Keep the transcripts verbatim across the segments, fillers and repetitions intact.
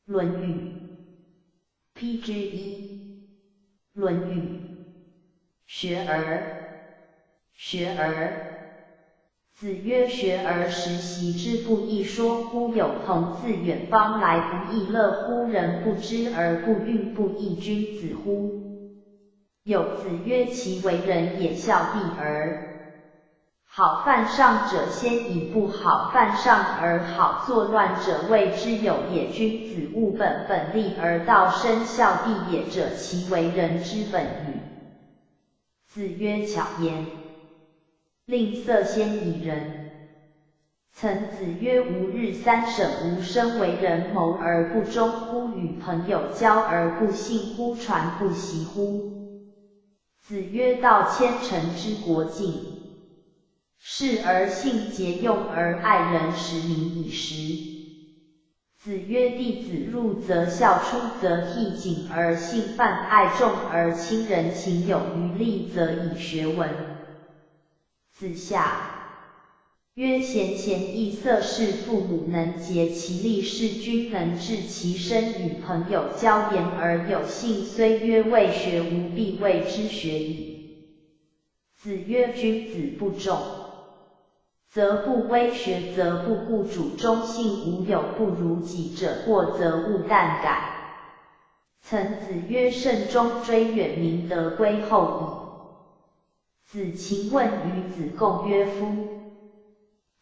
论语。批之一。论语。学而。学而。子曰：学而时习之，不亦说乎？有朋自远方来，不亦乐乎？人不知而不愠，不亦君子乎？有子曰：其为人也，孝弟而。好饭上者鲜矣，不好饭上而好作乱者，谓之有也。君子务本，本立而道生，孝弟也者，其为人之本与？子曰：巧言令色，鲜矣仁。曾子曰：吾日三省吾身：为人谋而不忠乎？与朋友交而不信乎？传不习乎？子曰：道千乘之国境，事而信节，用而爱人，使民以时。子曰：弟子入则孝，出则悌，谨而信，泛爱众而亲仁，行有余力则以学文。子夏曰：贤贤易色，事父母能节，其利是君能至，其身与朋友交，言而有信，虽曰未学无益，谓之学矣。子曰：君子不忠，则不威；学则不固。主忠信无友，不如己者，过则勿惮改。曾子曰：慎终追远，明德归后矣。子禽问于子贡曰：夫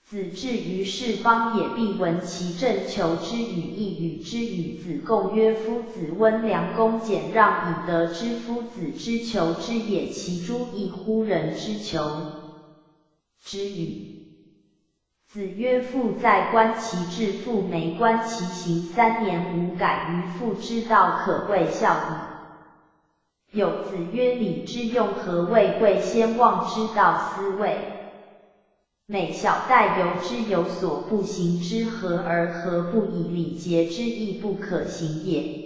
子至于是邦也，必闻其政，求之与义，与之与子贡曰：夫子温良恭俭让，以德之。夫子之求之也，其诸异乎人之求之与？子曰：父在，观其志；父没，观其行。三年无改于父之道，可谓孝矣。有子曰：礼之用，和为贵。先望之道斯谓美。小戴由之，有所不行之，和而和不以礼节之，亦不可行也。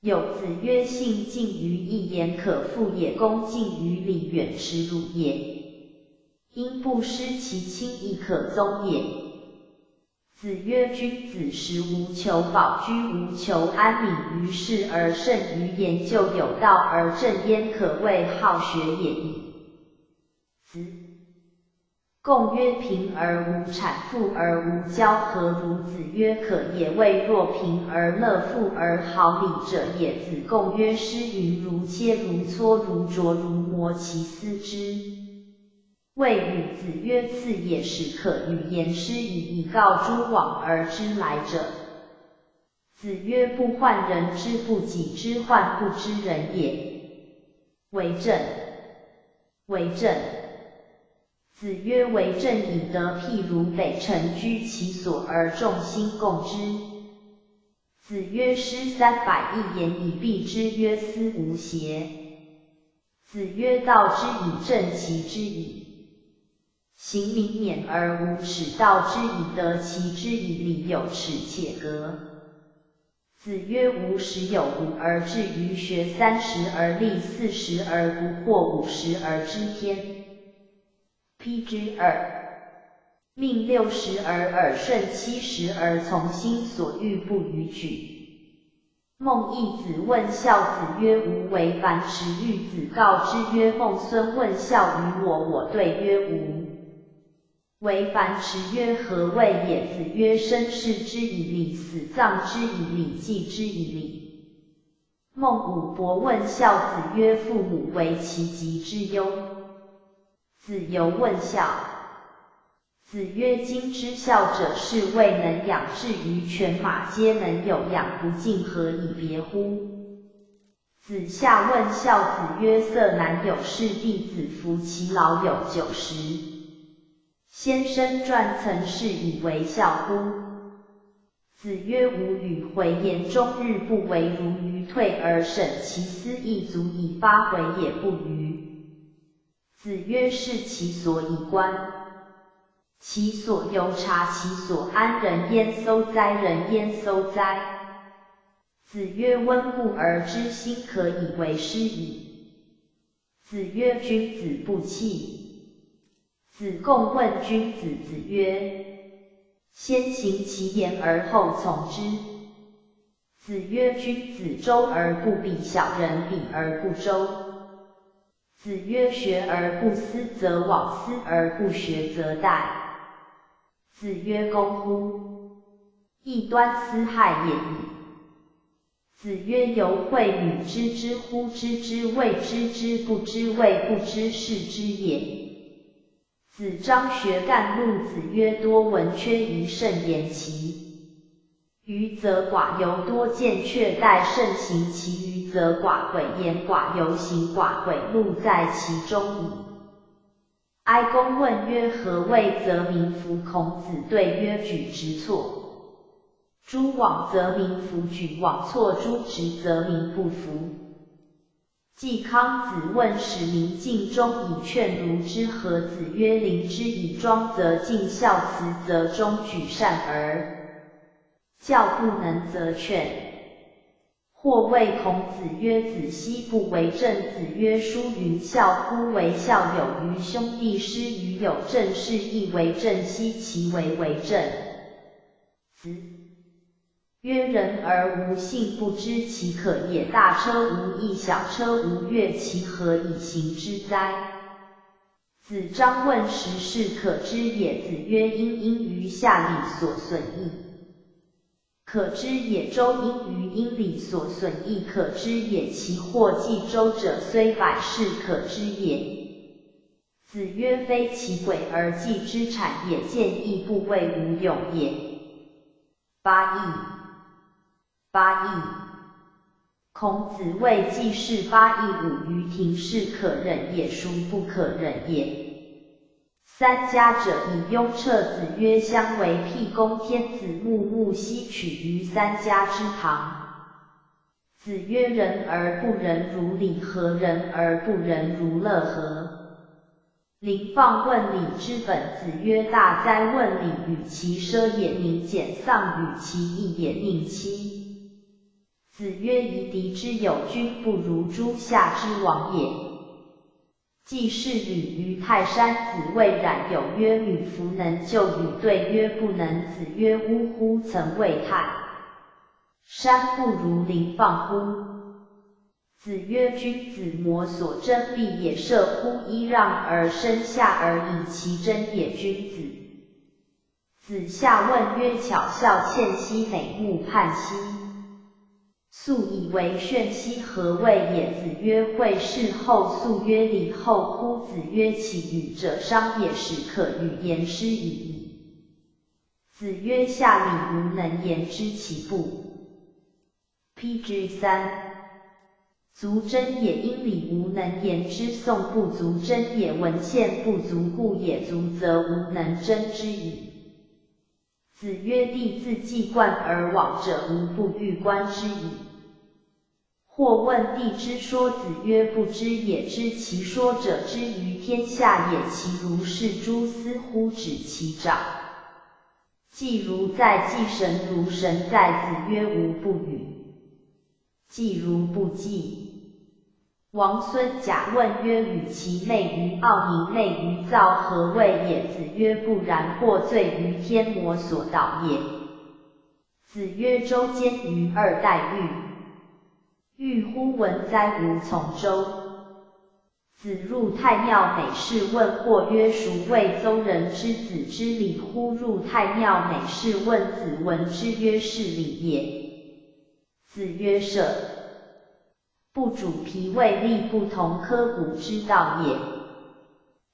有子曰：信近于义，言可复也；恭敬于礼，远耻辱也。 因不失其亲，亦可宗也。子曰：君子食无求饱，居无求安，敏于事而慎于言，就有道而正焉，可谓好学也已。子贡曰：贫而无襬，富而无骄，何如？子曰：可也。未若贫而乐，富而好礼者也。子贡曰：诗云：如切如磋，如琢如磨，其斯知 谓与子曰：次也，始可与言诗矣，以告诸往而知来者。子曰：不患人之不己知，患不知人也。为政。为政。子曰：为政以德，譬如北辰居其所而众星共之。子曰：诗三百亦言矣，必之曰：斯无邪？ 子曰：道之以政，齐之以刑，民免而无耻；道之以德，齐之以礼，有尺且格。子曰：吾十有五而志于学，三十而立，四十而不惑，五十而知天。批之二。命六十而耳顺，七十而从心所欲，不逾矩。 孟益子问孝子曰：吾为樊迟，欲子告之曰：孟孙问孝于我，我对曰：无为樊迟。曰：何谓也？子曰：生事之以礼，死葬之以礼，祭之以礼。孟武伯问孝子曰：父母为其疾之忧，子犹问孝。 子曰：今之孝者，是未能养志于犬马，皆能有养，不敬，何以别乎？子夏问孝子曰：色难有事，弟子服其劳有九十，先生传曾是以为孝乎？子曰：吾与回言终日不违，如鱼退而沈其思，亦足以发回也，不逾。 子曰：是其所以观，其所由察，其所安，人焉搜哉，人焉搜哉。子曰：温故而知新，可以为师矣。子曰：君子不器。子贡问君子。子曰：先行其言而后从之。子曰：君子周而不比，小人比而不周。子曰：学而不思则罔，思而不学则殆。子曰：公乎！ 异端思害也已。子曰：犹未与之，知乎？知之，未知之不知，未不知是知也。子张学干路。子曰：多聞缺一，慎言其余则寡尤，多見却待慎行其余则寡，鬼言寡尤，行寡鬼，路在其中矣。哀公问曰：何谓则民弗？孔子对曰：举直错诸枉则民弗举，枉错诸直则民不弗。季康子问使民尽忠矣，劝如之何？子曰：临之以庄则敬，效慈则忠，举善而教，不能则劝。 或谓孔子曰：子息不为政。子曰：书云：孝乎！为孝有余，兄弟失于友，正室亦为政，奚其为为政？子曰：人而无信，不知其可也。大车无益，小车无悦，其何以行之哉？子张问：十事可知也？子曰：殷因于夏礼所损益 可知也，周因于殷礼所损益可知也，其获冀周者虽百世可知也。子曰：非其鬼而祭之谄也，见义不为无勇也。八佾。八佾。孔子谓季氏八佾舞于庭，是可忍也，孰不可忍也？ 三家者以雍彻。子曰：相为辟公天子木木，悉取于三家之堂。子曰：人而不仁如礼何？人而不仁如乐何？临放问礼之本。子曰：大哉问礼，与其奢也宁俭，丧与其义也宁戚。子曰：夷狄之有君，不如诸夏之王也。 季氏礼于泰山。子谓冉有曰：女弗能就与？对曰：不能。子曰：呜呼！曾谓泰山不如临放乎？子曰：君子摩所争，必也射乎！揖让而生，下而以其争也，君子。子夏问曰：巧笑倩兮，美目盼兮， 素以为炫兮，何谓也？子曰：惠氏后。素曰：礼后乎？子曰：岂与者商也，始可与言师已矣。子曰：下礼无能言之，岂不披之？三足争也，殷礼无能言之，宋不足争也，文献不足顾也，足则无能争之矣。 子曰：弟子既冠而罔者，吾不欲观之矣。或问弟之说。子曰：不知也。知其说者，知於天下也。其如是诸斯乎？指其長。季如在，季神如神在。子曰：吾不与 季如不祭。王孙贾问曰：与其内于奥，民内于灶，何谓也？子曰：不然，或罪于天，摩所导也。子曰：周兼于二代，欲，欲乎文哉，吾从周。 子入太庙，每事问。或曰：孰谓邹人之子之礼乎？入太庙，每事问。子闻之曰：是礼也。子曰：射不主皮，味力不同科，古之道也。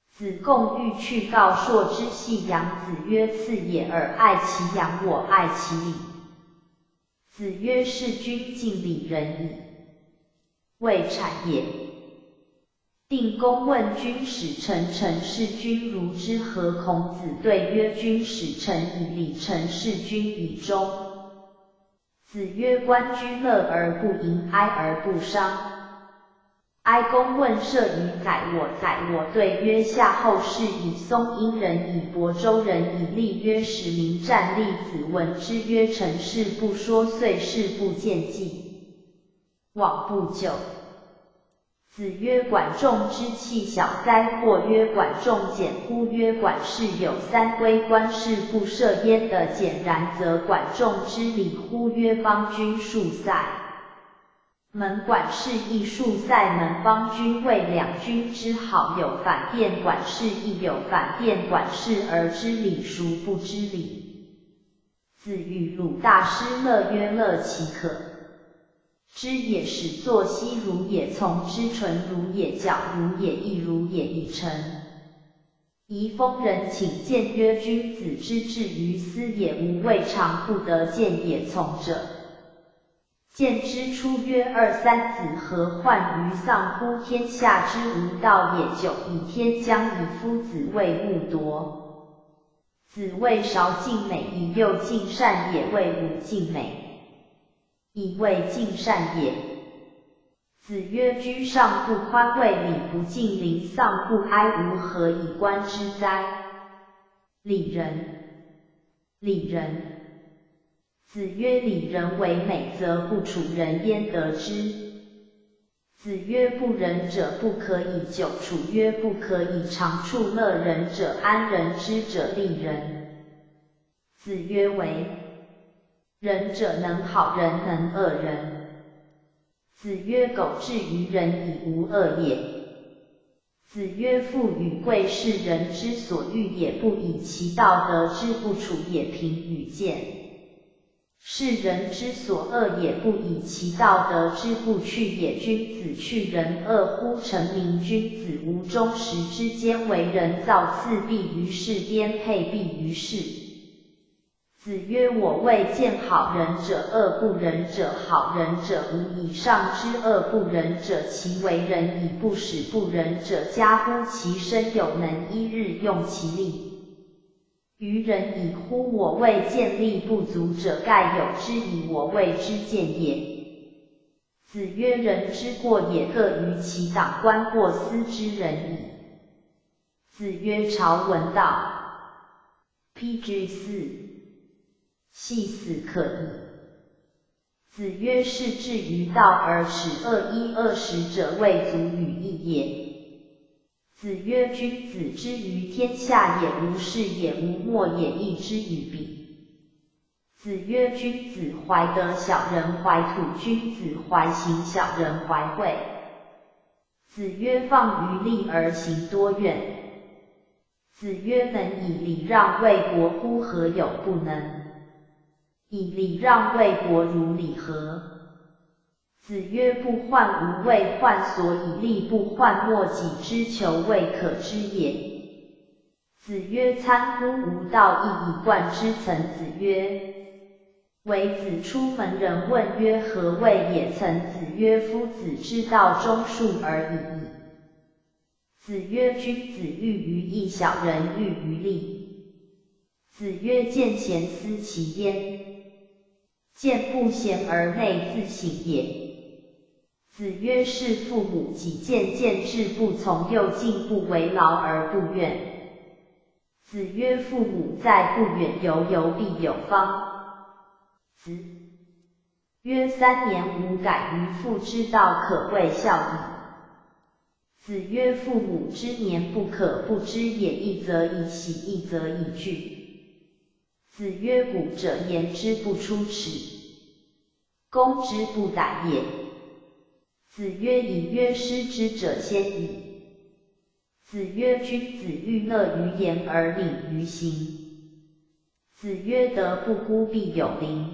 子贡欲去告朔之细阳。子曰：次也，尔爱其阳，我爱其礼。子曰：是君敬礼仁矣，未谄也。 定公问：君使臣，臣事君如之何？孔子对曰：君使臣以礼，臣事君以忠。子曰：观君乐而不淫，哀而不伤。哀公问：射与宰我？宰我对曰：夏后氏以松阴人以薄周人矣。立曰：使民战。立子闻之曰：臣事不说，岁事不见，既往不咎。子曰：管仲之器小哉，或曰：管仲简乎？曰：管氏有三规，观世不涉焉的简然则，管仲之礼乎？曰：邦君数塞门，管氏亦数塞门。邦君谓两君之好，有反殿管氏，亦有反殿管氏，而知礼孰不知礼？子与鲁大师乐曰：乐其可知也，始作西鲁也，从之纯鲁也，皎鲁也，亦鲁也，以成。仪封人请见曰：君子之至于斯也，吾未尝不得见也。从者见之出曰：二三子，何患于丧乎？天下之无道也，久以天将以夫子為木夺。子谓：孰尽美？以幼尽善也，谓吾尽美，以未尽善也。子曰：居上不宽，谓礼不敬邻，丧不哀吾，何以观之哉？礼仁，礼仁。子曰：礼仁为美，则不处仁，焉得之？子曰：不仁者不可以久處，曰：不可以长處。乐仁者安仁，知者利人。子曰：为仁者能好人，能恶人。子曰：苟至于仁，以无恶也。子曰：富与贵是人之所欲也，不以其道得之，不处也。贫与贱是人之所恶也，不以其道得之，不去也。君子去仁恶乎？臣民君子无终时之间，为人造次必于世，颠沛必于世。子曰：我未见好仁者恶不仁者，好仁者无以上之。恶不仁者，其为人已不使不仁者加乎其身，有能一日用其力于人矣乎？我未见力不足者盖有之矣，我未之见也。子曰：人之过也，各于其党，观过斯知仁矣。子曰：朝闻道。 P G 四。 系死可矣。子曰：士志于道而耻恶衣而食者，未足与义也。子曰：君子之于天下也，无事也，无末也，义之与彼。子曰：君子怀德，小人怀土；君子怀刑，小人怀惠。子曰：放于利而行多怨。 子曰：能以礼让衛國乎？何有不能？以礼让衛國，如礼何？子曰：不患無衛患，所以力不患末己之求，未可知也。子曰：餐乎吾道，亦以貫之。曾子曰： 微子出门，人问曰：何谓也？曾子曰：夫子之道忠恕而已矣。子曰：君子喻于义，小人喻于利。子曰：见贤思齐焉，见不贤而内自省也。 子曰：事父母，己见见志不从，又进步，为劳而不怨。子曰：父母在，不远游，游必有方。子曰：三年无改于父之道，可谓孝矣。子曰：父母之年，不可不知也，一则以喜，一则以惧。子曰：古者言之不出尺， 攻之不逮也。子曰：已曰失之者鲜矣。子曰：君子喻乐于言而领于行。子曰：德不孤，必有邻。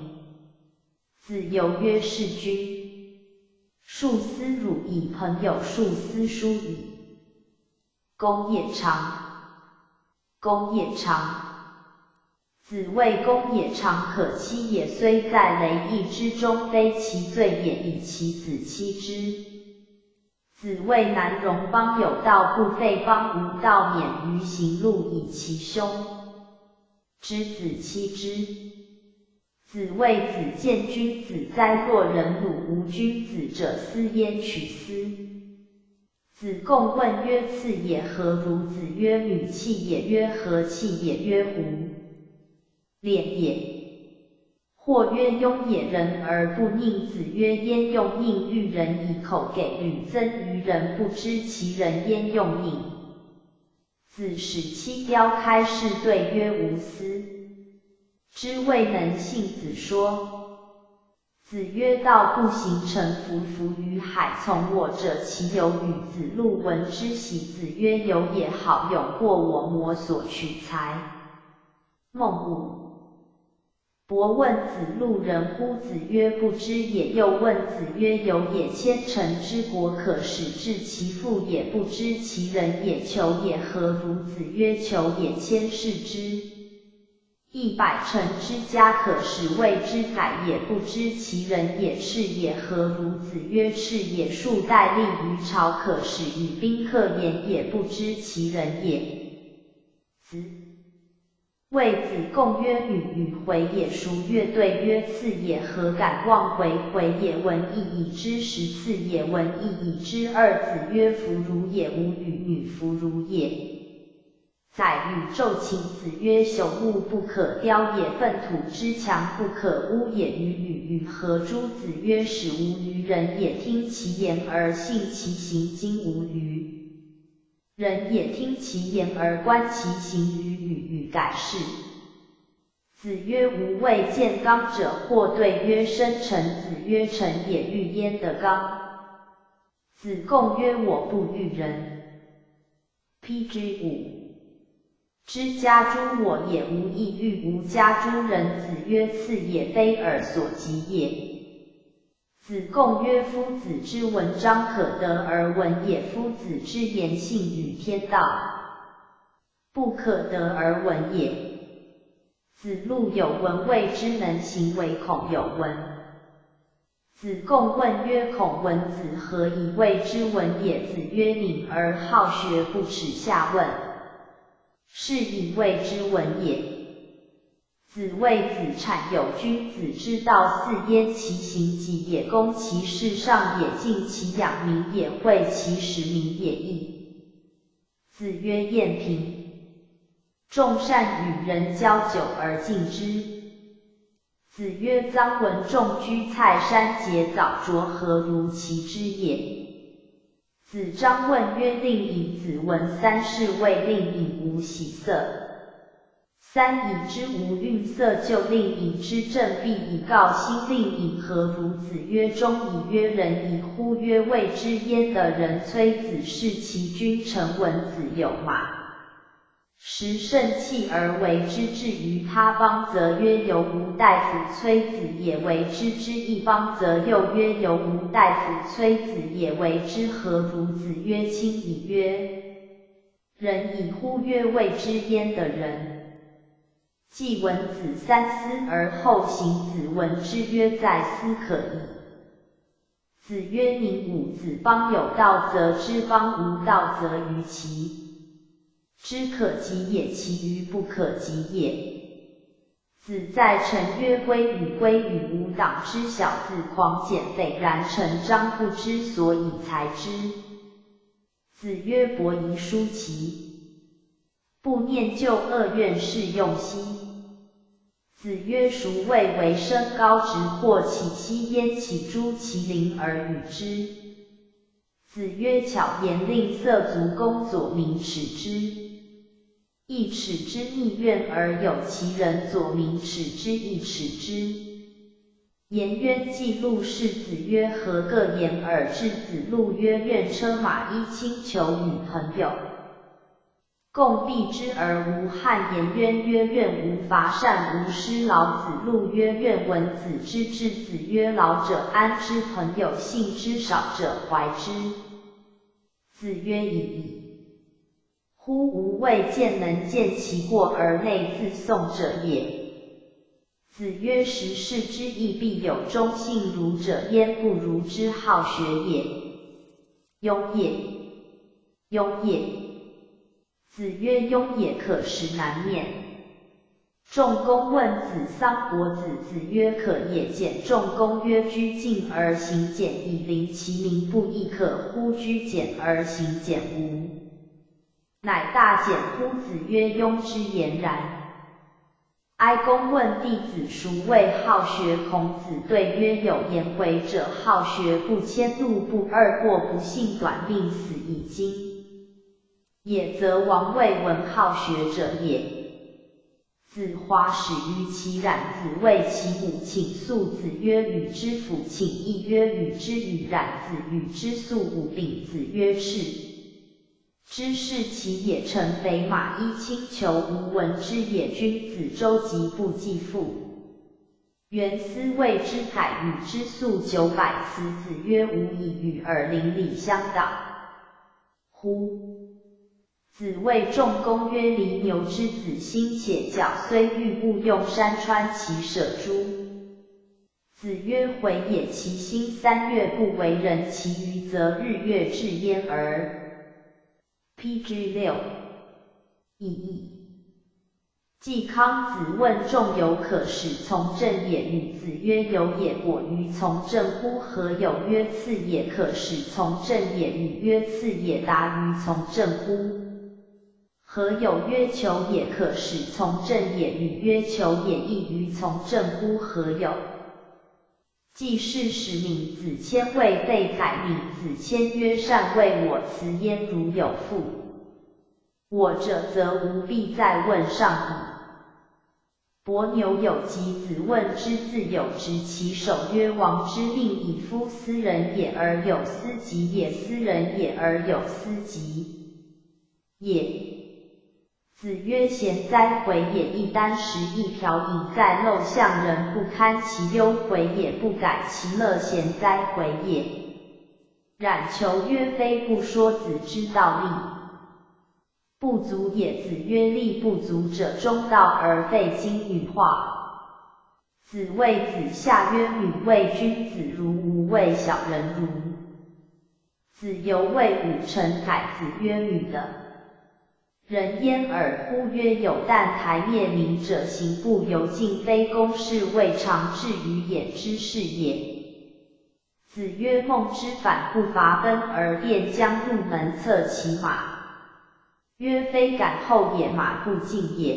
子游曰：是君，数斯汝矣，朋友数斯疏矣。 公也长，公也长。子谓：公也长，可欺也，虽在雷翼之中，非其罪也，以其子欺之。子谓：难容邦有道，不废邦无道，免于刑戮，以其兄之子欺之。 子谓：子见君子哉，若人辱吾君子者，斯焉取斯？子貢问曰：赐也何如？子曰：女器也。曰：何器也？曰：胡脸也。或曰：拥也人而不佞。子曰：焉用佞育人矣？口给予曾于人，不知其人焉用佞。子使其雕开，是对曰：无斯。之未能信。子说。子曰：道不行，沉浮浮于海，从我者其有与？子路闻之喜。子曰：有也好，勇过我秣所取材。孟武。伯问子路仁乎？子曰：不知也。又问子曰：有也千乘之国，可使至其父也，不知其人也，求也何如？子曰：求也千乘之，一百乘之家，可使未之宰也，不知其人也，赤也何如？子曰：赤也数代利于朝，可使与宾客言也，不知其人也。子 谓子贡曰：女与回也孰悦？对曰：次也。何敢忘回？回也文意已之。十次也文意已之。二子曰：弗如也。吾与女弗如也。宰予昼寝。子曰：朽木不可雕也，粪土之墙不可污也，与女与何诸？子曰：始无于人也，听其言而信其行，今无于 人也，听其言而观其行，与女与改适。子曰：吾未见刚者。或对曰：申乘。子曰：乘也，欲焉得刚？子贡曰：我不欲人。P G 五。之家诸我也，无亦欲无家诸人。子曰：次也，非尔所及也。 子贡曰：夫子之文章可得而闻也，夫子之言信与天道不可得而闻也。子路有闻，未之能行，惟恐有闻。子贡问曰：孔文子何以未之闻也？子曰：敏而好学，不耻下问，是以未之闻也。 子谓子产有君子之道四焉：其行己也，公其事上也，静其养民也，惠其使民也，义。子曰：晏平。仲善与人交久而敬之。子曰：臧文仲居蔡山节藻斫，何如其之也？ 子张问曰：令尹子文三世未令尹无喜色，三以之无愠色，就令尹之政必以告心令尹，何如？子曰：忠矣。曰：仁矣。呼曰：未之焉得人催子，是其君臣。闻子有马 食胜骥而为之，至于他邦则曰：由吾大夫催子也为之，之一邦则又曰：由吾大夫催子也为之，何如？子曰：亲矣。曰：仁矣。呼曰：未之焉得人。季文子三思而后行。子闻之曰：在思可矣。 子曰：宁武子邦有道则知邦，无道则愚其知可及也，其愚不可及也。子在陈曰：归与归与，吾党之小子狂简，斐然成章，不知所以才之。子曰：伯夷叔齐，不念旧恶，怨是用兮。 子曰：孰未为身高直，或起兮焉？岂诸其邻而与之？子曰：巧言令色，足弓左民尺之，一尺之逆怨而有其人，左民尺之，一尺之颜渊，季路氏。子曰：何各言尔至？子路曰：愿车马衣轻，求女朋友。 共避之而无憾。颜渊曰：愿无伐善无师劳。子路曰：愿闻子之至。子曰：老者安之朋友，信之；少者怀之。子曰：已矣。乎吾未见能见其过而内自宋者也。子曰：时事之易，必有忠信儒者焉，不如之好学也，勇也，勇也。 子曰：庸也可使难免。仲弓问子桑伯子。子曰：可也。简仲弓曰：居静而行简，以临其民不亦可乎？居简而行简无？乃大简乎？子曰：庸之俨然。哀公问弟子：孰谓好学？孔子对曰：有颜回者好学，不迁怒，不贰过，不性短，宁死以静也，则王未闻好学者也。子华始于其冉，子谓其母：请粟。子曰：与之父请。亦曰：与之与冉。子与之粟五饼。子曰：赤 之是其也。乘肥马衣轻裘无闻之也。君子舟楫不济腹。袁思邈之采与之粟九百辞。子曰：无以与尔邻里乡党乎？子谓仲弓曰：犁牛之子欣且教，虽欲勿用山川其舍诸。子曰：回也，其兴三月不为人，其余则日月至焉而。 P G 六。意义。季康子问仲由：可使从政也与？子曰：由也，果于从政乎？何由曰次也？可使从政也与？曰次也达于从政乎？何由曰求也？可使从政也与？曰求也异于从政乎？何由？ 季氏使闵子骞未备宰，闵子骞曰：善未，我辞焉，如有复我者，则无必再问上矣。伯牛有疾，子问之，子有疾，其首曰：王之命矣，夫斯人也而有斯疾也，斯人也而有斯疾也。 子曰：贤哉，回也！亦箪食，亦瓢饮，在陋巷，人不堪其忧，回也；不改其乐，贤哉，回也。冉求曰：非不说子之道，礼不足也。子曰：礼不足者中道而废今与化。子谓子夏曰：女为君子如，吾为小人如。子游為武臣宰。子曰：女的 人焉耳乎？曰：有旦台灭明者，刑部尤进非公事，未尝至于眼之事也。子曰：孟之反不伐奔而便将入门，策其马。曰：非赶后也，马不进也。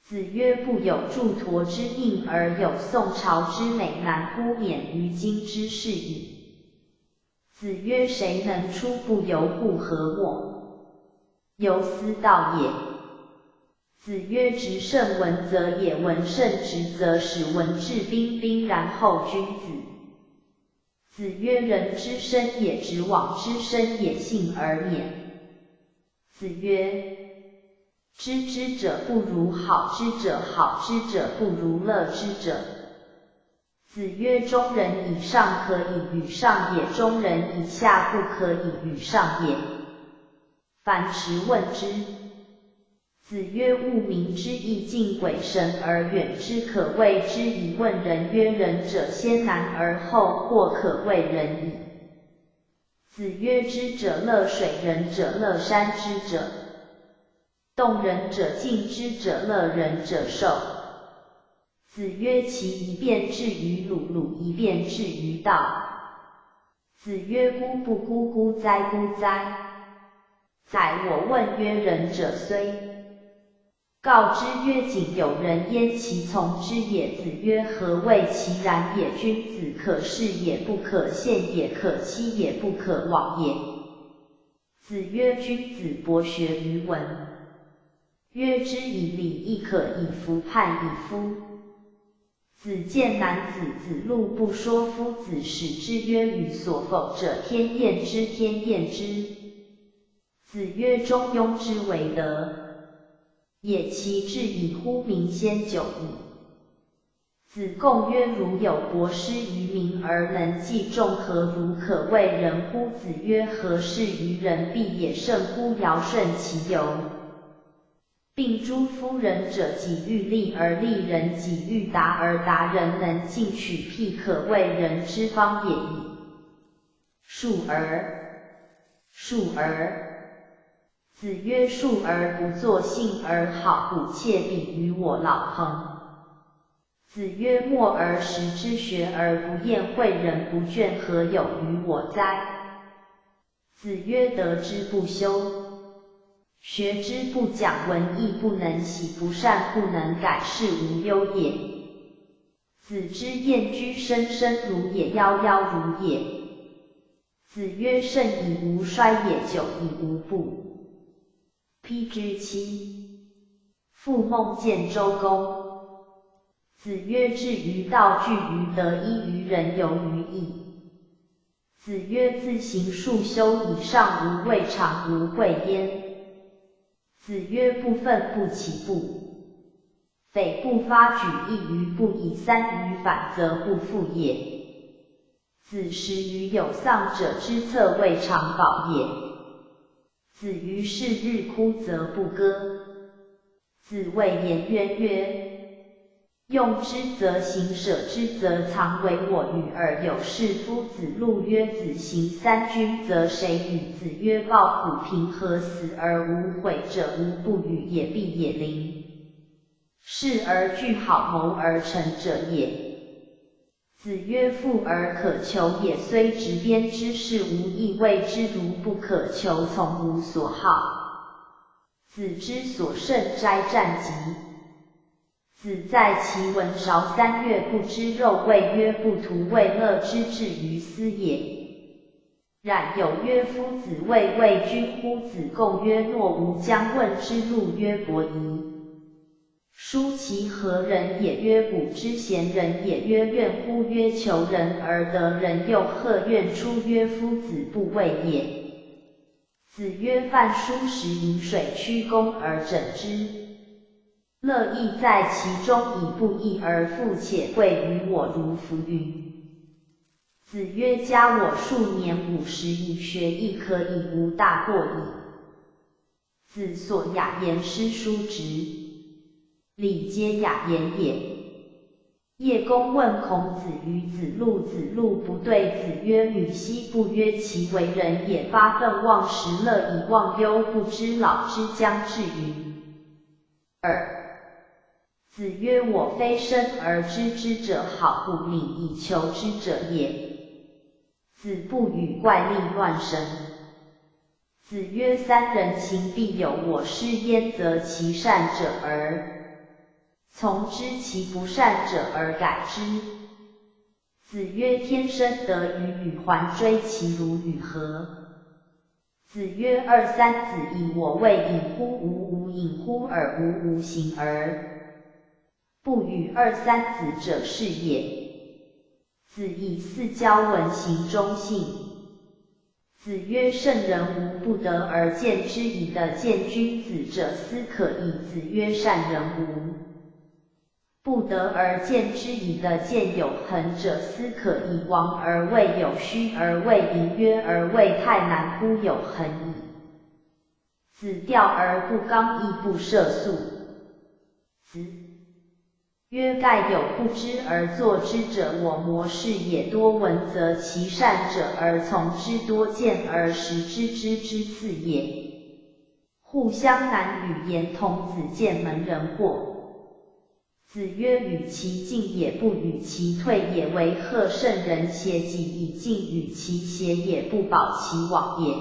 子曰：不有祝陀之印而有宋朝之美男乎？免于今之事矣。 子曰：谁能出不由故何没？由斯道也。子曰：执慎闻则也，闻慎执则始，闻至兵兵，然后君子。子曰：人之深也，直往之深也，信而免。子曰：知之者不如好之者，好之者不如乐之者。 子曰：中人以上可以与上也，中人以下不可以与上也。樊迟问之。子曰：物民之义，敬鬼神而远之，可畏之矣。问仁曰：仁者先难而後過可畏仁矣。子曰：知者樂水，仁者樂山之者 動人者靜，知者樂人者壽。子曰：其一便至於魯，魯一便至於道。子曰：孤不孤，孤哉，孤哉！宰我問曰：仁者虽告之曰：井，有仁焉，其从之也。子曰：何謂其然也？君子可视也，不可陷也，可欺也，不可罔也。 子曰：君子博學於文，約之以禮，亦可以服判矣夫。子見男子子路不說夫子，使之曰：予所否者，天厭之，天厭之。子曰：中庸之為德也，其志矣乎！民先久矣。 子貢曰：如有博施於民而能濟眾，何如可謂仁乎？子曰：和施於人，必也聖乎！堯舜其由，并诸夫仁者，己欲立而立人，己欲达而达人，能進取，必可謂仁之方也已。述而，述而。 子曰：述而不作，信而好古，且比與我老朋。子曰：默而識之，學而不厭，诲人不倦，何有與我哉？子曰：德之不修，学之不讲文义，不能习，不善不能改，是无忧也。子之厌居深深，如也夭夭如也。子曰：甚矣，吾衰也；久矣，吾不。 P G 七。父梦见周公。子曰：至于道，据于德，依于仁，游于义。子曰：自行数修以上，无未尝无贵焉。子曰：不愤不启，不悱不发，举一于不以，三于反，则不复也。子时与有丧者之策，未尝饱也。 子于是日哭则不歌。子谓颜渊曰：用之则行，舍之则藏，惟我与尔有是夫。子路曰：子行三军，则谁与？子曰：抱朴平和死而无悔者，无不与野毕野灵，视而俱好，谋而成者也。 子曰：富而可求也，虽执鞭之，是无益，谓之如不可求，从无所好。子之所慎斋战疾。子在其文韶三月不知肉，谓曰：不图味乐之至于斯也。 冉有曰：夫子未味君乎？子贡曰：若吾将问之，路曰：伯夷。叔其何人也？曰：古之贤人也。曰：怨乎？曰：求仁而得仁。又贺怨出曰：夫子不畏也。子曰：饭疏食饮水，曲肱而枕之，乐亦在其中，以不义而富且贵，于我如浮云。 子曰：加我数年，五十以学亦可矣，无大过矣。子所雅言诗书直礼皆雅言也。叶公问孔子于子路，子路不对。子曰：女昔不曰其为人也，发愤忘食，乐以忘忧，不知老之将至云。 二。子曰：我非生而知之者好，故敏以求之者也。子不语怪力乱神。子曰：三人行必有我师焉，则其善者而从之，其不善者而改之。 子曰：天生得与与，还追其如与何？子曰：二三子以我未饮乎？吾无饮乎？尔无吾行而不与二三子者是也。子以四交文行忠信。子曰：圣人无不得而见之矣，得见君子者斯可矣。子曰：善人无 不得而见之矣，得见有恒者斯可矣。亡而未有，虚而未盈，约而未泰，难乎有恒矣。子吊而不刚，亦不涉宿。子曰：盖有不知而作之者，我谋士也。多闻则其善者而从之，多见而识之，知之次也。互相难与言同，子见门人惑。 子曰：与其进也，不与其退也，为何圣人协己以进，与其协也，不保其网也？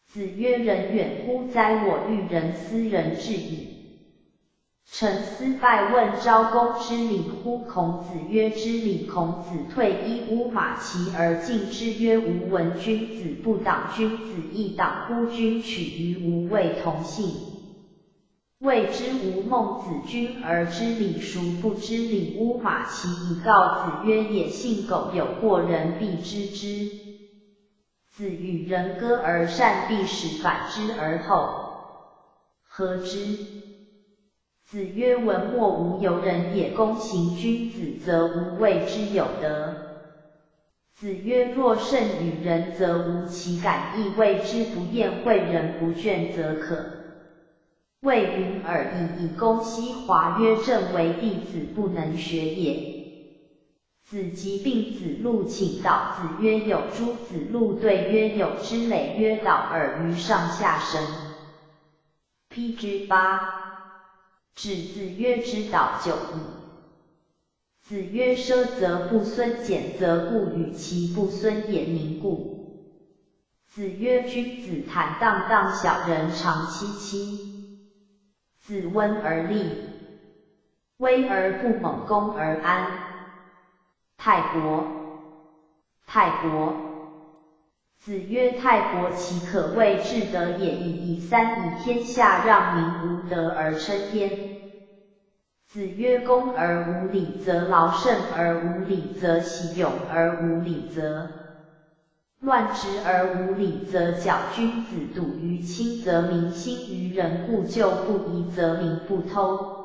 子曰：人遠乎哉，我欲人斯人至矣。程思拜問昭公知礼乎？孔子曰：知礼。孔子退衣巫马其而进之，曰：吾闻君子不党君子，亦党乎君取于无味同姓。 谓之：吾孟子君而知礼，孰不知礼？巫马其以告子曰：也信狗有过人，必知之。子与人歌而善，必使反之而后。何之？子曰：文墨無尤人也，公行君子，则吾謂之有德。 子曰：若圣與仁，则吾其感亦謂之不厭；诲人不倦，则可謂云爾矣。以公西华曰：朕為弟子，不能學也。子疾病子路，傾倒。子曰：有诸？子路對曰：有之。累曰：倒爾于上下身。P G 八。止子曰：止倒久矣。 子曰：奢則不孙，俭則不與，其不孫也，民固。子曰：君子坦荡荡，小人长戚戚。子温而立，威而不猛，恭而安。泰伯，泰伯。子曰：泰伯其可谓至德也，以礼三以天下让民，无德而称焉。子曰：恭而无礼则劳，慎而无礼则喜，勇而无礼则乱，直而无礼则绞。君子笃于亲则民，兴于仁故旧不疑则民不偷。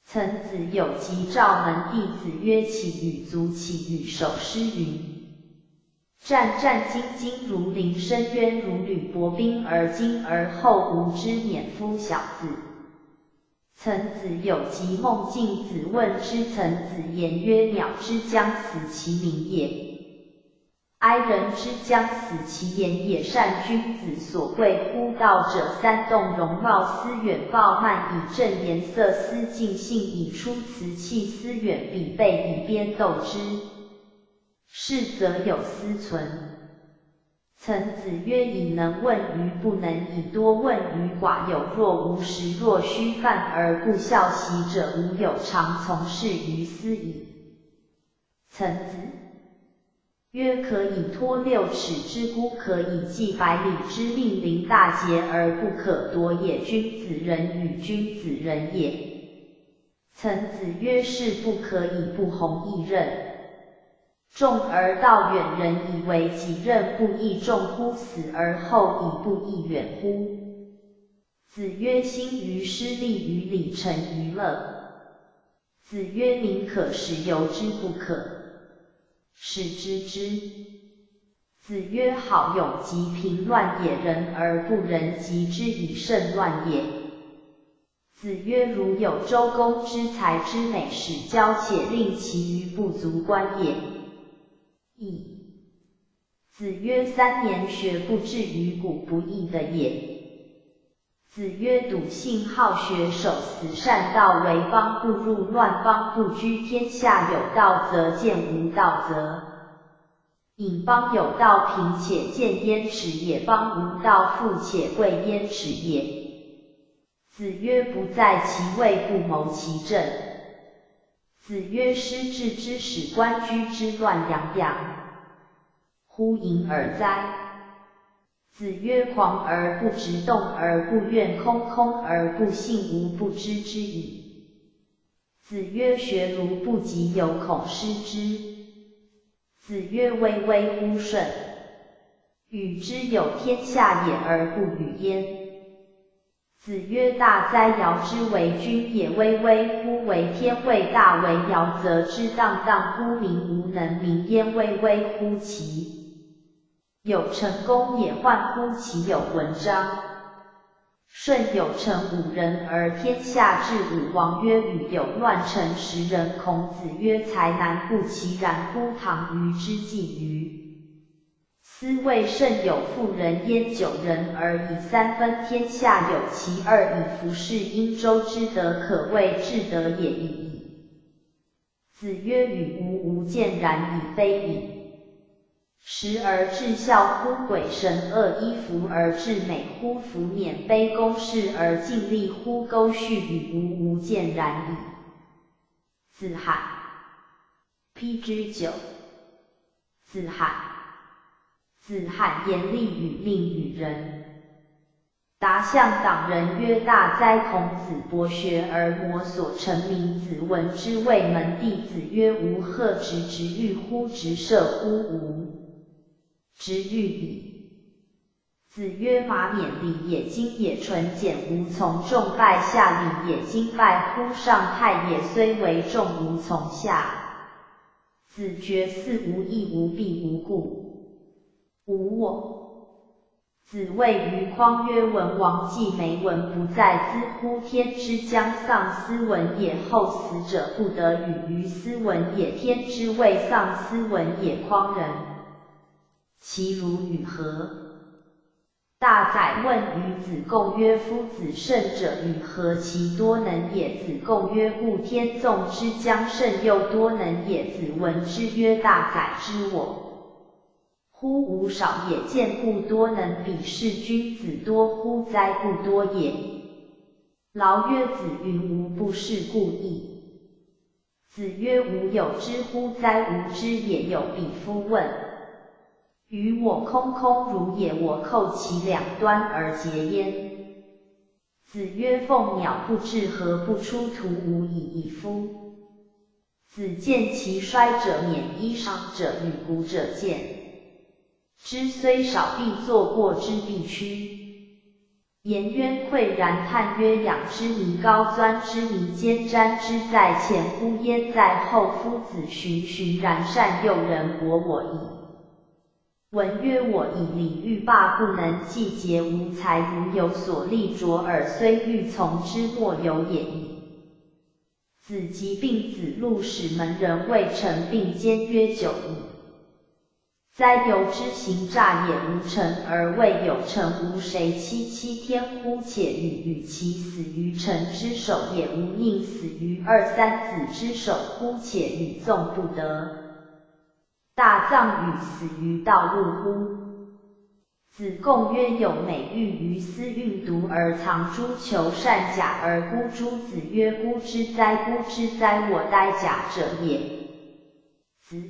曾子有疾召门弟子曰：起予足，起予守，诗云：战战兢兢如临深渊，如履薄冰，而今而后无知，免夫小子。曾子有疾梦镜子，问之。曾子言曰：鸟之将死，其鸣也；哀人之将死，其言也。善君子所贵乎道者三：动容貌，思远暴慢，以正颜色，思近信，以出辞器，思远鄙辈，以边斗之。逝则有司存。曾子曰：已能问于不能以多问于寡，有若无食，若虚饭而不效喜者，无有常从事于斯矣。曾子曰：可以托六尺之孤，可以寄百里之命，临大节而不可夺也。君子仁与君子仁也。曾子曰：士不可以不弘毅任。 重而道远，人以为己任不易重乎？死而后已不亦远乎？子曰：兴于诗，立于礼，成于乐。子曰：民可使由之，不可使知之。子曰：好勇即平乱也，仁而不仁，及之以慎乱也。 子曰：如有周公之才之美，使驕且令其愚不足观也。矣。子曰：三年学不至於古，不亦得也。子曰：笃信好学，守死善道為邦，不入亂邦，不居天下。有道則見，無道則隱邦。有道貧且賤，焉止也邦；無道富且貴，焉止也 子曰：不在其位，不謀其政。子曰：失志之始，官居之乱，洋洋乎隐尔哉。子曰：狂而不直，动而不怨，空空而不信，吾不知之矣。子曰：学如不及，犹恐失之。子曰：危危乎舜，与之有天下也，而不与焉。 子曰：大哉，尧之为君也！危危乎为天，未大为尧则之荡荡乎民，无能民焉，危危乎其有成功也，患乎其有文章。舜有成五人，而天下至武王曰：与有乱臣十人。孔子曰：才难不其然乎！唐虞之计于 斯谓圣有妇人焉，九人而已三分天下，有其二以服侍殷周之德，可谓至德也已矣。子曰：与吾无间然矣，非矣。时而至孝乎？鬼神恶衣服而至美乎？服免卑躬，视而尽力乎？勾续与吾无间然矣。子罕。 P G 九。子罕。子罕严厉与命与人。达象党人曰：大哉！孔子博学而魔所成名，子闻之谓门弟子曰：吾何直直欲乎？直射乎吾直欲矣。 子曰：马勉礼也，精也，纯简无从众，败下礼也，精败乎上，败也虽为众，无从下。子绝四无亦无必无故无我。子谓于匡曰：闻王既没闻，不在兹乎？天之将丧斯文也，后死者不得与于斯文也。天之未丧斯文也。匡人 其如与何？大宰问于子贡曰：夫子胜者与何？其多能也。子贡曰：故天纵之将胜，又多能也。子闻之曰：大宰知我呼吾少也，见不多能比是君子，多乎哉不多也。劳曰：子云无不是故意。子曰：吾有之乎哉？无知也。有彼夫问：予我空空如也，我扣其两端而结焉。子曰：凤鸟不至，何不出图无已矣夫？子见其衰者勉，衣裳者与骨者见，知虽少必作，过之必屈。颜渊喟然叹曰：仰之弥高，钻之弥坚，瞻之在前乎？焉在后？夫子循循然善诱人博我矣。 文曰：我以礼遇霸，不能济节，无才如有所立卓尔，虽欲从之，莫由也已。子即并子路，使门人谓陈并坚曰：久矣。哉由之行诈也，无臣而未有臣，无谁欺欺天乎？且与与其死于臣之手，也无宁死于二三子之手乎？且与纵不得 大葬与死于道路乎？子贡曰：有美玉于斯，运毒而藏诸，求善假而孤诸。子曰：孤之哉，孤之哉，我待假者也。子。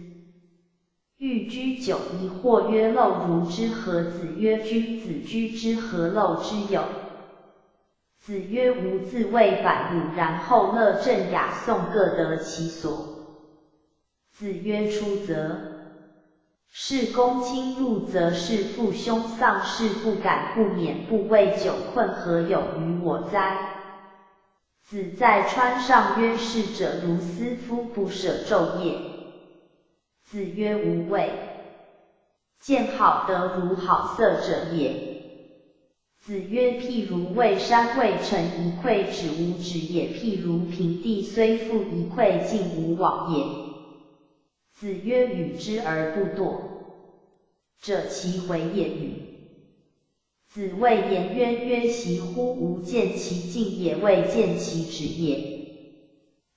欲居酒矣。或曰：陋如之何？子曰：君子居之，何陋之有？子曰：吾自谓反哺，然后乐正雅颂，各得其所。 子曰：出则。是公卿，入则是父兄，丧事不敢不免，不谓久困，何有于我哉？子在川上曰：逝者如斯夫，不舍昼夜。子曰：无畏。 见好德如好色者也。子曰：譬如畏山畏城，一窺只無止也，譬如平地雖覆一窺，盡無往也。子曰：與之而不惰者，其回也與？子謂顏淵曰：惜乎！吾見其進也，未見其止也。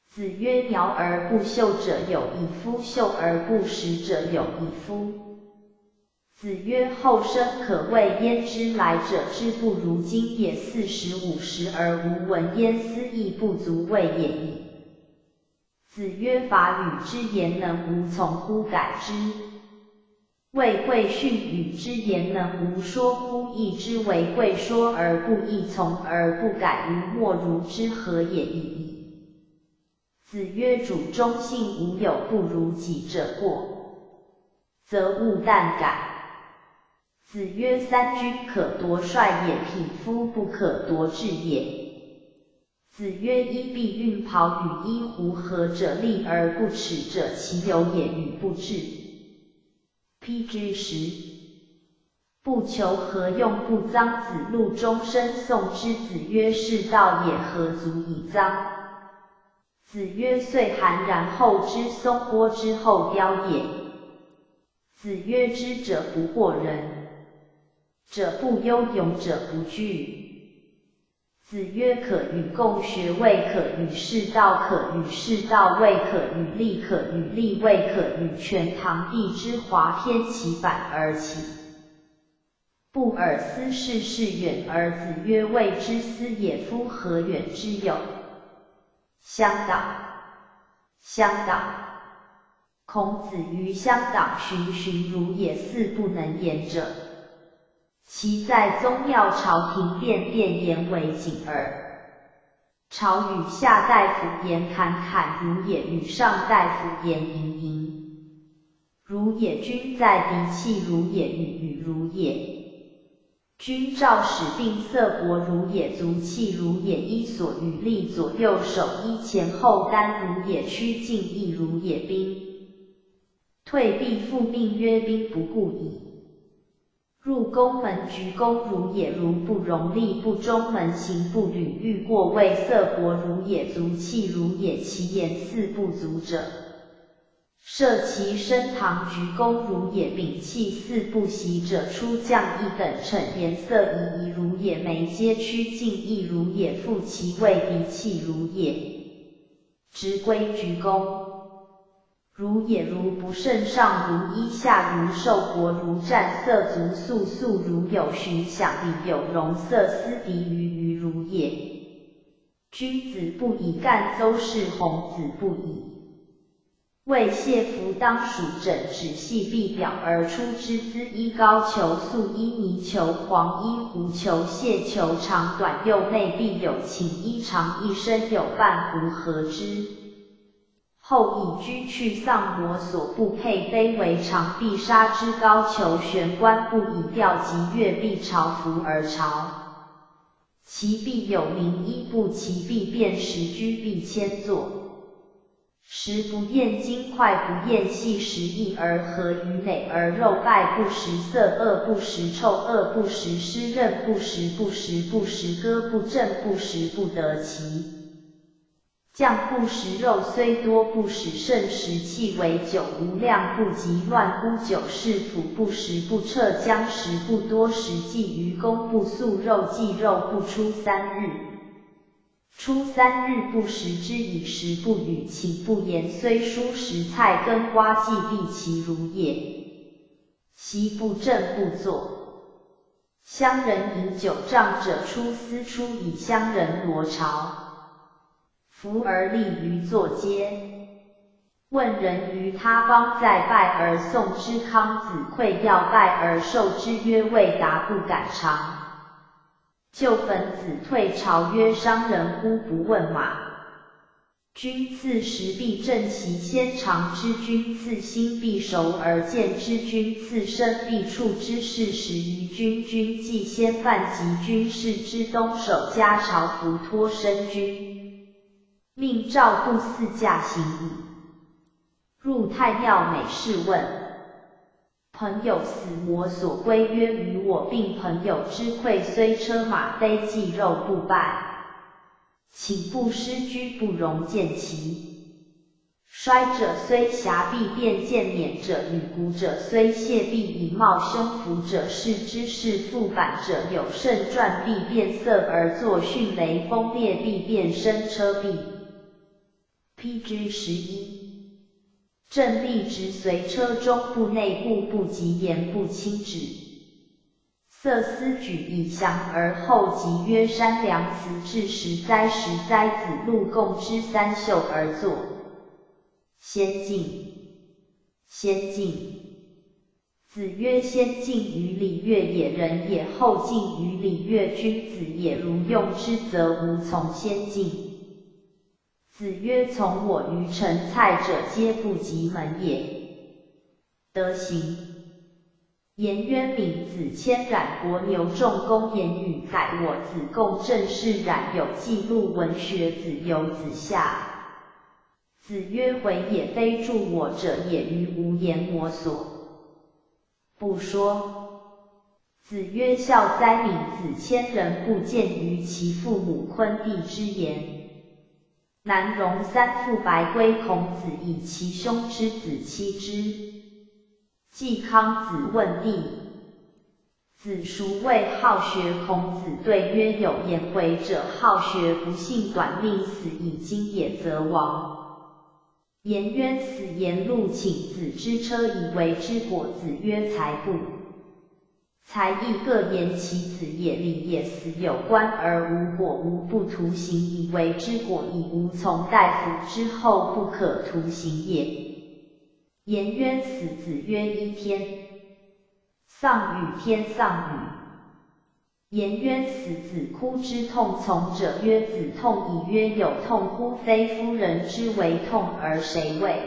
子曰：苗而不秀者有矣夫，秀而不实者有矣夫。子曰：后生可畏焉，知来者之不如今也。四十五十而無聞焉，斯亦不足畏也已。子曰：法與之言能無從乎？改之。 謂貴訓與之言能無說乎？抑之為貴說而不抑從而不改，吾莫如之，何也已矣。子曰：主忠信無有不如己者過，則勿憚改。子曰：三軍可奪帥也，匹夫不可奪志也。子曰：衣敝缊袍與衣狐貉者，立而不耻者，其有也與不智。 P G 十。不求何用不臧子路，終身誦之。子曰：是道也，何足以臧？子曰：岁寒然後知松，播之后凋也。子曰：知者不惑人，者不憂，勇者不惧。 子曰：可與共學，未可與是道；可與是道，未可與立；可與立，未可與全唐地之華篇其反而起。不爾思是，是遠爾。子曰：未之思也夫，何遠之有？鄉黨，鄉黨。 孔子於鄉黨循循如也，似不能言者，其在宗廟朝廷殿殿言為謹耳。朝與下大夫言，侃侃如也；與上大夫言，盈盈如也。君在彼器如也，與與如也。 君肇始定色帛如也，足器如也，衣所與立左右手，衣前后單如也，趋进亦如也。兵退必復命曰：兵不顧矣。入宮門鞠躬如也，如不容立不中門，行步履欲過位，色帛如也，足器如也，其言似不足者， 設其升堂鞠躬如也，摒器似不習者，出將一等騁言，色儀儀如也，眉階趨進亦如也，復其位，敝器如也，執珪鞠躬如也如不胜上如衣下如瘦薄如战色足素素如有寻想彼有容色思敌于于如也。君子不以干诼侍，孔子不以为谢服当属整指细臂表而出之资衣高求素衣泥求黄衣胡求谢求长短幼内必有请衣长一身有半胡合之。后以居去丧模所不配卑为长臂纱之高求玄关不以调及乐必朝服而朝。其必有名衣布其必便时居必迁坐。食不厌精快不厌细食易而合于馁而肉败不食色恶不食臭恶不食湿润不食不食不食歌不振不食不得其 将不食肉虽多不使剩食气为酒无量不及乱污酒是土不食不撤将食不多食既愚公不素肉既肉不出三日。出三日不食之以食不语寝不言虽蔬食菜根瓜既必其如也。席不正不坐。乡人饮酒胀者出思出以乡人罗朝。 服而立于坐阶。问人于他邦再拜而送之康子喟要拜而受之曰未达不敢尝。旧粉子退朝曰商人乎不问马。君赐食必正其先尝之君赐心必熟而见之君赐身必触之是食于君君既先饭及君是之东守家朝服托身君。 命赵不似驾行矣。入太庙每事问。朋友死魔所归曰与我并朋友之愧虽车马非祭肉不拜。请不施居不容见其衰者虽狭必便见免者与古者虽谢必以貌生服者视之是覆板者有胜传必变色而作迅雷风烈必变身车必。 P G 十一。正立直随车中部内部不及言不轻止。色思举以详而后及曰山梁辞至十哉十哉子路共之三袖而坐。先进。先进。 子曰先进于礼乐也人也后进于礼乐君子也如用之则无从先进。子曰从我于陈蔡者皆不及门也。德行。颜渊闵子骞冉伯牛仲弓颜宇宰我子贡郑士冉有记录文学子游子夏。子曰回也非助我者也于无言我所。 不说。子曰孝哉闵子骞人不见于其父母昆弟之言。南荣三父白归孔子以其兄之子妻之。季康子问弟。子孰谓好学孔子对曰有颜回者好学不幸短命死以今也则亡。 颜渊死颜路请子之车以为之果子曰财不财亦各言其子也礼也死有官而无果无不徒刑以为之果以无从大夫之后不可徒刑也。颜渊死子曰一天。 丧与天丧与。颜渊死子哭之痛从者曰子痛矣曰有痛乎非夫人之为痛而谁谓？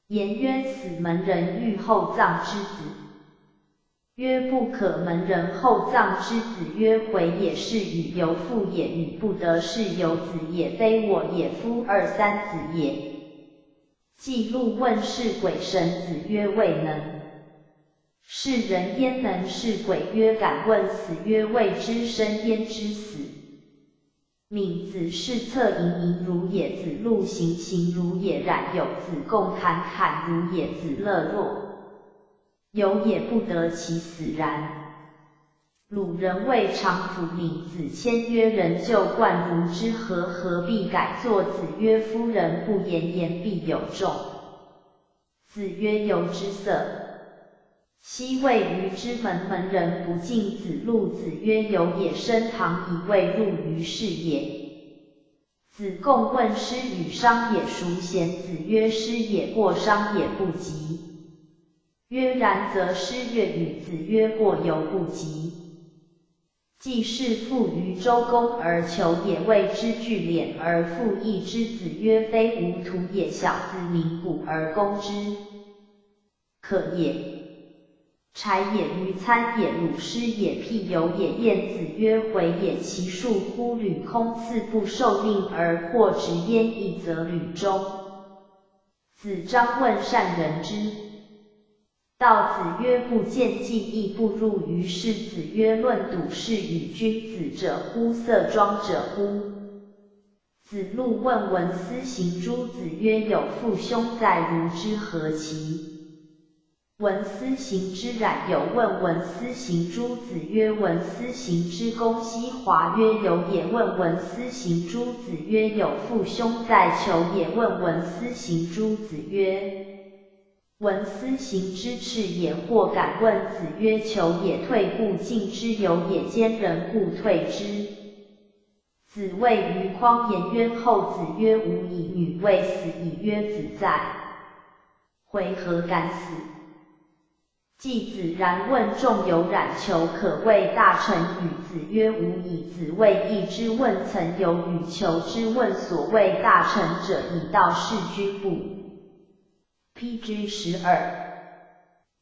颜渊死门人遇厚葬之子。曰不可门人厚葬之子曰回也是与游父也与不得是游子也非我也夫二三子也。季路问是鬼神子曰未能。 是人焉能是鬼曰敢问死曰未知生焉知死。闵子是策盈盈如也子路行行如也冉有子贡坎坎如也子乐若有也不得其死然。鲁人谓长府闵子骞曰人就冠如之何何必改作子曰夫人不言言必有众。子曰：由之色。昔谓于之门，门人不敬子路。子曰：由也，升堂以未入于室也。子贡问：师与商也孰贤？子曰：师也过，商也不及。曰：然则师乐与？子曰：过犹不及。 季氏父于周公而求也，谓之聚敛而父异之。子曰：非吾徒也，小子鸣鼓而攻之，可也。柴也，鱼餐也，鹵鸶也，譬游也，晏子曰：回也，其数乎旅空，賜不受命而获执焉，亦则旅中。子张问善人之 道。子曰：不见，既亦不入于室。子曰：论笃是与君子者乎？色庄者乎？子路问：闻斯行诸？子曰：有父兄在，如之何其？闻斯行之冉有？问：闻斯行诸？子曰：闻斯行之公西华。曰：有也。问：闻斯行诸？子曰：有父兄在，求也。问：闻斯行诸？子曰： 闻斯行之赤也，或敢问。子曰：求也，退故进之，由也，奸人故退之。子谓于匡颜曰：后。子曰：无矣，女未死矣。曰：子在，回何敢死？季子然问仲由冉求可谓大臣与？子曰：无矣。子谓季之问曾由与求之？问所谓大臣者，以道事君不 P G十二。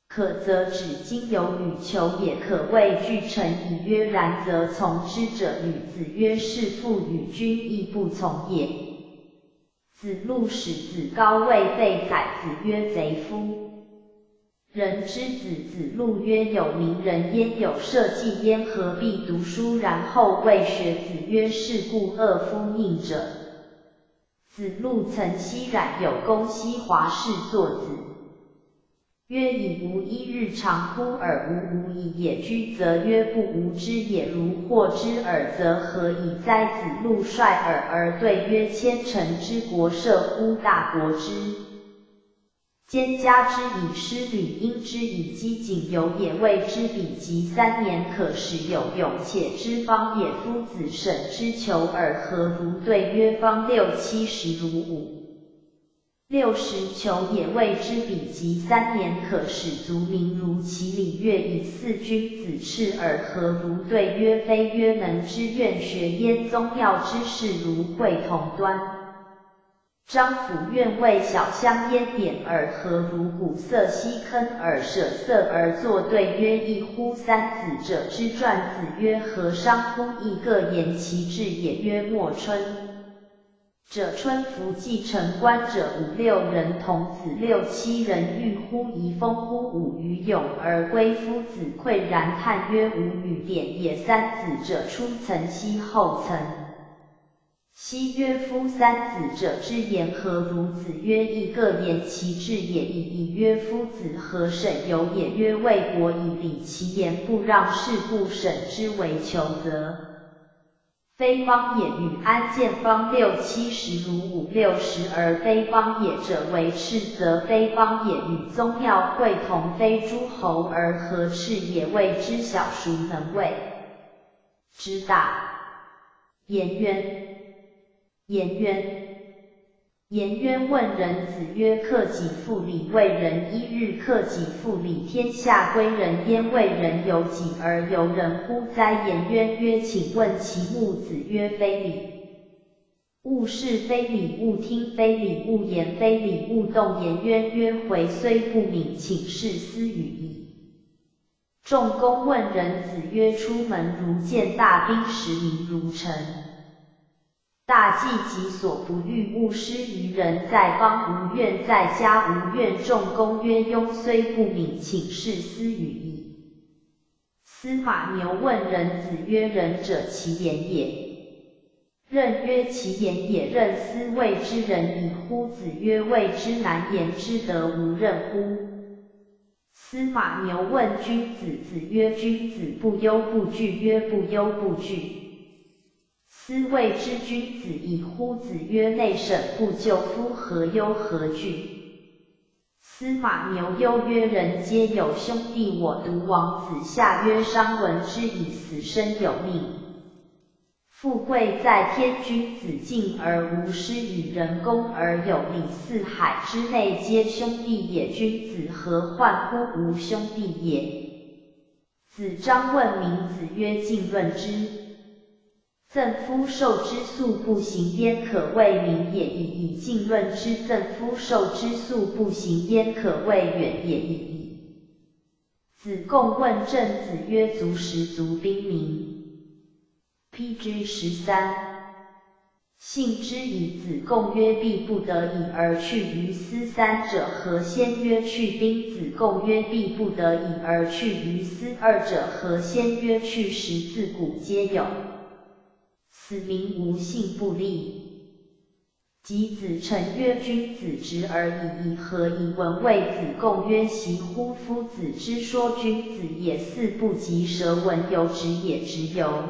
可则指今由与求也，可谓俱臣矣。曰：然则从之者与？子曰：是父与君亦不从也。子路使子高位被宰。子曰：贼夫！人之子。子路曰：有名人焉，有社稷焉，何必读书然后未学？子曰：是故恶夫佞者。 子路曾昔冉有公西华，是作子曰：以吾一日长乎？尔无吾已也。居则曰：不无知也，如获之尔则何以哉？子路率尔而对曰：千乘之国，射乎大国之 兼加之以师旅，因之以饥馑游也，未知彼及三年可使有勇且之方也。夫子审之求尔，何如对曰：方六七十如五六十求也，未知彼及三年可使卒民如其旅。月以四君子赤尔，何如对曰：非约能之愿学焉，宗庙之事如会同端 张府愿为小乡焉，典尔，何如鼓瑟西坑尔，舍色而作对曰：亦乎？三子者之传。子曰：何商乎？亦各言其志也。曰：莫春。者春服既成冠者，五六人童子，六七人御乎？宜丰乎舞于泳而归。夫子喟然叹曰：无语典也。三子者出曾翕后曾 昔曰：夫三子者之言何如？子曰：亦各言其志也已矣。曰：夫子何审由也？曰：卫国以礼其言，不让，是故审之为求则非方也与？安建方六七十如五六十而非方也者，为赤则非方也与？宗庙会同非诸侯而何赤也？未知小孰能为之大。颜渊。颜渊。颜渊问仁。子曰：克己复礼。为仁一日，克己复礼，天下归仁焉。为仁由己而由人乎哉？颜渊曰：请问其目。子曰：非礼勿视，非礼勿听，非礼勿言，非礼勿动。颜渊曰：回虽不敏，请事斯语矣。 仲弓问仁。子曰：出门如见大兵，食民如晨大饑，己所不欲，勿施于人。在邦无怨，在家无怨。仲弓曰：弓虽不敏，请事斯语矣。司马牛问仁。子曰：仁者其言也。 任曰：其言也。任斯谓之仁矣乎？子曰：未之难言之，德无任乎？司马牛问君子。子曰：君子不忧不惧。曰：不忧不惧，斯谓之君子矣乎？子曰：内审不救，夫何忧何惧？司马牛忧曰：人皆有兄弟，我独亡。子夏曰：商闻之矣，死生有命。富贵在天，君子敬而无失，与人恭而有礼，四海之内皆兄弟也，君子何患乎無兄弟也？子张问名子曰：敬论之。 赠夫受之粟不行焉，可谓名也已矣。敬论之。赠夫受之粟不行焉，可谓远也已矣。子贡问政子曰：足食足兵名。P G十三。信之矣。子贡曰：必不得已而去于斯。三者合先曰去兵。子贡曰：必不得已而去于斯。二者合先曰去食。自古皆有 此名无信不立。及子成曰：君子直而已矣，何以闻未？子贡曰：习乎！夫子之说君子也，似不及蛇。闻有止也，止有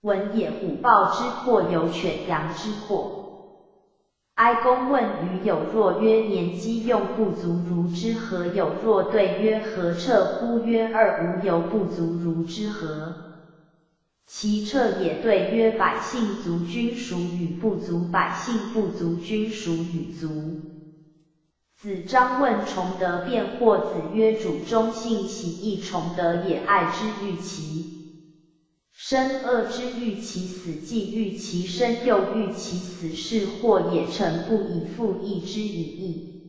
闻也。虎豹之阔，有犬羊之阔。哀公问于有若曰：年积用不足如之何？有若对曰：何掣乎？曰：二无由不足如之何？ 其掣也。对曰：百姓足君孰与不足？百姓不足君孰与足？子张问崇德辩惑子曰：主忠信喜，亦崇德也。爱之欲其生，恶之欲其死，既欲其生，又欲其死，是惑也。诚不以复，亦之以义。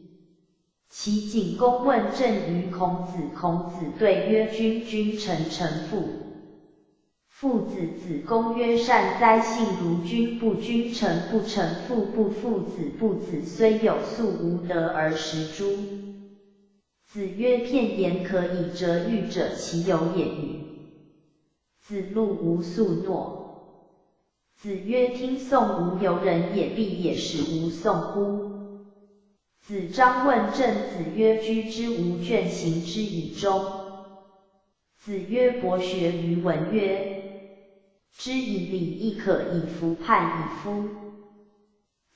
齐景公问政于孔子。孔子对曰：君君臣臣父。父子子公曰：善哉！信如君，不君臣不臣父，不父子不子，虽有粟无得而食诸。子曰：片言可以折喻者，其有也与？子路无粟辍。子曰：听宋无由人也，必也使无宋乎？ 子张问政子曰：居之无倦，行之以忠。子曰：博学于文约，知以礼亦可以服叛以夫。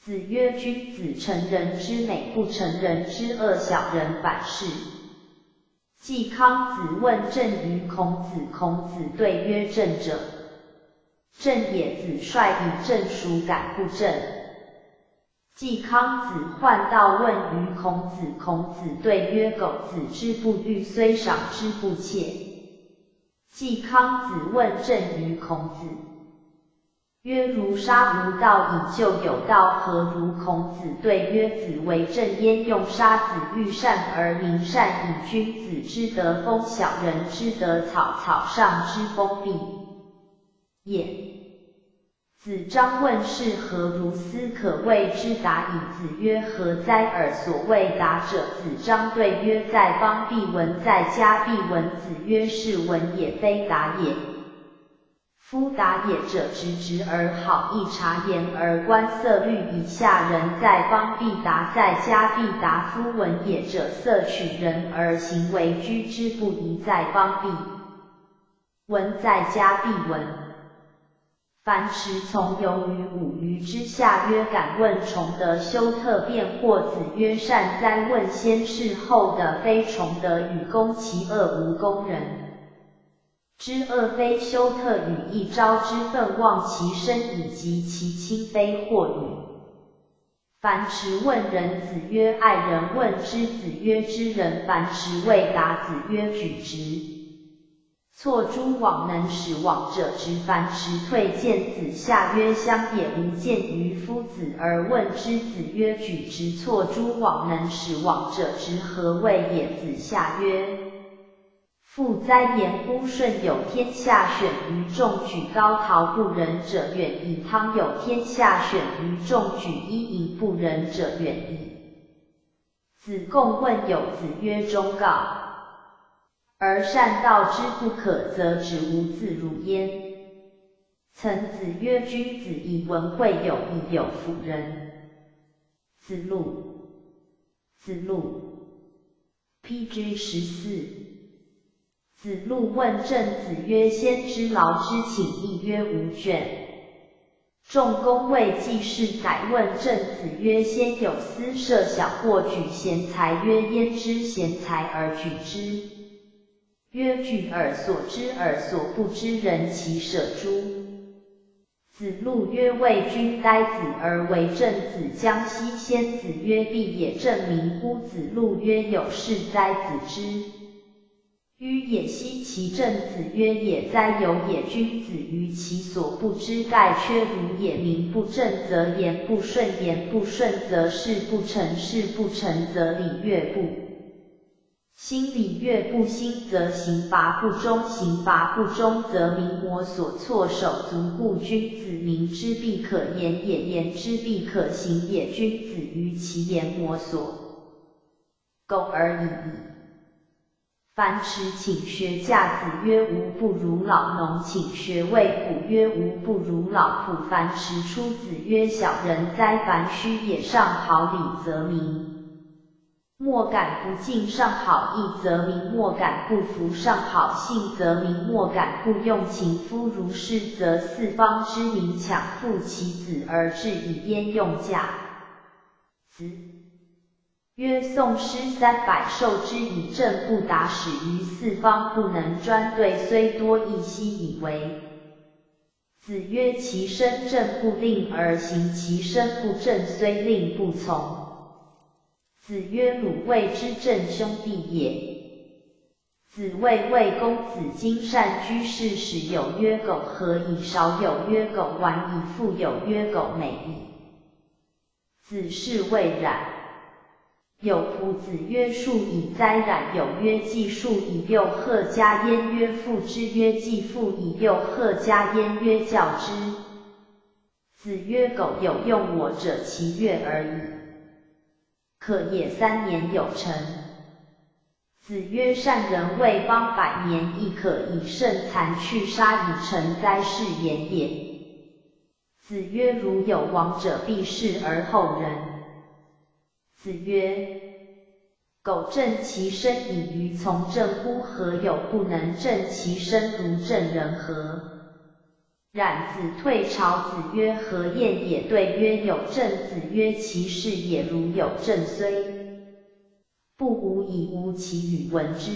子曰：君子成人之美，不成人之恶。小人反是。季康子问政于孔子。孔子对曰：政者，正也。子帅以政孰敢不正？ 季康子患盗问于孔子。孔子对曰：狗子之不欲，虽赏之不窃。季康子问政于孔子曰：如杀无盗矣，就有盗何如？孔子对曰：子为政焉，用杀子欲善而民善矣。君子之德风小，人之德草，草上之风必也。 子张问是何如斯可谓之达矣？子曰：何哉？尔所谓达者。子张对曰：在邦必闻，在家必闻。子曰：是闻也，非达也。夫达也者，执执而好，一察言而观色虑以下人。在邦必达，在家必达。夫闻也者，色取人而行为居之不疑。在邦必闻，在家必闻。 樊迟从游于舞鱼之下曰：敢问崇德休特辩惑子曰：善哉问先是后的非崇德与公其恶无公人。之恶非休特与一朝之愤忘其身以及其亲非惑与。樊迟问仁子曰：爱人问之子曰：知人？樊迟未答子曰：举直。 错诸枉能使枉者直。樊迟退见子夏曰：乡野无见于夫子而问之子曰：举直错诸枉能使枉者直，何谓也？子夏曰：父哉，言乎舜有天下选于众举高陶不仁者远矣，汤有天下选于众举伊尹不仁者远矣。子贡问有子曰：忠告 而善道之不可则止，无自如焉。曾子曰：君子以文会友，以友辅仁。子路，子路。P G十四。子路问政子曰：先知劳之请，亦曰无倦。仲弓未济事，宰问政子曰：先有司设小过举贤才，曰：焉知贤才而举之？曰：举而所知而所不知人，其舍诸？子路曰：为君待子而为政，子将西迁。子曰：必也正名乎？子路曰：有事哉，子之 与也。西其政子曰：也哉，有也。君子于其所不知盖缺。如也，名不正则言不顺，言不顺则事不成，事不成则礼乐不兴，礼乐不兴则刑罚不终，刑罚不终则名筱所，措手足。故君子明之必可言也，言之必可行也。君子于其言筱所 狗而已矣。樊迟请学驾，子曰：吾不如老农。请学卫普，曰：吾不如老仆。樊迟出，子曰：小人哉，樊须也。上好礼则名，莫敢不敬；上好义则名，莫敢不服。上好信则名，莫敢不用。情夫如是，则四方之民强附其子而至矣。焉用驾子？ 曰：宋师三百授之以政不达，始于四方不能专对，虽多亦悉以为。子曰：其身正不令而行，其身不正虽令不从。子曰：鲁卫之政兄弟也。子谓卫公：子今善居士，始有曰狗，何以少有曰狗，晚矣，复有曰狗，每矣。 子是谓冉有仆。子曰：数已哉。冉有曰：既数已，又何加焉？曰：父之。曰：既父已，又何加焉？曰：教之。子曰：狗有用我者，其悦而已，可也。三年有成。子曰：善人为邦百年，亦可以胜残去杀以成灾，是言也。 子曰：如有亡者，必是而后人。子曰：狗正其身以愚从政乎？何有不能正其身如正人何？冉子退朝。子曰：何晏也？对曰：有政。子曰：其事也。如有政，虽不无以无其语闻之。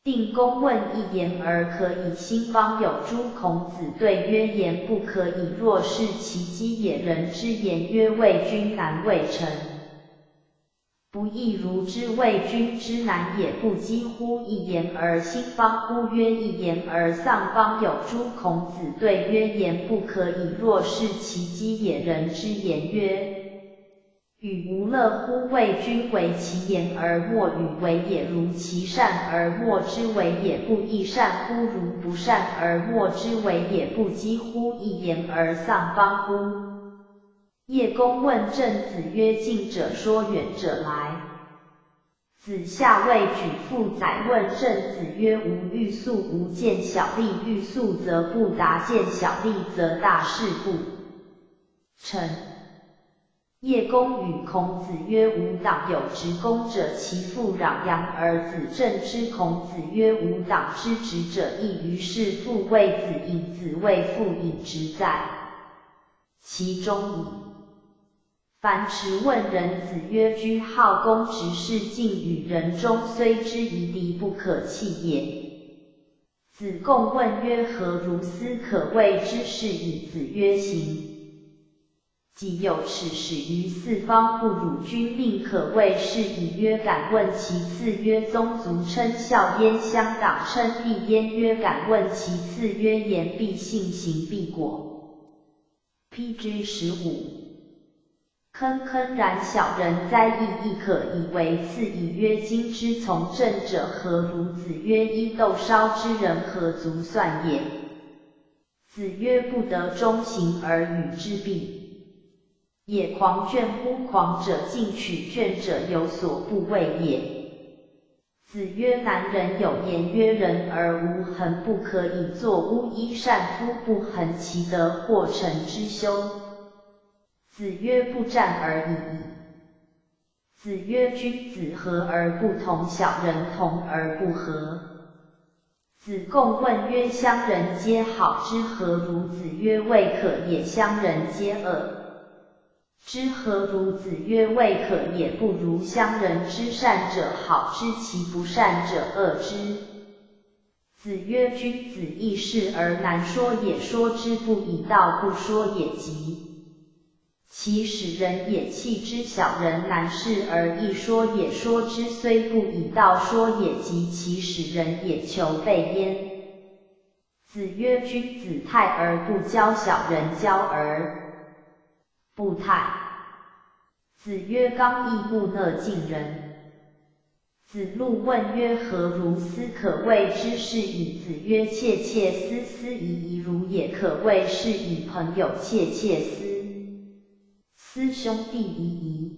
定公问：一言而可以兴邦有诸？孔子对曰：言不可以，若是其机也。人之言曰：畏君难畏臣，不亦如之？畏君之难也不机乎？一言而兴邦乎？曰：一言而丧邦有诸？孔子对曰：言不可以，若是其机也。人之言曰： 语无乐乎？畏君为其言而莫语为也，如其善而莫知为也，不亦善乎？如不善而莫知为也，不机乎？一言而丧邦乎？叶公问政子曰：近者说，远者来。子夏未举父宰问政子曰：吾欲速无间小利，欲速则不达，间小利则大事不成。 叶公语孔子曰：吾党有执公者，其父壤阳而子政之。孔子曰：吾党之执者亦于是父。谓子隐子，谓父隐直在其中矣。樊迟问仁子曰：居好公执事，近与人忠，虽之夷，敌不可弃也。子贡问曰：何如斯可谓之是矣？子曰：行 己有耻，始于四方不辱君命，可谓是矣。曰：敢问其次。曰：宗族称校焉，乡党称地焉。曰：敢问其次。曰：言必信，行必果。P G十五。坑坑然小人哉，亦亦可以为次矣。曰：今之从政者何如？子曰：衣豆烧之人何足算也。 子曰：不得中行而与之比也。狂卷乎？狂者，近取卷者有所不为也。子曰：南人有言曰：人而无恒，不可以作巫医；善夫不恒，其德或成之修。子曰：不战而已矣。 子曰：君子和而不同，小人同而不和。子贡问曰：乡人皆好之，何如？子曰：未可也，乡人皆恶之。何如？子曰：未可也不如，乡人之善者好之，其不善者恶之。子曰：君子異士而難說也，說之不以道，不說也及，其使人也棄之。小人難事而易說也，說之雖不以道，說也及，其使人也求备焉。子曰：君子泰而不骄，小人驕而不泰。子曰：刚毅木讷近人。子路问曰：何如斯可谓之是矣？子曰：切切斯斯已矣，如也可谓是矣，朋友切切斯斯兄弟已矣。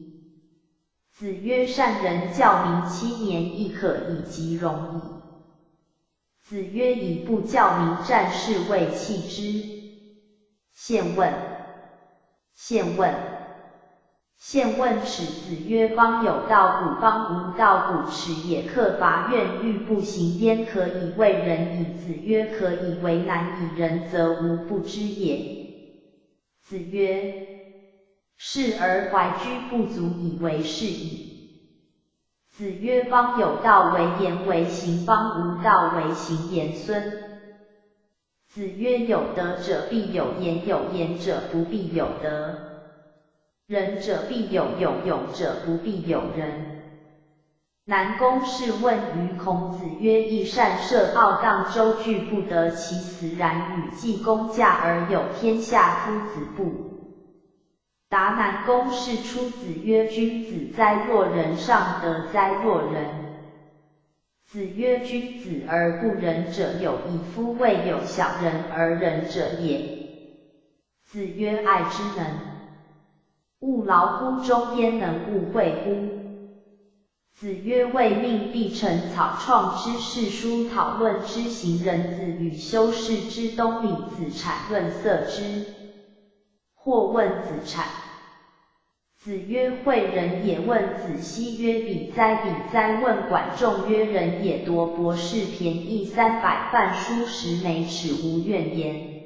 子曰：善人教民七年，亦可以及荣矣。子曰：以不教民，战士未弃之。现问。现问。现问尺。子曰：邦有道古，邦无道古，尺也。客伐怨欲不行焉，可以为人矣。子曰：可以为难矣，仁则无不知也。子曰：士而怀居不足以为是矣。子曰：邦有道为言为行，邦无道为行言孙。子曰：有德者必有言，有言者不必有德。仁者必有勇，勇者不必有仁。南宫氏问于孔子曰：益善射鏖荡舟，俱不得其死，然予季公驾而有天下夫子不？答南宫氏出。子曰：君子哉若人，尚德哉若人。子曰：君子而不仁者有矣，夫未有小人而仁者也。子曰：爱之能勿劳乎中焉，能勿惠乎？子曰：未命必成草创之，侍书讨论之，行人子语修饰之，东李子产论色之，或问子产。子曰：诲人也。问子西曰：彼哉，彼哉。问管仲曰：人也夺博士便宜，三百饭蔬食，每尺无怨言。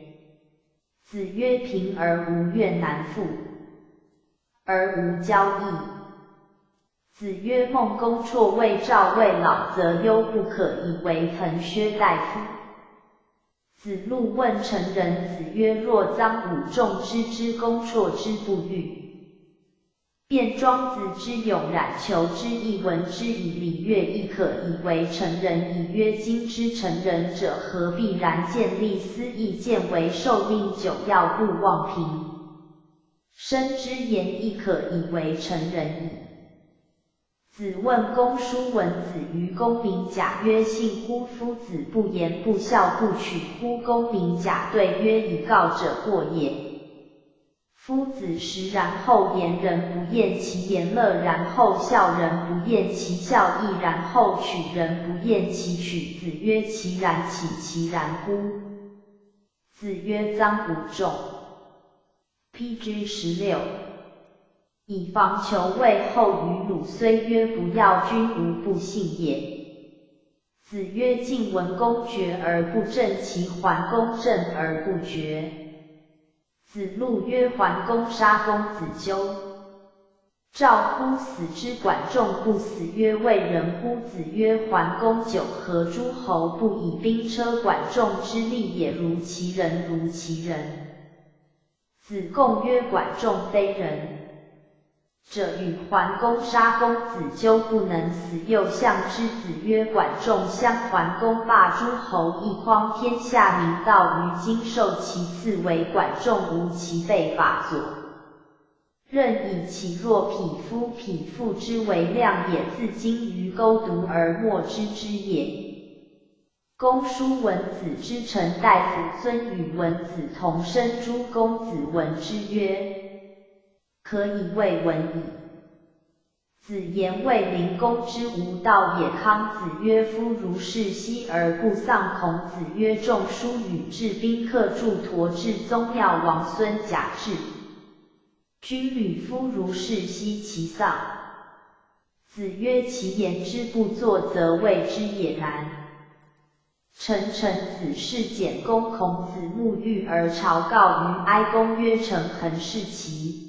子曰：贫而无怨，难富而无骄逸。子曰：孟公绰未兆未老，则忧不可以为腾薛大夫。子路问成人子曰：若臧武仲支之弓，绰之不遇，卞庄子之勇冉，求之亦闻之矣，礼乐亦可以为成人矣。曰：今之成人者，何必然见利思义，见为受命久要勿忘平生之言，亦可以为成人矣。子问公叔文子于公明甲曰：信乎夫子，不言不效，不取乎？公明甲对曰：以告者过也。夫子实然后言，人不厌其言；乐然后笑，人不厌其笑；义然后取，人不厌其取。子曰：其然岂其然乎？子曰：臧武仲。P G十六。以防求未后于鲁，虽曰不要，君无不信也。子曰：近闻公决而不正其，还公正而不决。子路曰：还公杀公子纠，赵乎？死之。管仲不死，曰：为人乎？子曰：还公久，何诸侯不以兵车管仲之力也，如其人，如其人。子贡曰：管仲非人者与，还公杀公子纠不能死。又相之。子曰：管仲相还公，霸诸侯一匡，天下民道于今，受其赐为管仲，无其被法佐。任矣。岂若匹夫，匹妇之为量也，自今于钩独而没之之也。公叔文子之臣大夫孙与文子同生诸公子文之曰：可以为文矣。子言卫灵公之无道也。康子曰：夫如是息而不丧。孔子曰：仲叔与至宾客，祝驮至宗庙王孙贾至，君履夫如是息其丧。子曰：其言之不作，则谓之也难。臣臣子事简公。孔子沐浴而朝告于哀公曰：臣恒视其。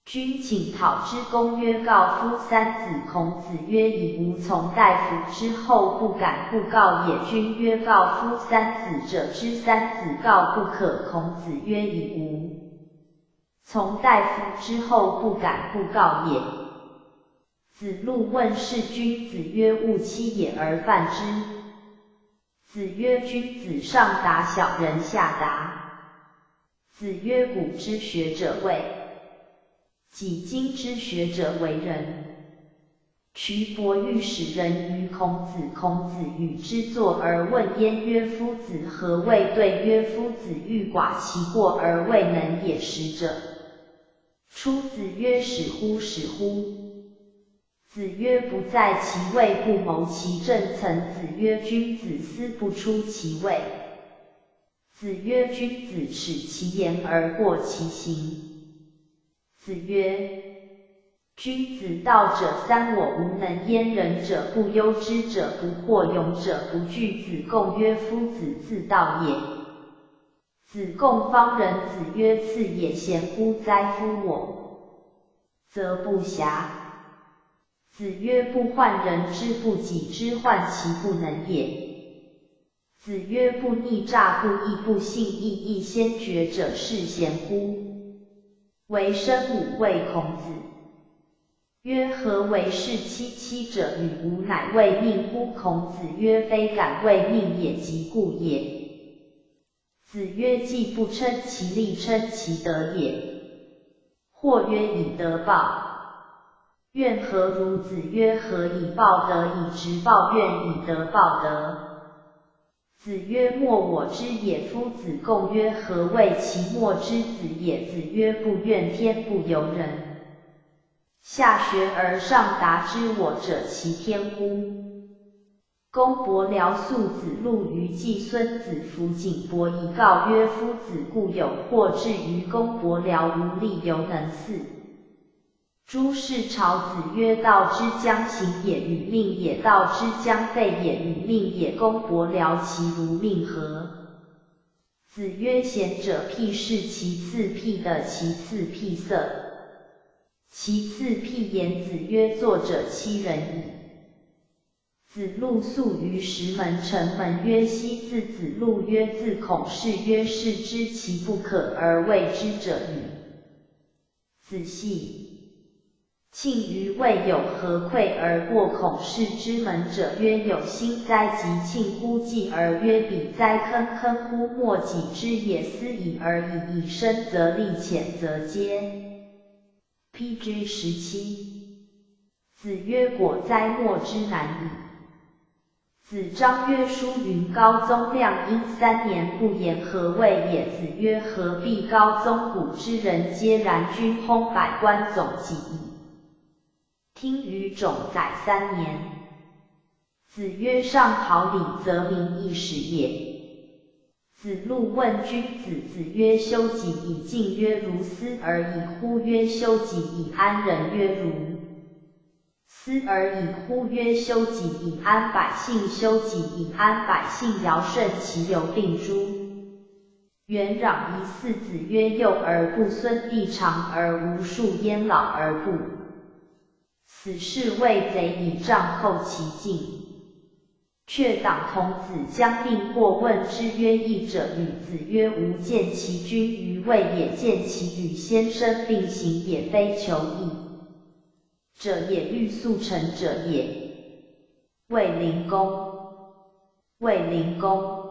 君请讨之。公曰：告夫三子。孔子曰：已无。从大夫之后不敢不告也。君曰：告夫三子者之。三子告不可。孔子曰：已无。从大夫之后不敢不告也。子路问事君。子曰：勿欺也而犯之。子曰：君子上达，小人下达。子曰：古之学者为己，今之学者为人。渠伯欲使人于孔子。孔子与之坐而问焉曰：夫子何为对？曰：夫子欲寡其过而未能也。使者出子曰：使乎，使乎。子曰：不在其位，不谋其政。曾子曰：君子思不出其位。子曰：君子耻其言而过其行。子曰：君子道者三：我无能焉。仁者不忧之，者不惑，勇者不惧。子贡曰：夫子自道也。子贡方仁。子曰：次也。贤乎哉夫我，则不暇。子曰：不患人之不己知，患其不能也。子曰：不逆诈不义不信义，亦先觉者是贤乎？为生母谓孔子曰：何为是妻？妻者与吾乃未命乎？孔子曰：非敢未命也，即故也。子曰：既不称其力，称其德也。或曰：以德报怨何如？子曰：何以报德？以直报怨，以德报德。子曰：莫我之也。夫子贡曰：何谓其莫之？子也。子曰：不怨天不尤人，下学而上达之我者，其天乎？公伯僚宿子路于季。孙子服景伯以告曰：夫子固有惑志于公伯僚，无力尤能似。 诸事朝。子曰：道之将行也，与命也；道之将废也，与命也。公伯僚其如命何？子曰：贤者辟室，其次辟地，其次辟色，其次辟言。子曰：作者七人矣。 子路宿于石门。城门曰：昔。子子路曰：子孔氏曰：士之，其不可而为之者與？子细庆于未有，何喟而过孔氏之门者？曰：有星哉！及庆乎祭而曰：彼哉！坑坑乎！莫祭之也。思已而已矣。深则厉，浅则揭。 P G十七。子曰：果哉，莫之难矣。子张曰：叔云高宗亮阴三年不言，何谓也？子曰：何必高宗古之人皆然均薨，百官总己矣。听雨种宰三年。子曰：上考礼则民易始也。 子路问君子。子曰：修己以敬。曰：如斯而已乎？曰：修己以安人。曰：如斯而已乎？曰：修己以安百姓。修己以安百姓，尧舜其犹病诸。元壤夷四子曰：幼而不孙，必长而无树，焉老而不死，是谓贼矣。杖后其进。 却党童子将令过，问之曰：义者与？子曰：无见其君於位也，见其与先生并行也，非求义者也，欲速成者也。卫灵公。卫灵公。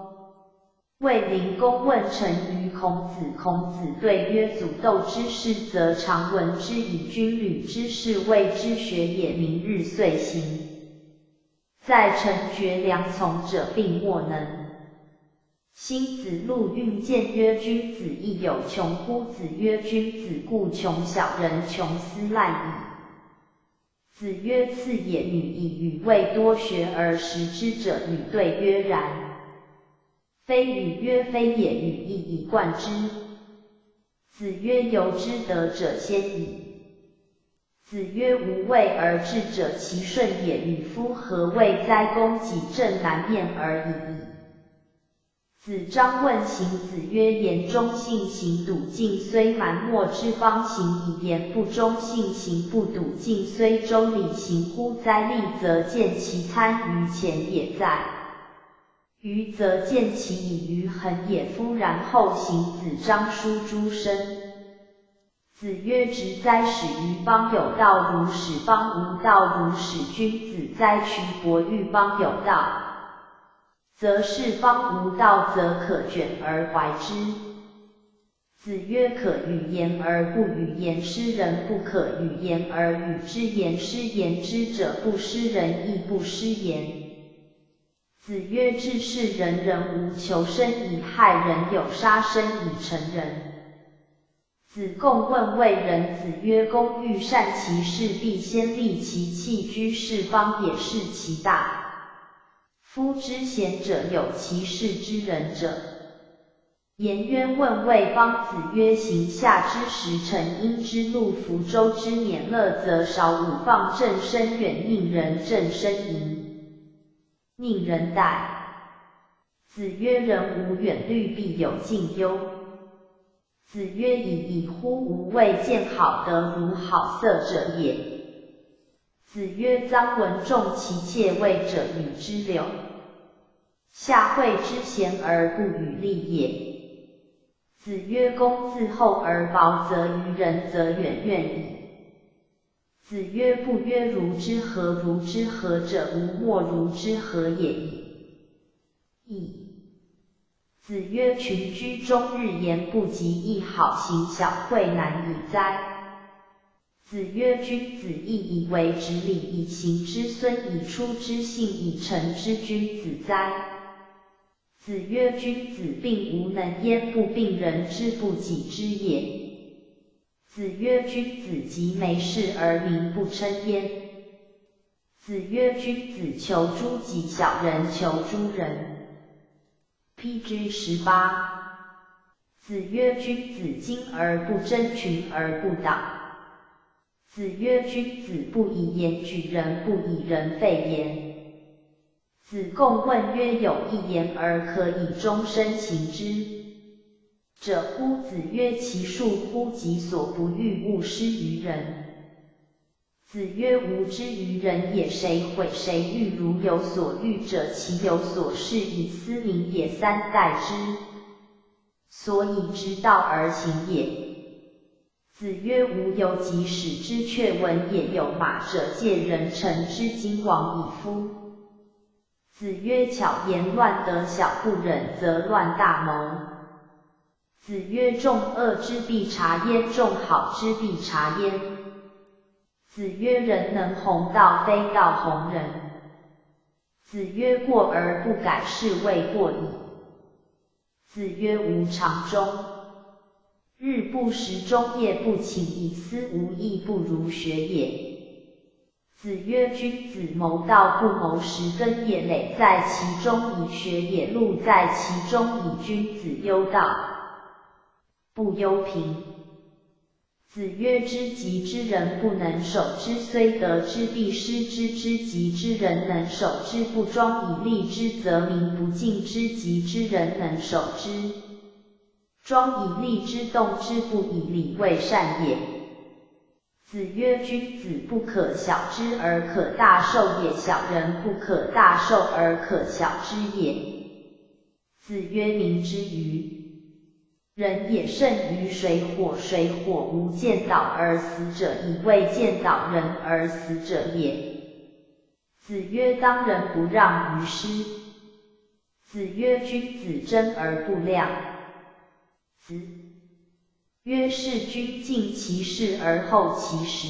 卫灵公问臣于孔子。孔子对曰：祖豆之事，则常闻之矣。君旅之事，谓之学也。明日遂行。 在臣决粮从者，病莫能兴。子路运见曰：君子亦有穷乎？子曰：君子固穷，小人穷斯滥矣。子曰：次也。女以语未多学而识之者与？对曰：然。非语曰非也，语亦以贯之。子曰：由之得者鲜矣。子曰：无为而治者，其顺也。与夫何为哉？公己正南面而已矣。子张问行，子曰：言中信，行笃进，虽蛮貊之邦；行以言不忠，信行不笃进，虽周礼，行乎哉？立则见其参于前也哉，余则见其已于恒也。夫然后行，子张书诸生。子曰：直哉！始于邦有道，如始邦无道，如始君子哉。衢伯欲邦有道，则是邦无道，则可卷而怀之。子曰：可与言而不与言失人，不可与言而与之言失言之者不失人亦不失言。子曰：至是仁人无求生以害人，有杀生以成仁。子贡问为仁。子曰：公欲善其事，必先利其器。居士邦也，事其大。夫之贤者有，其事之仁者。颜渊问为邦。子曰：行夏之时，成殷之路，覆周之年，乐则少舞，放正声远，宁人正声淫，宁人待。子曰：人无远虑，必有近忧。子曰：已矣，乎无未见好德如好色者也。子曰：臧文仲其妾，为者与之柳，夏惠之贤而不与立也。子曰：公自厚而薄责于人，则远怨矣。子曰：不曰如之何，如之何者，吾莫如之何也已矣。子曰：群居终日言不及，一好行小惠难矣哉。子曰：君子义以为直礼，以行之孙，以出之信，以成之君子哉。子曰：君子病无能焉，不病人之不己知也。子曰：君子及梅氏而民不称焉。子曰：君子求诸己，小人求诸人。P G十八。子曰：君子精而不争，群而不党。子曰：君子不以言举人，不以人废言。子贡问曰：有一言而可以终身行之者乎？子曰：其恕乎己所不欲，勿施于人。子曰：无知于人也，谁毁谁欲？如有所欲者，其有所示以斯明也，三代之所以知道而行也。子曰：无由己始知，却闻也。有马者借人乘之，今往矣夫。子曰：巧言乱德小，不忍则乱大谋。子曰：众恶之必察焉，众好之必察焉。子曰：人能弘道，非道弘人。子曰：过而不改，是谓过矣。子曰：无常终，日不食，终夜不寝，以斯无益，不如学也。子曰：君子谋道不谋食，根也累在其中矣，学也路在其中矣。君子忧道，不忧貧。子曰：知己知人，不能守之，虽得之，必失之。知己知人，能守之，不庄以利之，则民不敬。知己知人，能守之，庄以利之，动之不以礼，未善也。子曰：君子不可小知而可大受也，小人不可大受而可小知也。子曰：民之愚，人也甚愚。水火，水火无见导而死者矣，未见导人而死者也。子曰：当仁不让于师。子曰：君子争而不量。子曰：事君敬其事而后其食。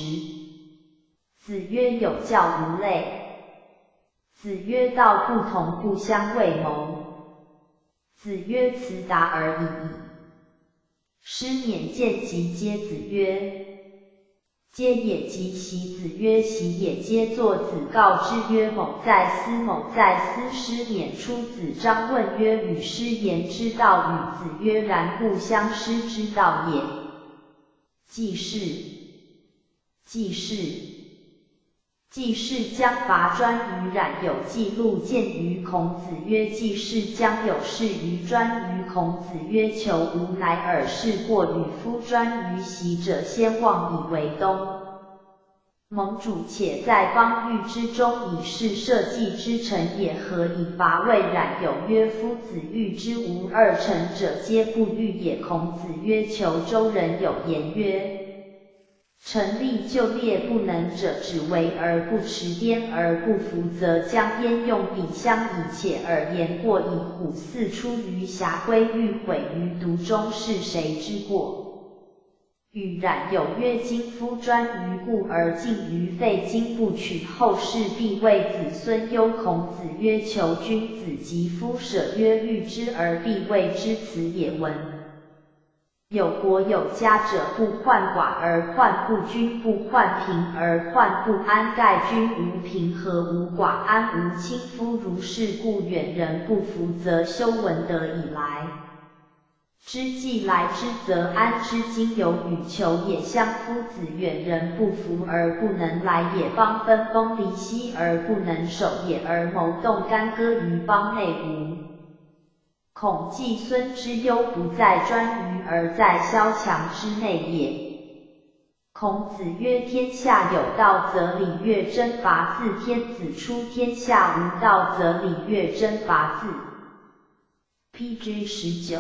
子曰：有教无类。子曰：道不同，不相为谋。子曰：辞达而已矣。师免见及皆。子曰：皆也。及习。子曰：习也。皆作子告之曰：某在思，某在思。师免出。子张问曰：与师言之道与？子曰：然故相师之道也。季氏。既是。既是将罚专于冉有记录见于孔子曰：既是将有事于专于孔子曰：求无乃尔是过与夫专于习者先望以为东。盟主且在邦域之中以示社稷之臣也，何以罚谓冉有曰：夫子欲之无二臣者皆不遇也。孔子曰：求周人有言曰：臣立就列不能者只围而不持边而不服则将边用彼相以且尔言过矣。虎似出于峡归欲毁于毒中是谁之过？与冉有曰：今夫专于故而进于废今不取后世必为子孙忧。孔子曰：求君子及夫舍曰：欲之而必为之此也。文。有国有家者不患寡而患不均不患贫而患不安盖君无贫何无寡安无亲夫如是故远人不服则修文德以来。知既来之则安之今有与求也相夫子远人不服而不能来也邦分崩离析而不能守也而谋动干戈于邦内无。恐季孙之忧不在专于而在萧墙之内也。孔子曰：天下有道则礼乐征伐自天子出天下无道则礼乐征伐自。P G 十九。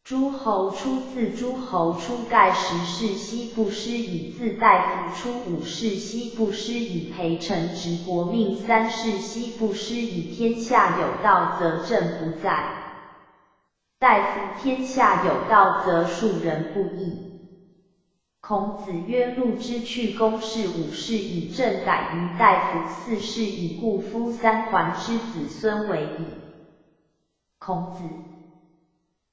诸侯出自诸侯出盖十世悉不施以自大夫出五世悉不施以陪臣执国命三世悉不施以天下有道则政不在。大夫天下有道则庶人不异。孔子曰：路之去公是五世以政逮于大夫四世以故夫三桓之子孙为矣。孔子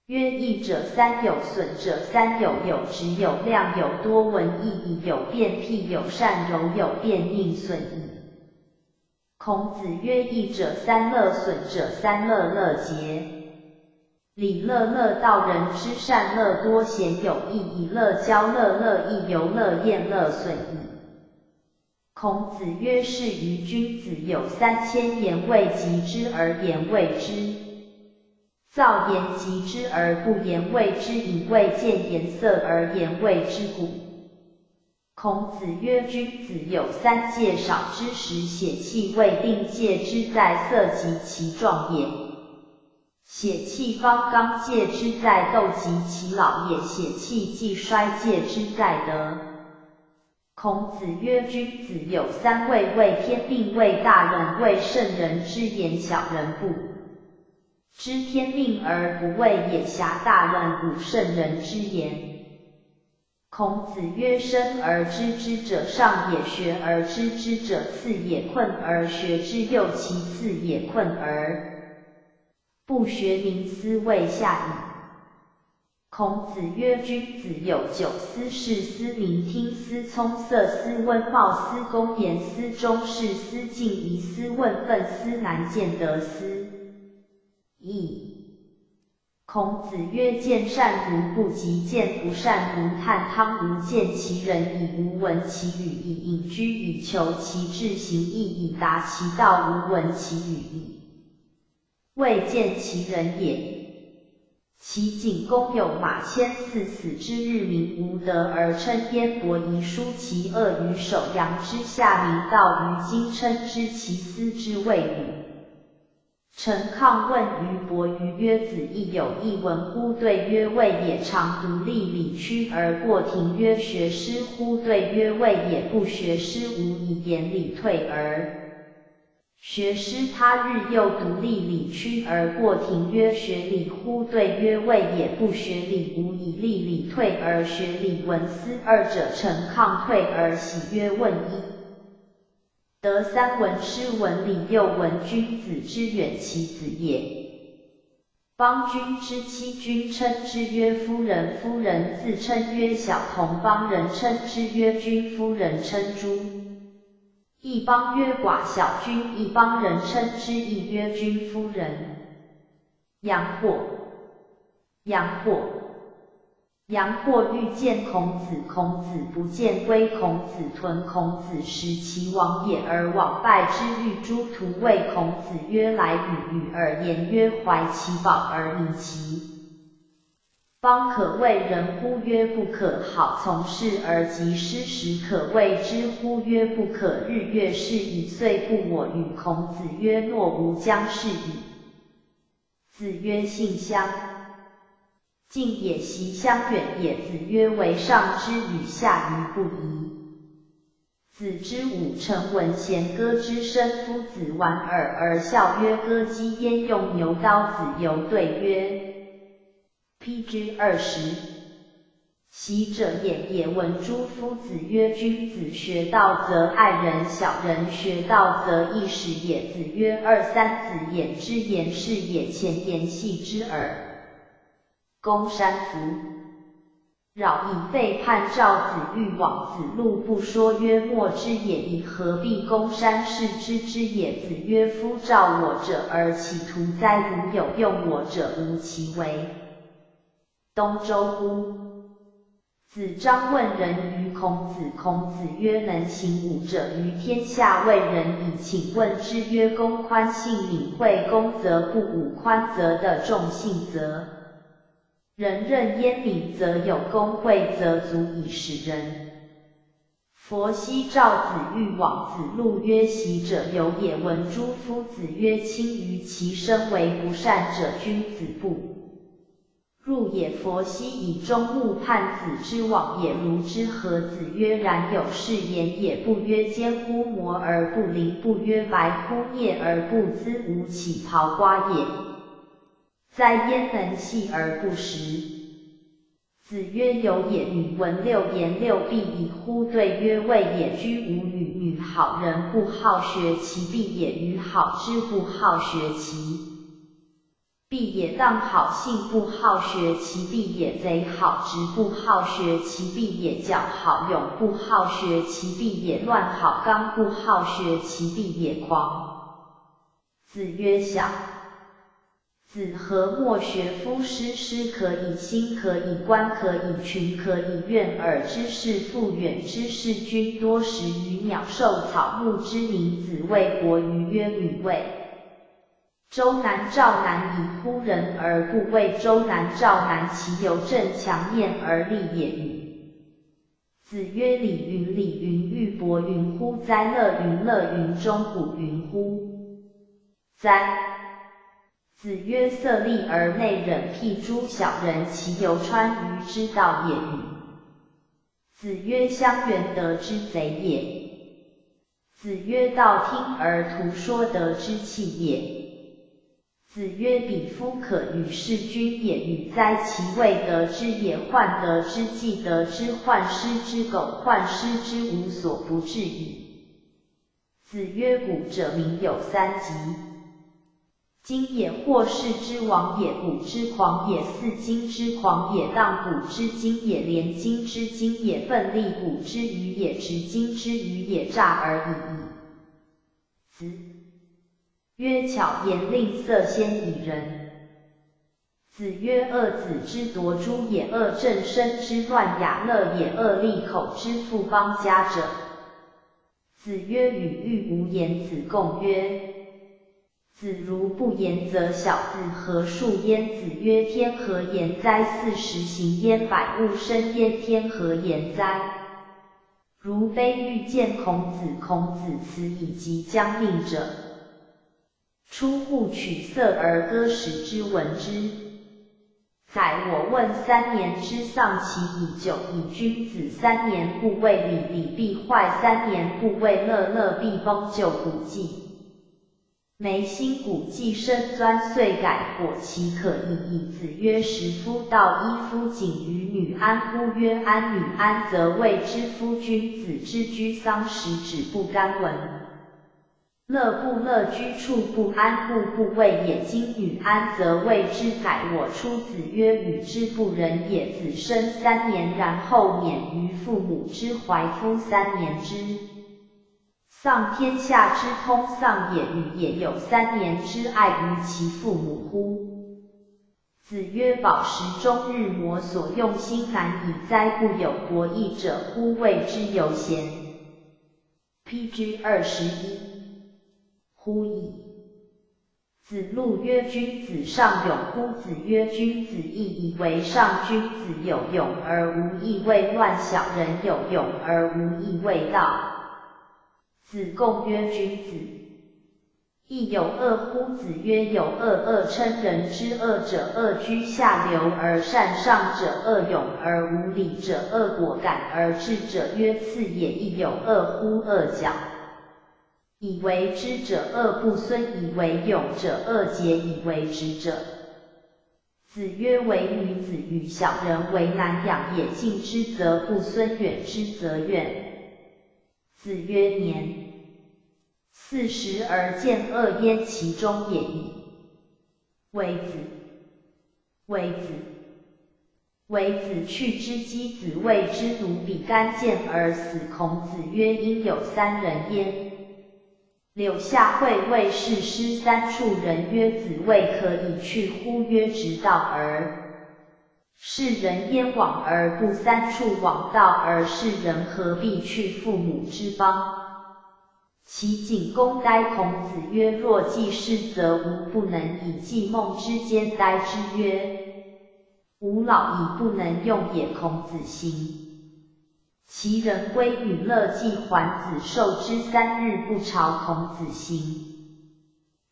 曰：益者三有损者三有有直有量有多闻义矣有辩辟有善柔有辩佞损矣。孔子曰：益者三乐损者三乐乐节。礼乐乐道人之善乐多贤有益矣乐交乐乐益游乐宴乐损矣。孔子曰：是于君子有三千言未及之而言未之，造言及之而不言未之以未见颜色而言未之故。孔子曰：君子有三戒少之时血气未定戒之在色及其壮也。血气方刚戒之在斗及其老也血气既衰戒之在德。孔子曰：君子有三畏：畏天命、畏大人、畏圣人之言。小人不知天命而不畏也，狭大人侮圣人之言。孔子曰：生而知之者上也，学而知之者次也，困而学之又其次也，困而不学名斯谓下矣。孔子曰：君子有九思：视思、聆听思、聪色思、温貌思、恭言思、终视思、敬仪思、问问思、难见得思。义。孔子曰：见善如故己，见不善如探汤。无见其人矣，无闻其语矣，隐居以求其志行义矣，达其道。无闻其语矣，未见其人也。齐景公有马千驷，死之日民无德而称焉伯夷，叔其恶于首阳之下民盗于今，称之其驷之谓与。陈抗问于伯夷曰：子亦有一文乎？对曰：未也。常独立礼屈而过庭曰：学诗乎？对曰：未也，不学诗无以言礼退而 学诗。他日又独立礼屈而过庭曰：学礼乎？对曰：未也，不学礼无以立礼退而学礼文思。二者陈抗退而喜曰：问一得三文诗文礼，又闻君子之远其子也。 邦君之妻君称之曰夫人，夫人自称曰小童，邦人称之曰君，夫人称诸。一邦曰寡小君，一邦人称之亦曰君夫人。阳货。阳货。杨过遇见孔子，孔子不见归，孔子屯孔子食其亡也而往，拜之欲诸徒。谓孔子曰：来与？与尔言曰：怀其宝而迷其 邦可谓仁乎？曰不可。好从事而及失时，可谓知乎？曰不可。日月逝矣，岁不我与。孔子曰：若吾将逝矣。子曰：信相近也，习相远也。子曰：为上之与下愚不移。子之舞陈文弦歌之声，夫子莞尔而笑曰：歌鸡焉用牛刀？子游对曰： P G二十。习者远也，闻诸夫子曰：君子学道则爱人，小人学道则易始也。子曰：二三子言之言是也，前言戏之耳。公山福。扰以背叛赵子欲往，子路不说曰：莫之也已，何必公山视之之也？子曰：夫召我者而其徒哉，无有用我者无其为。 东周乎？子张问仁于孔子，孔子曰：能行武者于天下，谓仁矣。请问之曰：公宽信敏，惠公则不武，宽则得众信则仁，任焉敏则有功，惠则足以使仁。 佛昔召子欲往，子路曰：习者由也。闻诸夫子曰：亲于其身为不善者，君子不入也。佛昔以终目判子之往也，如之何？子曰：然有是言也，不曰坚乎摩而不凌，不曰白乎篾而不滋，吾岂袍褂也哉？焉能系而不食？ 子曰：有也。女闻六言六必已乎？对曰：未也。居无语。女好人不好学其必也，愚好之不好学其必也，荡好性不好学其必也，贼好直不好学其必也，侥好勇不好学其必也，乱好刚不好学其必也，狂。子曰：小 子何莫学夫诗？诗可以兴，可以观，可以群，可以远。尔知是复远之，是君多识于鸟兽草木之名。子谓伯鱼曰：女为周南赵南矣乎？人而不为周南赵南，其犹正墙面而立也与？子曰：礼云礼云，玉帛云乎哉？乐云乐云，钟鼓云乎哉？ 子曰：色厉而内荏，譬诸小人，其犹川鱼之蹈也与？子曰：相遠得之賊也。子曰：道聽而徒說得之器也。子曰：彼夫可與事君也與哉？其未得之也，患得之，既得之，患失之，苟患失之，無所不至矣。 子曰：古者名有三急。今也，或是之亡也，古之狂也，似今之狂也，荡古之今也，连今之今也，奋厉古之余也，执今之余也，诈而已矣。子曰：巧言令色，鲜矣仁。 子曰：恶子之夺诸也，恶政声之乱雅乐也，恶利口之富邦家者。子曰：与玉无言。子贡曰：子如不言，则小子何述焉？子曰：天何言哉？四十行焉，百物生焉，天何言哉？如悲欲见孔子，孔子辞矣，即将命者 出户取色而歌，使之闻之。宰我问三年之丧期已久矣，君子三年不畏礼，礼必坏；三年不畏乐，乐必崩。旧鼓既黥，新鼓既生，钻遂改火，岂可已矣？子曰：食夫道，衣夫锦，与女安乎？曰：安。女安则谓之夫，君子之居丧，食指不甘，闻 乐不乐，居处不安，故不畏也。今女安则谓之宰我出。子曰：与之不仁也。子生三年，然后免于父母之怀，夫三年之丧，天下之通丧也与？也有三年之爱于其父母乎？子曰：宝石终日磨所用，心难以哉，故有博弈者乎？谓之有贤。P G 二十一。乎矣。子路曰：君子尚勇乎？子曰：君子亦以为上。君子有勇而无义，为乱小人有勇而无义，为道。子贡曰：君子 亦有恶乎？子曰：有恶。恶称人之恶者，恶居下流而善上者，恶勇而无礼者，恶果敢而至者，曰次也。亦有恶乎？恶小以为知者，恶不孙以为勇者，恶节以为直者。子曰：唯女子与小人为难养也，近之则不孙，远之则怨。子曰：年 四十而见恶焉，其中也已。微子，微子，微子去之。箕子谓之奴：比干见而死。孔子曰：应有三人焉。柳下惠谓士师三处人曰：子谓可以去乎？曰：直道而 士人焉，往而不三处，罔道而士人，何必去父母之邦？齐景公待孔子曰：若季氏则无不能以季孟之间待之曰：吾老矣，不能用也。孔子行。齐人归，与乐既还，子受之。三日不朝，孔子行。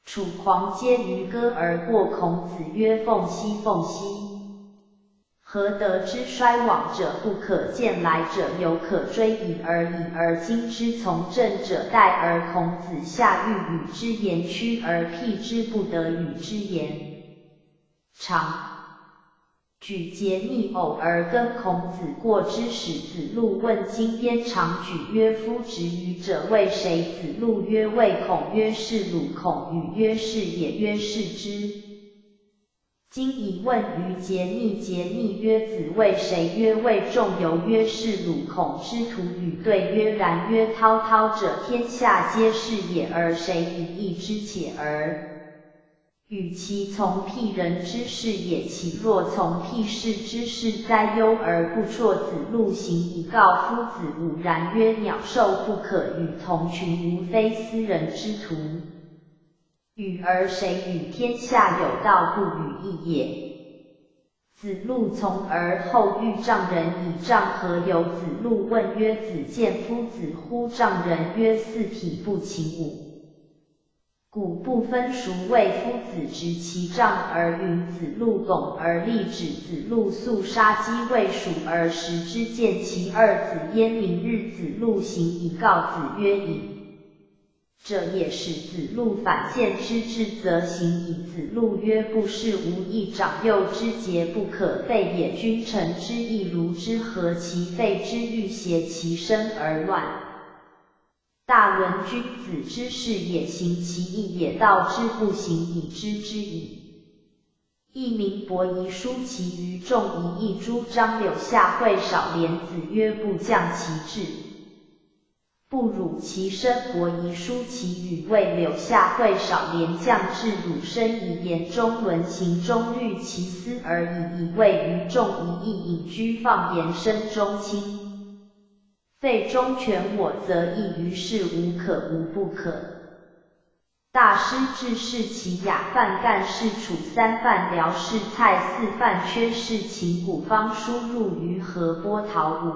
楚狂皆于歌而过。孔子曰：凤兮凤兮，何得之衰往者不可见，来者犹可追矣，而已而今之从政者殆耳。孔子下欲与之言屈而辟之，不得与之言长。 举节佞偶而跟孔子过之，使子路问今焉。长举曰：夫执鱼者谓谁？子路曰：谓孔。曰：是鲁。孔语曰：是也。曰：是之。今以问于节佞。节佞曰：子谓谁？曰：谓仲由。曰：是鲁。孔之徒语对曰：然曰。滔滔者天下皆是也，而谁以易之且而 与其从辟人之事也，岂若从辟士之事哉？忧而不辍。子路行矣，告夫子。武然曰：鸟兽不可与同群，吾非斯人之徒。与而谁与？天下有道，不与义也。子路从而后遇丈人矣。丈何由？子路问曰：子见夫子乎？丈人曰：似体不勤舞， 鼓不分熟。谓夫子执其杖而云：子路拱而立止。子路速杀鸡未熟而食之，见其二子焉。明日子路行矣，告子曰：隐者也。使子路反见之，至则行矣。子路曰：不是无益，长幼之节不可废也。君臣之义，如之何其废之？欲挟其生而乱。 大伦君子之事也，行其义也，道之不行，以知之矣。佚名伯夷叔其于仲尼，亦诸张柳下惠少廉子曰：不降其志，不辱其身。伯夷叔其语，谓柳下惠少廉降志辱身矣，言中伦，行中律，其斯而已矣。谓于仲尼，亦隐居放言，身中卿。 废中权我则异于事，无可无不可。大师治世齐雅，范干事楚，三范辽事蔡，四范缺事秦，古方书入于河，波涛舞。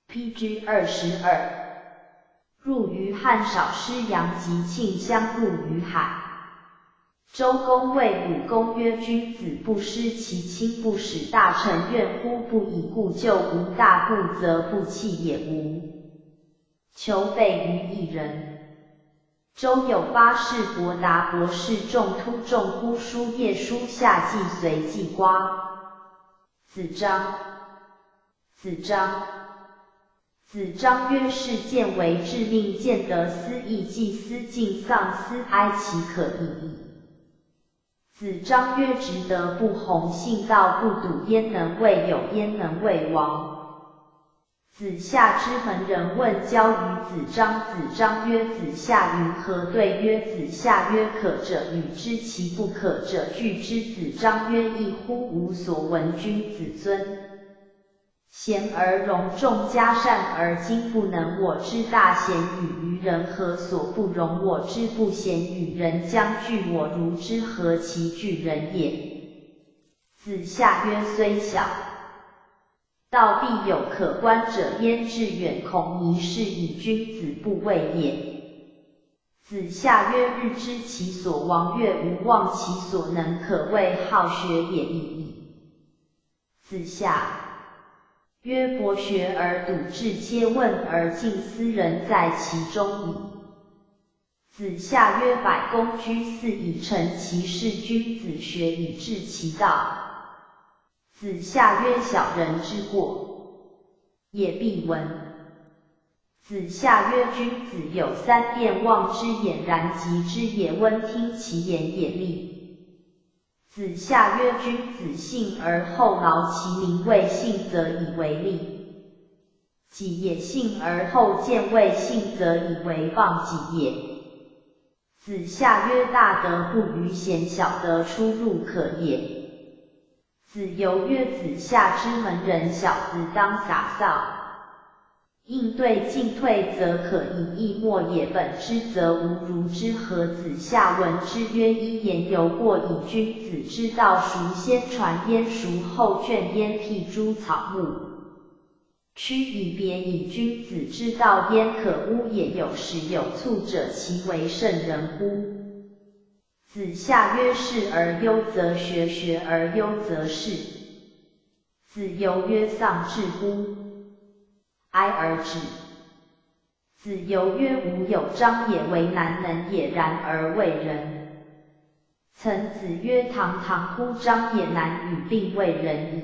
P G 二十二。入于汉少师杨及庆相入于海。 周公谓鲁公曰：君子不失其亲，不使大臣怨乎？不以故就无大，故则不弃也。无求备于一人。周有八世伯达伯世仲，突仲姑叔夜叔夏季随季瓜。子张。子张。 子张曰：士见为质命，见得思义，既思敬，丧思哀，其可以矣。子张曰：直德不弘，信道不笃，焉能谓友？焉能谓亡？子夏之门人问交于子张。子张曰：子夏云何？对曰：子夏曰：可者与之，其不可者拒之。子张曰：异乎！吾所闻君子尊贤而容众，加善而亲，不能我之大贤与愚人，何所不容我之？不贤与人将拒我如之，何其拒人也！子夏曰：虽小，道必有可观者焉，志远恐迷，是以君子不畏也。子夏曰：日知其所亡，月无忘其所能，可谓好学也已矣。子夏曰：博学而笃志，切问而近思，仁在其中矣。子夏曰：百工居四以成其事，君子学以致其道。子夏曰：小人之过也必闻。子夏曰：君子有三变：望之俨然，及之俨温，听其言俨丽。子夏曰：君子信而后劳其民，未信则以为利己也；信而后见未信则以为谤己也。子夏曰：大德不逾贤，小德出入可也。子游曰：子夏之门人，小子当洒扫。应对进退则可以易，莫也本之则无如之何。子夏闻之曰：一言犹过矣。君子之道孰先传焉，孰后倦焉？辟诸草木，屈以别矣。君子之道焉，可污也有始有促者，其为圣人乎？子夏曰：事而优则学，学而优则仕。子游曰：丧志乎！哀而止。子游曰：吾有张也，为难能也，然而未人。曾子曰：堂堂乎张也，难与并未人矣。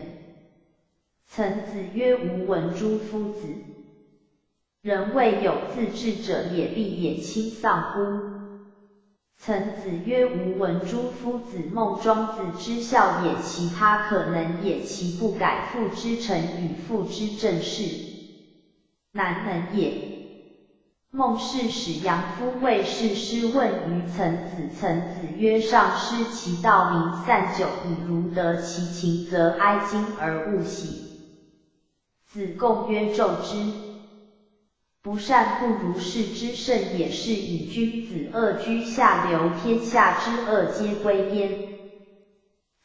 曾子曰：吾闻诸夫子，人未有自志者也，必也亲丧乎！曾子曰：吾闻诸夫子孟庄子之孝也，其他可能也，其不改父之臣与父之政事，难能也。孟氏使杨夫未仕师问于曾子。曾子曰：上师其道明散久矣，如得其情则哀今而勿喜。子贡曰：昼之不善，不如视之甚也。是以君子恶居下流，天下之恶皆归焉。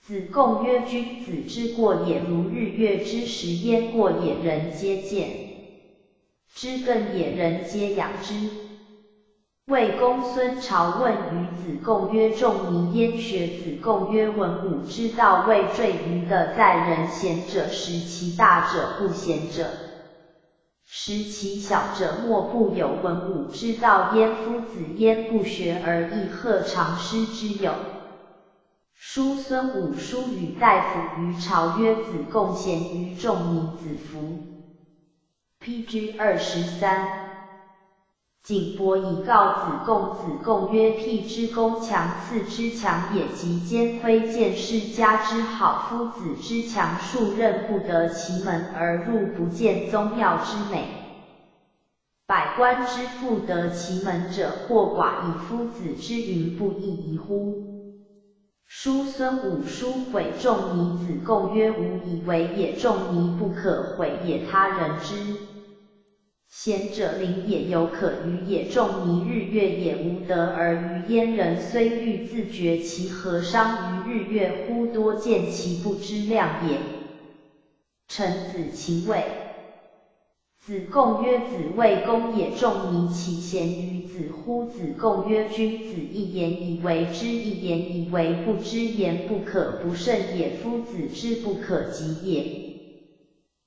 子贡曰：君子之过也，如日月之食焉，过也人皆见之，亘也人皆仰之。卫公孙朝问于子贡曰：仲尼焉学？子贡曰：文武之道，未坠于德，在人，贤者识其大者，不贤者识其小者，莫不有文武之道焉。夫子焉不学而易，何尝师之有？叔孙武叔与大夫于朝曰：子贡贤于仲尼，子服。P G 二十三。景伯以告子贡。子贡曰：辟之攻强，刺之强也，及坚盔剑，是家之好。夫子之强，庶任不得其门而入，不见宗庙之美。百官之富，得其门者或寡矣。夫子之云不亦宜乎？叔孙武叔毁仲尼。子贡曰：无以为也，仲尼不可毁也，他人之贤者灵也，犹可逾也。仲尼日月也，无德而逾。燕人虽欲自绝，其何伤于日月乎？多见其不知量也。臣子秦卫。子贡曰：子卫公也，仲尼其贤于子乎？子贡曰：君子一言以为知，一言以为不知，言不可不慎也。夫子之不可及也，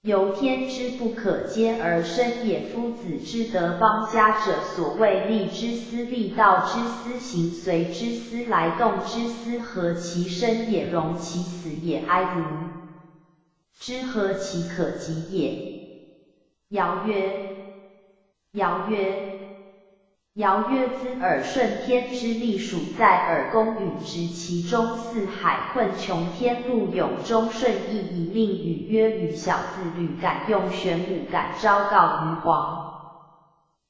由天之不可接而生也。夫子之德，邦家者所謂立之思，立道之思，行隨之思，來動之思，和其生也，容其死也，哀吾之何其可及也。堯曰：堯曰：遥曰：资尔顺天之利，数载尔功允直其中。四海困穷天路勇中顺，亦以令予曰：与小子履敢用玄武，敢昭告于皇。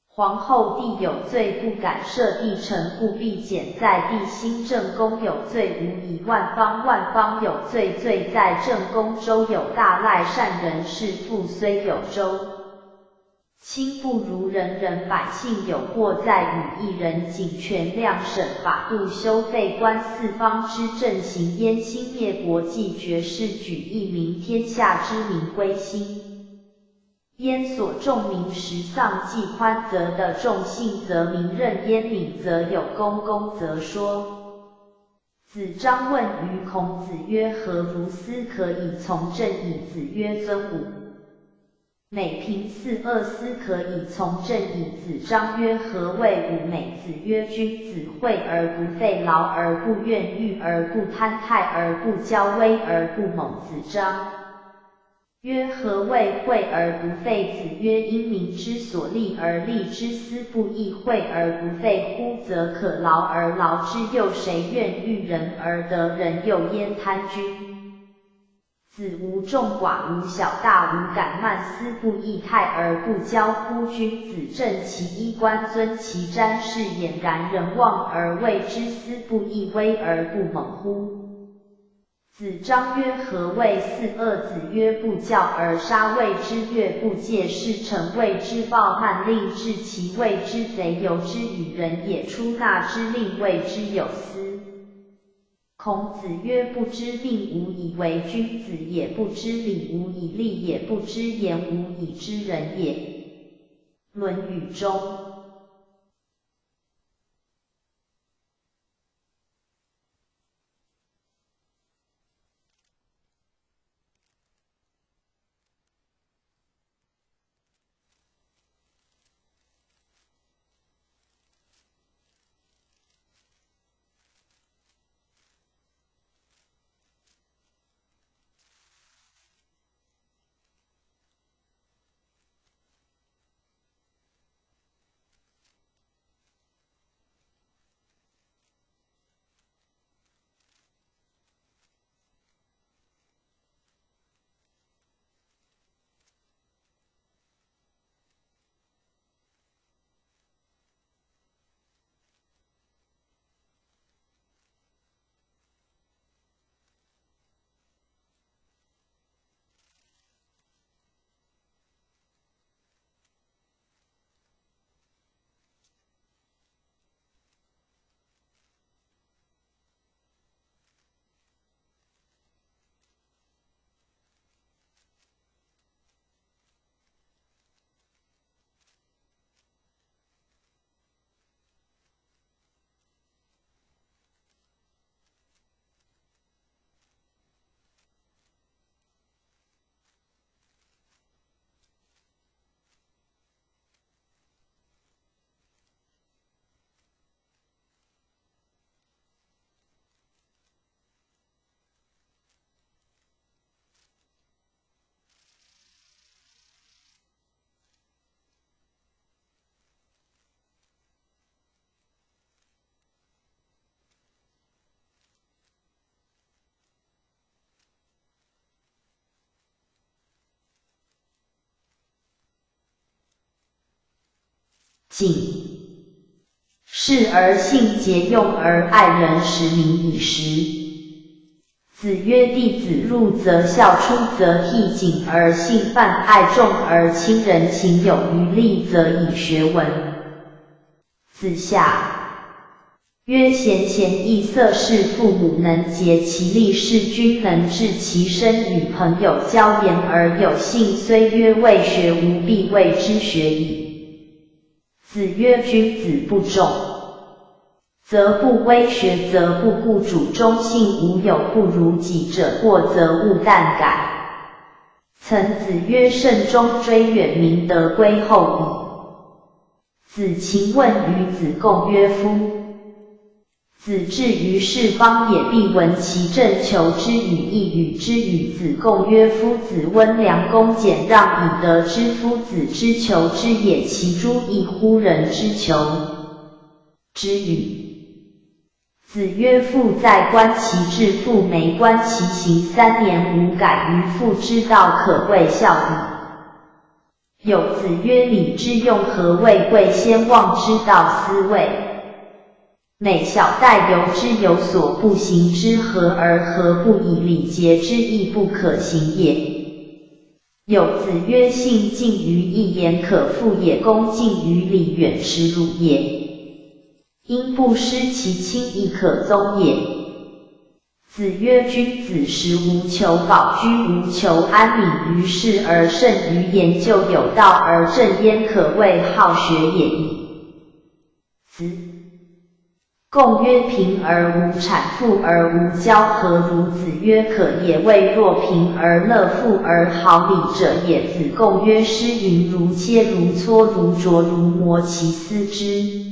皇后帝有罪，不敢赦；帝臣故必减在帝心。正宫有罪无以万方，万方有罪罪在正宫。周有大赖善人士，富虽有周 卿不如人，人百姓有过在于一人。谨权量审法度，修废官司，方知正行。燕兴灭国，继绝世举，一民天下之民归心。燕所重民实丧，既宽则得众信则民任。燕敏则有功，恭则说。 子张问于孔子曰：何如斯可以从政矣？子曰：尊武。美平四恶斯可以从政矣。子张曰：何谓武美？子曰：君子惠而不费劳，而不怨欲，而不贪泰，而不骄，威而不猛。子张 曰：何谓惠而不费？子曰：因民之所利而利之斯不亦惠而不费乎？则可劳而劳之又谁？怨欲仁而得仁又焉贪君？子无众寡，无小大，无敢慢斯不亦泰而不骄乎？君子正其衣冠，尊其瞻視，俨然人望而畏之斯不亦威而不猛乎？ 子张曰：何谓四恶？子曰：不教而杀谓之乐，不戒事成谓之暴慢，令至其谓之贼，由之与人也，出纳之令谓之有司。孔子曰：不知命无以为君子也，不知礼无以立也，不知言无以知人也。论语中。谨。事而信节，用而爱人，使民以时。子曰：弟子入则孝，出则悌，谨而信，泛爱众而亲仁，行有余力则以学文。子夏。 曰：贤贤易色事，父母能竭其力，事君能至其身，与朋友交言而有信，虽曰未学，吾必谓之学矣。子曰：君子不忠，则不威学，则不固主忠，信無有不如己者，过则勿惮改。曾子曰：慎终追远，明德归后矣。 子禽问于子贡曰：夫子至于是邦也，必闻其政，求之与义，与之与子贡曰：夫子温良恭俭让以德之，夫子之求之也，其诸异乎人之求？之语。子曰：父在，观其志；父没，观其行。三年无改于父，之道可谓孝矣。有子曰：礼之用，和为贵。先望之道斯谓。每小戴由之，有所不行之，和而和不以礼节之，亦不可行也。 有子曰：信近于义，言可复也；恭敬于礼，远识辱也。因不失其亲，亦可宗也。子曰：君子食无求饱，居无求安，敏于事而慎于言究，有道而正，焉可谓好学也已。子 贡曰：贫而无襬，富而无骄，何如？子曰：可也未若贫而乐，富而好礼者也。子贡曰：诗云：如切如磋，如琢如磨，其斯知？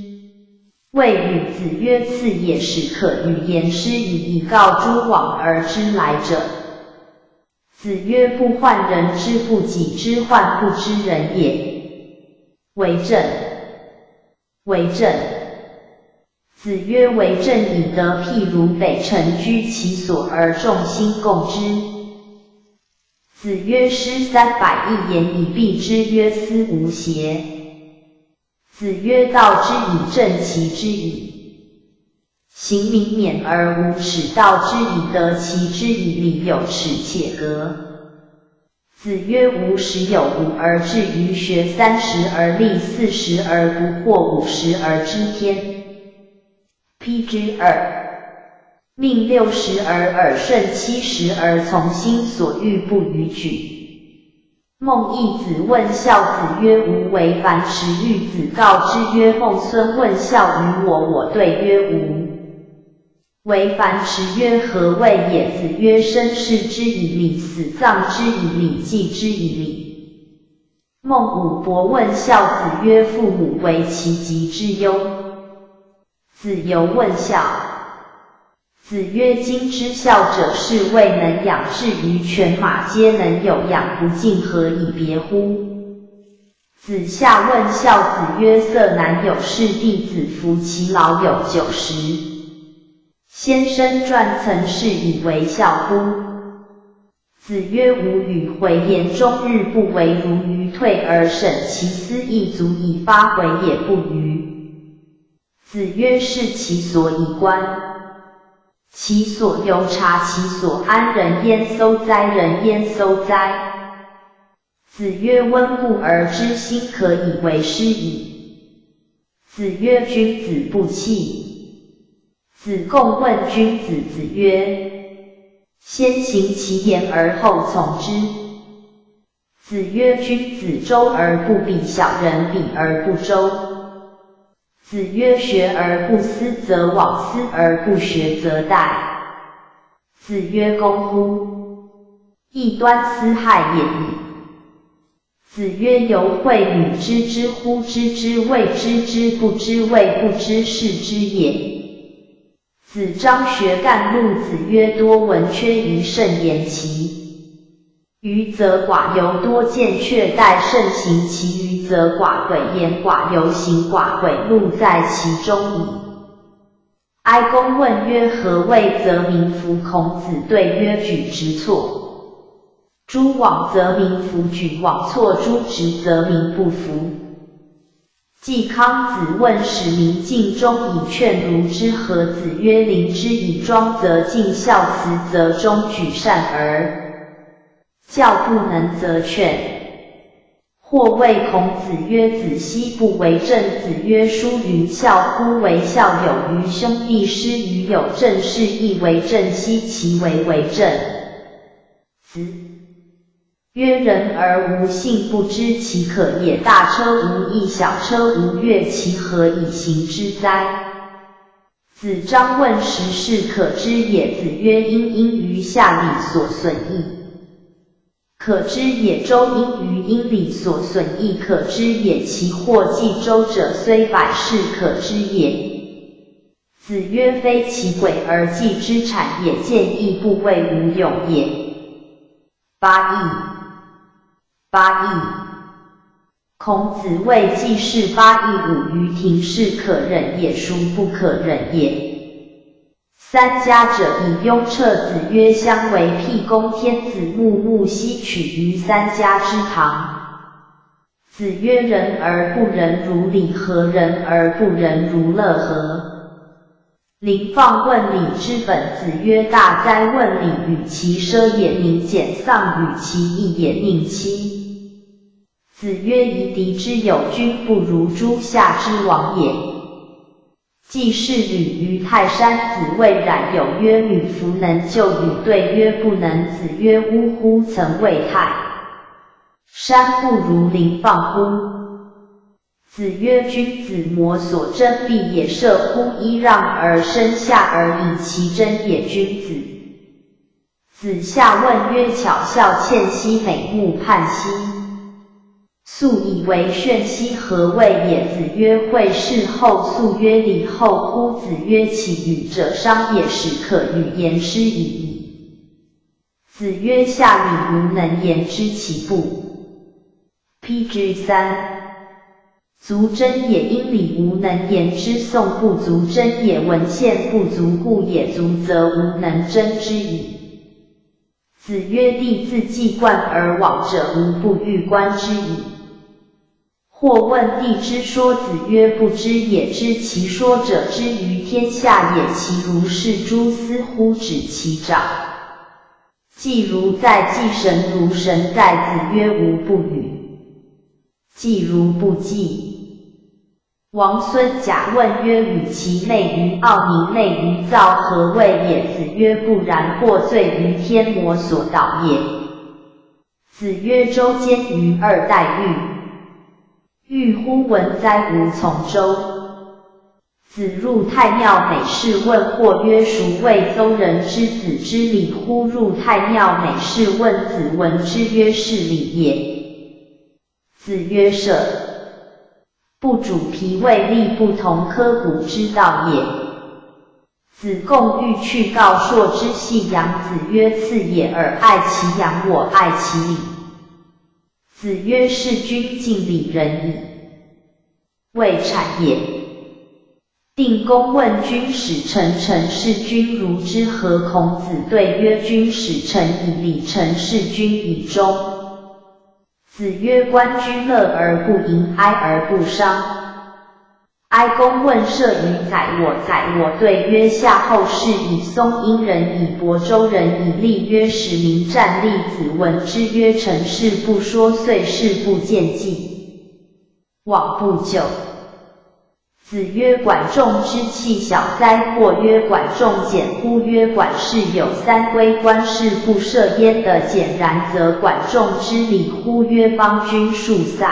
谓与子曰：赐也使可与言诗矣，以告诸往而知来者。子曰：不患人之不己，知患不知人也。为政。 为政。子曰：为政以德，譬如北辰居其所而众星拱之。子曰：诗三百亦言以蔽之，曰思无邪。子曰：道之以政，齐之以刑，民免而无耻；道之以德，齐之以礼，有尺且格。 子曰：吾十有五而志于学，三十而立，四十而不惑，五十而知天。批之二。命六十而耳顺，七十而从心所欲，不逾矩。孟益子问孝。子曰：无为，樊迟御。子告之曰：孟孙问孝于我，我对曰：无为。樊迟曰：何谓也？子曰：生事之以礼，死葬之以礼，祭之以礼。孟武伯问孝。子曰：父母为其疾之忧。子游问孝。子曰：今知孝者是，未能养志于犬马，皆能有养不尽，何以别乎？ 子夏问孝。子曰：色难有士，弟子服其劳有九十。先生传曾是以为孝乎？子曰：吾与回言终日不为，如鱼退而沈其思，亦足以发回也不逾。子曰：视其所以观，其所由察，其所安，人焉搜哉，人焉搜哉。 子曰：温故而知新，可以为师矣。子曰：君子不器。子贡问君子。子曰：先行其言而后从之。子曰：君子周而不比，小人比而不周。子曰：学而不思则罔，思而不学则殆。子曰：恭乎！ 亦端斯害也已。子曰：犹诲女之，之乎？知之，未知；知不知，未不知，是知也。子张学干路。子曰：多闻缺于盛言齐，愚则寡尤；多见却待盛行齐，愚则寡诡言寡尤，行寡诡路在其中矣。 哀公问曰：何谓则民服？孔子对曰：举直错诸枉则民服，举枉错诸直则民不服。季康子问：使民尽忠以劝如之何？子曰：临之以庄则敬，孝慈则忠，举善而教，不能则劝。 或谓孔子曰：子奚不为政？子曰：书云：孝乎为孝，有于兄弟，师于友，正是亦为政，奚其为为政？子曰：人而无信，不知其可也。大车无益，小车无悦，其何以行之哉？子张问：十事可知也？子曰：殷因于下礼所损益 可知也。周因于殷礼所损益可知也。其祸计周者虽百事可知也。子曰：非其鬼而祭之谄也，见义不畏无勇也。八佾。八佾。孔子谓季氏八佾舞于庭，是可忍也，孰不可忍也？三家者以雍彻子曰：相为辟公天子，木木奚取于三家之堂？子曰：人而不仁，如礼何？人而不仁，如乐何？ 临放问礼之本。子曰：大哉！问礼与其奢也，宁俭；丧与其义也，宁戚。子曰：夷狄之有君，不如诸夏之王也。季氏旅于泰山，子谓冉有曰：女弗能就与？对曰：不能。子曰：呜呼，曾谓泰山不如临放乎？ 子曰：君子摩所珍必也，射乎衣裳而生下而以其珍也，君子。子夏问曰：巧笑倩兮，美目盼兮，素以为眩兮，何谓也？子曰：惠氏后素曰：礼后乎？子曰：岂与者商也，始可与言师已矣。子曰：夏礼无能言之，齐不 P G 三。足争也，殷礼无能言之，宋不足争也，文献不足，故也足则无能争之矣。子曰：弟子既冠而往者，吾不欲观之矣。或问弟之说，子曰：不知也。知其说者，知于天下也。其如是诸斯乎？指其长。 季如在，季神如神在。子曰：吾不与。季如不祭。王孙贾问曰：与其内于奥，宁内于灶，何谓也？子曰：不然，或罪于天，摩所导也。子曰：周监于二，待御，御乎？文哉，吾从周。 子入太庙，每事问。或曰：孰谓邹人之子之礼乎？入太庙，每事问。子闻之曰：是礼也。子曰：射不主皮，味力不同科骨之道也。子贡欲去告朔之夕阳，子曰：赐也尔，爱其羊，我爱其礼。子曰：事君敬礼仁矣。 谓谄也。定公问君使臣，臣事君如之何？孔子对曰：君使臣以礼，臣事君以忠。子曰：观君乐而不淫，哀而不伤。哀公問射于宰，我宰我。对曰：夏后氏以松阴人以伯周人以利约使民战利。子闻之曰：臣事不说，岁事不见祭， 往不久。子曰：管仲之器小哉。或曰：管仲简乎？曰：管氏有三规，观事不赦焉。得简然则管仲之礼乎？曰：邦君数塞，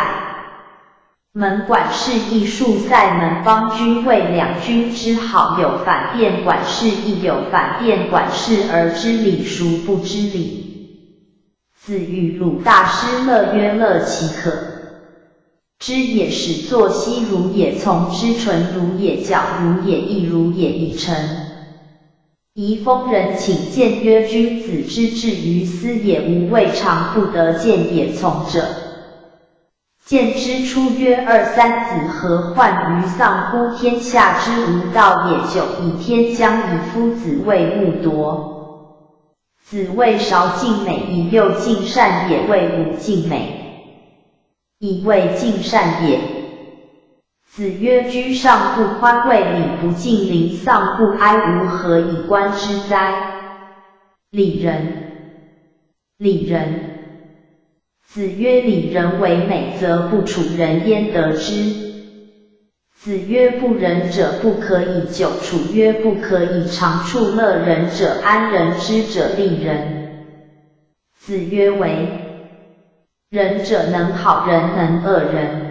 门管氏亦数塞门。邦君谓两君之好，有反殿管氏，亦有反殿管氏，而知礼孰不知礼？子语鲁大师乐曰：乐其可知也，始作西如也，从之，纯如也，皎如也，亦如也，以诚。仪封人请见曰：君子之至于斯也，无未尝不得见也。从者见之初曰：二三子何患于丧乎？天下之无道也。久以天将以夫子为木夺，子谓：孰尽美矣？又尽善也。谓：吾尽美矣。谓尽善也。子曰：居上不宽，位礼不敬邻，丧不哀，吾何以观之哉？礼仁，礼仁。子曰：礼仁为美，则不处人焉得之？子曰：不仁者不可以久处。曰：不可以长处。乐仁者安仁，知者利仁。子曰：为仁者能好人，能恶人。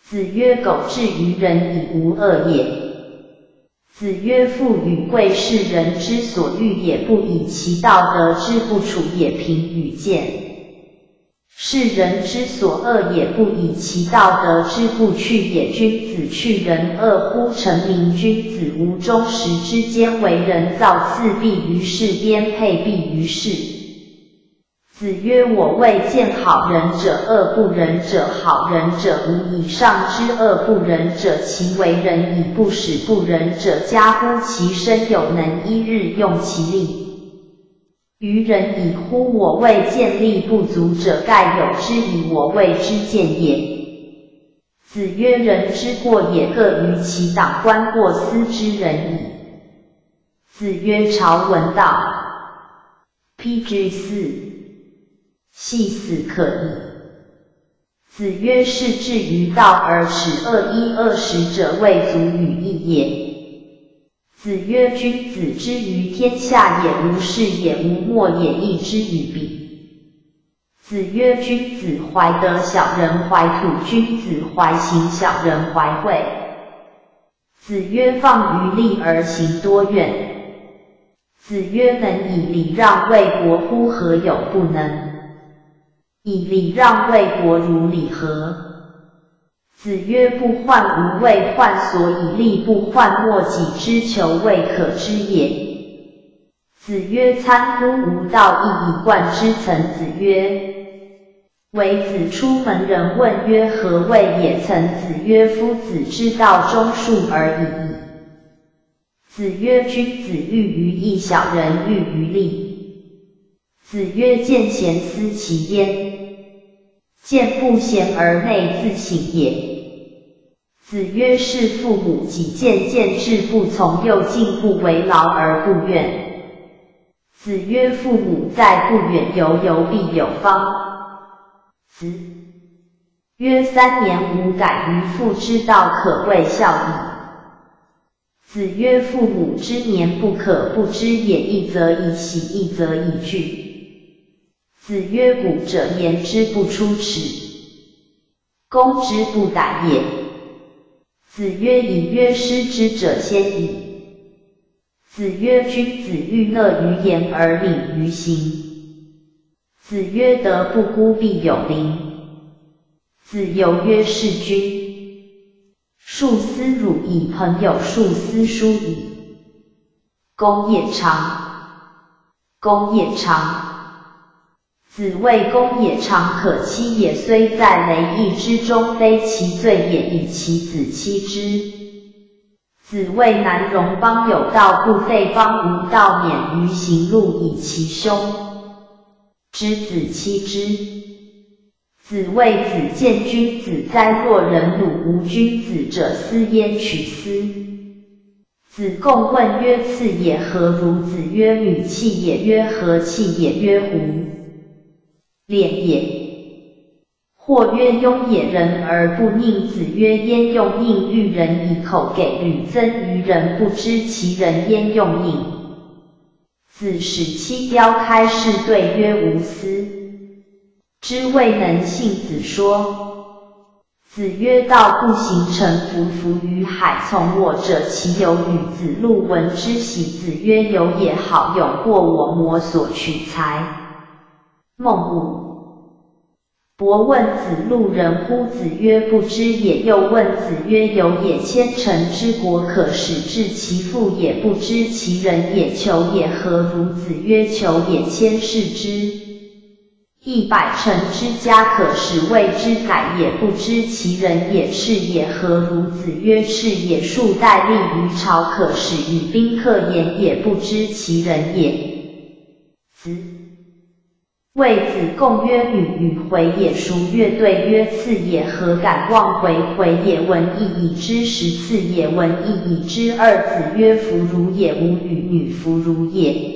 子曰：苟至于仁矣，无恶也。子曰：富与贵是人之所欲也，不以其道得之，不处也。贫与贱是人之所恶也，不以其道得之，不去也。君子去仁恶乎？臣民君子无忠。时之间，为人造次必于世，颠沛必于世。子曰：我未见好仁者恶不仁者，好仁者无以善之恶不仁者，其为仁以不使不仁者加乎其身，有能一日用其力于仁矣乎？我未见力不足者，盖有之矣，我未之见也。子曰：人之过也，各于其党，观过斯之仁矣。子曰：朝闻道。 P G 四，系死可矣。子曰：士志于道而耻恶衣恶食者，未足与义也。子曰：君子之于天下也，无事也，无末也，义之与彼。子曰：君子怀德，小人怀土；君子怀刑，小人怀惠。子曰：放于利而行多怨。 子曰：能以礼让为国乎？何有不能？以礼让为国，如礼何？子曰：不患无位患所，以力不患末，己之求未可知也。子曰：参乎吾道，一以贯之。曾子曰： 为子出门，人问曰：何谓也？曾子曰：夫子之道忠恕而已矣。子曰：君子喻于义，小人喻于利。子曰：见贤思齐焉，见不贤而内自省也。子曰：事父母，己见见志不从，又进不为劳而不怨。子曰：父母在，不远游，游必有方。子曰：三年无改于父之道，可谓孝矣。子曰：父母之年，不可不知也，一则以喜，一则以惧。子曰：古者言之不出尺， 攻之不逮也。子曰：已曰失之者鲜矣。子曰：君子喻乐于言而敏于行。子曰：德不孤，必有邻。子游曰：是君，数斯汝矣，朋友数斯叔矣。公也长，公也长。 子谓：公也长，可欺也，虽在雷邑之中，非其罪也，以其子欺之。子谓南容邦有道，故废邦无道，免于刑戮，以其兄之子欺之。子谓：子见君子哉，若人辱无君子者，斯焉取斯？ 子贡问曰：次也何如？子曰：女器也。曰：何器也？曰：胡脸也。或曰：拥也，人而不佞。子曰：焉用佞喻人？以口给旅，曾于人，不知其人焉用佞。子使其雕开，试对曰：吾斯之未能信。子说。 子曰：道不行，沉浮浮于海，从我者其有与？子路闻之喜。子曰：有也，好勇，过我谋所取材。孟武。伯问子路仁乎？子曰：不知也。又问子曰：有也，千乘之国，可使至其腹也，不知其人也，求也何如？子曰：求也，千乘之 一百乘之家，可使為之宰也，不知其人也，赤也何如？子曰：赤也，数带利于朝，可使与宾客言也，不知其人也。子谓子贡曰：女与回也，孰乐？对曰：次也。何敢忘回？回也，闻亦已之。十次也，闻亦已之。二子曰：弗如也，吾与女弗如也。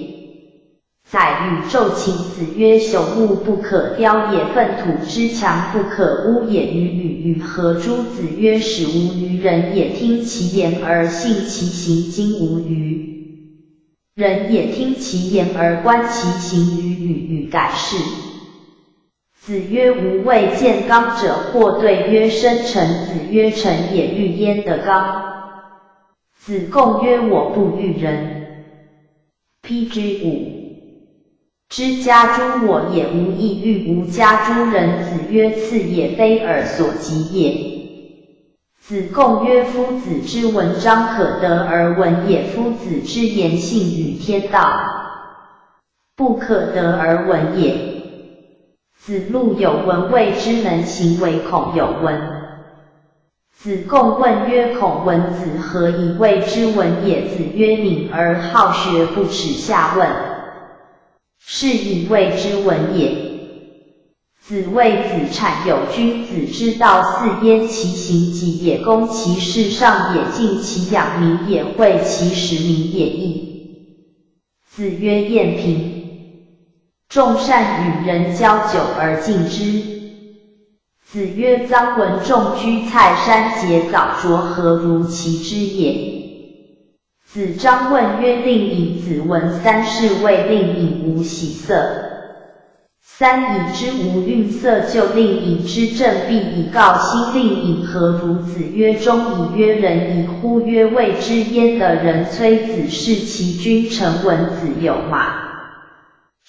宰予昼寝。子曰：朽木不可雕也，粪土之牆不可污也，予与语何诸？子曰：使无于人也，听其言而信其行，今无于人也，听其言而观其行，予与语改是。 子曰：吾未见刚者。或对曰：深沉。子曰：沉也，喻焉得刚。子贡曰：我不喻人。P G 五。知家诸我也，无亦喻无家诸人。子曰：次也，非尔所及也。子贡曰：夫子之文章可得而闻也，夫子之言信与天道不可得而闻也。子路有闻，谓之能行，唯恐有闻。子贡问曰：“孔文子何以谓之文也？”子曰：“敏而好学，不耻下问，是以谓之文也。”子谓子产有君子之道四：“焉其行，己也；公其事，上也；静其养，民也；惠其食，民也。”亦子曰：“晏平。”众善与人交久而敬之。子曰：“臧文仲居蔡山节藻斫，何如其之也？”子张问曰：“令尹子文三世未令尹无喜色，三以知无愠色，就令尹之政必以告心令尹，何如？”子曰：“忠矣。”曰：“仁矣乎？”曰：“未知焉得仁，崔子是其君，臣闻子有马，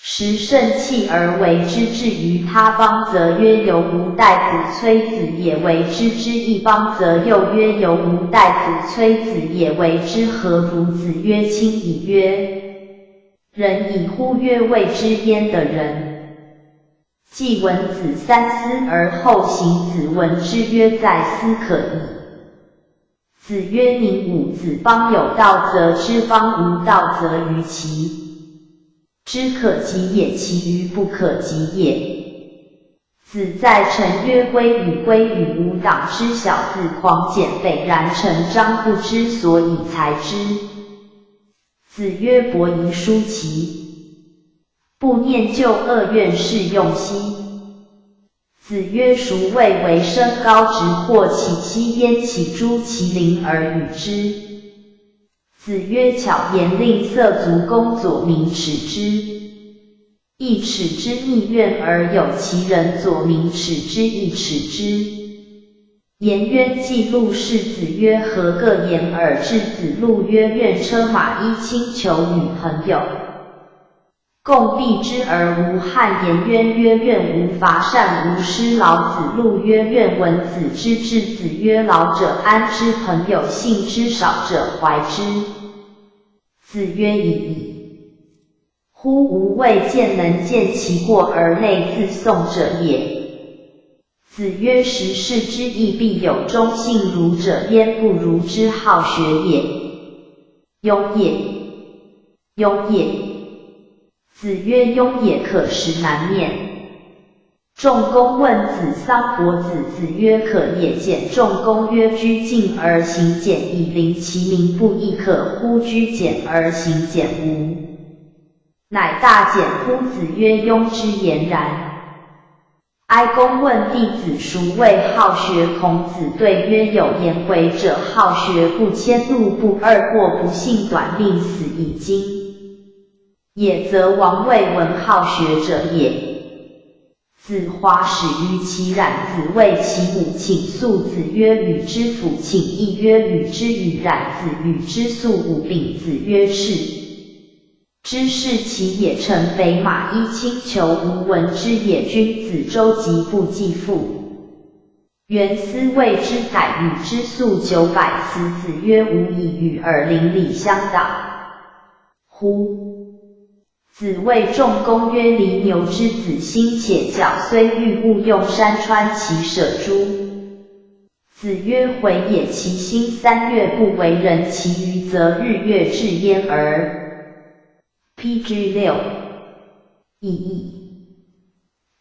食胜骥而为之，至于他邦，则曰：有无待子崔子也为之，之一邦，则又曰：有无待子崔子也为之，何如？”子曰：“亲矣。”曰：“仁矣乎？”曰：“未知焉得仁，既闻子三思而后行。”子闻之曰：“在思可矣。”子曰：“宁武子邦有道则知邦，无道则愚其知可及也，其愚不可及也。”子在臣曰：“归与归与，吾党之小子狂简北然，臣张不知，所以才之。”子曰：“伯夷叔齐，不念旧恶，愿试用兮。”子曰：“孰謂为身高直，或起膝焉？起诸其邻而与之。”子曰：“巧言令色，足弓左民尺之，亦尺之逆愿而有其人，左民尺之，亦尺之。”颜渊记录世子曰：“何各言尔至？”子路曰：“愿车马衣，轻裘与朋友，共避之而无憾。”颜渊曰：“愿无乏善，无师劳。”子路曰：“愿闻子之至。”子曰：“老者安之，朋友信之，少者怀之。”子曰：“已矣。乎吾未见能见其过而内自宋者也。”子曰：“时世之易，必有忠信。儒者焉不如之好学也，勇也，勇也。”子曰：“勇也可使难免。”仲弓问子桑伯子，子曰：“可也。”简仲弓曰：“居敬而行简矣，临其民不亦可乎？居简而行简无，乃大简乎？”子曰：“庸之言然。”哀公问弟子：“孰谓好学？”孔子对曰：“有颜回者好学，不迁怒，不贰过，不性短，宁死以经 也，则王未闻好学者也。”子华始于其冉，子谓其母：“请宿。”子曰：“与之fut请。”亦曰：“与之与冉。”子与之宿五饼。子曰：“赤之是其也，乘肥马，衣轻裘無，闻之也。君子周疾，不计父 原思为之改，与之宿九百辞。”子曰：“吾已与尔邻里乡党乎？”子谓仲弓曰：“犁牛之子欣且教，虽欲勿用山川，其舍诸？”子曰：回也，其心三月不为人，其余则日月至焉而 P G 六。意译。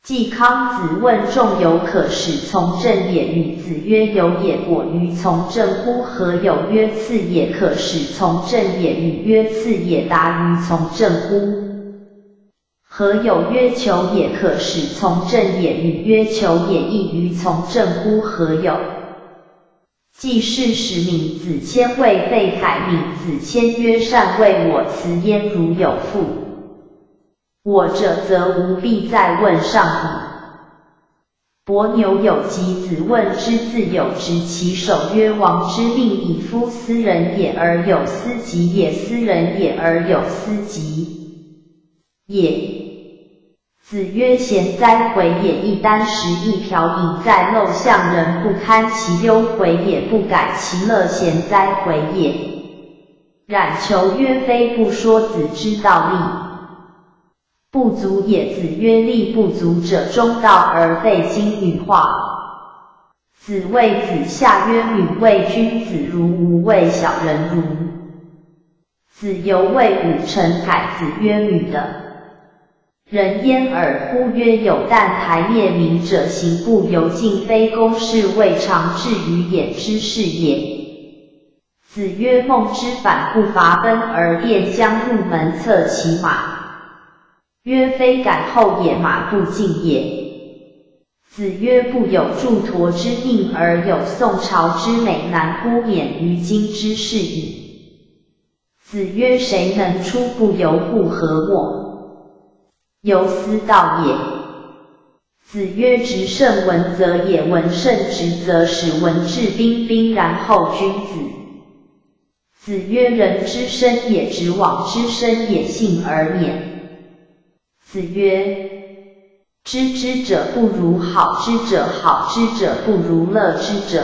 季康子问仲：“有可使从政也？”与子曰：“有也。”果于从政乎？何有曰次也可使从政也？与曰：“次也达于从政乎？”何有曰求也可使从政也？与曰求也易于从政乎？何有 季氏使闵子骞未被宰，闵子骞曰：善未我辞焉，如有复我者，则吾必再问上矣。伯牛有疾，子问之，子有疾，其首曰：王之命矣。夫斯人也而有斯疾也，斯人也而有斯疾也。子曰：贤哉，回也！一箪食，一瓢饮，在陋巷，人不堪其忧，回也；不改其乐，贤哉，回也。冉求曰：非不说子之道礼，不足也。子曰：力不足者中道而废金与画。子谓子夏曰：女为君子如吾为小人如。子游为武臣改子曰：女的 人焉耳？呼曰：有旦台灭明者，刑部游靳非公，是未尝至于也，知是也。子曰：孟之反不伐奔而便将入门策其马。曰：非赶后也，马不进也。子曰：不有祝驮之命而有宋朝之美男，姑免于今，知是矣。 子曰：谁能出不由故，何莫由斯道也。子曰：执胜闻则也，闻胜执则使闻至兵兵，然后君子。子曰：人之生也，直往之生也，信而免。子曰：知之者不如好之者，好之者不如乐之者。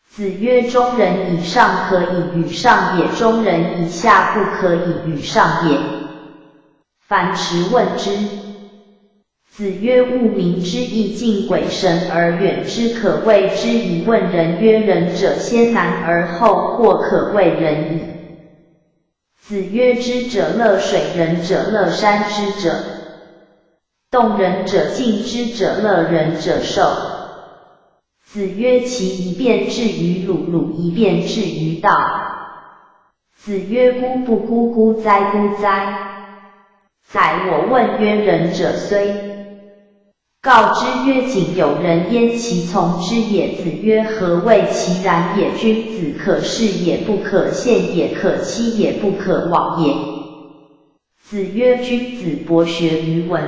子曰：中人以上可以与上也，中人以下不可以与上也。樊迟问之。子曰：物民之义，敬鬼神而远之，可畏之矣。问仁曰：仁者先难而后过，可畏仁矣。子曰：知者乐水，仁者乐山之者。 动人者静，知者乐，仁者寿。子曰：其一辩至于鲁，鲁一辩至于道。子曰：孤不孤，孤哉孤哉。宰我问曰：仁者虽告之曰：井有人焉，其从之也。子曰：何谓其然也？君子可视也，不可陷也，可欺也，不可罔也。 子曰：君子博学于文，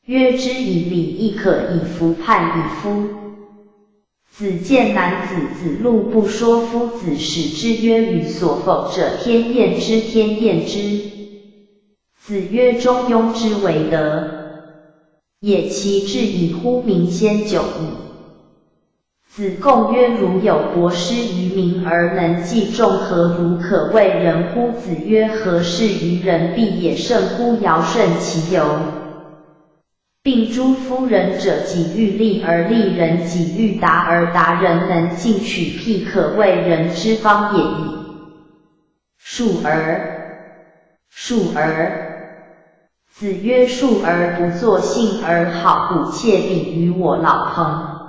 约之以礼，亦可以服判于夫。子见男子子路不说夫子，使之曰：与所否者天厌之，天厌之。子曰：中庸之为德也，其志以乎民先久矣。 子贡曰：如有博施于民而能济众，何如可谓仁乎？子曰：合适于人，必也胜乎尧舜其犹。并诸夫仁者，己欲立而立人，己欲达而达人，能进取辟，可谓仁之邦也已。述而，述而。子曰：述而不作，信而好古，妾比于我老朋。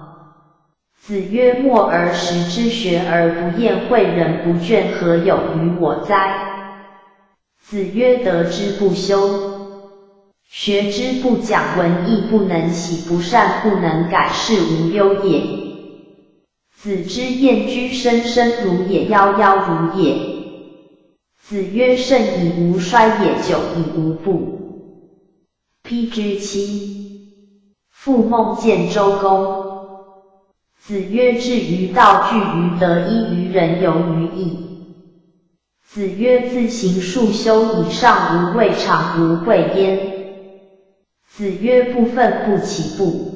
子曰：默而识之，学而不厌，诲人不倦，何有于我哉？子曰：德之不修，学之不讲，文艺不能习，不善不能改，是无忧也。子之厌居深深如也，夭夭如也。子曰：盛以无衰也，久以无不。 P G 七。复梦见周公。子曰：至于道，据于德，依于仁，游于义。子曰：自行数修以上，无未尝无贵焉。子曰：不愤不启，不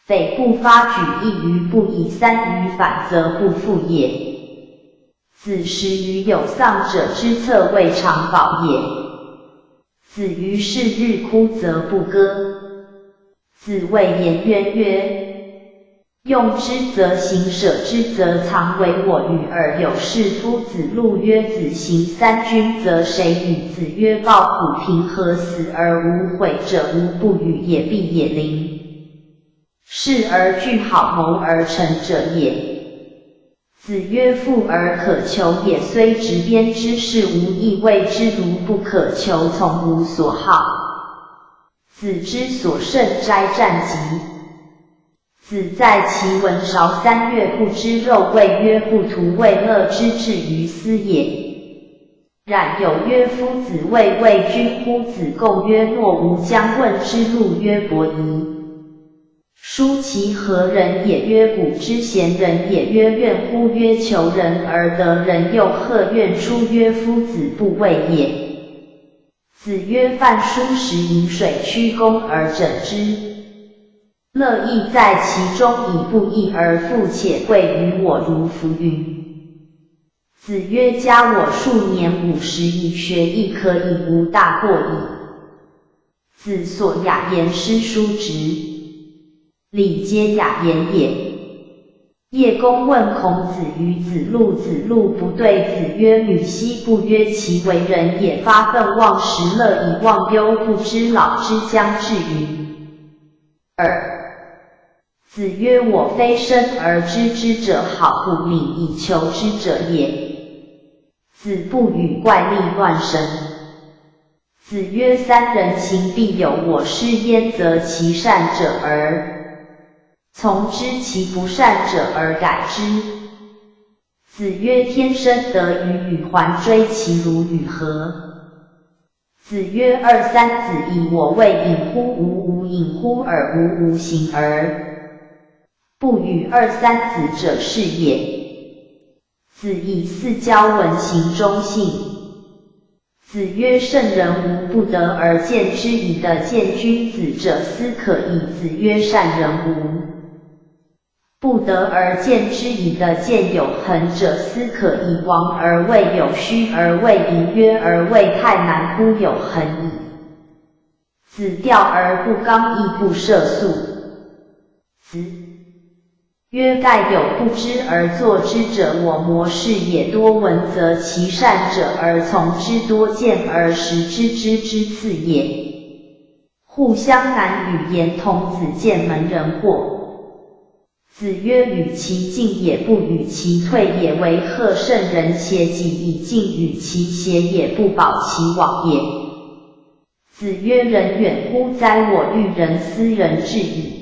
悱不发，举一于不以，三于反，则不复也。子时与有丧者之策，未尝饱也。 子于是日哭则不歌。子谓颜渊曰：用之则行，舍之则藏，惟我与尔有是夫。子路曰：子行三军则谁与？子曰：抱虎凭河，死而无悔者，无不与也，必也灵。 事而具好，谋而成者也。子曰：富而可求也，虽执鞭之，是无益，谓之如不可求，从无所好。子之所慎斋战疾。子在其文韶三月不知肉，谓曰：不图味乐之至于斯也。 冉有曰：夫子未味君乎？子贡曰：若无将问之。陆曰：伯夷叔齐何人也？曰：古之贤人也。曰：怨乎？曰：求仁而得仁，又何怨出？曰：夫子不畏也。子曰：饭疏食饮，水曲肱而枕之，乐亦在其中矣，不亦而富且贵于我如浮云。 子曰：加我数年，五十以學亦可矣，无大过矣。子所雅言诗书直，礼皆雅言也。叶公问孔子于子路，子路不对子曰：女昔不曰其为人也发愤忘食，乐以忘忧，不知老之将至于耳。子曰：我非生而知之者，好不敏以求之者也。子不语怪力乱神。子曰：三人行必有我师焉，择其善者而从之，其不善者而改之。子曰：天生得鱼与还追其鲈与何？子曰：二三子以我未饮乎？吾无饮乎？尔无吾行而不语二三子者是也。子以四交闻行忠信。子曰：圣人无不得而见之矣，得见君子者斯可矣。子曰：善人无不得而见之矣，得见有恒者斯可矣。亡而未有，虚而未盈，约而未泰，难乎有恒矣。子吊而不刚，亦不涉宿。子曰：盖有不知而作之者，我谋士也。多闻则其善者而从之，多见而识之，知之次也。互相难与言同。子见门人惑。子曰：与其进也，不与其退也。为贺圣人，且己以进于其邪也，不保其网也。子曰：人远乎哉，我欲人斯人至矣。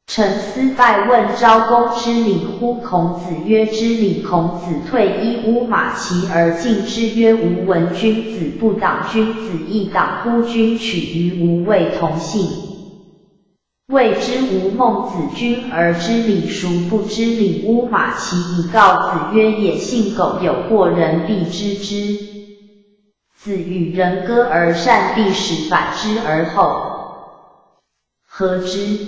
陈思拜问昭公知礼乎？孔子曰：知礼。孔子退衣巫马其而进之，曰：吾闻君子不党，君子亦党乎？君取于吾未同姓。 未之无孟子，君而知礼，孰不知礼？巫马其以告子曰：也信狗有过人，必知之。子与人歌而善，必使反之而后和之。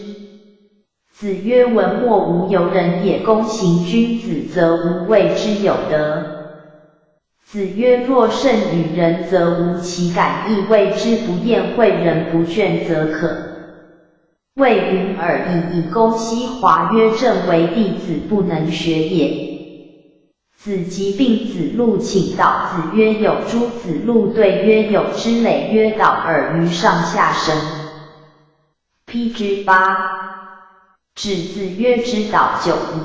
子曰：文墨无尤人也。公行君子，则无谓之有德。子曰：若圣与仁，则无其感亦，谓之不厌。诲人不倦则可。 谓云尔矣。以公西华曰：朕为弟子，不能学也。子即病子路请祷。子曰：有诸？子路对曰：有之。累曰：祷尔于上下身。P G八。止子曰：止祷久矣。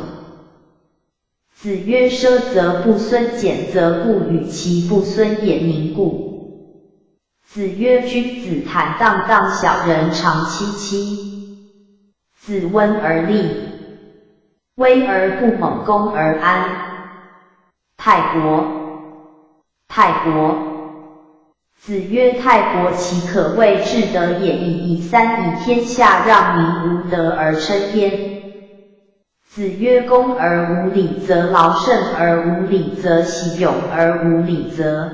子曰：奢則不孙，俭則不语，其不孙也凝固。子曰：君子坦荡荡，小人长戚戚。子温而栗，威而不猛，恭而安。泰国，泰国。子曰：泰国其可谓至德也已矣。三以天下让民，无德而称焉。 子曰：恭而无礼则劳，慎而无礼则喜，勇而无礼则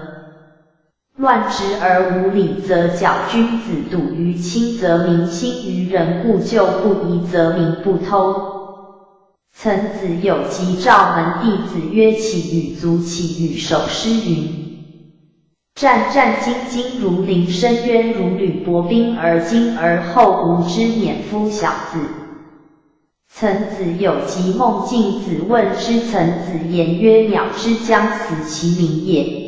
乱，直而无礼则绞。君子笃于亲则明，亲于仁故旧，不疑则民不偷。曾子有疾召门弟子曰：起予足，起予守师云。 战战兢兢如临深渊，如履薄冰，而今而后无知，免夫小子。曾子有疾梦镜子，问之。曾子言曰：鸟之将死其鸣也，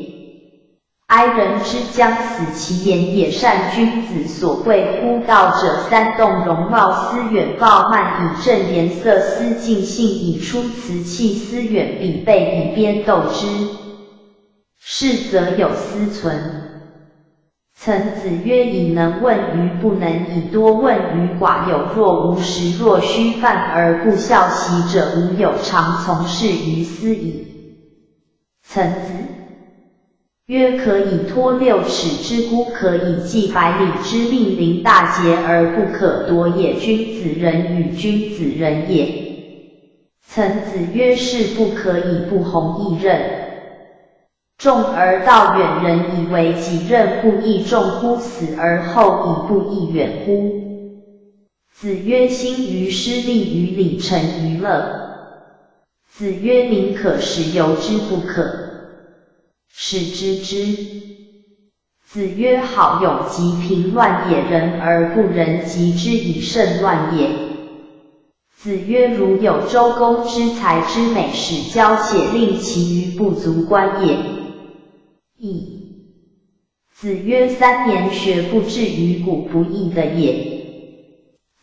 哀人之将死其言也。善君子所贵乎道者，三动容貌思远暴慢以正颜色，思敬信以出辞气，思远比背以边斗之。 逝则有司存。曾子曰：以能问于不能以多问于寡有，若无实，若虚泛而不效习者，无有常从事于斯矣。曾子曰：可以托六尺之孤，可以寄百里之命令大节而不可夺也。君子仁与君子仁也。曾子曰：士不可以不弘毅任。 重而道远，人以为己任不易重乎？死而后已不亦远乎？子曰：兴于诗，立于礼，成于乐。子曰：民可使由之不可使知之。子曰：好隴及贫，乱也仁而不仁及之以甚乱也。子曰：如有周公之才之美，使教且令其余不足观也。 子曰：三年学不至于古不易得也。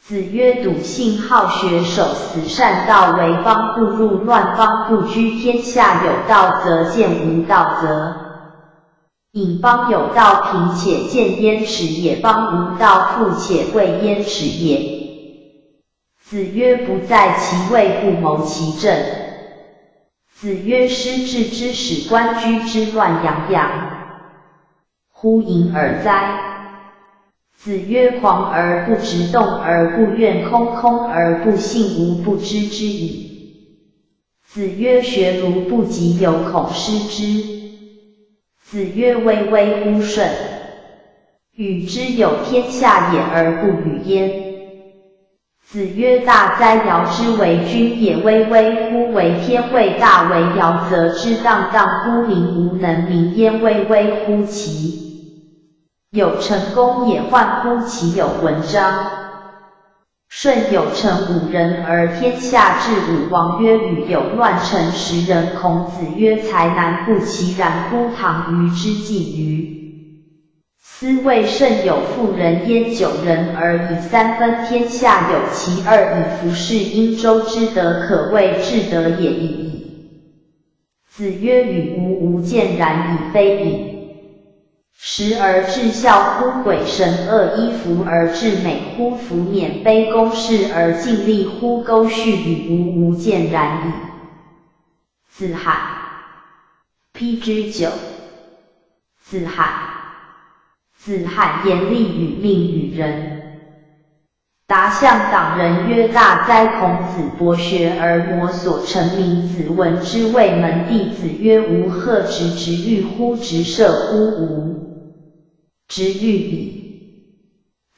子曰：笃信好学，守死善道，为邦不入，乱邦不居。天下有道则见，无道则隐邦。有道贫且贱，焉耻也！邦无道富且贵，焉耻也！子曰：不在其位，不谋其政。 子曰：师至之始，官居之乱洋洋，乎隐尔哉！子曰：狂而不直，动而不怨，空空而不信，吾不知之矣。子曰：学如不及，犹恐失之。子曰：危危乎舜，与之有天下也而不与焉。 子曰：大哉！尧之为君也，危危乎！为天为大，为尧则之荡荡乎！民无能名焉，危危乎其有成功也，患乎其有文章。舜有臣五人，而天下至武王曰：予有乱臣十人。孔子曰：才男不其然乎！唐虞之计于 斯谓：圣有妇人焉，九人而已，三分天下，有其二矣。夫是殷周之德，可谓至德也已矣。子曰：与吾无间然矣，非矣。时而至孝乎？鬼神恶衣服而至美乎？夫免卑躬事而尽力乎？勾续与吾无间然矣。子罕。 P G 九。子罕。子罕严厉与命与人。达象党人曰：大哉！孔子博学而魔所成名。子闻之谓门第。子曰：吾何直直欲乎？直射乎吾直欲矣。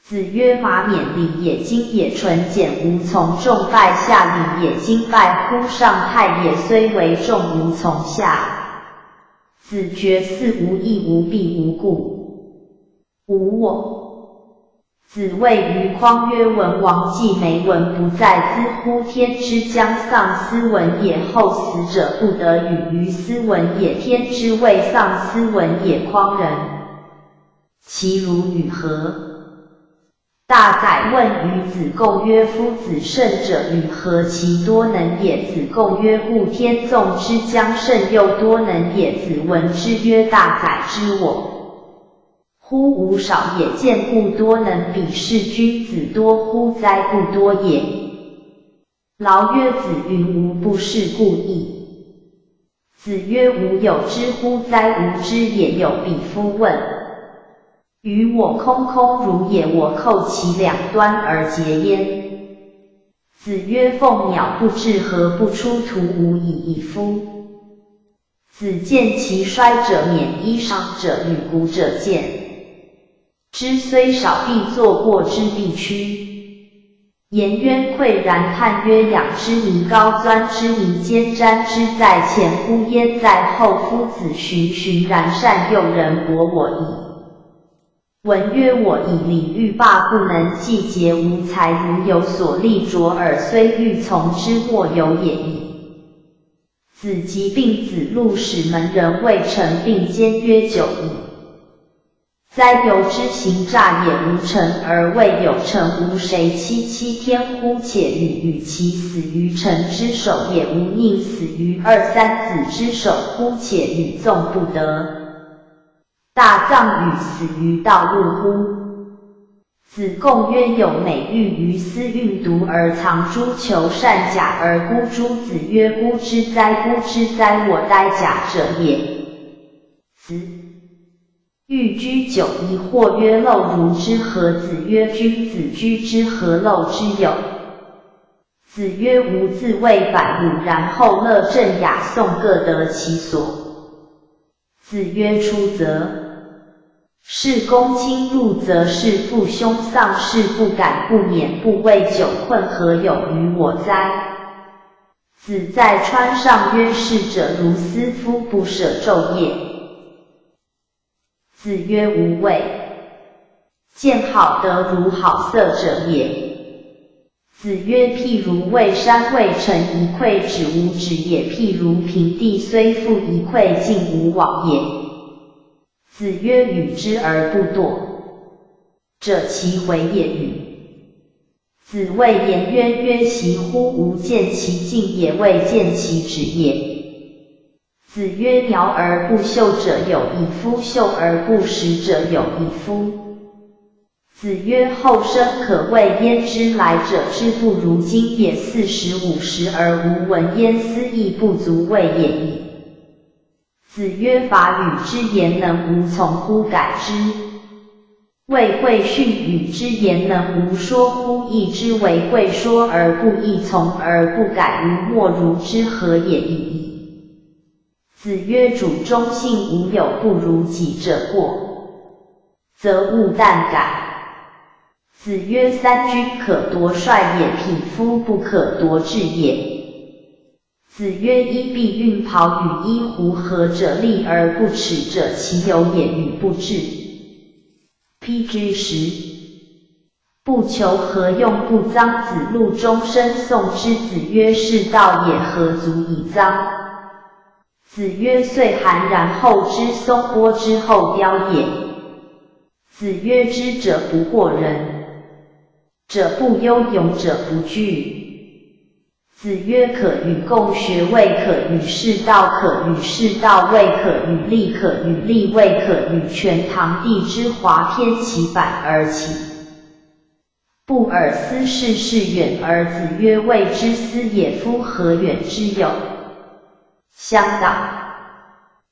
子曰：马勉骊也，精也，纯简无从众；败下骊也，精败乎上；泰也，虽为众，无从下。子觉似吾亦无必无故，无我。子谓于匡曰：文王既没，文不在，兹乎？天之将丧斯文也，后死者不得与于斯文也。天之未丧斯文也。匡人 其如与何？大宰问于子贡曰：夫子圣者与何？其多能也。子贡曰：故天纵之将圣又多能也。子闻之曰：大宰知我乎？吾少也，见故多能。彼是君子多乎哉？不多也。 劳曰：子云无不是故意。子曰：吾有之乎哉？无知也。有彼夫问：予我空空如也，我扣其两端而节焉。子曰：凤鸟不至，何不出图无以已夫？子见其衰者勉，衣裳者与，古者见 之虽少，必作過之必屈。颜渊喟然，叹曰：仰之弥高，钻之弥坚，瞻之在前乎？焉在后乎？子循循然善诱人，博我矣。文曰：我以礼遇霸，不能济节，无才如有所利，卓尔虽欲从之，莫由也已。子即并子路，使门人谓臣并坚曰：久矣。 哉，由之行诈也。无臣而未有臣，无谁欺欺天乎？且与与其死于臣之手也，无宁死于二三子之手乎？且与纵不得大葬与死于道路乎？子贡曰：有美玉于斯，运牍而藏珠，求善假而孤珠。子曰：孤之哉，孤之哉，我待假者也。子 欲居久矣。或曰：陋如之何？子曰：君子居之何？陋之有。子曰：吾自谓反鲁，然后乐正雅颂，各得其所。子曰：出则是恭，亲入则是父，兄丧事不敢不免，不畏久困，何有于我哉？子在川上曰：逝者如斯夫，不舍昼夜。子曰：无畏。见好得如好色者也。子曰：譬如畏山畏城，以溃止无止也，譬如平地虽覆，以溃尽无往也。子曰：与之而不惰者，其回也与？子谓颜渊曰：习乎？吾见其进也，未见其止也。子曰：鸟而不臭者有以夫？臭而不食者有以夫？子曰：后生可畏焉知来者之不如今也？四十五十而无闻焉思，亦不足畏也已。子曰：法与之言能无从乎？改之。 谓贵训与之言能无说乎？亦之为贵说而不亦从而不改，吾莫如之，何也已矣。子曰：主忠信无有不如己者过，则勿啖改。子曰：三军可夺帅也，匹夫不可夺志也。子曰：衣敝运袍与衣胡，合者立而不耻者，其有也与不志？ P G 十。不求何用不脏子路终身颂之。子曰：是道也，何足以脏？子曰：岁寒然后知松，播之后貂也。子曰：知者不惑，仁者不忧，勇者不惧。 子曰：可与共学，未可与士道，可与士道未可与利，可与利未可与权，堂棣之华篇其百而起。布尔思是是远而子曰：未之思也，夫何远之有？乡党，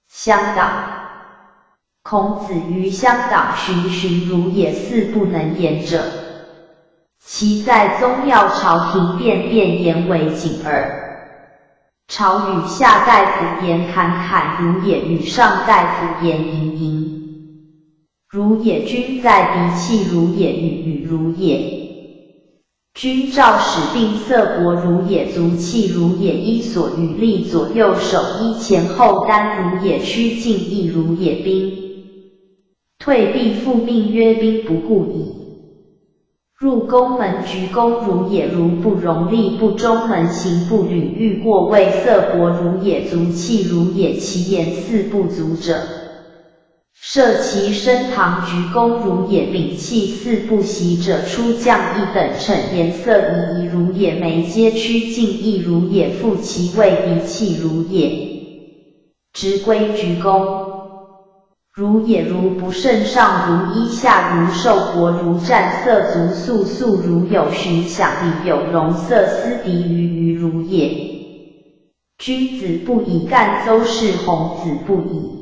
乡党。 孔子于乡党循循如也，似不能言者。其在宗庙朝廷变变言为谨耳。朝与下大夫言坎坎如也，与上大夫言隐隐如也，君在彼气如也，与与如也。 君赵使病色薄如也，足气如也，衣所与笠左右手衣前后单如也，趋进亦如也，兵退必复命曰兵不顾矣。入宫门鞠躬如也，如不容立不中门行步履欲过位，色薄如也，足气如也，其言似不足者 设其升堂鞠躬如也，屏气似不习者，出将一等骋颜色仪仪如也，眉阶趋进亦如也，复其位彼气如也，执归鞠躬如也，如不胜上如衣下如瘦薄如战色足素素如有寻响礼有容色思敌于于如也。君子不以干诌事，孔子不以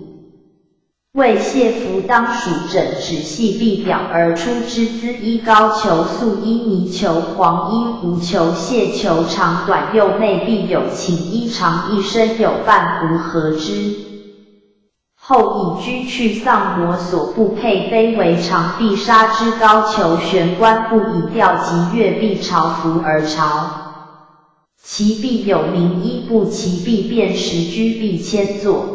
谓谢服当属枕指系必表而出之资，衣高求素，衣泥求黄，衣胡求谢，求长短右内必有请，衣长一身有半胡，何之？后以居去丧模所不配，非为长必杀之高求玄关，不以调及乐必朝服而朝。其必有名，衣不齐必变时，居必迁坐。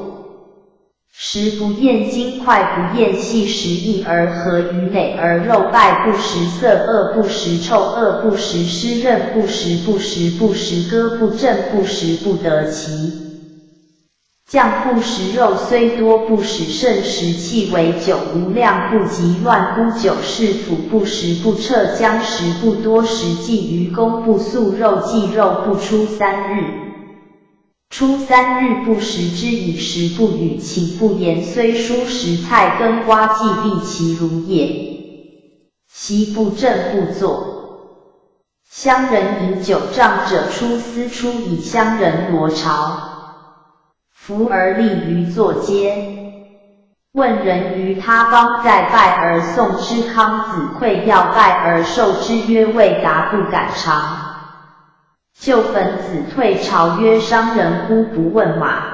食不厌精，脍不厌细，食易而合于馁而肉败，不食色恶，不食臭恶，不食湿润，不食不食，不食歌不振，不食不得其将，不食肉虽多，不使剩食，气为酒无量，不及乱乎酒，是腹不食不彻僵，食不多，食既于公，不宿肉，既肉不出三日。 初三日不食之矣，食不语，寝不言，虽蔬食菜羹瓜，既必其如也。席不正不坐。乡人饮酒，长者出司出以乡人罗朝。服而立于坐阶。 问仁于他邦，再拜而送之。康子喟要拜而受之曰：未达，不敢尝。旧粉子退朝曰：伤人乎！不问马。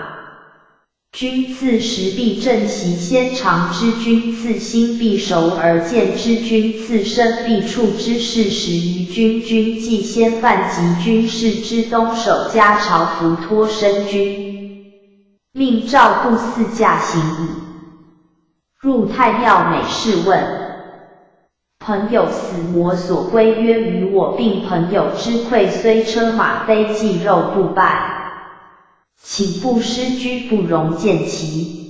君赐食必正席，先尝之；君赐心必熟而见之；君赐声必触之，是食于君。君既先饭及，君适之东首加朝服，托生君。 命赵度四驾行矣。入太庙每事问。朋友死我所归约于我，并朋友之馈虽车马非，祭肉不拜。寝不施居，不容见其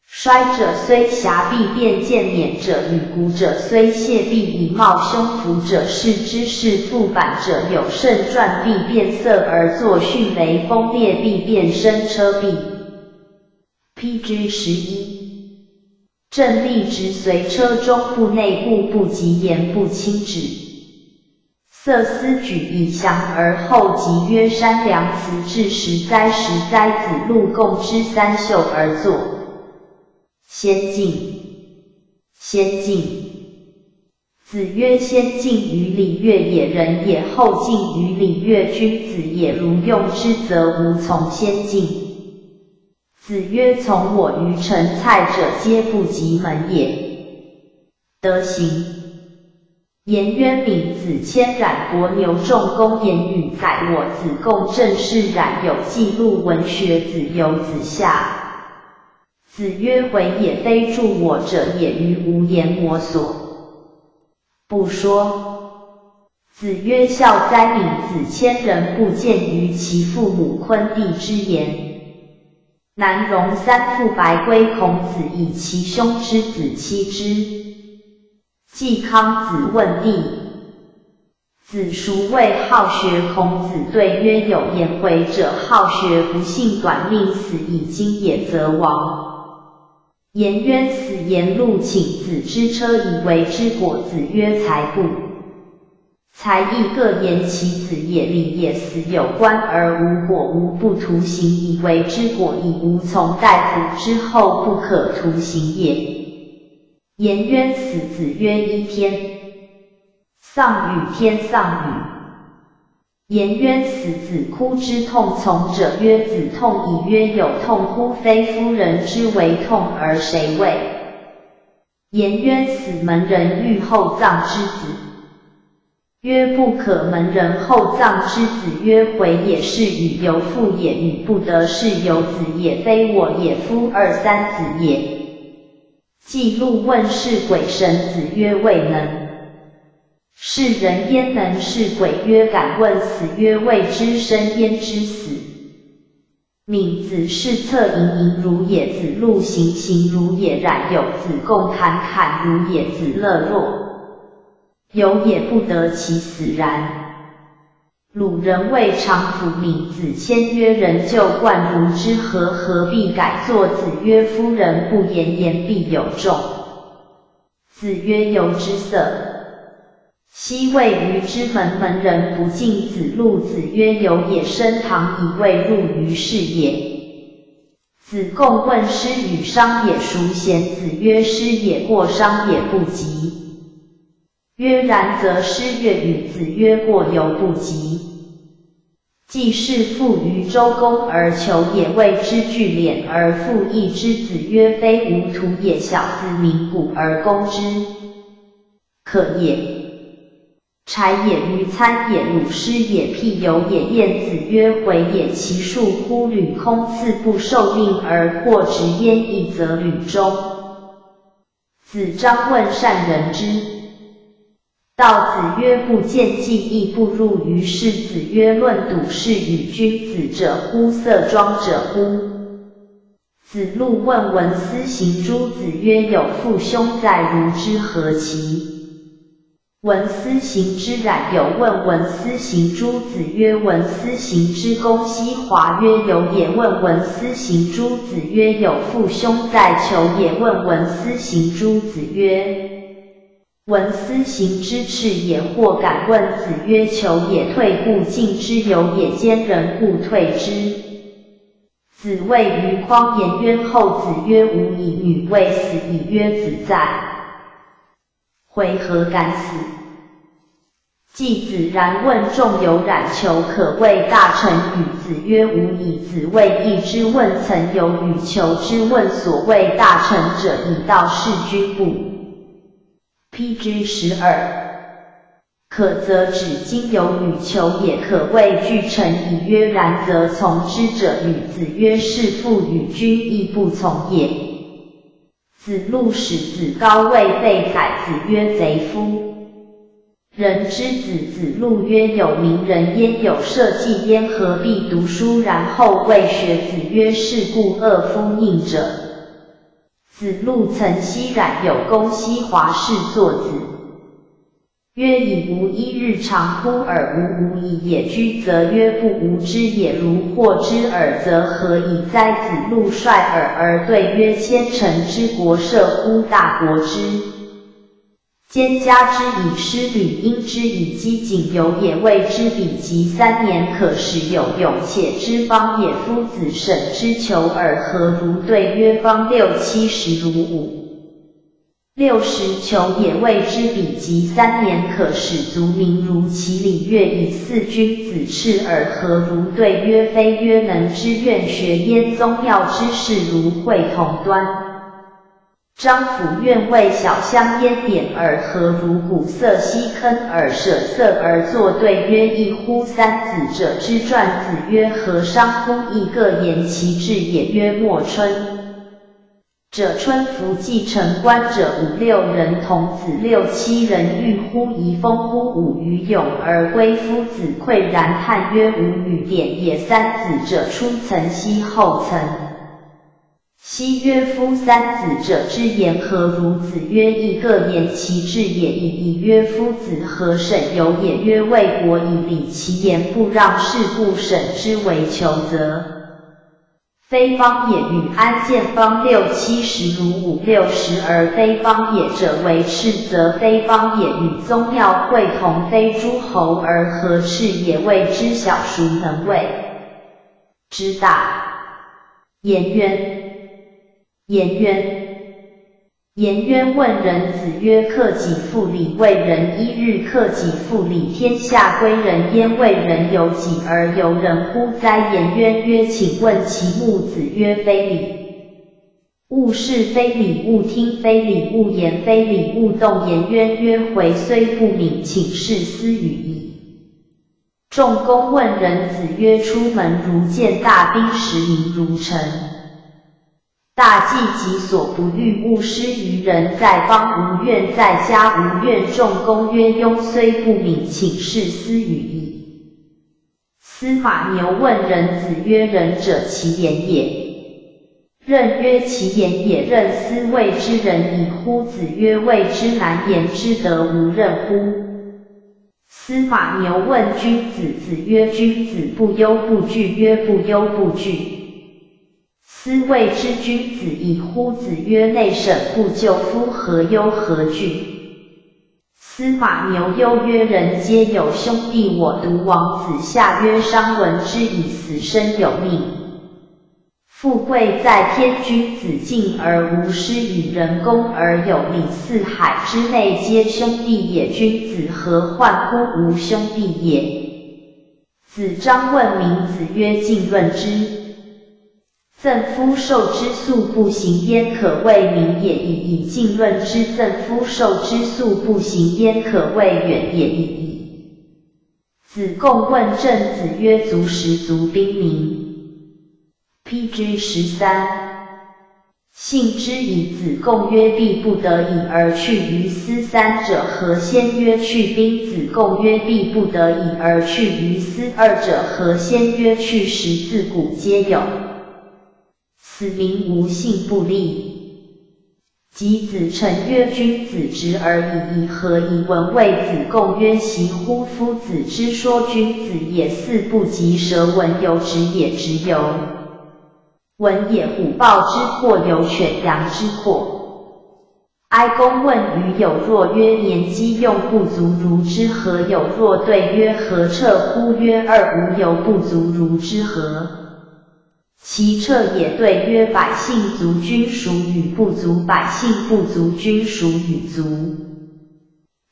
衰者虽瑕，必便见；勉者与鼓者虽谢，必以貌凶服者视之；是复反者有盛馔，必变色而作；迅雷风烈，必变声车必。P G 十一。 正立直随车中，不内顾不及言不轻止。色思举以降而后急曰：山梁辞至，实哉，实哉！子路共之，三袖而坐。先进，先进。子曰：先进于礼乐也，人也；后进于礼乐，君子也。如用之则无从先进。 子曰：从我于陈蔡者，皆不及门也。德行。颜渊、闵子骞、冉伯牛、仲弓、颜允、宰我、子贡、郑士冉有记录文学，子游子夏。子曰：回也非助我者也，于无言我所不说。子曰：孝哉！闵子骞人不见于其父母，昆弟之言。 南容三父白归孔子，以其兄之子妻之。季康子问弟子：孰谓好学？孔子对曰：有颜回者好学，不幸短命，死以今也则亡。颜渊死，颜路请子之车以为之果。子曰：才不 才亦各言其子也。礼也，死有官而无果，无不徒刑以为之果，以无从大夫之后不可徒刑也。颜渊死，子曰：一天丧雨，天丧雨。颜渊死，子哭之。痛从者曰：子痛矣。曰：有痛乎？非夫人之为痛，而谁为？颜渊死，门人欲厚葬之。子曰：不可。门人厚葬之。子曰：回也，是与游父也，与不得，是游子也，非我也，夫二三子也。季路问：是鬼神？子曰：未能。是人焉能是鬼？曰：敢问。子曰：未知生焉知死。 闵子士策盈盈如也，子路行行如也，冉有子贡，侃侃如也，子乐若游也，不得其死然。鲁人谓长府闵子骞曰：人就冠如之，何何必改作？子曰：夫人不言，言必有众。子曰：由之。色 昔未于之门，门人不进子路。子曰：由也。升堂以未入于室也。子贡问：师与商也孰贤？子曰：师也过商也不及。曰：然则师乐与？子曰：过犹不及。 季氏父于周公而求也，谓之聚敛而富益之。子曰：非吾徒也，小子鸣鼓而攻之，可也。柴也，鱼餐也，鹵鸶也，譬游也，晏子曰：回也，其数乎？鹵空刺，不受令而获之，晏亦则鹵中。 子张问善人之道。子曰：不见季亦不入于室。子曰：论笃是与君子者乎？色庄者乎？子路问：闻斯行诸子曰：有父兄在，如之何其？闻斯行之冉有问：闻斯行诸子曰：闻斯行之公西华曰：有也。问：闻斯行诸子曰：有父兄在，求也。问：闻斯行诸子曰：闻斯行之赤也。或敢问。子曰：求也，退故进之，有也，奸人故退之。子谓于匡颜渊后。子曰：无矣，女未死矣。曰：子在，回何敢死？季子然问仲由冉求可谓大臣与？子曰：无矣。子谓颐之问曾由与求之。问所谓大臣者，以道事君不。P G 十二。可则指今由与求也，可谓俱成矣。曰：然则从之者与？子曰：是父与君亦不从也。子路使子高位被宰，子曰：贼夫！人之子。子路曰：有名人焉，有社稷焉，何必读书然后未学？子曰：是故恶夫佞者。子路曾息冉有功，西华侍作子。 曰：以吾一日长呼而无吾以也居则曰：不吾之也，如获之耳则何以哉？子路率尔而对曰：千乘之国，射乎大國之间，加之以师旅，因之以饥馑游也，未知彼及三年可使有勇，且知方也。夫子审之，求尔何如？对曰：方六七十如五 六十求也，未知彼及三年可使卒民如其里月以四君子赤尔何如？对曰：非约能之愿学焉，宗庙之事如会同端，张府愿为小乡焉，典尔何如？鼓瑟西坑而舍色而作。对曰：一乎三子者之传。子曰：何伤乎？亦各言其志也。曰：莫春 者春服既成冠者五六人童子六七人欲乎？疑风乎舞于俑而归。夫子喟然叹曰：吾与典也。三子者初曾息后曾息曰：夫三子者之言何如？子曰：亦各言其志也已矣。曰：夫子何审由也？曰：为国以礼其言不让，是故审之为求则 非方也。与安见方六七十如五六十而非方也者为赤则非方也，与宗庙会同非诸侯而何赤也？未知小孰能为之大。颜渊。颜渊。 颜渊问仁子曰：克己复礼，为仁一日克己复礼，天下归仁焉。为仁由己而由人乎哉？颜渊曰：请问其目。子曰：非礼勿视，非礼勿听，非礼勿言，非礼勿动。颜渊曰：回虽不敏，请试斯语矣。 仲弓问仁子曰：出门如见大兵，食饮如盛大饯，己所不欲，勿施于人。在邦无怨，在家无怨。仲弓曰：庸虽不敏，请试斯语矣。司马牛问仁子曰：仁者其言也，任曰：其言也，任斯谓之仁矣乎？子曰：未之难言之，得吾任乎？ 司马牛问君子，子曰：君子不忧不惧。曰：不忧不惧，斯谓之君子矣乎？子曰：内审不救，夫何忧何惧？司马牛忧曰：人皆有兄弟，我独亡子。下曰：商闻之矣，死生有命。 富贵在天，君子敬而无失，与人恭而有礼，四海之内皆兄弟也。君子何患乎吾兄弟也？子张问名子曰：敬论之。赠夫受之粟，不行焉，可谓名也已矣。敬论之。赠夫受之粟，不行焉，可谓远也已矣。子贡问政子曰：足食足兵民。 P G十三。信之矣。子贡曰：必不得已而去于斯。三者何先约去兵？子贡曰：必不得已而去于斯。二者何先约去食？自古皆有。此民无信不立。 及子成曰：君子直而已矣，何以闻？谓子贡曰：习乎？夫子之说君子也，似不及舌，文犹直也直由文也，虎豹之阔，犹犬羊之阔。哀公问于有若曰：年积用不足如之何？有若对曰：何彻乎？曰：二无由不足如之何？ 其彻也。对曰：百姓足君属语，不足百姓不足君属语足。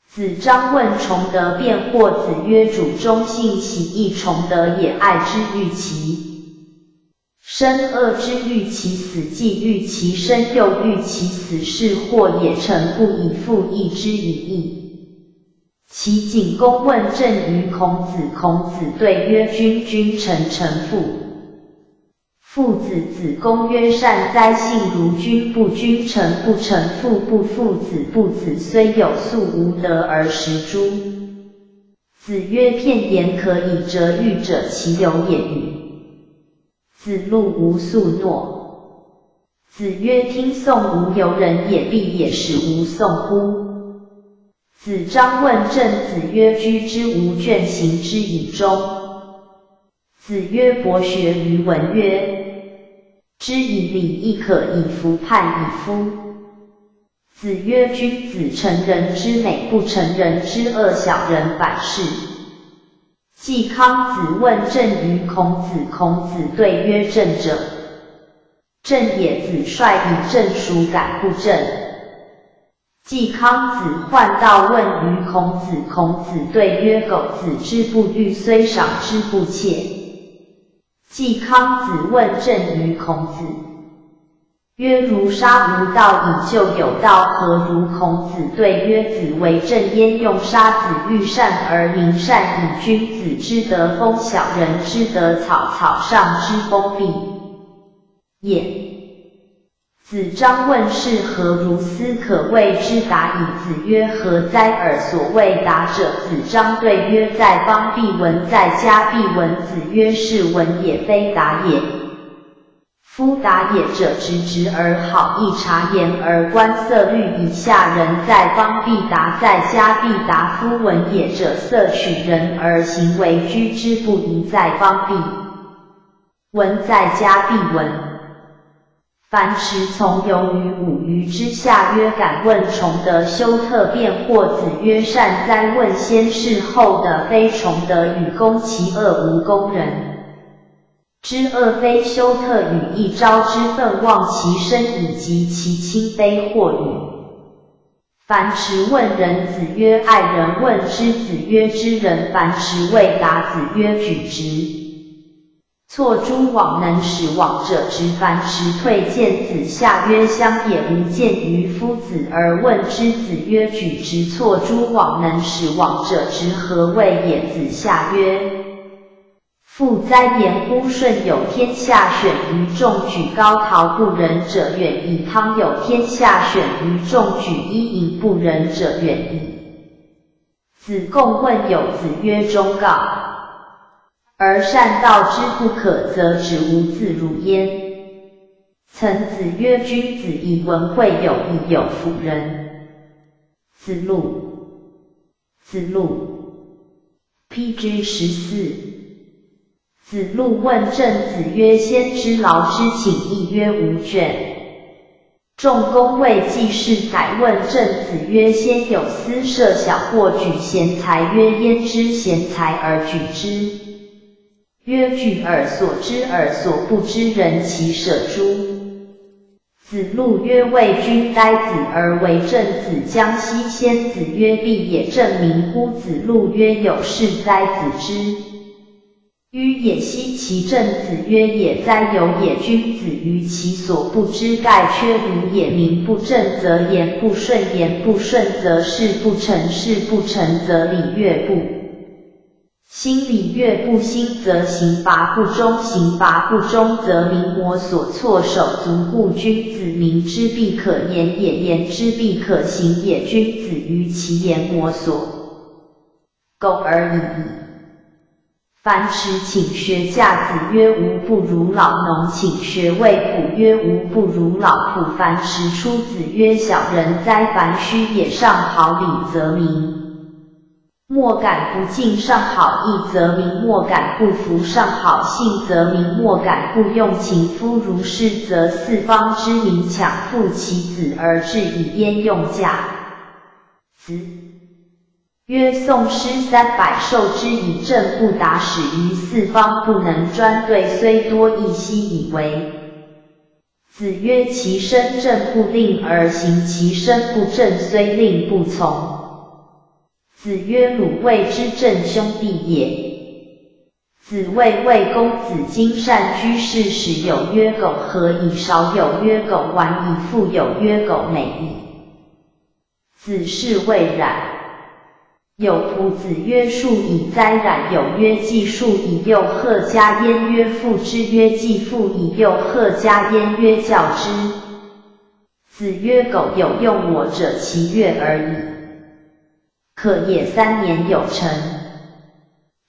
子张问：崇德辩惑？子曰：主忠信喜，亦崇德也，爱之欲其生，恶之欲其死，既欲其生，又欲其死，是惑也。诚不以复，亦之以义。齐景公问政于孔子。孔子对曰：君君，臣臣父。父子子公曰：善哉，信如君，不君臣不臣，父不父子不子，虽有粟，无德而食诸。子曰：片言可以折喻者，其由也与？子路无粟诺。子曰：听讼无由人也，必也使无讼乎？子张问政子曰：居之无倦，行之以忠。子曰：博学于文曰：知以礼，亦可以服判矣夫。子曰：君子成人之美，不成人之恶，小人百事。季康子问政于孔子，孔子对曰：政者，正也。子帅以政，孰敢不正？季康子患盗问于孔子，孔子对曰：狗子之不欲，虽赏之不窃。季康子问政于孔子曰：如杀无盗以救有盗，何如？孔子对曰：子为政，焉用杀子？欲善而民善矣，君子之德风小，人之德草，草上之风必也。子张问是何如斯可谓之达矣？子曰：何哉，尔所谓达者？子张对曰：在邦必闻，在家必闻。子曰：是闻也，非达也。夫达也者，执执而好，一察言而观色虑矣。下人在邦必达，在家必达。夫闻也者，色取人而行为，居之不疑，在邦必闻，在家必闻。樊迟从游于舞鱼之下曰：敢问崇德休特辩惑？子曰：善哉，问先是后的，非崇德与公，其恶无公人之恶，非休特与，一朝之愤忘其身矣，及其亲非惑与？樊迟问仁。子曰：爱人问之。子曰：知人樊迟未达。子曰：举直错诸枉，能使枉者直。樊迟退见子夏曰：相也，吾见于夫子而问之。子曰：举直错诸枉，能使枉者直，何谓也？子夏曰：父哉，言乎舜有天下选于众举，高陶不仁者远矣，汤有天下选于众举，伊尹不仁者远矣。子贡问有。子曰：忠告而善道之不可则止，无自如焉。曾子曰：君子以文会友，以友辅仁。子路，子路，P G十四。子路问政子曰：先知劳之，请意曰无倦。仲弓未济，士采问政子曰：先有司射小或举贤才曰：焉知贤才而举之？曰：举尔所知，尔所不知，人其舍诸。子路曰：为君待子而为政。子将息先。子曰：必也，政民乎？子路曰：有事哉，子之。于也，息其政。子曰：也哉，有也。君子于其所不知，盖缺如也。民不正则言不顺，言不顺则事不成，事不成则礼乐不兴，礼乐不兴则刑罚不终，刑罚不终则民我所措手足。故君子，民之必可言也，言之必可行也。君子于其言我所 狗而已矣。樊迟请学驾。子曰：吾不如老农，请学未卜。曰：吾不如老卜。樊迟出。子曰：小人哉，樊须也。上好礼则民，莫敢不敬。上好义则民，莫敢不服。上好信则民，莫敢不用。情夫如是则，四方之民强附其子而至矣，焉用驾子？ 曰：宋诗三百首之以政不达，始于四方不能专对，虽多亦悉以为。子曰：其身正不令而行，其身不正虽令不从。子曰：鲁卫之政兄弟也。子谓卫公子：今善居士，始有曰狗，何矣？少有曰狗晚矣，富有曰狗美矣。 子是谓冉。有仆子曰述以哉，冉有曰季述以，又贺家焉曰父之，曰季父以，又贺家焉曰教之。子曰：狗有用我者，其悦而已，可也三年有成。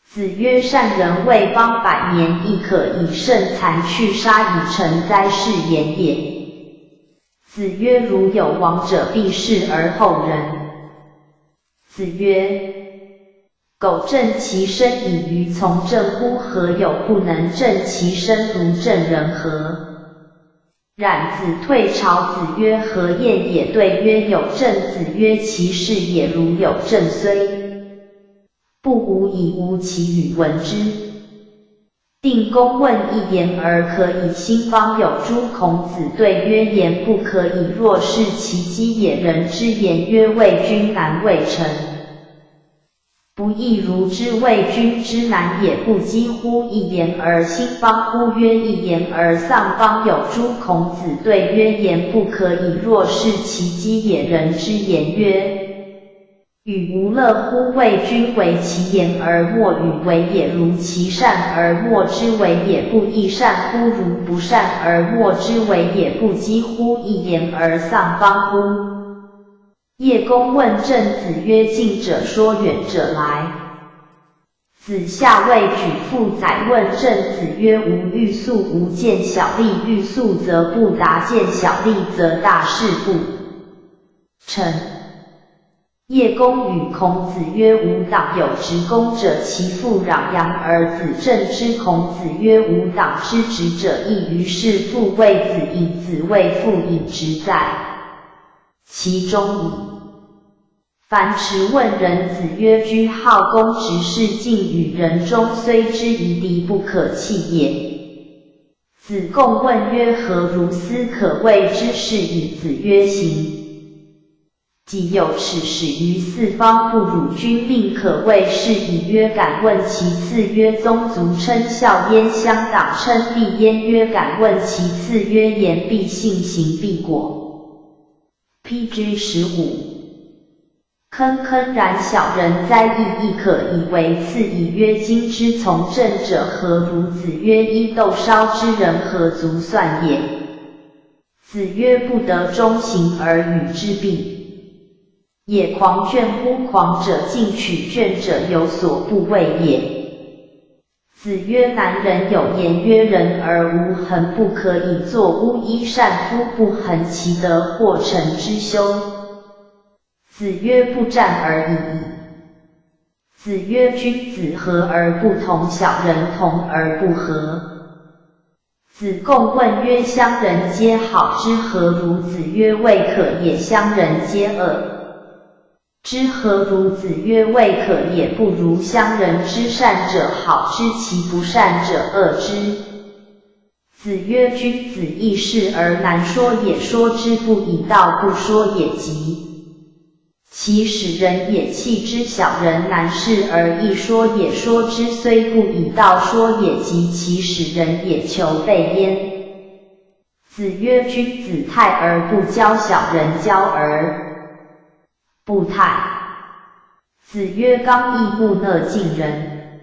子曰：善人为邦百年，亦可以胜残去杀以成灾，是言也。子曰：如有亡者，必是而后人。子曰：狗正其身以愚从政乎？何有不能正其身如政人何？冉子退朝。子曰：何晏也？对曰：有政。子曰：其事也，如有政虽不武，以无其语闻之。定公问：一言而可以兴邦有诸？孔子对曰：言不可以，若是其机也。人之言曰：为君难为臣。不亦如知为君之难也不几乎？一言而兴邦乎？曰：一言而丧邦有诸？孔子对曰：言不可以，若是其机也。人之言曰：语无乐乎？为君为其言而莫语为也，如其善而莫之为也，不亦善乎？如不善而莫之为也，不几乎？一言而丧邦乎？叶公问政子曰：近者说，远者来。子夏未举父宰问政子曰：吾欲速无间小利，欲速则不达，间小利则大事不成。叶公语孔子曰：吾党有执公者，其父壤阳而子政之。孔子曰：吾党之执者，亦于是父为子隐，子为父隐执在其中矣。 樊迟问仁子曰：居好公执事，近与人忠，虽之夷敌，不可弃也。子贡问曰：何如斯可谓之是矣？子曰：行己有耻，始于四方，不辱君命，可谓是矣。曰：敢问其次。曰：宗族称孝焉，乡党称帝焉。曰：敢问其次。曰：言必信，行必果。 P G十五。坑坑然小人哉，亦亦可以为次矣。曰：今之从政者何如？子曰：一斗烧之人何足算也。子曰：不得中行而与之比也。狂卷乎？狂者，进取卷者有所不为也。 子曰：男人有言曰：人而无恒，不可以作巫医；善夫不恒其德，或成之休。子曰：不战而已矣。子曰：君子和而不同，小人同而不和。子贡问曰：乡人皆好之，何如？子曰：未可也，乡人皆恶 之，何如？子曰：未可也不如。乡人之善者好之，其不善者恶之。子曰：君子易事而难说也，说之不以道，不说也极。其使人也弃之。小人难事而易说也，说之虽不以道，说也极，其使人也求备焉。子曰：君子泰而不骄，小人骄而 不泰。子曰：刚亦木讷近人。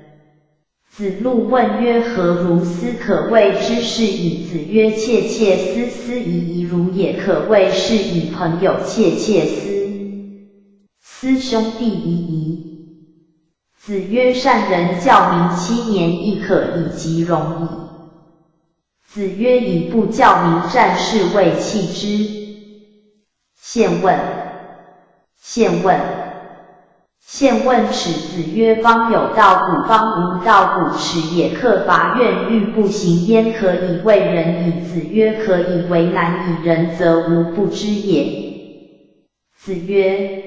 子路问曰：何如斯可谓之是矣？子曰：窃窃私私已矣，如也可谓是矣，朋友窃窃私私，兄弟已矣。子曰：善人教民七年，亦可以及荣矣。 子曰：以不教民，战士未弃之。现问。现问。现问尺。子曰：邦有道古，邦无道古尺也。客伐怨欲不行焉，可以为人矣。子曰：可以为难矣，仁则无不知也。子曰：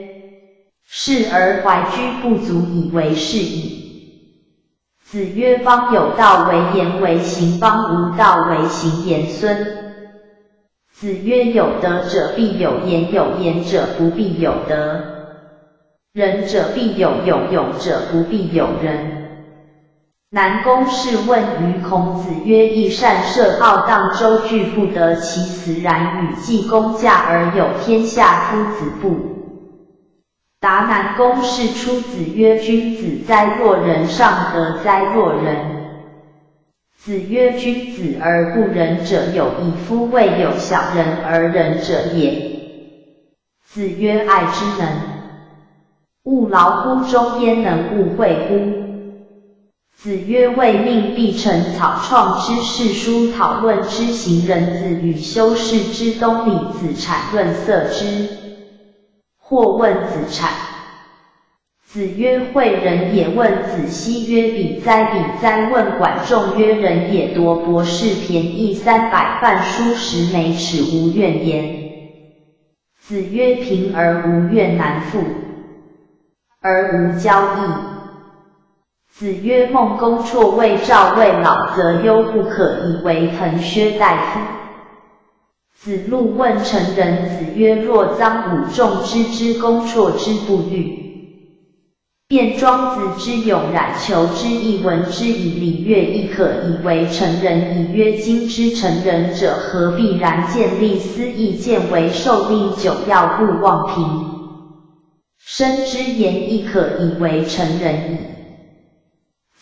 事而怀居不足以为是矣。 子曰：邦有道为言为行，邦无道为行言孙。子曰：有德者必有言，有言者不必有德。仁者必有勇，勇者不必有仁。南宫氏问于孔子曰：益善射鏖荡舟俱不得其死，然与季公驾而有天下夫子不答南宫试出子曰：君子哉若人，尚德哉若人。子曰：君子而不仁者有矣，夫未有小人而仁者也。子曰：爱之能，勿劳乎中焉，能勿会乎？子曰：未命必陈草创之，试书讨论之，行人子语修饰之，东礼子产，论色之。 或问子产。子曰：诲人也。问子西曰：彼哉，彼哉。问管仲曰：人也。夺博士便宜三百，饭疏食每尺，无怨言。子曰：贫而无怨，难富而无骄矣。子曰：孟公绰未兆未老，则忧不可以为腾薛大夫。 子路问成人子曰：若臧武仲之之功，绰之不遇，卞庄子之勇，冉求之亦闻之矣。礼乐亦可以为成人矣。曰：今之成人者，何必然见利思义，见为受利久耀，勿忘平生之言，亦可以为成人矣。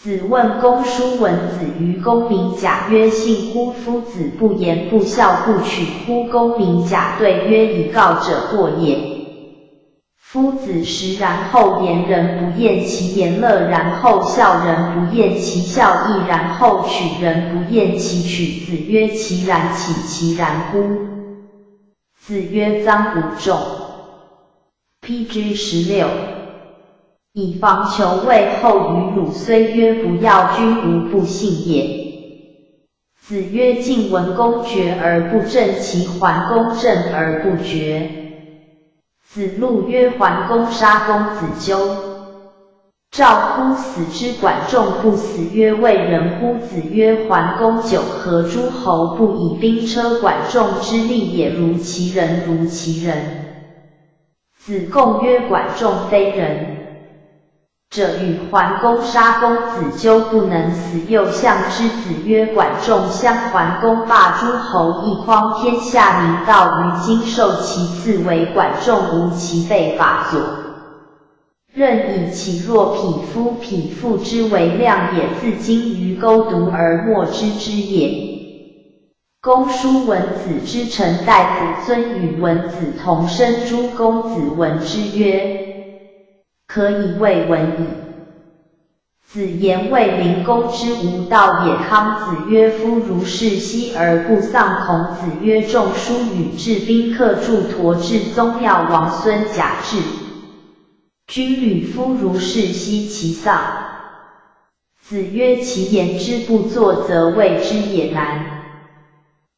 子问公叔文子于公名贾曰：信乎？夫子不言不孝，不取乎？公名贾对曰：以告者过也。夫子食然后言，人不厌其言；乐然后笑，人不厌其笑；义然后取，人不厌其取。子曰：其然岂其然乎？子曰：臧武仲。 P G十六。以防求位后于鲁，虽曰不要，君无不信也。子曰：晋文公决而不正其，桓公正而不决。子路曰：桓公杀公子纠，赵乎？死之，管仲不死，曰：未仁乎？子曰：桓公久合诸侯，不以兵车，管仲之力也，如其人，如其人。 子贡曰：管仲非仁者与，桓公杀公子纠不能死，又相之。子曰：管仲相桓公，霸诸侯，一匡天下，明道于今，受其赐为管仲，无其被法佐。任以己弱匹夫，匹夫之为量也，自今于钩独而没之之也。 公叔文子之臣大夫，尊与文子同生诸公子文之曰：可以为文矣。子言卫灵公之无道也。康子曰：夫如是息而不丧。孔子曰：仲叔与至宾客，祝驮至宗庙，王孙甲至，君与夫如是息其丧。 子曰：其言之不作，则谓之也难。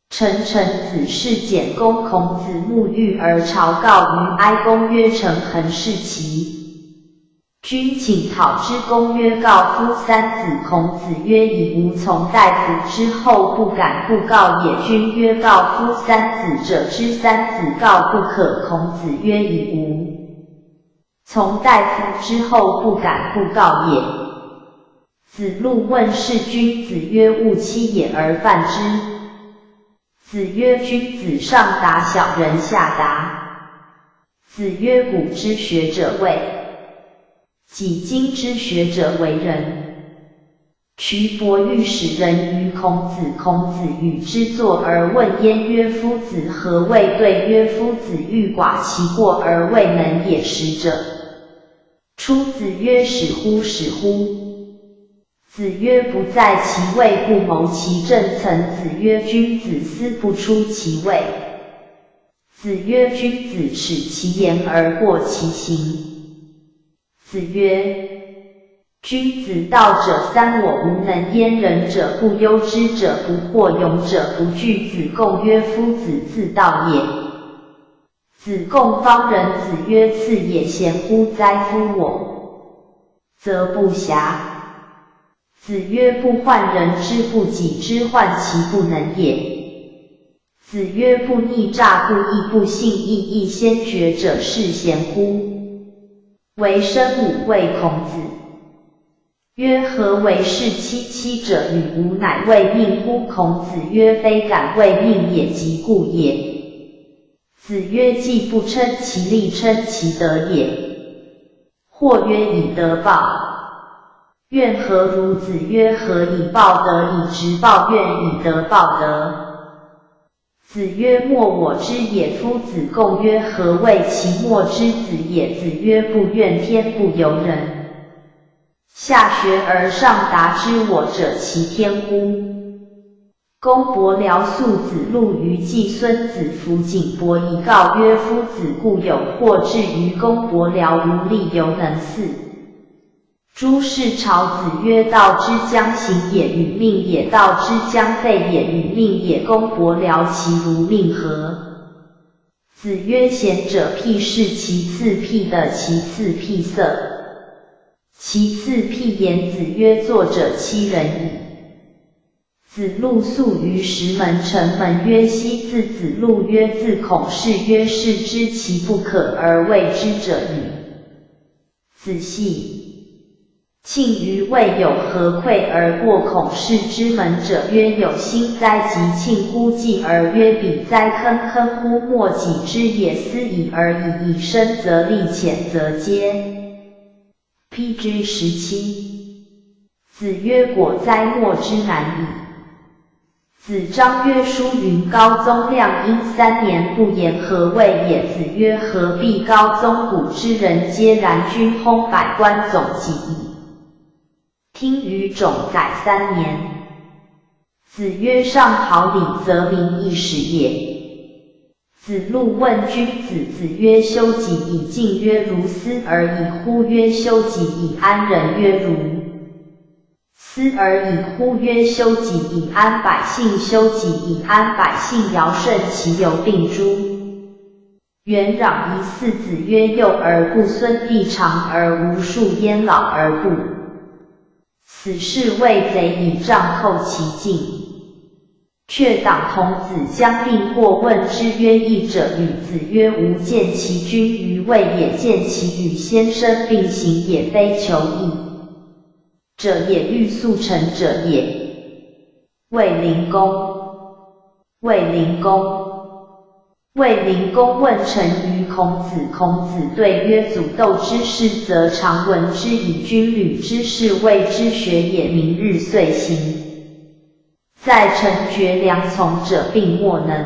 臣臣子事简公。孔子沐浴而朝告于哀公曰：臣恒事齐，君请讨之。公曰：告夫三子。孔子曰：已无从大夫之后不敢不告也。君曰：告夫三子者，知三子告不可。孔子曰：已无 从大夫之后不敢不告也。子路问事君子曰：勿欺也而犯之。子曰：君子上达，小人下达。子曰：古之学者为己，今之学者为人。 渠伯欲使人于孔子，孔子与之坐而问焉曰：夫子何谓对？曰：夫子欲寡其过而未能也。使者出子曰：使乎，使乎。子曰：不在其位，不谋其政。曾子曰：君子思不出其位。子曰：君子耻其言而过其行。 子曰：君子道者三：我无能焉。仁者不忧，知者不惑，勇者不惧。子贡曰：夫子自道也。子贡方仁。子曰：次也。贤乎哉夫我，则不暇。子曰：不患人之不己知，患其不能也。子曰：不逆诈不义，不信义亦。先觉者是贤乎？ 为生母谓孔子曰：何为是七七者与吾乃未命乎？孔子曰：非敢未命也，及故也。子曰：既不称其力，称其德也。或曰以德报。愿何如？子曰：何以报德？以直报怨，以德报德。子曰：莫我之也。夫子贡曰：何谓其莫之子也？子曰：不怨天不尤人。下学而上达之我者，其天乎？公伯僚宿子路于季孙子服井伯以告曰：夫子固有，或至于公伯僚无力犹能似。诸事朝。子曰：道之将行也，与命也；道之将废也，与命也。公伯僚其如命何？子曰：贤者辟室，其次辟地，其次辟色，其次辟筵。子曰：作者七人矣。子路宿于石门。城门曰：昔。子子路曰：子孔氏曰：士之其不可而为之者与？子系。庆于未有，何喟而过孔氏之门者曰：有辛哉！及庆乎，继而曰：彼哉！坑坑乎！莫己之也。思已而已矣。深则厉，浅则阶。P G十七。子曰：果哉，莫之难矣。子张曰：叔云高宗亮阴三年不言，何谓也？子曰：何必？高宗古之人皆然均薨，百官总给矣。听雨种载三年。子曰：上考礼则名一始也。子路问君子。子曰：修己矣。进曰：如斯而已乎？曰：修己矣。安人曰：如斯而已乎？曰：修己矣。安百姓？修己矣。安百姓？尧舜其犹病诸。元壤于四。子曰：幼而不孙，必长而无树焉，老而不 死是谓贼矣，杖扣其颈。却党童子将令过，问之曰：义者与？子曰：无见其君于位也，见其与先生并行也，非求义者也，欲速成者也。卫灵公。卫灵公。 卫灵公问臣于孔子。孔子对曰：祖斗之事，则常闻之矣。君旅之事，谓之学也。明日遂行。在臣决良从者，并莫能。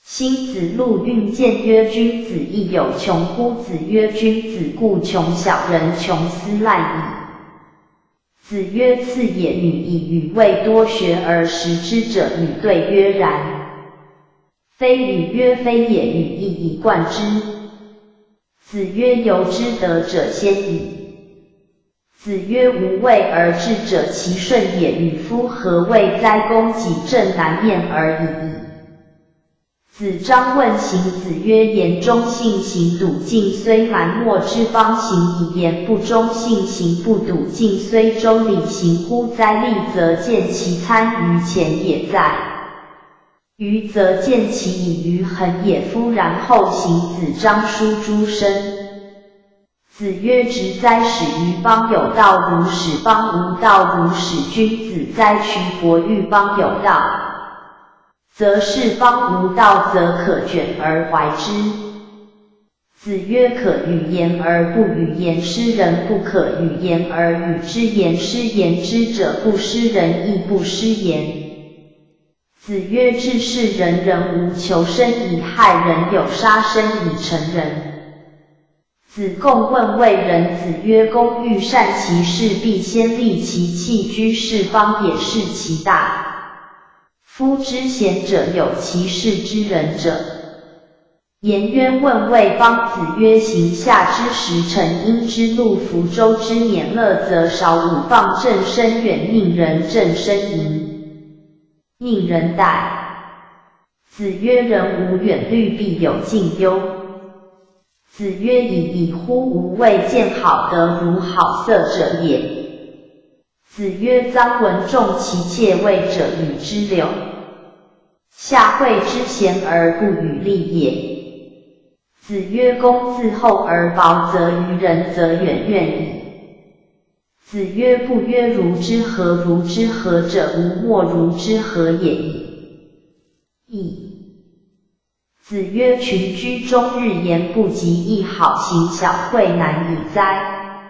辛子路运见曰：君子亦有穷乎？子曰：君子固穷，小人穷斯滥矣。 子曰：赐也。女亦与未多学而识之者与？对曰：然。非与？曰：非也。女亦以贯之。子曰：由之得者鲜矣。子曰：无未而至者，其顺也与？夫何谓哉？公己正南面而已矣。 子张问行。子曰：言忠信行笃，进虽蛮貊之邦，行矣；言不忠信行不笃，进虽周礼，行乎哉？立则见其参于前也，在于则见其已于恒也。夫然后行。子张书诸生。子曰：直哉！始于邦有道，如始邦无道，如始君子哉！取伯欲邦有道， 则是邦无道，则可卷而怀之。子曰：可与言而不与言，失人不可与言而与之。言失言之者不失人，亦不失言。子曰：至是仁，人无求生以害人，有杀生以成仁。子贡问卫人。子曰：公欲善其事，必先利其器，居士邦也，是其大。 夫知贤者有，其事知人者。颜渊问卫邦。子曰：行夏之时，成殷之路，服周之勉乐，则少侮放，正深远，宁人正深淫，宁人待。子曰：人无远虑，必有近忧。子曰：已矣乎！吾未见好德如好色者也。 子曰：臧文仲其妾位者与之流，夏惠之贤而不与立也。子曰：公自厚而薄责于人，则远怨矣。子曰：不曰如之何，如之何者，吾莫如之何也已矣。子曰：群居终日言不及义，好行小惠难以哉。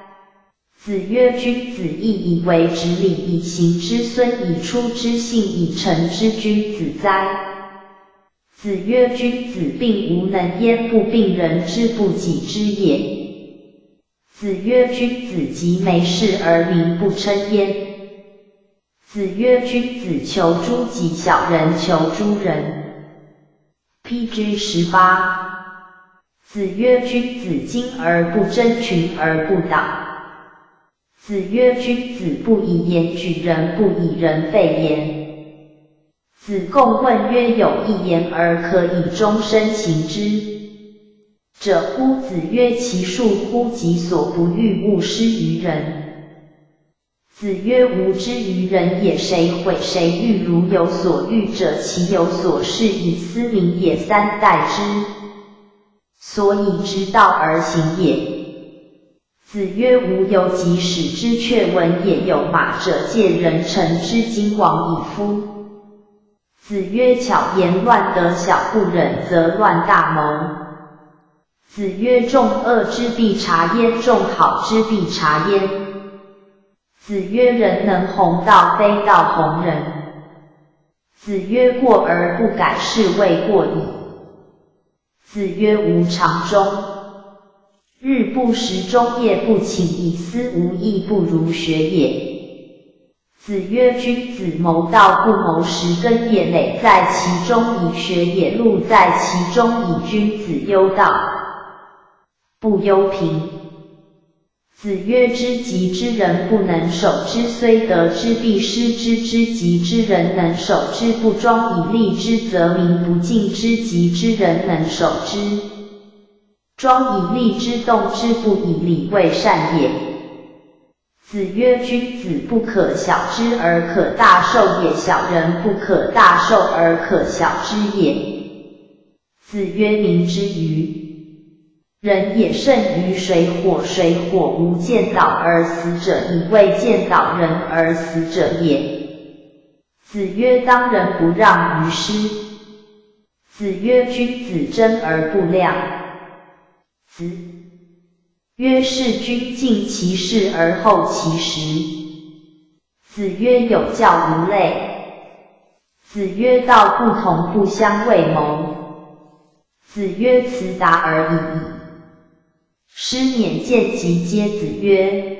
子曰：君子义以为直礼，以行之孙，以出之信，以成之君子哉。子曰：君子病无能焉，不病人之不己知也。子曰：君子及梅氏而民不称焉。子曰：君子求诸己，小人求诸人。P G 十八。子曰：君子精而不争，群而不党。子曰：君子不以言举人，不以人废言。子贡问曰：有一言而可以终身行之者乎？子曰：其恕乎己所不欲，勿施于人。子曰：吾之于人也，谁毁谁欲？如有所欲者，其有所示以斯明也。三代之所以直道而行也。子曰：吾犹及使之却闻也。有马者借人乘之，今往矣夫。子曰：巧言乱德，小不忍则乱大谋。子曰：众恶之必察焉，众好之必察焉。子曰：人能弘道，非道弘人。子曰：过而不改，是谓过矣。子曰：吾尝终日不食，终夜不寝，以思无益，不如学也。子曰：君子谋道不谋食，耕也累在其中以学也，路在其中以君子忧道不忧贫。子曰：知己之人不能守之，虽得之必失之。知己之人能守之，不庄以利之，则民不敬之。己之人能守之，庄以利之，动之不以礼，未善也。子曰：君子不可小之而可大受也，小人不可大受而可小之也。子曰：民之愚人也，甚于水火，水火无间导而死者，以未间导人而死者也。子曰：当仁不让于师。子曰：君子争而不量。子曰：事君敬其事而后其食。子曰：有教无类。子曰：道不同，不相为谋。子曰：辞达而已矣。师免见其皆。子曰：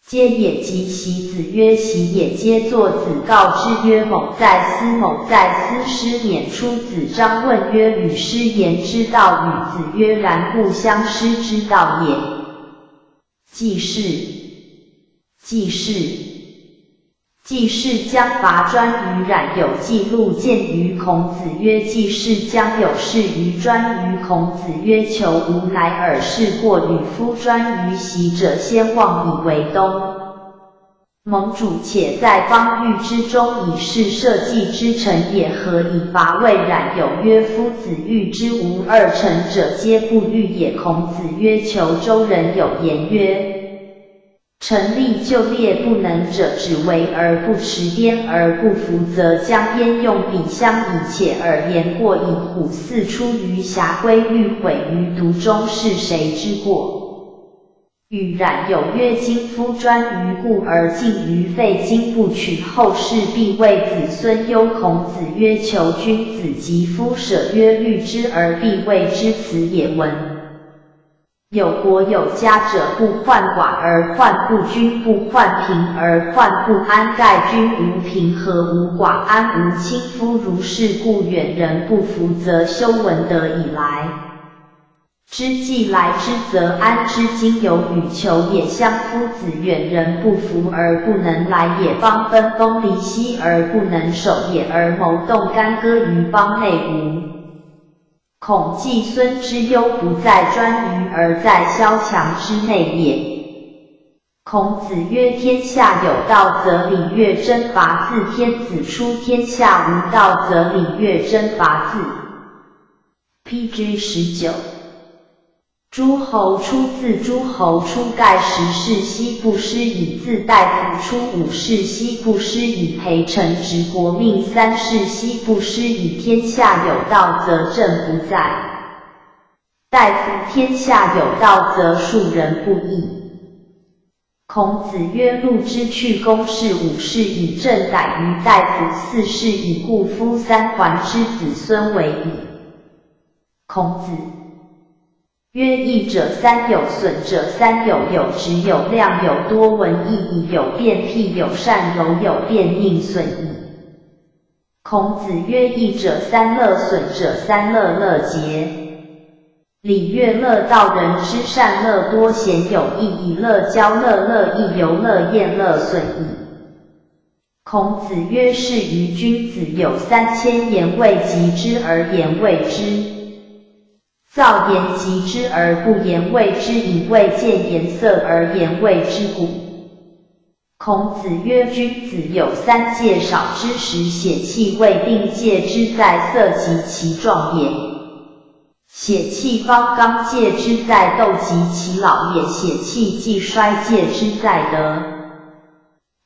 皆也。及席。子曰：席也。皆坐。子告之曰：某在司，某在司。师免出。子张问曰：与师言之道与？子曰：然故相师之道也。季氏。季氏。季氏将伐颛臾，冉有记录见于孔子曰：季氏将有事于颛臾。孔子曰：求无乃尔。是过与夫颛臾。席者，先望以为东。盟主且在邦域之中，以示社稷之臣也，何以伐魏？冉有曰：夫子御之无二，臣者皆不欲也。孔子曰：求周人有言曰：臣力就猎不能者，只围而不持边而不服则将边用彼相以且尔言过矣。虎似出于峡，龟欲毁于毒中，是谁之过？与冉有曰：今夫颛臾故而进于废，今不取，后世必为子孙忧。孔子曰：求君子及夫舍曰律之而必为之，此也。文 有国有家者，不患寡而患不均，不患贫而患不安。盖君无贫，何无寡，安无亲。夫如是故，远人不服则休。闻德以来之计，来之则安之。今有与求也。相夫子，远人不服而不能来也，邦奔崩离析而不能守也，而谋动干戈于邦内无？ 恐季孙之忧不在颛臾，而在萧墙之内也。孔子曰：天下有道则礼乐征伐虵，天子出；天下无道则礼乐征伐虵。P G 十九。诸侯出自诸侯出，盖十世西部师以自大夫出，五世西部师以陪臣执国命，三世西部师以天下有道则政不在。大夫天下有道则庶人不议。 孔子曰：路之去公事，五世以政逮于大夫，四世以故夫三桓之子孙为矣。孔子曰：议者三有，损者三有，有直有量，有多闻义矣，有辩辟，有善柔，有辩佞损矣。 孔子曰：议者三乐，损者三乐，乐节礼乐，乐道人之善，乐多贤友，义矣，乐交，乐乐亦游，乐厌，乐损矣。孔子曰：是于君子有三千言，未及之而言未之，造言及之而不言未之，以未见颜色而言未之故。 孔子曰：君子有三戒，少之时，血气未定，戒之在色即其壮也；血气方刚，戒之在斗即其老也；血气既衰，戒之在德。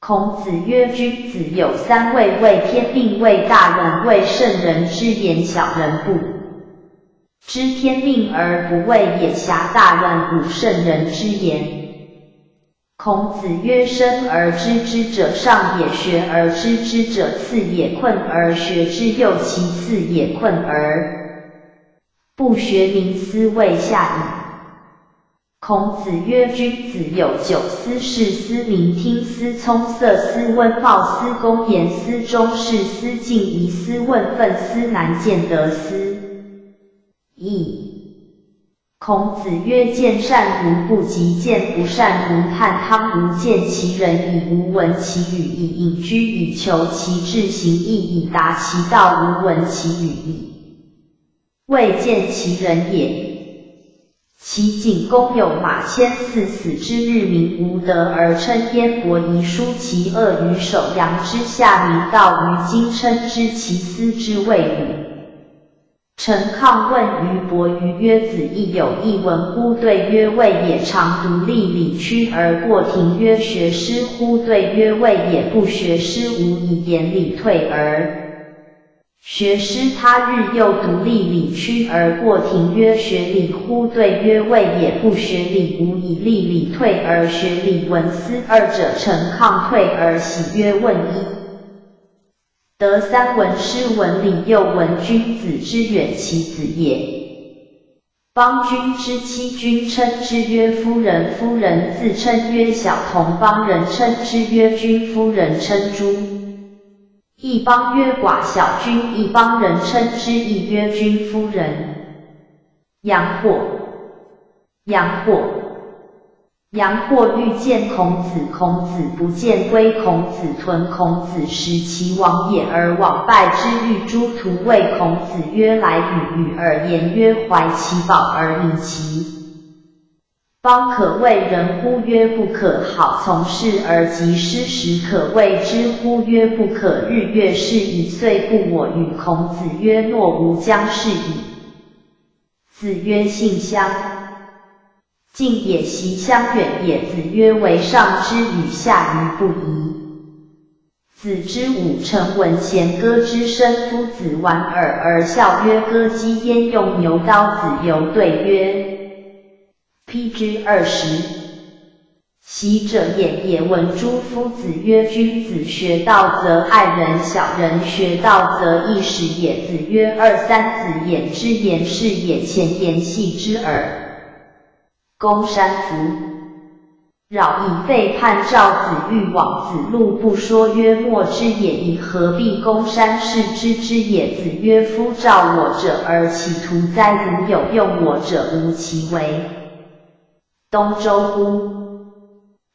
孔子曰：君子有三畏，畏天命，畏大人，畏圣人之言，小人不知天命而不畏也，狭大人侮圣人之言。 孔子曰：生而知之者上也，学而知之者次也，困而学之又其次也，困而不学名斯谓下矣。孔子曰：君子有九思：视思、聆听思、聪色思、温貌思、恭言思、终视思、敬仪思、问分思、难见得思。 矣。孔子曰：见善如故己，见不善如探汤。吾见其人矣，吾闻其语矣，隐居以求其志行矣，以达其道，吾闻其语矣，未见其人也。齐景公有马千驷，死之日民无德而称焉，伯夷叔其恶于首阳之下，民盗于今，称之其驷之谓语。 陈抗问于伯鱼曰：子亦有一文乎？对曰：未也。常独立礼屈而过庭曰：学诗乎？对曰：未也，不学诗，无以言礼退而学诗。他日又独立礼屈而过庭曰：学礼乎？对曰：未也，不学礼，无以立礼退而学礼文思。二者陈抗退而喜曰：问一 得三文诗文礼，又闻君子之远其子也。邦君之妻君称之曰夫人，夫人自称曰小童，邦人称之曰君，夫人称诸。一邦曰寡小君，一邦人称之亦曰君夫人。阳货，阳货。 阳货欲见孔子，孔子不见，归孔子屯。孔子使其往也，而往拜之，遇诸徒，谓孔子曰：来与与尔。颜曰：怀其宝而民其邦可畏人乎？曰：不可。好从事而及失时，可畏之乎？曰：不可。日月逝矣，岁不我与。孔子曰：诺吾将逝矣。子曰：信相 近也，习相远也。子曰：为上之与下愚不移。子之武臣闻贤歌之声，夫子莞尔而笑曰：歌鸡焉用牛刀？子游对曰：披之二十。习者远也，闻诸夫子曰：君子学道则爱人，小人学道则易使也。子曰：二三子远之言是也，前言戏之耳。 公山福。扰以废叛赵子欲往子路，不说曰：莫之也已，何必公山视之之也？子曰：夫召我者而企图哉，如有用我者，无其为东周乎？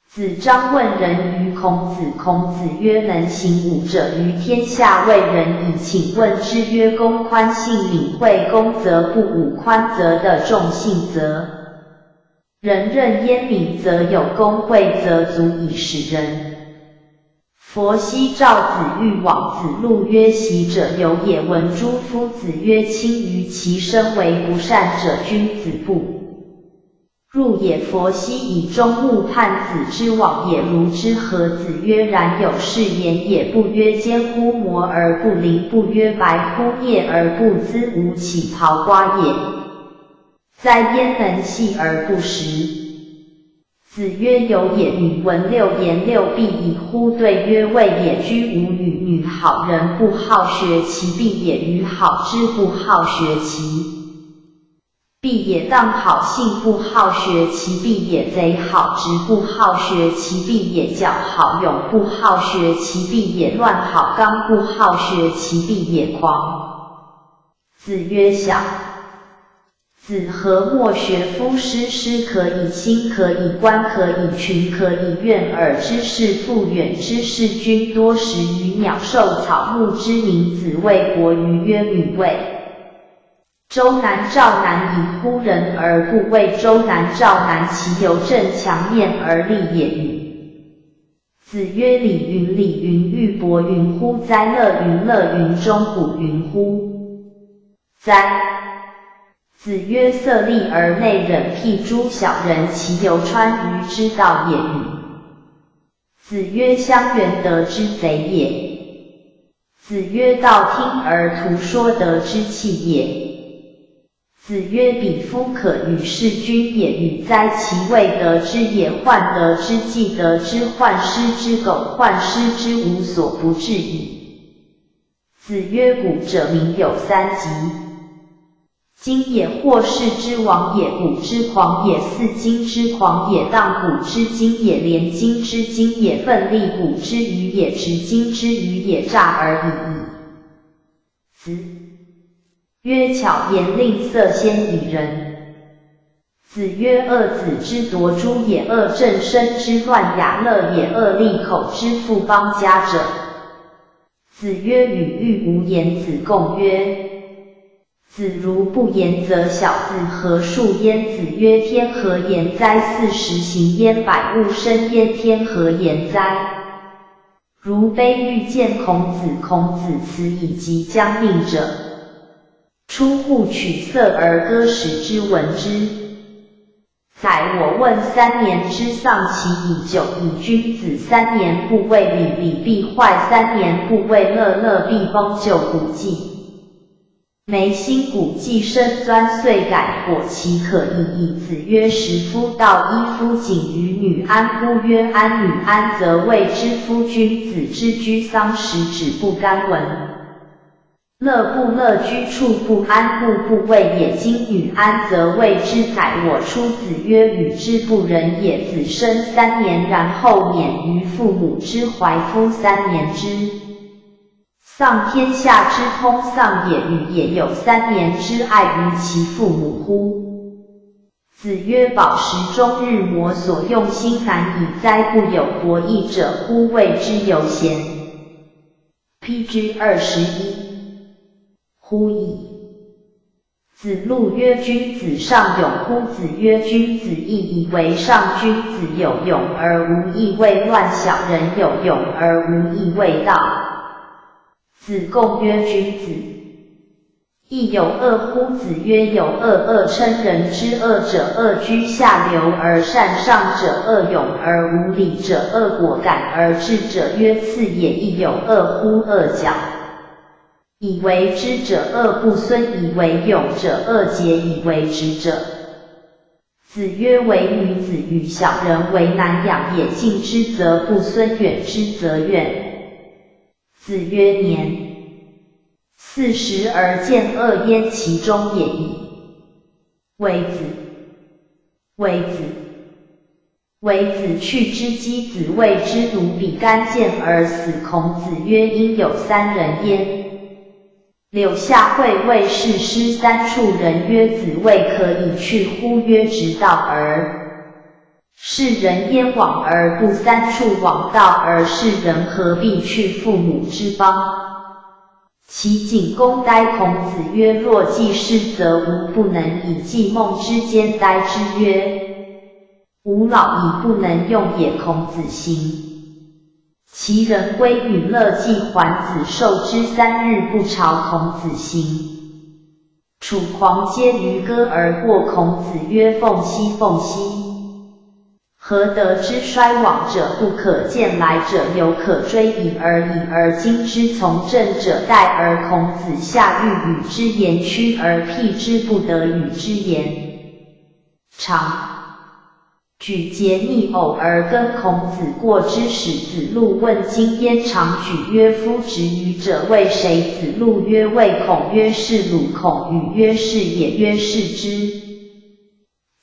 子张问仁于孔子，孔子曰：能行武者于天下未仁矣。请问之曰：公宽信敏，惠公则不武，宽则得众信则 仁，任焉敏则有功，惠则足以使人。佛昔召子欲往子路曰：习者由也。闻诸夫子曰：亲于其身为不善者，君子不入也。佛昔以众目判子之网也，如之何？子曰：然有是言也，不曰坚乎摩而不灵，不曰白乎叶而不滋，吾岂袍褂也？ 哉，焉能系而不食？子曰：有也。女闻六言六必矣乎？对曰：未也。居无语。女好仁不好学其必也，语好知不好学其必也，荡好信不好学其必也，贼好直不好学其必也，侥好勇不好学其必也，乱好刚不好学其必也，狂 子曰：小子何，莫学夫诗。诗可以兴，可以观，可以群，可以远。耳知是复远之是君，多识于鸟兽草木之名。子谓伯鱼曰：女为周南赵南矣乎，人而不为周南赵南，其犹正墙面而立也与？ 子曰：礼云礼云，玉帛云乎哉？乐云乐云，钟鼓云乎哉？子曰：色厉而内荏，譬诸小人，其犹川鱼之道也与？子曰：乡远得之贼也。子曰：道听而徒说得之器也。 子曰：彼夫可与是君也与哉？其未得之也，患得之，既得之，患失之，苟患失之，无所不至矣。子曰：古者名有三急：今也，或世之亡也，古之狂也，似今之狂也，荡古之今也，连今之今也，奋力古之余也，执今之余也，诈而已矣。 子曰：巧言令色，鲜矣仁。子曰：恶子之夺诸也，恶政声之乱雅乐也，恶利口之富邦家者。子曰：语欲无言。子贡曰：子如不言，则小子何述焉？子曰：天何言哉？四时行焉，百物生焉，天何言哉？ 如悲欲见孔子，孔子辞矣，即将命者出户取色而歌，使之闻之。宰我问：三年之丧其已久矣，君子三年不为礼，礼必坏；三年不为乐，乐必崩。旧古纪 眉心古纪深钻岁改火，其可已矣。子曰：时夫道，衣夫颈于女安乎？曰：安女安，则谓之夫君子之居丧，使止不干闻。乐不乐，居处不安，故不谓也。今女安，则谓之宰我出。子曰：与之不仁也。子生三年，然后免于父母之怀，夫三年之 丧，天下之通丧也与？也有三年之爱于其父母乎？子曰：饱食终日，摩所用心难以哉，不有博弈者乎？谓之有贤。P G二十一。乎矣。 子路曰：君子尚勇乎？子曰：君子义矣，为上。君子有勇而无义，为乱。小人有勇而无义，为盗。子贡曰：君子亦有恶乎？子曰：有恶。恶称人之恶者，恶居下流而善上者，恶勇而无礼者，恶果敢而至者曰次也。亦有恶乎？恶侥 以为知者，恶不孙；以为勇者，恶竭以为直者。子曰：唯女子与小人为难养也，近之则不孙，远之则怨。子曰：年四十而见恶焉，其中也已。为子，为子， 为子去之。箕子谓之奴比干见而死。孔子曰：因有三人焉。柳下惠谓士师三处人曰：子谓可以去乎？曰：直道而士仁焉，往而不三处，枉道而士仁，何必去父母之邦？齐景公待孔子曰：若季氏，则吾不能以季孟之间待之。曰： 吾老矣，不能用也。孔子行。其人归女乐季，还子受之。三日不朝，孔子行。楚狂皆渔歌而过。孔子曰：凤兮，凤兮，何得之衰往者不可见，来者犹可追矣，而已而今之从政者殆。而孔子下欲与之言屈而辟之，不得与之言长。举节逆偶而跟孔子过之时，子路问今焉长举曰：夫执鱼者谓谁？子路曰：谓孔。曰：是鲁孔。语曰：是也。曰：是之。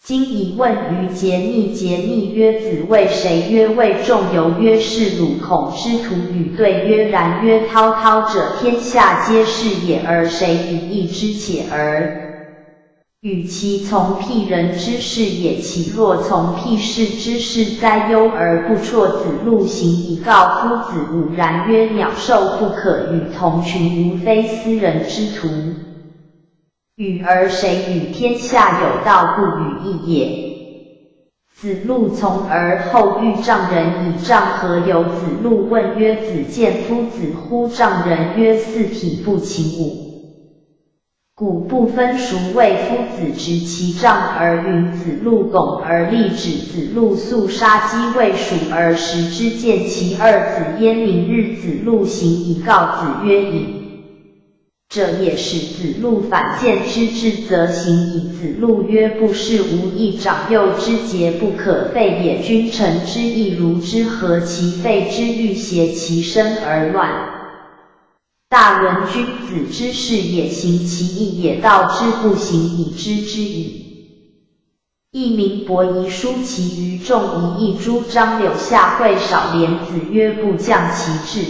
今以问于节逆。节逆曰：子谓谁？曰：谓仲由。曰：是鲁孔。师徒语对曰：然曰。滔滔者，天下皆是也，而谁以易之且而 与其从辟人之是也，其若从辟士之是哉，忧而不辍。子路行以告夫子。武然曰：鸟兽不可与同群，吾非斯人之徒。语而谁与天下有道，不与义也。子路从而后遇丈人以：丈何由？子路问曰：子见夫子乎？丈人曰：似体不勤舞， 鼓不分熟。谓夫子执其杖而云：子路拱。而立止。子路速杀鸡喂鼠而食之。见其二子焉。明日子路行以告子曰：隐者也。始子路反见之至，则行矣。子路曰：不是无益，长幼之节不可废也。君臣之义如之，何其废之？欲携其身而乱。 大闻君子之事也，行其义也，道之不行，以知之矣。佚名伯夷叔齐于仲尼，亦诸张柳下惠少廉。子曰：不降其志，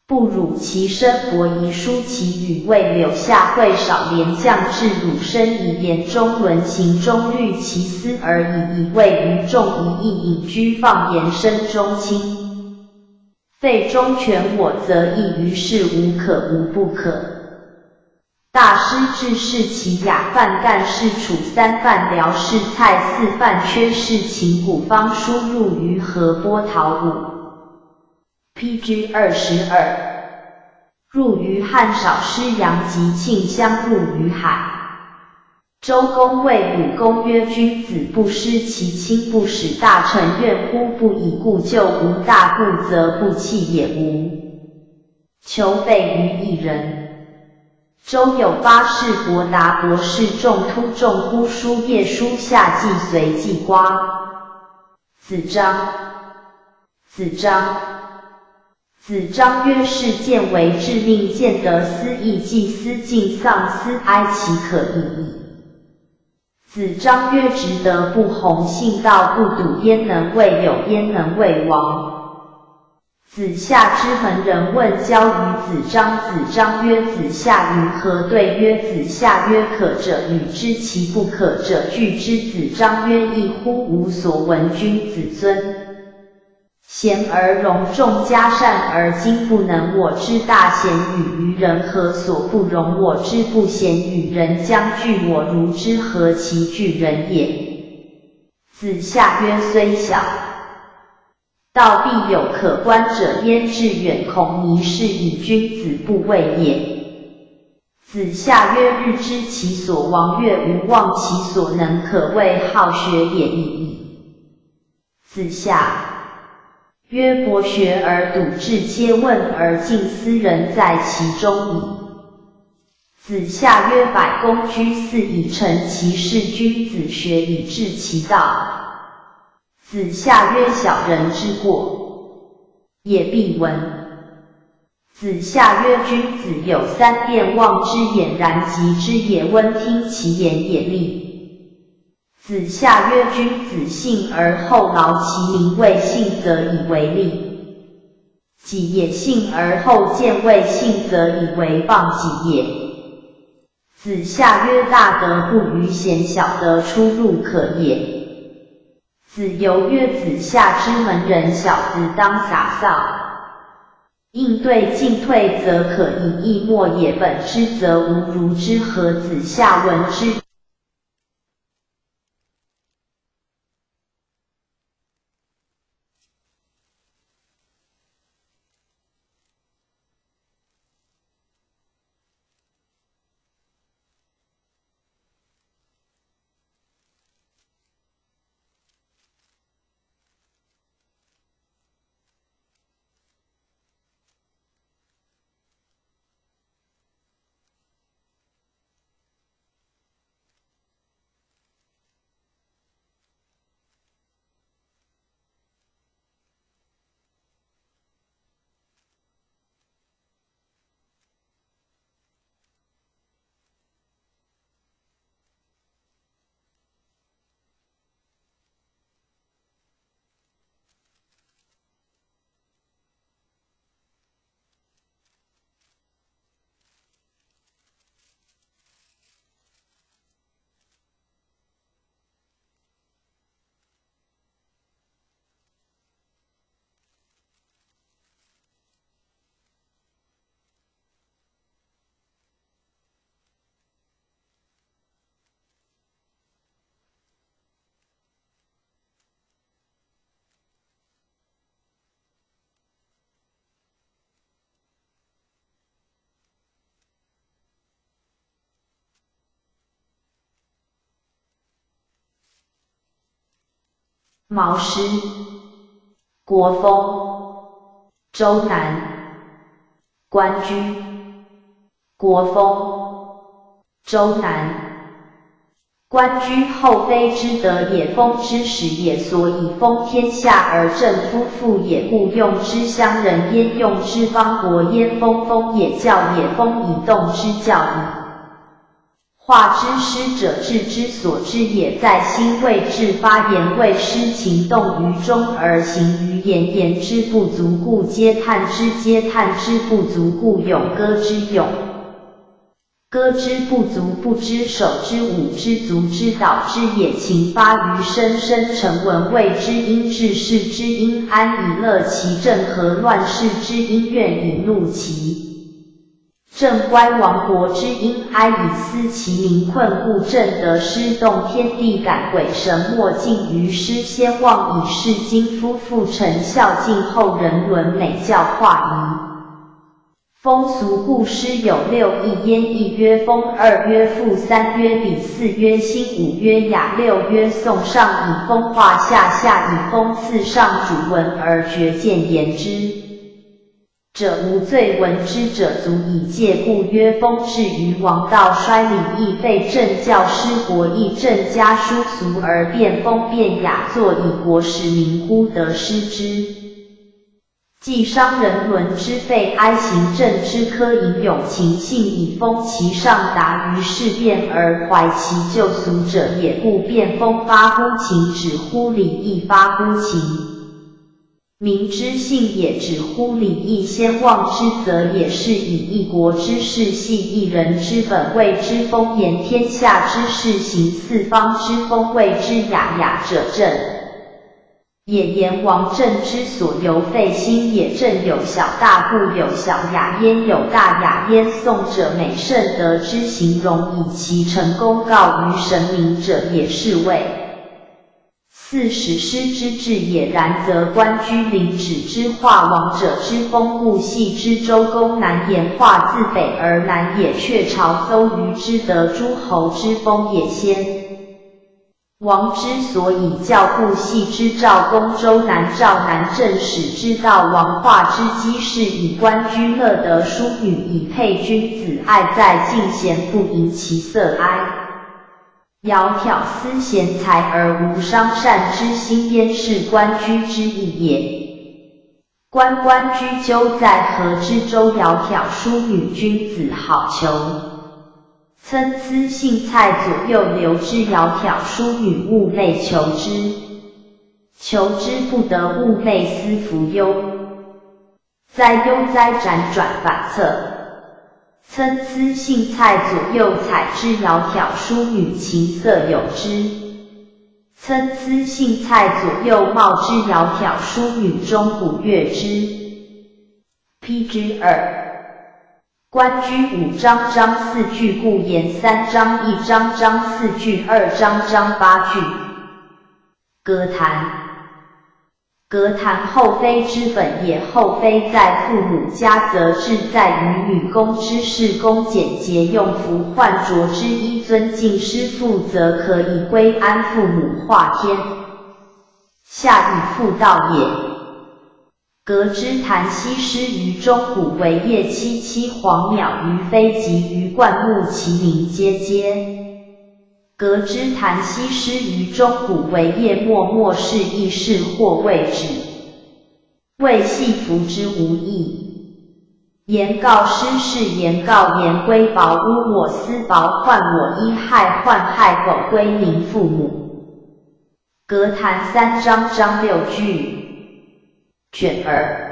不辱其身。伯夷叔齐语谓柳下惠少廉：降志辱身矣，言中论，行中虑其斯而已矣。谓于仲尼，亦隐居放言，身中亲。 废中权我则异于是无可无不可。大师治世齐雅饭，干事楚三饭，辽事蔡四饭，缺事秦，古方书入于河，波涛舞。P G二十二。入于汉，少师杨及庆相入于海。 周公谓鲁公曰：君子不失其亲，不使大臣怨乎？不以故，就无大故，则不弃也无求备于一人。周有八世伯达伯，世仲突仲忽叔夜叔夏季随季瓜。子张。子张。 子张曰：士见为质命，见得思义，既思敬丧，思哀其可已矣。子张曰：执德不弘，信道不笃，焉能未有？焉能未亡？子夏之门人问交于子张。子张曰：子夏云何？对曰：子夏曰：可者与之，其不可者拒之。子张曰：亦乎，无所闻。君子尊 贤而容众，加善而经，不能我之大贤与愚人，何所不容我之？不贤与人将拒我如之，何其拒人也？子夏曰：虽小道必有可观者焉，至远恐泥是矣，君子不畏也。子夏曰：日知其所亡，月无忘其所能，可谓好学也已矣。 子夏曰：博学而笃志，皆问而近斯，仁在其中矣。子夏曰：百工居四以成其事，君子学以至其道。子夏曰：小人之过也必闻。子夏曰：君子有三变：望之俨然，即之也温，听其言也厉。 子夏曰：君子信而后劳其民，未信则以为利己也，信而后见，未信则以为谤己也。子夏曰：大德不逾贤，小德出入可也。子游曰：子夏之门人，小子当洒扫。应对进退则可以易末也，本之则无如之何。子夏闻之。毛诗。国风。周南。关雎。国风。周南。关雎后妃之德也，封之始也，所以封天下而正夫妇也，故用之。乡人焉用之，邦国焉封封也，教也封以动之教矣。 画之师者，志之所至也，在心未至，发言未失，情动于中而行于言，言之不足，故嗟叹之，嗟叹之不足，故咏歌之，咏歌之不足，不知手之舞之足之蹈之也。情发于声，声成文，谓之音。志士之音安以乐其政，和乱世之音怨以怒其 政，乖亡国之音哀以思其民困，故正得失动天地感，鬼神莫近于诗，先望以示今夫，父承孝敬后人伦，美教化仪。风俗故诗有六艺，焉一曰风，二曰赋，三曰比，四曰兴，五曰雅，六曰颂。上以风画下，下以风刺，上主文而绝见言之 者无罪，闻之者足以戒。故曰风至于王道，衰礼义，废政教失国，抑政家，疏俗而变风变雅，作以国时民乎得失之。既商人伦之备，哀行政之科，吟咏情性以封其上达于事变而怀其旧俗者也。故变风发乎情，止乎礼义，发乎情 民之性也，止乎礼义，先望之则也。是以一国之事，系一人之本，谓之风。言天下之事，行四方之风，谓之雅。雅者正也，言王政之所由，废兴也。政有小大，故有小雅，焉有大雅，焉颂者，美圣德之形容，以其成功告于神明者也，是谓 四史诗之志也。然则关雎临止之画，王者之风，故系之周公南，言画自北而南也，却朝邹瑜之德，诸侯之风也。先王之所以教，故系之赵公周南。赵南政始之道，王画之基，是以关雎乐得淑女，以配君子爱，在敬贤，不淫其色哀。 窈窕思贤才而无商善之心，焉是关雎之意也。关关雎鸠，在河之洲，窈窕淑女，君子好逑。参差荇菜左右流之，窈窕淑女，物类求之。求之不得，物类思服忧。 哉忧哉，辗转反侧。参差荇菜左右采之，窈窕淑女，琴瑟友之。参差荇菜左右袤之，窈窕淑女，钟鼓乐之。批之二。关雎五章章四句，故言三章一章章四句，二章章八句。歌谈。 歌谈后妃之本也，后妃在父母家，则志在于女工之事，恭俭节用，服换着之衣，尊敬师父，则可以归安父母化天下，与父道也。歌之谈西施于钟鼓为叶，妻妻黄鸟于飞，及于灌木其鸣喈喈。 歌之谈西施于钟鼓为叶，默默是亦是，或谓止，谓系服之无益。言告诗是言告颜归，薄污我丝薄，换我衣，害换害狗归宁父母。歌谈三章章六句。 卷耳。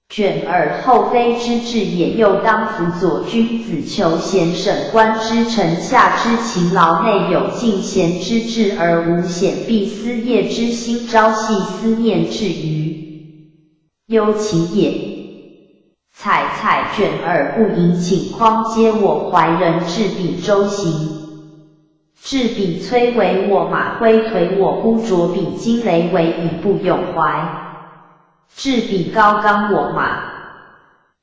卷耳后妃之志也，又当辅佐君子求贤，省官之臣下之勤劳，内有敬贤之志而无显敝丝叶之心，朝夕思念至于幽情也。采采卷耳不盈，顷筐皆我怀，人至彼舟行。 至彼崔喁我马，归颓我孤酌彼惊雷，唯以不永怀。至彼高冈我马，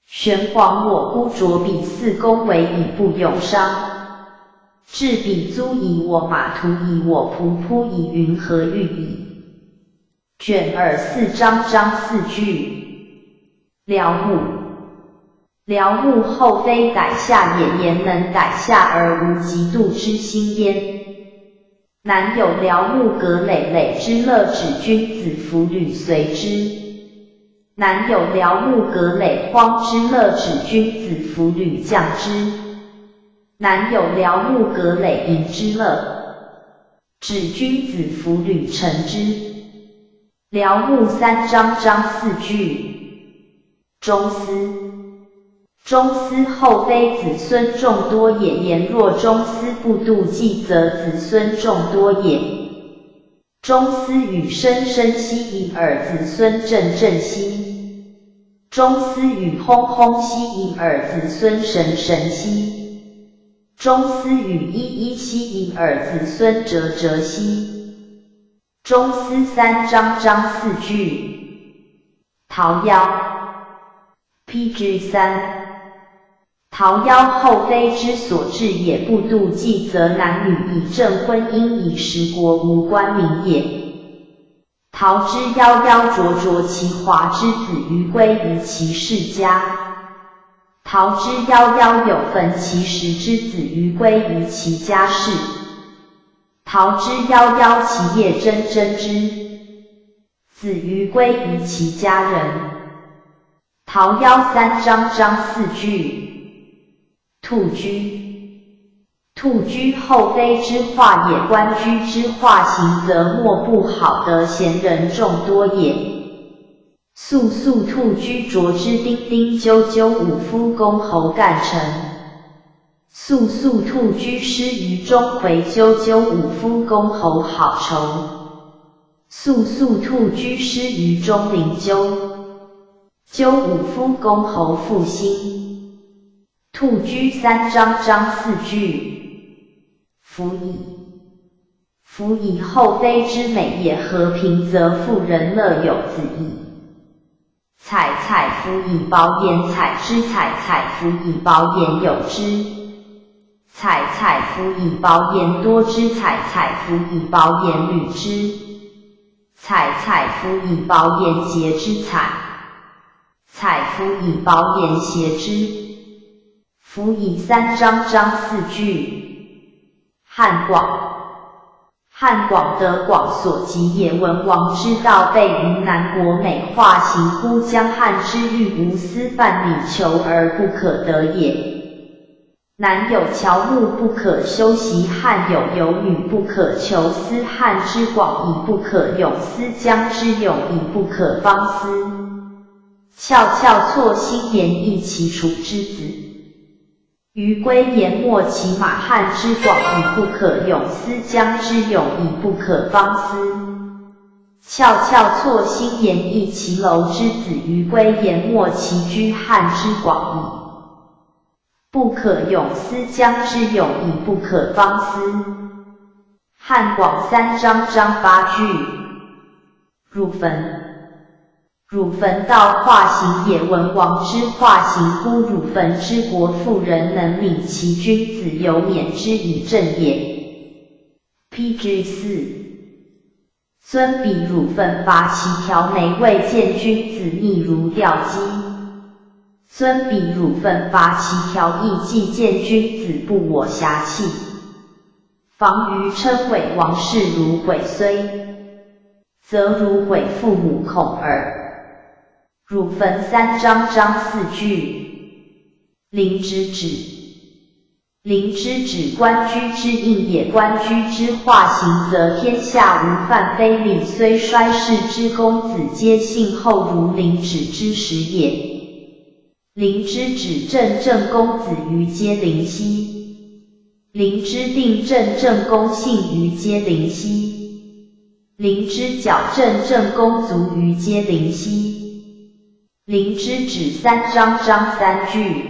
悬广我孤酌彼四觥，唯以不永伤。至彼租以我马，途以我仆，铺以云何遇矣。卷二四章张四句。嫽物。嫽物后非垓下也，言能垓下而無嫉妒之心焉。 南有嫽物閣累累之樂，指君子服旅隨之。南有嫽物閣累荒之樂，指君子服旅降之。南有嫽物閣累盈之樂，指君子服旅沉之。嫽物三章张四句。 终思。终思后非子孙众多也，言若终思不度计，则子孙众多也。终思與深深息已爾，子孫震震息。終思與轟轟息已爾，子孫神神息。終思與依依息已爾，子孫哲哲息。終思三章張四句。 桃夭。P G三。桃夭后非之所至也，不度计，则男女以证婚姻，以实国無官民也。桃之夭夭，灼灼其華，之子于歸於其室家。桃之夭夭，有逢其時，之子于歸于其家室。桃之夭夭，其葉蒸蒸之， 子于歸于其家人。桃夭三章张四句。兔居。兔居后非之化也，官居之化行，則莫不好得賢人众多也。素素兔居，啄之丁丁啾啾，武夫公侯干臣。素素兔居，施於鍾馗啾啾，武夫公侯好酬。 素素兔居，施於鍾靈啾，啾武夫公侯復興。兔居三章张四句。服矣。服矣后非之美也，和平则妇人樂有子矣。 采采服以薄言，采之；采采服以薄言，友之。采采服以薄言，多之；采采服以薄言，旅之。采采服以薄言，节之；采采服以薄言，协之。服矣三章张四句。汉广。 汉广，得广所集也。文王之道备于南国，每化形乎江汉之域，无丝范蠡裘而不可得也。南有乔木不可休息，汉有游女不可求丝。汉之广矣，不可泳思江之泳矣，不可方思。翘翘错薪言役其楚之子。 于归言没其马，汉之广矣，不可泳思江之泳矣，不可方思。翘翘错薪言役其楼之子，于归言没其居，汉之广矣，不可泳思江之泳矣，不可方思。汉广三章张八句。汝坟。 汝坟道化形也。文王之化形乎汝坟之国，妇人能命其君子，犹免之以政也。P G四。尊彼汝坟伐其條眉，未見君子逆如掉機。尊彼汝坟伐其條翼，既見君子不我遐棄。防於稱毀王室如毀雖， 則如毀父母恐耳。汝坟三章张四句。陵之止。陵之止，官居之应也。官居之化形，则天下无范非礼，虽衰世之公子皆幸后，如陵止之始也。 陵之止，正正公子于皆陵兮。陵之定，正正公幸于皆陵兮。陵之角，正正公足于皆陵兮。陵之止三章张三句。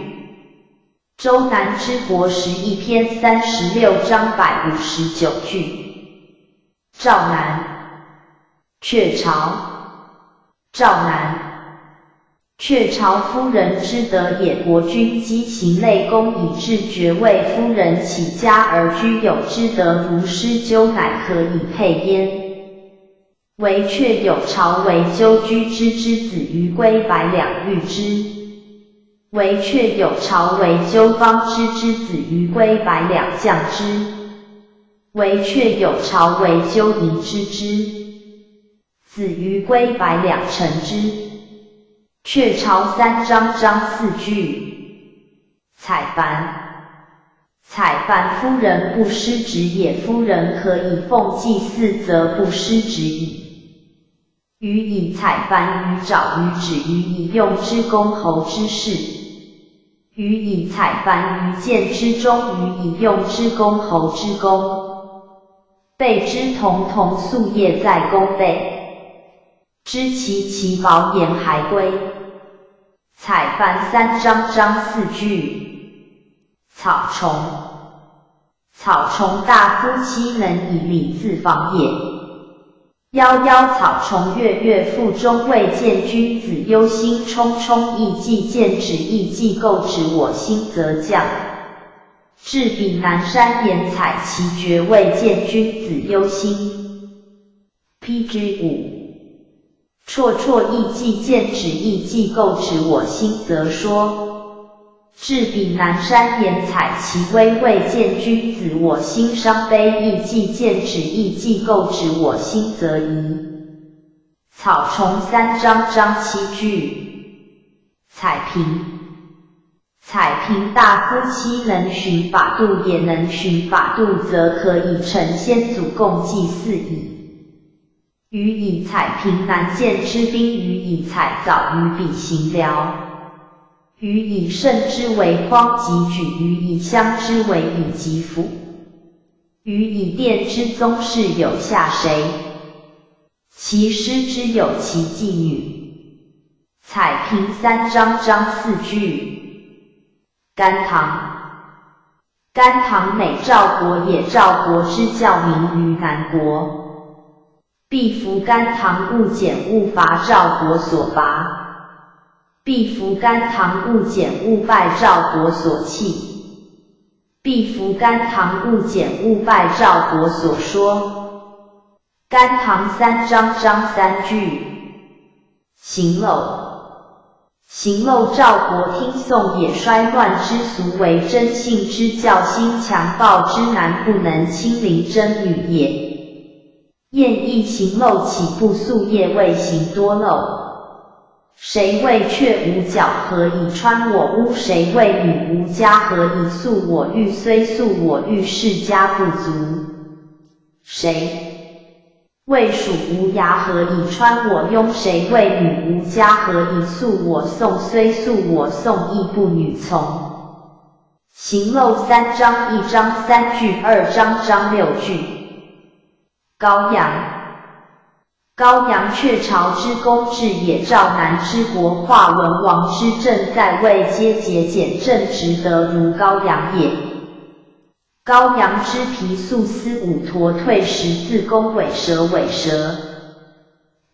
周南之国十一篇三十六章百五十九句。赵南。 雀巢。赵南。雀巢夫人之德也。国君姬型类宫以至爵位，夫人起家而居有之德，如诗究乃可以配焉。惟却有巢为纠居之之子于归百两育之。惟却有巢为纠刚之之子于归百两降之。惟却有巢为纠盈之之子于归百两乘之。却巢三章章四句。采蟠。 采蟠夫人不失职也，夫人可以奉祭祀则不失职矣。予以采蟠于爪于指于以用之弓侯之士。予以采蟠于箭之中于以用之弓侯之弓。备之童童夙夜在弓备。知其其薄言还归。采蟠三章章四句。 草虫。草虫大夫妻能以礼自访也。夭夭草虫月月复中未见君子忧心忡忡亦既见止亦既构止我心则降。至彼南山岩采其绝未见君子忧心。P G 五。 绰绰亦既见止亦既构止我心则说。至彼南山岩采其微未见君子我心伤悲亦既见止亦既构止我心则疑。草虫三章章七句。采萍。采萍大夫妻能寻法度也，能寻法度则可以成仙祖供祭祀矣。 予以采萍南涧之滨予以采藻于彼行寮。予以沁之为匡及举予以香之为以及福。予以殿之宗室有下谁？其师之有其妓女。采萍三章章四句。 甘棠。甘棠美赵国也，赵国之教民于南国。必服甘棠勿剪勿伐赵国所伐。必服甘棠勿剪勿拜赵国所弃。必服甘棠勿剪勿拜赵国所说。甘棠三章章三句。 行漏。行漏赵国听宋也，衰乱之俗为征信之教，兴强暴之难，不能亲临征女也。晏亦行漏岂不夙夜未行多漏？谁谓却无脚何以穿我屋？谁谓女无家何以束我被？虽束我被是家不足。谁 谓鼠无牙何以穿我臃？谁谓女无家何以束我送？虽束我送亦不女从。行漏三章一章三句，二章章六句。高阳。高阳却巢之攻至也，赵南之国化文王之政在位皆节俭正直得如高阳也。 高阳之皮粟丝舞驼退食自宫尾蛇尾蛇。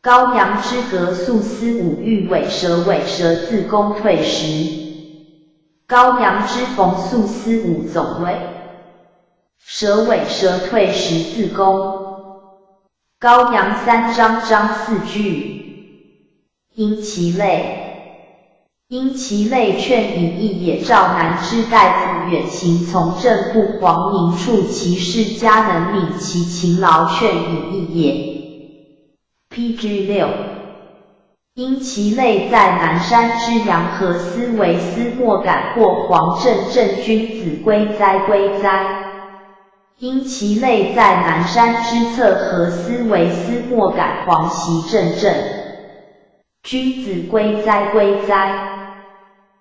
高阳之革粟丝舞玉尾蛇尾蛇自宫退食。高阳之缝粟丝舞总尾蛇尾蛇退食自宫。高阳三章章四句。 因其类。因其类劝以义也，赵南之大夫远行从政不皇民处其世家能敏其勤劳劝以义也。P G 六。因其类在南山之阳何思为思莫敢过皇政政君子归哉归哉。 因其类在南山之侧何思为思莫敢皇席正正。君子归哉归哉。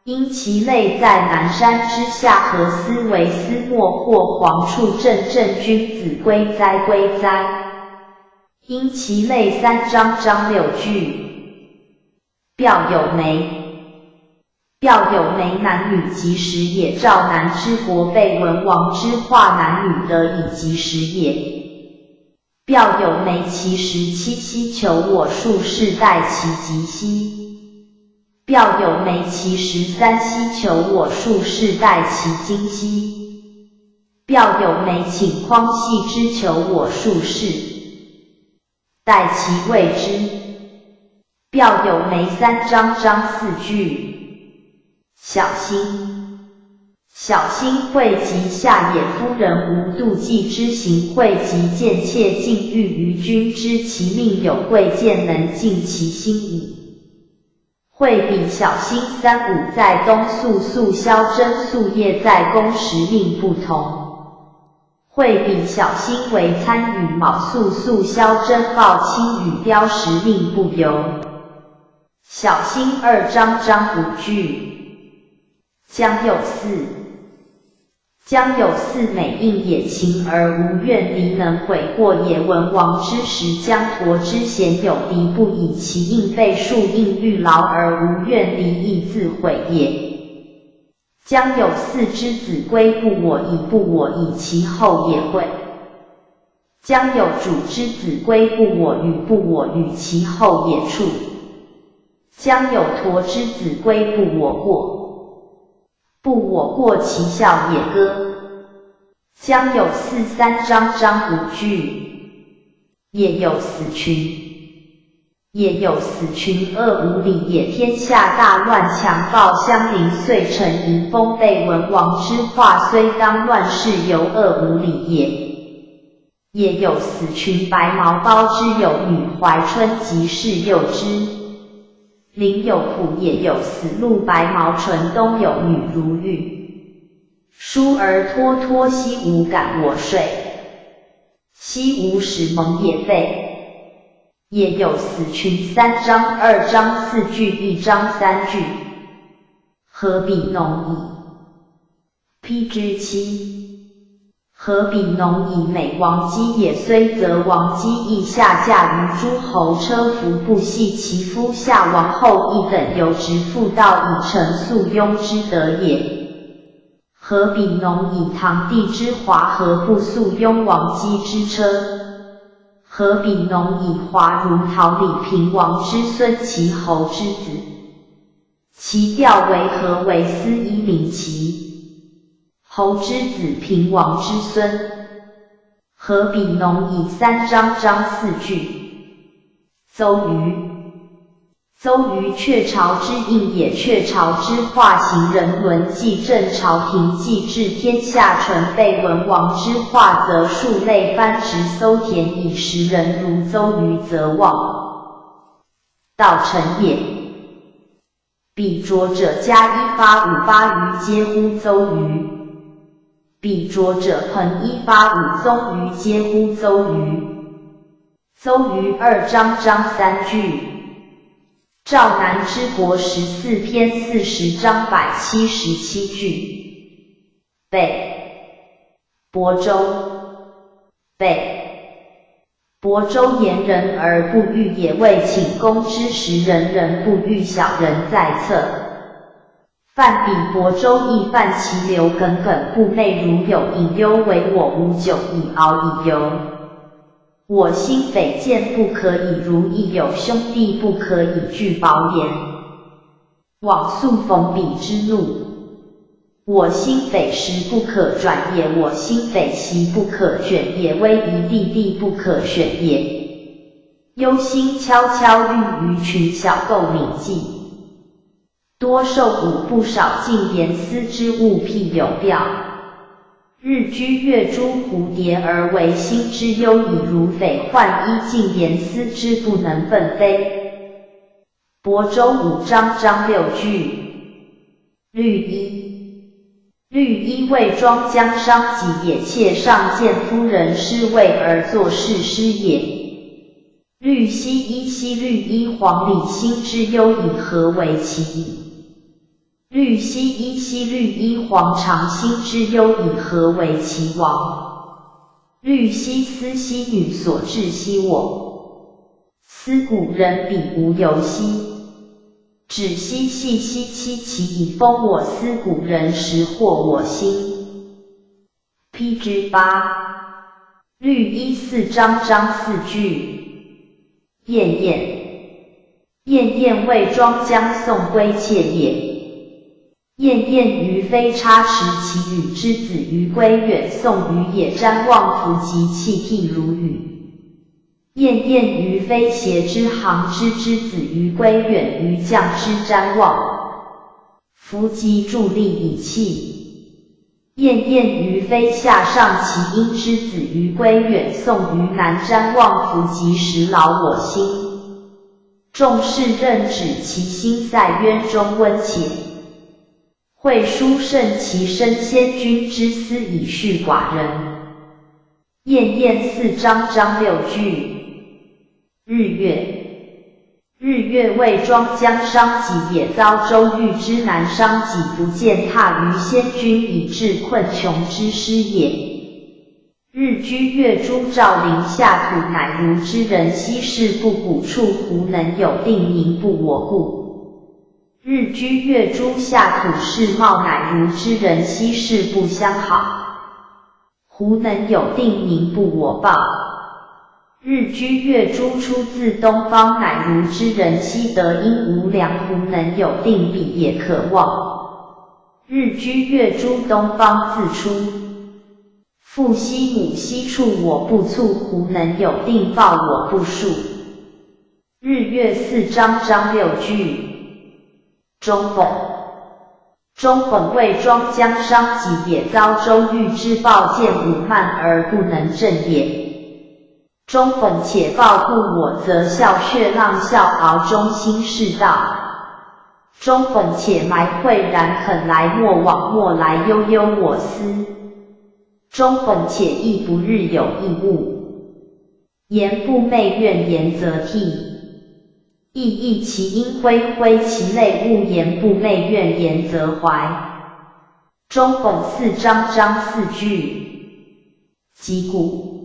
因其类在南山之下何思为思莫过皇处正正君子归哉归哉。因其类三章章六句。 表有媒。表有媒男女及时也，赵南之国被文王之化男女得以及时也。表有媒其时妻，妻求我数世代其及息。表有媒其时三，息求我数世代其今息。表有媒请匡系之求我数世。待其未知。表有梅三章章四句。小心，小心惠及下野夫人无妒忌之行，惠及贱妾竟欲与君知，其命有贵贱能尽其心矣。 惠比小心三五在东，粟粟销征粟业在公，时令不同。惠比小心为参与卯粟粟销征报，亲与雕时令不由。小心二章章五句。将有四， 将有四每应也，勤而无怨离，能悔过也。文王之时，将陀之贤友敌不已，其应备数应，欲劳而无怨离，亦自悔也。将有四之子归不我已，不我已，其后也会。将有主之子归不我与，不我与，其后也处。将有陀之子归不我过， 不我过，其效也歌。将有四三章章五句。也有死群，也有死群恶无礼也。天下大乱，强暴相邻，遂成淫风悖。文王之化，虽当乱世，犹恶无礼也。 也有死群白毛包之有女，怀春及世又之。林有仆也有死鹿白毛，城东有女如玉，疏而脱脱，溪无感我睡，溪无始蒙也废。也有死群三章二章四句，一章三句。何比农矣。 P G 七。何比农矣，美王姬也。虽则王姬亦下嫁于诸侯，车服不系其夫，夏王后亦等游直，妇道已成，素庸之德也。何比农矣，堂棣之华，何不素拥王姬之车？何比农矣，华如桃李，平王之孙，齐侯之子。 其调为何为司，以领其侯之子，平王之孙。何比农矣，三章章四句。邹瑜。邹瑜，却朝之应也，却朝之化，行人伦纪，正朝廷纪，治天下，臣备文王之化，则数类藩职，搜田以食人，如邹瑜则望。 道成也。比斫者加一八五八余，皆呼邹瑜。比斫者朋一八五宗余，皆呼邹瑜。邹瑜二章章三句。赵南之国十四篇四十章百七十七句。北。亳州。北。 亳州，言人而不喻也，未寝宫之时，人人不喻，小人在侧。泛彼亳州，亦泛其流，耿耿不寐，如有隐忧，惟我无酒以敖以游。我心匪见不可以如，亦有兄弟不可以拒薄也。 往速逢彼之怒。我心匪食不可转也，我心匪席不可卷也，危于地地不可选也。忧心悄悄喻于群小，构皿计。多受侮不少，静言思之，勿辟有表。日居月诸蝴蝶而为心之忧矣，如匪患衣，静言思之，不能奋飞。 亳州五章章六句。绿衣。绿衣，魏庄姜商及也。妾上见夫人诗未而作，是诗也。绿兮衣兮绿衣黄，礼心之忧矣，何为其已？绿兮衣兮绿衣黄，常心之忧矣，何为其亡？绿兮思兮女所至兮我。 思古人彼无由兮，止兮系兮期其已丰，我思古人时惑我心。P G八。绿衣四章章四句。雁雁。雁雁，魏庄姜宋归妾也。 雁雁于飞叉池，其羽之子于归远，宋于野瞻望夫及气涕如雨。滟滟鱼飞斜之航，之之子鱼归远于将之瞻望。弗及助力以气。滟滟鱼飞下上其音，之子鱼归远送于南瞻望弗及时劳我心。众士任止其心塞渊中温且。会书甚其身，先君之思以恤寡人。滟滟四章章六句。日月。日月未庄将商及也遭周瑜之南商及不见，踏于先君以至困穷之师也。日居月诸照临下土，乃如之人兮是不古处，胡能有定民不我故。日居月诸下土世貌，乃如之人兮是不相好，胡能有定民不我暴。日居月诸出自东方，乃如之人兮得阴无粮，胡能有定彼也可望。日居月诸东方自出，父兮母兮处我不促，胡能有定暴我不恕。日月四章章六句。中讽。中讽未庄将商及也遭周瑜之暴见侮慢而不能正也。中讽且暴故我则笑血浪笑敖中心是道。中讽且埋惠然肯来莫往，莫来悠悠我思。中讽且亦不日有亦物。言不寐怨言则涕，亦亦其音挥挥其泪勿言不寐怨言则怀。中讽四章章四句。及古。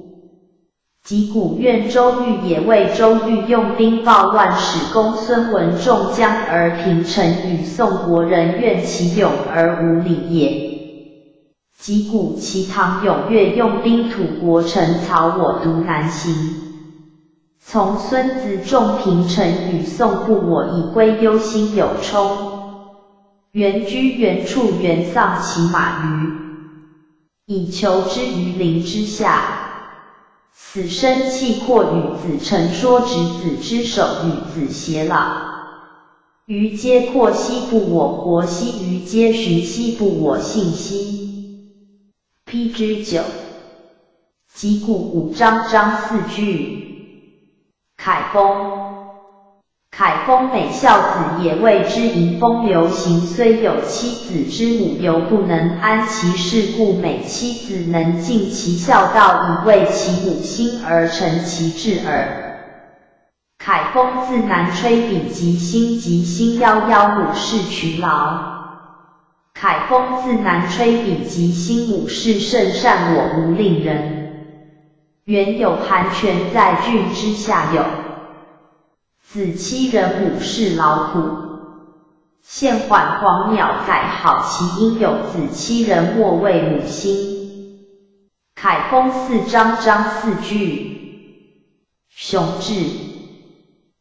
及古怨周瑜也，谓周瑜用兵暴乱，使公孙文众将而平陈与宋国人怨其勇而无礼也。及古齐唐踊跃用兵吐国陈曹我独南行，从孙子仲平陈与宋不我以归忧心有冲，原居原处原丧其马于 以求之于林之下。死生契阔与子成说执子之手与子偕老。余皆阔兮不我活兮，余皆寻兮不我信兮。P G九。及古五章章四句。凯丰。 凯丰美孝子也，谓之迎风流行，虽有妻子之母犹不能安其室，故每妻子能尽其孝道，以慰其母心而成其志耳。凯丰自南吹彼及辛，及辛夭夭母氏喬劳。凯丰自南吹彼及辛，母氏甚善我，无令人。原有韩泉在郡之下有 子期人母氏劳苦。现缓黄鸟宰好其音有子期人莫慰母心。凯丰四章章四句。熊志。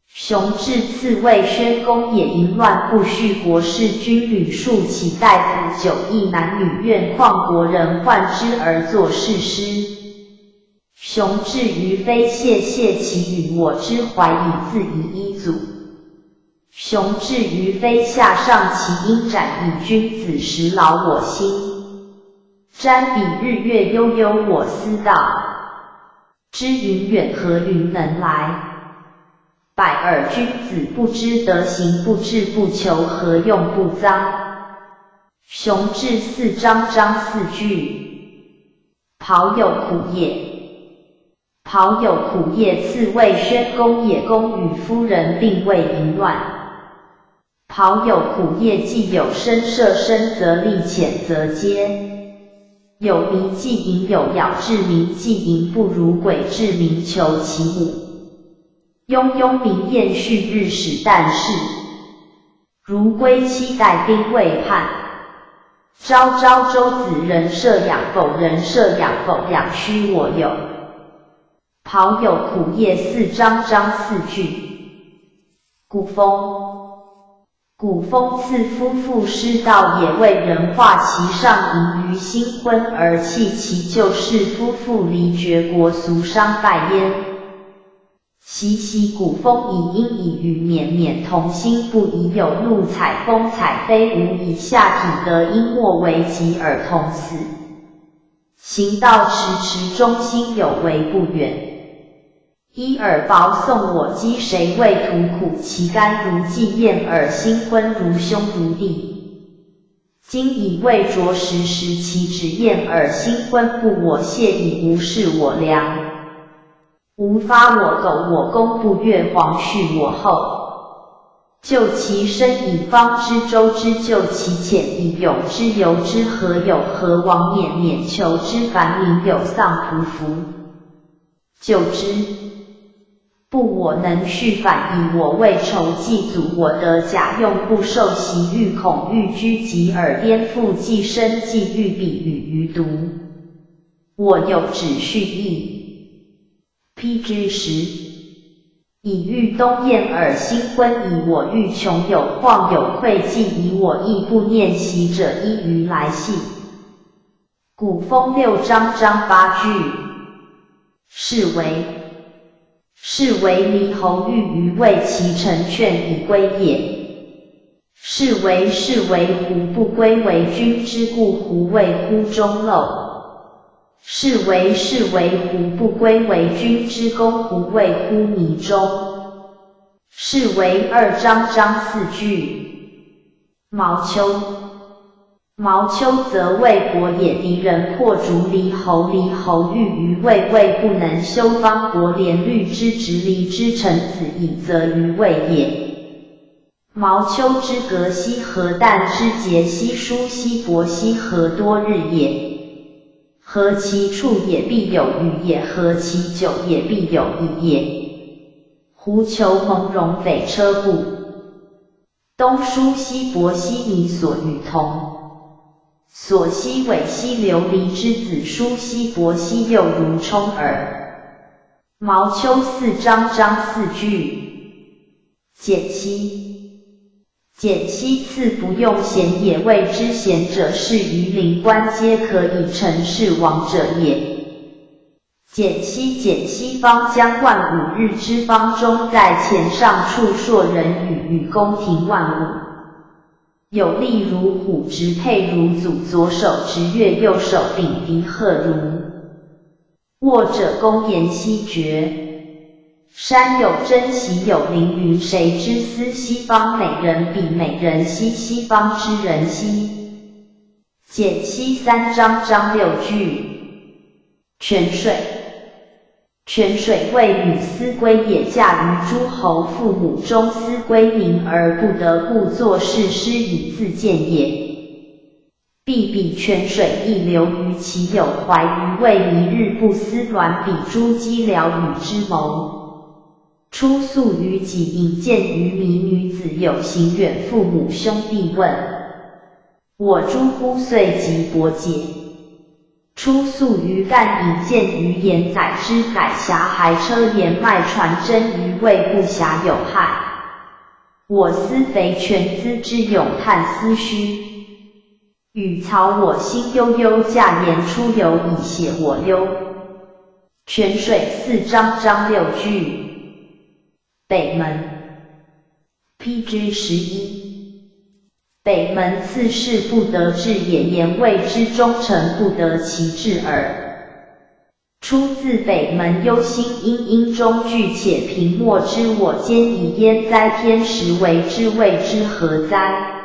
熊志次为宣公也，淫乱不恤国事，军旅数起，大夫酒邑，男女怨旷国人患之而作是诗。 熊志于飞谢谢其语，我之怀以自遗一祖。熊志于飞下上其音展以君子时劳我心。瞻彼日月悠悠我思道，知云远何云能来？百尔君子不知德行不志不求何用不臧。熊志四章章四句。 庖有苦叶。庖有苦叶次为宣公也，公与夫人并为淫乱。庖有苦叶既有声色声则厉浅则阶。有迷既淫有咬至民既淫不如鬼至民求其母。 庸庸民厌畜日始旦视。如归期待兵未判。昭昭周子人设养否人设养否养须我有。庖有苦叶四章章四句。古风。 古风次夫妇失道也，为人化其上淫于新婚而弃其旧，是夫妇离绝国俗商拜焉。习习古风以音以语，绵绵同心不以有怒采风采飞舞以下体得音莫为疾而同死。行道迟迟中心有为不远。一耳薄送我饥谁为途苦，其甘如饑雁而心昏如兄如弟。今已未着时时其止雁而心昏不我谢已无事我凉。 无发我苟我功不悦黄续我后。救其深以方知周知救其浅以泳知游知何有何往勉勉求之凡民有丧匍匐。救之。不我能续返以我未酬祭祖我得甲用不受习欲恐欲居及耳边腹既深既欲彼与余独。我有止续意。 P G 十。以欲东雁而心昏以我欲穷有旷有愧既以我亦不念习者依于来系。古风六章章八句。是为。是为猕猴欲于未其成劝以归也。 是为是为胡不归为君之故胡未乎钟漏。是为是为胡不归为君之功胡未乎迷钟。是为二章章四句。毛丘。毛丘则为国野敌人破竹猕猴猕猴欲于魏魏不能修邦国连律之直籬之臣子以则于魏也。 毛丘之革兮何旦之节兮疏兮薄兮何多日也。何其处也必有雨也何其久也必有雨也。胡求蒙茸匪车布。冬疏兮薄兮猕所与同。所兮尾兮流离之子疏兮薄兮又如冲耳。毛丘四章章四句。 简兮。简兮赐不用咸也谓之咸者是于临官皆可以成事王者也。简兮简兮方将万五日之方中在浅上处朔人与与公庭万五。有力如虎直佩如阻左手执月右手鼎敌贺如。 沃者公言兮决。山有真兮有灵云谁之思西方美人比美人兮西方之人兮。简兮三章章六句。泉水。泉水谓女思归也嫁于诸侯父母中思归名而不得故作是施以自荐也。 必比泉水亦流于其有怀于未迷日不思鸾比珠鸡鸟羽之谋。初宿于己引荐于迷女子有行远父母兄弟问。我诸乎岁及伯介。初宿于干引荐于言载之载狭海车言迈船争于未不暇有害。我思肥泉资之涌叹思虚。 语曹我心悠悠驾言出游以写我忧。泉水四章章六句。北门。P G 十一。北门次士不得至也言谓之忠臣不得其至耳。 出自北门幽心殷殷中巨且平莫之我兼以焉哉天时为之谓之何哉。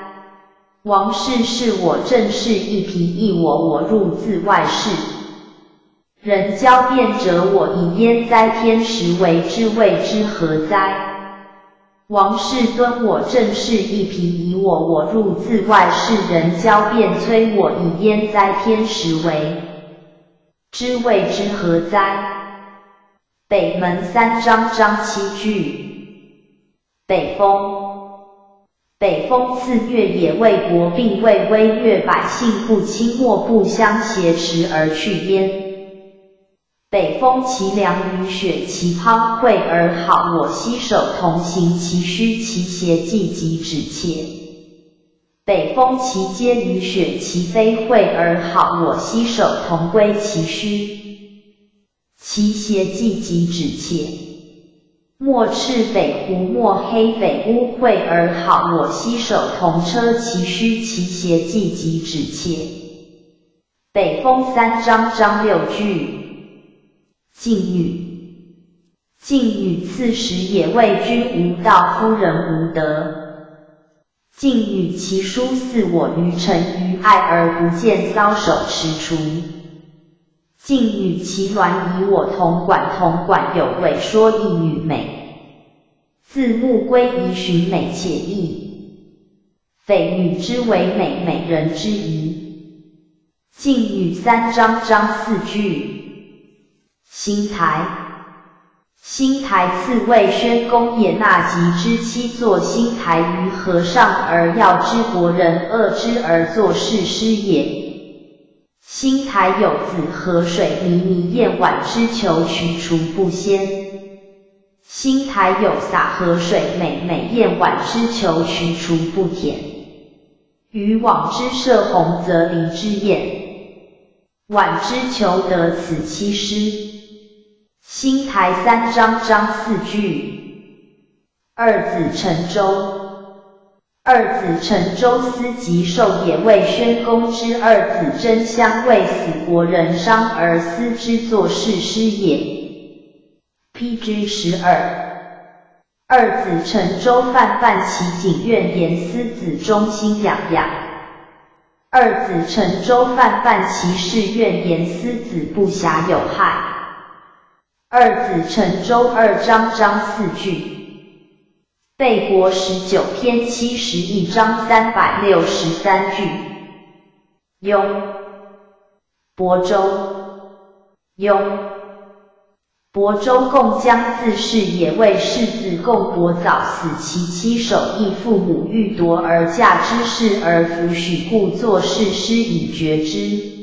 王室是我政事一疲亦我我入自外事。人交变者我以焉哉天时为之谓之何哉。王室敦我政事一疲以我我入自外事人交变催我以焉哉天时为 之谓之何哉。北门三章章七句。北风。北风次虐也为国并为威虐百姓不侵没不相挟持而去焉。北风其凉雨雪其滂晦而好我携手同行其虚其斜寂及止切。北风其接雨雪其飞晦而好我携手同归其虚。其斜寂及止切。墨赤匪胡，墨黑匪乌，慧儿好我携手同车，齐须齐鞋，系及止切。北风三章张六句。近语。近语刺史也，谓君无道，夫人无德。 近语其姝似我，愚臣愚爱而不见，搔首踟蹰。近语其鸾与我同馆，同馆有尾，说一女美。字穆归于寻美且异，匪女之为美，美人之仪。近语三章张四句。 新台。新台赐魏宣公也，纳及之妻作新台于河上，而要之国人恶之而作是师也。新台有子河水，迷迷厌，晚之求渠，渠不鲜。新台有洒河水，美美厌，晚之求渠，渠不甜。渔网之设，洪则离之厌， 晚之求得此妻师。新台三章张四句。二子乘舟。二子乘舟思其寿也，魏宣公之二子争相为死国人商而思之，作是师也。 P G十二。二子乘舟泛泛其景，怨言思子，忠心养养。二子乘舟泛泛其事，怨言思子，不暇有害。二子乘舟二章张四句。备国十九篇七十一章三百六十三句。 雍。亳州。雍。亳州共将自是也，谓世子共亳早死，其妻首义父母，欲夺而嫁之，事而弗许，故作是师以绝之。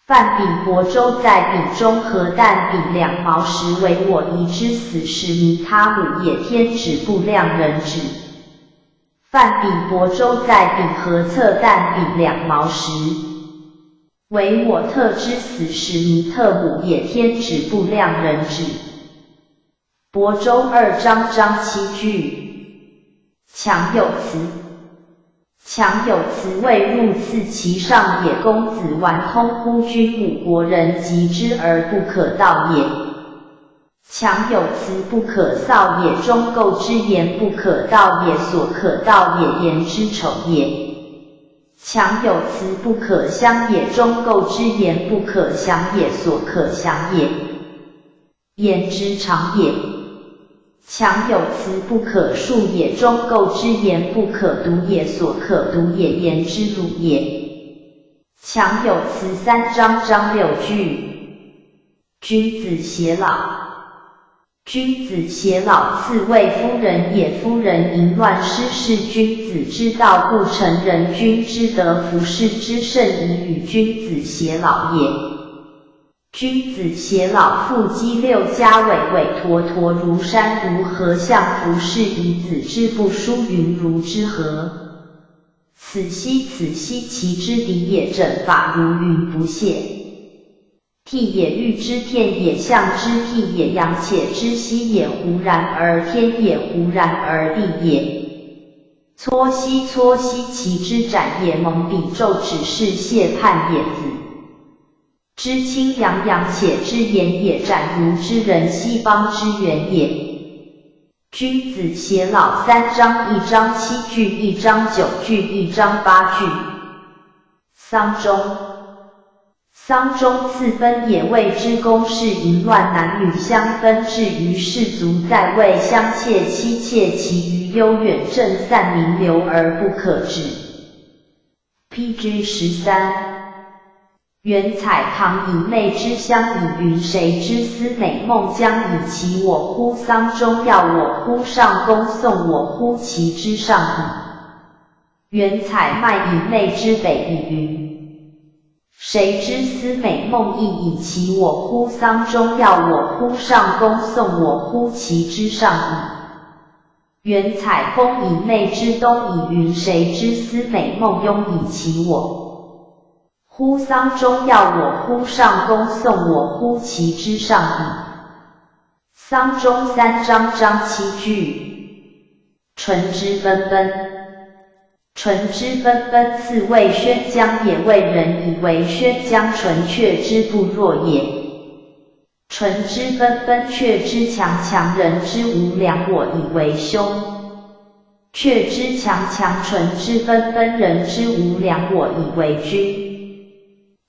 范彼亳州在彼中，何旦彼两毛石，为我移之，死时弥他母也，天子不量人指。 范彼亳州在彼，何策旦彼两毛石，为我特之，死时弥特母也，天子不量人指。亳州二章张七句。强有辞。强有辞谓入次其上也，公子玩通乎君，母国人及之而不可道也。 强有辞不可臊也，忠构之言不可盗也，所可盗也，言之丑也。强有辞不可相也，忠构之言不可详也，所可详也，言之长也。强有辞不可恕也，忠构之言不可独也，所可独也，言之鲁也。强有辞三章张六句。 君子偕老。君子偕老，赐魏夫人也。夫人淫乱失势，君子之道不成人，君之德弗适之，甚以与君子偕老也。君子偕老，父积六甲，委委陀陀，如山如河，相弗适于子之不淑，云如之何？ 此息此息，其之敌也，枕法如云不泄。替也，欲之天也，象之替也，阳且之息也，忽然而天也，忽然而地也。撮兮撮兮，其之斩也，蒙彼纣止，是谢叛也，子之亲阳，阳且之言也，斩如之人，西邦之远也。 君子偕老三章一章七句，一章九句，一章八句。丧钟。丧钟赐分也，谓之公室淫乱，男女相分，至于士卒在位，相窃妻妾，其余幽远，政散民流而不可止。 P G十三。元采唐以妹之相与云，谁之思美梦将以其我乎？丧钟要我乎？上宫送我乎？其之上与？元采卖以妹之北以云，谁之思美梦亦以其我乎？丧钟要我乎？上宫送我乎？其之上与？ 元采风以妹之东以云，谁之思美梦拥以其我乎？丧钟要我乎？上宫送我乎？其之上与？丧钟三章章七句。 陈之奔奔。陈之奔奔，刺猬宣将也，为人以为宣将陈，却之不若也。陈之奔奔，却之强强，人之无两，我以为凶。却之强强，陈之奔奔，人之无两，我以为君。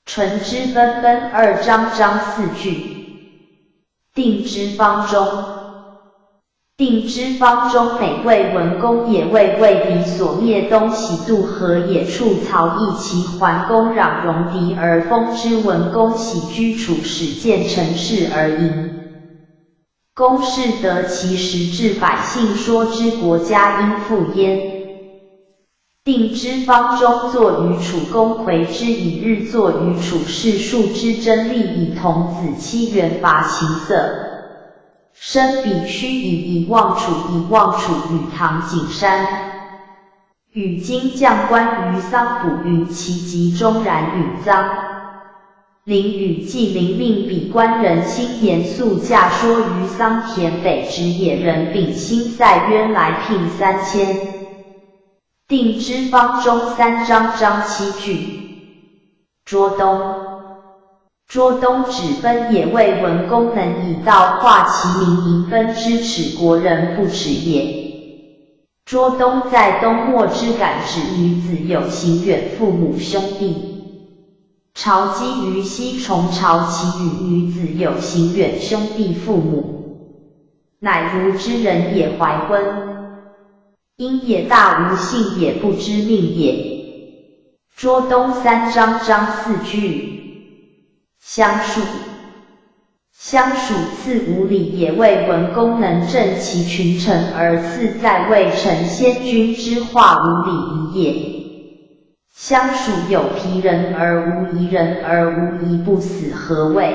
陈之奔奔二章章四句。 定之方钟。定之方钟，每为文公也，为卫敌所灭，东徙渡河，野处曹，亦其环弓，壤戎敌而封之。文公徙居处，始建城市而营。公事得其时，治百姓，说之，国家应复焉。 定之方钟，作于楚，公睽之以日，作于楚，士庶之争，利以童子欺，缘拔其色。生彼虚以以望楚，以望楚与唐景山。与今将关于桑浦云，其疾终然与臧。 临与季灵，命彼官人亲言宿驾，说于桑田北，执野人丙辛塞渊来聘三千。定之方钟三章章七句。卓东。卓东指奔也，为文公能以道化其民，民奔之耻，国人不耻也。 卓东在东陌之感，指女子有行远父母兄弟。朝饥于西从，朝其与女子有行远兄弟父母。乃如之人也，怀婚。因也大无信也，不知命也。卓东三章章四句。 相属。相属，赐无礼也，为文公能正其群臣，而赐在位，成先君之化，无礼仪也。相属，有皮人而无仪人，而无仪不死，何谓？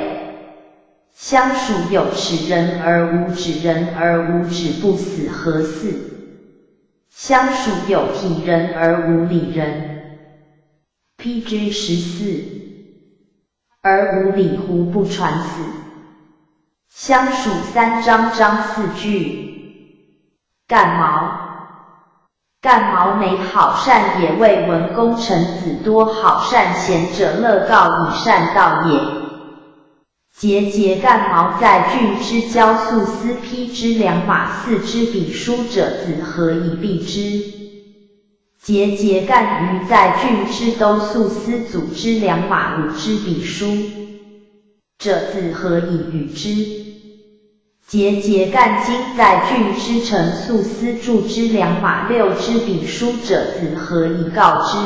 相属，有齿人而无指人，而无指不死，何似？相属，有体人而无礼人。 P G十四。而无礼，胡不传死？相属三章章四句。干毛。干毛，美好善也，为文公臣子多好善，贤者乐，告以善道也。 节节干毛，在郡之郊粟丝，披之良马，似之彼书，者子何以避之？节节干于在郡之东粟丝，祖之良马，舞之彼书，者子何以与之？节节干今在郡之城粟丝，住之良马，遛之彼书，者子何以告之？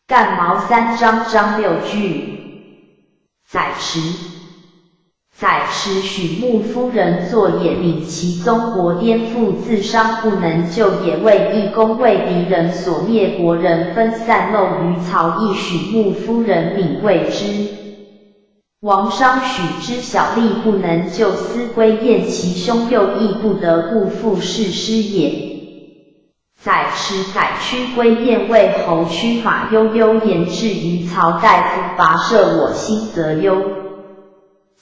干毛三章章六句。 宰池。宰池，许穆夫人作也，闵其宗国，颠覆自商，不能救也。卫懿公为敌人所灭，国人分散，漏于曹邇，许穆夫人闵未之。王商许之小吏，不能救，思归雁其兄，又亦不得，故复是师也。 宰池，宰驱归雁，为侯驱马，悠悠言至于曹大夫，跋涉我心则忧。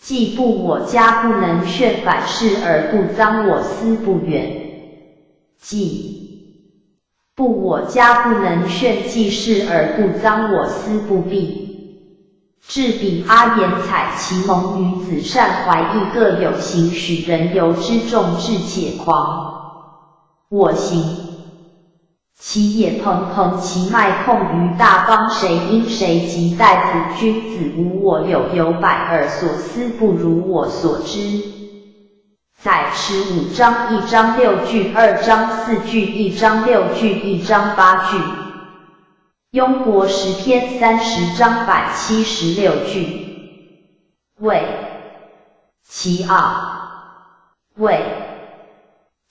既不我家，不能旋，反视而不彰，我思不远。既不我家，不能旋，既视而不彰，我思不避。 至彼阿言，采其盟女子，善怀意，各有行，许人游之，众志且狂。我行。其野蓬蓬，其脉控于大邦，谁因谁及，大夫君子无我有，有百而所思不如我所知。 宰池五章，一章六句，二章四句，一章六句，一章八句。雍国十篇三十章百七十六句。卫。其傲。卫。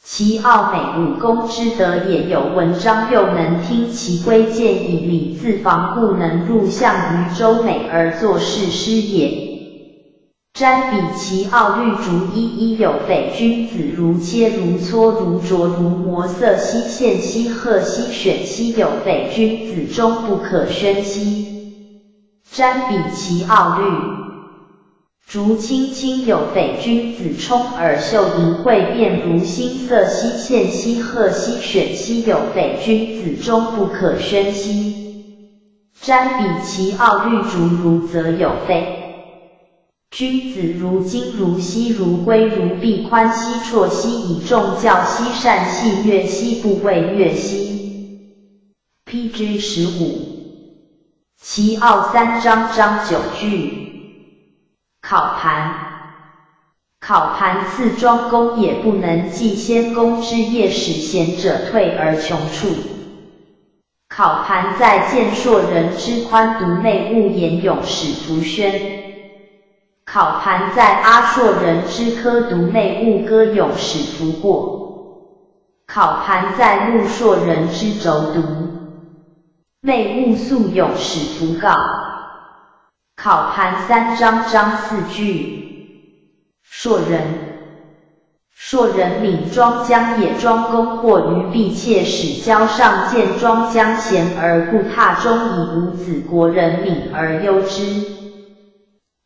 其傲美，武功之德也，有文章，又能听其规，见以礼自防，故能入相于周美而作是师也。 瞻彼其奥律逐一一有，匪君子如切如搞如琢如磨，色兮宪兮赫兮选兮有，匪君子终不可宣兮。瞻彼其奥律竹青青有匪，君子充耳。秀隐会辨如星色兮，现兮赫兮，选兮有匪，君子终不可宣兮。詹彼其奥，玉竹如则有非。君子如金如锡如规如璧，宽兮绰兮，以众教兮，善戏乐兮，不畏乐兮。P G十五。其奥三章章九句。考盘。考盘次庄公也，不能继先公之业，使贤者退而穷处。考盘在健硕人之髡，独内务严，永始弗宣。考盘在阿硕人之科，独内务歌，永始弗过。考盘在陆硕人之肘，独内务肃，永始弗告。考盘三章章四句。硕人。硕人闵庄将也，庄公或于壁切，使交上见庄将贤而不踏中矣，无子国人闵而忧之。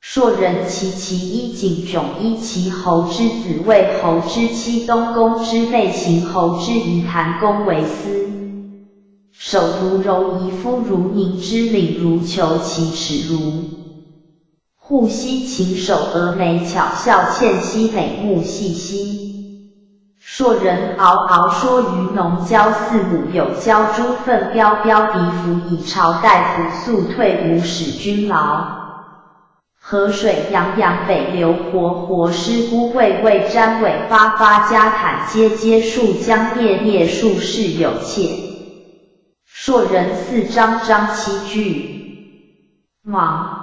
硕人其其一景，迥一其侯之子，谓侯之妻，东宫之内行，侯之仪，谈公为私。首如柔夷，夫如凝脂，领如裘，其齿如 护兮禽首，蛾眉巧笑，倩兮眉目，细兮。硕人嗷嗷说于农，交四母，有交猪粪膘，膘鼻服以朝代服，粟退无使君劳。河水洋洋北流活活，尸污未未沾尾巴发，家坦皆皆树，将孽孽树，室有妾。硕人四章章七句。 芒。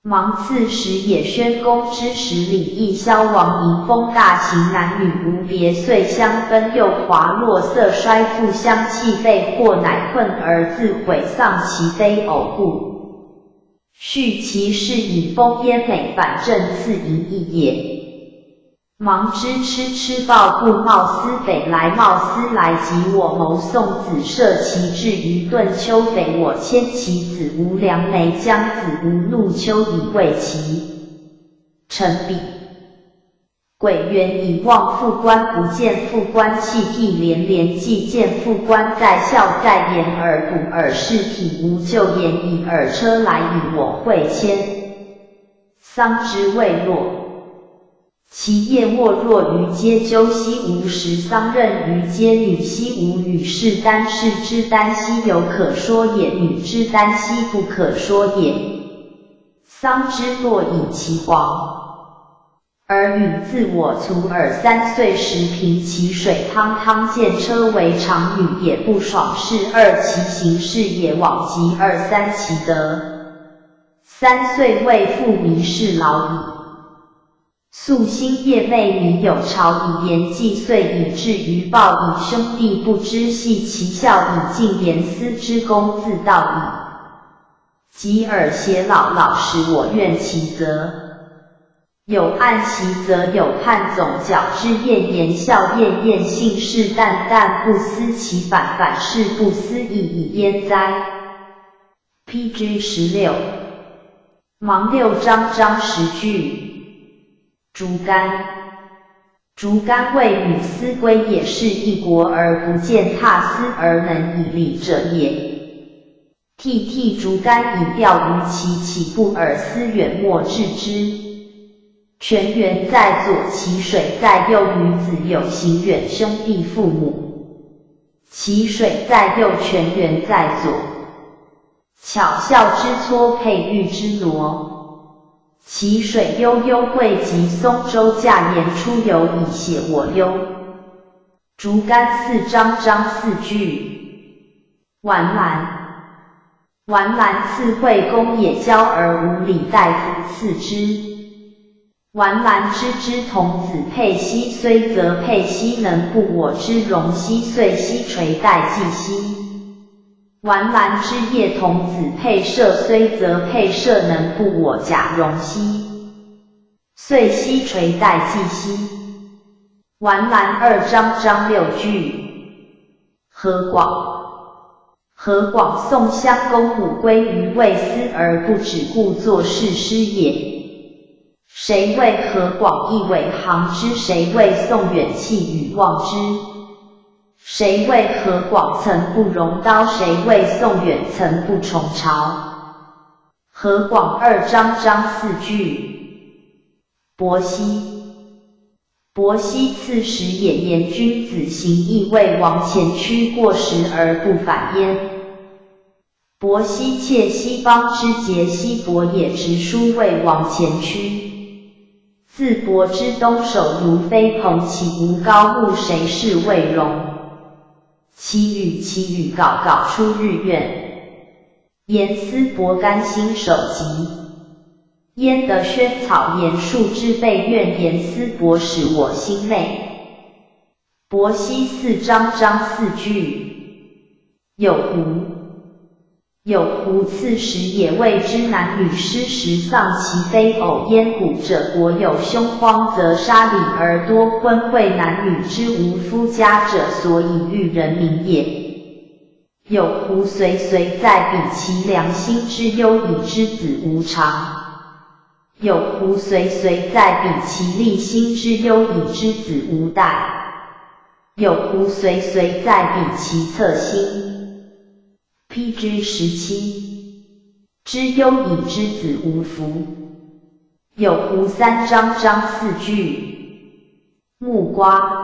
芒刺史也，宣公之时，礼义消亡，民风大行，男女无别，岁相奔，幼滑落，色衰，父相弃，被迫乃困而自毁，丧其悲偶故，续其諡以封燕美，反正赐淫逸也。 芒之痴痴暴固貌思北来，貌思来及我谋，宋子社其志于顿丘，匪我迁其子无梁眉，将子无怒丘以慰其臣彼。鬼元以望父官，不见父官泣涕连连，既见父官在笑在颜耳古耳，视体无旧颜矣，尔车来与我会迁。 桑之未落。其叶沃若鱼阶，究兮无实，桑荏鱼阶，女兮无语，是丹氏之丹兮，犹可说也，女之丹兮，不可说也。桑之落以其黄。尔允自我足耳，三岁时平其水汤汤，见车为常语也，不爽视二其行事也，罔极二三其德。 三岁未复，迷视劳矣。夙兴夜寐，迷有朝以言，既岁以至于暴矣，兄弟不知戏其笑矣，尽言思之功自盗矣。及尔偕老，老使我怨其责。 有案习则有判总角之，厌言笑厌厌信誓旦旦，不思其反，反是不思义矣，焉哉。P G十六。芒六章章十句。竹竿。竹竿为女思归也，是异国而不见他思而能以礼者也。 涕涕竹竿以钓鱼，其岂不尔思远莫致之。泉源在左，其水在右，女子有行远兄弟父母，其水在右，泉源在左。巧笑之撮佩玉之挪，其水悠悠，惠及松舟，驾言出游以解我忧。竹竿四章章四句。 丸兰。丸兰赐惠公也，交而无礼，大夫赐之。丸兰之枝，童子佩兮，虽则佩兮，能不我之荣兮，岁兮垂带祭兮。丸兰之叶，童子佩射，虽则佩射，能不我甲荣兮，岁兮垂带祭兮。丸兰二章章六句。 河广。河广，宋襄公母归于未思而不止，故作是诗也。谁谓河广亦为杭之？谁谓宋远气与忘之？谁谓河广曾不容刀？谁谓宋远曾不重朝？河广二章章四句。伯兮，伯兮，刺史也。言君子行义为王前驱，过时而不返焉。 伯兮，妾兮，邦之节兮，伯也，执书为王前驱。自伯之东首如飞蓬，岂无高木？谁是谓荣？其语其语杲杲出日怨。言思伯甘心守疾。焉得萱草言树枝被怨？言思伯始我心馁。伯兮四章章四句。 有胡。有胡，刺史也。未知男女失时丧其非偶，燕鼓者国有凶荒，则杀邻而多婚，贵男女之无夫家者，所以育人民也。有胡随随在彼其良，心之忧矣，之子无常。有胡随随在彼其利，心之忧矣，之子无代。有胡随随在彼其侧心。 P G十七。之忧矣，之子无福。有胡三章章四句。木瓜。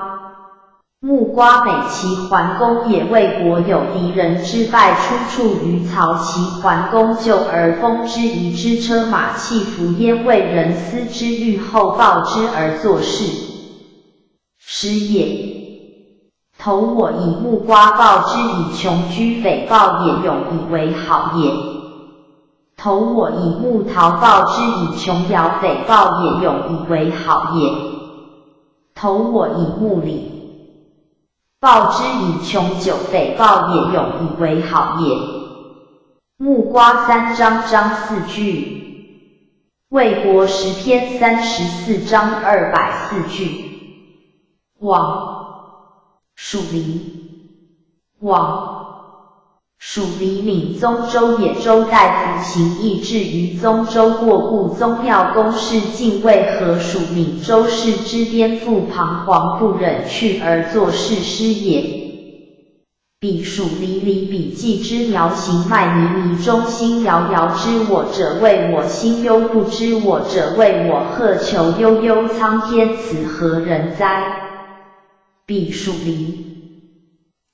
木瓜美其环工也，为国有敌人之败，出处于曹。其环工就而丰之，移之车马器服焉，为人思之，欲厚报之而作事。 时也。投我以木瓜报之，以穷居匪报也，勇以为好也。投我以木桃报之，以穷徭匪报也，勇以为好也。投我以木李报之，以穷酒匪报也，勇以为好也。木瓜三章章四句。 魏国时篇三十四章二百四句。网。属黎。网。属黎闵宗周也。周大夫行义至于宗周，过故宗庙，公室敬畏，何属闵周氏之颠覆，彷徨不忍去而作是诗也。 彼属黎，黎彼既之苗，行迈靡靡，忠心摇摇，知我者谓我，心忧不知我者谓我，壑坵悠悠，苍天，此何人哉？彼属黎。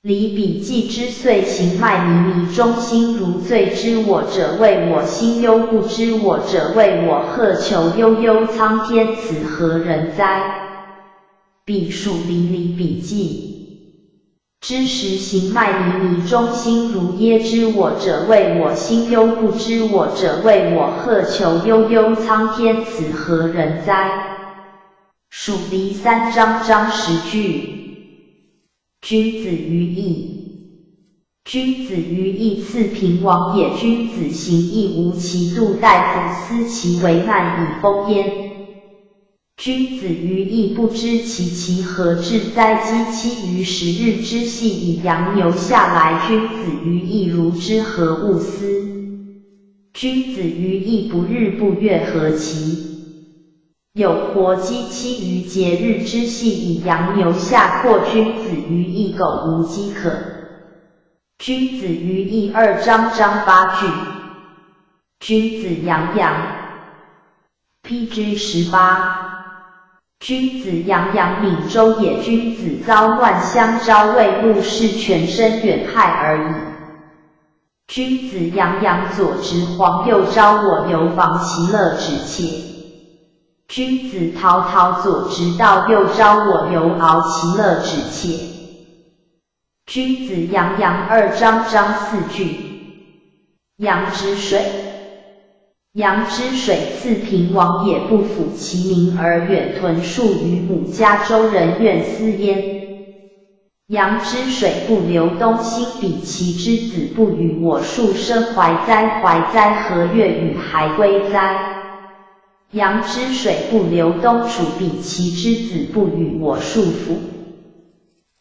黎彼既之岁，行迈靡靡，忠心如醉，知我者谓我，心忧不知我者谓我，壑坵悠悠，苍天，此何人哉？彼属黎，黎彼既 之时，行迈靡靡，忠心如噎，知我者谓我，心忧不知我者谓我，壑坵悠悠，苍天，此何人哉？属黎三章章十句。君子于义。君子于义，次平王也。君子行义，无其度，大夫思其危難以豐焉。 君子於義，不知其其何至哉？饑饑於食，日之夕以羊牛下來。君子於義，如之何勿思？君子於義，不日不月何其有活？饑饑於節，日之夕以羊牛下闊。君子於義，苟無饑可。君子於義二章章八句。君子洋洋。 P G十八。君子洋洋闵周也。君子遭患相招未露，是全身远害而已。君子洋洋左执黄，右招我由防，其乐止切。君子陶陶左执盗，右招我由敖，其乐止切。 君子洋洋二章章四句。羊之水。羊之水，次平王也。不辅其民而远屯，数与母家。周人怨思焉。羊之水不流东，兴彼其之子不与我数生，怀哉怀哉，何月与孩归哉？羊之水不流东，处彼其之子不与我数辅。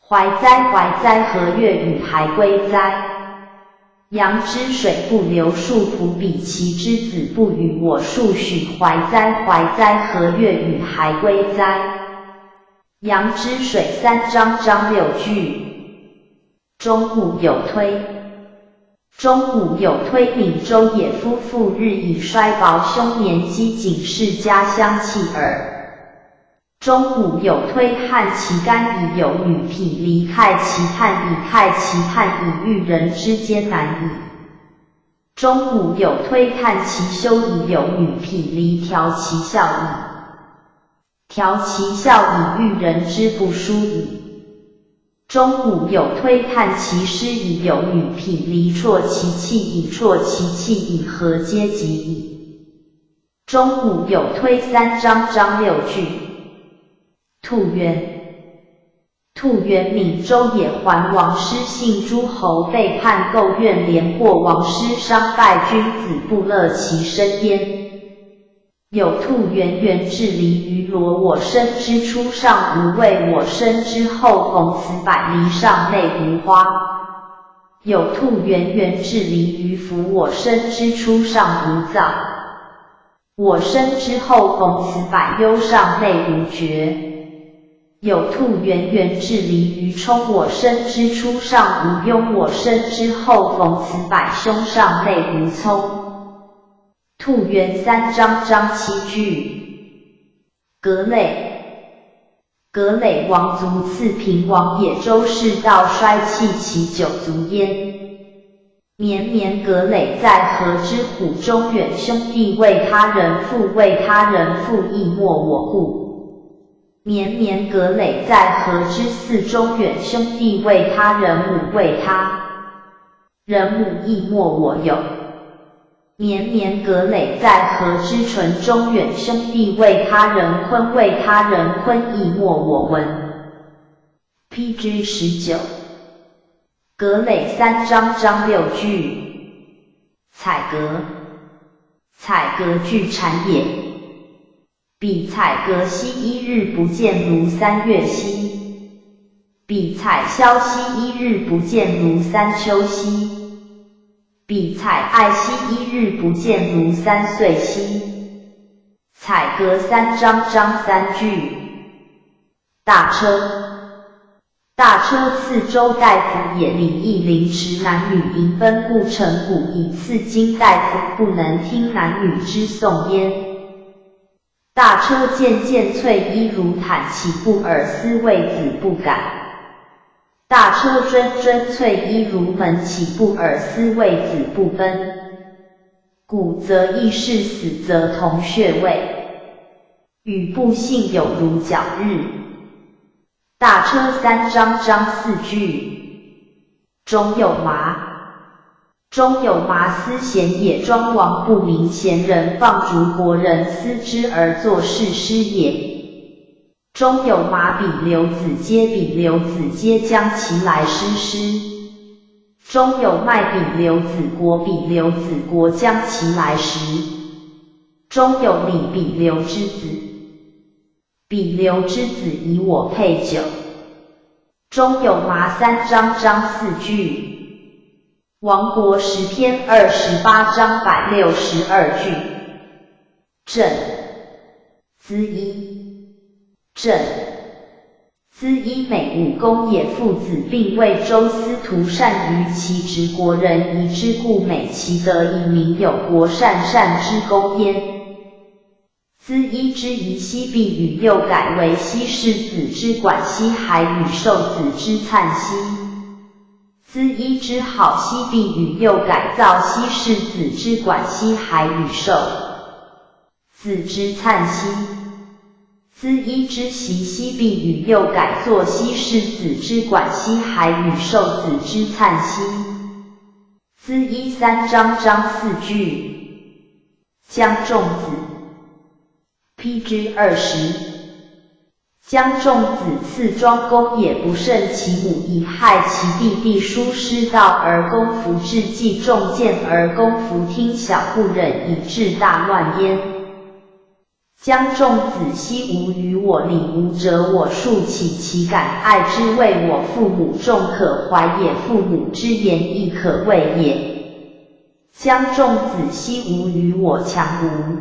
怀哉怀哉，何月与孩归哉？杨之水不留树仆，彼其之子不与我数许怀哉，怀哉，何月与孩归哉？杨之水三章章六句。钟鼓有推。钟鼓有推，鸣周也。夫妇日已衰薄，凶年饥馑，世家相弃耳。 钟鼓有推，汉其干以有女匹离，盖其汉以盖其汉以育人之艰难矣。钟鼓有推，探其修以有女匹离，调其笑矣。调其笑以育人之不淑矣。钟鼓有推，探其失以有女匹离，啜其气以啜其气以和皆及矣。 钟鼓有推三章章六句。兔源。兔源，鸣周也。桓王失信诸侯，背叛构怨连，过王师商，败君子，不乐其身焉。有兔源，源至离于罗，我生之初尚无畏，我生之后逢此百离，尚内无花。有兔源，源至离于服，我生之初尚无燥， 我生之后逢此百忧，尚内无绝。有兔源，源至离于冲，我生之初尚无拥，我生之后逢此百凶，尚内无葱。兔源三章章七句。葛藟。 葛藟王卒次平王也，周室道衰，弃其九族焉。绵绵葛藟在，何之虎终远？兄弟为他人，父为他人，父亦没我故。绵绵葛藟在，何之嗣终远？兄弟为他人，母为他 人，母亦没我有。绵绵葛藟在，何之存终远？兄弟为他人，坤为他人，坤亦没我文。P G十九。葛藟三章章六句。采蛤。采蛤，巨产也。 比采蛤兮，一日不见如三月兮；比采萧兮，一日不见如三秋兮；比采艾兮，一日不见如三岁兮。采蛤三章章三句。大车。 大车赐周大夫也，礼义凌迟男女，淫奔故城鼓矣。赐今大夫不能聽男女之訟焉。大车衿衿翠衣如毯，岂不尔思为子不改？大车衿衿翠衣如门，岂不爾思为子不奔？鼓则易逝，死则同穴位，与不幸有如皎日。 大车三章章四句。钟有麻。钟有麻斯贤也，庄王不明贤人，放逐国人思之而作是诗也。钟有麻彼刘子阶，彼刘子阶将其来师师。钟有麦彼刘子国，彼刘子国将其来食。钟有礼彼刘之子。 彼刘之子以我佩酒。钟有麻三章章四句。亡国十篇二十八章百六十二句。鸩。鸻衣。鸩。鸻衣美武功也，父子并为周司徒，善于骑直，国人疑之，故美其德以名有国善善之功焉。 鸻衣之仪兮必与右改，为西氏子之管西还与受子之粲兮。鸻衣之好兮必与右改，造西氏子之管西还与受子之粲兮。鸻衣之习兮必与右改，作西氏子之管西还与受子之粲兮。鸻衣三章章四句。 姜仲子。P G二十。姜仲子赐庄公也，不慎其母以害其弟弟，书师道而攻服至，计仲建而攻服听小不忍，以致大乱焉。姜仲子兮无与我礼，无者我恕，岂其敢爱之为我父母？仲可怀也，父母之言亦可畏也。将仲子息吾与我强无。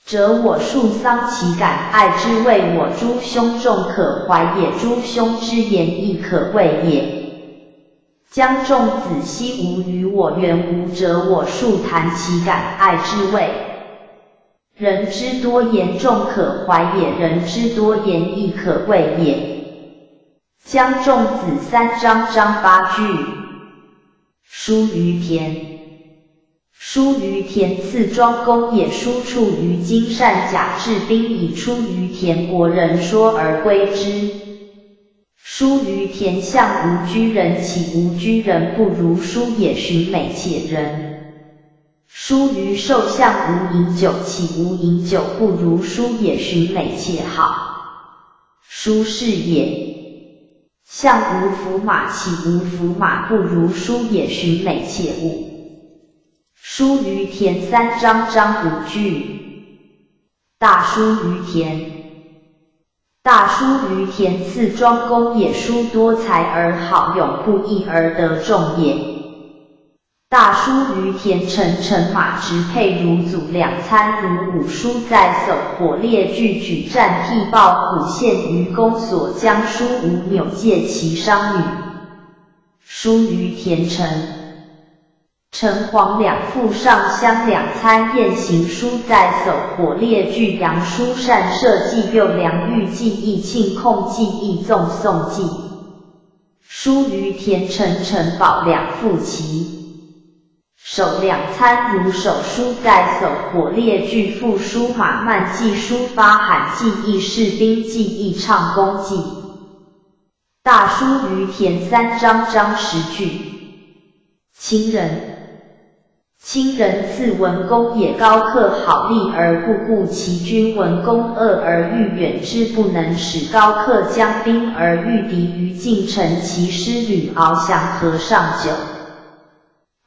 者我束丧其感爱之谓我诸兄仲可怀也，诸兄之言亦可畏也。将仲子息吾与我远无，者我束谈其感爱之谓人之多言仲可怀也，人之多言亦可畏也。将仲子三章章八句。叔于田。叔于田次庄公也，叔处于金善甲至兵矣，出于田国人说而归之。叔于田向无居人，岂无居人不如叔也，寻美且仁。叔于寿向无饮酒，岂无饮酒不如叔也，寻美且好。叔氏也。向无服马，岂无服马不如叔也，寻美且恶。叔于田三章章五句。大叔于田。大叔于田次庄公也，叔多才而好勇，不义而得众也。大叔于田乘乘马，执辔如组，两餐如午，叔在叟，火烈拒举，战辟暴虎，献于公所，将叔无扭，借其伤女。叔于田乘。乘黄两父上香，两餐雁行，叔在叟，火烈拒杨，叔善射计诱粮，御计亦庆，控计亦纵，颂计。叔于田乘乘宝两父其首，两餐如首，叔在叟，火烈拒父，叔马慢计，叔发喊计亦士兵计亦唱功计。大叔于田三章章十句。清人。清人次文公也，高克好利而不顾其君，文公恶而愈远之，不能使高克将兵而御敌于境，乘其师旅翱翔河上九，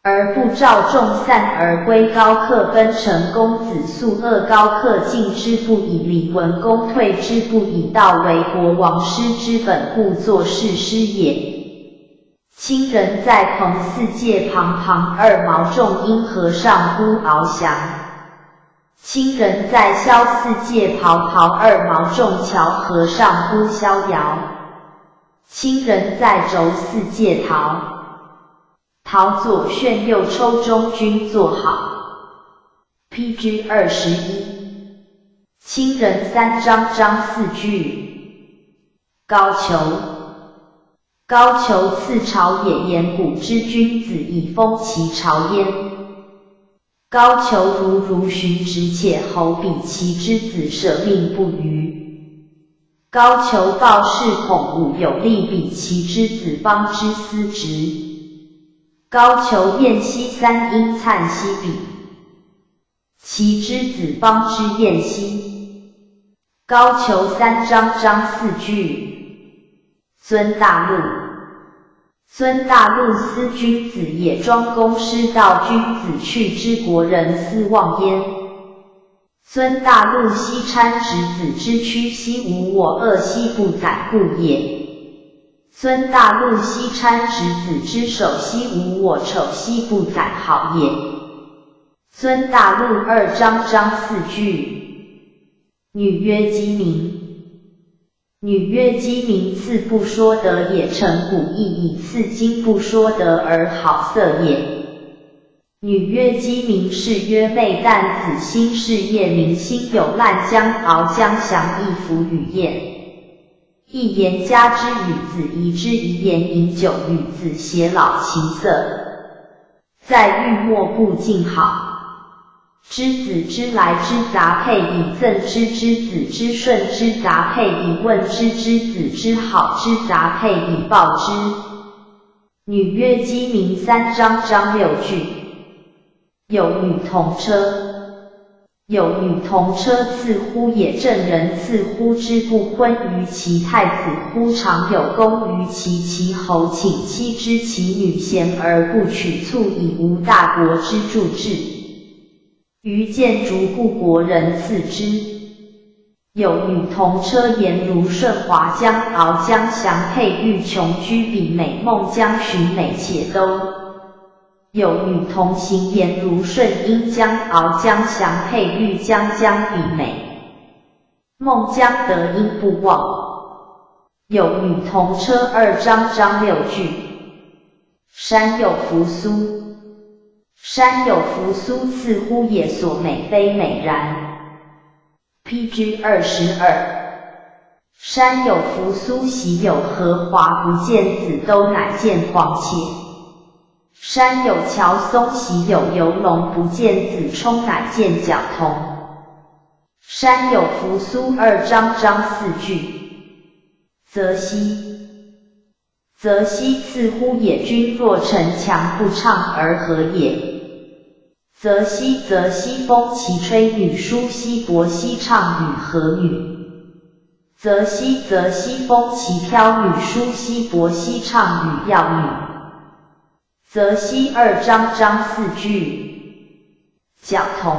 而不召众散而归。高克奔陈，公子肃恶高克进之不已，李文公退之不已，盗为国王失之本，故作是师也。清人在彭四界旁，庞二毛仲缨河上乎翱翔。清人在萧四界袍，袍二毛仲樵河上乎逍遥。清人在轴四界陶，陶左旋右抽中军坐好。P G二十一。清人三章章四句。高俅。高俅次朝野，言古之君子矣，封其朝焉。高俅如如寻直且侯彼其之子，舍命不与。高俅暴恃恐侮，有力彼其之子，邦之司职。高俅厌兮三英，粲兮彼其之子，邦之厌兮。高俅三章章四句。尊大陆。尊大陆斯君子也，庄公失道，君子去之，国人斯忘焉。尊大陆兮，参执子之驱兮，无我恶兮，不宰故也。尊大陆兮，参执子之首兮，无我丑兮，不宰好也。尊大陆二章章四句。女曰鸡鸣。女曰鸡鸣，次不说得也，成古意矣，次今不说得而好色也。女曰鸡鸣，是曰寐旦子，兴是夜鸣，兴有烂江、翱江、翔亦弗与也。亦言家之与子，宜之宜言饮酒与子，偕老情色。 在欲莫不尽好。之子之来之杂配矣，赠之之子之顺之杂配矣，问之之子之好之杂配矣，报之。女曰鸡鸣三章章六句。有女同车。 有女同车次乎也，正人次乎之不婚於其太子乎？常有功於其其侯，请妻之其女贤而不取，促以无大国之助志。于建筑故国人次之。有女同车言如舜华江敖江翔，佩玉琼居比美梦江寻美且兜。有女同行颜如顺，应将敖将降，佩玉将将比美，梦将得应不忘。有女同车二张张六句。山有扶苏，山有扶苏，次乎野所美非美然。P G 二十二。山有扶苏，喜有荷华，不见紫兜，乃见黄且。山有乔松，喜有游龙，不见紫冲，乃见角童。山有扶苏二张张四句。则兮，则兮，次乎野，君若城墙，不畅而和也。则兮，则兮，风其吹，女舒兮薄兮，畅与和女。则兮，则兮，风其飘，女舒兮薄兮，畅与要女。则兮二张张四句。角童，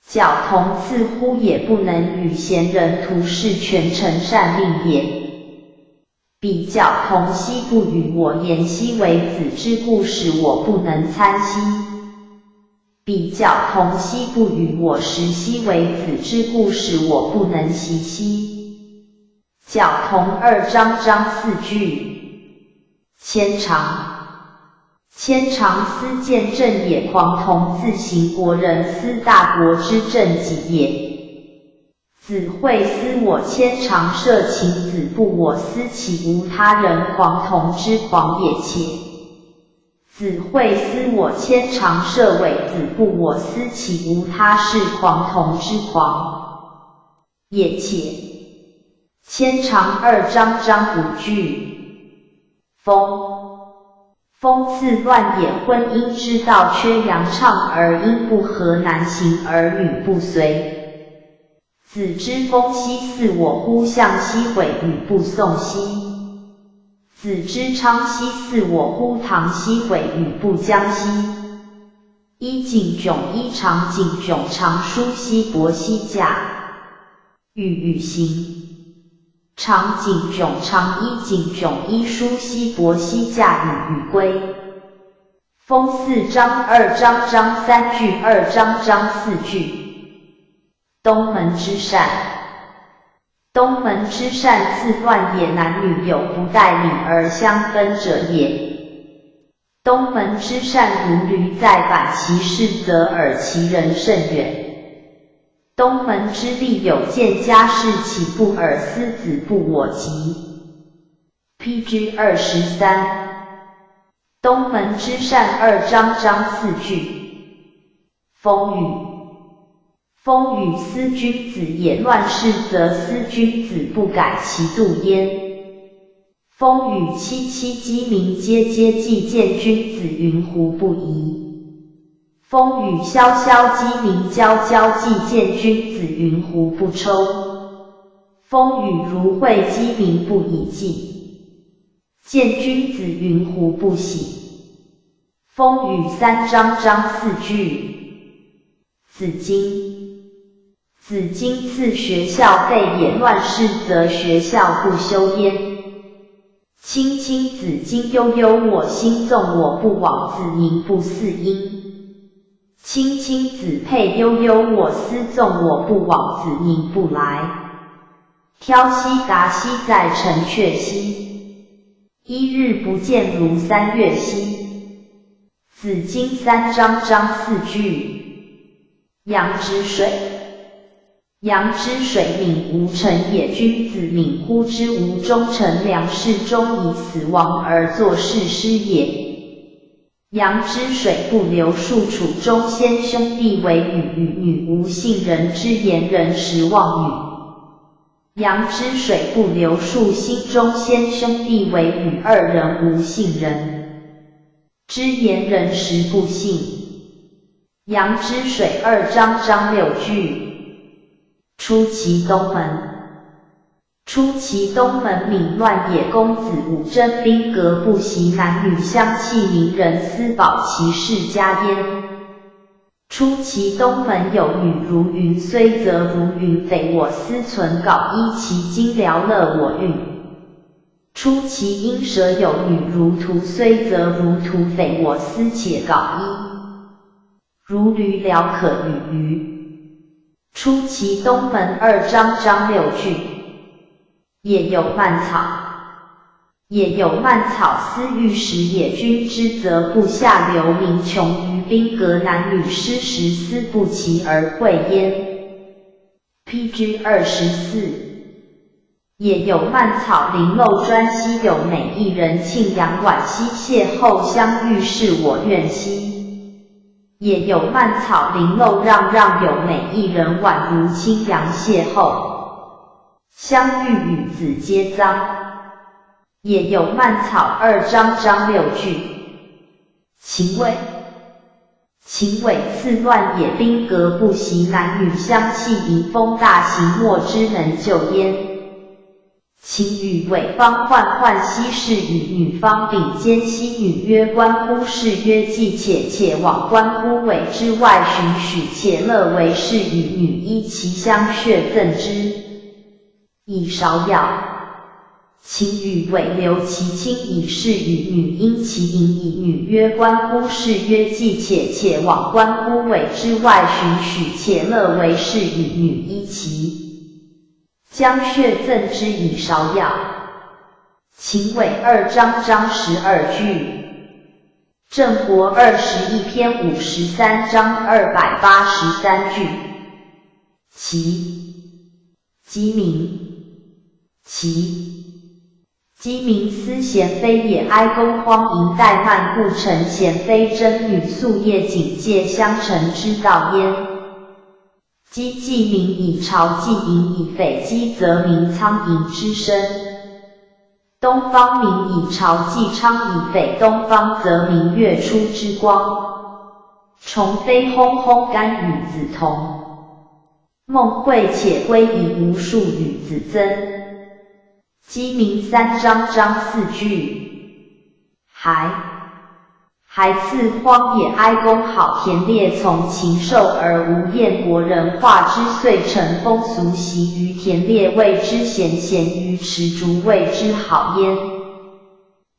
角童，次乎野，不能與賢人圖示，權臣善命也。彼角童兮不與我言兮，為子之故，使我不能餐兮。彼角童兮不與我食兮，為子之故，使我不能習兮。角童二張張四句。牵肠，牵肠思见政也，狂童自行国人思大国之政己也。子惠思我牵肠射禽子不我思，岂無他人狂童之狂也且。子惠思我牵肠射苇子不我思，岂无他士狂童之狂也且。牵肠二张张五句。风，风次乱也，婚姻之道缺阳，畅而因不和，男行而女不随。子之风兮似我乎向兮，毁语不送兮。子之昌兮似我乎唐兮，毁语不将兮。衣锦窘衣，肠锦窘肠，舒兮薄兮，驾雨与行。肠锦窘肠，衣锦窘衣，舒兮薄兮，驾雨与归。风四张二张张三句，二张张四句。东门之扇，东门之扇次乱也，男女有不待礼而相分者也。东门之扇如驴在板，其势则尔，其人甚远。东门之利有见家室，岂不尔思子不我及？P G 二十三。东门之扇二张张四句。风雨，风雨思君子也，乱世则思君子不改其度焉。风雨凄凄鸡鸣喈喈，既见君子云胡不疑？风雨萧萧鸡鸣喈喈，既见君子云胡不抽？风雨如晦鸡鸣不已，既见君子云胡不喜？风雨三张张四句。子经，子经次学校废也，乱世则学校不修焉。青青子衿，悠悠我心，纵我不往，子宁不嗣音？青青子佩，悠悠我思，纵我不往，子宁不来？飘兮达兮，在城阙兮，一日不见，如三月兮。子经三章章四句。阳之水，阳之水，冥无成也。君子冥乎？知无终成，良士终以死亡而作誓师也。阳之水不流数，楚中先兄弟为语与女无姓人，知言人实忘语。阳之水不流数，兴中先兄弟为语，二人无姓人，知言人实不姓。阳之水二章章六句。出其东门，出其东门，冥乱也。公子武征宾阁不习，男女相弃，宁人思保其世家焉？出其东门，有女如云，虽则如云，匪我思存稿衣，其巾寥乐我运。出其音舍有语如图虽则如图匪我思且稿一。如驴聊可与鱼。出其东门二章章六句。野有蔓草。野有蔓草丝欲食野君之则不下流民穷于宾阁男女诗食丝不齐而会焉。 P G 二十四。野有蔓草零漏专兮有每一人庆阳晚兮邂逅相遇是我愿兮。野有蔓草零漏让让有每一人宛如青阳邂逅相遇与子皆臧。野有蔓草二章章六句。情味。 情尾次乱野宾阁不习男女相弃迎风大行莫之能救焉。情与尾方换换兮是与女方并肩兮女曰观乎是曰既且且往观乎尾之外寻许且乐为是与女衣其香血赠之。 以芍药。情与尾留其亲以示与女因其盈以女曰观乎是曰既且且往观乎尾之外寻许且乐为是与女衣其将血赠之以芍药。情尾二章章十二句。正国二十一篇五十三章二百八十三句。其 鸡鸣。其鸡鸣思贤妃也哀公荒淫怠慢故陈贤妃贞女夙夜警戒相陈之道焉。鸡既鸣以朝既盈以匪鸡则鸣苍蝇之声。东方明以朝既昌以匪东方则明月初之光。虫飞轰轰甘与梓桐。 梦会且归以无数与子曾。鸡鸣三章章四句。孩。孩次荒野哀公好田猎从禽兽而无厌国人话之遂成风俗习于田猎谓之贤贤于池竹谓之好焉。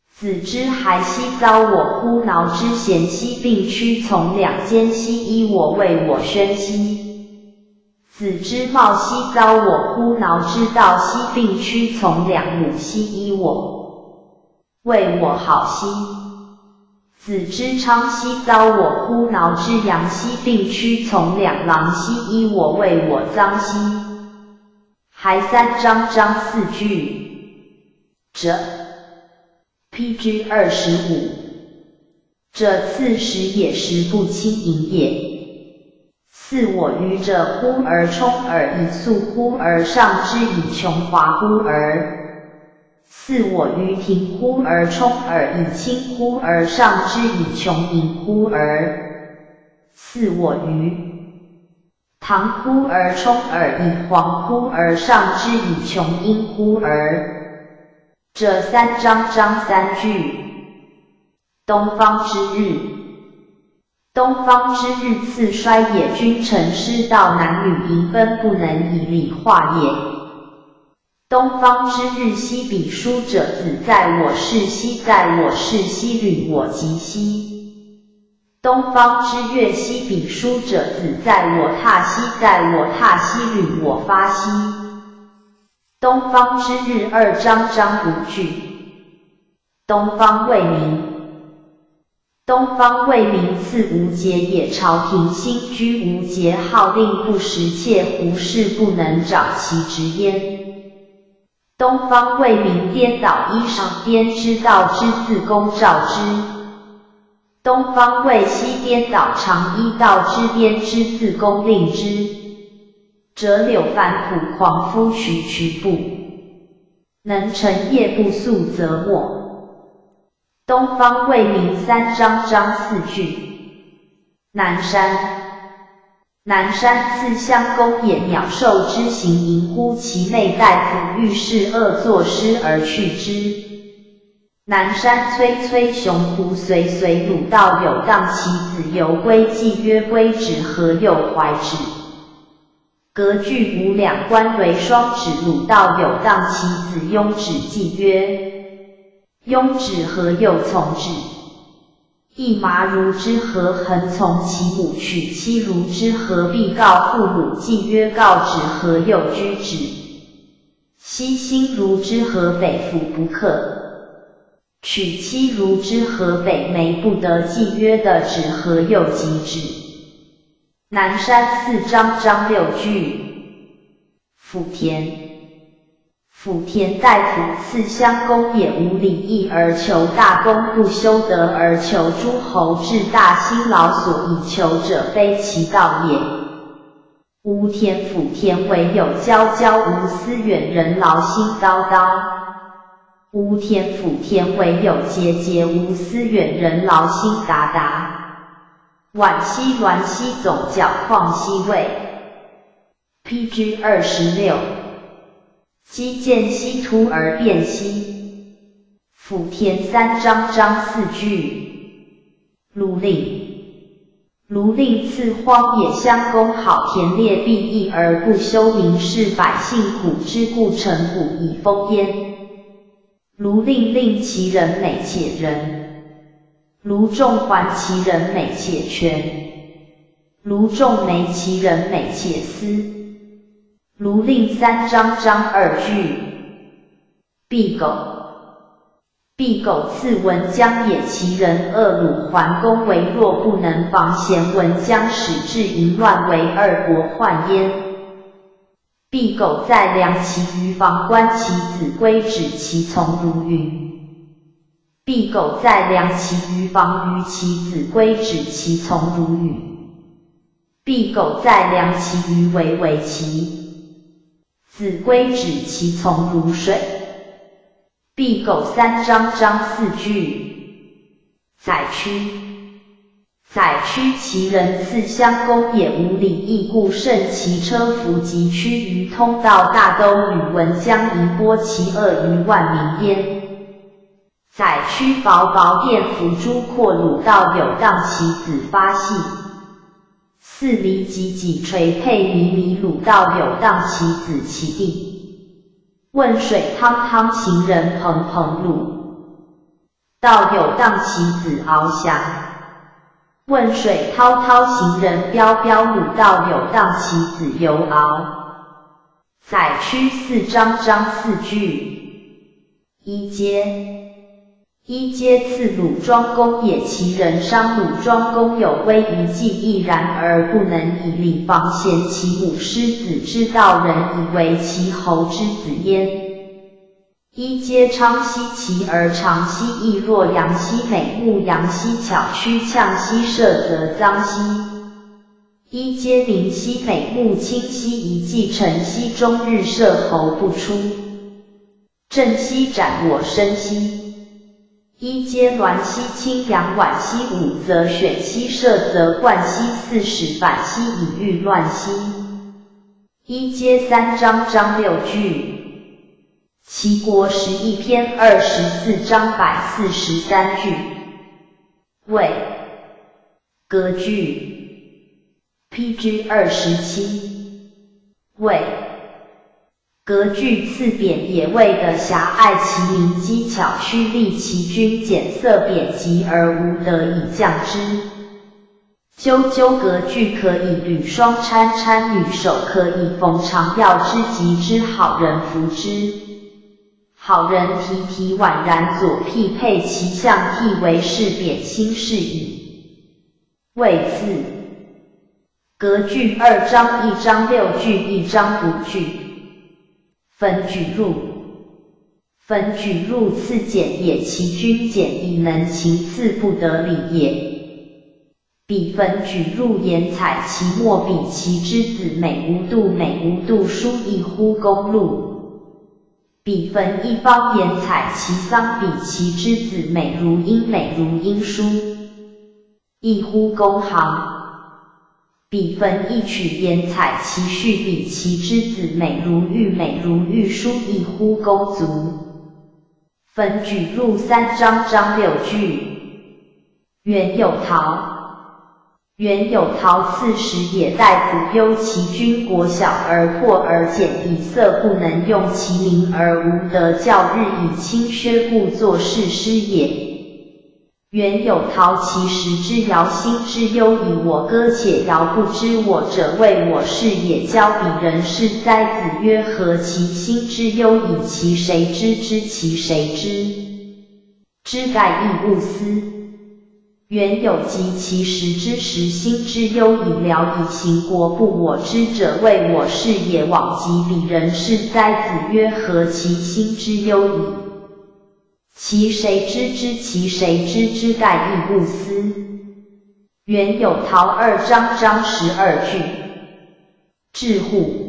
子之孩兮遭我乎脑之贤兮并屈从两肩兮依我为我宣兮。子之茂兮遭我乎脑之道兮并屈从两母兮依我为我好兮。子之昌兮遭我乎脑之阳兮并屈从两郎兮依我为我脏兮。孩三章章四句。者。 P G 二十五。者次时也时不亲盈也。似我愚者忽而冲而以肃忽而上之以穷华忽而。似我愚庭忽而冲而以清忽而上之以穷盈忽而。似我愚 堂忽而冲而以黄忽而上之以穷阴忽而。这三章章三句。东方之日。东方之日次衰也君臣失道男女淫奔不能以礼化也。 东方之日兮彼书者子在我室兮在我室兮履我及兮。东方之月兮彼书者子在我榻兮在我榻兮履我发兮。东方之日二章章五句。东方未明。 东方未明次无节也朝廷兴居无节号令不时切胡适不能掌其职焉。东方未明颠倒衣裳颠之道之自公召之。东方未晞颠倒长衣道之颠之自公令之。折柳繁苦狂夫徐徐步，能乘夜步宿则没。 东方未明三章章四句。南山。南山次襄公也鸟兽之形盈乎其寐待哺育适恶作诗而去之。南山崔崔雄胡随随鲁道有荡其子游归既曰归止何有怀止。 隔句无两关为双止鲁道有荡其子拥止既曰。邕止何右从止。 亦麻如之何恒从其母，娶妻如之何必告父母，既曰告止何右居止。昔兴如之何北服不可，娶妻如之何北媒不得，既曰得止何右及止。南山四张张六句。府田。 府田大夫赐襄公也，无礼义而求大功，不修德而求诸侯，至大兴劳所以求者，非其道也。无田府田为有交交，无私远人劳心叨叨。无田府田为有节节，无私远人劳心达达。栾兮鸾兮总角况兮未。 P G二十六。积建稀土而变稀。府田三张张四句。卢令。卢令赐荒野襄公好田，列必邑而不修，民视百姓苦之，故城谷以丰焉。 卢令令其人美且仁，卢仲还其人美且权，卢仲没其人美且私。卢令三张张二句。毕狗。毕狗赐文姜也，其人恶鲁桓公为弱，不能防贤，文姜始至淫乱，为二国患焉。 毕狗在梁其余房，观其子归止，其从如云。毕狗在梁其余房，于其子归止，其从如雨。毕狗在梁其余围，围其子归止，其从如水。 毕狗三张张四句。宰屈。宰屈其人赐襄公也，无礼义，故乘其车服疾，驱于通道，大都与文姜一波，其恶于万民焉。宰屈薄薄便服诸阔鲁，道有荡其子发细。四礼及己垂佩迷迷鲁，道有荡其子其地。 汶水汤汤行人蓬蓬鲁，道有荡其子翱翔。汶水滔滔行人彪彪鲁，道有荡其子游翱。宰屈四张张四句。伊阶。 伊阶赐鲁庄公也，其人伤鲁庄公有威于计议，然而不能以礼防贤，其母失子之道，人以为其侯之子焉。伊阶昌兮其儿长兮，亦若阳兮美目，阳兮巧屈，犟兮射则脏兮。伊阶明兮美目清兮，一骑乘兮终日射侯不出。 振兮斩我身兮。伊阶鸾兮轻扬，晚兮舞则选兮，射则贯兮，四使反兮，以御乱兮。伊阶三张张六句。齐国十一篇二十四章百四十三句。卫。 割据。P G二十七。卫。割据赐扁也，卫的狭隘其民，机巧曲利其军简，色扁极而无德以将之。赳赳割据可以履霜，骖骖履守可以缝长镣之极之，好人服之。好人提提宛然左，辟配其相，辟为事扁心事矣。 卫赐。割据二章，一章六句，一章五句。焚举鹿。焚举鹿赐简也，其军简亦能勤，赐不得礼也。彼焚举鹿，言采其末，彼其之子美无度，美无度书，亦乎公鹿。 彼焚一方，言采其桑，彼其之子美如英，美如英书，亦乎公行。彼焚一曲，言采其序，彼其之子美如玉，美如玉书，亦乎公足。焚举鹿三章，章六句。袁有陶。原有陶刺史也大夫忧其君国小而破而简，以色不能用，其民而无德，教日以轻削，故作是师也。原有陶其实之摇心之忧矣，我歌且摇，不知我者谓我是也。教彼人是哉，子曰：何其心之忧矣，其谁之？知其谁之？ 知盖亦勿思。原有及其时之时心之忧矣，聊以行国，不我知者谓我是也，罔及彼人是哉，子曰：何其心之忧矣，其谁之？知其谁之？知盖亦勿思。原有陶二章章十二句。至户。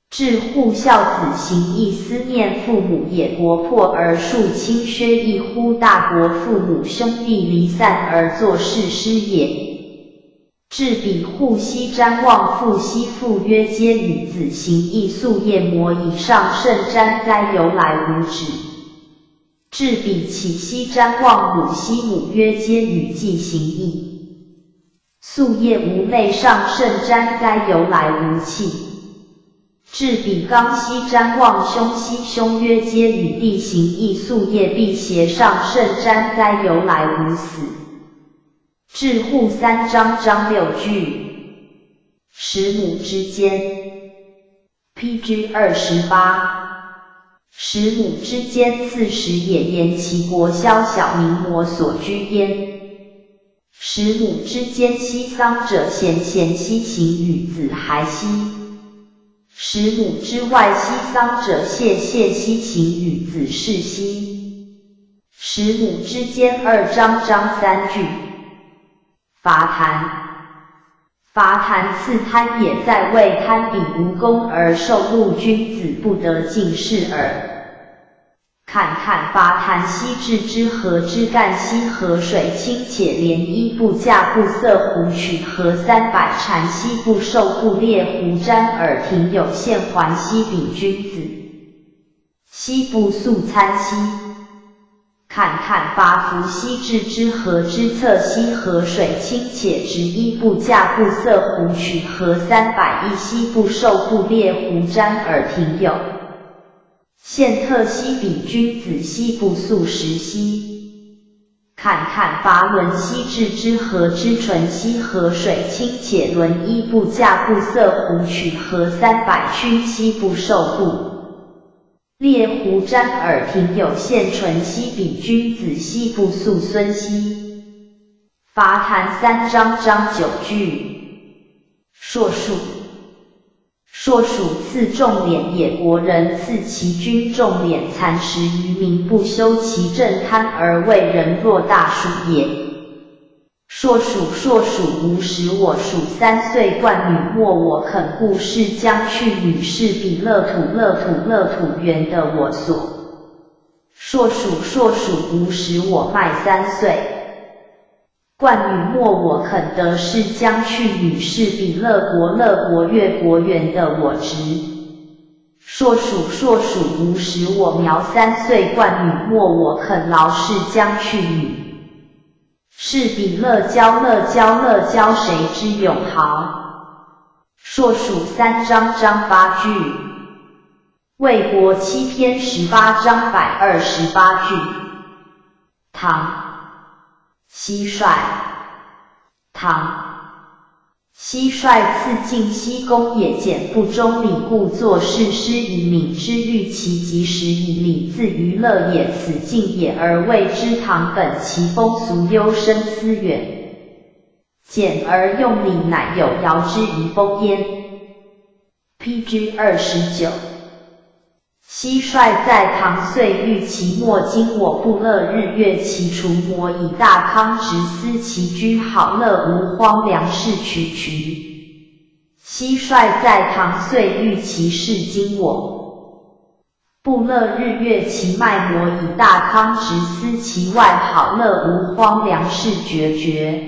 至户孝子行义，思念父母也，国破而数轻削，亦乎大国父母兄弟离散而作是师也。至彼户昔瞻望父，昔父曰：嗟余，子行义，夙夜摩以上甚瞻哉，犹来无止。至彼启昔瞻望母，昔母曰：嗟余，既行义， 夙夜无寐，上甚瞻哉，犹来无弃。至彼刚昔瞻望兄，昔兄曰：嗟余，弟行义，夙夜辟邪，上甚瞻哉，犹来无死。至户三章章六句。时母之间。 P G二十八。时母之间，刺史也言其国萧小，民摩所居焉。时母之间，昔丧者咸，咸昔行雨，子孩昔。时母之外，昔丧者谢，谢昔行雨，子世昔。时母之间二章章三句。伐檀。 伐檀，刺贪也，在位贪彼无功而受禄，君子不得进士耳。坎坎伐檀，兮置之河之干，兮河水清且，连衣不架，不色胡曲何三百፣襬兮不受布，猎狐瞻耳庭有，献还兮彼君子，兮不速餐兮。 坎坎伐孚，兮置之河之侧，兮河水清且，执衣不架，不色胡曲何三百一，兮不受布，猎狐瞻耳庭有，献特兮彼君子，兮不速食兮。坎坎伐轮，兮置之河之唇，兮河水清且，轮衣不架，不色胡曲何三百君，兮不受布， 猎狐瞻耳庭有，献唇兮彼君子，兮不速孙兮。伐檀三章章九句。硕鼠。硕鼠，刺仲脸也，国人刺其君，仲脸蚕食于民，不修其政，贪而为人，若大鼠也。 硕鼠，硕鼠，无食我黍，三岁贯女没我肯，故是将去女，是彼乐土，乐土，乐土原的我所。硕鼠，硕鼠，无食我麦，三岁贯女没我肯，得是将去女，是彼乐国，乐国越国原的我执。硕鼠，硕鼠，无食我苗，三岁贯女没我肯，劳是将去女， 是彼乐郊，乐郊，乐郊谁之永豪。硕鼠三章章八句。魏国七篇十八章百二十八句。唐。蟋蟀。唐。 蟋蟀，刺近兮攻也，简不中礼，故作是师矣。敏之欲其疾，时以礼自娱乐也。此近也而谓之唐。本其风俗幽深思远，简而用礼，乃有尧之遗风焉。P G二十九。 蟋蟀在堂岁欲其没今我，不乐日月其除魔以大康，执思其居好乐无荒凉是渠渠。蟋蟀在堂岁欲其是今我，不乐日月其卖魔以大康，执思其外好乐无荒凉是决绝。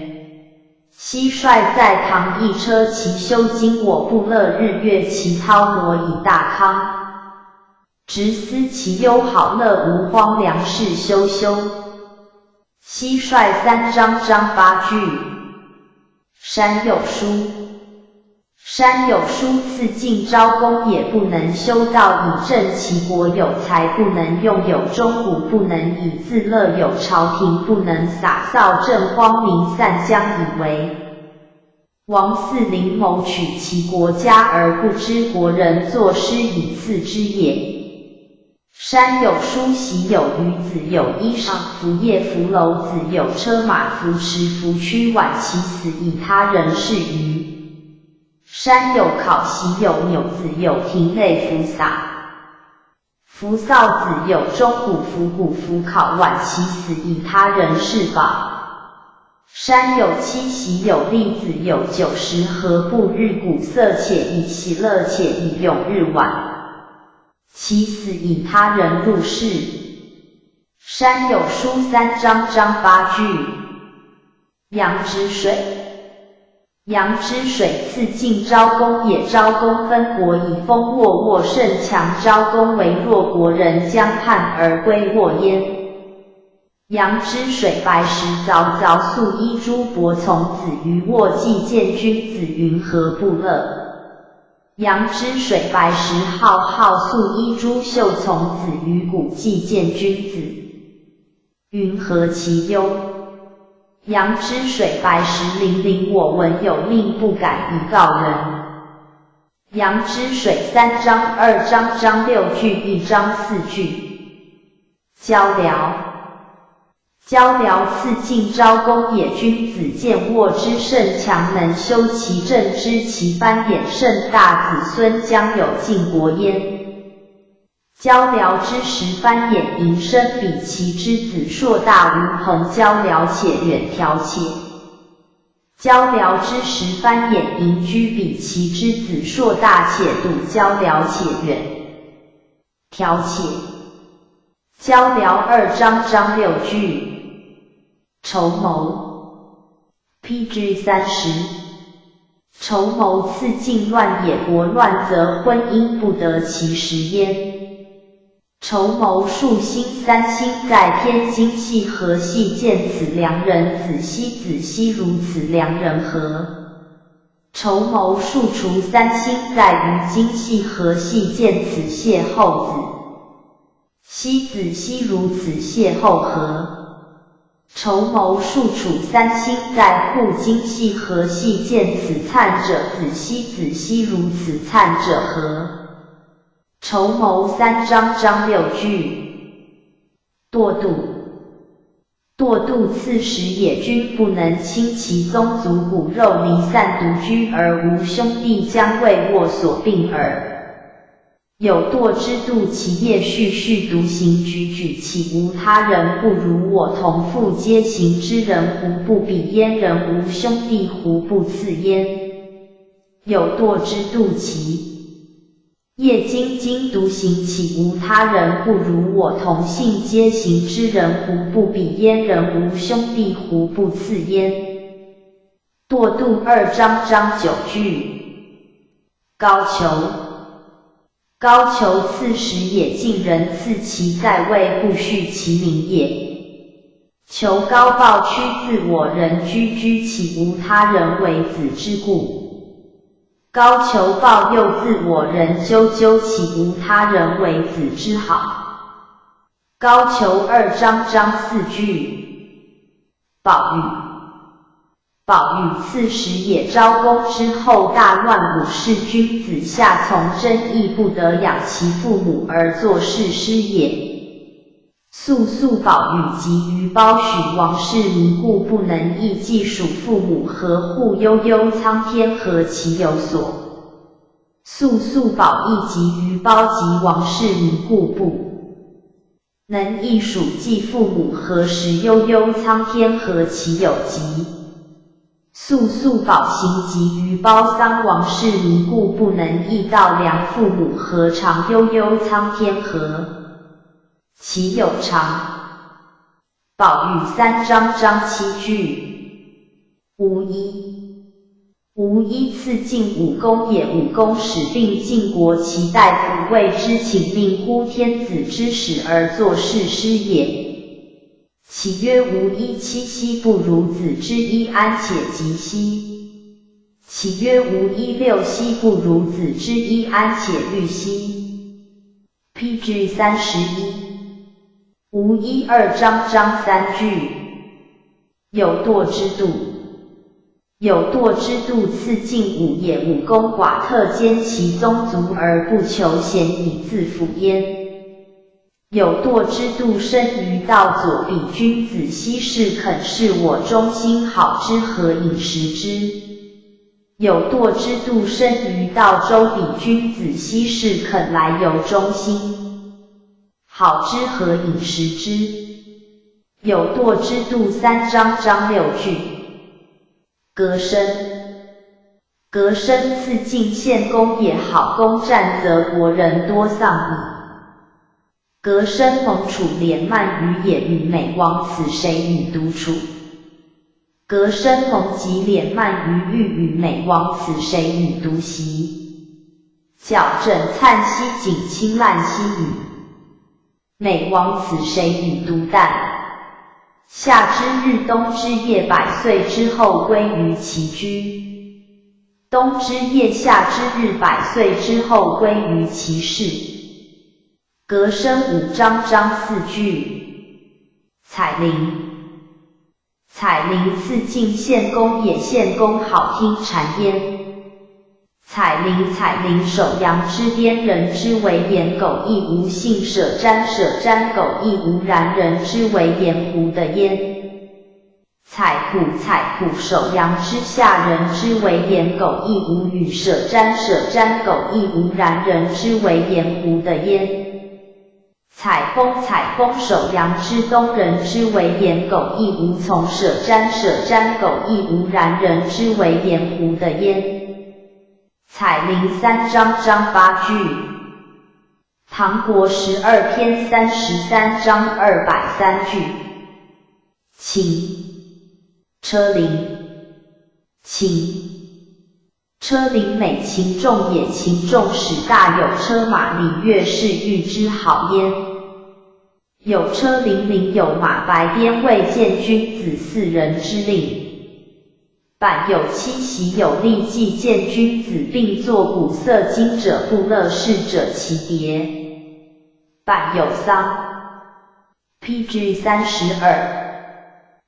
蟋蟀在堂亦车其修今我，不乐日月其操魔以大康，执思其忧好乐无荒凉是修修。蟋蟀三章章八句。山有书。山有书，赐晋昭公也，不能修道以正其国有才，不能用有终古，不能以自乐有朝廷，不能洒扫正荒，民散将以为王。四邻谋取其国家而不知国人作诗以赐之也。 山有书，席有鱼，子有衣裳，服业服楼，子有车马，服食服区，晚其死，以他人事于。山有考，席有纽，子有庭，内服洒，服扫，子有终古，服古服考，晚其死，以他人事宝。山有期，席有历，子有酒食，何不日鼓瑟且以喜乐且以永日晚 其死，以他人入室。山有书，三章章八句。阳之水。阳之水，赐晋昭公也，昭公分国以封沃沃盛强，昭公为洛国人将叛而归沃焉。 阳之水，白石凿凿粟衣诸伯从子于沃，既见君子云何不乐。阳之水，白石浩浩粟衣诸秀从子于谷，既见君子云何其忧。阳之水，白石粼粼我闻有命不敢以告人。阳之水，三章二章章六句，一章四句。 交辽。交辽，赐晋昭公也，君子见沃之盛强，能修其政，知其藩也，盛大，子孙将有晋国焉。交辽之时，藩也盈深，比其之子硕大无朋，交辽且远条且。交辽之时，藩也盈居，比其之子硕大且笃，交辽且远 条且。交辽二章章六句。绸缪。P G三十。绸缪，赐晋乱也，国乱则婚姻不得其时焉。绸缪束心，三星在天，今夕何夕见此良人，子夕子夕如此良人何。 绸缪束除，三星在于今夕何夕见此邂逅，子夕子夕如此邂逅何。绸缪束楚，三星在乎今夕何夕见此粲者，子夕子夕如此粲者何。绸缪三章章六句。 堕度。堕度，刺史也，君不能亲其宗族骨肉，离散独居而无兄弟，将为沃所并耳。有惰之度，其业畜畜独行，踽踽其无他人，不如我同父皆行之人，胡不比焉？人无兄弟，胡不次焉？有惰之度，其 业精精独行，其无他人，不如我同姓皆行之人，胡不比焉？人无兄弟，胡不次焉？堕度二章章九句。高俅。高俅，刺史也，晋人赐其在位，不恤其民也。俅高暴屈，自我人居居，其无他人为子之故。 高俅暴幼，自我人啾啾，其无他人为子之好。高俅二章章四句。宝玉。宝玉，刺史也，昭公之后大乱，五世君子下从，争议不得，养其父母而作誓师也。 宿宿宝玉及鱼褒许王室迷故，不能亦祭属父母，何故悠悠苍天，何其有所。宿宿宝玉及鱼褒及王室迷故，不能亦属祭父母，何时悠悠苍天，何其有及。宿宿宝行及鱼褒丧王室迷故，不能亦悼良父母，何尝悠悠苍天，何 其有常。宝玉三章章七句。无衣。无衣，赐晋武公也，武公始并晋国，其大夫未之请命乎天子之始而作誓师也。岂曰无衣，七夕不如子之衣，安且及膝。岂曰无一六，昔不如子之一，安且虑兮。P G三十一，无一二章章三句。有惰之度，有惰之度，次近五也。五功寡特兼其宗族而不求贤，以自辅焉。 有惰之度，深于道左，彼君子奚事肯视我忠心，好之何饮食之？有惰之度，深于道周，彼君子奚事肯来由忠心，好之何饮食之？有惰之度三章章六句。革身，革身次近献功也，好功战则国人多丧矣。 革身蒙楚脸慢于野与美王，此谁与独处？革身蒙己脸慢于玉与美王，此谁与独席？角枕叹息，景清烂兮与美王，此谁与独啖？夏之日，冬之夜，百岁之后归于其居。冬之夜，夏之日，百岁之后归于其室。 革身五章章四句。采苓，采苓次近献功也，献功好听谗焉。采苓，采苓首阳之嫣，人之为颜狗亦无幸；舍詹，舍詹狗亦无然，人之为颜胡的焉。 采槁，采槁首阳之下，人之为颜狗亦无语；舍詹，舍詹狗亦无然，人之为颜胡的焉。采风，采风首阳之东，人之为颜狗亦无从；舍詹，舍詹狗亦无然，人之为颜胡的焉。采苓三章章八句。 唐国十二篇三十三章二百三句。秦，车辚。秦，车辚每秦仲也，秦仲使大有车马，礼乐士御之好焉。有车辚辚有马，白边未见君子，四人之令。 板有期，习有力，既见君子，并作鼓瑟，今者不乐，逝者其别。板有丧。P G三十二。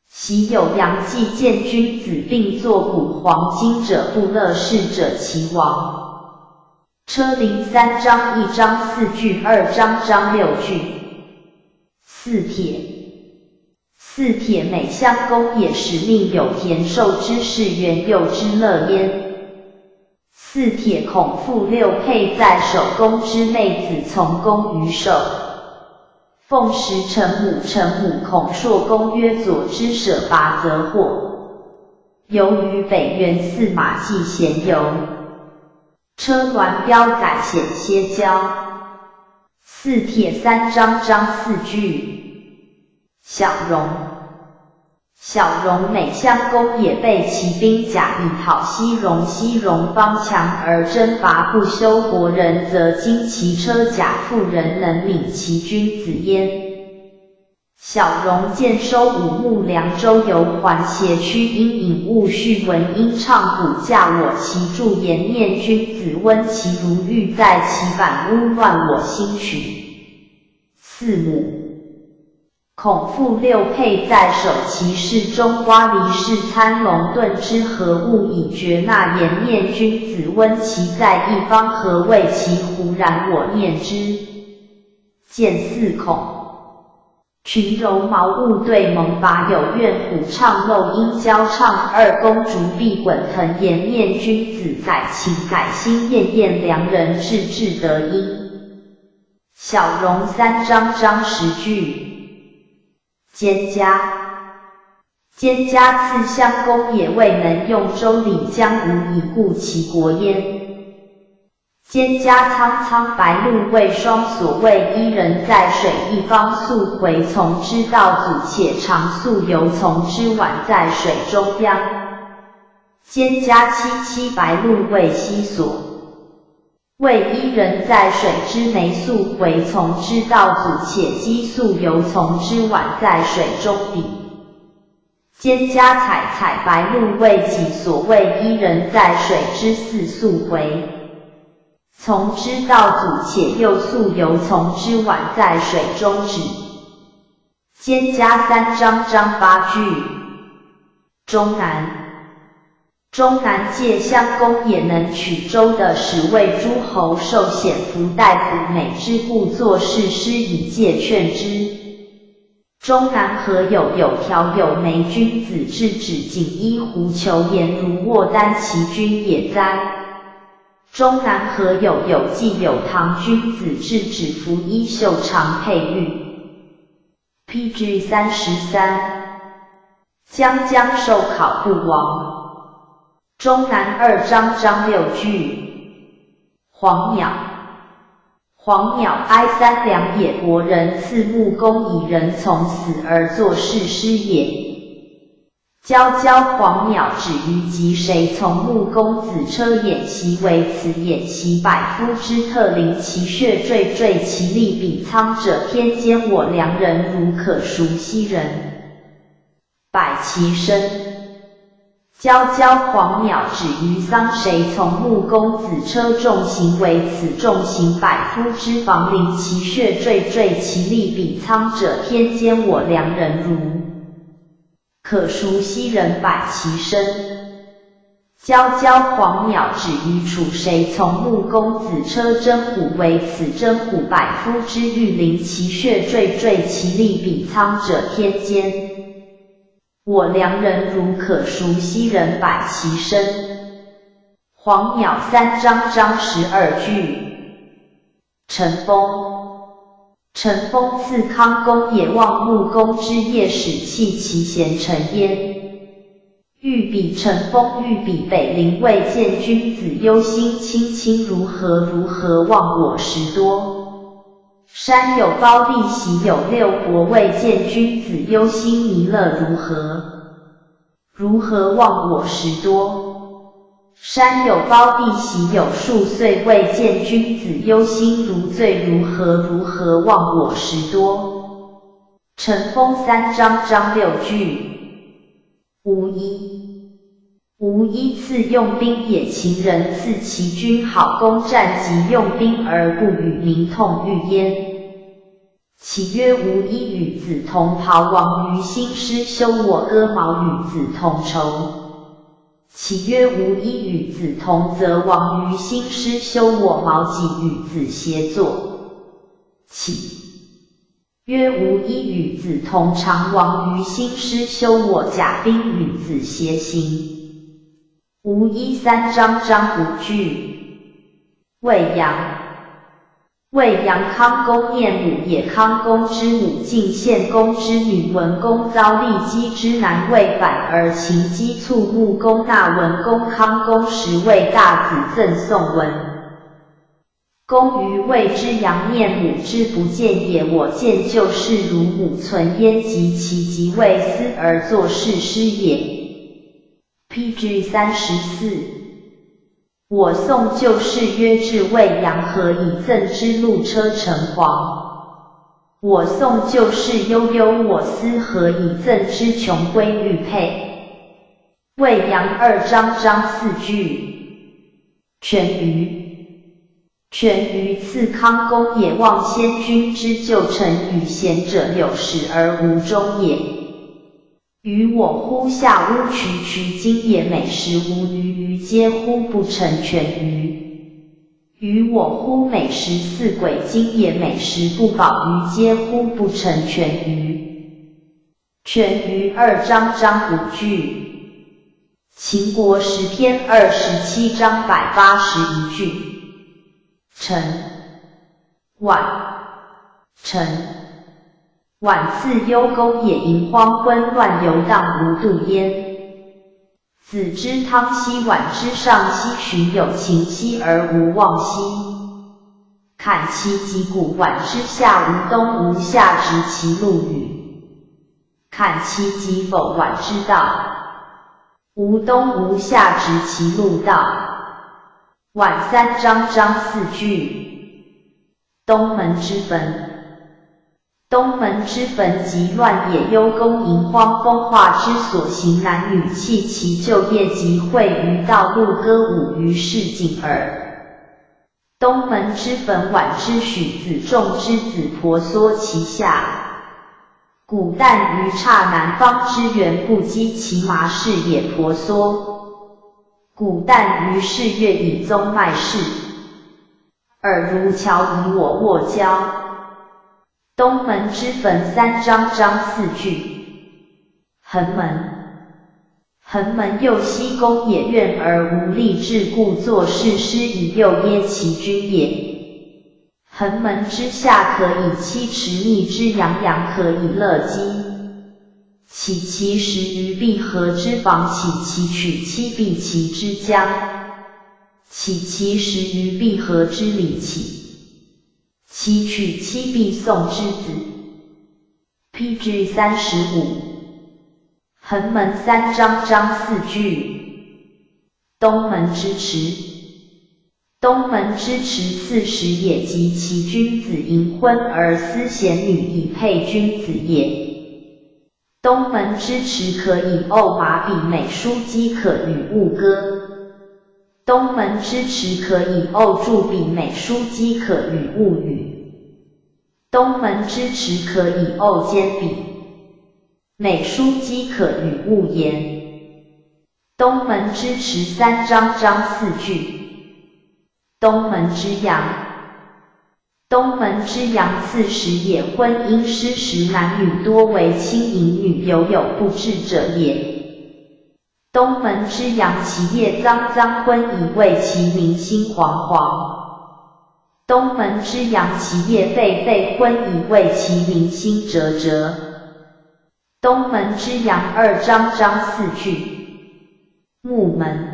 习有阳，既见君子，并作鼓黄，今者不乐，逝者其亡。车辚三章一章四句，二章章六句。四帖。 四帖每相攻也，始命有田，受之是园，幼之乐焉。四帖孔父六佩在首，攻之妹子从攻于受。奉时陈母，陈母孔硕攻曰：左之舍拔则获。游于北原，驷马既骁游，车鸾标载险些骄。四帖三章章四句。 小荣。小荣每相攻也，备其兵甲以讨西荣，西荣方强而征伐不休，国人则惊其车甲，妇人能敏其君子焉。小荣见收五牧粮，周游环协，驱鹰引兀，畜蚊，因唱鼓架我其柱，颜面君子，温其如玉，在其板屋，乱我新曲。 四母。孔父六佩在首，其士中瓜离氏参龙盾之合，务以决纳颜面君子，温其在一方，合为其胡，然我念之。见四孔。群柔毛兀对盟拔，有怨虎唱漏，鹰交唱二，弓竹必滚藤，颜面君子，宰寝宰薪，燕燕良人，至至得音。 小荣三章章十句。坚嘉。坚嘉次相攻也，未能用，周领将无以固其国焉。坚嘉苍苍白露未霜，所谓伊人在水一方，溯洄从之道阻且长，溯游从之晚在水中央。坚嘉萋萋白露未晞，所 谓伊人在水之湄，溯洄从之道阻且积，溯游从之晚在水中彼。蒹葭采采白露未及，所谓伊人在水之涘速回。从之道阻且又速游，从之晚在水中止。蒹葭三章章八句。终南。 终南界相公也能取舟的十位诸侯受显服待苦，每之故作是师以戒劝之。终南何有？有条有眉君子质指锦衣狐裘，颜如沃丹其君也哉。终南何有？有髻有堂君子质指拂衣袖长佩玉。P G三十三。 将将受考不亡。终南二章章六句。黄鸟。黄鸟哀三两也，伯仁赐木公以仁从死而作是诗也。蛟蛟黄鸟指于即谁从木公子车偃其为此，偃其百夫之特灵其穴坠，坠其利柄仓者天间，我良人如可熟悉人。 百其身。蛟蛟黄鸟指于桑谁从木公子车重刑为此，重刑百夫之防灵其穴坠，坠其利柄仓者天间，我良人如可熟悉人。百其身。 蛟蛟黄鸟指于处谁从木公子车征虎为此，征虎百夫之御灵其穴坠，坠其利柄仓者天间，我良人如可熟悉人。百其身。黄鸟三章章十二句。 陈丰。陈丰赐康公也，望木公之业始弃其贤臣焉。欲彼陈丰，欲彼北陵未见君子忧心忡忡，如何如何忘我时多。山有高地喜有六国，未见君子忧心弥勒如何 如何忘我时多。山有高地喜有数岁，未见君子忧心如醉，如何如何忘我时多。陈丰三章章六句。无衣。无衣赐用兵也，秦人赐其君好弓，战及用兵而不与民同御焉。 岂曰无衣与子同袍，亡于兴师，休我戈矛与子同仇。岂曰无衣与子同责，亡于兴师，休我矛戟与子协作。岂曰无衣与子同裳，亡于兴师，休我甲兵与子协行。无衣三章章五句。卫阳。 卫阳康公晏母也，康公之母，晋献公之女。文公遭骊姬之男未返，而秦姬促穆公纳文公。康公十位大子赠宋文。公于卫之阳晏母之不见也，我见旧事如母存焉，及其疾未思而作是诗也。P G三十四。 我送旧事曰至卫阳，何以赠之路车乘黄？我送旧事悠悠我思，何以赠之琼闺玉佩？卫阳二章章四句。全瑜。全瑜赐康公也，望先君之旧臣与贤者有始而无终也。 予我乎夏屋渠渠今也，每时无鱼鱼皆乎不成全鱼。予我乎每时似鬼今也，每时不饱鱼皆乎不成全鱼。全瑜二章章五句。秦国时篇二十七章百八十一句。陈。 晚。陈。晚赐幽宫野，营荒昆乱游荡无度焉。子之汤兮，晚之上兮，寻有秦兮而无望兮。坎其疾谷，晚之下无冬无夏，执其路与？坎其疾否，晚之道。无冬无夏，执其路道。晚三章章四句。 东门之奔。东门之艮极乱也，幽宫营荒风化之所行，男女弃其旧业，及会于道路，歌舞于市井耳。东门之艮，晚之许，子仲之子婆娑其下。 鼓旦于刹那，方之圆不积，其马氏也婆娑。鼓旦于市，乐以宗迈氏，尔如樵以我沃交。东门之艮，三章章四句。横门。横门右膝弓也，怨而无力至，故作是师以右揖其君也。 横门之下可以栖池，逆之阳阳可以乐鸡。起其石于闭合之房，起其曲栖闭其之江。起其石于闭合之里起，其曲栖闭宋之子。P G三十五。横门三章章四句。东门之池。 东门之池，刺史也，及其君子，迎婚而思贤女以配君子也。东门之池可以沤马，比美书机可与物歌。东门之池可以沤柱，比美书机可与物语。东门之池可以沤坚，比美书机可与物言。 东门之池三章章四句。东门之阳。东门之阳，刺史也，婚姻失时，男女多为轻盈女，犹有不至者也。东门之阳，其叶苍苍，婚以慰其民心惶惶。东门之阳，其叶霏霏，婚以慰其民心折折。 东门之阳二章章四句。木门。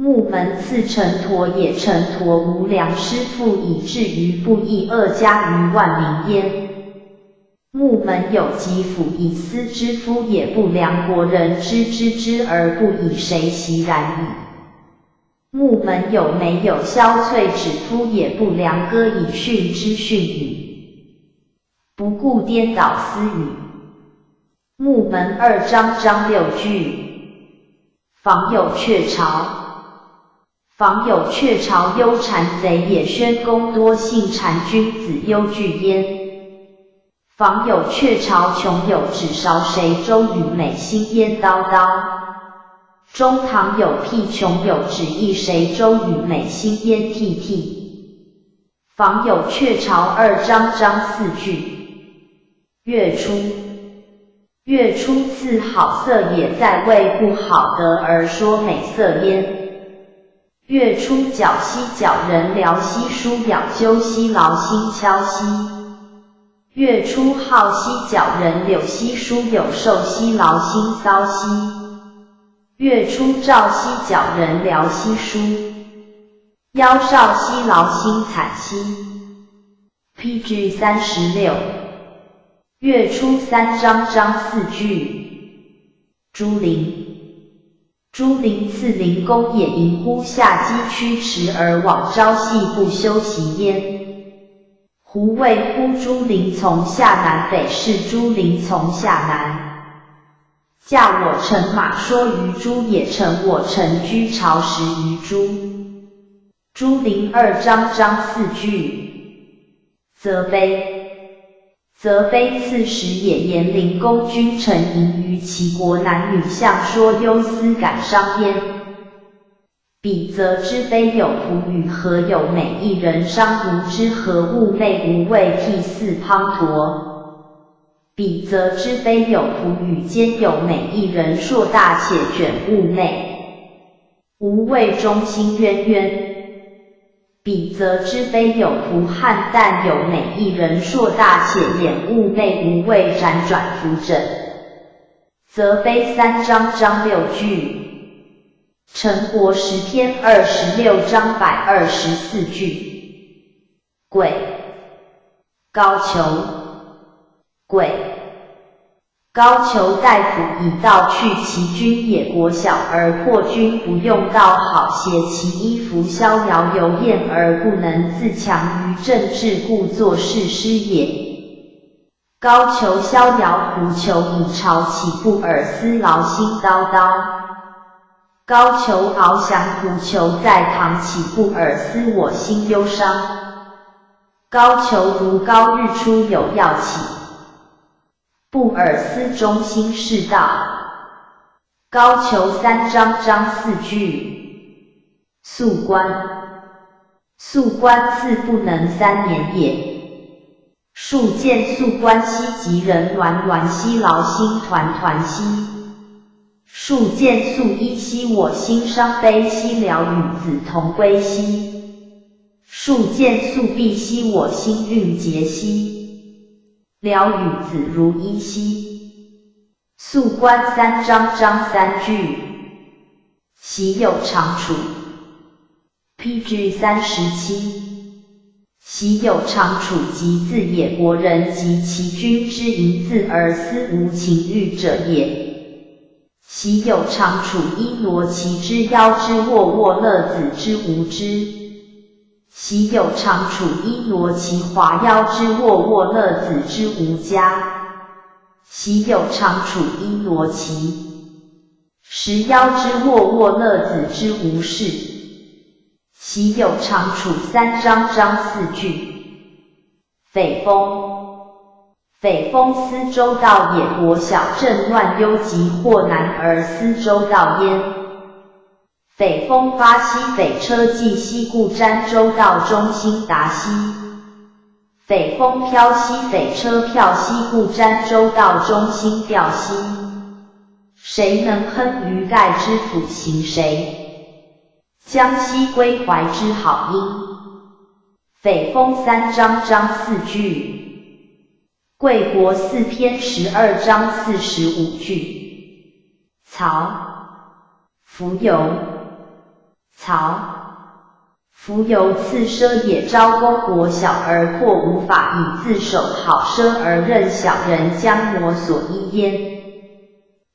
木门，刺臣陀也，臣陀无良，师父以至于不义，恶加于万民焉。木门有疾，辅以思之，夫也不良，国人知之，知而不以谁习然矣。木门有梅，有萧翠止，夫也不良，歌以训之，训与 不顾颠倒思语。木门二章章六句。访有阙巢。访有阙巢，忧谗贼也，宣公多信谗，君子忧惧焉。访有阙巢，穷有止韶，谁周与美心焉叨叨。中堂有辟，穷有止意，谁周与美心焉涕涕。 访有阙巢二章章四句。月出。月出，赐好色也，在谓不好得而说美色焉。月出皎兮皎人聊兮疏，皎修兮劳心敲兮。月出好兮皎人柳兮疏，有瘦兮劳心骚兮。月出照兮皎人聊兮疏， 腰少兮劳心惨兮。P G三十六。月出三章章四句。朱林。朱林，刺林公也，盈乎下机，驱池而往，朝夕不休息焉。胡谓乎朱林从夏南北，是朱林从夏南 驾我乘马，说于朱也，乘我乘车，朝食于朱。朱林二章章四句。则卑。则卑，刺史也，言林公君臣淫于其国，男女相说，忧思感伤焉。 彼则之非有仆与，何有美一人，商无知，何物寐，吾未涕泗滂沱。彼则之非有仆与，兼有美一人，硕大且卷物寐，吾未终心冤冤。彼则之非有仆，菡萏有美一人，硕大且掩物寐，吾未辗转浮枕。则卑三章章六句。 陈国时篇二十六章百二十四句。轨。高俅。轨。高俅大夫以盗去其君也，国小而破君，不用道，好携其衣服，逍遥游宴而不能自强于政治，故作是师也。高俅逍遥，胡求以朝起，不尔思劳心叨叨。高俅翱翔，胡求在堂起，不尔思我心忧伤。高俅如皋日出有要起，不尔思中心是道。高俅三章章四句。 宿观。宿观自不能三年也。树见宿观兮，及人暖暖兮，劳心团团兮。树见宿衣兮，我心伤悲兮，聊与子同归兮。树见宿毕兮，我心郁结兮，聊与子如衣兮。 宿观三章章三句。喜有长处。P G三十七。喜有长处，即自野国人及其君之淫恣而思无情欲者也。喜有长处，伊挪其之夭之沃沃乐子之无知。喜有长处，伊挪其华夭之沃沃乐子之无家。 喜有长处，伊挪其时夭之沃沃乐子之无事。喜有长处三章章四句。匪丰。匪丰思周道野国小镇乱忧急祸难而思周道焉。 匪丰发兮匪车寄兮，故瞻周道中心达兮。匪丰飘兮匪车飘兮，故瞻周道中心飘兮。谁能亨于盖之辅行谁？将兮归怀之好音。匪丰三章章四句。 贵国四篇十二章四十五句。曹。浮游。曹。浮游自奢也昭公国小而阔无法以自守，好奢而任小人将挪所依焉。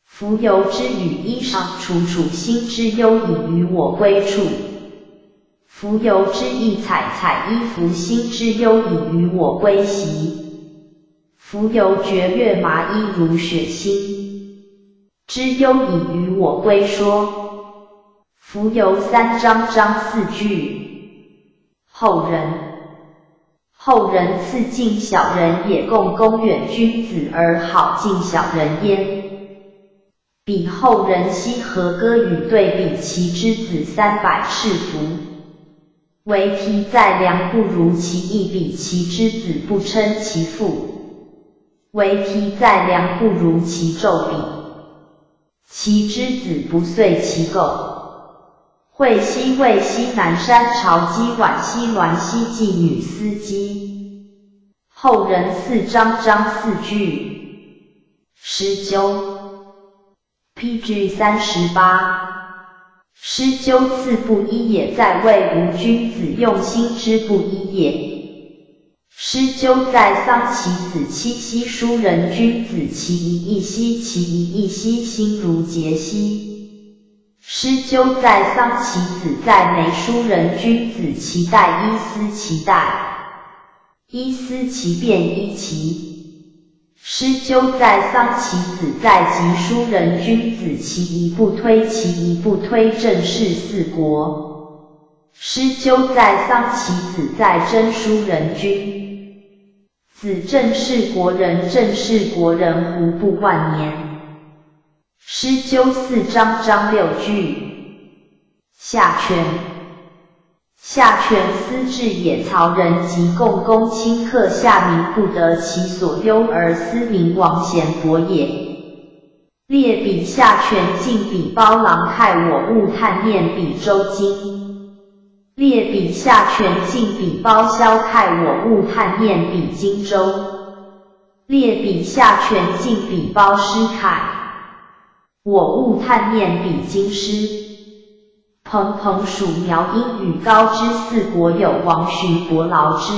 浮游之语衣裳楚楚，心之忧以与我归处。浮游之意采采衣服，心之忧以与我归席。浮游绝月麻衣如雪新，之忧以与我归说。浮游三章章四句。后人。 后人次近小人也，共公远君子而好近小人焉。彼后人兮，何歌与对比其之子三百世服，惟其在梁不如其义，比其之子不称其父，惟其在梁不如其胄，比 其之子不遂其构。会兮未兮南山朝鸡，晚兮鸾兮妓女司机。后人四章章四句。师纠。P G三十八。师纠次不一也，在谓无君子用心之不一也。 师纠在桑其子期兮，书人君子其一亦兮，其一亦兮，心如结兮。师纠在桑其子在梅，书人君子其待，一思其待，一思其变一奇。师纠在桑其子在即，书人君子其一不推，其一不推，正是四国。 师纠在桑其子在，真书人君子，正是国人，正是国人，胡不万年。师纠四章章六句。下泉。下泉思至也，曹仁即共工顷刻，下民不得其所忧而思民亡贤薄也。 列彼下泉，尽彼包囊揩，我勿叹念彼周经。列彼下泉，尽彼包箫揩，我勿叹念彼荆州。列彼下泉，尽彼包诗揩，我勿叹念彼经师。彭彭属苗，因与高知四国有王寻伯劳之。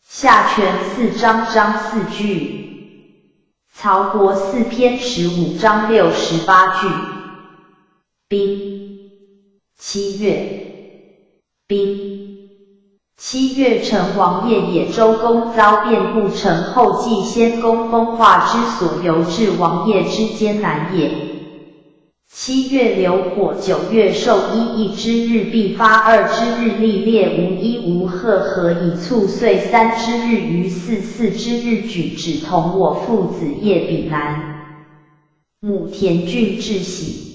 下泉四章章四句。 曹国四篇十五章六十八句。宾。七月。宾。七月成王业也，周公遭变故，成后继先公风化之所由，至王业之艰难也。七月流火，九月授衣，一之日必发，二之日历列无衣无荷何以促岁，三之日于四，四之日举止同我父子业彼南。母田郡至喜。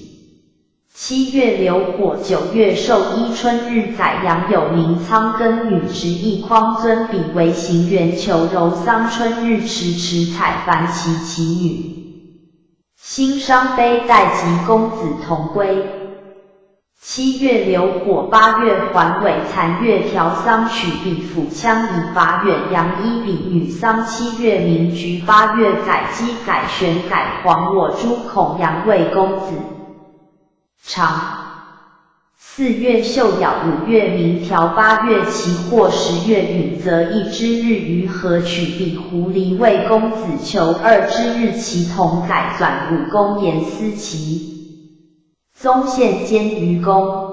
七月流火，九月授衣，春日宰羊，有名仓庚女，执一匡尊，比为行辕求柔桑，春日持持采繁，其其女。 辛商悲代及公子同归。七月流火，八月还尾蚕，月调桑取比斧枪以伐远洋，衣比女桑。七月鸣菊，八月宰鸡宰玄宰黄，我诸孔羊喂公子。长。 四月秀咬，五月鸣条，八月其获，十月允则一之日于河取比狐狸喂公子求，二之日其同宰转武功言思齐。宗献监于公。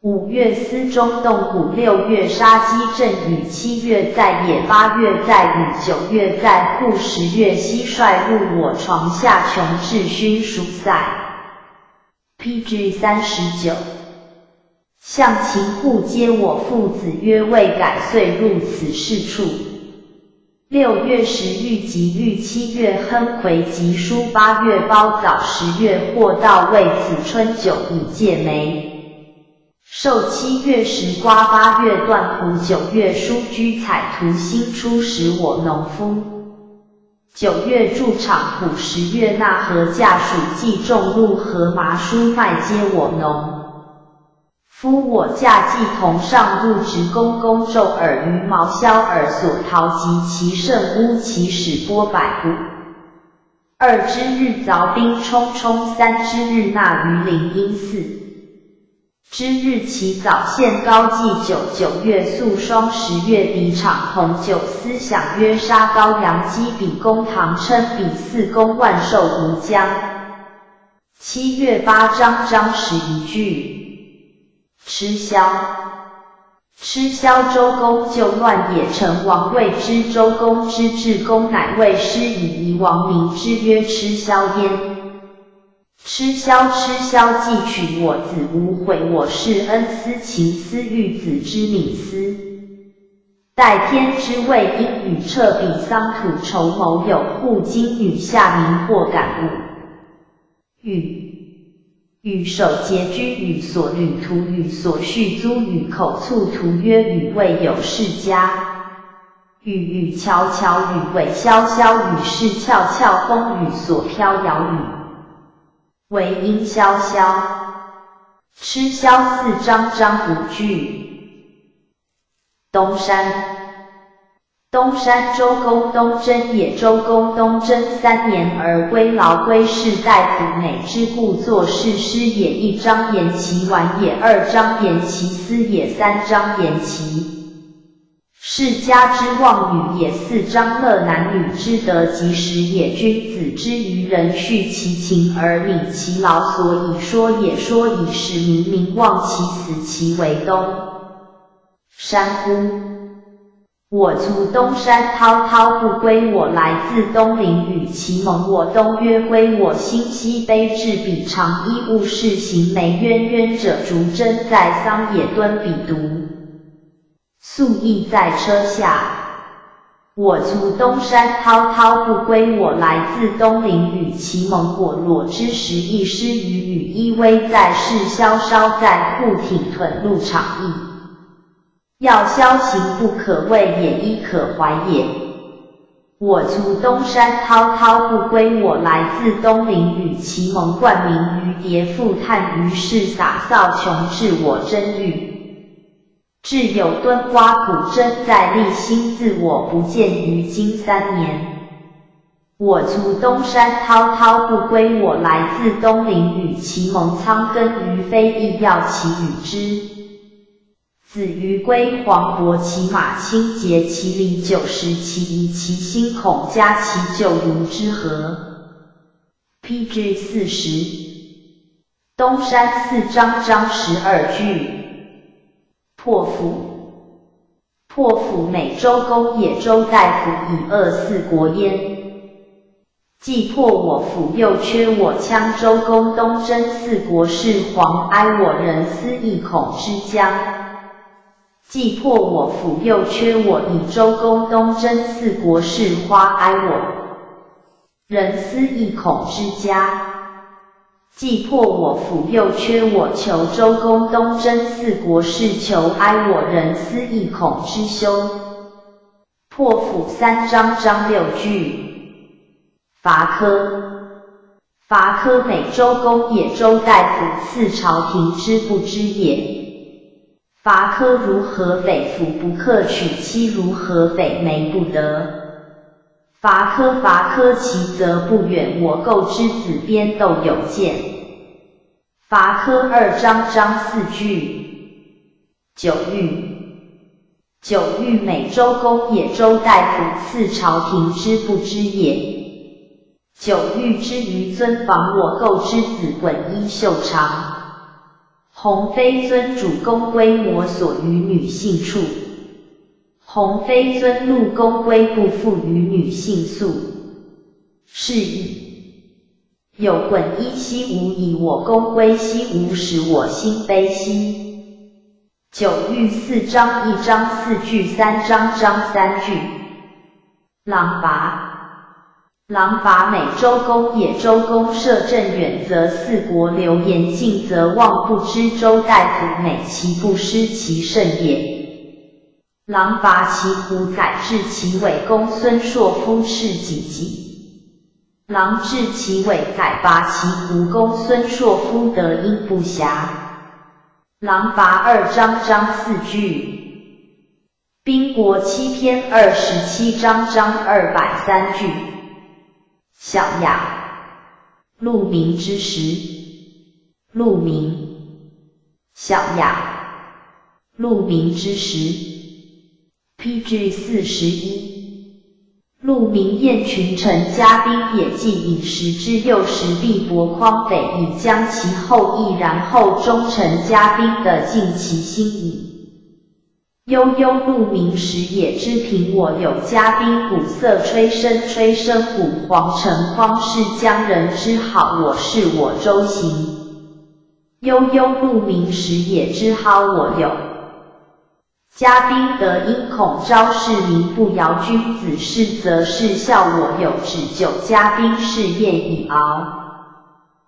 五月司中洞古，六月杀鸡震羽，七月在野，八月在羽，九月在户，十月蟋蟀入我床下，穷至熏熟塞。 P G三十九。向秦户接我父子曰，未改岁入此事处。六月时遇疾遇，七月亨葵及疏，八月包早，十月获稻喂子，春酒以借煤。授七月时瓜，八月断胡，九月疏居采图，辛初使我农夫。 九月筑场圃，十月纳禾架黍，季种粟禾麻菽麦秸我农。夫我驾祭童上入职，公公昼尔于茅萧尔所陶及其盛屋，其始播百户。二之日凿冰冲冲，三之日纳鱼鳞阴，四 之日起早献高祭酒，九月粟霜，十月抵场同酒，司饷曰杀羔羊，鸡比公堂，称比四公，万寿无疆。七月八张张十一句。吃宵。吃宵，周公救乱也，成王未之，周公之至公，乃谓师以夷王名之曰吃宵焉。 吃宵，吃宵，既取我子无悔，我是恩思齐，思育子之敏思。待天之谓，应与掣彼桑土，筹谋有户，今女下民或感物。与。与守节居，与所旅途，与所畜租，与口促途约，与未有世家。与与桥桥，与尾萧萧，与是壳壳风，与所飘摇，与 为应萧萧。吃宵，四张张五句。东山。东山，周公东征也。周公东征三年而归，劳归士大夫，馁之，故作是师也。一张言其完也，二张言其思也，三张言其 世家之望与也，四张乐男女之得及时也。君子之于人，畜其禽而敏其劳，所以说也，说以使民明望其死，其为东山乎。我卒东山，滔滔不归，我来自东陵，与其盟，我东约归，我心西卑至彼长，衣物是行，眉渊渊者竹，针在桑野，敦彼独。 粟亦在车下。我卒东山，滔滔不归，我来自东陵，与其盟，我裸之时亦施于羽，衣微在室，绡稍在户，挺臀入场役。要绡行不可畏也，衣可怀也。我卒东山，滔滔不归，我来自东陵，与其盟，冠名于迭，覆炭于室，洒扫穷至我真欲。 至有敦瓜朴，针在笠心，自我不见于今三年。我卒东山，滔滔不归，我来自东陵，与其盟，仓庚于飞亦要其与之。子于归黄伯，其马青节，其礼九十，其仪其新孔嘉，其旧如之何？P G四十。东山，四张张十二句。 破釜。破釜美周公也周大夫以恶四国焉。既破我府又缺我羌周公东征四国是黄哀我人思义孔之家。既破我府又缺我以周公东征四国是花哀我人思义孔之家。既破我府又缺我求周公东征四国是求哀我人思义孔之兄。破釜三章章六句。伐柯。伐柯美周公也周大夫赐朝廷之不知也。伐柯如河北府不可取妻如河北梅不得。伐柯伐柯其则不远我构之子边斗有见。伐柯二章章四句。九玉。九玉美周公也周大夫赐朝廷之不知也。九玉之于尊房我构之子滚衣袖长。鸿飞尊主公归摩所与女性处。鸿飞尊陆公归不复与女性宿。是矣。有滚衣兮无以我公归兮无使我心悲兮。九玉四章一章四句三章章三句。狼伐。狼伐美周公也周公摄政远则四国流言近则望不知周大夫美其不失其胜也。狼伐其胡宰至其尾公孙硕夫赤己己。狼至其尾宰拔其胡公孙硕夫得阴不暇。狼伐二章章四句。兵国七篇二十七章章二百三句。小雅。鹿鸣之时。鹿鸣。小雅。鹿鸣之时。P G四十一。鹿鸣雁群臣嘉宾也既饮食之幼时必薄匡北以将其后裔然后忠臣嘉宾的尽其心矣。 悠悠鹿鸣时也之苹我有嘉宾鼓瑟吹笙吹笙鼓黄城匡是将人之好我是我周行。悠悠鹿鸣时也之好我有嘉宾得因孔昭示民不摇君子是则是效我有指酒嘉宾是宴以敖。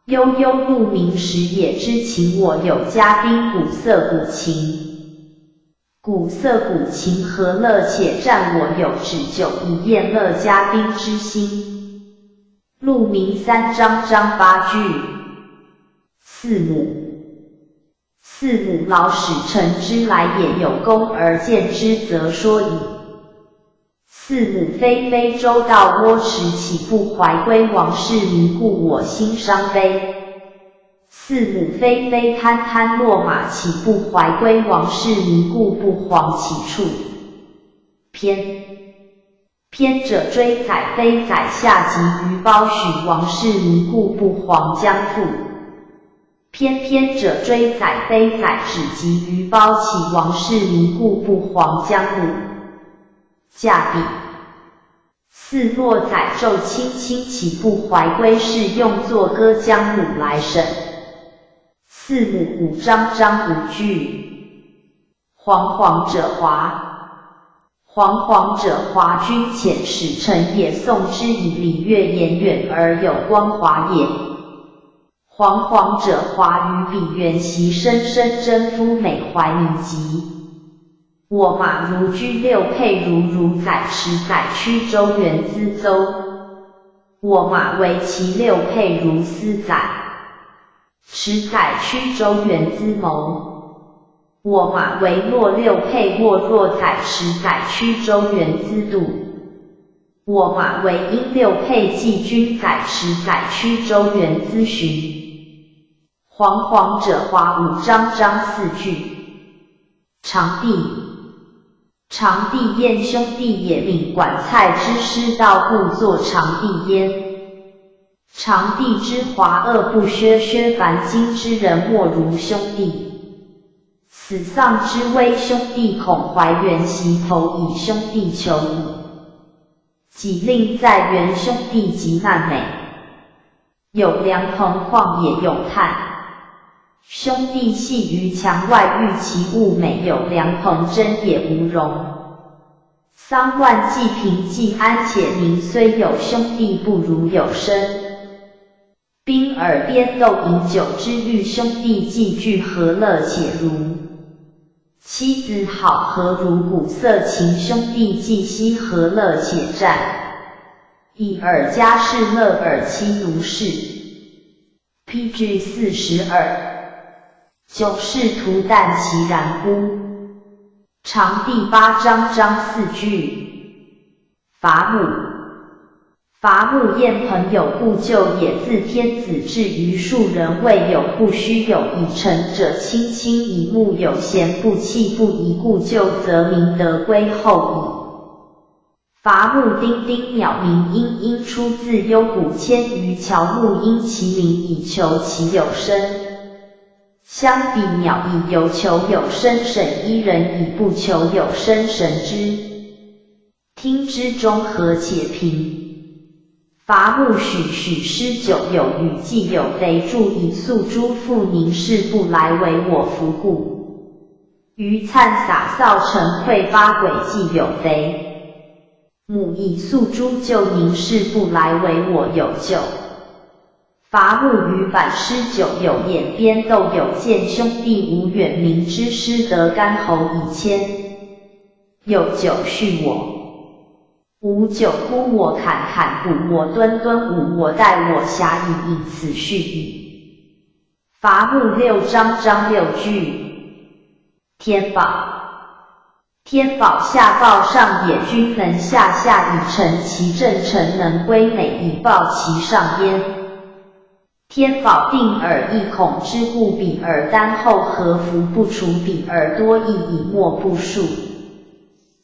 悠悠鹿鸣时也之情我有嘉宾鼓瑟鼓琴。鼓瑟鼓琴何乐且战我有指酒以宴乐嘉宾之心。鹿鸣三章章八句。四母。四母老使臣之来也有功而见之则说矣。 四母非非周道窝池岂不怀归王室民故我心伤悲。四母非非贪贪落马岂不怀归王室民故不惶其处。偏。偏者追宰非宰下及于包许王室民故不惶将父。偏偏者追宰非宰止及于包其王室民故不惶将母。 嫁比。四落宰纣亲亲岂不怀归是用作歌将母来审。四母五章章五句。惶惶者华。惶惶者华君遣使臣也宋之以礼乐言远而有光华也。 惶惶者华于彼元席深深征夫美怀民籍。我马如居六沛如如宰池宰屈周原资邹。我马为其六沛如斯宰。池宰屈周原资谋。我马为洛六沛沃若宰池宰屈周原资度。 我马为因六沛季军宰池宰屈周原资询。惶惶者华五章章四句。长帝。长帝燕兄弟也命管蔡之师道故作长帝燕。长帝之华恶不削削凡今之人莫如兄弟。子丧之危，兄弟恐怀远徙，投以兄弟求矣。己令在原，兄弟急难馁，有良朋旷野永叹。兄弟系于墙外，遇其物美，有良朋真野无容。 丧万计，贫计安且宁，虽有兄弟不如有生。宾尔边斗饮酒之，遇兄弟既聚，何乐且如。妻子好合如鼓瑟琴，兄弟既息，何乐且战。已尔家室，乐尔妻奴室。 P G 四十二。酒是涂炭其然乎？尝第八章章四句。伐木。伐木厌朋友故旧也，自天子至于庶人未有不虚有矣。诚者亲亲以木友，咸不弃不以故旧，则民德归厚矣。 伐木丁丁鸟鸣，音音出自幽谷，迁于乔木，因其鸣以求其有声。相比鸟以有求有声，审伊人以不求有声审之，听之中和且平。伐木许许施酒有余，既有肥，助以宿诸父，宁氏不来为我服故。 余餐洒扫陈秽八鬼既有肥，母以宿诸旧，宁氏不来为我有旧。伐木于板，施酒有眼，边斗有见，兄弟无远名，知师得干侯以谦。有酒续我，无酒孤我坎坎，鼓我端端舞我带我遐矣，以此续矣。 伐木六章章六句。天宝。天宝下暴上野，君能下下以成其政，臣能归闵以报其上焉。天宝定尔亦恐之故，彼尔丹后何服不除，彼尔多亦以莫不述。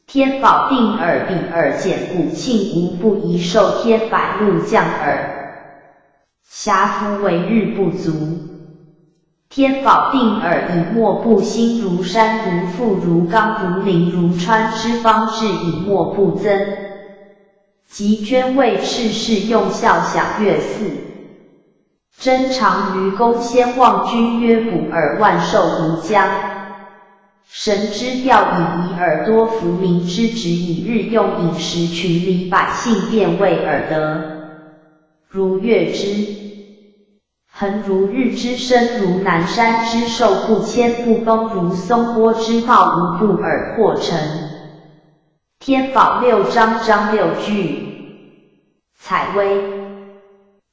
天宝定尔彼尔简古庆无不宜授，天百木降尔 瑕服为日不足。天宝定尔以莫不兴，如山如富如冈如陵如川之方至，以莫不增。及捐慰赤士，用孝享乐祀。征长于公，先望君约捕尔，万寿无疆。神之调以宜尔多服民之职，以日用饮食群礼百姓，便为尔德。 如月之恒，如日之升，如南山之寿，不迁不崩，如松波之茂，无不尔或成。天宝六章章六句。采薇。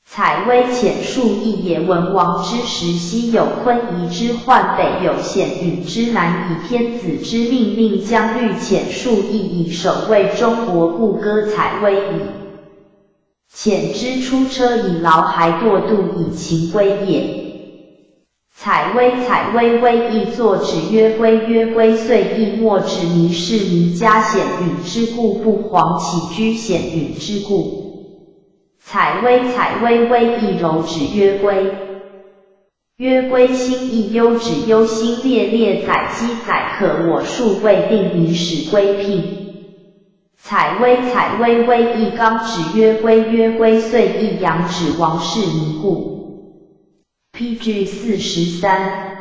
采薇浅树一野，文王之时稀有，昆仪之患北有，显允之南以天子之命，命将绿浅树一以守卫中国，故歌采薇矣。 浅之出车以劳孩，过渡以勤归也。采薇，采薇，薇亦作止约归，约归岁亦末止，弥是弥加显允之故，不黄其居显允之故。采薇，采薇，薇亦柔止约归。 约归心亦忧止忧心，列列宰饥宰渴，我数未定，以使归聘。采薇，采薇，薇亦刚止约归，约归岁亦阳止，王室迷故。P G 四十三。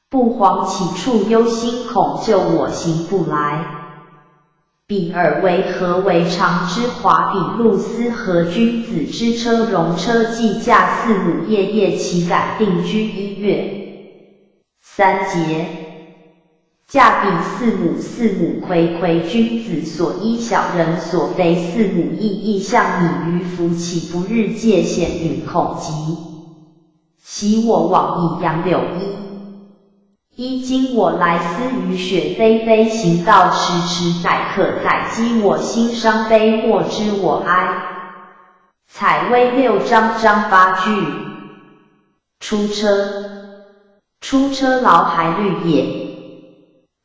不黄其处忧心恐，救我行不来。 彼尔为何为常之华，彼路斯何君子之车，容车既驾，四母夜夜岂敢定居一月？三节。驾彼四母，四母睽睽君子所依，小人所肥，四母亦亦向以鱼服，岂不日戒显允恐极？昔我往以杨柳依。 衣今我来思雨雪霏霏，行道迟迟载渴载饥，我心伤悲莫知我哀。采薇六章章八句。出车。出车劳孩律也。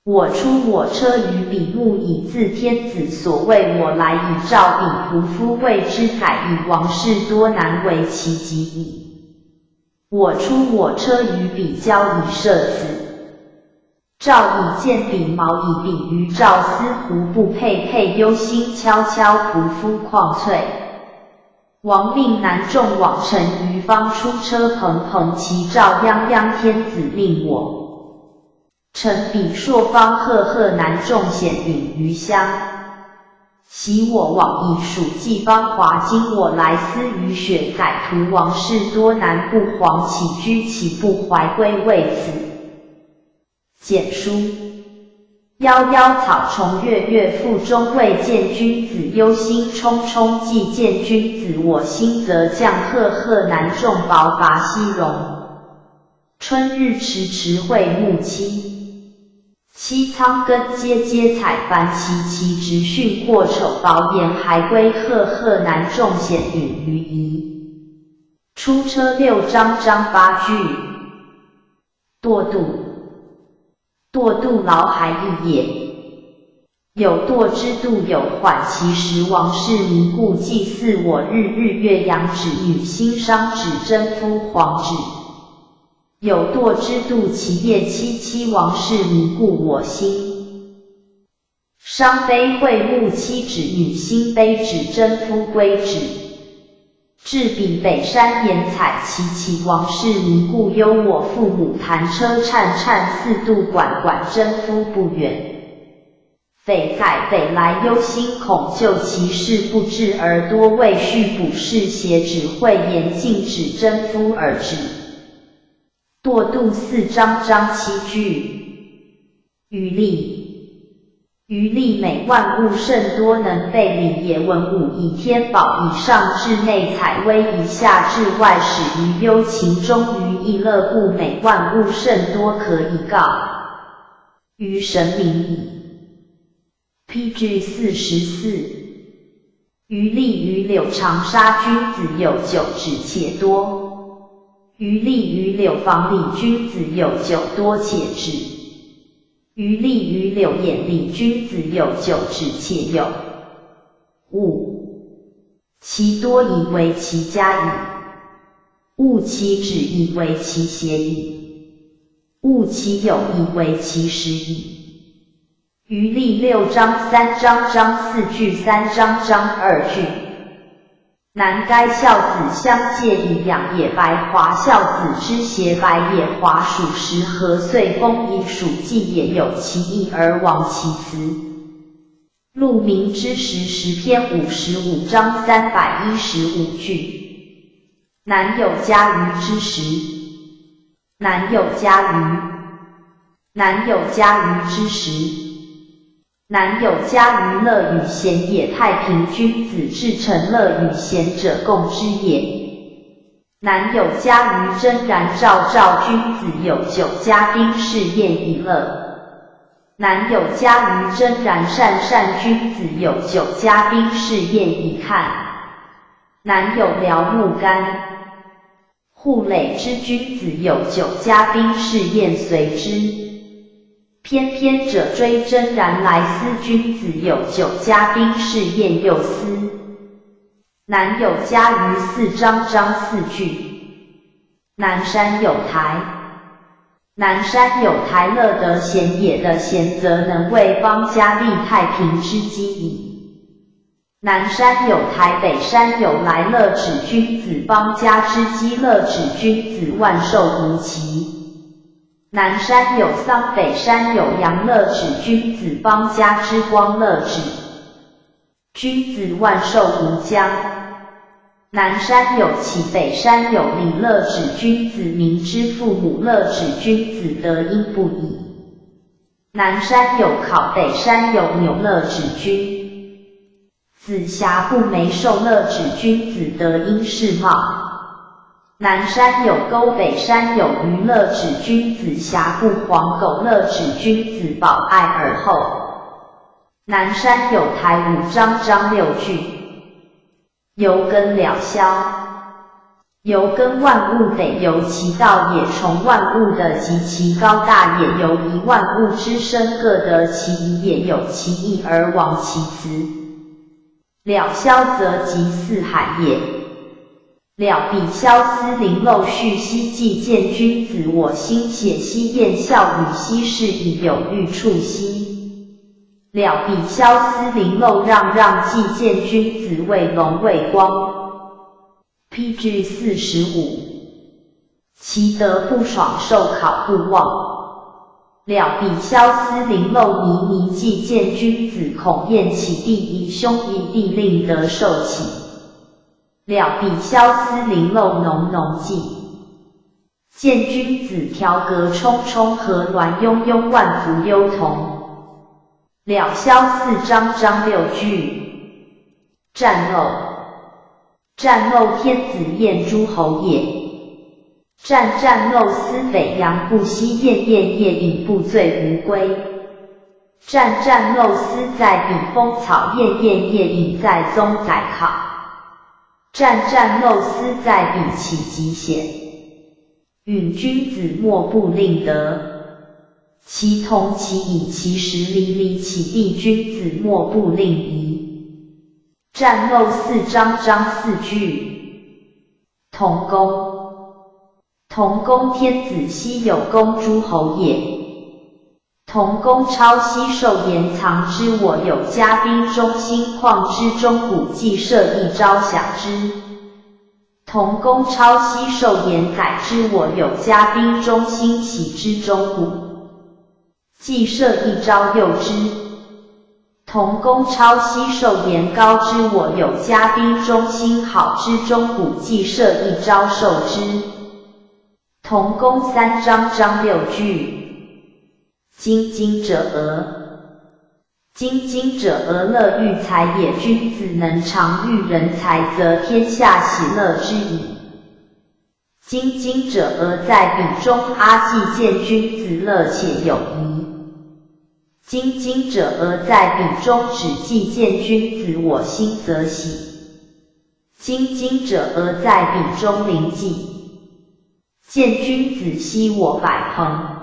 我出我车于彼，木以自天子所谓，我来以召彼，仆夫谓之宰矣，王室多难为其己矣。 我出我车于彼，交以射子。赵以剑比矛以比喻赵思胡不配配忧心悄悄仆夫况脆。王命南众往陈余方出车蓬蓬其赵鞅鞅天子命我。陈比朔方赫赫南众显领于乡。昔我往以属纪方华今我来思雨雪载途王室多南不黄起居岂不怀归未死。简书。夭夭草重月月复终未见君子忧心忡忡既见君子我心则降赫赫南众薄乏西容。春日迟迟会木期。 妻仓根阶阶采繁其其直训或丑薄言还归赫赫南众显领于夷。出车六章章八句。堕度。堕度劳还役也。有堕之度有缓其实王室民故祭祀我日日月阳指女星商指贞夫黄指。 有堕之度其夜七七王室民故我心。商悲会木妻指女星悲指贞夫归指。至彼北山岩采其其王室民故忧我父母弹车颤颤四度管管贞夫不远。 匪在北来忧心恐旧其事不至而多未续补事邪指会言尽指贞夫而止。堕度四章章七句。余力。余力美万物甚多能被领也文武以天宝以上至内采薇以下至外始于幽情终于亦乐故美万物甚多可以告。于神明矣。 P G四十四。余力余柳长沙君子有九指且多。余力余柳房里君子有九多且指。余力余柳眼里君子有九指且有。勿。其多以为其加矣。勿其止以为其邪矣。勿其有以为其实矣。 余力六章三章章四句三章章二句。南该孝子相借以养野白华孝子之邪白野华属实何岁丰以属纪也有其意而亡其辞。鹿鸣之时十篇五十五章三百一十五句。南有嘉鱼之时。 南有嘉鱼。南有嘉鱼之时。南有嘉鱼乐与贤也太平君子至诚乐与贤者共之也。南有嘉鱼蒸然照照君子有九嘉宾试验以乐。南有嘉鱼蒸然善善君子有九嘉宾试验以看。南有聊木干。 户累之君子有九嘉宾试验随之。偏偏者追征然来思君子有九嘉宾试验又思。南有嘉鱼四章章四句。南山有台。南山有台乐得闲野的闲则能为邦家立太平之基矣。 南山有台北山有来乐止君子邦家之基乐止君子万寿无期。南山有桑北山有阳乐止君子邦家之光乐止君子万寿无疆。南山有启北山有礼乐止君子民之父母乐止君子德音不已。南山有考北山有纽乐止君 子瑕不眉寿乐止君子德音世貌。南山有沟北山有鱼乐止君子瑕不黄狗乐止君子保爱耳后。南山有台五章章六句。由根了消。 由根万物得由其道也从万物的极其高大也由于万物之生各得其宜也有其意而亡其辞。了消则即四海也。了彼萧思临漏续兮，既见君子我心且兮，厌笑语兮，是以有欲触兮。了彼萧思临漏让让，既见君子为龙为光。P G 四十五。其德不爽受考不忘。了彼萧思临漏迷迷，既见君子恐厌其地，以兄以弟令德受其。 了彼萧思临漏浓浓既，见君子条阁冲冲，何鸾喑喑万福忧同。了萧思张张六句。战漏。战漏天子厌诸侯也。 战战漏思北阳不息，厌厌夜饮不醉无归。战战漏思在彼风草，厌厌夜饮在宗宰考。战战漏思在彼起极显。允君子莫不令德，其同其以其时离离其地，君子莫不令仪。战漏思张张四句。 同工。同工天子兮，有功诸侯也。同工操兮授言，藏之我有嘉宾中心，况之钟鼓既设一朝享之。同工操兮授言，载之我有嘉宾中心，岂知钟鼓 既设一朝又之。同工操兮授言，告知我有嘉宾中心，好知钟鼓既设一朝受之。同工三张张六句。津津者俄。津津者俄乐育才也，君子能常育人才，则天下喜乐之矣。 津津者俄在彼中，阿既见君子乐且有仪。津津者俄在彼中，止既见君子我心则喜。津津者俄在彼中，临既见君子兮我百朋。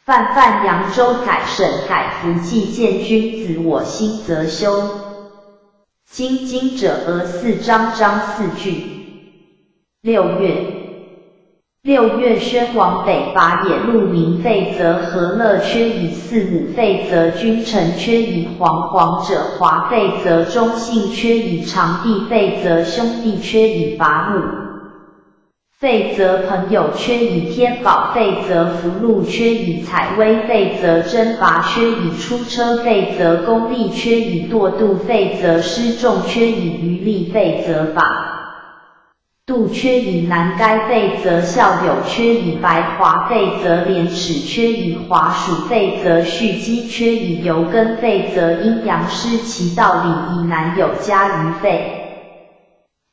范范扬州宰沈宰福，既见君子我心则休。津津者俄四张张四句。 六月。六月宣王北伐也，鹿鸣废则何乐缺矣，四母废则君臣缺矣，黄黄者华废则忠信缺矣，长弟废则兄弟缺矣，伐木废则朋友缺矣，天宝废则福禄缺矣，采薇废则征伐缺矣，出车废则功利缺矣，堕度废则失众缺矣，余力废则法 度缺矣，南该废则校友缺矣，白华废则廉耻缺矣，华属废则蓄积缺矣，游耕废则阴阳失其道矣，以南有嘉于废。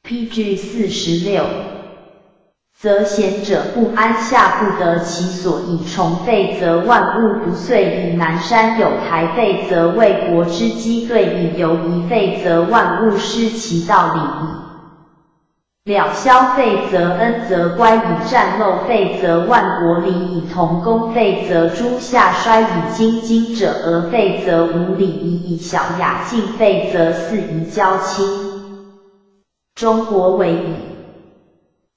P G 四十六。则贤者不安，下不得其所，以崇废则万物不遂矣，南山有台废则魏国之积对矣，游夷废则万物失其道矣矣。 了萧废则恩则乖矣，战漏废则万国离矣，同工废则诸夏衰矣，津津者俄废则无礼矣，以小雅敬废则四夷交亲，终国为矣。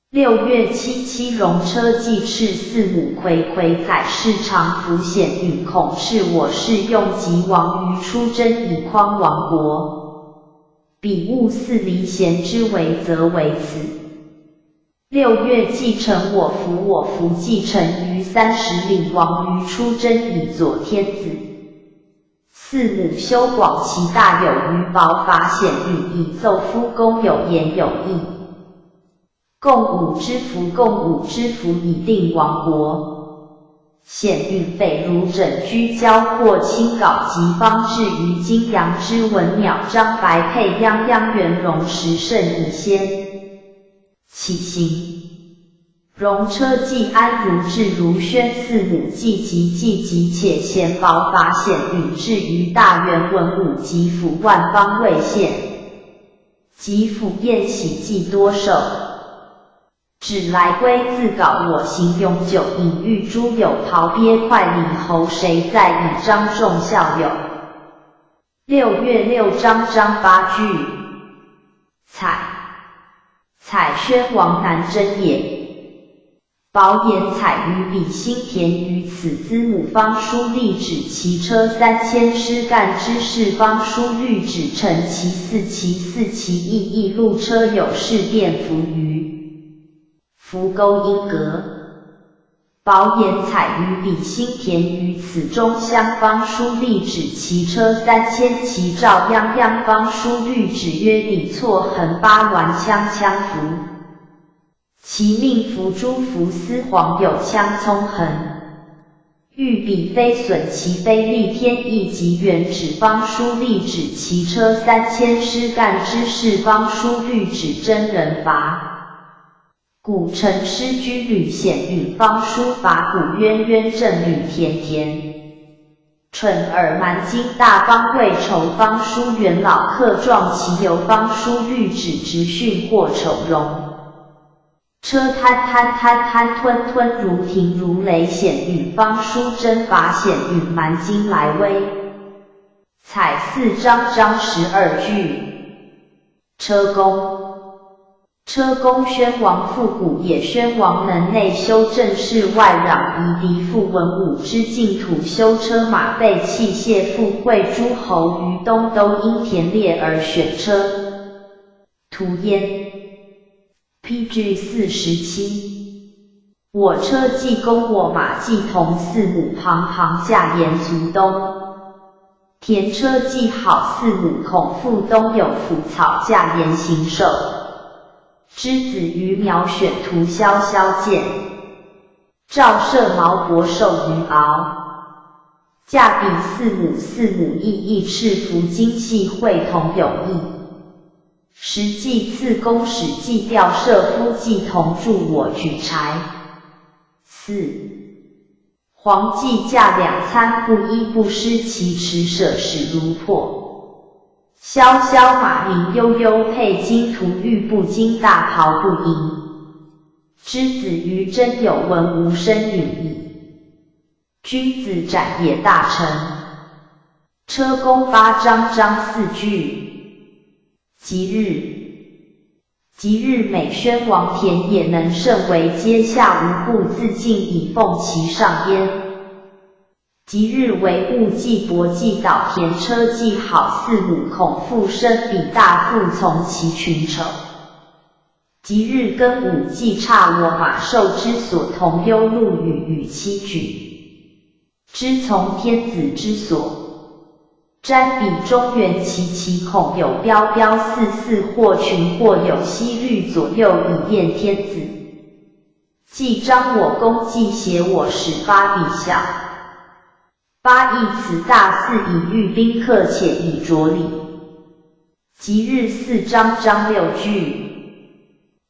六月七七，戎车既至，四母睽睽载，侍长服显允，恐斥我，是用即亡于出征，以匡亡国。 彼物似离贤之为则为此。六月既成，我服我服既成于三十里，亡于出征，以佐天子。四母休广其大，有余薄伐显允，以奏夫公有言有意。 共舞之服，共舞之服，以定亡国。显允北如枕居交，或清稿及方至于金阳之文鸟张白佩鸯鸯圆龙石胜以先。起行。戎车既安，如至如宣，四母既及既及且前薄伐显允至于大圆文武及府万邦未献。 及府宴喜既多寿。指来归自稿，我行永久，隐喻诸友袍鳖快礼侯，谁在以张仲孝友。六月六张张八句。采。采宣王南征也。宝眼采鱼笔新田于此。子母方叔立止其车三千师干之事方叔律止乘其四其四其翼翼鹿车有事便服于 浮沟阴阁。宝眼采鱼笔新田于此中乡方叔立止其车三千骑照泱泱方叔律止曰：礼错横八峦锵锵浮，其命浮诸浮丝黄有锵葱痕。 玉笔飞损其飞立天翼及原指方叔立止其车三千师干之事方叔律止真人伐。古城师居旅显允方叔伐古渊渊正旅田田。蠢耳蛮荆大方未酬方叔元老客壮其由方叔律止直训或丑容。 车滩滩滩滩吞吞如停如雷显允方叔征伐显允蛮荆来威。采四章章十二句。车公。车公宣王复古也宣王能内修政事外壤夷狄复文武之境土修车马备器械复会诸侯于东都因田猎而选车。 图焉。P G四十七。我车既公我马既同四母旁旁驾言足东。田车既好四母孔腹东有腐草驾言行兽。之子于苗选图萧萧见。 赵射毛伯寿于敖。驾比四母四母翼翼赤服精细会同有翼。时既赐公使既调射夫既同助我举柴。四。黄既驾两参布衣不失其持舍使如破。萧萧马鸣悠悠佩金图玉不惊大袍不盈。 之子于真有闻无声允矣。君子斩也大臣。车公八章章四句。吉日。吉日每宣王田野能胜为阶下无故自尽以奉其上焉。 吉日为物既薄既倒田车既好四母孔腹深比大腹从其群丑。吉日庚午既差我马兽之所同忧路与与期举。之从天子之所。占比中原其其孔有标标四四或群或有息律左右以验天子。 既张我弓既斜我使八比小。八亦此大四以御宾客且以着礼。吉日四章章六句。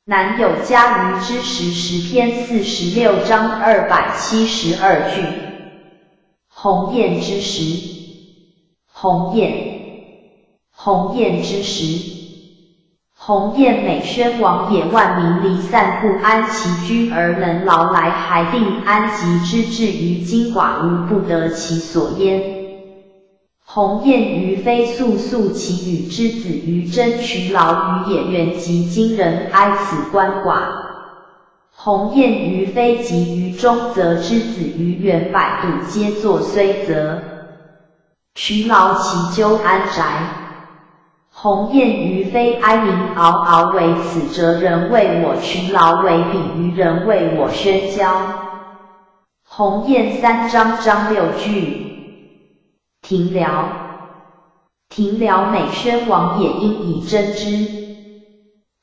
南有嘉鱼之时诗篇四十六章二百七十二句。鸿雁之时。鸿雁。鸿雁之时。 鸿雁每宣王也万民离散不安其居而能劳来还定安及之至于今寡无不得其所焉。鸿雁于飞速速其羽之子于争渠劳于野原及今人哀此鳏寡。鸿雁于飞及于中则之子于原百度皆作虽则。 渠劳其究安宅。鸿雁于飞哀鸣嗷嗷为此则人谓我渠劳为比喻人谓我喧嚣。鸿雁三章章六句。庭僚。庭僚每宣王也应以争之。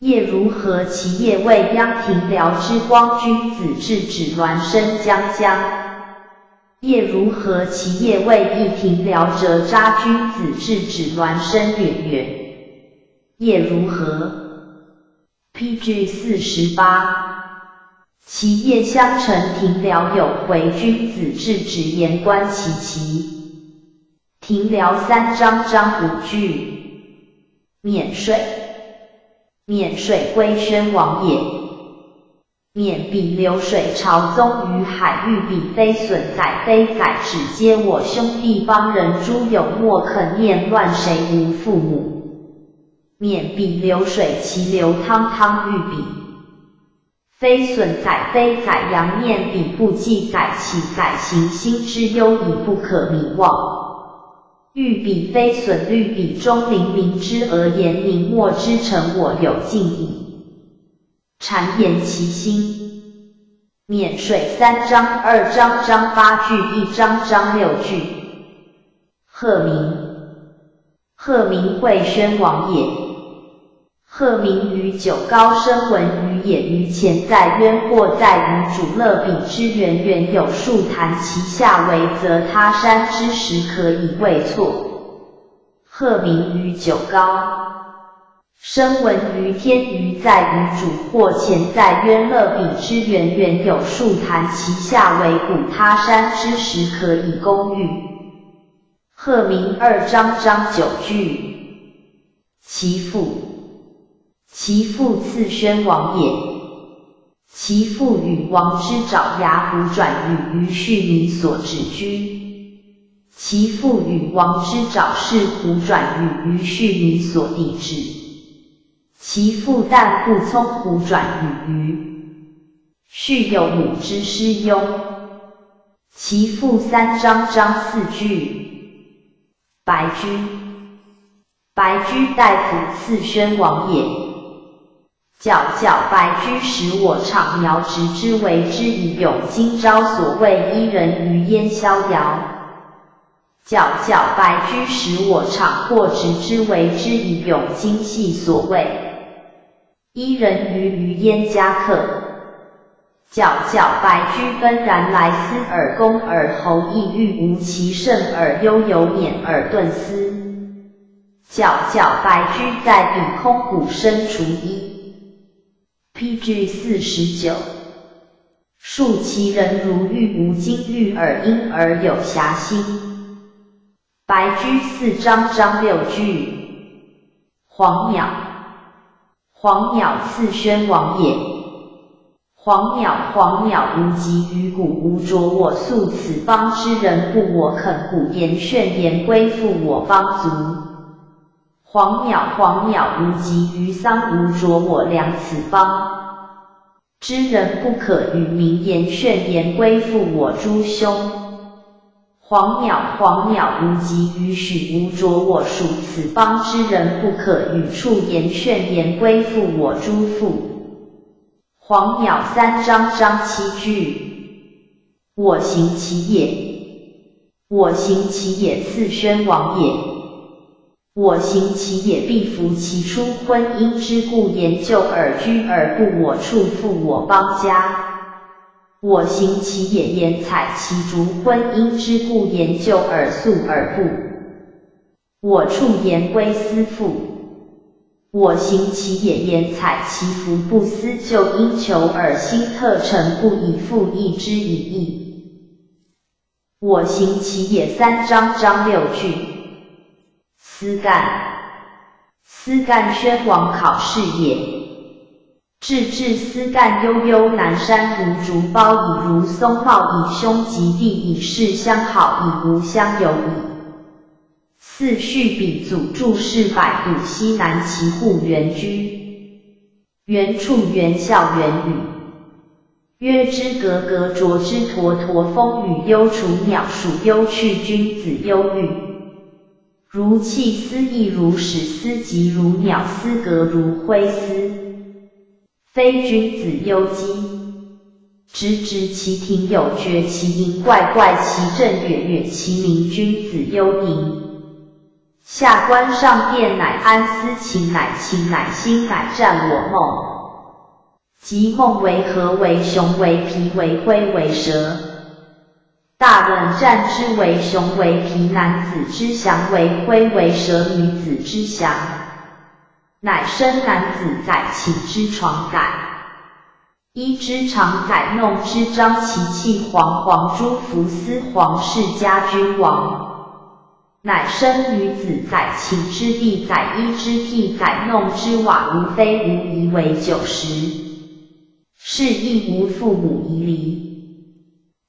夜如何其夜未央庭僚之光君子至指孪生将将。夜如何其夜未易庭僚者扎君子至指孪生远远。夜如何。P G四十八。其夜相乘庭僚有回君子至指言观其其。庭僚三章章五句。 沔水。沔水归宣王也。沔彼流水潮淞于海域彼非损载非载指皆我兄弟邦人诸有莫肯念乱谁无父母。沔彼流水其流汤汤欲彼。非损载非载扬沔彼不记载起载行星之忧矣不可迷妄。欲彼非损虑彼钟灵明之俄言明末之诚我有敬矣。 谗言其心。沔水三章二章章八句一章章六句。鹤鸣。鹤鸣会宣王也。鹤鸣于九皋声闻于野于前在渊或在于主乐彼之源远有数谈其下为则他山之时可以谓错。鹤鸣于九皋 声闻于天于在于主或前在渊乐彼之源远有数谈其下为古他山之时可以公喻。鹤鸣二章章九句。其父。其父次宣王也。 其父与王之爪牙胡转语于续民所指居。其父与王之爪氏胡转语于续民所抵指。其父旦不聪胡转语于续有母之师庸。其父三章章四句。白居。白居大夫次宣王也。 皎皎白居使我晌描直之为之以永今朝所谓伊人于烟逍遥。皎皎白居使我晌或直之为之以永今系所谓伊人于于烟嘉客。皎皎白居奔然来思尔恭尔侯意欲无其胜尔忧犹免尔顿思。 皎皎白居在彼空谷深处矣。P G四十九。述其人如玉无金玉而因而有遐心。白居四章章六句。黄鸟。黄鸟次宣王也。 黄鸟，黄鸟无极于古无着我宿此邦之人不我肯古言炫言归附我邦族。黄鸟，黄鸟无极于桑无着我梁此邦之人不可与名言炫言归附我诸兄。 黄鸟，黄鸟无极于许无着我属此邦之人不可与畜言炫言归附我诸父。黄鸟三章章七句。我行其也。我行其也次宣王也。 我行其也必服其出婚姻之故言就而居而不我畜附我邦家。我行其也言采其竹婚姻之故言就而宿而不我畜言归思父。我行其也言采其服不思就因求而心特诚不以复易之以义。 我行其也三章章六句。司干。司干宣王考试也。至至司干悠悠南山如竹胞以如松茂以兄及弟以势相好以无相由矣。四序比祖柱氏百谷西南其户原居。 原处原校原语。曰之格格卓之陀陀风雨忧楚鸟暑忧去君子忧虑。如泣思亦如始思及如鸟思格如灰思。非君子忧机。直直其庭有绝其音怪怪其震远远其鸣君子忧鸣。 下官上殿乃安思寝乃寝乃心乃战我梦。及梦为何为熊为皮为灰为蛇。大问战之为熊为皮男子之祥为灰为蛇女子之祥。乃生男子载寝之床载。 衣之常载弄之张其气煌煌诸服思皇室家君王。乃生女子载寝之地载衣之地载弄之瓦无非无疑为九十。是亦无父母遗离。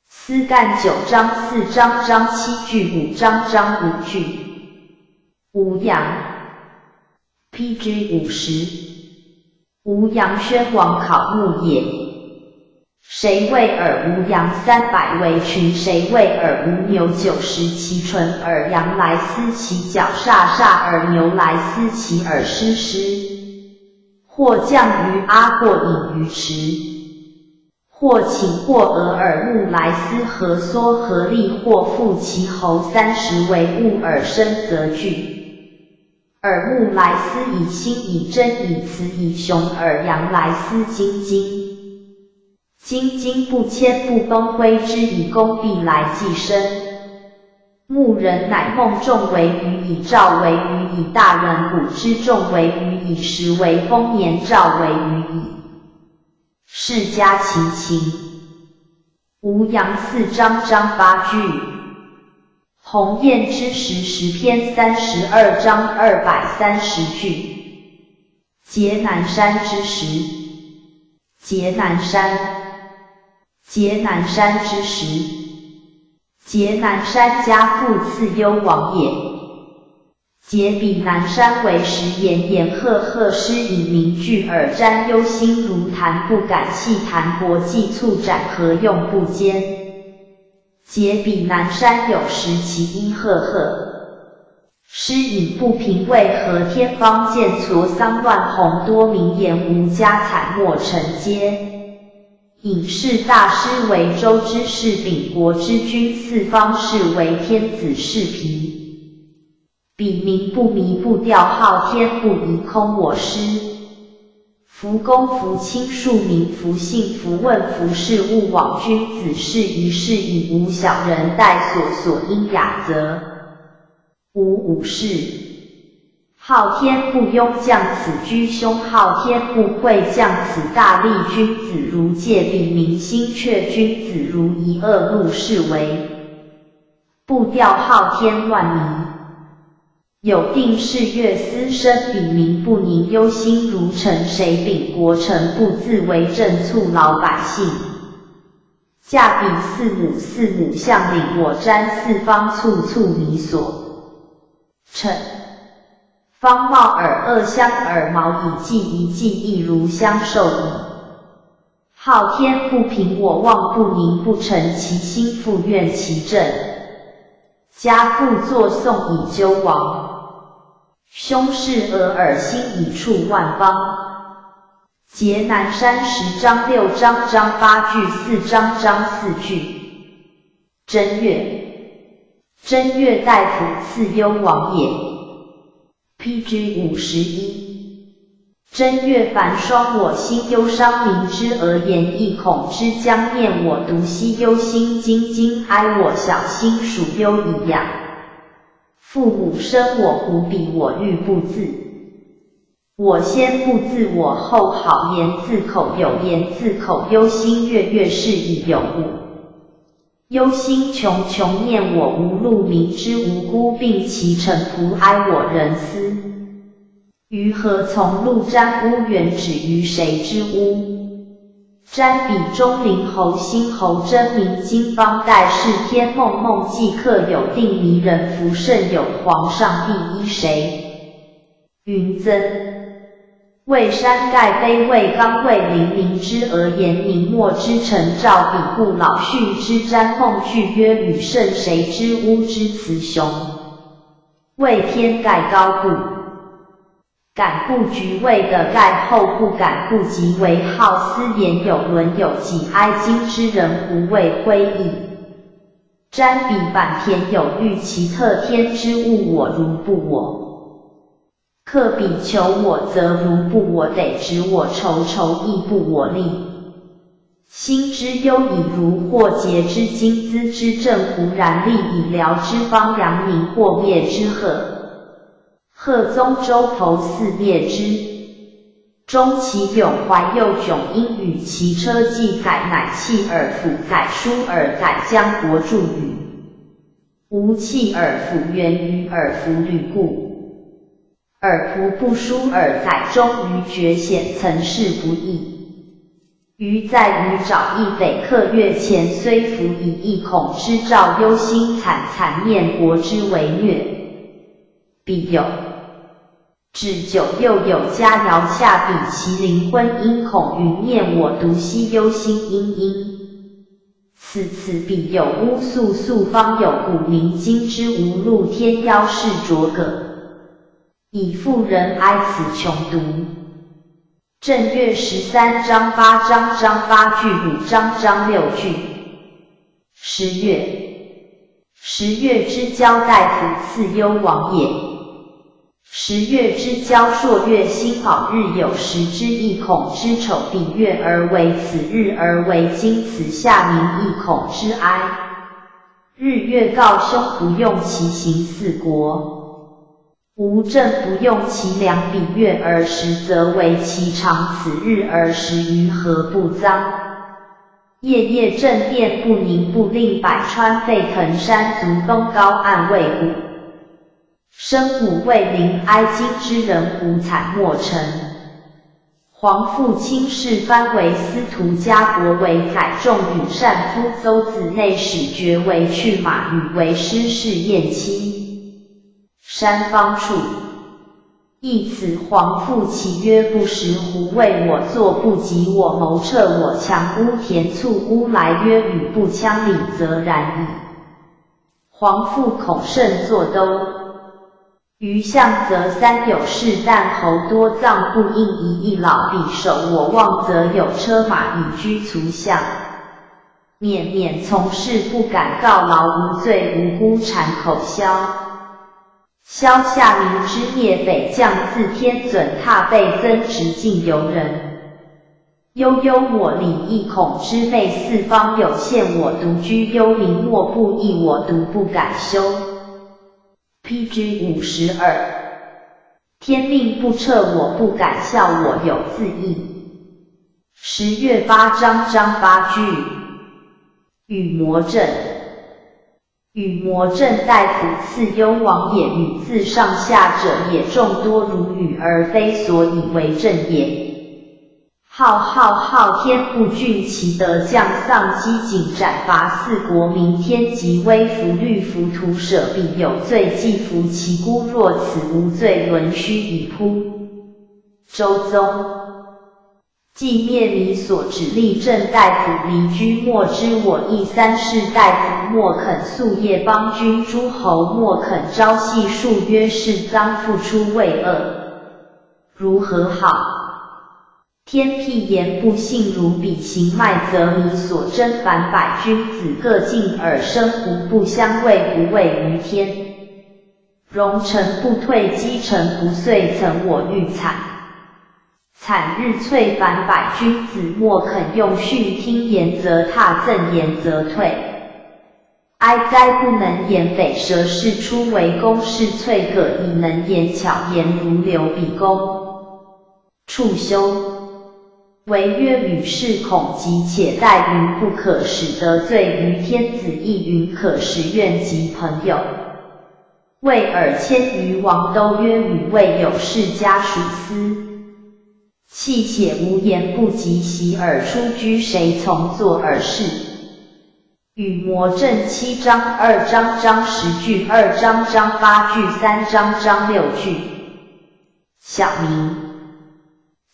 司干九章四章章七句五章章五句。无恙。P G五十。无羊宣王考牧也。谁为尔无羊？三百为群。谁为尔无牛？九十其纯。尔羊来思其角，煞煞尔牛来思其耳，失失。或降于阿，或隐于池。 或寝或额，尔木来思何缩何立，或覆其喉。三十为物，尔生则惧。尔木来思以心以真以慈以雄，尔羊来思金金。金金不迁不崩，挥之以功，必来既生。牧人乃梦众为鱼，以照为鱼，以大人骨之众为鱼，以食为丰年照为鱼，以 世家其情。无羊四章章八句。鸿雁之时，诗篇三十二章二百三十句。结南山之时，结南山，结南山之时，结南山，家父赐幽王也。 结彼南山为食，炎炎赫赫，诗隐名俱耳，瞻忧心如弹，不敢细弹。薄髻促展，何用不坚？结彼南山有时，其音赫赫，诗隐不平，为何天方见错？丧乱洪多，民言无家，惨没成街。隐士大师为周之士，秉国之君，四方士为天子，是疲 彼民不迷，步调浩天，不遗空我师。夫公夫卿，庶民夫姓，夫问夫事，勿枉君子适宜，适宜无小人待所，所因雅则无武士。浩天不拥将此居兄，浩天不贵将此大利，君子如芥米，民心却君子如遗恶，怒视为 步调浩天，乱民。有定事，月司生，彼民不宁，忧心如城，谁秉国臣，不自为政，促劳百姓。驾彼四母，四母相领我，瞻四方，促促迷所乘。方貌尔恶相，尔毛以计，以计亦如相兽矣。 浩天不平，我望不宁，不臣其心，复怨其政。家父作颂以究王，兄事俄尔，心以触万邦。结南山十章六章章八句，四章章四句。正月，正月大夫赐幽王也。 P G五十一。正月繁霜，我心忧伤，民之俄言，亦恐之将灭我，独息忧心津津，哀我小心，属忧矣呀。父母生我，虎比我，欲不自我先，不自我后，好言自口，有言自口，忧心月月，是以有物。 忧心穷穷，念我无路，民之无辜，病其臣仆，哀我仁思。于何从路，瞻屋筱，止于谁之屋？瞻彼钟灵侯，星侯争鸣，经方盖世，天梦梦际，客有定，迷人浮圣，有皇上帝，依谁 云曾。为山盖碑，为冈为陵，民之俄言，明末之臣，照彼故老训之，瞻梦俱曰与圣，谁之屋之雌雄？为天盖高不敢，不及为的盖厚不敢，不及为号思言，有伦有己，哀今之人胡为徽义？ 瞻彼坂田有玉，其特天之物，我如不我。客彼求我则如不我，得执我愁愁亦不我利。心之忧以如获节之金，资之政胡然利，以辽之方扬名，获灭之赫。 贺宗周侯四灭之。终其迥怀又迥，因与其车既载，乃弃尔辅载，疏尔载，将国助与。吾弃尔辅，源于尔辅旅故。尔仆不疏尔载，终于绝显，曾是不易。 于在于早亦得客，越前虽服矣，亦恐之兆忧心惨惨，念国之为虐。彼有置酒又有佳肴，下笔麒麟婚姻，恐云念我独栖，忧心忡忡。此此彼有巫宿，宿方有古灵，今知无路，天妖是卓葛，以妇人哀辞穷独。正月十三张八张张八句五张张六句。十月，十月之交，大夫赐幽王也。十月之交，朔月辛卯，日有食之，亦恐之丑，彼月而为此，日而为今，此下民亦恐之哀。日月告兄，不用其刑，四国无政，不用其粮，彼月而食则为其常，此日而食于何不脏？夜夜震殿不宁，不令百川沸腾，山足东高岸未谷，深谷未陵，哀今之人胡惨莫成。皇父卿是藩为司徒，加国为宰，众与善夫，邹子内史爵为去马，羽为师，是晏期。山方处。亦此皇父岂曰不识胡为我作，不及我谋撤我强，乌田促乌来曰与不枪，礼则然矣。皇父恐甚作兜。余相则三有事，旦侯多葬，不应一役老，彼首我望则有车马与居卒相，免免从事，不敢告劳无罪，无辜谗口削。削下民脂，灭匪将，自添损踏，倍增职，近由人。悠悠我礼，亦恐之昧，四方有限，我独居幽冥，莫不议，我独不敢修。P G五十二。天命不撤，我不敢效，我有自意。十月八张张八句。与魔阵。与魔阵，大夫赐幽王也。与自上下者也，众多如雨而飞，所以为阵也。浩浩浩天不俊，其德将丧机警斩伐四国，明天即微服律服徒舍，彼有罪既服其孤，若此无罪，伦须以扑。周宗。既灭弥所指，立正大夫离居，莫知我亦三世大夫，莫肯夙夜帮君，诸侯莫肯朝夕数，曰是脏，复出未恶，如何好？ 天辟言不信如彼，行迈则弥所争，凡百君子各敬而生，胡不相畏，胡畏于天。荣臣不退，积臣不遂，曾我欲惨。惨日卒，凡百君子莫肯用训，听言则踏，赠言则退。哀哉，不能言，匪蛇是出为弓，是卒葛以能言，巧言如流比弓。 处休。惟曰与士恐及，且待云不可使得罪于天子，亦云可使怨及朋友。魏尔迁于王都，曰与未有世家属私，泣血无言，不及席而出居，谁从坐而视？与魔阵七章，二章张十句，二章张八句，三章张六句。 小民。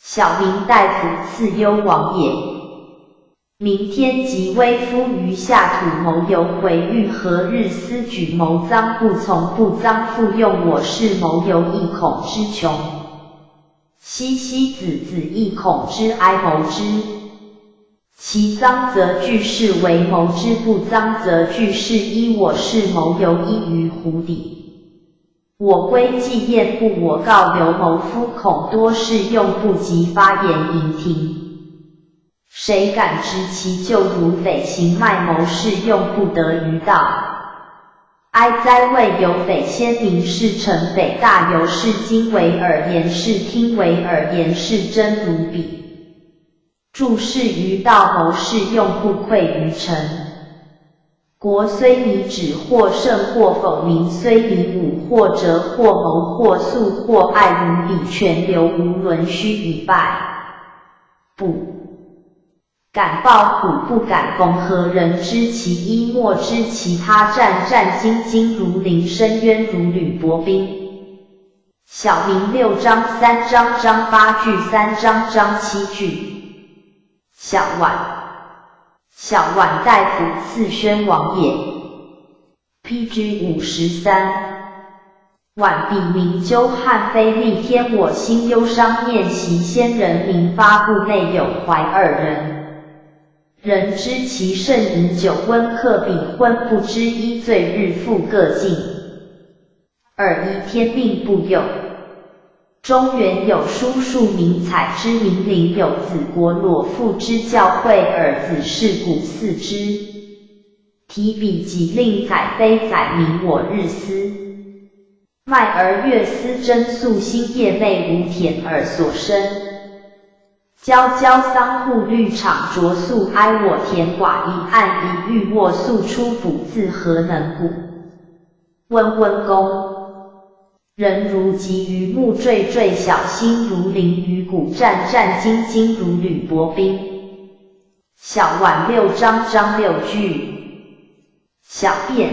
小民大夫赐幽王也。明天即微服于下土，谋游回豫，何日思举谋臧，不从不臧，复用我是谋游，亦恐之穷。息息子子，亦恐之哀谋之。 其臧则俱是为谋之，不臧则俱是依我是谋游，依于胡砥。我归既厌，不我告刘谋夫，恐多事用不及，发言盈庭。谁敢执其咎，如匪行迈谋，是用不得于道。哀哉，未有匪先民，是臣匪大由，是今为尔言，是听为尔言，是争如彼。 助士于道，谋士用不愧于臣。国虽迷止，或胜或否，民虽迷舞，或折或谋，或速或爱，无彼泉流，无伦须以拜。不敢抱虎，不敢攻，何人知其一，莫知其他，战战兢兢，如临深渊，如履薄冰。小明六章三章章八句三章章七句。小宛，小宛大夫赐宣王也。P G 五十三。 宛彼明究汉非利天我心忧伤念习先人民发布内有怀二人。人知其甚已久温客彼婚不知一醉日复各尽。尔宜天命不有。中原有书数名采之名林有子国裸父之教诲尔子是古四之。提彼己令载非载民我日思。 卖而悦思争素心夜寐无田而所生。交交桑户绿场着素哀我田寡一案一遇卧素出府自何能古。温温公。人如急于木坠坠小心如灵鱼骨战战兢兢如履薄冰。小宛六章章六句。小便。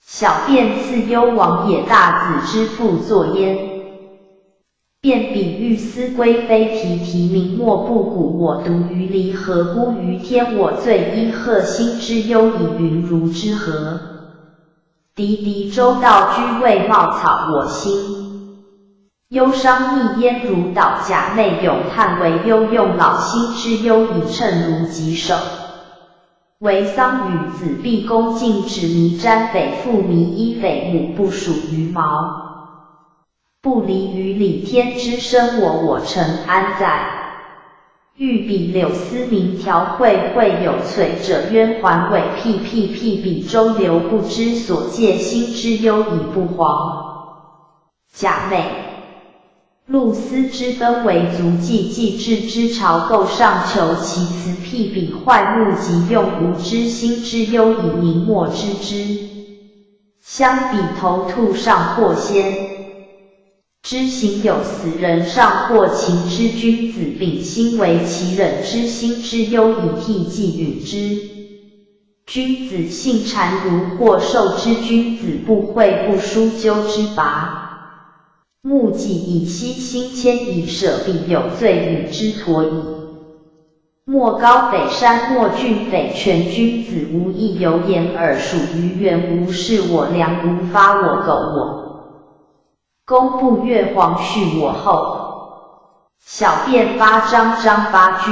小便赐幽王也大子之父作焉。便彼喻思归非提提名莫不古我独于离合孤于天我醉一鹤心之忧以云如之何。敌敌周道居未茂草我心。忧伤亦焉如岛甲内永叹为忧用老心之忧以称如棘手。 为桑与子毕恭敬止迷瞻匪父迷依匪母不属于茅。不离于礼天之生我我诚安在。欲彼柳丝鸣条会会有瘁者冤还委辟辟辟彼周流不知所戒心之忧以不黄。 甲美。露丝之分为足迹迹质之潮构上求其辞辟彼坏目及用无之心之忧以凝墨之之。相比头兔上或仙。知行有死人上或禽之君子秉心为其忍之心之忧以替寄允之。 君子性谗如或兽之君子不会不书纠之拔。目己以息心迁以舍彼有罪与之妥矣。莫高匪山莫郡匪权君子无亦有言而属于远无视我良无发我苟我。公不越黄续我后。小便八章章八句。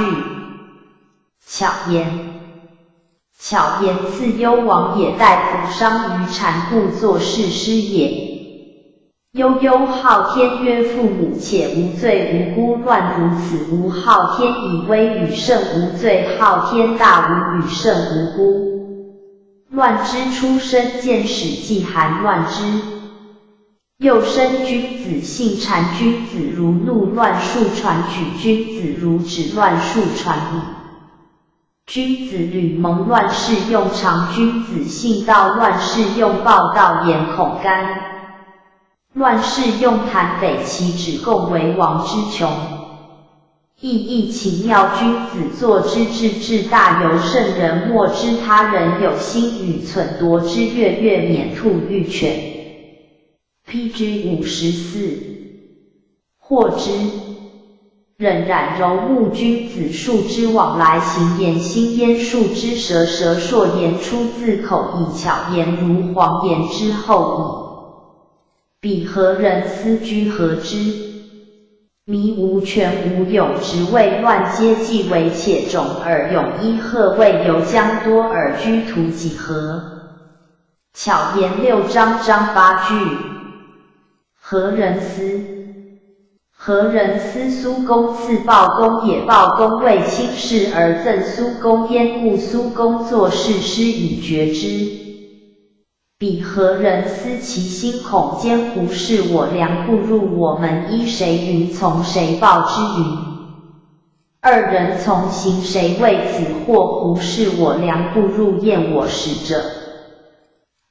巧言。 巧言赐幽王也大夫商于禅故作是师也。悠悠浩天曰父母且无罪无辜乱如此无浩天以威与圣无罪浩天大无与圣无辜。乱之出身见始既含乱之。 又生君子性谗君子如怒乱树传举君子如止乱树传矣。君子履蒙乱世用常君子性道乱世用暴道言恐干。乱世用谈匪其止共为王之穷。亦亦请妙君子作之至至大由圣人莫知他人有心与忖夺之越越免兔欲犬。 P G 五十四。获之。忍染柔木君子树之往来行言心焉树之蛇蛇硕言出自口矣巧言如谎言之后矣。彼何人思居何之。 迷无权无勇直为乱阶既为且种而勇一贺未由将多而居徒几何。巧言六章章八句。何人思。何人思苏公赐暴公也暴公为卿士而赠苏公焉故苏公作是师以绝之。 彼何人思其心恐坚胡视我良不入我门依谁云从谁报之云。二人从行谁为子或胡视我良不入厌我使者。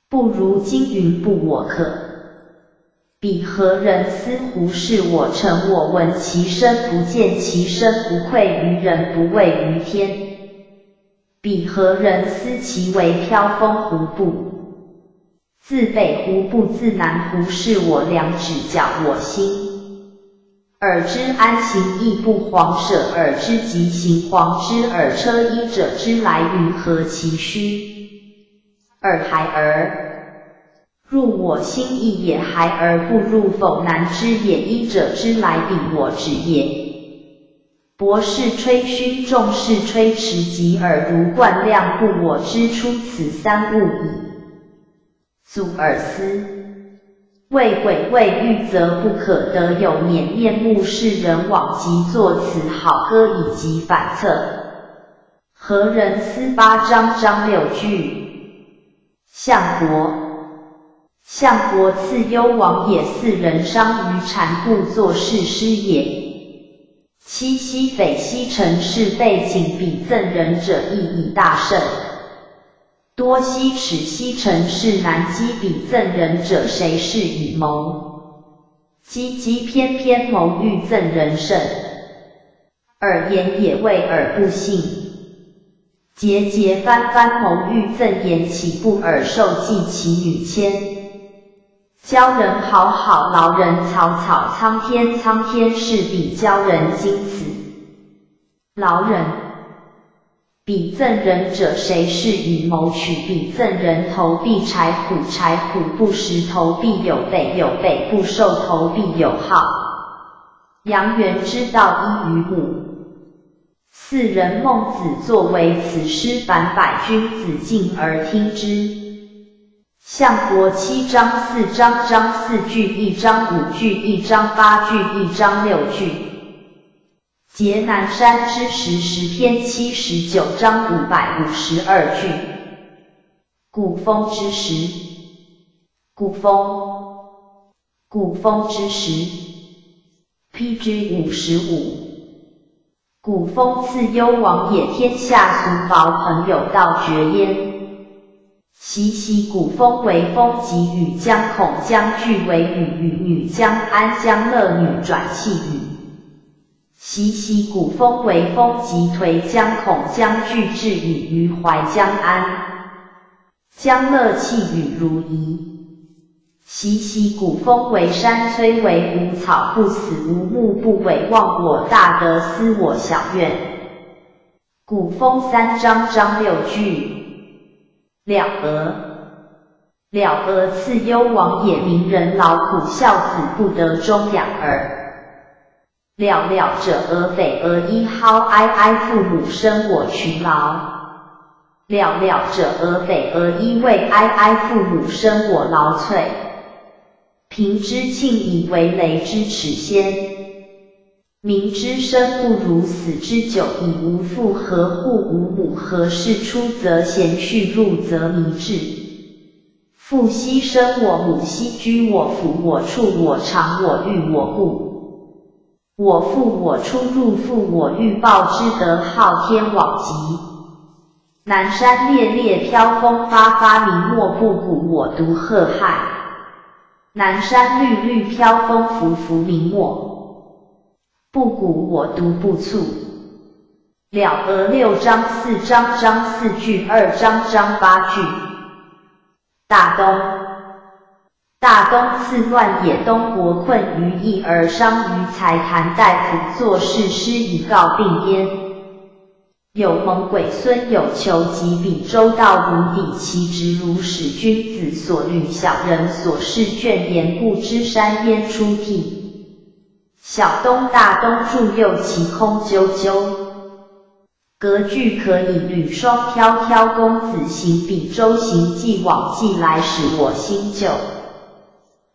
不如今云不我可。彼何人思胡视我诚我闻其声不见其声不愧于人不畏于天。 彼何人思其为飘风胡步。自北胡不自南胡，是我两指脚我心。尔之安行亦不遑舍，尔之急行遑之，尔车衣者之来云何其虚？尔孩儿，入我心易也，孩儿不入否难知也。医者之来彼我指也。博士吹嘘，众士吹迟，及尔如冠亮，故我之出此三物矣。祖尔思。为鬼未遇则不可得有免面目，世人往即作此好歌以及反侧。何人思八章章六句。相国。相国赐幽王也，四人商于禅，故作是师也。七西北西陈氏背景，彼赠人者亦以大胜。 多西尺西陈氏南击，彼赠人者谁是以谋？击击偏偏谋，欲赠人胜。尔言也未尔不信。节节翻翻谋，欲赠言，岂不尔受计其女迁？鲛人好好，劳人草草，苍天苍天，是彼鲛人今此。劳人。 彼赠人者谁是以谋？取彼赠人投必柴虎，柴虎不食投必有备，有备不受投必有号。杨元之道一于母。四人孟子作为此诗，凡百君子敬而听之。相国七章四章章四句，一章五句，一章八句，一章六句。 结南山之时，诗篇七十九章五百五十二句。鼓风之时。鼓风。鼓风之时。P G五十五。鼓风赐幽王也，天下俗薄朋友道绝焉。 习习鼓风为风及雨将，恐将拒为雨，雨女将安将乐女转弃雨。习习鼓风为风及颓将，恐将拒至雨，于怀将安将乐弃雨如遗。习习鼓风为山，摧为无草，不死无目，不委忘我大德，思我小怨。鼓风三章章六句。 了鹅。了鹅赐幽王也，名人劳苦，孝子不得终养儿。了了者，鹅肥鹅衣，好哀哀父母生我劬劳。了了者，鹅肥鹅衣，为哀哀父母生我劳瘁。平之庆矣，为雷之尺仙。 民之生不如死之久矣，无父何故无母，何事出则贤序，入则迷志。父兮生我，母兮居我，抚我触我尝我育我故。我父我出入父我育，报之德号天往极。南山烈烈飘风发发明末，不鼓我独喝号。南山绿绿飘风拂拂明末。 不鼓我独不促。了鹅六章四章章四句，二章章八句。大东。大东赐乱也，东国困于役而伤于财，谈大夫作是诗以告病焉。有蒙鬼孙有求及彼，周道无底，其直如始君子所虑，小人所视，卷言不知山边出辟。 小东大东注又其空啾啾。隔句可以履霜飘飘，公子行彼周行，既往既来，使我心旧。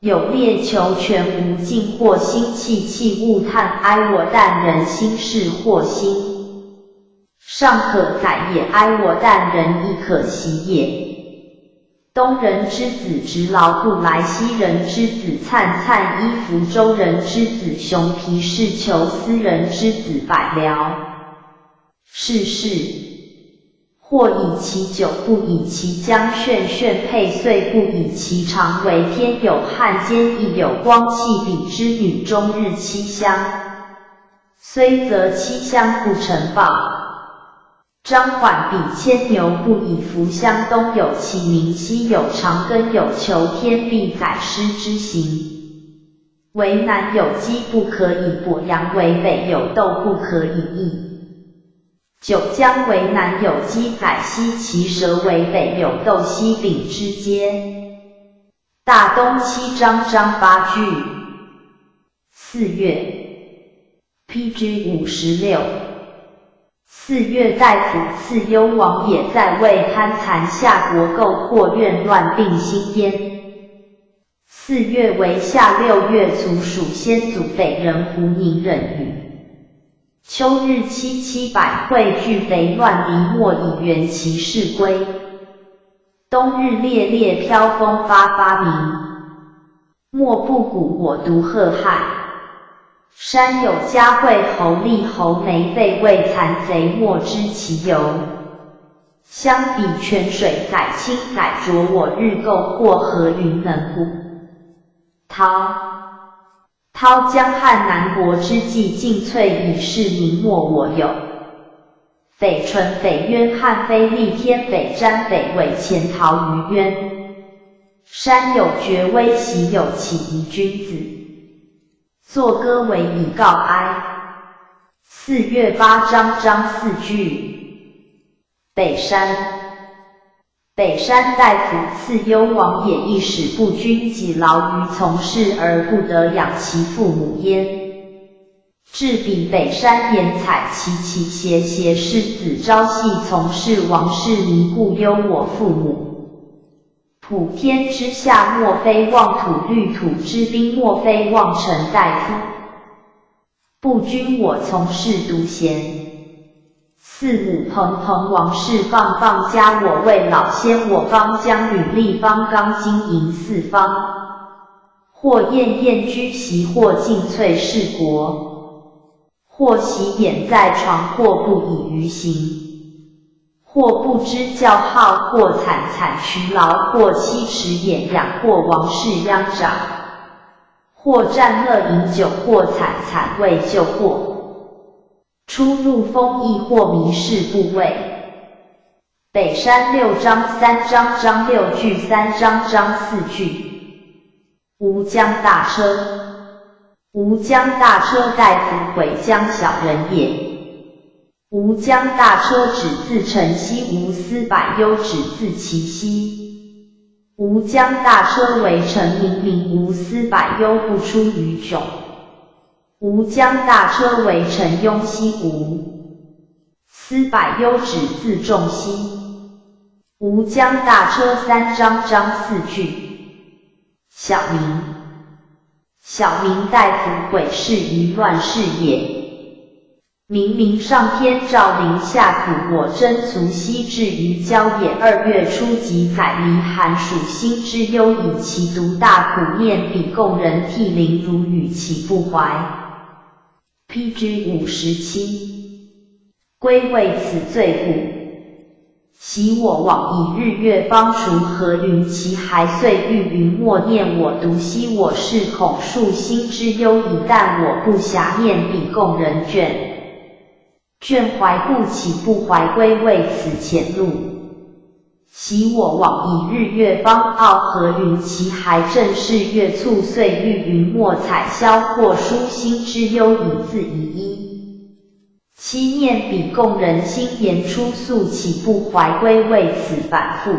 有猎求全无尽，或心戚戚勿叹哀我，但人心是或心。 尚可载也哀我，但人亦可喜也。东人之子执劳碌来，西人之子灿灿衣服，周人之子熊皮是裘，斯人之子百僚是士。或以其久，不以其将，泫泫佩岁，不以其长为天。有汉奸亦有光气，彼之女终日妻相 虽则妻相不成报。张环比牵牛不以服乡东，有其名，西有长庚，有求天地载师之行。为南有积不可以补阳，为北有斗不可以益。九江为南有积载，西其蛇，为北有斗息顶之阶。大东七章章八句。四月，P G 五十六。四月大夫赐幽王也，在位贪残下国，构祸院乱并兴焉。四月为夏，六月卒，属先祖北人胡宁忍语。秋日七七百会聚肥乱离末，以圆其事归。冬日烈烈飘风发发鸣。 莫不鼓我独贺害。山有嘉惠侯立侯梅被魏残贼没，知其由。相比泉水载清载浊，我日构祸，何云能不？涛。涛江汉南国之际，尽翠以示明没我有。 北辰北渊汉飞立天，北瞻北尾潜逃于渊。山有绝危，喜有起疑，君子作歌为以告哀。四月八章章四句。北山。北山大夫赐幽王也，亦使不均，己劳于从事而不得养其父母焉。 至彼北山言采其其斜斜，世子朝夕从事王室，迷故忧我父母。普天之下，莫非望土虑土之滨，莫非望臣待夫。不均我从事独贤。四母彭彭王室，傍傍嘉我未老先，我方将履历方刚经营四方。 或晏晏居席，或尽翠事国。或喜俨在床，或不以鱼行。或不知教号，或惨惨喑劳，或七尺掩仰，或王室央长。或战乐饮酒，或惨惨未救，或出入封邑，或迷事不畏。 北山六章三章章六句，三章章四句。吴江大车。吴江大车大夫回江小人也。吴江大车指自城西，吴司百忧指自其西。吴江大车为城名，名吴司百忧不出于冢。吴江大车为城拥西吴。 司百忧指自仲西。吴江大车三章章四句。小明。小明大夫毁事于乱世也。明明上天照临下苦，我征卒西至于郊野。二月初即载离寒暑，心之忧以其独大苦，念彼供人涕零如雨，岂不怀？ P G 五十七。归为此罪故。昔我往以日月方除，何云其还岁欲云没，念我独息我室恐数，心之忧已淡我不暇，念彼供人眷眷怀故，岂不怀归为此前路。 昔我往以日月方傲，何云其还正是月促岁欲云没采萧或疏，心之忧已自已一。七念彼供人心言出宿，岂不怀归为此反复。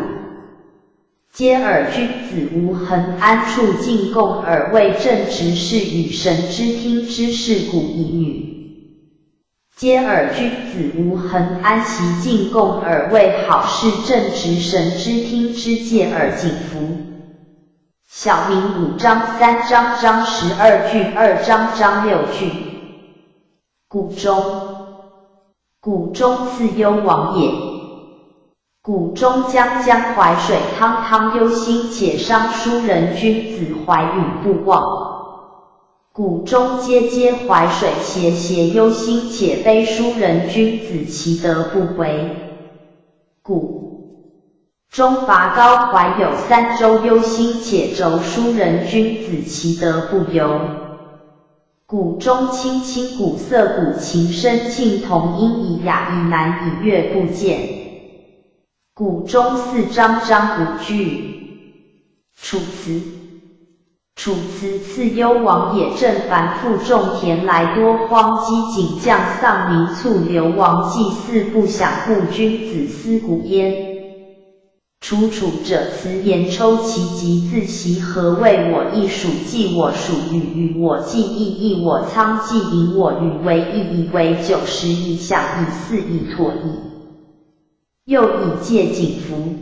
嗟尔君子无恒安处，进贡而未正直，是与神之听之是古已女。 嗟尔君子无恒安席，进贡而未好，是正直神之听之戒而谨服。小明五章三章章十二句，二章章六句。谷中。谷中赐幽王也。 谷中江江淮水汤汤，忧心且伤，书人君子怀允不忘。谷中阶阶淮水斜斜，忧心且悲，书人君子其德不回。谷中拔高怀有三州，忧心且轴，书人君子其德不由。鼓中清清鼓瑟鼓琴声，磬童音已哑已难已月不见。鼓中四张张鼓句。楚辞。楚辞。次幽王野镇繁复，种田来多荒，饥馑将丧民卒，流亡祭祀，不享故君子思古焉。 楚楚者辞言抽其极，自其何谓我亦属既我属与与我既亦亦我仓既盈我与为亦以为久时以享以祀以妥矣。又以介景服。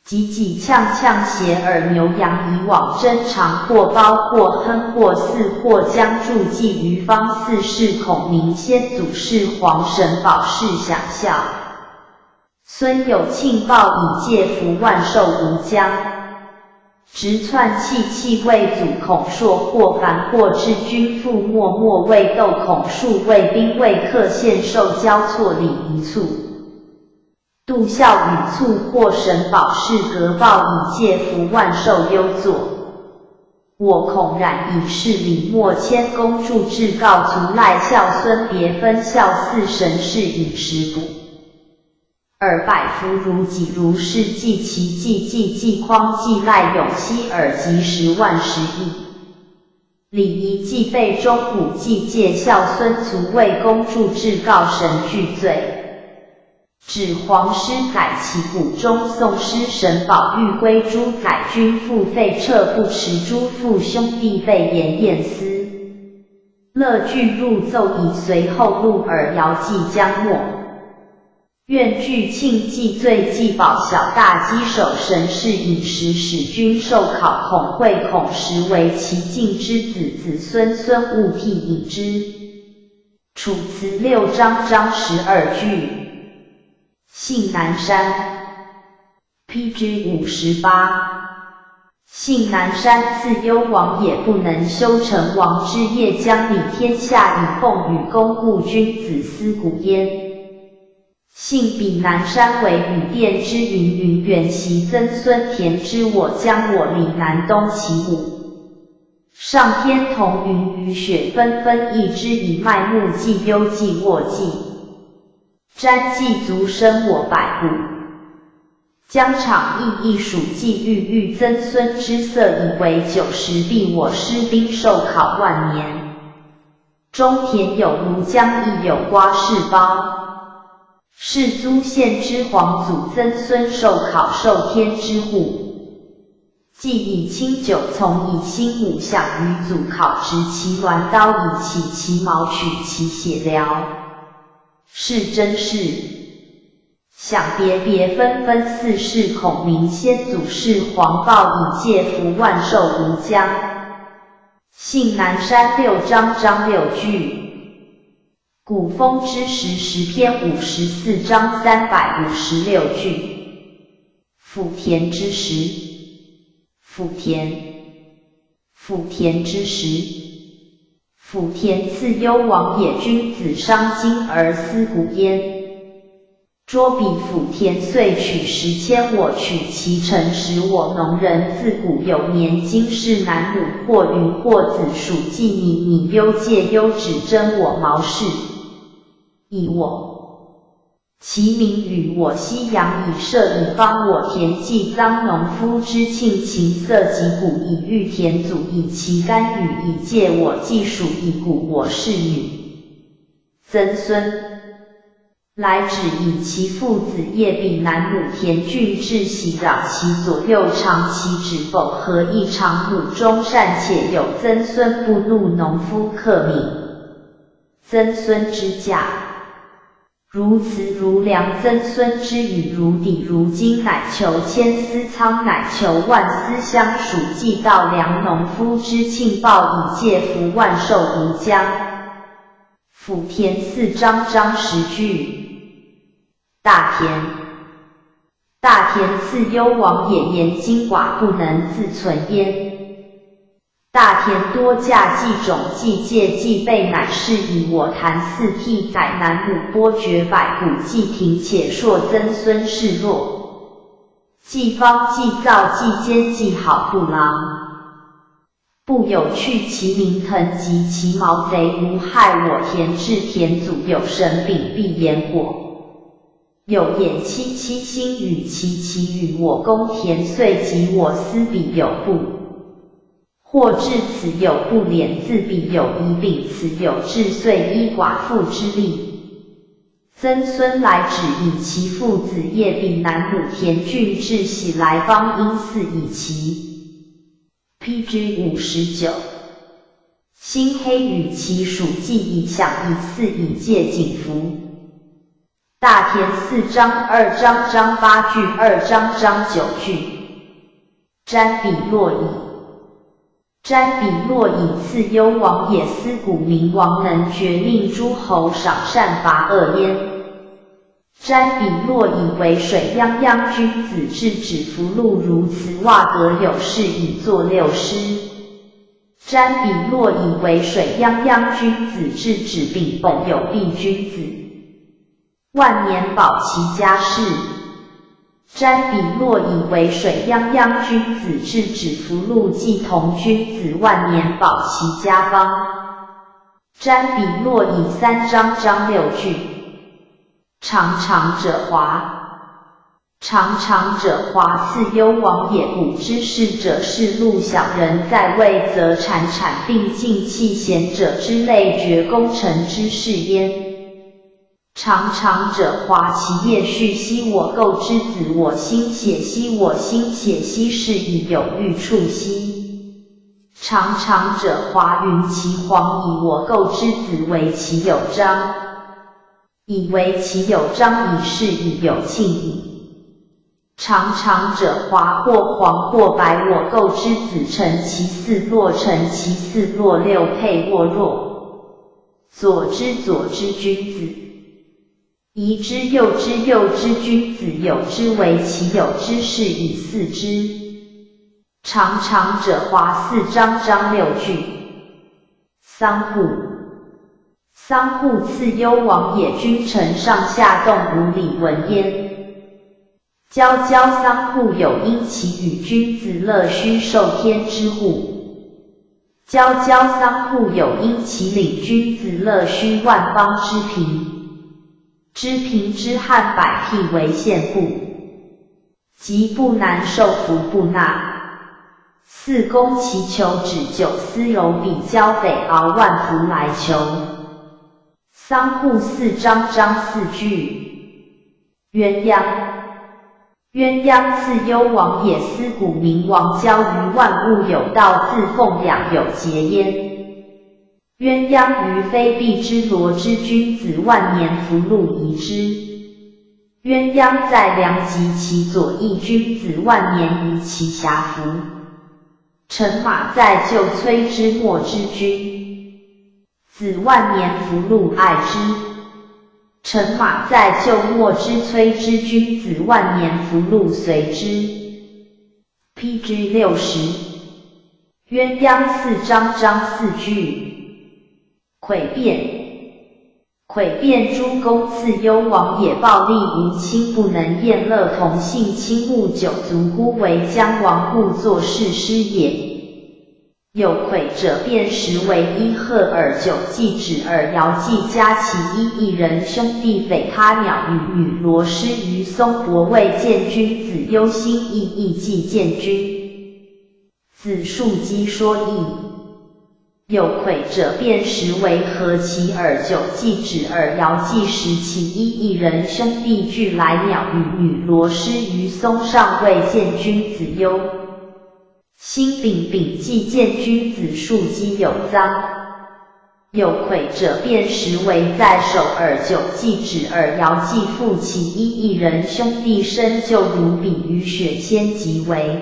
急急跄跄携尔牛羊以往征尝，或包或亨或祀或将助祭于方，祀是孔明先祖，是皇神宝，是享孝。 孙有庆报以借福万寿无疆。直窜气气未阻孔朔，或烦或至君父默默未斗孔树，谓宾未克献寿交错礼仪促。度孝与促或神宝是革报以借福万寿忧作。我恐染以势礼莫谦恭助至告卒，赖孝孙别分孝，祀神事饮食补。 尔百福如己如是祭其祭祭祭匡祭赖永熙尔及十万十亿。礼仪祭备中鼓祭借孝孙卒，为公助至告神俱罪。指皇师载其鼓中颂诗神宝玉归珠载君父废撤不持诸父兄弟辈言晏思。乐俱入奏以随后入尔遥祭将末。 愿具庆祭罪祭宝小大积守神事饮食使君寿考孔惠孔实为其敬之子子孙孙勿替饮之。楚辞六章章十二句。信南山。P G五十八。信南山。次幽王野不能修成王之业将礼天下以奉与公故君子思古焉。 信彼南山为与殿之云云远习曾孙田之我将我礼南东其武。上天同云雨雪纷纷一之以麦木既忧既沃既。詹既足生我百谷。疆场亦亦暑既郁郁曾孙之色以为久时必我师宾寿考万年。 中田有炉浆亦有瓜氏包。世诸县之皇祖曾孙寿考寿天之户。既以清酒从以新武享于祖考执其鸾刀以起其矛取其血镣。是真是。 想别别纷纷似是孔明先祖是皇报以借福万寿无疆。信南山六章章六句。古风之时十篇五十四章三百五十六句。福田之时。福田。福田之时。福田。次幽王野君子伤今而思古焉。 卓彼府田岁取十千我取其成十我农人自古有年今是男母或女或子属既女女忧介忧指征我毛氏以我。其民与我夕阳以射以方我田既臧农夫之庆勤色及谷以育田祖以其甘雨以借我既暑以谷我氏女曾孙。 来止以其父子业彼南亩田郡至喜扰其左右长其止否合一长亩中善且有曾孙不怒农夫克敏曾孙之嫁。如辞如粮曾孙之语如抵如今乃求千丝仓乃求万丝乡属既稻粮农夫之庆报以借福万寿无疆。 福田四章章十句。大田。大田。次幽王野言今寡不能自存焉。大田多价既种既借既备乃是以我谈四替宰南亩播掘百谷既停且硕曾孙氏弱。既方既燥既坚既好不劳。不有去其民腾及其毛贼无害我田至田祖有神炳必言火。有眼戚戚心与其其与我公田岁及我思彼有不。或至此有不廉自彼有以丙此有至岁依寡妇之力。曾孙来止以其父子业彼南母田郡至喜来方因四以其。P G 五十九。辛黑与其属计以响以四以借景符。大田四章二章章八句二章章九句。詹比洛以。詹比洛以赐幽王也思古明王能决令诸侯赏善罚恶焉。詹比洛以为水泱泱君子至止福禄如此袜革有事以作六师。詹比洛以为水泱泱君子至止丙本有必君子。万年保其家室。詹比洛以为水泱泱君子至止福禄既同君子万年保其家方。詹比洛以三章章六句。常常者华。常常者华赐幽王也古之士者是陆小人在位则产产病尽弃贤者之类绝功臣之士焉。常常者华其业畜昔我构之子我心血昔我心血昔是以有欲畜昔。常常者华云其皇以我构之子为其有章。以为其有章以是以有庆矣。常常者华或黄或白我构之子成其四落成其四落六配或弱。左之左之君子。宜之右之右之君子有之为其有之是以四之。常常者华四章章六句。 桑户。桑户赐幽王也君臣上下动无礼闻焉。交交桑户有因其与君子乐须受天之户。交交桑户有因其领君子乐须万邦之平。知平之汉百辟为献户。 即不难受服不纳。四公其求止九思柔比交北敖万福来求。桑户四章章四句。鸳鸯。鸳鸯赐幽王也思古明王交于万物有道自奉养有节焉。 鸳鸯于非必之罗之君子万年福禄宜之。鸳鸯在梁及其左翼君子万年于其遐服。乘马在旧崔之末之君子万年福禄爱之。乘马在旧末之崔之君子万年福禄随之。 P G六十。鸳鸯四章章四句。魁变。魁变诸公赐幽王也暴力无亲不能厌乐同姓亲慕九族乎为将亡故作誓师也。 有魁者变时为一贺尔九祭止尔遥祭加其一异人兄弟匪他鸟与女罗师于松伯未见君子忧心意意祭见君子树基说义。有魁者变时为何其尔九祭止尔遥祭时其一异人兄弟俱来鸟与女罗师于松上未见君子忧 心丙丙既见君子树基有臧。有魁者变时为在首尔九祭止尔遥祭父其一异人兄弟生就如丙于雪先即为。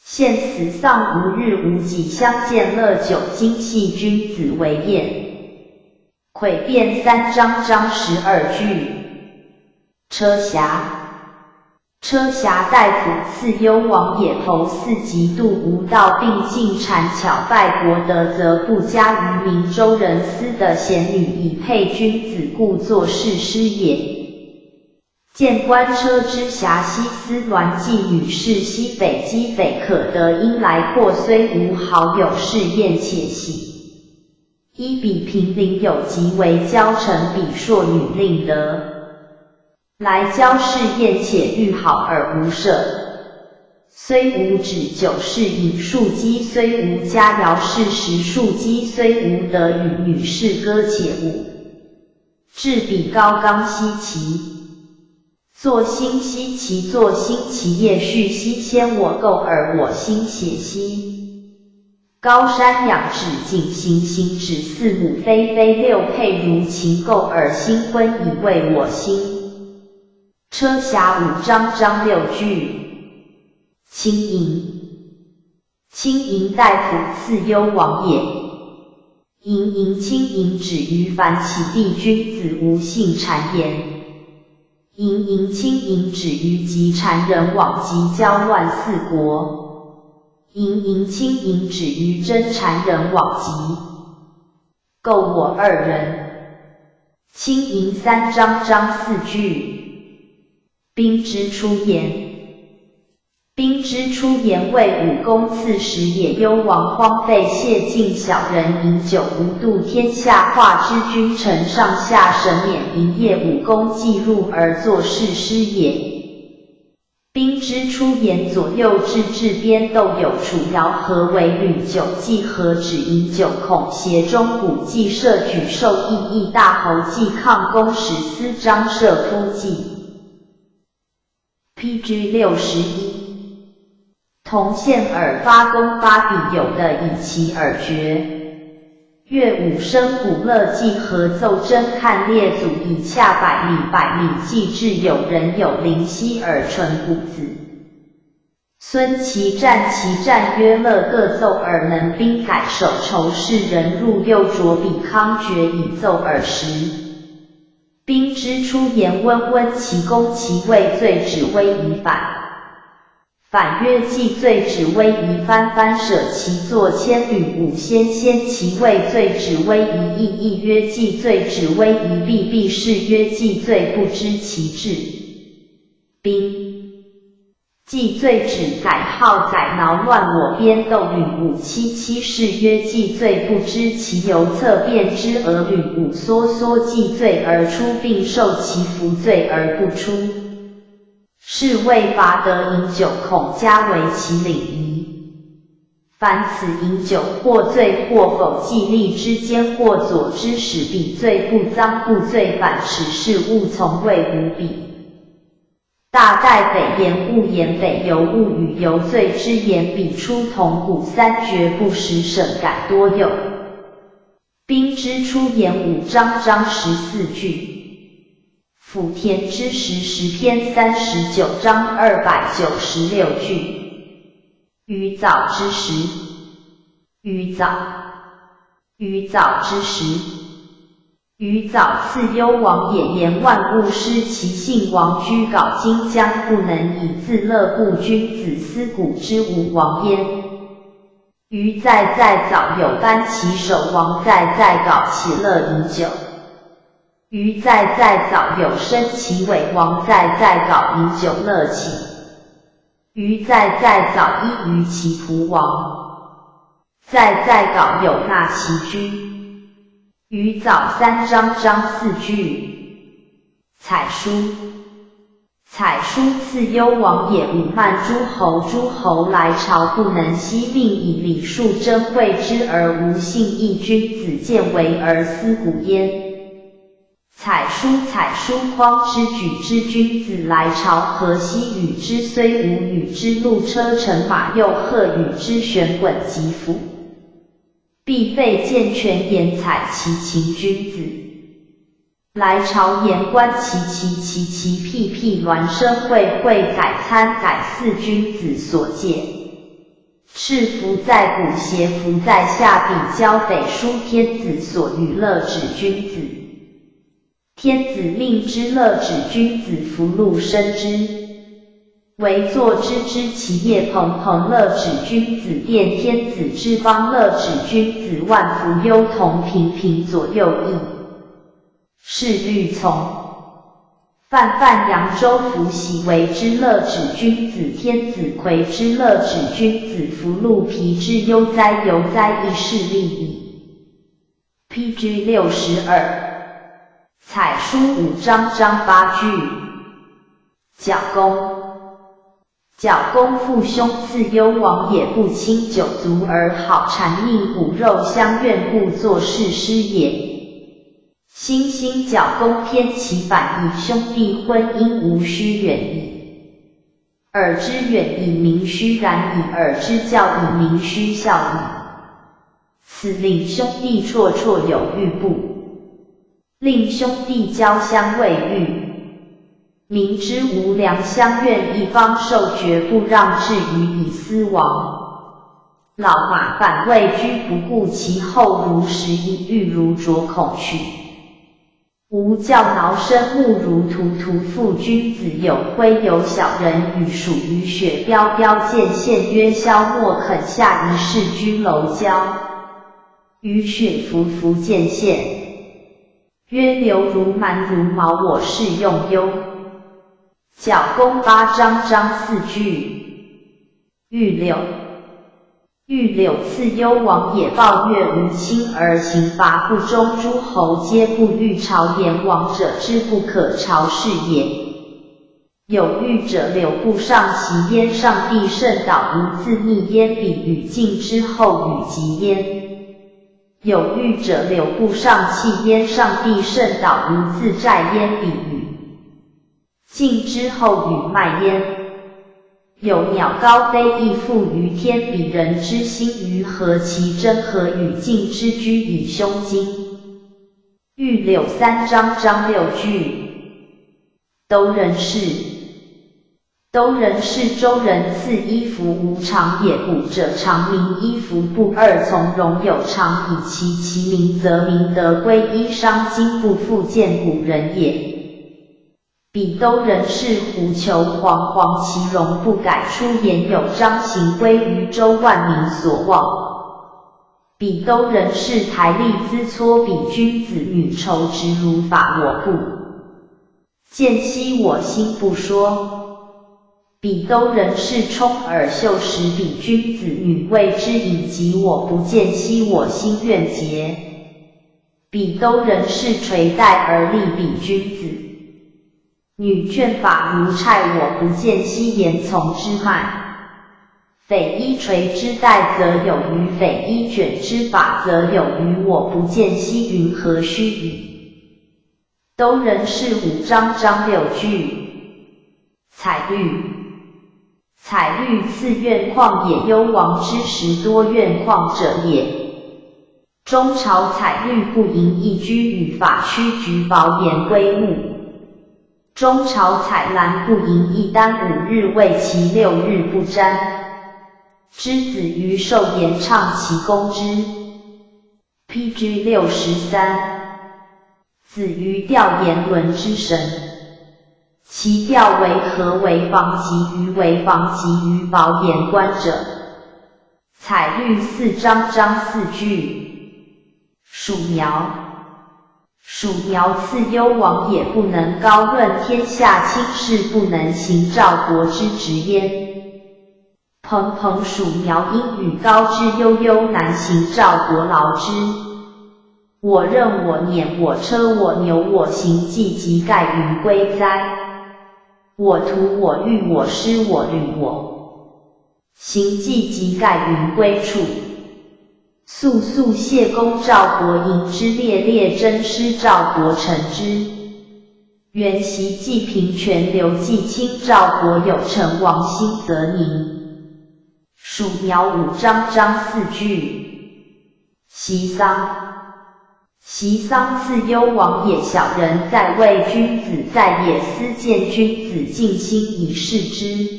现死丧无日无几相见乐九今系君子为宴。魁变三章章十二句。车侠。 车侠大夫赐幽王也侯四极度无道并进谗巧拜国德则不加于明州人司的贤女以配君子故作誓师也。见官车之狭兮思鸾际，女士西北积北可得，因来阔虽无好友，是厌且喜。一比平邻友，即为交陈比硕女令得。来交是厌且欲好而无舍，虽无止酒是饮数积，虽无佳肴是食数积，虽无得与女士歌且舞。 至彼高冈兮其作兴兮，其作兴其夜序兮，先我构而我心写兮。高山仰止径行，行止四母飞，飞六辔如禽构而心昏以慰我心。车狭五章，章六句。 青营。青营大夫赐幽王也。营营青营止于凡起帝君子无信谗言。营营青营止于及谗人罔及交乱四国。营营青营止于争谗人罔及构我二人。青营三章，章四句。兵之出言。 兵之出言谓武功次始也。幽王荒废谢敬小人饮酒无度天下化之君臣上下神免营业武功记录而作是诗也。兵之出言左右至至边斗有楚瑶河为吕酒祭河止饮酒孔协钟鼓祭射举兽翼翼大侯祭抗弓使司张射夫祭。 P G六十一。铜线而发弓发彼有的以其而决。乐舞笙鼓乐祭合奏争看列祖以恰百米百米计至有人有灵犀而存鼓子。孙其战其战曰乐各奏而能兵改守仇视人入右卓比康决以奏而时。 兵之出言温温其攻其未罪止危以反。反曰既罪止危以翻翻舍其作千旅舞先先其未罪止危以役役曰既罪止危以毕毕是曰既罪不知其至。兵。 既罪止改号改挠乱我边斗语五七七是曰既罪不知其由侧变之而语五缩缩既罪而出并受其服罪而不出。是谓伐得饮酒恐加为其领仪。凡此饮酒或醉或否既立之间或左之使彼罪不脏不罪反此事勿从谓无彼。 大戴北言勿言北由勿语由罪之言彼出同古三绝不使省改多有。兵之出言五章章十四句。抚田之时诗篇三十九章二百九十六句。鱼藻之时。鱼藻。鱼藻之时。 鱼藻赐幽王也言万物失其性王居稿今将不能以自乐故君子思古之无王焉。鱼在在藻有扳其首王在在稿其乐饮酒。鱼在在藻有伸其尾王在在稿饮酒乐起。鱼在在藻依于其仆王。 在在稿有纳其居。鱼藻三章章四句。采书。采书赐幽王也五慢诸侯诸侯来朝不能息命以礼数珍贵之而无信义君子见为而思古焉。 采书采书匡之举之君子来朝河西与之虽无与之路车乘马又贺与之旋滚疾伏。必备健全言采其情君子。来朝言观其其其其辟辟孪生会会改参改似君子所戒。 赤服在股斜服在下比交北书天子所与乐止君子。天子命之乐止君子福禄生之。为坐之之其业朋朋乐止君子殿天子之邦乐止君子万福忧同平平左右役。 是律从。范范扬州府喜为之乐止君子，天子葵之乐止君子，福禄皮之悠哉，悠哉亦是利矣。P G六十二。采书五章章八句。角弓。 角弓父兄次幽往也，不亲久足而好缠，亦骨肉相怨，故作是师也。星星角弓偏其反，与兄弟婚姻无须远矣。尔之远矣，民须然矣；尔之教矣，民须孝矣。此令兄弟绰绰有余，不 令兄弟交相慰喻。民之无良，相怨一方，授绝不让，至于以斯亡。老马反为车，不顾其后，如食衣，玉如琢孔取。无教铙深，目如涂涂，父君子有亏有小，人与鼠与雪标标，见陷曰：枭，莫肯下，疑是居楼郊。 鱼群浮浮见陷，曰：流如蛮如毛，我是用忧。角弓八章章四句。玉柳。玉柳次幽往也，抱月无亲而行伐，不忠诸侯皆不欲朝，言往者之不可朝是也。 有遇者柳不上其焉，上帝甚岛无自逆焉，彼与尽之后与及焉。有遇者柳不上气焉，上帝甚岛无自债焉，彼与尽之后与麦焉。有鸟高飞亦复于天，彼人之心于何其真，何与尽之居以胸襟。玉柳三章章六句。 兜衽氏。兜衽氏，周人赐衣服无常也，补者常名衣服布。二从容有常以齐其名，则名得归衣裳，今不复见古人也。彼兜衽氏，狐裘惶惶其容不改出，言有章行归于周，万民所望。彼兜衽氏，台利恣搓彼君子女，绸直如发，我不 见兮我心不说。彼兜衽氏充耳袖食彼君子女，谓之饮极，我不见兮我心愿竭。彼兜衽氏垂带而立彼君子女，卷发如虿，我不见兮言从之迈。匪衣垂之带则有余，匪衣卷之发则有余，我不见兮云何须矣。 兜衽氏五章章六句。采绿。采绿次怨旷野，幽王之时多怨旷者也。中朝采绿不盈一居，与法须举宝眼归物。中朝采兰不盈一箪，五日未齐，六日不沾。之子于寿言，怅其功之。 P G六十三。子鱼钓言轮之神。其钓为何为访集鱼为访集鱼宝眼观者。采绿四章章四句。属苗。属苗次幽王也，不能高论天下卿士，不能行赵国之职焉。 彭彭属苗，因与高之悠悠，难行赵国劳之。我任我辇我车我牛我行迹及盖云归哉。我图我喻我诗我旅我行迹及盖云归处。 速速谢公赵国营之列，列征师赵国臣之。原席既平权流既清，赵国有臣王心则宁。属苗五章章四句。席桑。席桑次幽王也，小人在位，君子在野，斯见君子敬心以事之。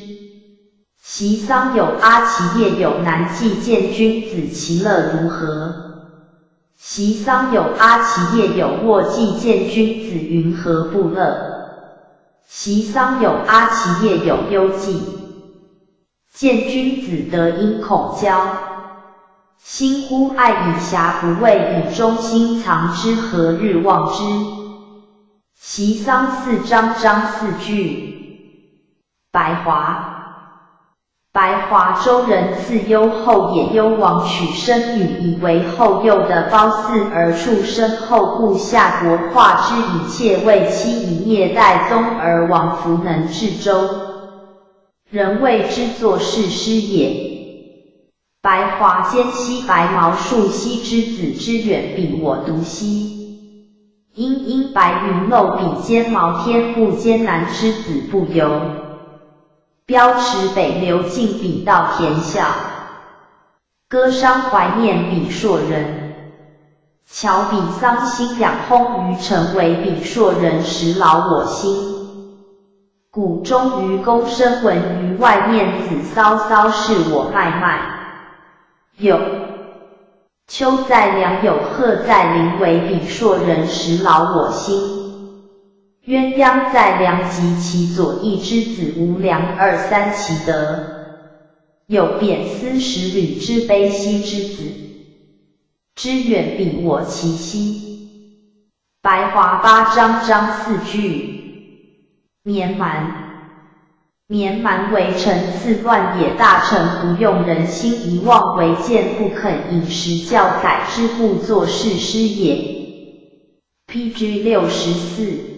席桑有阿其叶有难，既见君子其乐如何？席桑有阿其叶有卧，既见君子云何不乐？席桑有阿其叶有忧，既见君子德音恐焦。心忽爱以遐不慰，以忠心藏之，何日忘之？席丧四章章四句。白华。白华周人自幽后也，幽王娶申女，以为后羿的褒姒而处，申后故夏国化之，以妾为妻，以孽代宗而亡，弗能治周，人谓之作弑师也。 白华兼西白毛，树栖之子之远比我独栖。因阴白云漏比肩毛，天不兼南之子不由。标尺北流进比稻田笑，歌伤怀念比硕人。桥彼桑心养，烘于城围，比硕人实劳我心。 鼓终于宫，声闻于外面，子骚骚是我脉脉。有。秋在梁，有鹤在林，惟比硕人实劳我心。鸳鸯在梁及其左，一之子无梁，二三其德。有扁丝石旅之悲，西之子之远比我其西。 白华八章章四句。绵蛮。绵蛮为臣次乱也，大臣不用人心，以妄为鉴，不肯饮食教载之，故作弑师也。P G六十四。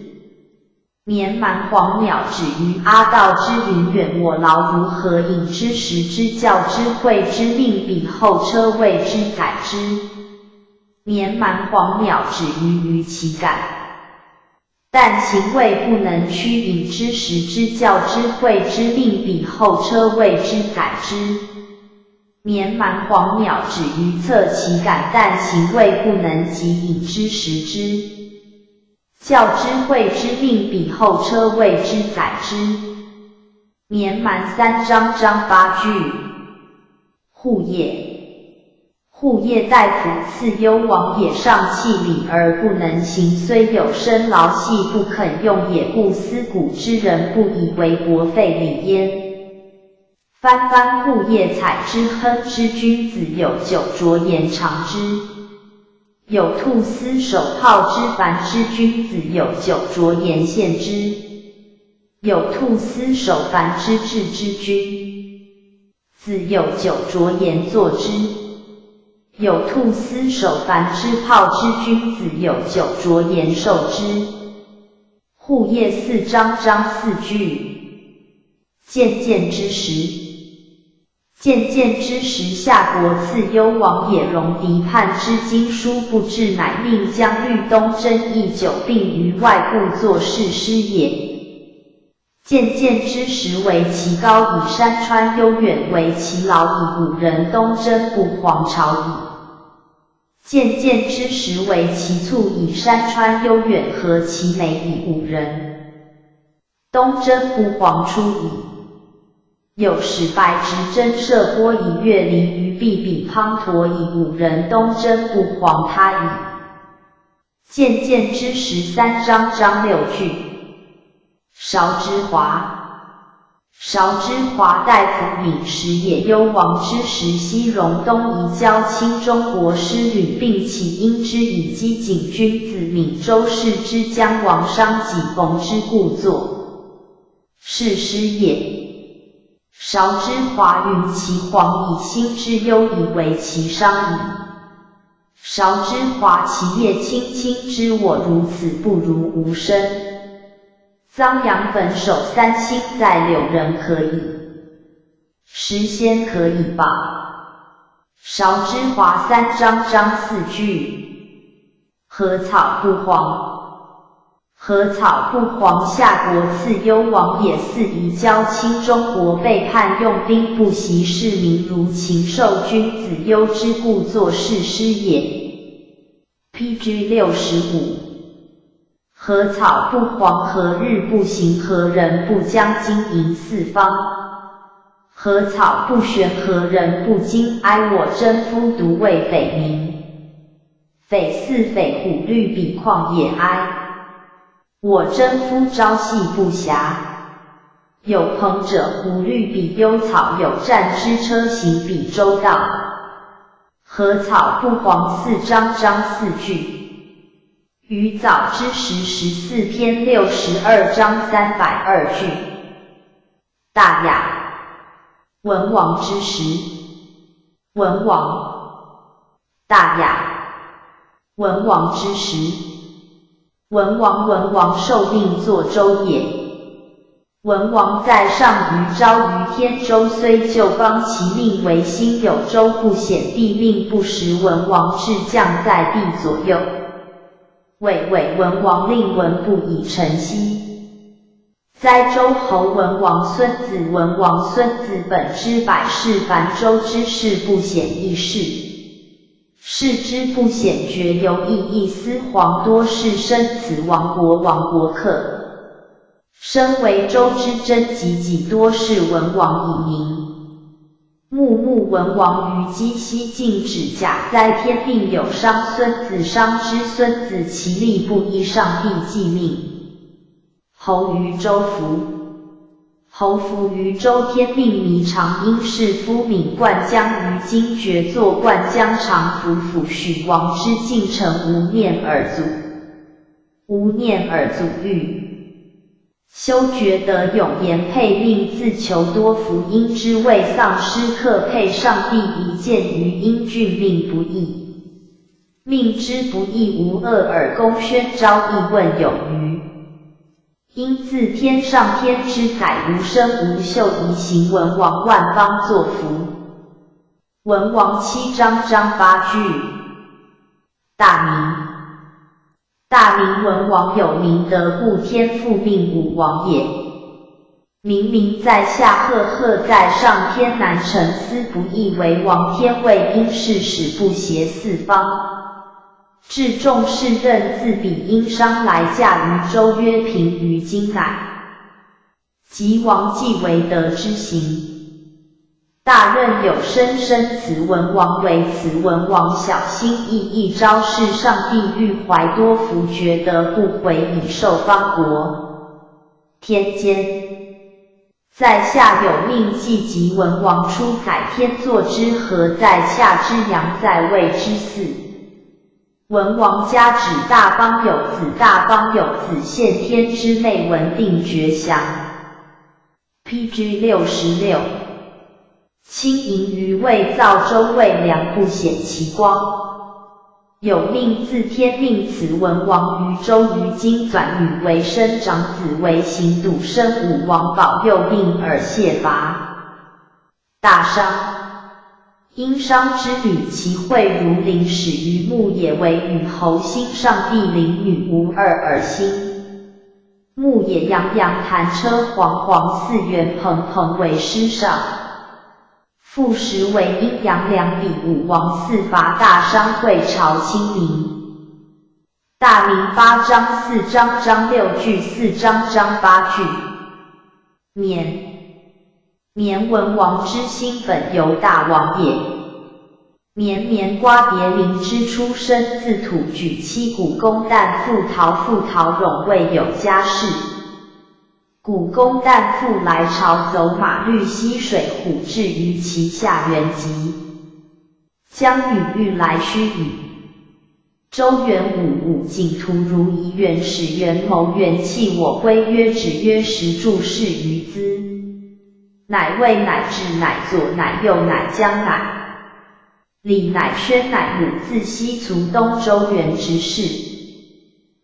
绵蛮黄鸟止于阿道之云远，我劳如何饮之食之教之诲之命彼后车谓之载之。绵蛮黄鸟止于于其感，但行未不能屈饮之食之教之诲之命彼后车谓之载之。绵蛮黄鸟止于侧其感，但行未不能及饮之食之 教之诲之命彼后车谓之载之。绵蛮三章章八句。户叶。户叶大夫赐幽王也，上气领而不能行，虽有生劳细不肯用也，故思古之人不以为薄废礼焉。翻翻户叶采之亨之君子有酒酌言尝之。 有兔司守炮之烦之君子有酒酌言献之。有兔司守烦之志之君子有酒酌言作之。有兔司守烦之炮之君子有酒酌言授之。户叶四章章四句。 渐渐之时。渐渐之时，夏国赐幽王也，戎狄叛之，今书不至，乃命将律东征一九，并于外，故作弑师也。渐渐之时为其高矣，山川悠远为其老矣，五人东征不遑朝矣。渐渐之时为其促矣，山川悠远何其美矣，五人 东征不遑出矣。有使白执征射波矣，越离于毕彼滂沱矣，五人东征不遑他矣。渐渐之时三章章六句。韶之华。韶之华大夫闵时也，幽王之时西戎东夷，交侵中国，师旅并起因之以击景君子闵，周氏之将亡商己逢之，故作 弑师也。韶之华云其黄以兴之忧矣，为其商矣。韶之华其叶青青之，我如此不如无声。牂羊粉首三星在柳人可矣，时鲜可矣吧。韶之华三章章四句。何草不黄。 何草不黄，夏国赐幽王也，四夷交侵中国，背叛用兵不习，士民如禽兽，君子忧之，故作弑师也。P G六十五。何草不黄，何日不行，何人不将金银四方？何草不旋，何人不惊哀，我征夫独为匪民。 匪似匪虎虑彼旷野哀。我征夫朝夕不暇。有朋者胡虑彼幽草，有战之车行彼周道。何草不黄四章章四句。于早之时十四篇六十二章三百二句。大雅，文王之时。文王，大雅，文王之时。文王，文王受命作周也。 文王在上于昭于天，周虽旧邦，其命维新，有周不显，帝命不时，文王至将在帝左右。伟伟文王令，文不以臣息。灾周侯文王孙子，文王孙子本之百世，凡周之事不显一事。事之不显，绝犹异，一丝黄多事生，此亡国亡国客。 身为周之真己己，多事文王以明。穆穆文王于鸡西，禁止假哉，天命有商孙子，商之孙子其利不义，上帝既命。侯于周服。侯服于周，天命弥长，因事夫闵灌江于今，决作灌江长服抚许王之进臣，无念尔祖。无念尔祖玉。 修觉得永言配命，自求多福，因之未丧失，克配上帝遗鉴于英俊，命不易。命之不易无二耳，公宣昭议问有余。因自天上天之载，无声无秀，宜行文王万邦作福。文王七章章八句。大明。 大明文王有明德，故天复命武王也。明明在下，赫赫在上，天难成，斯不亦为王天位因势，使不邪四方。至众士任自彼殷商来驾于周，曰平于今乃。 即王既为德之行。大任有声声辞文王为辞文王小心翼翼昭示上帝，欲怀多福觉得不悔以受邦国。天监。在下有命祭及文王初载天作之河，在下之阳在位之祀。文王加指大邦有子，大邦有子献天之内文定绝详。 P G六十六。卿盈于未造周未量，不显其光。有命自天命辞文王于周，于今转与为生长子为行笃生武王保佑，命尔谢伐。大商。殷商之旅，其会如林，始于牧野为与侯兴，上帝灵女无二而兴。 牧野洋洋，弹车煌煌，四圆蓬蓬为师上。复始为阴阳梁，比武王四伐大商，会朝清明。大明八章四章章六句，四章章八句。绵。 绵文王之兴，本由大王也。绵绵瓜叠林之初，生自土举，妻谷公旦父陶，父陶冗未有家室。谷公旦父来朝走马，虑溪水，虎至于其下，原即将羽，欲来须羽。 周原武武景图如遗，元始元谋元器，我规曰止曰时，注释于资。乃魏乃至乃左乃右乃姜乃李乃宣乃武，自西从东周原之始。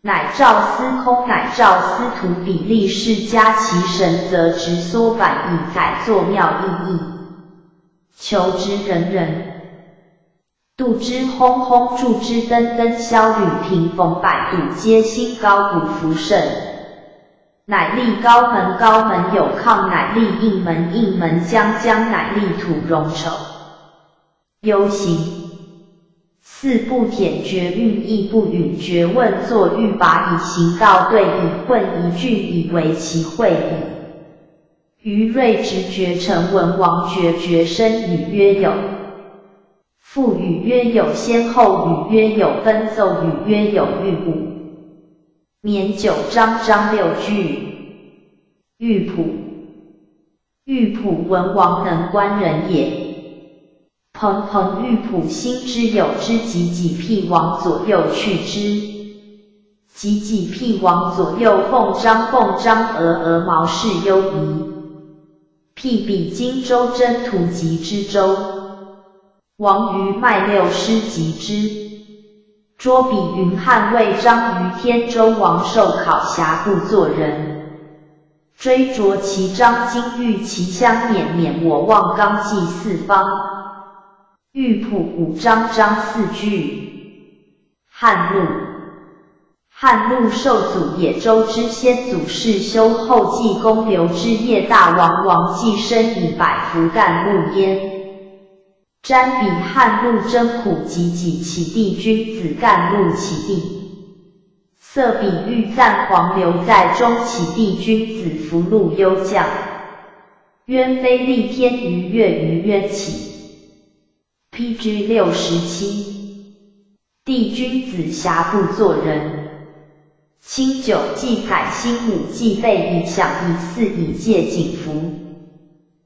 乃赵司空乃赵司徒比例世家，其神则执缩版以载作庙意义。求之人人。 度之轰轰，柱之登登，削履平缝，百度皆兴，高古弗胜。乃立高门，高门有抗，乃立应门，应门将将，乃立土容丑。忧行。四不点决，运亦不允决，问作欲拔以行道，对以混以拒以为其会矣。 于瑞直觉成文王决，决生语曰有。复语曰有先后，语曰有奔奏，语曰有御武。免九章章六句。玉仆。玉仆文王能官人也。 蓬蓬玉仆，兴之有之，及己辟王，左右去之。及己辟王左右奉张奉张俄俄毛氏幽仪。辟彼荆州征途及之州。王于麦六师及之。卓彼云汉魏张于天州王受考瑕部作人。追着其张今欲其乡免免我望刚济四方。 玉普五张张四句。汉陆。汉陆受祖也周之先祖世修后继公刘之业大王王继生以百福干陆焉。詹彼汉陆征苦及己起地君子干陆起地。色彼欲赞黄刘在中起地君子福陆幽将。渊非立天于岳于渊起。 P G六十七。帝君子瑕部作人。清酒祭改新武祭备以享以四以戒景服。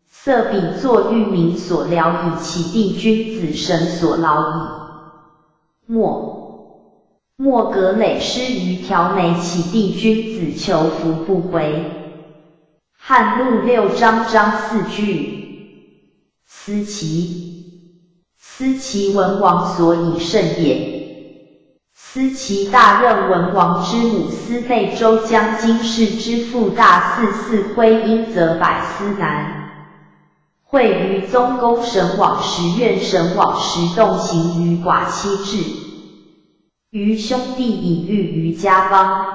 色彼作御名所聊以启帝君子绳索劳矣。末。末葛累师于条眉启帝君子求服不回。汉陆六章章四句。 思齐。思齐文王所以盛也。思齐大任文王之母思妹周将金氏之父大嗣嗣徽因则百思难。会于宗公神往时愿神往时动刑于寡妻至。 于兄弟以御于家邦。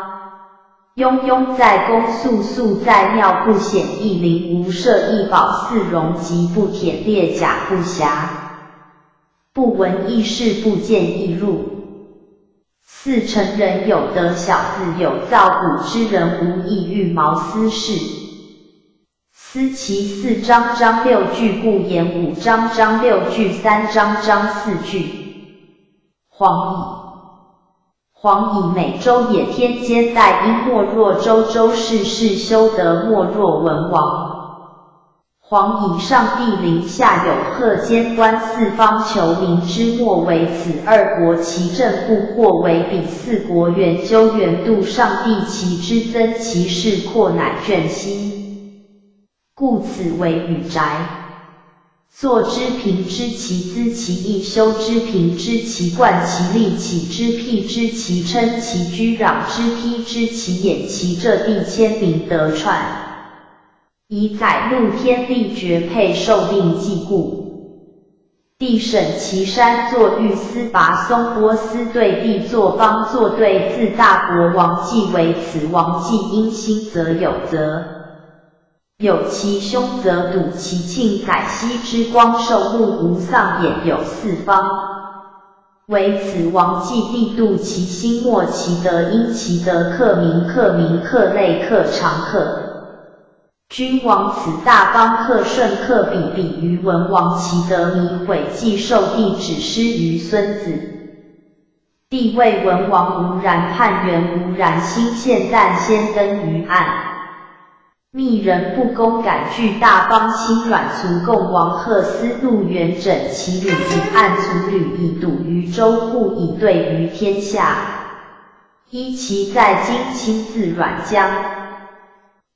庸庸在公，粟粟在庙，不显异灵，无设异宝，似荣即不舔，裂甲不瑕。不闻异事，不见异路。似成人有德，小子有造，古之人无异于茅斯氏。 思齐四章章六句，不言五章章六句，三章章四句。黄乙。黄乙美周也，天监代殷，没若周，周氏世修德，没若文王。黄乙上帝灵，下有贺监，观四方求民之末，为此二国其政不惑，为彼四国元究元度上帝其之增其势阔乃卷兮。 故此为禹宅。作之平之其资其义，修之平之其贯其利，起之辟之其称其居，壤之披之其掩，其浙地千民得串。以载陆天地绝配，受令祭故。 帝审其山，作御司拔松波斯对帝，作邦作队，自大国王纪为此，王纪因兴则有则。有其兄则笃其庆，载息之光，受目无丧，掩有四方。为此王纪帝笃其兴，没其德，因其德克民，克民克类，克常克。 君王此大邦，克舜克彼，彼于文王其德弥毁，既受帝指施于孙子。帝谓文王：吾然叛元，吾然兴献，但先登于岸。密人不恭，敢据大邦，轻软卒贡，王贺思怒，远整其旅，以岸卒旅，以笃于周，故以对于天下。依其在今，亲自软将。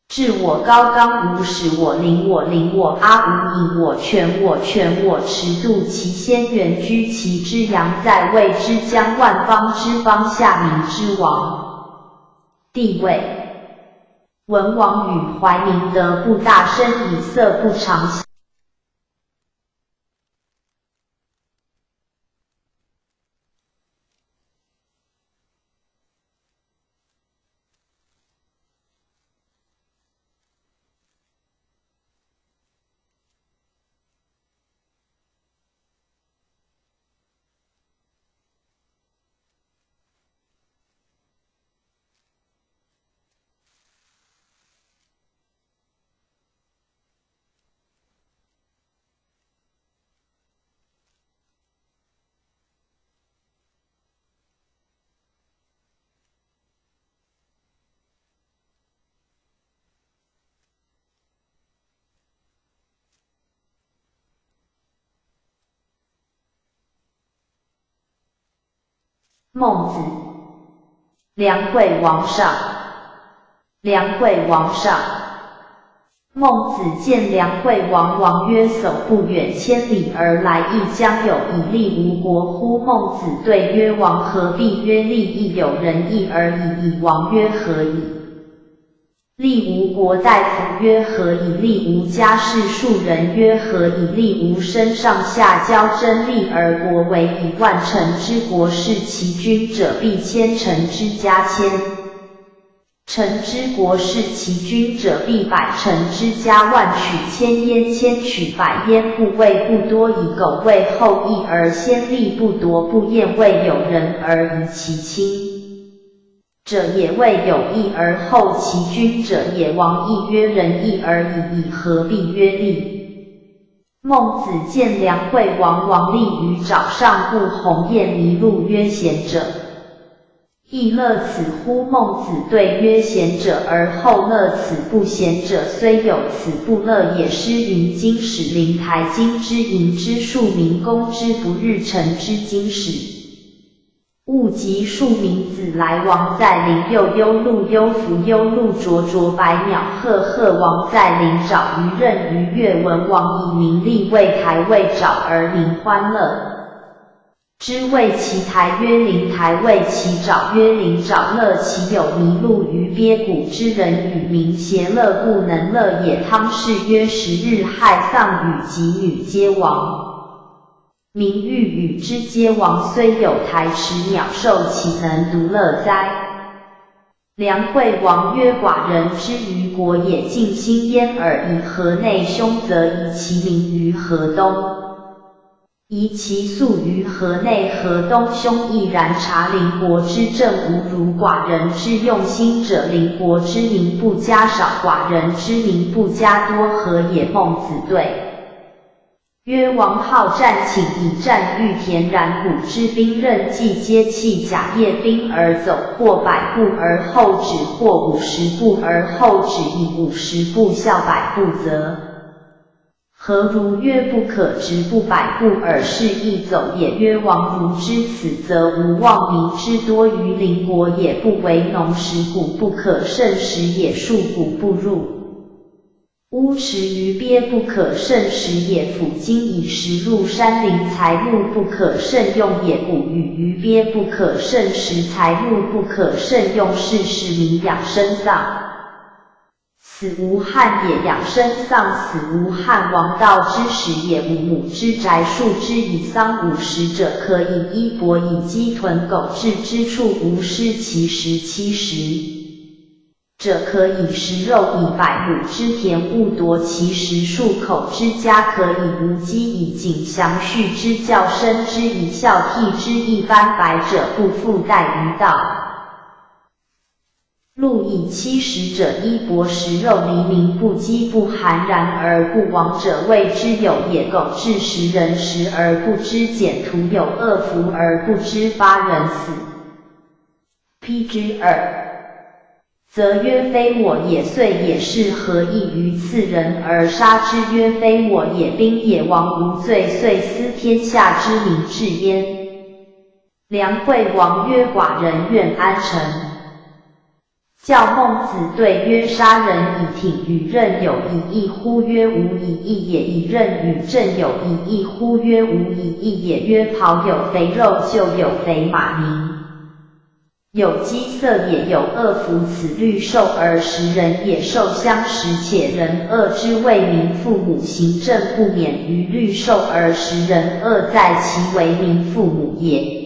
至我高冈无始，我陵，我陵，我阿无以我泉，我泉，我池，度其先源，居其之阳，在谓之将万邦之邦，下民之王。帝谓。文王语怀明德，不大声，以色不常。 孟子。梁惠王上。梁惠王上。孟子见梁惠王，王曰：所不远千里而来，亦将有以利吾国乎？孟子对曰：王何必曰利，亦有仁义而已矣。王曰：何以？ 利吾国。大夫曰：何以利吾家室庶人？曰：何以利吾身上下交争利而国为矣？万乘之国，视其君者，必千乘之家千；乘之国，视其君者，必百乘之家万。取千焉，千取百焉，不谓不多矣。苟谓后义而先利不夺不厌，未有仁而疑其亲 者也，未有义而后其君者也。王亦曰：仁义而已矣，何必曰利？孟子见梁惠王，王立于爪上，故鸿雁迷路，曰：贤者，亦乐此乎？孟子对曰：贤者而后乐此，不贤者雖有此不乐也。诗云：今使灵台金之银之数民，公之不日，臣之经史。 物及数民子来，王在林，幼忧鹿忧福，忧鹿灼灼百鸟，赫赫王在林，爪于任于乐。文王以民立为台，为爪而民欢乐。之谓其台曰灵台，谓其爪曰灵爪。乐其有迷路于鳖谷之人，与民偕乐不能乐也。汤氏曰：十日害丧，雨及女皆亡。 民欲与之偕亡，虽有台池鸟兽，岂能独乐哉？梁惠王曰：寡人之于国也，尽兴焉而已。河内兄则移其民于河东，移其粟于河内河东。兄亦然。察邻国之政无如寡人之用心者，邻国之民不加少，寡人之民不加多，何也？孟子对 曰：王好战，请以战御田。然古之兵，任计皆弃甲夜兵而走，或百步而后止，或五十步而后止，以五十步笑百步则。何如曰：不可止步百步而适意走也。曰：王如知此，则无忘民之多于邻国也。不为农十谷不可胜十也，戍谷不入 乌池于鳖不可胜十也。夫今以石入山林，财物不可胜用也。谷雨于鳖不可胜时，财物不可胜用事，使民养生丧，死无憾也。养生丧死无憾，王道之始也。五亩之宅，戍之以桑五十者，可以衣帛以饥豚狗，置之处无失，其食七十 者，可以食肉以百亩之田，物夺其十数口之家，可以无饥以警降畜之教，生之以孝，辟之以半百者，不复待于道。路以七十者，衣帛食肉，黎民不饥不寒，然而不亡者，谓之有也。狗至食人食而不知减，徒有饿弗而不知发人死。 P G 二，则曰：非我也，岁也。是何意于刺人而杀之？曰：非我也，兵也。王无罪，遂思天下之民至焉。梁惠王曰：寡人愿安臣。教孟子对曰：杀人以挺与任有一异乎？曰：无一异也。以任与正有一异乎？曰：无一异也。曰：庖有肥肉，厩有肥马，民 有饥色也，有饿弗，此律受而食人也。受相食，且人饿之，为民父母。行政不免于律受而食人，饿哉其为民父母也。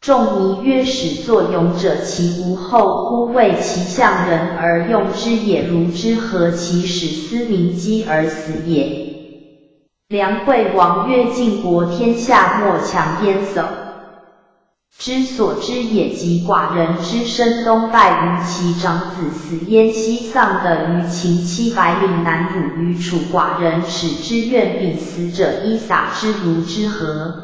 仲尼曰：始作俑者，其无后乎？为其向人而用之也，如之何其使斯民饥而死也？梁惠王曰：尽国天下，莫强焉。叟 之所知也。及寡人之身，东败于其长子，死焉；西丧等于秦，七百里南辱于楚。寡人耻之，愿彼死者一洒之，如之何？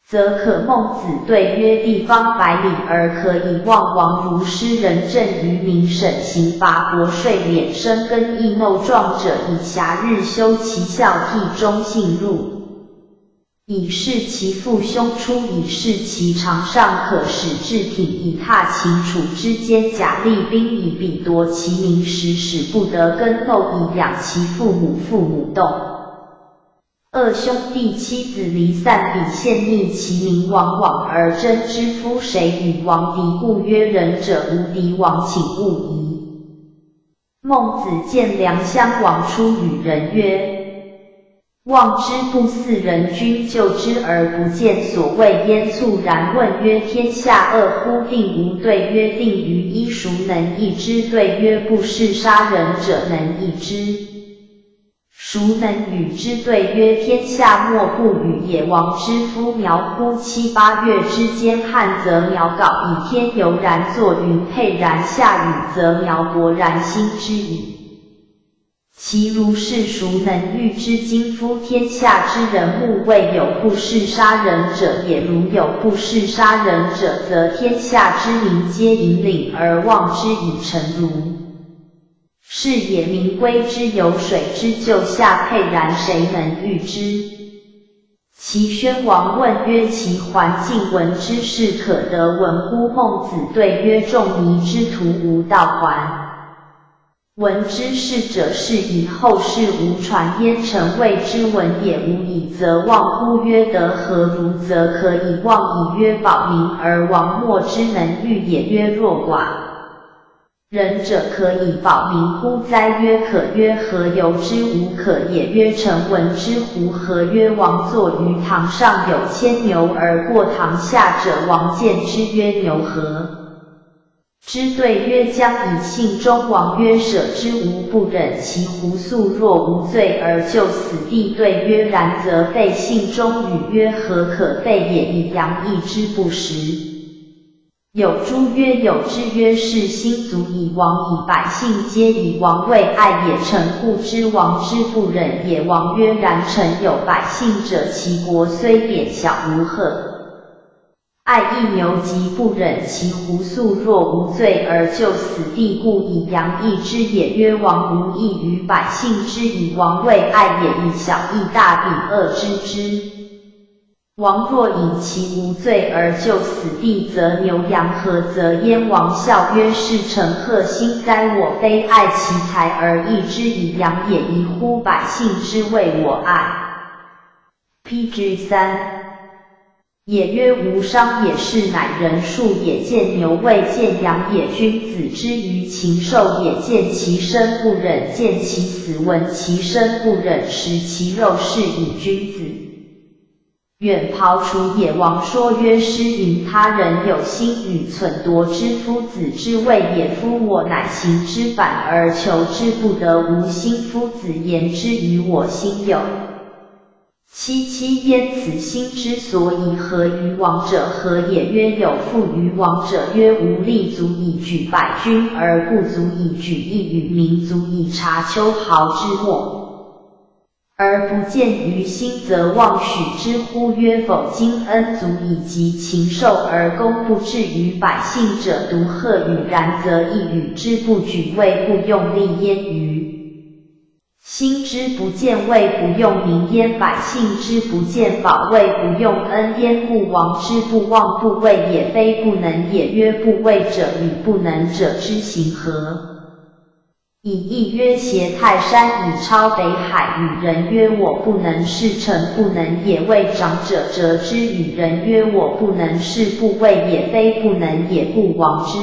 则可。孟子对曰：地方百里而可以望王，如师仁政于民，审刑罚国，税敛深耕，役耨壮者，以暇日修其孝，悌忠信祿以示其腹胸，出以示其长上，可使雉骐以踏其处之间，甲厉兵以彼夺其民，使使不得耕耨以养其父母，父母动。二兄弟妻子离散，彼现逆其民，往往而争之。夫谁与王敌？故曰仁者无敌王，请勿疑。孟子见梁襄王出与人曰：望之不似人君，救之而不见所谓焉。肃然问曰：天下恶乎？定无对曰定于一，孰能易之？对曰不是杀人者能易之，孰能与之？对曰天下莫不与野王之夫苗乎？七八月之间旱则苗槁以天由然作云佩然，下雨则苗勃然兴之矣。其如是，孰能预知？今夫天下之人，木未有不是杀人者也，如有不是杀人者，则天下之民皆引领而望之以成如是也。民归之，有水之，就下佩然，谁能御之？齐宣王问曰：其环境，闻之是可得闻乎？孟子对曰：仲尼之徒无道还。闻之是者是矣，后世无传焉。臣未之闻也，无以则望乎？曰：得何如则可以望矣？曰：保民而亡，莫之能御也。曰：若寡 仁者可以保民乎哉？曰：可。曰：何由之无可也？曰：臣闻之。胡何？曰：王坐于堂上，有牵牛而过堂下者，王见之曰：牛何之？对曰：将以信终。王曰：舍之，吾不忍。其胡粟若无罪而就死地。对曰：然则被信终与？曰：何可被也？以羊易之不食。 有诸曰：有之。曰：是心足矣，亡矣，百姓皆以王为爱也。臣固知王之不忍也。王曰：然臣有百姓者，其国虽扁小无何碍一牛及不忍其胡粟若无罪而就死地，故以羊易之也。曰：王无益于百姓之以王为爱也，以小益大，彼恶知之。 王若以其无罪而就死地，则牛羊何则？燕王笑曰：是臣壑心哉，我非爱其财而易之，以羊也，宜乎百姓之为我爱。P G三。也曰：无伤也。是乃人数也，见牛未见羊也。君子之于禽兽也，见其生不忍见其死，闻其声不忍食其肉，是以君子 远庖厨也。王说曰：师云他人有心与忖夺之夫子之谓也。夫我乃行之，反而求之不得，无心。夫子言之与我心有戚戚焉。此心之所以合于王者，合也。曰：有负于王者。曰：无力足以举百钧，而不足以举一羽，民足以察秋毫之末 而不见于心，则妄许之乎？曰：否。今恩足以及禽兽，而功不至于百姓者，独贺与？然则一羽之不举，谓不用力焉于心之不见，谓不用民焉。百姓之不见保，谓不用恩焉。故王之不忘不畏也，非不能也。曰：不畏者与不能者之行何？ 以义曰：携泰山以超北海。与人曰：我不能，是臣不能也。谓长者责之。与人曰：我不能，是不畏也，非不能也，故王之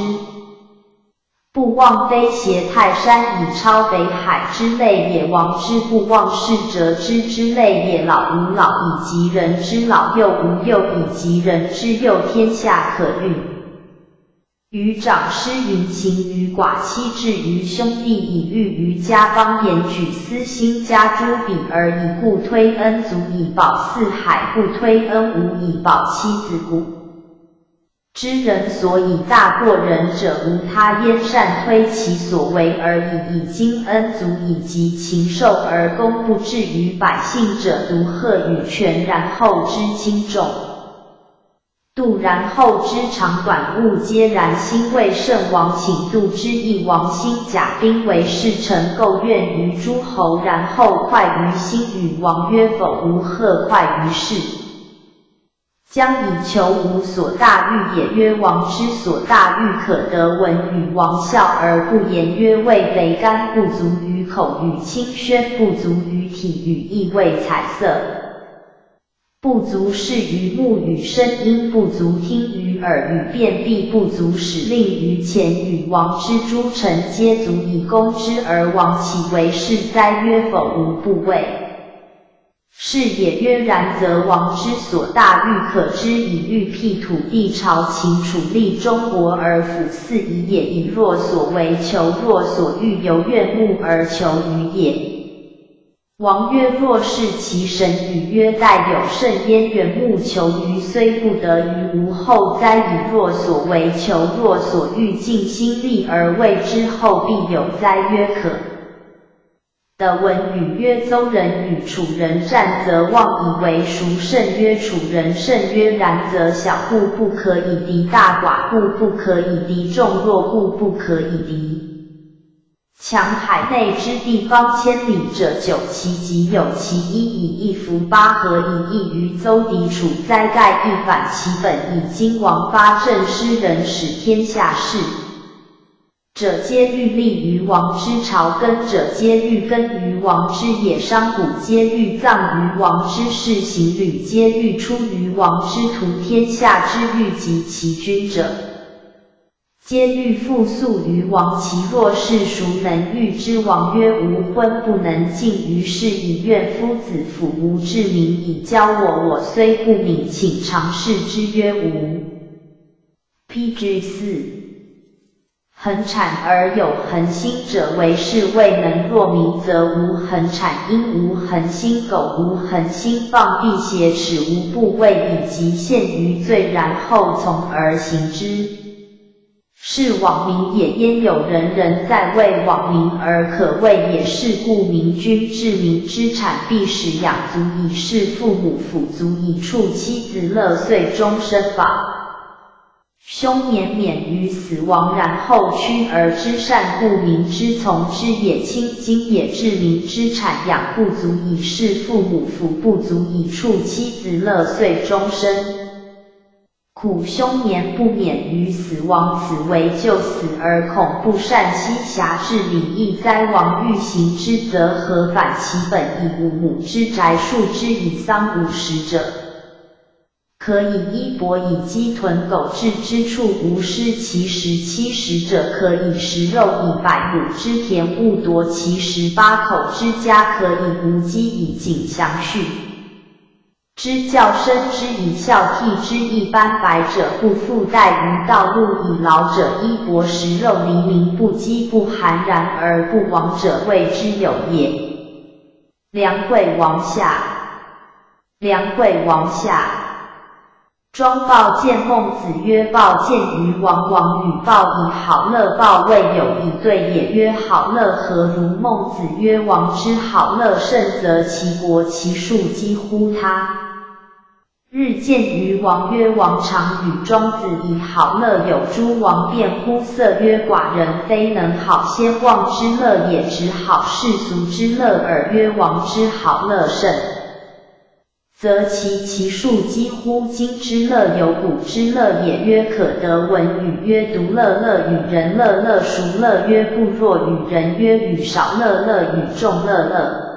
不忘非携泰山以超北海之类也，王之不忘是责之之类也。老吾老以及人之老，幼吾幼以及人之幼，天下可运 于长施于情，于寡妻至于兄弟，以育于家邦。言举斯兴家诸彼而已，故推恩足以保四海，不推恩無以保妻子。古之人所以大過人者無他焉，善推其所為而已矣。今恩足以及禽獸而功不至於百姓者，獨賀與權，然後知輕重 度，然後知長短，物皆然。興未盛，王請度之，益王興甲兵為，是臣構怨於諸侯，然後快於興與王。曰：否，吾賀快於事。将以求无所大喻也曰王之所大喻可得闻与王效而不言曰位卑甘不足于口语清宣不足于体语意味彩色。 不足视于目与声音不足听于耳语辨必不足使令于前与王之诸臣皆足以攻之而王其为是哉曰否无不为。是也曰然则王之所大欲可知以欲辟土地朝秦楚立中国而辅四夷也以若所为求若所欲由怨慕而求于也。 王曰若是其神语曰待有甚焉远目求于虽不得于无后哉以若所为求若所欲尽心力而为之后必有哉曰可。的文语曰邹人与楚人战则望以为孰胜曰楚人胜曰然则小故不可以敌大寡故不可以敌众弱故不可以敌。 强海内之地方千里者九其及有其一以一服八合以一于邹敌楚哉盖亦反其本以今王八镇诗人使天下事。者皆欲立于王之朝根者皆欲根于王之野商贾皆欲葬于王之世行旅皆欲出于王之图天下之欲及其君者。 皆欲复诉于王其若是孰能御之王曰无婚不能尽于是以愿夫子辅吾志明以教我我虽不敏请尝试之曰无。P G 四。恒产而有恒心者为是未能若明则无恒产因无恒心苟无恒心放避邪耻无部位以及陷于罪然后从而行之。 是网民也焉有人人在为网民而可畏也是故明君至民之产必使养足以事父母辅足以处妻子乐岁终身法。凶年免于死亡然后屈而知善故民之从之也亲今也至民之产养不足以事父母辅不足以处妻子乐岁终身。 苦凶年不免于死亡，此为救死而恐不善息侠志礼义哉亡欲行之则何反其本以五亩之宅树之以桑五十者，可以衣帛以饥豚狗至之处无失其食七十者可以食肉以百亩之田勿夺其十八口之家可以无饥以警详序。 之教生之以孝悌之一般百者不复待于道路以老者衣薄食肉黎民不饥不寒然而不亡者谓之有也。梁惠王下。梁惠王下。庄豹见孟子曰豹见于王王与豹以好乐豹未有以对也曰好乐何如孟子曰王之好乐甚则其国其树几乎他。 日见于王曰王常与庄子以好乐有诸王辩乎色曰寡人非能好先王之乐也只好世俗之乐耳曰王之好乐甚。则其其数几乎今之乐有古之乐也曰可得闻语曰独乐乐与人乐乐孰乐曰部落与人曰与少乐乐与众乐乐。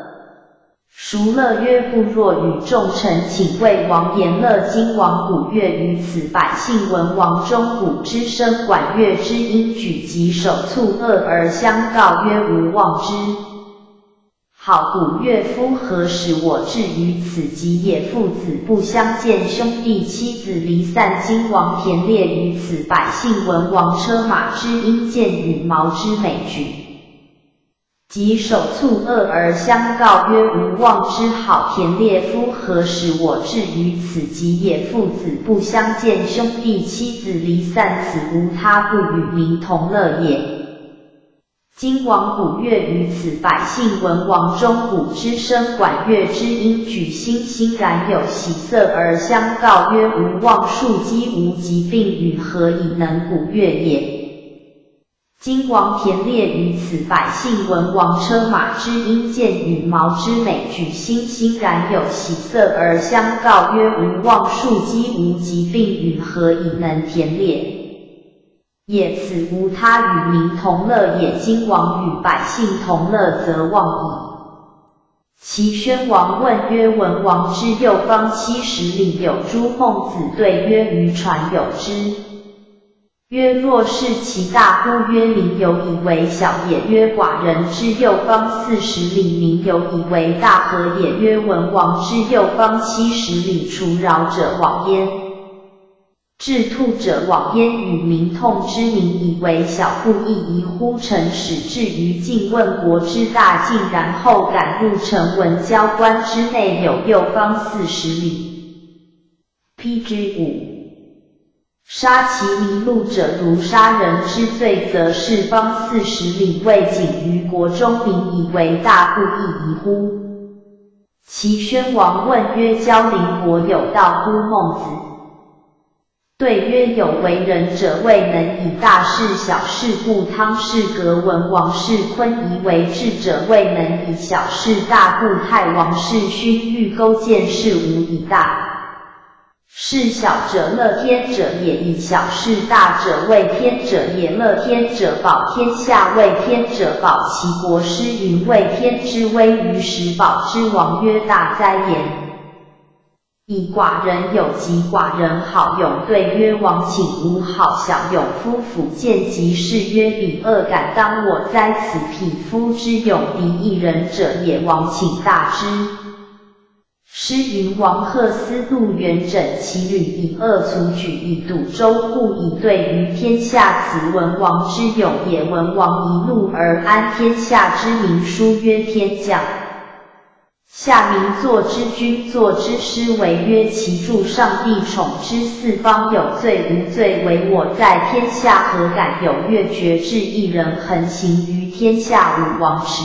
孰乐曰部落与众臣请谓王言乐今王鼓乐于此百姓闻王钟鼓之声管乐之音举及手促恶而相告曰无望之。好鼓乐夫何使我至于此即也父子不相见兄弟妻子离散今王田猎于此百姓闻王车马之音箭羽毛之美举。 及手促恶而相告曰无望之好田猎夫何使我至于此即也父子不相见兄弟妻子离散此无他不与民同乐也。今王鼓乐于此百姓闻王钟鼓之声管乐之音举欣欣然有喜色而相告曰无望树几无疾病与何以能鼓乐也。 《金王田猎于此，百姓闻王车马之音，箭羽毛之美，举欣欣然有喜色，而相告曰：吴王树饥无疾病，允何以能田猎也？此无他，与民同乐也。今王与百姓同乐，则旺矣。齐宣王问曰：文王之右方七十里，有诸孟子。对曰：愚傳有之。曰：若是其大乎？曰：民犹以为小也。曰：寡人之右方四十里，民犹以为大何也？曰：文王之右方七十里，除扰者往焉，治兔者往焉，与民痛之，民以为小，故意移乎陈，始至于晋。问国之大近，然后赶入陈。闻交关之内有右方四十里。P G五。杀其民路者，如杀人之罪，则是方四十里未尽于国中，民以为大，故意移乎？齐宣王问曰：交邻国有道乎？孟子对曰：有为人者，未能以大事小，是故汤氏革文王室昆仪为质者，未能以小事大，故太王室勋玉勾践室无以大事小者乐天者也，以小事大者畏天者也。乐天者保天下，畏天者保其国。诗云：畏天之威于时，保之亡约大哉也。 以寡人有疾，寡人好勇。对曰：王请无好小勇。夫甫见疾，是曰：彼恶敢当我哉！此匹夫之勇敌一人者也，王请大之。诗云：王赫思度远整其旅，以恶卒举，以笃周户，以对于天下。此文王之勇也。文王一怒而安天下之民，书曰：天降 下民作之，君作之。诗为曰：其助上帝宠之，四方有罪无罪，唯我在天下，何敢有越？决志一人，横行于天下，武王始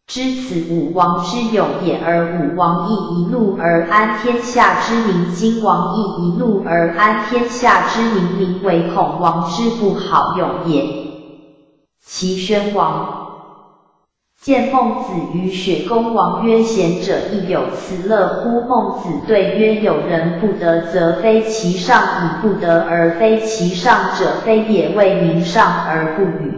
知此，武王之勇也。而武王亦一怒而安天下之民。今王亦一怒而安天下之民，民唯恐王之不好勇也。齐宣王 见孟子于雪宫，王曰：贤者亦有此乐乎？孟子对曰：有人不得，则非其上；以不得而非其上者，非也。未民上而不与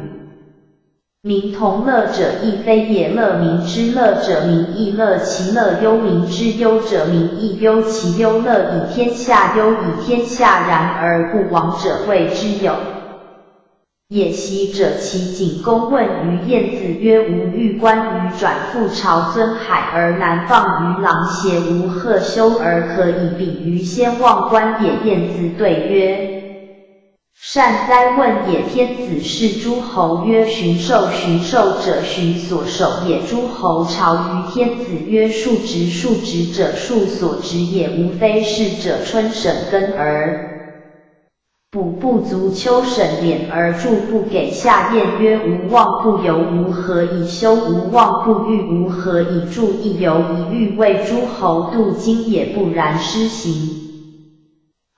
民同乐者，亦非也。乐民之乐者，民亦乐其乐；忧民之忧者，民亦忧其忧。乐以天下忧，以天下然而不亡者，谓之有 也。昔者齐景公问于晏子曰：吾欲观于转覆朝孙海而南放于狼邪，无何休而可以比于先望观也？晏子对曰：善哉，问也。天子视诸侯曰：寻兽。寻兽者，寻所守也。诸侯朝于天子曰：戍止。戍止者，戍所止也。无非是者，春审耕而 补不足，秋审廉而助不给。夏晏曰：无望不由，无何以休？无望不御，无何以助？亦犹一虑，谓诸侯度今也不然施行。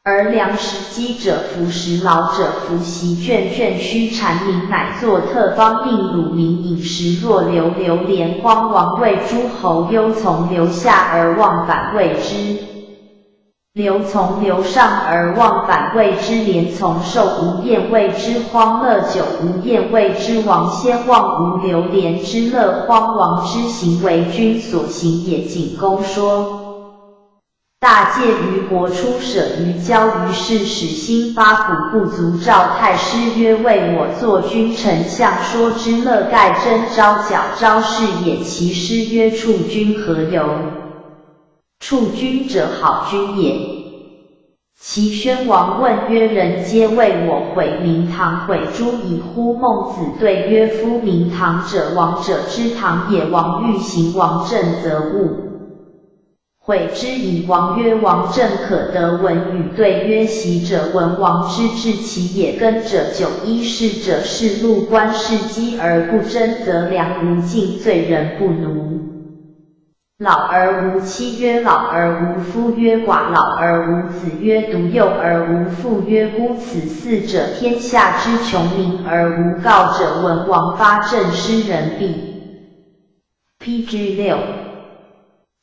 而粮食饥者服食，劳者服役，眷眷须缠。民乃作特方，令鲁民饮食若流。流连荒亡，谓诸侯忧。从流下而忘返，谓之 流。从流上而忘返，谓之连。从瘦无厌，谓之荒。乐久无厌，谓之亡。先望无流连之乐，荒亡之行，为君所行也。景公说大戒于国，出舍于郊，于是始兴八股，不足兆泰。诗曰：为我作君臣相，说之乐盖征昭角昭示也。齐诗曰：处君何由？ 处君者，好君也。齐宣王问曰：人皆谓我毁明堂，毁诸夷乎？孟子对曰：夫明堂者，王者之堂也。王欲行王政，则勿毁之矣。王曰：王政可得闻与？对曰：昔者文王之治，其也。耕者久衣，士者适路，官事积而不争，则粮无尽，罪人不奴。老而无妻曰老而无夫曰寡老而无子曰独幼而无妇曰孤，此四者，天下之穷民而无告者，文王八政诗人必。P G 六。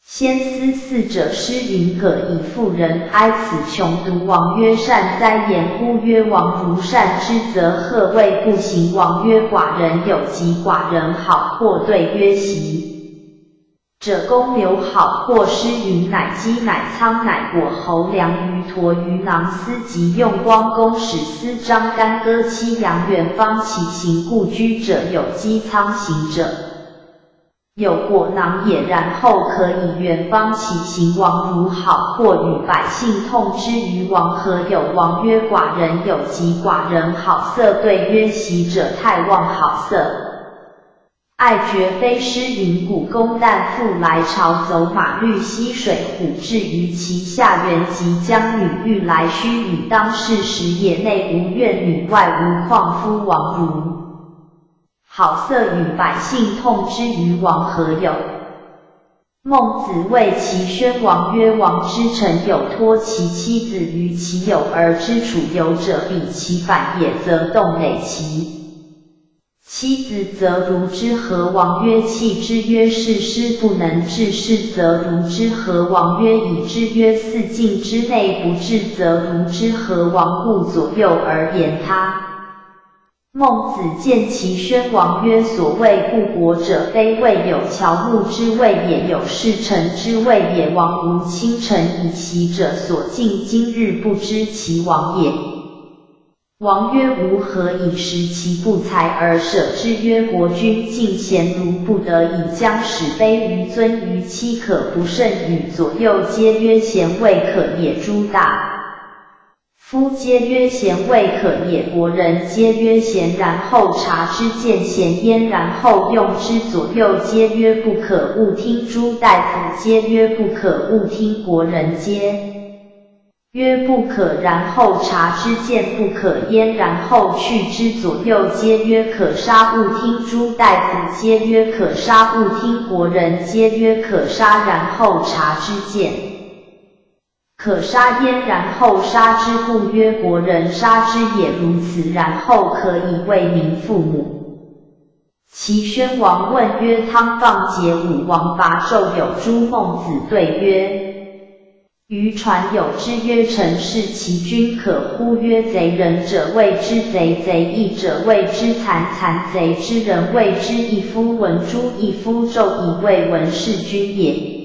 先思四者诗云：葛以复人哀，此穷独王曰善哉。颜乎曰王如善之则贺未不行，王曰寡人有疾寡人好，或对曰喜 者公牛好，或诗云：乃鸡乃仓乃果侯粮鱼驮鱼囊丝及用光弓使丝张干歌凄凉，远方其行故居者有机仓行者，有果囊也，然后可以远方其行。王如好，或与百姓痛之于王何有？王曰寡人有疾寡人好，色对曰喜者太忘好色。 爱绝非诗云：古公旦父来朝走马绿溪水，虎至于其下，原及将女欲来须与当侍时，野内无怨女外无旷夫王如好色与百姓痛之于王何有？孟子谓齐宣王曰：王之臣有托其妻子于其友而知处友者，彼其反也则动馁其 妻子则如之何？王曰：弃之曰是师不能治，是则如之何？王曰：已之曰四境之内不治，则如之何？王故左右而言他。孟子见齐宣王曰：所谓故国者，非谓有乔木之谓也，有士臣之谓也。王无卿臣以喜者所敬，今日不知其王也。 王曰：吾何以识其不才而舍之？曰：国君敬贤如不得已，将使卑于尊于妻，可不慎与左右皆曰贤未可也。诸大夫皆曰贤未可也，国人皆曰贤，然后察之见贤焉，然后用之，左右皆曰不可，勿听。诸大夫皆曰不可，勿听，国人皆 曰不可，然后察之见不可焉，然后去之，左右皆曰可杀，勿听。诸大夫皆曰可杀，勿听，国人皆曰可杀，然后察之见可杀焉，然后杀之，故曰国人杀之也。如此，然后可以为民父母。齐宣王问曰：汤放桀武，王伐纣有诸？孟子对曰： 渔船有之曰：臣视其君可乎？曰：贼仁者谓之贼，贼义者谓之残，残贼之仁谓之义夫。闻诸义夫纣以为文士君也。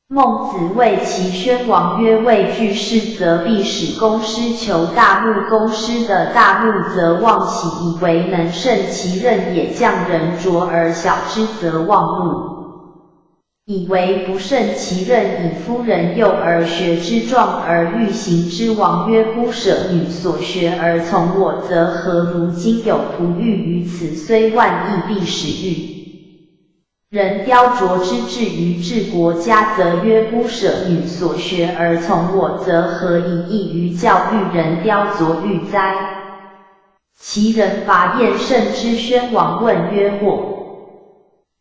孟子谓齐宣王曰：畏惧士则必使公师求大木，公师得大木则忘喜，以为能胜其任也。将人卓而小之则忘木。 以为不胜其任，以夫人幼而学之，壮而欲行之。王曰：孤舍女所学而从我，则何如今有仆御于此，虽万亦必使御人雕琢之，至于治国家，则曰：孤舍女所学而从我，则何以异于教育人雕琢御哉？齐人伐燕甚之，宣王问曰：或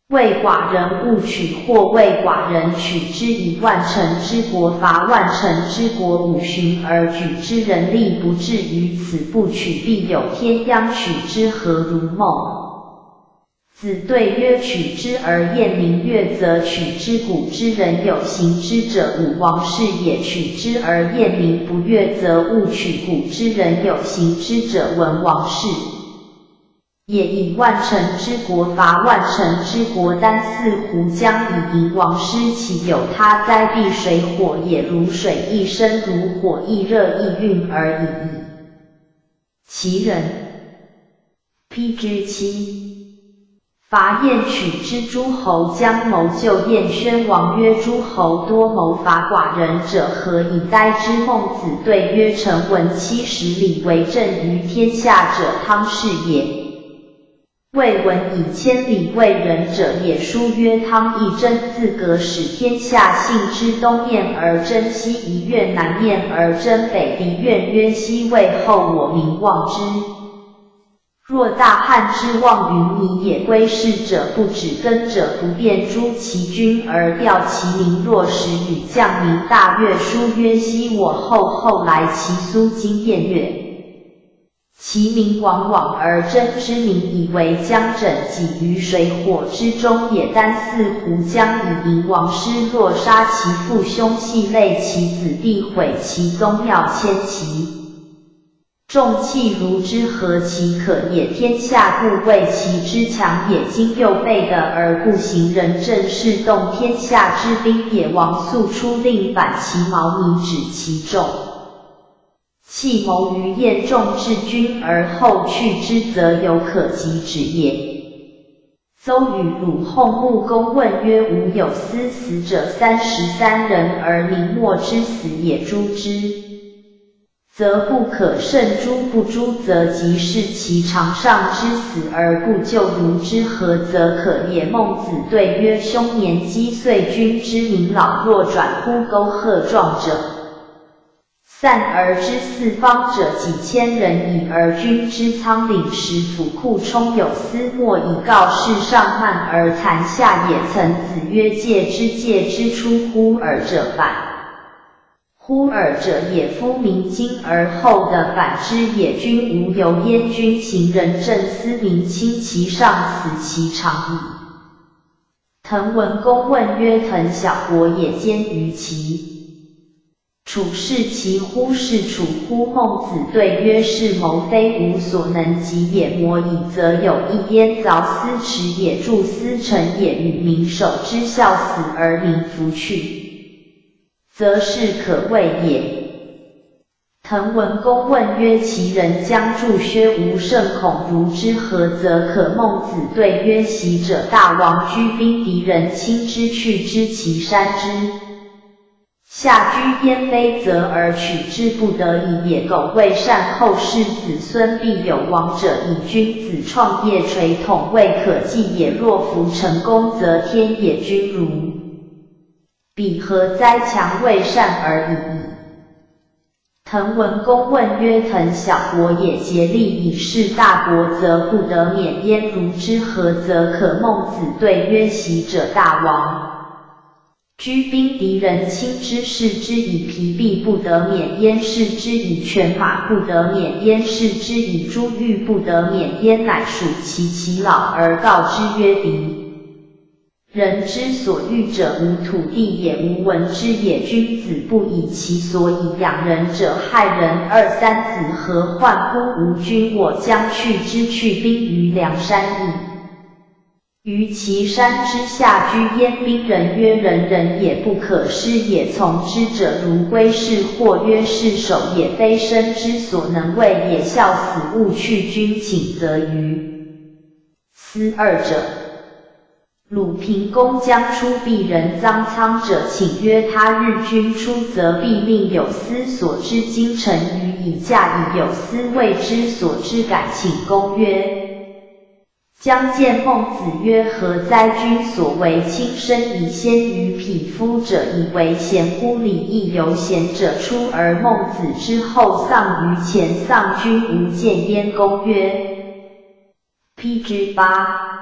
谓寡人勿取，或谓寡人取之，以万乘之国伐万乘之国，五旬而举之，人力不至于此，不取必有天殃，取之何如？孟子对曰：取之而晏民悦，则取之。古之人有行之者，武王室也；取之而晏民不悦，则勿取。古之人有行之者，文王室 也。以万乘之国伐万乘之国，单似胡将以迎王师，岂有他哉？必水火也，泸水亦深，如火亦热亦氲而已矣。齐人。P G 七。伐燕取之，诸侯将谋救燕。宣王曰：诸侯多谋伐寡人者，何以待之？孟子对曰：臣闻七十里为政于天下者，汤氏也。 未闻以千里为人者也。书曰：汤亦征，自葛始，天下信之。东面而征西，夷越；南面而征北，狄越。曰：西魏后，我民望之。若大旱之望云霓也归逝者不止耕者不便诛其军而调其民若时雨降民大曰书曰昔我后后来其苏今便月。其民往往而争之民以为将枕藉于水火之中也单似乎将以银王师若杀其父兄系累其子弟毁其宗庙迁其 众弃如之何其可也天下故谓其之强也今又备得而不行人政事动天下之兵也王素初令反其矛民止其众。弃谋于雁众至军而后去之则犹可及止也。 邹与鲁后木公问曰吾有司死者三十三人而民没之死也诛之则不可胜诛不诛则即视其长上之死而不救如之何则可也孟子对曰兄年积岁君之民老弱转乎沟壑壮者 散而知四方者几千人矣而君之仓廪实府库充有司末以告示上慢而谈下也曾子曰戒之戒之出乎尔者反乎尔者也夫民今而后的反之也君无由焉君行人政思民亲其上死其长矣。 滕文公问曰：腾小国也兼于齐，处士其乎？是处乎？孟子对曰：是谋非吾所能及也。谋矣则有一焉凿斯池也筑斯城也与民守之效死而民弗去，则是可畏也。 滕文公问曰：其人将筑薛吴胜孔如之何则可？孟子对曰：昔者大王居兵敌人侵之去之其山之下居焉卑则而取之不得已也苟未善后世子孙必有亡者矣君子创业垂统未可计也若弗成功则天也君如彼何哉强未善而已矣。 滕文公问曰：腾小国也竭力以示大国则不得免焉如之何则可？孟子对曰：昔者大王居兵敌人侵之势之以疲弊不得免焉，势之以犬马不得免焉，势之以珠玉不得免焉，乃属其其老而告之曰：敌 人之所欲者无土地也无文之也。君子不以其所以养人者害人。二三子何患乎吾君我将去之去兵于梁山矣。于其山之下居焉兵人曰：人人也不可失也从之者如归氏或曰：士守也非身之所能畏也笑死勿去君请则于斯二者 鲁平公将出必人臧苍者请曰：他日君出则必命有司所之京城于以驾以有司谓之所之改请公曰：将见孟子曰：何哉君所为亲身以先于匹夫者以为贤乎礼义由贤者出而孟子之后丧于前丧君无见焉公曰 P G 八。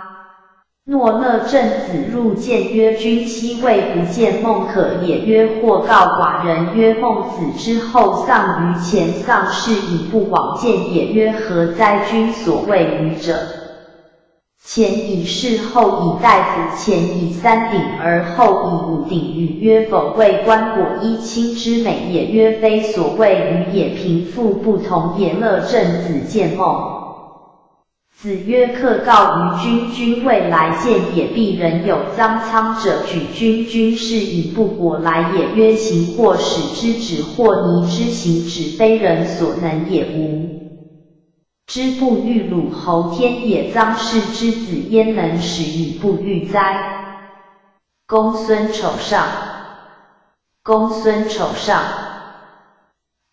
诺勒镇子路见曰：君昔未不见孟可也曰：或告寡人曰：孟子之后丧于前丧事以不往见也曰：何哉君所谓于者？前以示后以待子前以三鼎而后以五鼎与曰：否谓棺椁一亲之美也曰：非所谓于也贫富不同也勒镇子见孟 子曰：客告于君，君未来见也。必人有臧苍者举君，君是以不果来也曰：行或使之止或泥之行止非人所能也无知不遇鲁侯天也。臧氏之子焉能使以不遇哉？公孙丑上。公孙丑上。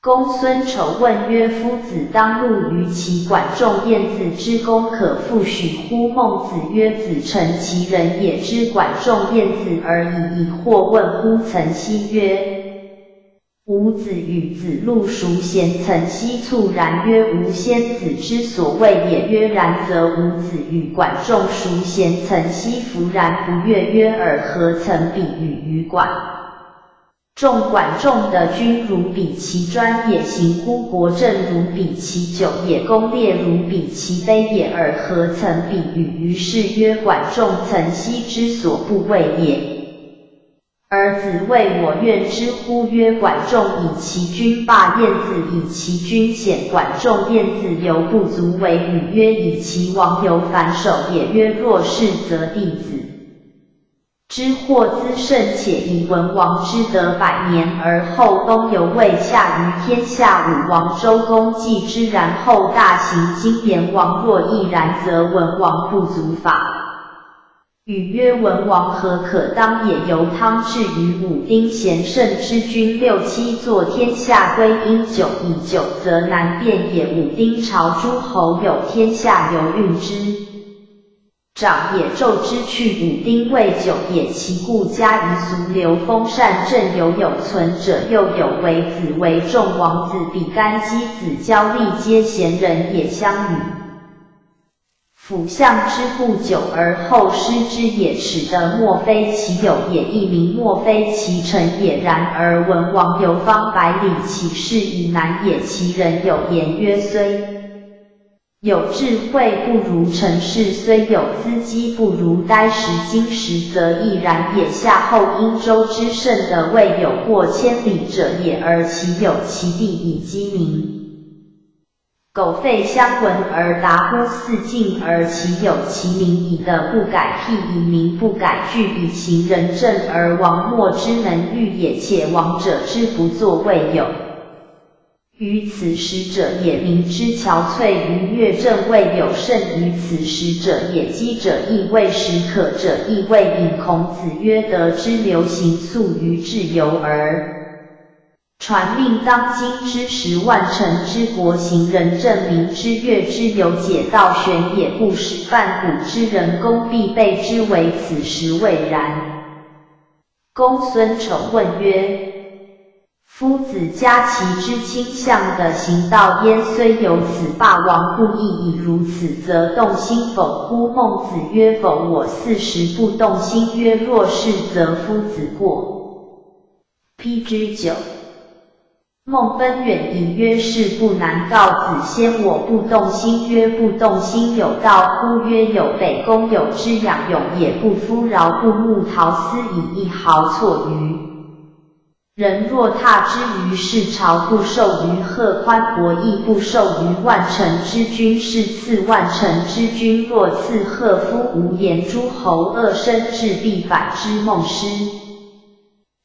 公孙丑问曰：夫子当入于齐管仲晏子之宫，可复许乎？孟子曰：子成其人也，知管仲晏子而已矣。或问乎曾皙曰：吾子与子路孰咸曾兮促然曰：吾先子之所谓也。曰：然则吾子与管仲孰咸曾兮弗然不悦。曰：尔何曾彼与于管仲？管仲的军如彼其专也，刑乎国政如彼其久也，功烈如彼其卑也，尔何曾彼与于是？曰：管仲曾兮之所不畏也。 而子谓我愿之乎？曰：管仲以其君霸，晏子以其君显。管仲晏子犹不足为语。曰：以其王犹反首也。曰：若是则弟子之祸滋甚，且以文王之德百年而后东游未下于天下，武王周公继之，然后大行今言王若异然，则文王不足法。 语曰：文王何可当也？由汤至于武丁，咸慎之君六七作天下归因，久以久则难辨也。武丁朝诸侯有天下由运之长也，纣之去武丁未久也，其故嘉夷俗流封禅政，犹有存者。又有为子为仲王子比干箕子交骊皆贤人也。相与 辅相之故久而后失之也，始得莫非其有也，亦名莫非其成也。然而文王游方百里，其事已难也。其人有言曰：虽有智慧不如成事，虽有资机不如待时。今时则亦然也。夏后殷周之盛德，未有过千里者也，而其有其地以积民。 苟废相闻而达乎四境，而其有其民矣。德不改辟以民不改矩，以其人政而王莫之能御也。且王者之不作未有于此时者也，民之憔悴于乐政未有甚于此时者也，饥者亦未始渴者亦未饮。孔子曰：德之流行，素于至由而 传命当今之时，万乘之国行仁政，民之乐之由解道玄也，故使万古之人功必备之为此时未然。公孙丑问曰：夫子嘉其之亲向的行道焉，虽有此霸王不义矣，如此则动心否乎？孟子曰：否，我四十不动心。曰：若是则夫子过 P G 九。孟奔远矣。曰：是不难。告子先，我不动心。曰：不动心有道乎？曰：有。北宫有之，仰甬也，不夫饶；不木桃丝以一毫错于人若踏之于市朝，不受于贺宽伯，亦不受于万乘之君。是赐万乘之君，若赐贺夫，无言诸侯恶生至，必反之。孟施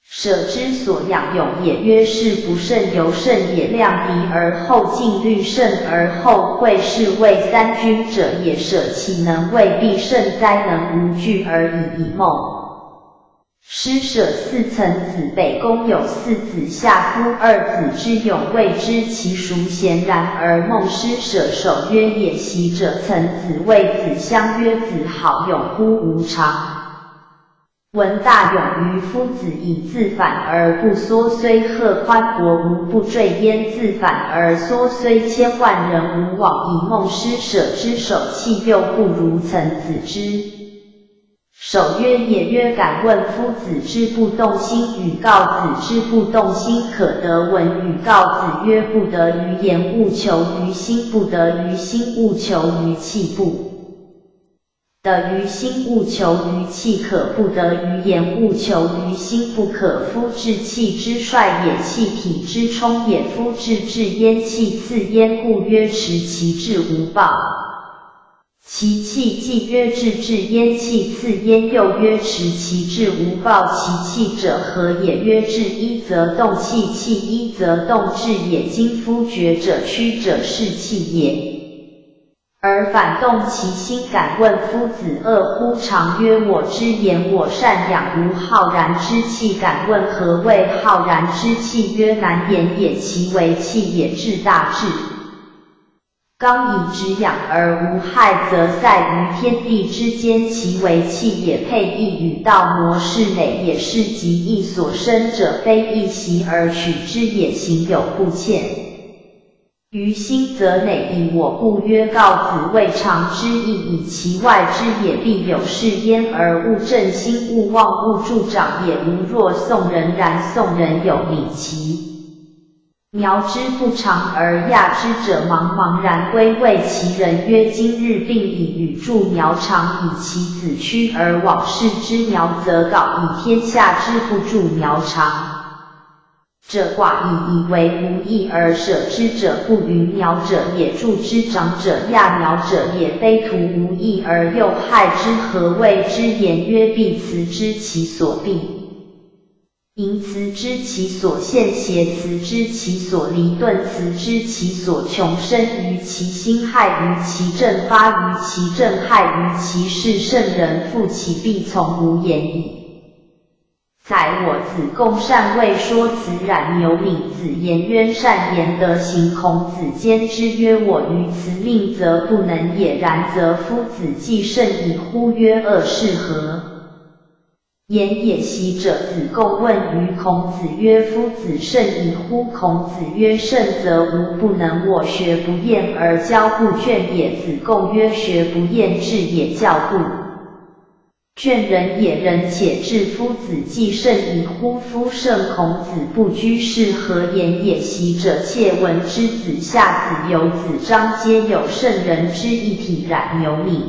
舍之所仰甬也。曰：是不甚由甚也，量敌而后进，虑甚而后贵，是谓三军者也。舍其能未必甚哉，能无惧而已矣。孟施舍四曾子，北宫有四子，夏夫二子之勇未知其孰贤。然而孟施舍首曰：也。昔者曾子谓子襄曰：子好勇乎吾尝 闻大勇于夫子矣，自反而不缩虽，贺宽伯无不坠焉，自反而缩虽，千万人吾往矣。孟施舍之首气又不如曾子之首曰也。曰：敢问夫子之不动心与告子之不动心，可得闻与？告子曰：不得于言，务求于心，不得于心，务求于气，不 得于心，务求于气，可不得于言，务求于心不可。夫志，气之帅也，气体之充也。夫志至焉，气次焉，故曰持其志无暴。其气既曰志至焉，气次焉，又曰持其志无暴。其气者何也？曰志一则动气，气一则动志也。今夫决者、屈者是气也。 而反动其心。敢问夫子恶乎常曰：我之言，我善养无浩然之气。敢问何谓浩然之气？曰：难言也，其为气也，至大至当以止痒而无害，则在于天地之间，其为气也，配亦与道模式，美也是极易所生者，非一息而取之也，行有不欠。于心则馁矣。我故曰：告子未尝之亦矣，其外之也必有是焉，而勿正心，勿妄，勿助长也。吾若宋人，然宋人有礼其 鸟之不长而亚之者茫茫然归谓其人曰：今日病矣，与助鸟长矣。其子趋而往，视之，鸟则槁矣，天下之不助鸟长者寡矣，以为无益而舍之者不与鸟者也，助之长者亚鸟者也，非徒无益而又害之，何谓之言曰：必辞之其所必 盈辞之其所陷，斜辞之其所离，顿辞之其所穷，深于其心，害于其政，发于其政，害于其事，圣人负其必从，无言矣。宰我子贡善未说辞，冉牛闵子颜渊善言德行。孔子坚之曰：我于辞令则不能也，然则夫子既甚矣乎？曰：恶是何 言也。昔者子贡问于孔子曰：夫子甚矣乎？孔子曰：甚则吾不能，我学不厌而教不倦也。子贡曰：学不厌至也，教不倦人也。人且至，夫子既甚矣乎？夫甚，孔子不居，是何言也？昔者窃闻之，子夏、子游、子张皆有圣人之意体，冉牛闵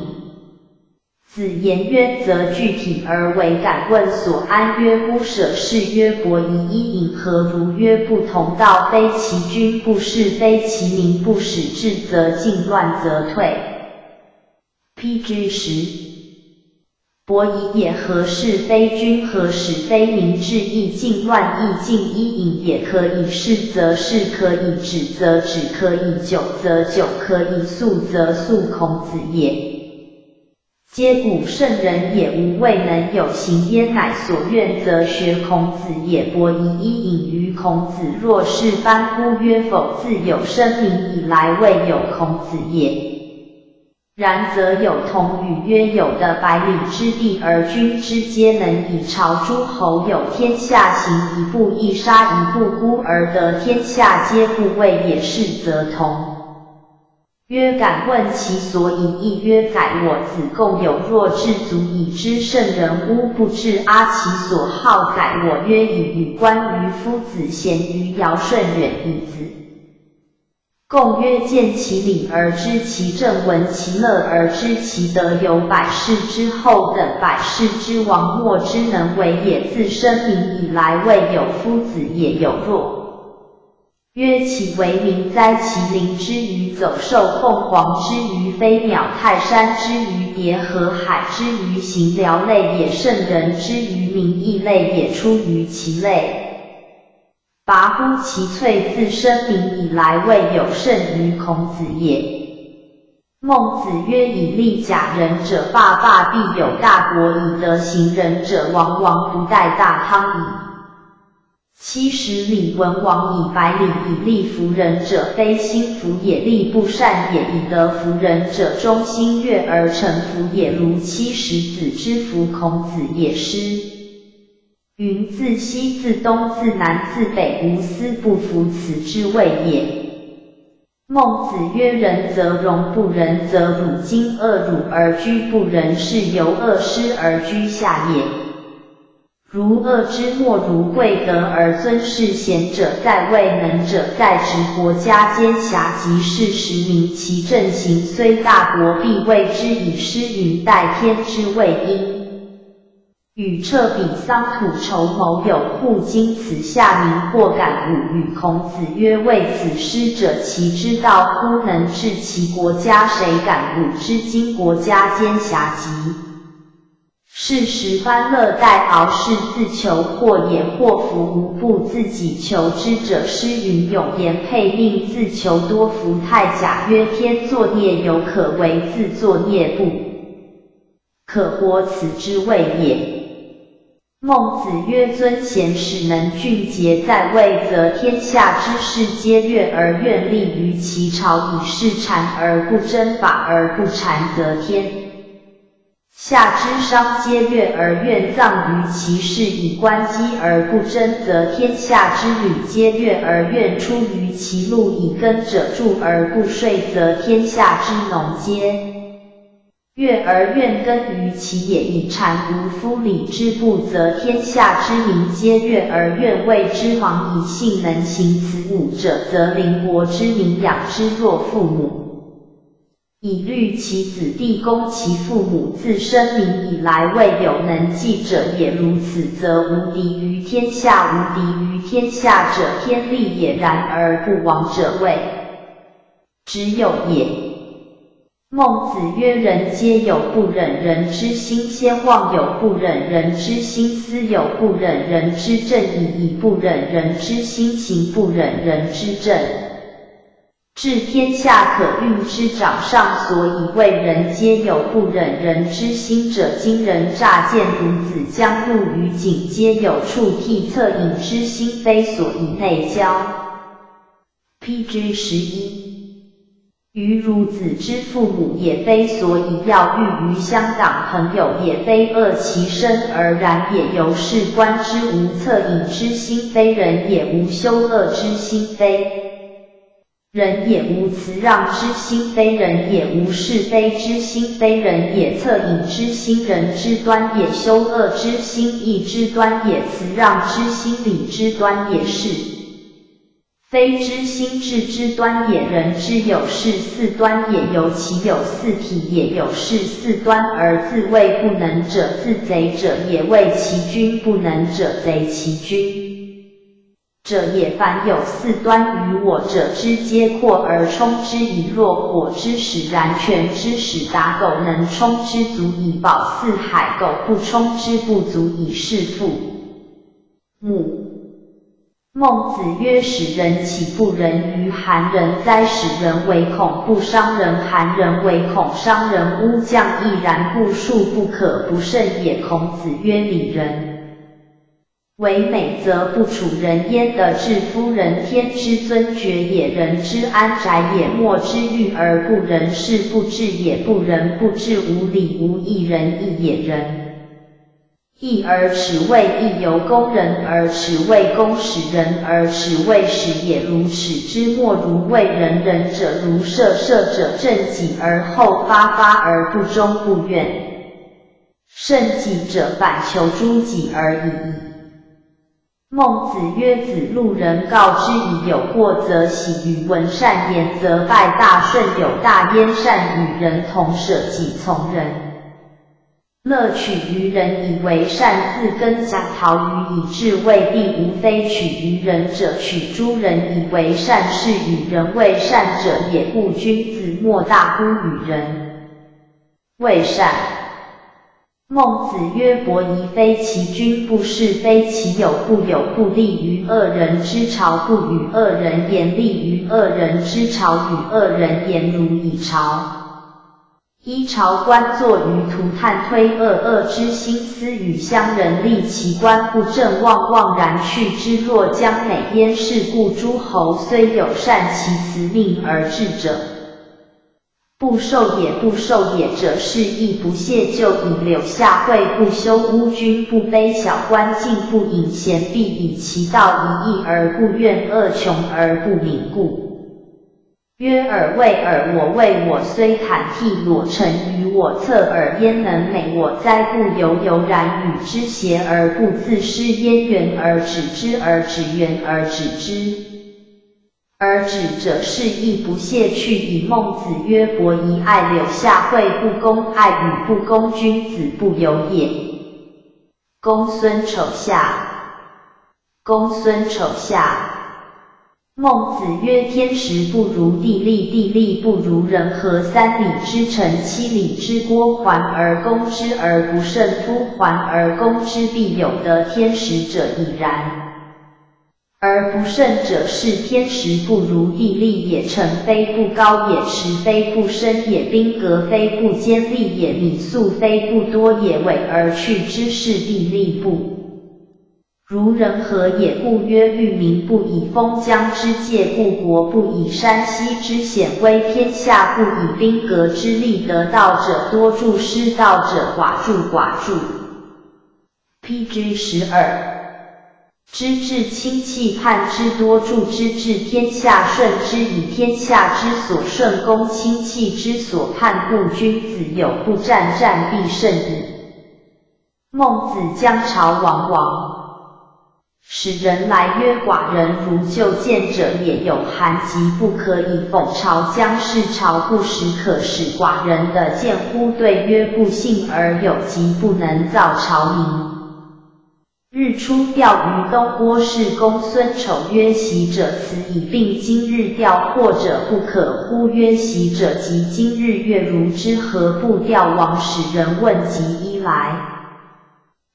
子颜渊则具体而为，敢问所安曰：孤舍。是曰伯夷伊尹何如？曰：不同道非其君，不是非其民，不使至则进，乱则退。P G十。伯夷也，何事非君，何使非民？至亦进，乱亦进。伊尹也，可以是则是，可以止则止，可以久则久，可以速则速，孔子也。 皆古圣人也，无未能有行焉，乃所愿则学孔子也。伯夷伊尹于孔子若是班乎？曰：否，自有生民以来未有孔子也。然则有同语曰：有的百里之地而君之皆能矣。朝诸侯有天下行，一步一沙一步孤而得天下皆不畏也，是则同。 曰：敢问其所以？亦曰：宰我子贡有若至足以知圣人乎？不至啊。其所好宰我，曰：以与观于夫子，咸于尧舜远矣。子贡曰：见其礼而知其政，闻其乐而知其德，有百世之后，等百世之王，莫之能為也。自生民以來未有夫子也。有若 曰：其為民哉？其鄰之於走獸，鳳凰之於飛鳥，泰山之於蝶，河海之於行，鳥類也；聖人之於民，異類也，出於其類。拔乎？其翠自生民以來未有勝於孔子也。孟子曰：以利假仁者，輩輩必有大國矣；德行仁者，往往不帶大邦矣。 七十里文王以百里以利服人者，非心服也，力不善也。以德服人者，忠心悦耳，臣服也。如七十子之服孔子也。诗云：自西自东自南自北，無斯不服，此之謂也。孟子曰：仁則榮，不仁則辱。今惡辱而居不仁，是由惡施而居下也。 如惡之莫辱，貴德而尊是賢者在，謂能者在職，國家兼轄及，是時民其政行，雖大國必畏之矣。詩云：代天之謂殷。與車比桑土籌謀，有戶京此下民或敢侮與？孔子曰：謂此詩者，其知道乎？能治其國家，誰敢侮之？今國家兼轄及， 是時班樂待敖，是自求禍也。禍福無不自己求之者。詩云：有言：配命自求多福。太甲曰：天作孽猶可為，自作孽不可活，此之謂也。孟子曰：尊贤使能俊杰，在位则天下之士皆悦而愿利于其朝，以事谗而不争，法而不谗则天下之商皆悦而愿臧于其室，以观机而不争，则天下之旅皆悦而愿出于其路，以耕者著而不税，则天下之农皆悦而愿耕于其野，以谗无夫礼之布，则天下之民皆悦而愿为之忙。以信能行此五者，则邻国之民养之若父母，以律其子弟恭其父母。自申明以来，未有能继者也。如此，则无敌于天下。无敌于天下者，天利也。然而不亡者，谓之有也。孟子曰：人皆有不忍人之心，先望有不忍人之心，思有不忍人之政，以不忍人之心行不忍人之政，治天下可运之。掌上所以为人皆有不忍人之心者，今人诈见孺子将入于井，皆有触涕恻隐之心，非所以内交。P G十一。愚孺子之父母也，非所以要欲于乡党朋友也，非恶其身而然也，由是观之。无恻隐之心，非人也，无羞恶之心，非人也，无辞让之心，非人也，无是非之心，非人也。恻隐之心，仁之端也，羞恶之心，义之端也，辞让之心，礼之端也。是非之心，智之端也。人之有是四端也，由其有四体也，由是四端而自谓不能者，自贼者也。谓其君不能者，贼其君者也。凡有四端于我者，皆阔而充之，以若火之，使然；泉之，使达；苟能充之，足以饱四海；苟不充之，不足以事父母。孟子曰：使人岂不仁于韩人哉？使人唯恐不伤人，韩人唯恐伤人。乌将亦然，故恕不可不慎也。孔子曰：礼仁为美则不处人焉。得志夫仁，天之尊爵也，人之安宅也。莫之欲而不仁，是不智也。不仁不智，無禮無義，仁義也。仁義而始位，義由恭仁而始位，恭始仁而始位，始也。如始之，莫如為人。仁者如射，射者正己而後發，發而不忠不怨，勝己者反求諸己而已矣。孟子曰：子路人告知矣，有過则喜，與聞善言則拜。大順有大焉，善與仁同，捨己從仁。樂取於仁以為善，自耕葧陶予以制衛帝。吾非取於仁者，取諸仁以為善，是與仁為善者也。故君子莫大乎與仁為善。孟子曰：伯夷非其君，不是非其友，不友不利於惡人之朝，不與惡人言，利於惡人之朝，與惡人言，蹩以朝。依朝觀坐於途，探推惡惡之心，思與鄉人，歷其官不正，望望然去之，若將黨焉。是故諸侯雖有善，其辭命而至者，不受也。不受也者，是亦不屑，就以柳下惠，不修屋君，不卑小官，進不隱賢，必以其道遺，異而不怨，惡窮而不泯，故 約爾為爾，我為我，雖坦悌裸陳於我，恻爾焉能美我哉？故猶猶然與之，協而不自失焉。遠而止之，而止遠而止之，而止者，是亦不屑，去矣。孟子曰：伯夷愛柳下惠，不攻愛與不攻，君子不由也。公孫丑下。公孫丑下。 孟子曰：天時不如地利，地利不如人和。三里之城，七里之郭，環而攻之而不胜乎？環而攻之，必有得天時者矣。然而不胜者，是天時不如地利也。城非不高也，池非不深也，兵革非不坚利也，米粟非不多也，委而去之，是地利不如人和也，故曰：律民不以封疆之戒，故国不以山西之险威，天下不以兵革之利。得道者多助，失道者寡助寡助。P G 十二。知至亲戚，叛之多助，知至天下顺之以天下之所顺攻，亲戚之所叛固。君子有不战，战必胜矣。孟子将朝王亡。使人来曰：寡人如旧见者也，有韩籍不可以否？朝将是朝不时，可使寡人的见乎？对曰：不幸而有疾，不能造朝民。日出钓鱼东郭氏公孙丑曰：昔者此矣，并今日钓获者不可乎？曰：昔者即今日月如之，何不钓王？使人问疾衣来。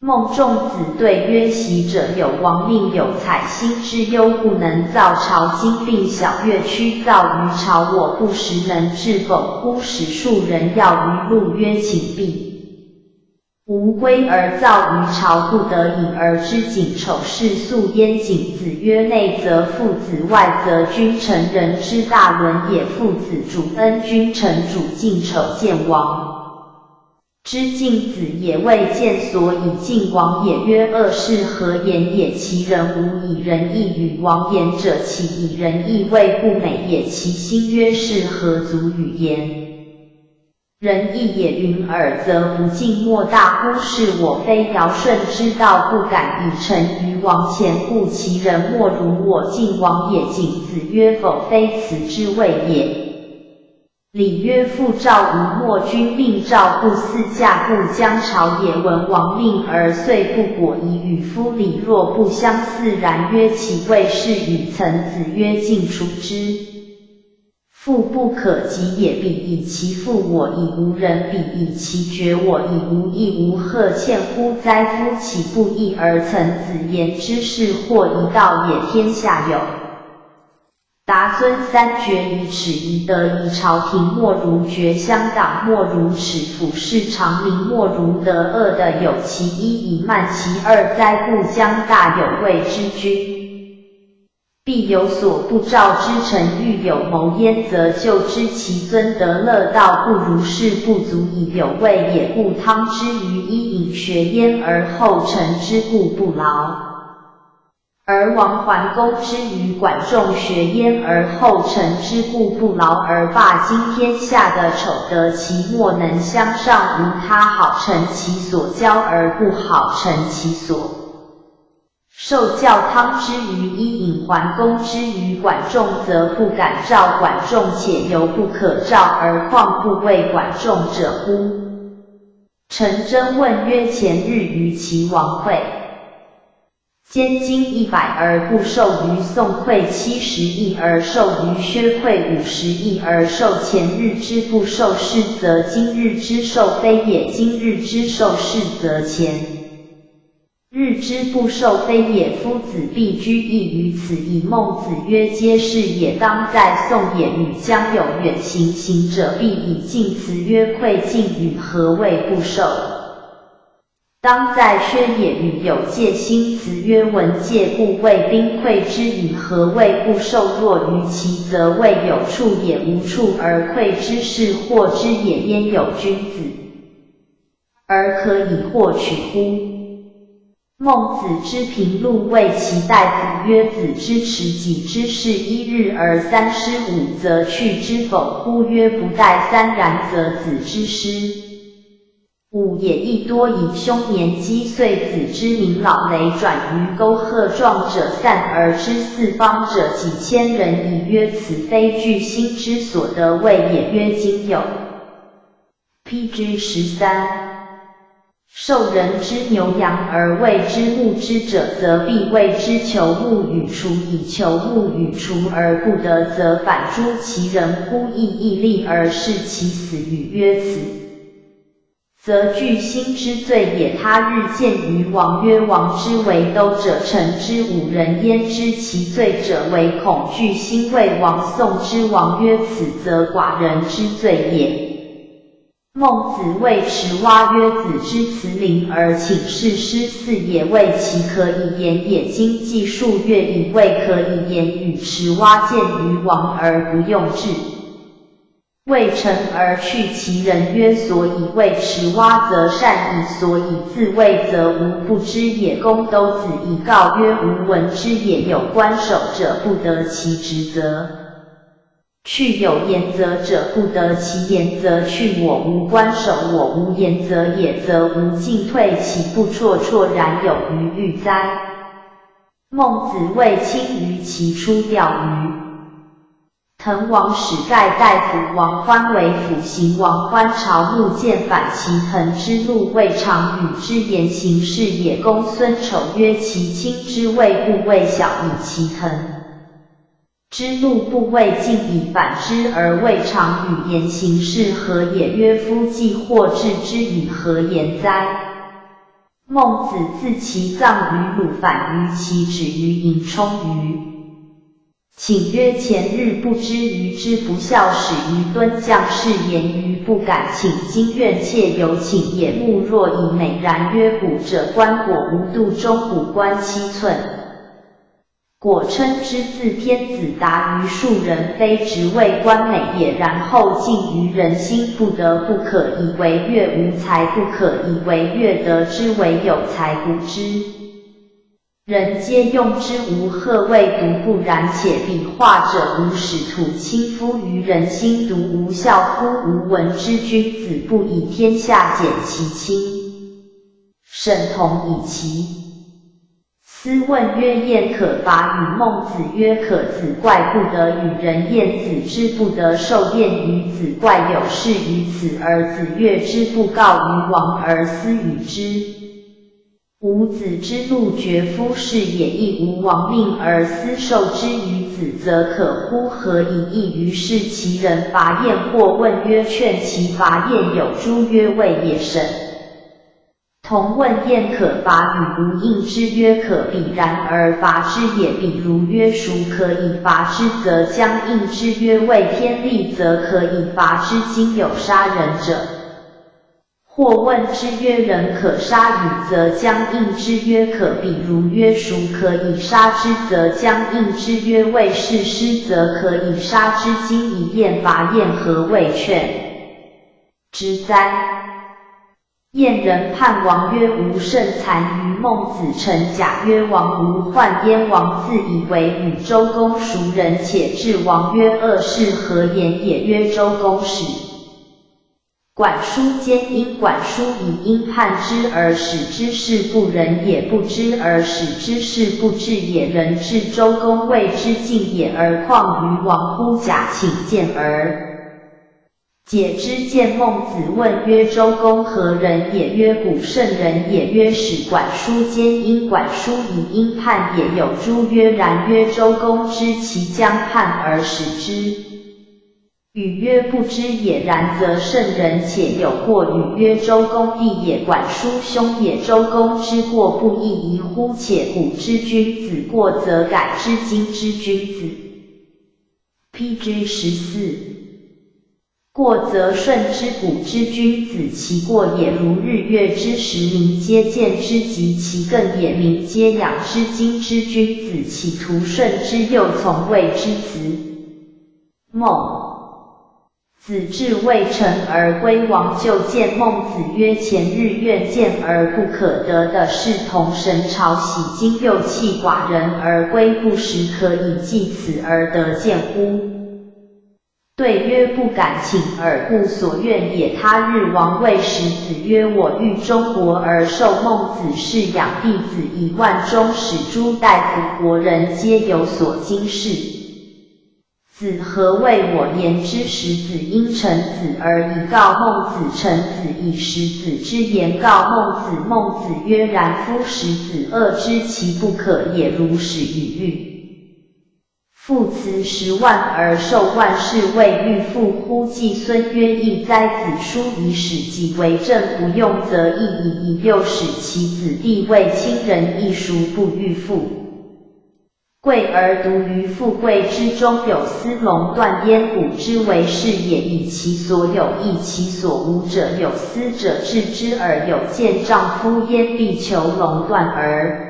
孟仲子对曰：昔者有王命有采星之忧，不能造朝。今并晓月屈造于朝，我不时能至否乎？使数人要鱼陆曰：请毕。 无归而造于朝，不得已而知。景丑事素焉。景子曰：内则父子，外则君臣，人之大伦也。父子主恩，君臣主敬丑见王。知景子也，未见所以敬王也。曰：恶事何言也？其人无以仁义与王言者，岂以仁义为不美也？其心曰：是何足与言？ 仁义也云耳则不敬莫大乎？是我非尧舜之道，不敢以臣于王前，故其人莫如我敬王也。景子曰：否，非此之谓也。礼曰：父召于末，君命召不似驾，故将朝也。闻王命而遂不果仪，与夫礼若不相似。然曰：岂谓是与？曾子曰：近处之 父不可及也。彼以其父我矣，无人比以其觉我矣，无亦无或欠乎哉夫？岂不义而曾子言之？是或夷道也。天下有达尊三爵：以耻，夷德，夷朝廷。莫如厥乡，党莫如尺府，视常民莫如德。恶的有其一矣，慢其二哉，故将大有位之君 必有所不召之臣，欲有谋焉，则就知其尊德。乐道不如，是不足矣。有位也，故汤之于伊尹，学焉而后成之，故不劳。而王桓公之于管仲，学焉而后成之，故不劳而罢。今天下的丑德，其末能相上，无他好，成其所骄而不好，成其所 受教。汤之于伊尹，桓公之于管仲，则不敢召管仲，且犹不可召，而况不畏管仲者乎？陈真问曰：前日于齐王会，兼经一百而不授于宋，会七十邑而授于薛，会五十邑而授前日之，不授是则今日之授非也，今日之授是则前 日之不授非也。夫子必居异于此矣。孟子曰：皆是也，当在宋也。与将有远行，行者必以近辞曰：贵近与？何谓不授？当在薛也。与有戒心辞曰：闻戒不畏兵，贵之与？何谓不授？若于齐，则未有处也，无处而贵之，是惑之也。焉有君子 而可以惑取乎？孟子之平陆卫其大夫曰：子之持己之事一日而三失，五则去之否乎？曰：不待三然，则子之失。五也亦多矣。凶年积岁，子之民老羸转于沟壑，壮者散而知四方者几千人矣。曰：此非巨星之所得谓也。曰：今有 P G 十三。授人之牛羊而未之牧之者，则必谓之求牧与厨矣。求牧与厨而不得，则反诛其人乎？亦亦立而视其死与？曰：此则巨星之罪也。他日见于王曰：王之为兜者，臣之五人焉。知其罪者，唯恐巨星为王。宋之王曰：此则寡人之罪也。孟子谓池蛙曰：子之辞临而请示师四也，未其可以言也。今既数月矣，未可以言与池蛙见于王而不用至。未成而去。其人曰：所以谓池蛙则善矣。所以自谓则无不知也。公都子以告曰：无闻之也。有官守者不得其职则去，有言则者不得其言则去。我无官守，我无言则也，则无进退，岂不绰绰然有余裕哉？孟子谓：轻于其初，钓鱼。 滕王使盖大夫王欢为辅行王欢朝，怒见反其腾之怒，未尝与之言行事也。公孙丑曰：其轻之谓固，未小以其腾之怒，不谓进以反之，而未尝与言行事，何也？曰：夫既惑，置之以何言哉？孟子自其葬于鲁，反于其止于盈冲鱼。 请曰：前日不知鱼之不孝，始于敦降，是言鱼不敢请。今愿且由请也。目若以美髯曰：古者棺椁无度中，古棺七寸。椁称之自天子，达于庶人，非职位官美也。然后近于人心，不得不可以为乐无才，不可以为乐得之，惟有才独知。 人皆用之，吾贺未独不然？且彼画者无使徒亲夫于人心，独无孝乎？无闻之君子，不以天下简其亲，沈同以其私。问曰：宴可伐与孟子？曰：可。子怪不得与人宴，子之不得受宴于子怪，有事于此。而子乐之不告于王而私与之， 无子之怒，绝夫是也。亦无王命而私受之于子，则可乎？何以异于是？其人伐宴或问曰：劝其伐宴有诸曰：未也，沈同问：宴可伐与？无应之曰：可。彼然而伐之也。彼如曰：孰可以伐之？则将应之曰：未。天利则可以伐之，今有杀人者。 或问之曰：人可杀与？则将应之曰：可。彼如曰：孰可以杀之？则将应之曰：未。是师则可以杀之，今以宴伐宴，何谓劝之哉？晏人叛王曰：无胜残于孟子。臣假曰：王无患焉。王自以为与周公孰仁？且质王曰：恶士何言也？曰：周公使 管叔奸殷，管叔以殷叛之而使之是不仁也，不知而使之是不智也。人至周公，谓之敬也，而况于王乎？假请见而解之。见孟子，问曰：周公何人也？曰：古圣人也。曰：使管叔奸殷，管叔以殷叛也，有诸曰：然。曰：周公知其将叛而使之 语曰：不知也。然则圣人且有过。语曰：周公弟也，管叔兄也。周公之过不亦宜乎？且古之君子过则改之，今之君子 P G 十四 过则顺之。古之君子其过也，如日月之食，民皆见之，及其亘也，民皆仰之。今之君子岂徒顺之，又从未之辞？ 孟子至，未成而归。王就见孟子曰：前日愿见而不可得的，是同沈朝喜，今又弃寡人而归，不时可以藉此而得见乎？对曰：不敢请耳，故所愿也。他日王谓使子曰：我欲终国而受孟子是养，弟子以万钟，使诸大夫国人皆有所惊氏。 子何谓我言之？使子因臣子而以告孟子，臣子以使子之言告孟子。孟子曰：然夫使子恶之，其不可也。如使与喻。父慈十万而授万事，谓喻父乎？季孙曰：亦哉，子叔以使己为政，不用则亦已矣，又使其子弟为亲仁，亦孰不喻父？贵而独于富贵之中有司，龙断焉，古之为市也，以其所有役其所无者有司者，置之而有见。丈夫焉必求龙断而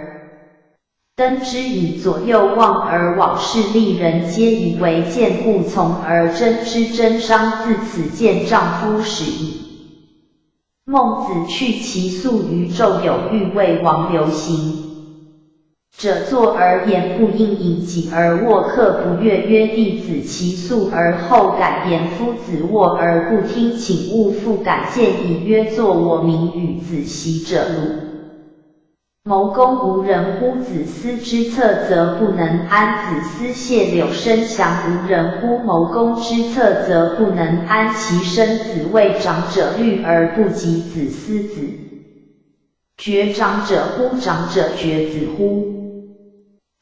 登之矣，左右望而往视，利人皆以为鉴，故从而争之，争商自此见。丈夫始矣。孟子去其粟于昼，有欲为王流行 者坐而言不应，饮几而握刻。不悦曰：弟子其粟而后改言，夫子卧而不听寝，勿复改见矣。曰：坐我名与子习者鲁。谋攻无人乎？子思之策则不能安，子思谢柳生祥无人乎？谋攻之策则不能安其身。子谓长者虑而不及子思子。 决长者乎？长者决子乎？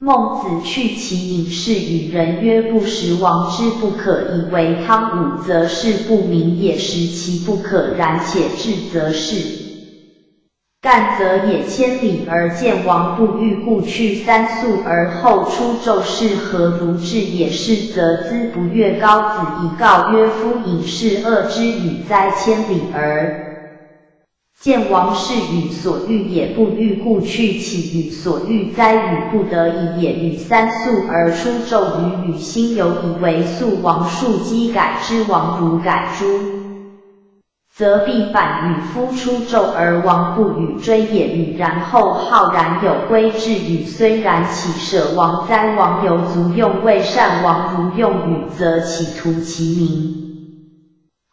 孟子去其饮，是与人曰：不食王之不可，以为汤武则是不明也，食其不可然，且至则是干则也。千里而见王不遇，故去三粟而后出昼，是何如至也？是则资不悦。高子以告曰：夫饮是恶之与哉，千里而 见王是与所欲也不遇，故去岂与所欲哉？与不得已也，与三粟而出昼，与与心犹以为粟王粟饥改之，王如改诸，则必反与。夫出昼而王不与，追也与，然后浩然有归至与，虽然岂舍王哉？王犹足用未善，王如用与则岂徒其名。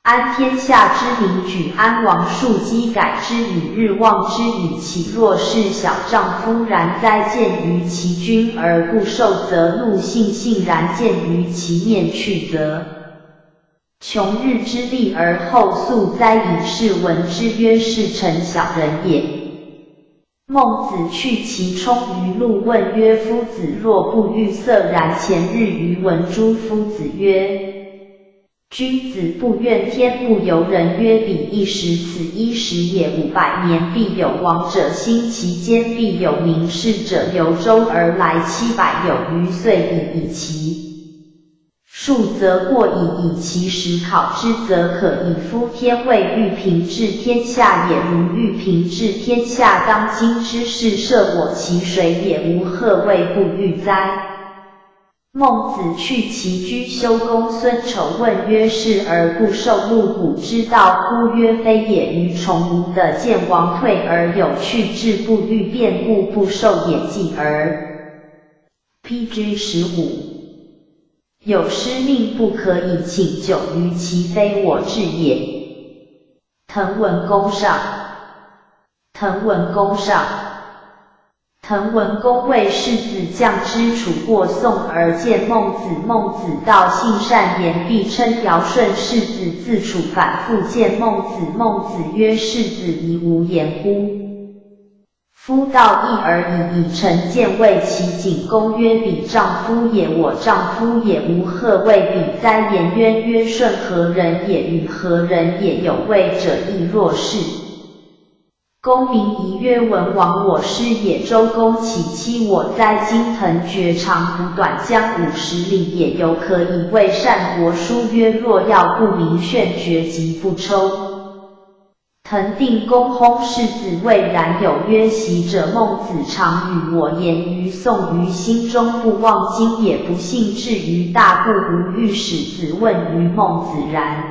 安天下之民举，安王粟饥改之与日望之与，岂若是小丈夫然哉？见于其君而不受，则怒悻悻然；见于其面去，则穷日之力而后粟哉。饮是闻之曰：是臣小人也。孟子去其冲于陆，问曰：夫子若不遇色然，前日于闻诸？夫子曰： 君子不怨天不尤人。曰：彼一时此一时也，五百年必有王者兴，其间必有名士者由周而来，七百有余岁矣。以其数则过矣，以其时考之则可矣。夫天未欲平治天下也，吾欲平治天下当今之事，设我其谁也，吾何谓不遇哉？ 孟子去其居，修公孙丑问曰：视而不受，入古之道乎？曰：非也，愚从吾德，见王退而有去，至不遇变故不受也，继而 P G 十五。有失命不可以请久于其非我志也。 滕文公上。滕文公上。滕文公谓世子：将之楚过宋而见孟子。孟子道：信善言必称尧舜。世子自楚返复见孟子。孟子曰：世子宜无言乎？ 夫道义而已矣，臣见未及景公曰：彼丈夫也，我丈夫也，吾何谓彼哉？颜渊曰：舜何人也？与何人也？有谓者亦若是。公明仪曰：文王我师也，周公其妻我哉。今藤绝长补短，将五十里也，犹可以为善国。书曰：若要不明，劝绝疾不抽。 滕定公薨，世子未然有曰：昔者孟子常与我言于宋于心中，不忘今也不幸至于大不如遇。始子问于孟子然，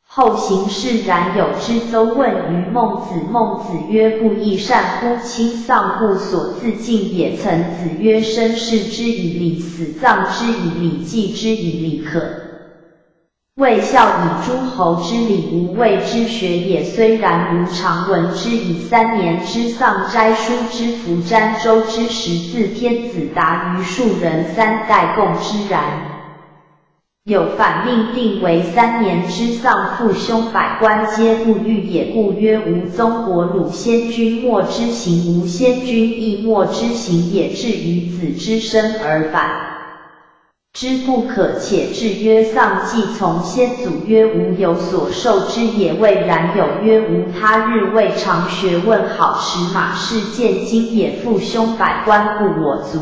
后行事然有之。邹问于孟子，孟子曰：不亦善乎？亲丧故所自尽也。曾子曰：生事之以礼，死葬之以礼，祭之以礼可。 未孝以诸侯之礼，无谓之学也。虽然，吾尝闻之矣。三年之丧斋，叔之服瞻，周之时祀天子，达于庶人三代共之然。有反命定为三年之丧，父兄百官皆不遇也。故曰：吴宗国鲁先君，没之行；吴先君亦没之行也。至于子之生而反 之不可。且至曰：丧祭从先祖，曰：无有所受之也。未然有曰：无他日未尝学问，好持马氏见今也。父兄百官不我足。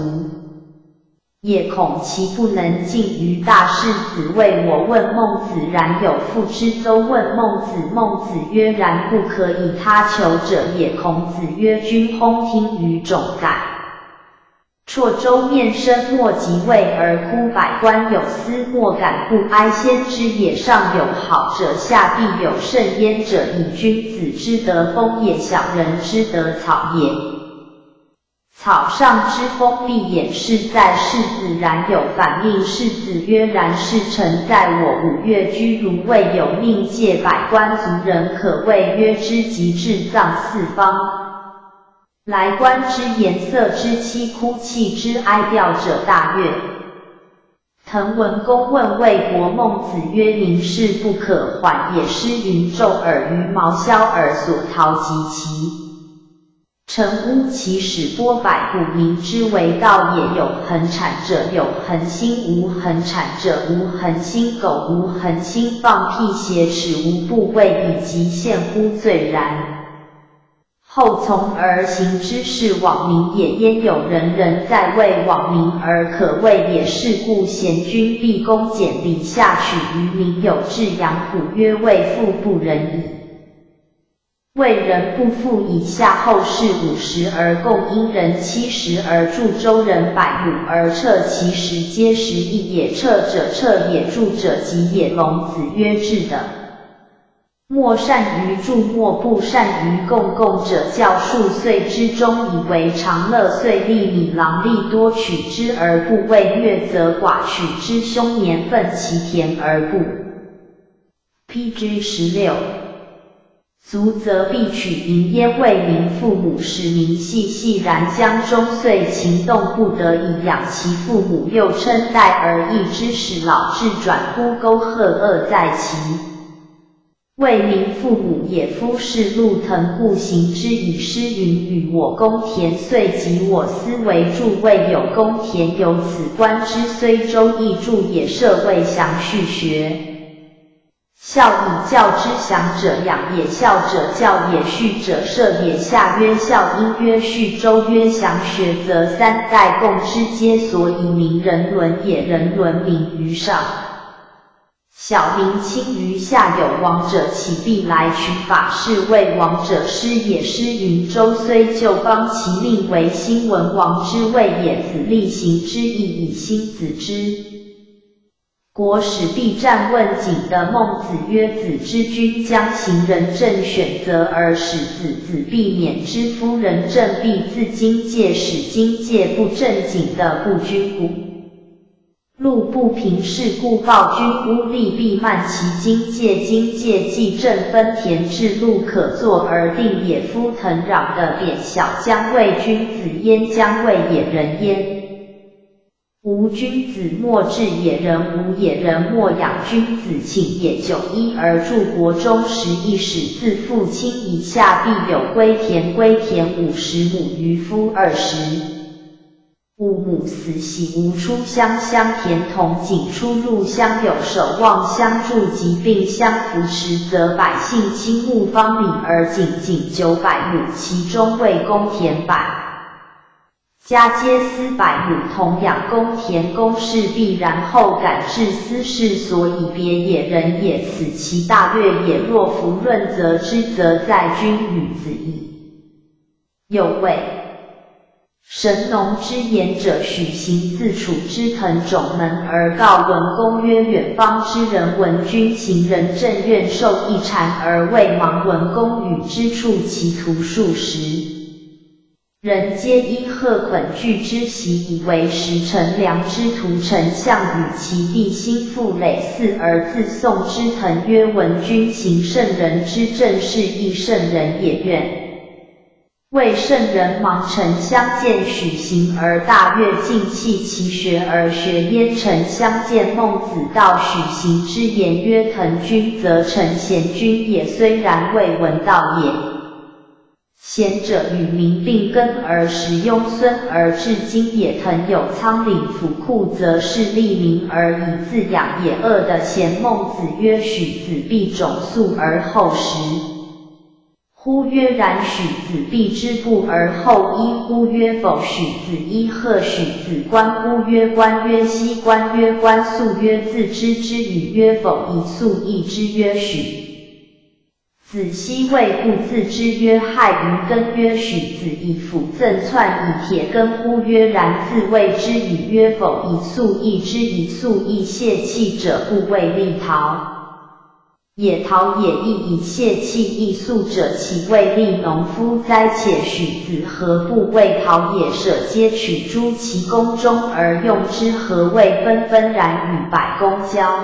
也恐其不能进于大。世子谓：我问孟子，然有父之邹问孟子。孟子曰：然不可以。他求者也。孔子曰：君烘听于冢宰。 佚亳面深，莫急喟而哭。百官有司，莫敢不哀。先知也尚有好者，下必有甚焉者矣。君子之德风也，小人之德草也。草上之风必偃，是在世子。然有反命。世子曰：然事臣在我。五月居如未有命，借百官足人，可谓曰之及至藏四方。 来观之，颜色之漆枯，气之哀调者大悦。滕文公问卫国：孟子曰：民事不可缓也，诗云：昼尔与茅削尔，所陶即齐。成屋其始，播百谷，民之为盗也。有恒产者有恒心，无恒产者无恒心。狗无恒心，放屁潲尺无部位，以及陷乎罪然。 后从而行之，是罔民也。焉有仁人在位，罔民而可畏也？是故贤君必恭俭礼，下取于民，有至阳谷，曰：位父不仁矣。畏人不父矣。夏后氏五十而供殷人，七十而助周人，百亩而掣其十皆十一也。掣者掣也，助者给也。龙子曰：质的 莫善于助，莫不善于供。供者教数岁之中，以为常乐岁。粟米郎利多取之而不畏，疟则寡取之凶。年分其田而不披之。十六，足则必取盈焉。为民父母，使民细细然。将终岁，勤动不得已养其父母，又称代而易之，使老至转乎沟，壑壑在其 为民父母也。夫视路腾，故行之矣。诗云：与我公田，岁及我司为助。未有公田，由此观之，虽周亦助也。射未降，序学。孝以教之，降者养也。孝者教也，序者射也。夏曰孝，殷曰序，周曰降。学则三代共之皆所，以明人伦也。人伦明于上， 小民轻于下。有王者，岂必来取法事？为王者师也。诗云：周虽旧邦，其命维新，文王之位也。子立行之，亦以兴子之国。始必战。问景德。孟子曰：子之君将，行仁政，选则而使子，子必免之。夫仁政必自经戒，使经戒不正，景德不君乎？ 路不平，是故暴君污吏，必慢其经戒。经戒既正，分田至，路可作而定也。夫腾壤的扁小，将为君子焉，将为野人焉。无君子，莫治野人；无野人，莫养君子。寝也，九一而助国中，十一始自父亲。以下必有归田，归田五十亩，渔夫二十 五亩。死喜无出乡，乡田同景；出入乡有守望相助，疾病相扶持，则百姓倾慕芳邻而井。井九百亩，其中为公田百。家皆司百亩，同养公田。公事毕然，后感至私事，所以别野人也。此其大略也。若夫论则之，则在君与子矣。 有谓：神农之言者，许行自处之藤种门而告文公曰：远方之人闻君行仁政，愿授一禅而未盲。文公与之处其徒数十人皆因鹤捆聚之，习以为食。臣良之徒陈象与其弟辛父累似而自送之藤曰：闻君行圣人之政，是亦圣人也。愿 为圣人盲。臣相见许行而大悦，尽弃其学而学焉。臣相见孟子道许行之言曰：藤君则臣贤君也，虽然未闻道也。贤者与民并耕而时，拥孙而至今也。藤有仓廪府库，则是利民而以自养也。恶的贤。孟子曰：许子必种粟而后食。呼曰然，许子必之不而后一呼曰否，许子一喝，许子观呼曰观曰希观曰观素曰自知之语曰否，以素亦之曰许子希未不自知曰害于根曰许子以斧赠窜以铁根呼曰然，自谓之语曰否，以素亦之，以素亦泄气者不为利陶 也陶也亦以泄气亦素者，岂为利农夫哉？且许子何不为陶也？舍皆取诸其宫中而用之，何谓纷纷然与百工交？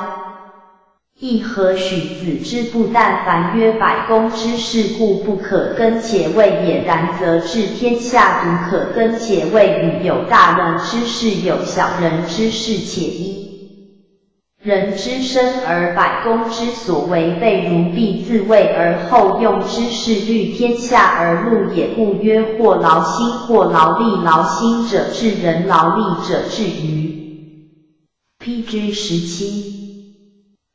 亦何许子之不但凡曰百工之事故不可耕，且谓也然则治天下独可耕，且谓与有大人之事，有小人之事，且一 人之身而百工之所为备，如必自卫而后用之事，虑天下而录也。故曰或劳心或劳力，劳心者治人，劳力者治于。P G 十七。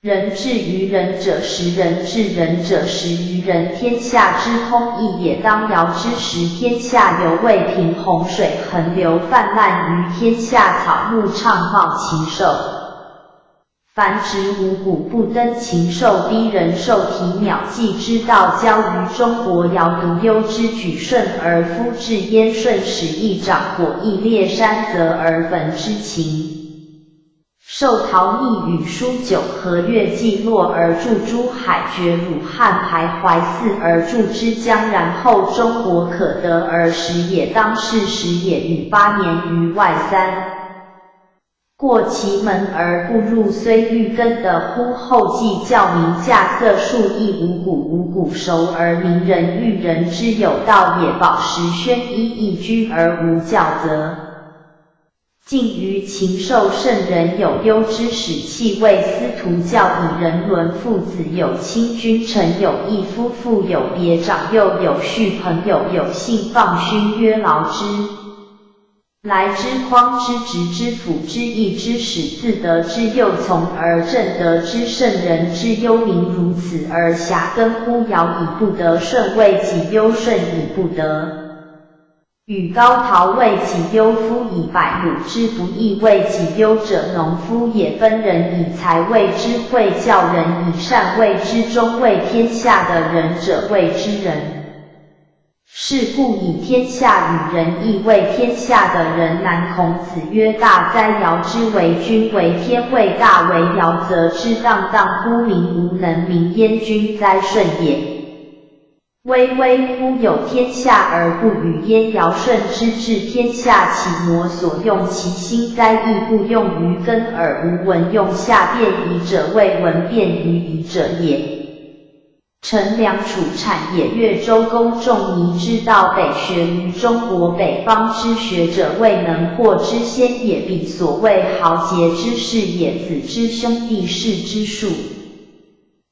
人治于人者时，人治人者时于人，天下之通义也。当尧之时，天下犹未平，洪水横流泛滥于天下，草木畅茂，禽兽 繁殖五谷不登，禽兽逼人，兽体鸟迹之道交于中国。尧独幽之举，舜而夫至燕，舜始易长火，易裂山泽而焚之，禽兽逃匿于舒九河，越既洛而注珠海，绝汝汉徘徊，四而注之江，然后中国可得而时也，当是时也。禹八年于外三 过其门而不入，虽欲耕得乎？后继教民，稼穑粟役五谷，五谷熟而民人喻人之有道也。饱食宣衣，亦居而无教则。近于禽兽，圣人有忧之，使气味司徒教以人伦父子有亲，君臣有义，夫妇有别，长幼有序，朋友有信，放勋曰劳之。 来之匡之直之辅之义之始，自得之幼从而正得之圣人之幽冥，如此而遐耕乎？尧以不得舜为己忧，舜以不得禹高陶为己忧，夫以百亩之不易为己忧者，农夫也。分人以财为之会，教人以善为之忠，为天下的仁者为之仁。 是故以天下与仁，亦为天下的仁难。孔子曰：大哉！尧之为君，为天为大，为尧则之荡荡乎民，吾能名焉君哉？舜也。危危乎！有天下而不与焉。尧舜之治天下，岂摩所用其心哉？亦不用于耕耳。吾闻用下便夷者，未闻便于夷者也。 臣梁楚产野乐，周公仲尼之道，北学于中国北方之学者未能或之先也。彼所谓豪杰之士也，子之兄弟，士之数。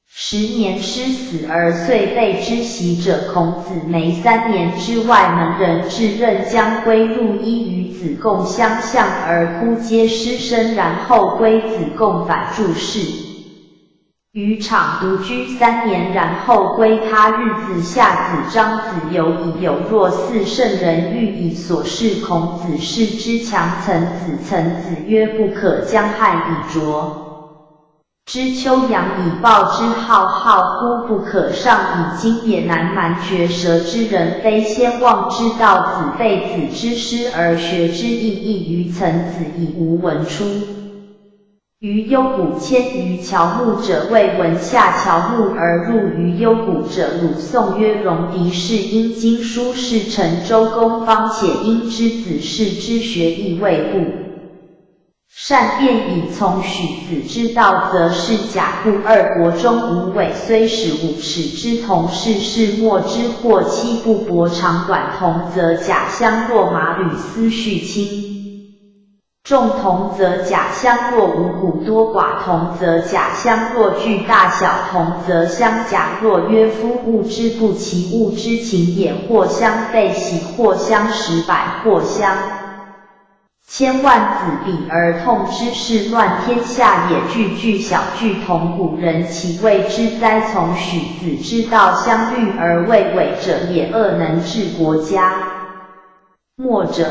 十年师死而遂备之习者，孔子每三年之外门人至任将归入衣，与子贡相向而哭皆失声，然后归子贡反注释。 于场独居三年，然后归他。日子夏子张子游以有若似圣人喻以所示孔子，视之强曾子。曾子曰：不可将汗以涿之秋阳以暴之浩浩乎！不可上以今也。南蛮绝舌之人非先望之道，子备子之师而学之，亦异于曾子矣。吾闻出 于幽谷，迁于乔木者未闻，下乔木而入于幽谷者。鲁宋曰：戎狄是殷经书，是陈周公方且殷之子，是之学亦未固。善变以从许子之道，则是假。故二国中无伪虽始五尺之童，是世貊之祸。七不博长短童则假相若，马履思绪轻。 众童则假相若，五谷多寡童则假相若，巨大小童则相假若。曰：夫物之不齐，物之情也。或相悖喜，或相识百，或相千万子彼儿童之事乱天下也，句句小句同古人，岂谓之哉？从许子之道相虑而为伪者也，恶能治国家。墨者，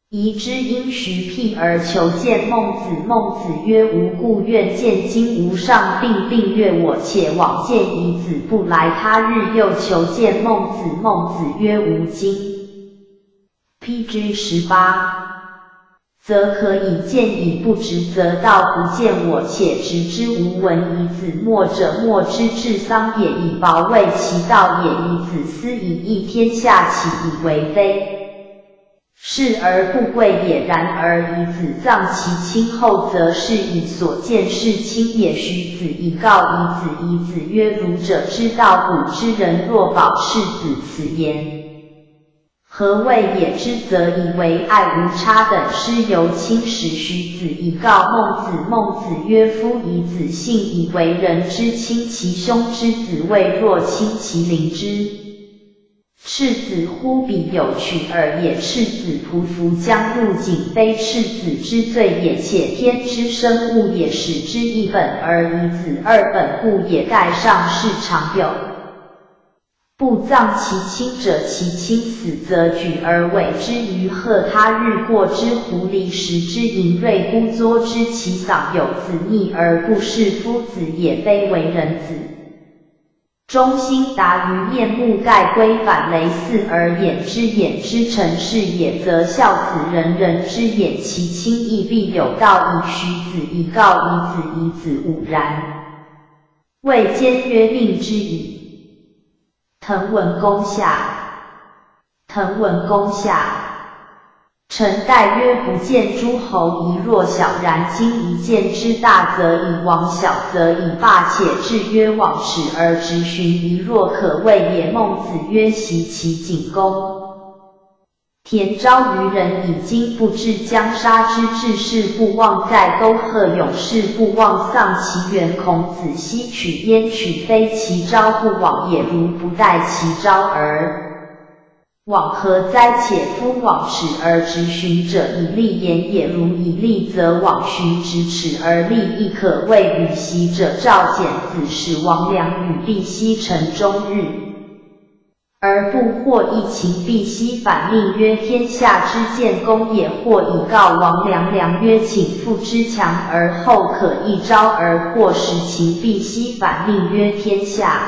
遗之。因徐辟而求见孟子。孟子曰：吾固愿见今无上病，并曰：我且往见夷子，不来。他日又求见孟子。孟子曰：吾今 P G 十八，则可以见矣，不直则道不见我，且直之无闻夷子。墨者，墨之至桑也，以薄为其道也。夷子思以异天下，岂以为非？视而不贵也。然而夷子葬其亲后，则是以所见是亲也。徐子以告夷子。夷子曰：儒者之道，古之人若保赤子，此言 何谓也？之则以为爱无差等，师犹亲时。徐子以告孟子。孟子曰：夫夷子信以为人之亲，其兄之子谓若亲其邻之。赤子乎彼有取耳也。赤子匍匐将入井，非赤子之罪也，且天之生物也，始之亦本而夷子二本，故也盖上是常有。 不葬其亲者，其亲死则举而委之于壑，他日过之狐狸，食之盈瑞，孤姣之其嗓。有子逆而不侍夫子也，非为人子。忠心达于面，目盖归，反雷四而掩之，掩之成事也，则孝子仁人之也，其亲亦必有道矣。徐子以告夷子。夷子午然。 谓坚曰：命之矣。腾文公下。腾文公下。臣待曰：不见诸侯，夷若小；然今夷见之大则以往，小则以霸。且至曰：往始而直循，夷若可畏也。孟子曰：习其景公。 田昭于人矣，今不至江沙之志，士不忘在沟，贺勇士不忘丧其源。孔子昔取焉取非？其昭不往也，如不待其昭而往，何哉？且夫往始而直循者，以利言也，如以利则往循，咫尺而立，亦可谓与昔者赵简子使王梁与毕西陈中日。 而不获一秦。毕西反命曰：天下之建功也，或以告王梁。梁曰：请父之强而后可一招而获十秦。毕西反命曰：天下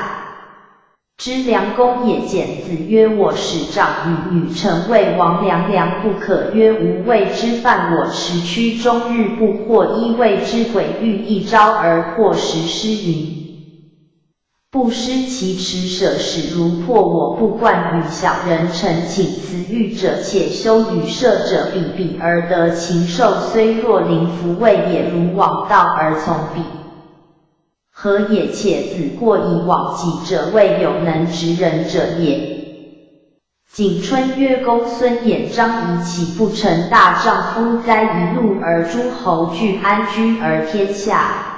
之良功也。简子曰：我始长于女，臣谓王梁：梁不可。曰：吾谓之犯我迟屈中日不获一，谓之鬼欲一招而获十师云。 不失其迟，舍始如破。我不惯与小人臣请辞遇者，且修与射者比，比而得禽兽虽若灵弗谓也，如罔道而从彼。何也？且子过以罔己者，谓有能执人者也。 景春曰：公孙衍张仪，岂不成大丈夫哉？一怒而诸侯惧，安居而天下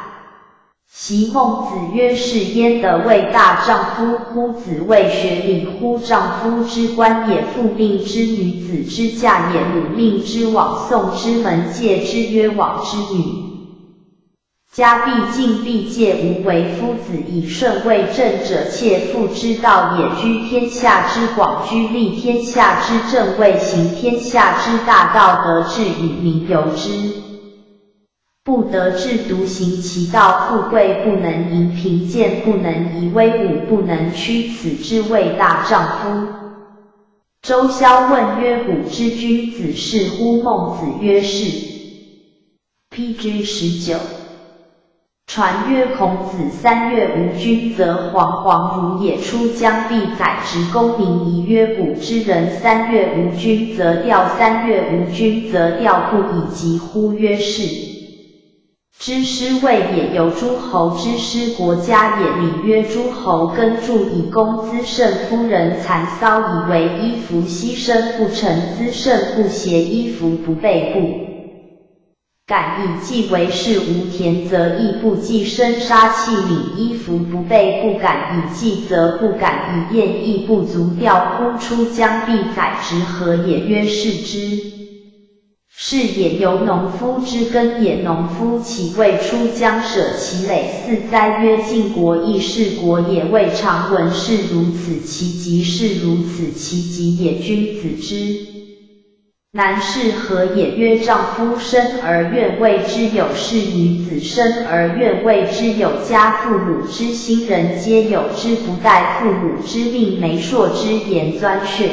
息。孟子曰：是焉得谓大丈夫乎？子谓：学礼乎？丈夫之冠也，父命之女，子之嫁也，鲁命之罔，宋之门，戒之曰：罔之女。 家必敬必戒，无为夫子以顺位政者，且父之道也。居天下之广，居立天下之正，位行天下之大道，德智与民由之。不得志，独行其道。富贵不能淫，贫贱不能移，威武不能屈，此之谓大丈夫。周萧问曰：古之君子是乎？孟子曰：是。 P G 十九。传曰：孔子三月无君则惶惶如也，出将必宰之。公明仪曰：古之人三月无君则调，三月无君则调不以及乎？曰：是。之师谓也，由诸侯之师国家也。礼曰：诸侯耕助以供资盛，夫人蚕骚以为衣服，牺牲不成资盛，不携衣服不被布。 敢以祭为士，无田则役布，祭牲杀器皿，衣服不被布。敢以祭则不敢以宴，役不足调乎？出将必宰之。何也？曰：是之。是也由农夫之耕也，农夫岂未出疆舍其累？四哉曰：近国亦是国也，未尝闻是如此，其极是如此，其极也。君子之难是何也？曰：丈夫生而愿未之有，是女子生而愿未之有，家父母之兴，人皆有之，不待父母之命，媒妁之言，钻穴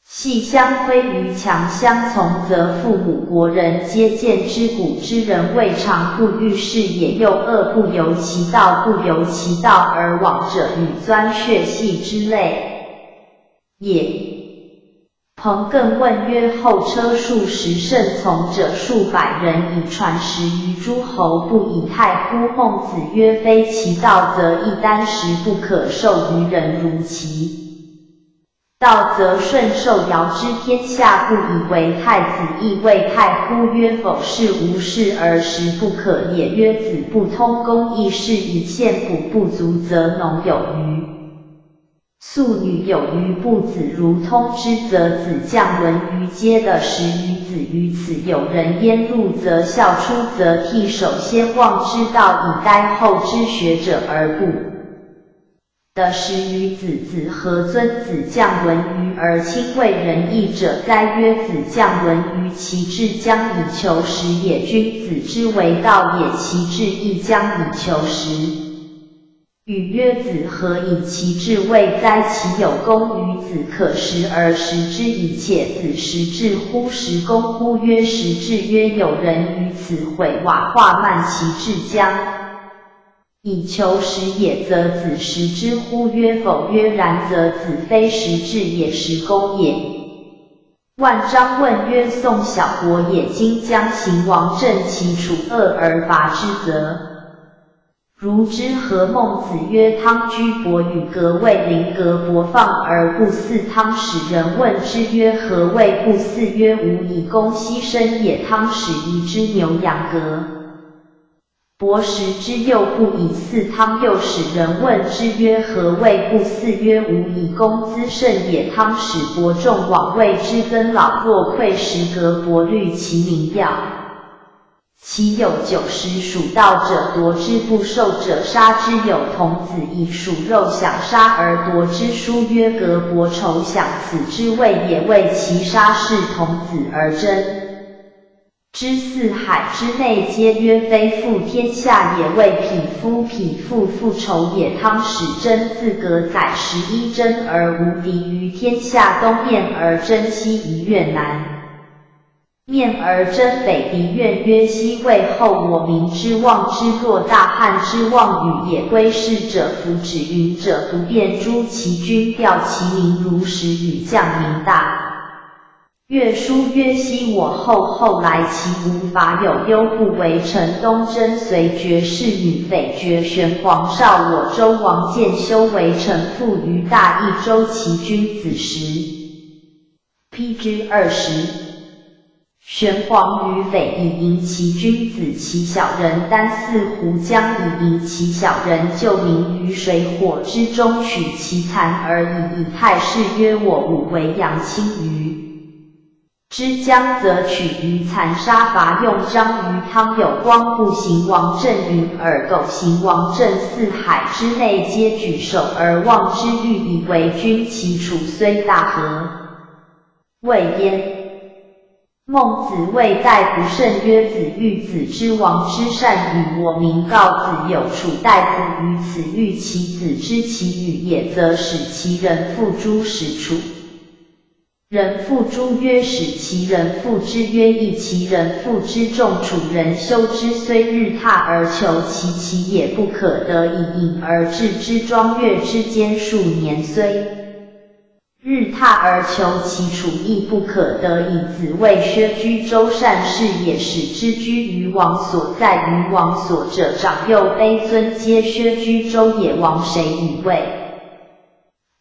系相推于墙，相从则父母国人皆见之，古之人未尝不遇事也，又恶不由其道，不由其道而往者与钻穴系之类也。彭艮问曰：后车数十乘从者数百人，以传十余诸侯，不以太乎？孟子曰：非其道则异端，实不可授于人如其 道则顺受，尧之天下不以为太子，亦未太乎？曰：否是无事而实不可也。曰：子不通公义，是以献补不足，则农有余。粟米有余不子如通之，则子将文于街，得十余子于此。有人焉路则校出，则替首先望之道，以待后之学者而不 得十余子。子何尊子将文于而亲为仁义者哉？曰：子将文于其志将以求实也。君子之为道也，其志亦将以求实。语曰：子何以其志未哉？其有功于子，可实而实之矣。且子实志乎？实功乎？曰：实志。曰：有人于此毁瓦，化慢其志将 以求实也，则子实之乎？曰：否。曰：然则子非实志也，实功也。万章问曰：宋小国也，今将刑王正其处恶而罚之，则如之何？孟子曰：汤居伯与革魏邻，革伯放而不似汤。使人问之曰：何谓不似？曰：无以供牺牲也。汤使一只牛羊革 伯食之，又不以似汤。又使人问之曰：何谓不似？曰：无以供资甚也。汤使伯众往，谓之：根老若愧，食革伯虑其民要。其有九十属盗者夺之，不受者杀之。有童子以鼠肉享杀而夺之，书曰：革伯酬享此之谓也。谓其杀视童子而争 之四海之内皆曰非父，天下也谓匹夫，匹父父仇也。汤使争自革宰十一征而无敌于天下东面而征西于越南，面而征北敌越。曰：昔魏后我民之望之，若大汉之望与也。归士者服止云者不变诸其军调其民如实与将民大 乐书曰：昔我后后来其无法有忧，不为城东征，随绝士女匪绝玄黄少我周王建修为城，复于大益州其君子时。P G 二十。玄黄与匪以迎其君子，其小人单似胡将以迎其小人，救民于水火之中，取其残而已矣。太师曰：我武为阳卿于 之将则取于残杀伐用张于汤有光不行王阵云耳狗行王阵四海之内皆举首而望之欲以为君其楚虽大何谓焉。孟子谓大夫甚曰子欲子之王之善与我民告子有楚大夫于此欲其子之其与也则使其人父诸使楚 人父诸曰使其人父之曰亦其人父之众楚人修之虽日沓而求其其也不可得已隐而至之庄月之间数年虽日沓而求其楚亦不可得已子谓薛居周善事也使之居于王所在于王所者长幼卑尊皆薛居周也王谁与谓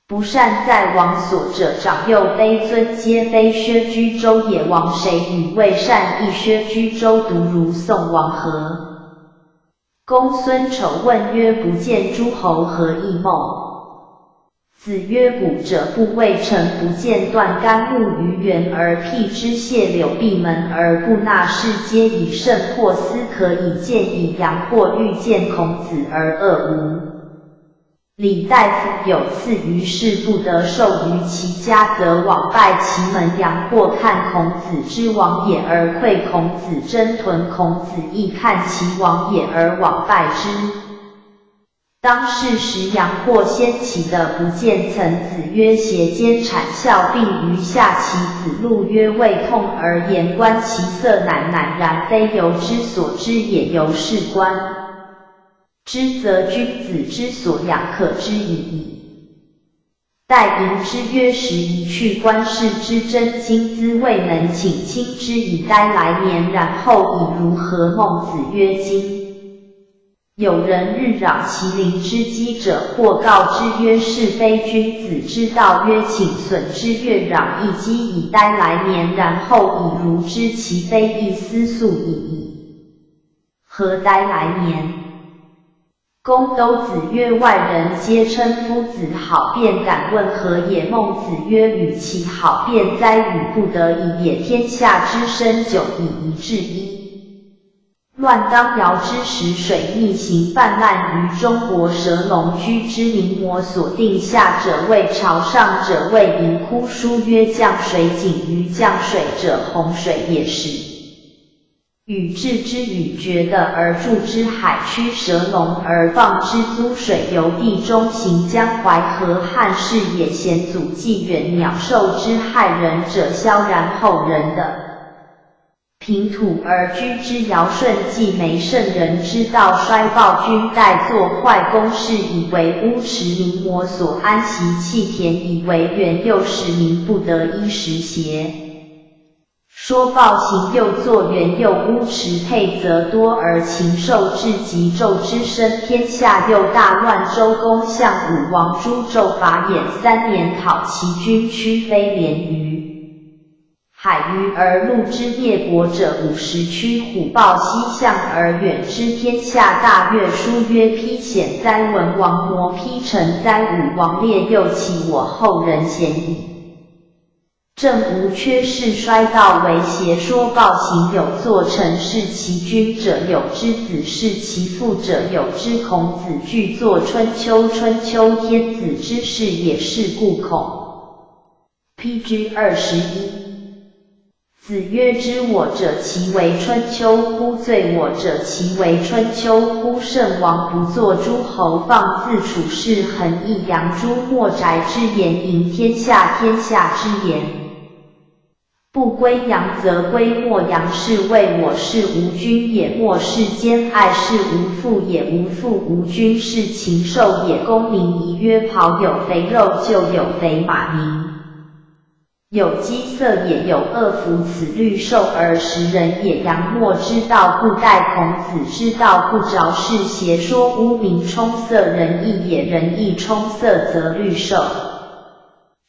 不善在王所者长幼卑尊皆非薛居周也王谁与谓善亦薛居周独如宋王何公孙丑问曰：不见诸侯何意梦子曰：古者不畏臣，不见断干木于原而辟之，谢柳闭门而不纳，是皆以胜破思可以见以阳货，欲见孔子而恶无礼。大夫有次于士不得授于其家，则往拜其门，阳货看孔子之往也而喟，孔子征豚，孔子亦看其往也而往拜之。 当是时阳货先起的不见，曾子曰：鞋坚产笑并于下。其子路曰：未痛而言观其色，乃荏苒，非由之所知也，由是观之，则君子之所仰可知已矣。 戴隐之曰：时移去观世之真经，兹未能请亲之以待来年，然后已如何？孟子曰：今。有人日长其邻之饥者，或告之曰：是非君子之道？曰：请损之，月长一饥以待来年，然后已如之，其非亦斯粟矣矣？ 何待来年？公都子曰：外人皆称夫子，好辩，敢问何也？孟子曰：与其好辩哉，与不得已也。天下之深，久以一至一。乱当摇之时，水逆行泛滥于中国，蛇龙居之，名魔所定下者谓潮上，者谓盈窟。书曰：降水井鱼，降水者洪水也始。 禹治之，禹决得而注之，海驱蛇龙而放之，租水由地中行，江淮河汉视野，险阻既远，鸟兽之害人者消，然后人得平土而居之，尧舜既没圣人之道，衰暴君代，作坏公事，以为污池，名魔所安息，弃田以为园，又使民不得衣食邪。 说暴行又作园，又污池，沛泽多而禽兽至极，纣之声，天下又大乱。周公向武王诛纣，罚偃三年，讨其君，屈非连于海鱼而陆之，灭国者五十屈，虎豹西向而远之，天下大悦。书曰：披险哉，文王谋；披陈哉，武王猎。又岂我后人鲜矣。 政无缺失，衰道为邪。说暴行有作臣，弑其君者有之；子弑其父者有之。孔子巨作春秋，春秋天子之事也，是故孔。P G二十一。子曰：知我者，其为春秋乎？罪我者，其为春秋乎？圣王不作诸侯，放自处室，衡抑阳朱，没翟之言，盈天下，天下之言。 不归阳则归没阳，是谓我是吾君也。没世间爱，是无父也，无父无君，是禽兽也。公民仪曰：袍有肥肉，厩有肥马，民有饥色也，有饿弗此绿瘦而食人也。阳没之道不殆，孔子之道不着，是邪说污名，充塞仁义也，仁义充塞则绿瘦。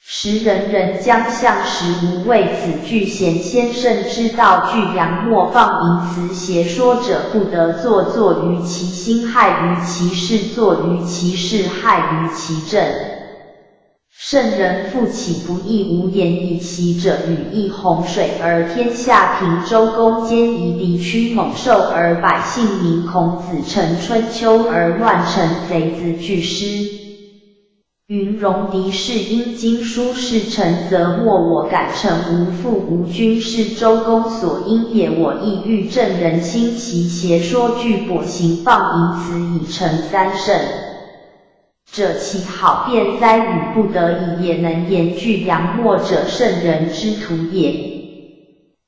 时仁人将相食无畏。子句贤先圣之道，句阳没放淫词邪说者不得作，作于其心，害于其事，作于其事，害于其政。圣人父岂不义无言矣？昔者禹抑洪水，而天下平。周公奸疑，敌驱猛兽，而百姓民。孔子乘春秋而乱臣贼，子句诗。 云：戎狄是殷，今书是臣则没我，敢臣无父无君，是周公所殷也。我亦欲正人心，习邪说，句跛行放淫词，以成三圣。者岂好辩哉，与不得已也。能言句阳没者，圣人之徒也。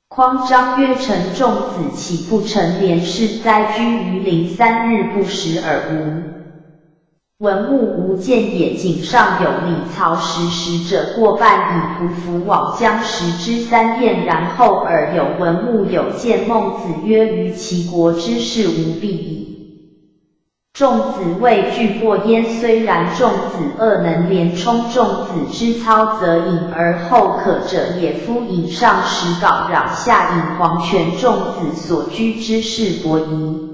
匡章曰：臣仲子，岂不乘连氏哉？居于林，三日不食而无 文木无见也。井上有李曹，食时者过半矣，匍匐往将食之三遍，然后尔有文木有见。孟子曰：于其国之士无必矣。仲子谓句过焉。虽然仲子恶，能连充仲子之操，则引而后可者也。夫引上食皋，扰下引黄泉，仲子所居之士薄矣。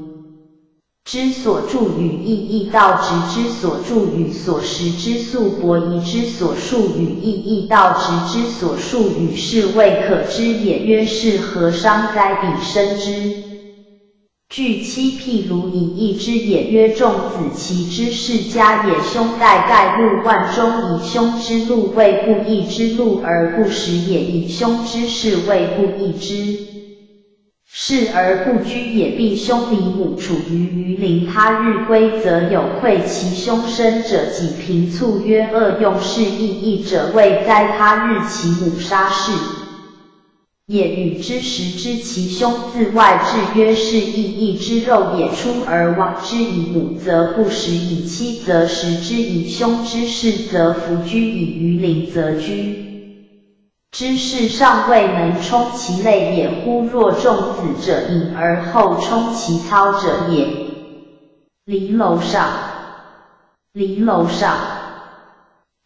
之所著与意，亦道之之所著与所识之素伯夷之所述与意，亦道之之所述与是未可知也。曰是何伤哉彼生之 惧期譬如以义之也。曰仲子其之是家也。兄待盖物万中以兄之路为不义之路而不识也，以兄之是为不义之事而不居也。必兄离母处于鱼林，他日归则有愧其兄生者己平促曰恶用是亦义者未哉，他日其母杀是 也与之食之其兄自外至曰是亦义之肉也。出而亡之以母则不食以妻则食之以兄之事则弗居以鱼林则居之事尚未能充其类也。忽若仲子者隐而后充其操者也。离楼上，离楼上。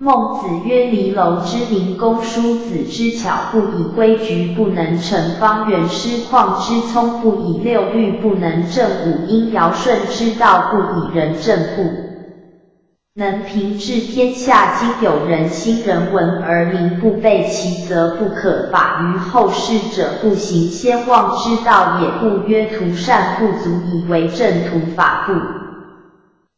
孟子曰：离楼之明，公叔子之巧，不以规矩不能成方圆，师旷之聪，不以六律不能正五音，尧舜之道，不以仁政不能平治天下。今有仁心仁文而民不备其则不可法于后世者不行。先王之道也，不曰图善不足以为政图法不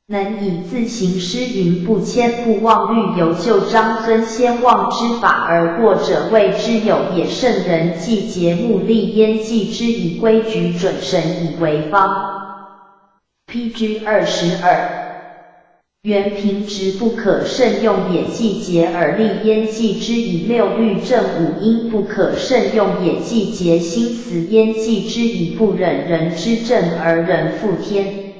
能以自行师云不迁不忘律由旧章遵先王之法而过者谓之有也。圣人既节目利焉，继之以规矩准，审以为方。P G 二十二。圆平直不可慎用也，既节而利焉，继之以六律正五音不可慎用也，既节心死焉，继之以不忍人之政而人负天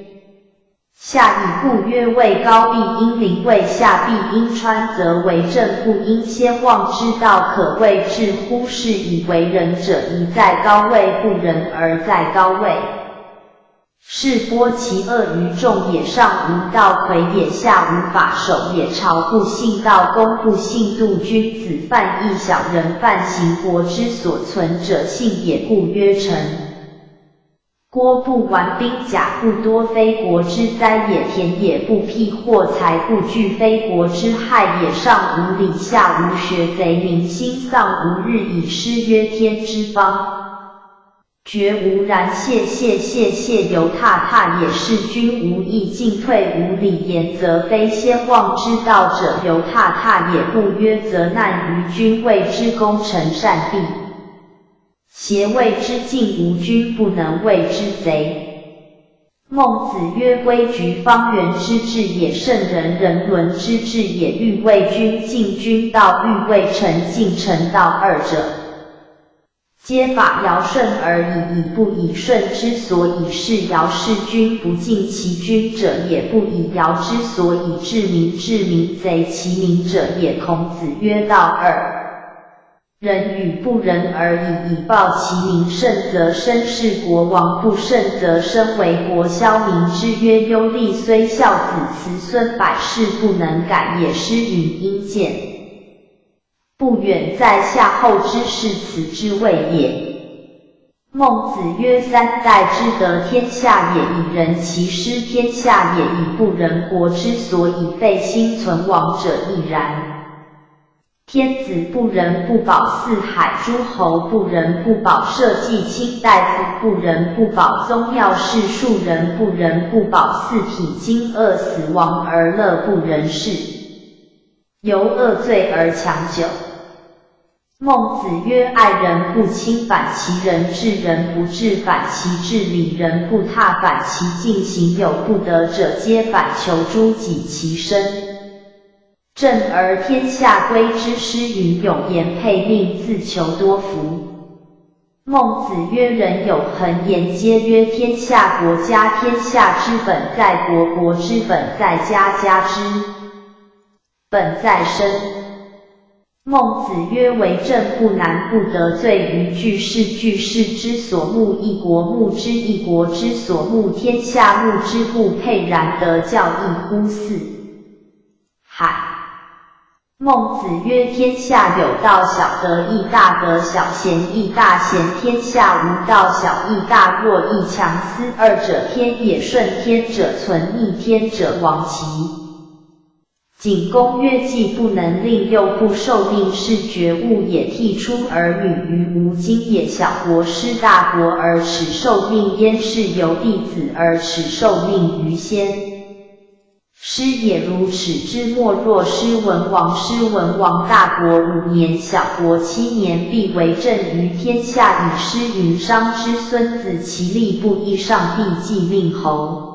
下矣。故曰位高必因临，位下必因川，则为政不因。先王之道可谓至乎是以为仁者宜在高位，不仁而在高位，是播其恶于众也。上无道魁也，下无法守也。朝不信道，公不信度。君子犯义，小人犯刑，国之所存者信也。故曰臣 郭不完，兵甲不多，非国之灾也。田野不辟，货财不聚，非国之害也。上无礼，下无学，贼民心丧，无日以失曰天之方。绝无然谢谢谢谢由他他也。事君无义，进退无礼，言则非先王之道者由他他也。不约则难于君，谓之功臣善必 邪，谓之进无君，不能谓之贼。孟子曰：规矩方圆之治也，圣人人伦之治也。欲为君进君道，欲为臣进臣道，二者皆法尧舜而已矣。不以舜之所以是尧是君，不敬其君者也，不以尧之所以治民治民贼其民者也。孔子曰：道二 仁与不仁而已矣。报其民，慎则身是国王，不慎则身为国。萧闵之曰：忧厉虽孝子，慈孙百世不能改也。诗云：殷鉴不远在夏后之世，慈之谓也。孟子曰：三代之德，天下也；以仁其师，天下也；以不仁，国之所以废兴存亡者亦然。 天子不仁不保四海诸侯，不仁不保社稷卿大夫，不仁不保宗庙士庶，人不仁不保四体饥饿死亡而乐不仁事，由恶罪而强酒。孟子曰：爱人不亲反其仁，智人不智反其智，礼人不踏反其敬，行有不得者皆反求诸己其身。 政而天下归之。诗云：永言配命，自求多福。孟子曰：人有恒言皆曰天下国家，天下之本在国，国之本在家，家之本在身。孟子曰：为政不难，不得罪于具事，具事之所慕亦国，慕之亦国之所慕天下，慕之不佩然，德教亦乎四海。孟子曰：天下有道，小则易，大则小，贤易大贤。天下无道，小易大，弱易强。思二者，天也；顺天者存，逆天者亡。齐景公曰：既不能令幼不受命，是绝物也。悌出而与鱼无亲也。小国失大国而耻受命焉，是由弟子而耻受命于先。 师也如此之莫若师文王。师文王大国五年，小国七年，必为政于天下矣。师云：商之孙子其力不易，上必继令侯。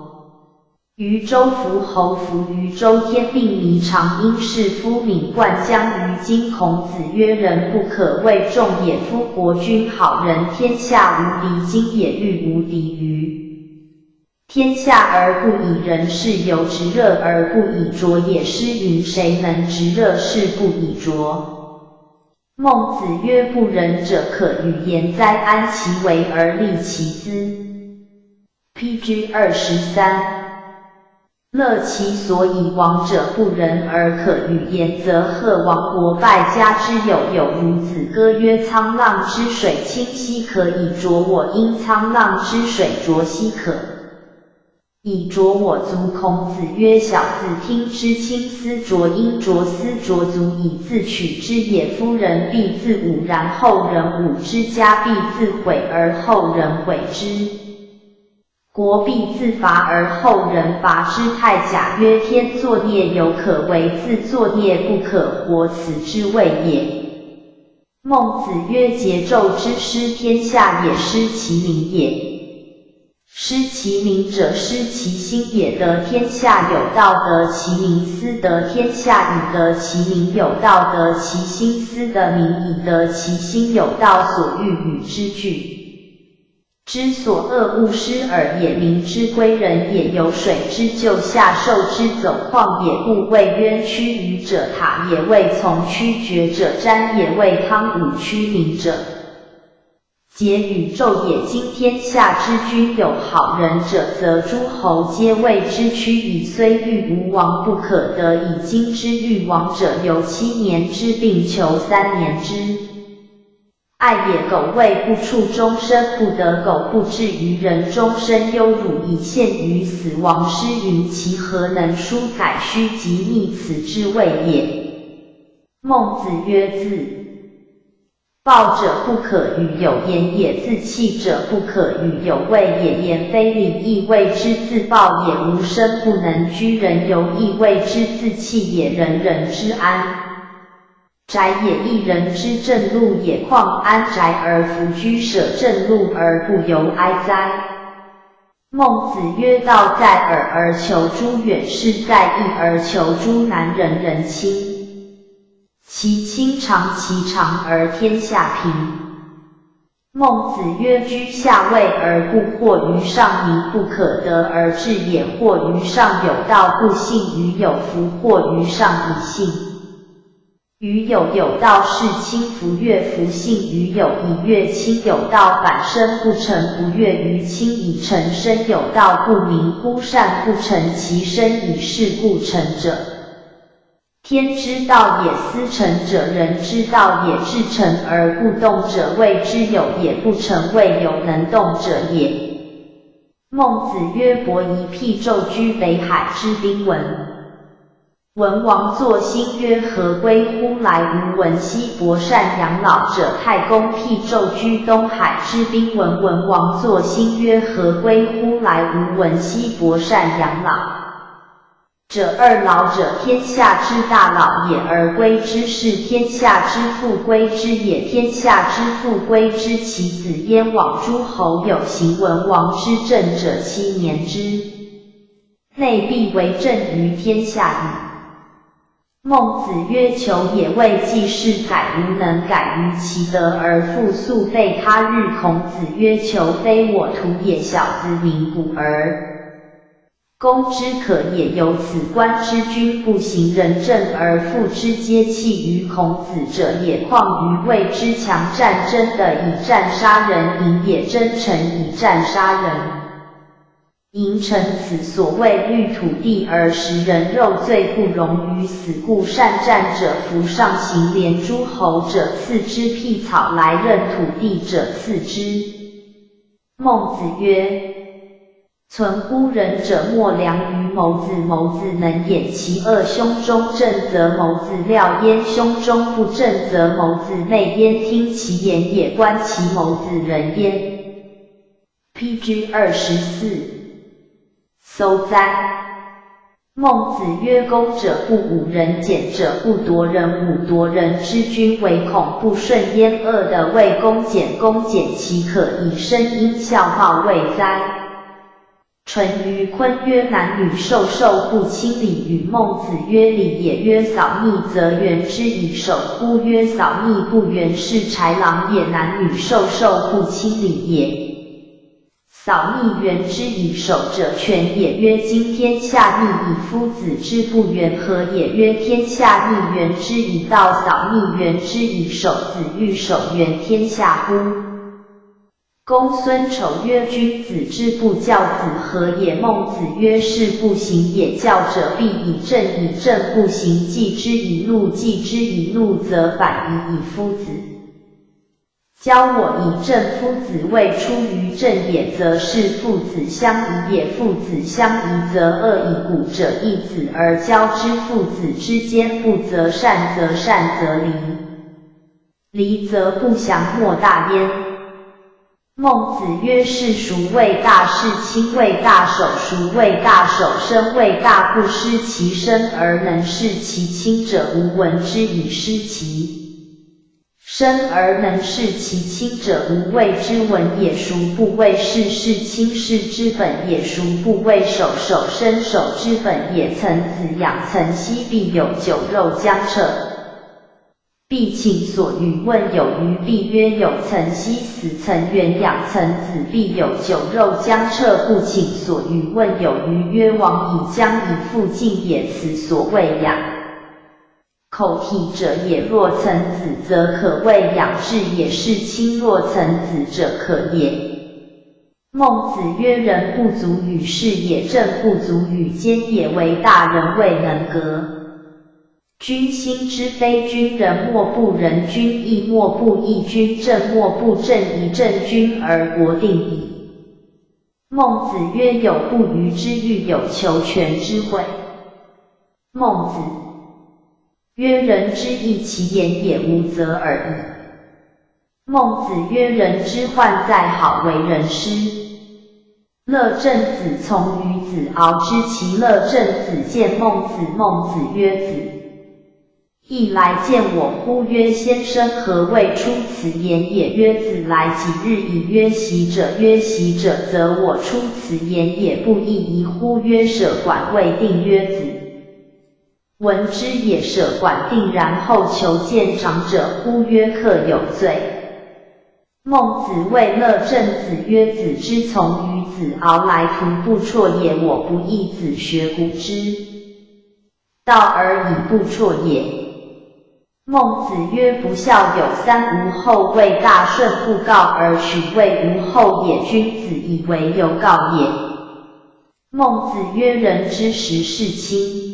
余周服侯服于周，天命弥长，因是夫名冠将于今。孔子曰：人不可为众也。夫国君好仁，天下无敌今也，欲无敌于 天下而不以仁，是由执热而不以卓也。师云：谁能执热，是不以卓。孟子曰：不仁者可与言哉，安其为而利其资。P G 二十三。乐其所以亡者不仁而可与言，则贺亡国败家之有。有孺子歌曰：沧浪之水清兮，可以濯我缨；沧浪之水浊兮，可 以濯我足。孔子曰：小子聽之，親斯濁缨，濁斯浊足矣，自取之也。夫人必自侮，然後人侮之。家必自毀，而後人毀之。國必自伐，而後人伐之。太甲曰：天作孽猶可為，自作孽不可活，此之謂也。孟子曰：桀纣之失天下也，失其民也。 失其民者，失其心也。得天下有道，得其民思；得天下以德其民有道，得其心思得民以德其心有道。所喻与之俱知所恶勿施尔也。民之归人也，有水之就下，兽之走旷野，故谓渊曲。愚者塔也，谓从曲；决者瞻也，谓汤武曲。明者 桀与纣也。今天下之君有好仁者，则诸侯皆畏之。屈以虽欲無王不可得矣。今之欲王者，猶七年之，并求三年之艾也。苟未不處，終身不得。苟不至於仁，終身憂侮矣。陷於死亡。師云：其何能書宰虛疾逆，此之謂也。孟子曰：自 暴者不可與有言也，自棄者不可與有謂也。言非礼，亦謂之自暴也。吾身不能居人，猶亦謂之自棄也。仁，仁之安宅也，亦仁之正路也。況安宅而弗居，舍正路而不由哀哉。孟子曰：道在爾而求诸遠，事在易而求诸難。仁，仁親 其親長，其長而天下平。孟子曰：居下位而不惑於上，民不可得而治也。惑於上有道，不信於有，弗惑於上以信。於有有道，是親弗悅。弗信於有以悅親有道，反身不成不悅於親以成身有道。不民乎善不成其身以事故成者， 天之道也，斯成者；人之道也，至誠而不動者謂之有也，不成謂有，能動者也。孟子曰：伯夷辟纣，居北海之滨文。文王作興曰：和歸乎來吾文兮，伯善養老者。太公辟纣，居東海之滨文。文王作興曰：和歸乎來吾文兮，伯善養老 者。二老者，天下之大老也，而歸之，是天下之父歸之也。天下之父歸之，其子焉往？諸侯有行文王之政者七年之內，必為政於天下矣。孟子曰：求也，謂季氏改，吾能改於其德而復速廢他日。孔子曰：求非我徒也，小子鳴鼓而 攻之可也。由此觀之，君不行仁政而復之皆棄於孔子者也。況於謂之強戰爭的以戰殺人贏也，爭臣以戰殺人盈成此所谓绿土地而食人肉，罪不容于死。故善战者弗上刑，连诸侯者赐之辟草，来任土地者赐之。孟子曰：存乎仁者，莫良于谋子。谋子能掩其恶，胸中正则谋子料焉，胸中不正则谋子内焉。听其言也，观其谋子仁焉。 P G 二十四。搜哉。孟子曰：攻者不侮人，简者不夺人，侮夺人之君，唯恐不顺焉。恶的謂攻简，攻简岂可以生殷孝貌未哉？淳于髡曰：男女授受不亲礼与？孟子曰：礼也。曰：扫逆则圆之以手乎？曰：扫逆不圆，是豺狼也。男女授受不亲礼也。 扫逆圆之以手者，犬也。曰：今天下逆以夫子之不圆，何也？曰：天下逆圆之以道，扫逆圆之以手，子欲守圆，天下乎？公孙丑曰：君子之不教子，何也？孟子曰：是不行也。教者必以正，以正不行，继之以怒，继之以怒，则反于以夫子。 教我以正夫子未出于正也，则是父子相疑也。父子相疑，则恶矣。古者义子而教之，父子之间不择善，则善则离，离则不祥莫大焉。孟子曰：是孰谓大？是亲未大守，孰谓大守？身未大不失其身而能事其亲者，无闻之以失其 身而能事其亲者，无谓之闻也。孰不谓事？是亲事之本也。孰不谓守？守身守之本也。曾子养曾息，必有酒肉僵彻，必请所与问有余。必曰：有曾息死，曾远养曾子，必有酒肉僵彻，不请所与问有余。曰：往矣，将以复进也。此所谓养。 口体者也。若曾子，则可谓养志也，是亲。若曾子者，可也。孟子曰：人不足与士也，政不足与奸也，惟大人未能革。君心之非君，人莫不仁君，义莫不义君，政莫不正矣。正君而国定矣。孟子曰：有不愚之欲，有求全之悔。 孟子曰：人之义，其言也，無则耳矣。孟子曰：人之患在好为人师。乐正子从于子敖之，其乐正子见孟子。孟子曰：子亦来见我乎？曰：先生何谓出此言也？曰：子来几日矣？曰：昔者。曰：昔者，则我出此言也，不亦宜乎？曰：舍管未定。曰：子 闻之也，舍管定，然后求见长者乎？曰：客有罪。孟子谓乐正子曰：子之从于子敖来，徒不辍也，我不亦子学古之道而已不辍也。孟子曰：不孝有三，无后，未大顺，不告而取，谓无后也。君子以为有告也。 孟子曰：人之食事，亲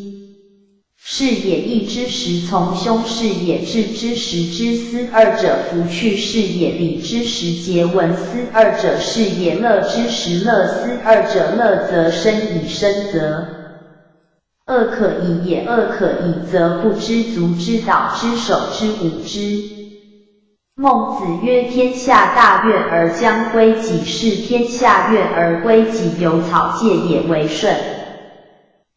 事也；义之食，从兄事也；智之食，知思；二者，弗去事也。礼之食，节文思；二者，是也。乐之食，乐思；二者，乐则生矣，生则恶可以也。恶可以则不知足，知蹈之守之，侮之。 孟子曰：天下大悦而将归己，是天下悦而归己，有草芥也为顺。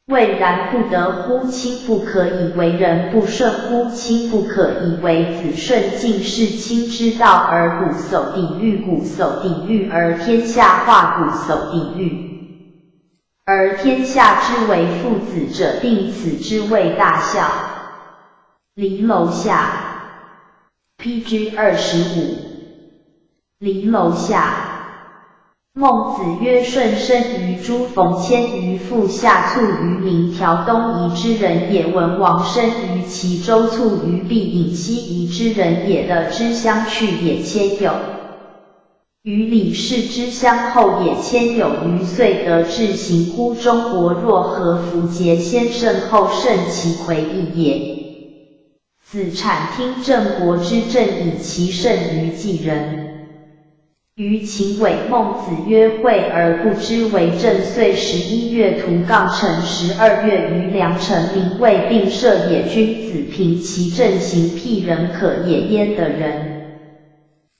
未然，不得乎？亲不可以为人不顺乎？亲不可以为子顺。敬事亲之道而罟叟鼎欲，罟叟鼎欲而天下化，罟叟鼎欲而天下之为父子者，定此之谓大孝。离楼下。 P G 二十五。离楼下。孟子曰：舜生于诸，冯迁于腹下，卒于鸣条，东夷之人也。文王生于齐州，卒于毕隐，西夷之人也。乐之相去也，迁有与李世之相后也千有余岁，得志行乎中国若何弗节先圣后盛其魁异也。子产听郑国之政以其甚于季人。于秦尾孟子曰：惠而不知为政岁十一月图杠臣十二月于梁臣民未病赦也。君子凭其政行辟人可也焉得人。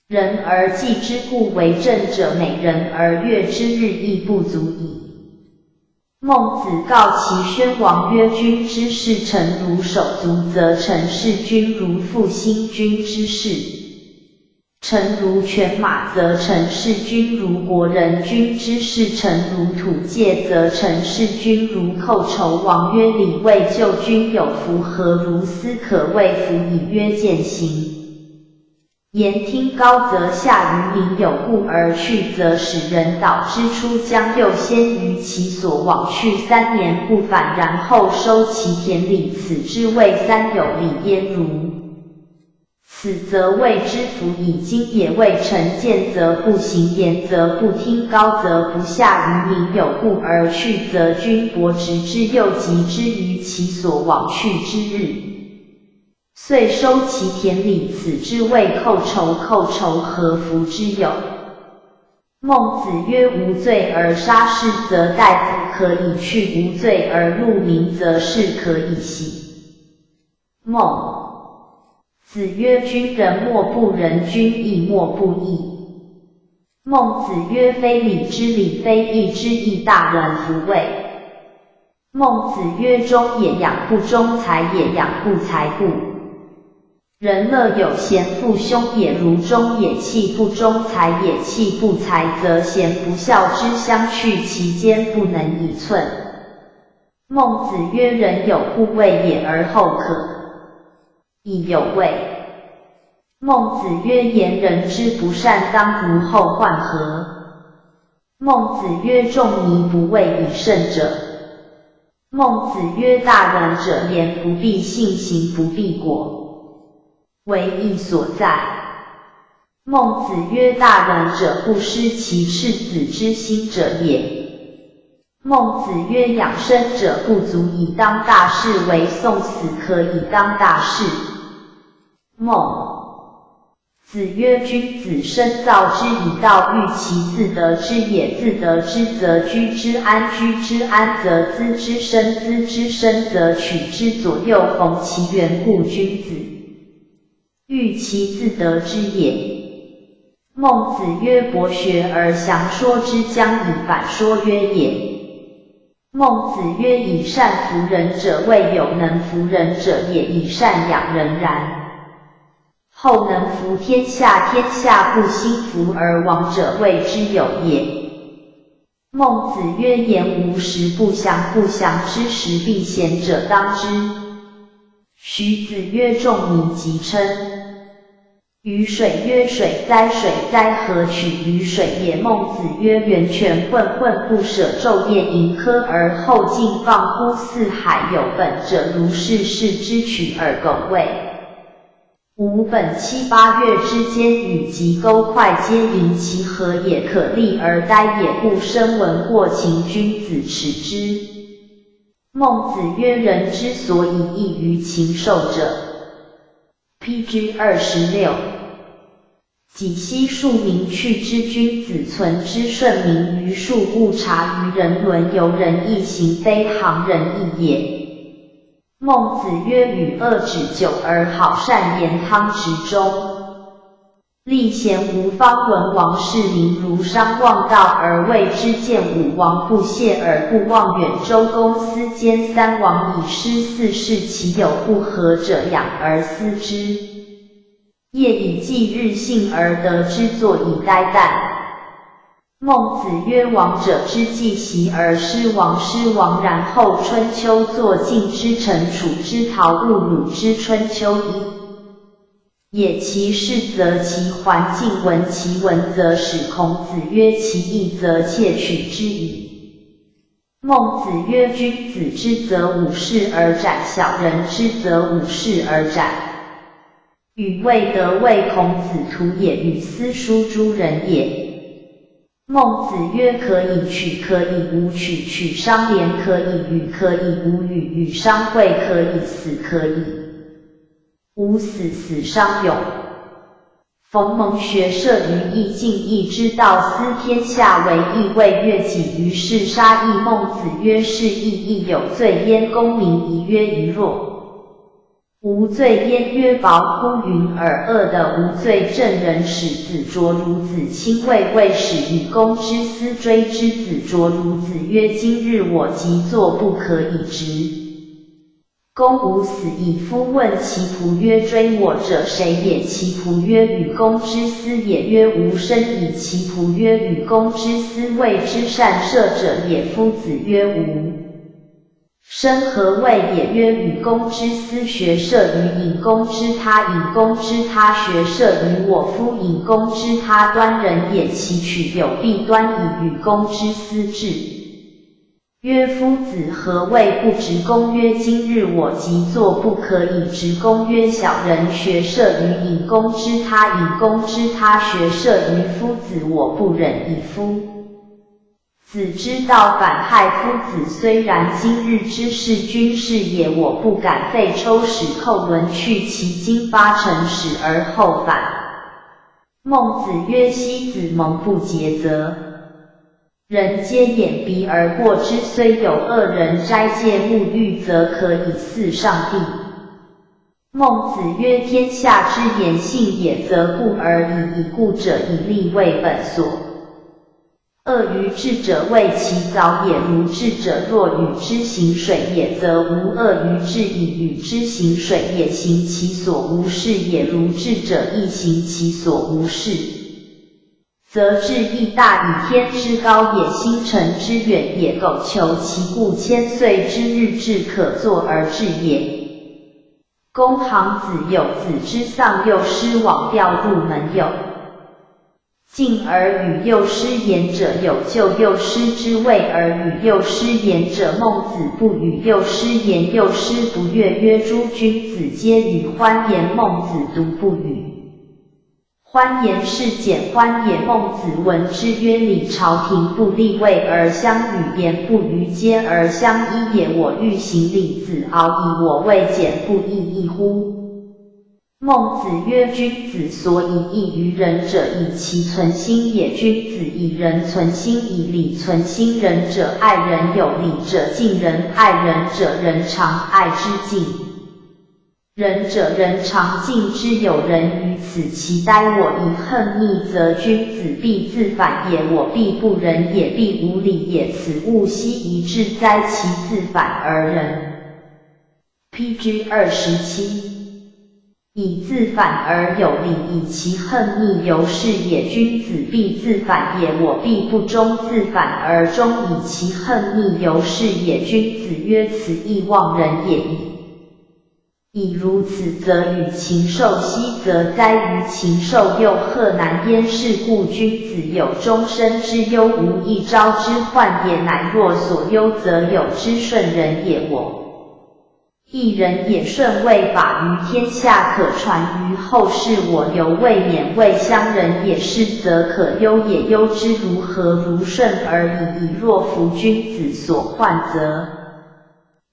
人而祭之故为政者，美人而悦之日亦不足矣。孟子告齐宣王曰：君之视臣如手足，则臣视君如父；兴君之视臣如犬马，则臣视君如国人；君之视臣如土芥，则臣视君如寇仇。王曰：礼未就君有福，何如斯可谓福矣？曰：见行。 言听高则下于民，有故而去则使人导之。出将又先于其所往，去三年不返，然后收其田礼，此之谓三有礼焉如。此则谓之福矣。今也谓臣：见则不行，言则不听，高则不下于民，有故而去则君薄，执之又及之于其所往去之日， 遂收其田礼，此之谓寇仇。寇仇何福之有？孟子曰：无罪而杀士，则大夫可以去；无罪而戮民，则士可以息。孟子曰：君人莫不仁，君义莫不义。孟子曰：非礼之礼，非义之义，大然弗谓。 孟子曰：忠也养不忠才也，养不才不仁。乐有贤父兄也，孺忠也弃不忠才也，弃不才则贤不孝之乡去，其间不能已寸。孟子曰：人有固位也，而后可以有位。孟子曰：言人之不善，当如后患何？ 孟子曰：仲尼不畏以胜者。孟子曰：大然者言不必信，行不必果，为义所在。孟子曰：大然者不失其赤子之心者也。孟子曰：养生者不足以当大事，唯送死可以当大事。孟 子曰：君子深造之以道，欲其自得之也。自得之则居之安，居之安则资之深，资之深则取之左右逢其源，故君子欲其自得之也。孟子曰：博学而详说之，将以反说约也。孟子曰：以善服人者，未有能服人者也，以善养人然。 后能服天下，天下不兴服而亡者，谓之有也。孟子曰：言无实不祥，不祥之时必贤者当之。徐子曰：仲尼即称。予水曰：水灾，水灾何取予水也？孟子曰：源泉滚滚不舍，昼夜盈科而后竟放乎四海，有本者如是视之，取而苟谓。 无本七八月之间，雨急沟快皆盈，其何也？可立而待也，故深闻过情，君子耻之。孟子曰：人之所以异于禽兽者，P G 二十六。己悉庶民，去之君子，存之顺民，于庶勿察于人倫，由人义行，非行人义也。 孟子曰：予恶止久而好善言汤执中，立贤无方。文王视民如商，忘道而谓之见武王不屑而不望远。周公思奸三王以失四世，其有不和者，仰而思之，夜以继日，幸而得之，坐以待旦。 孟子曰：王者之计，习而失亡，失亡然后春秋作，晋之臣，楚之陶物，鲁之春秋矣。也其事则齐，还敬闻其闻则始。孔子曰：其义则切取之矣。孟子曰：君子之则五世而斩，小人之则五世而斩。 予未得為孔子徒也，予斯書諸人也。孟子曰：可以取，可以无取，取商廉可以与，可以无与，与商会可以死，可以无死，死商有。 冯蒙学射于易近，易之道司天下为易，谓乐己于是杀易。孟子曰：是易亦有罪焉，公明仪曰：仪若无罪焉，曰薄乎云尔。恶的无罪证人始子卓如子亲卫，卫始与公之司追之。子卓如子曰：今日我即作，不可以执。 公无死矣。夫问其仆曰：追我者谁也？其仆曰：与公之司也。曰：无生矣。其仆曰：与公之司谓之善射者也。夫子曰：无生何谓也？曰：与公之司学射于引弓之他，引弓之他学射于我。夫引弓之他端人也，其取有必端矣，与公之司至。 曰：夫子何谓不执弓？曰：今日我即作，不可以执弓。曰：小人学射于引弓之他，引弓之他学射于夫子，我不忍矣。夫子之道反害夫子。虽然今日之事君是也，我不敢废抽使寇，闻去其经八成，始而后返。孟子曰：昔子蒙不洁则 人皆掩鼻而过之，虽有恶人斋戒沐浴，则可以似上帝。孟子曰：天下之言信也，则固而已矣。固者以立为本所。恶于智者，谓其凿也，如智者若与之行水也，则无恶于智矣。与之行水也，行其所无事也，如智者亦行其所无事。 则智亦大矣。天之高也，星辰之远也，苟求其故，千岁之日志可作而至也。公行子有子之丧，幼师罔调入门有。敬而与幼师言者有，就幼师之位而与幼师言者。孟子不与幼师言，幼师不悦，曰：诸君子皆与欢颜，孟子独不与。 欢颜是简欢也。孟子闻之曰：礼朝廷不立位而相与，言不于街而相依也。我欲行礼子敖矣，我谓简不亦易乎？孟子曰：君子所以异于仁者，以其存心也。君子以仁存心，以礼存心。仁者爱人有礼者敬仁，爱人者仁常爱之敬 仁者仁常敬之。有人于此期待我矣。恨逆则君子必自反也，我必不仁也，必无礼也。此物希夷至哉，其自反而仁。P G 二十七。以自反而有礼，以其恨逆由是也。君子必自反也，我必不忠；自反而忠，以其恨逆由是也。君子曰：此亦忘人也已。 已如此，则与禽兽，昔则哉于禽兽，又何难焉？是故君子有终身之忧，无一朝之患也。乃若所忧则有之，顺人也我。一人也，顺谓法于天下，可传于后世。我犹未免，谓乡人也，是则可忧也。忧之如何？如顺而已矣。若夫君子所患，则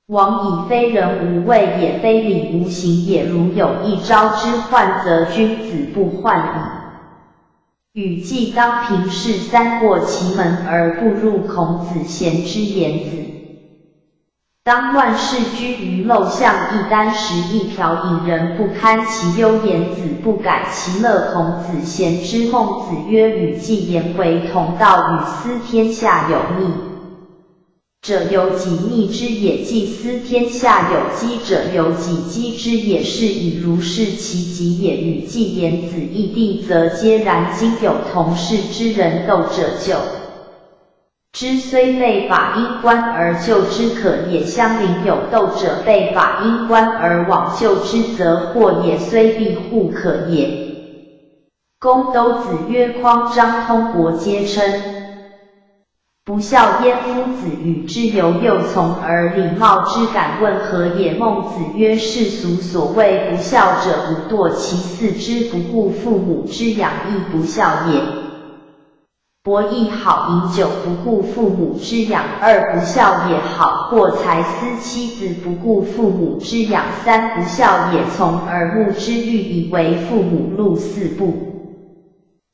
往矣。非仁无畏也，非礼无形也。如有一朝之患，则君子不患矣。语既当平是三过其门而不入，孔子贤之言子。当乱世居于陋巷，一箪食一瓢，引人不堪其忧，言子不改其乐。孔子贤之。孟子曰：与既言为同道，与思天下有逆 者由己逆之也，既思天下有几者由己积之也。是以如是其极也。语既言子义地，则皆然。今有同室之人斗者，救之虽被法因关而救之可也，相邻有斗者被法因关而罔救之则祸也，虽避护可也。公斗子曰：匡张通国皆称 不孝焉。夫子与之游，幼从而礼貌之。敢问何也？孟子曰：世俗所谓不孝者，不惰其四肢，不顾父母之养，亦不孝也。博弈好饮酒，不顾父母之养。二、不孝也好，过财思妻子，不顾父母之养。三、不孝也从耳目之欲，以为父母路。四、不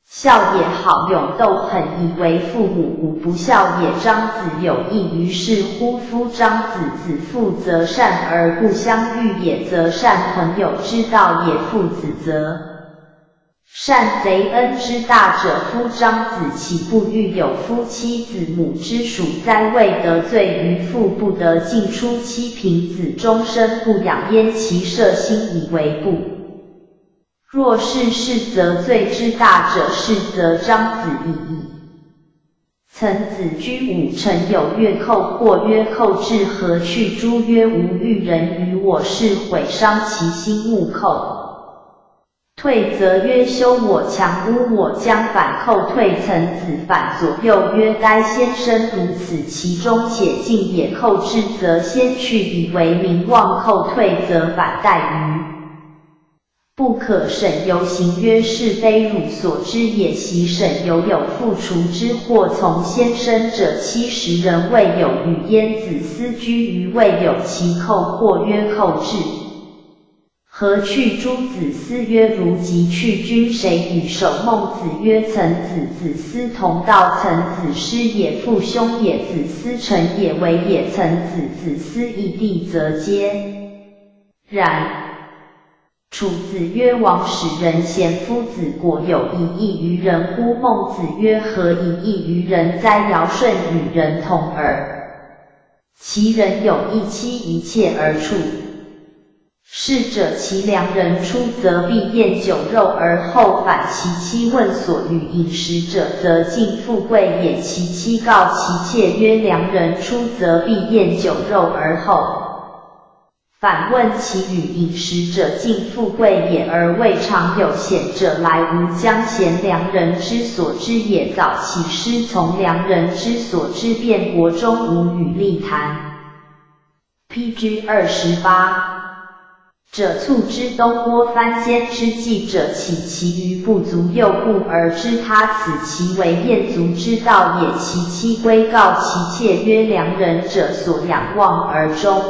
孝也好，勇斗狠，以为父母无。不孝也，张子有意于是乎夫张子，子父则善而不相与也，则善朋友之道也。父子则 善贼恩之大者，夫张子，岂不欲有夫妻子母之属哉？未得罪于父，不得尽出妻贫子，终身不养焉，其射心以为不。若是是则罪之大者，是则张子矣。 岑子居五成有曰：寇或曰寇至，何去诸曰：无欲人与我，是毁伤其心，勿寇。退则曰：修我强，污我将，反寇退。岑子反左右曰：待先生独此，其中且进也。寇至则先去，以为名望；寇退则反待于 不可沈由行曰：是非汝所知也。昔沈由有父除之祸从先生者七十人，未有与焉。子思居于未有其寇或曰寇至，何去诸？子思曰：如即去君，谁与守？孟子曰：岑子。子思同道。岑子师也，父兄也，子思臣也，为也。岑子子思异地则皆 然。楚子曰：王使人贤，夫子果有以异于人乎？孟子曰：何以异于人哉？尧舜与人同耳，其人有一妻，一妾而畜。逝者其良人出则必宴酒肉而后返其妻，问所与饮食者，则尽富贵也。其妻告其妾曰：良人出则必宴酒肉而后 反问其与饮食者，尽富贵也，而未尝有显者来。吾将贤良人之所知也。早起师从良人之所知，辩国中无与立谈。P G 二十八。者促之东郭番间之计者，岂其余不足？又故而知他。此其为晏足之道也。其妻归告其妾曰：良人者所仰望而终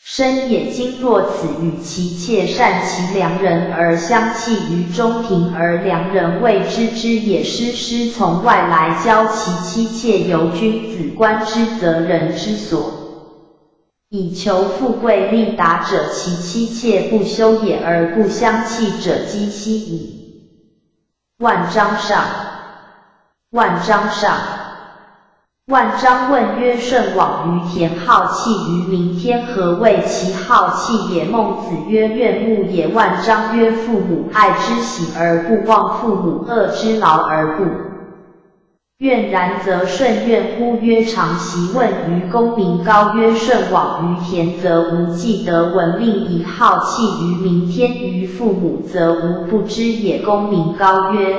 身也。今若此与其妾善其良人而相弃于中庭，而良人未知之也，师师从外来教其妻妾，由君子观之，则人之所以求富贵利达者，其妻妾不修也而不相弃者，几希矣。万章上，万章上。 万章问曰：舜往于田，好弃于民，天何谓其好弃也？孟子曰：怨恶也。万章曰：父母爱之喜而不忘，父母恶之劳而不怨然，则舜怨乎？曰：常习问于公民高。曰：舜往于田，则无既得闻令矣，好弃于民，天于父母，则无不知也。公民高曰：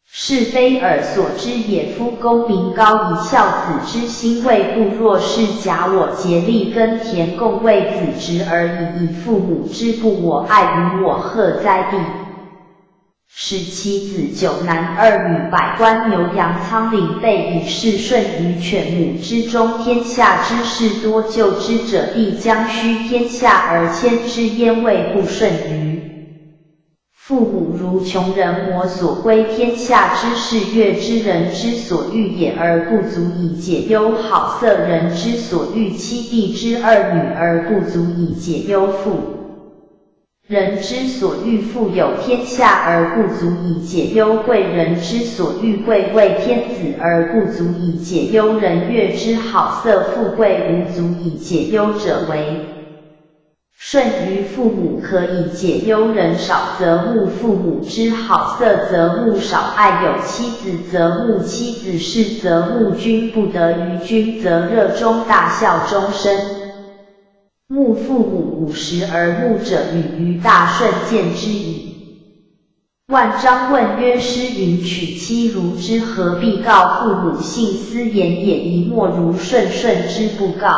是非尔所知也。夫公民高以孝子之心为固，若是假我竭力耕田，共为子侄而已矣。父母之不我，爱于我，何哉必使其子九男二女，百官牛羊仓廪备矣。是舜于犬母之中，天下之事多，救之者必将须天下而迁之，焉谓不顺于 父母？如穷人秣所归天下之事，悦之，人之所欲也，而不足以解忧；好色，人之所欲，妻弟之二女，而不足以解忧；妇，人之所欲，富有天下而不足以解忧；贵，人之所欲，贵为天子而不足以解忧。人悦之，好色富贵无足以解忧者为 顺于父母可以解忧。人少则慕父母之好，色则慕少爱友，妻子则慕妻子，士则慕君，不得于君，则热衷大笑终身。慕父母五十而慕者，与于大顺见之矣。万章问曰：师云娶妻如之，何必告父母？信斯言也已，莫如舜，舜之不告。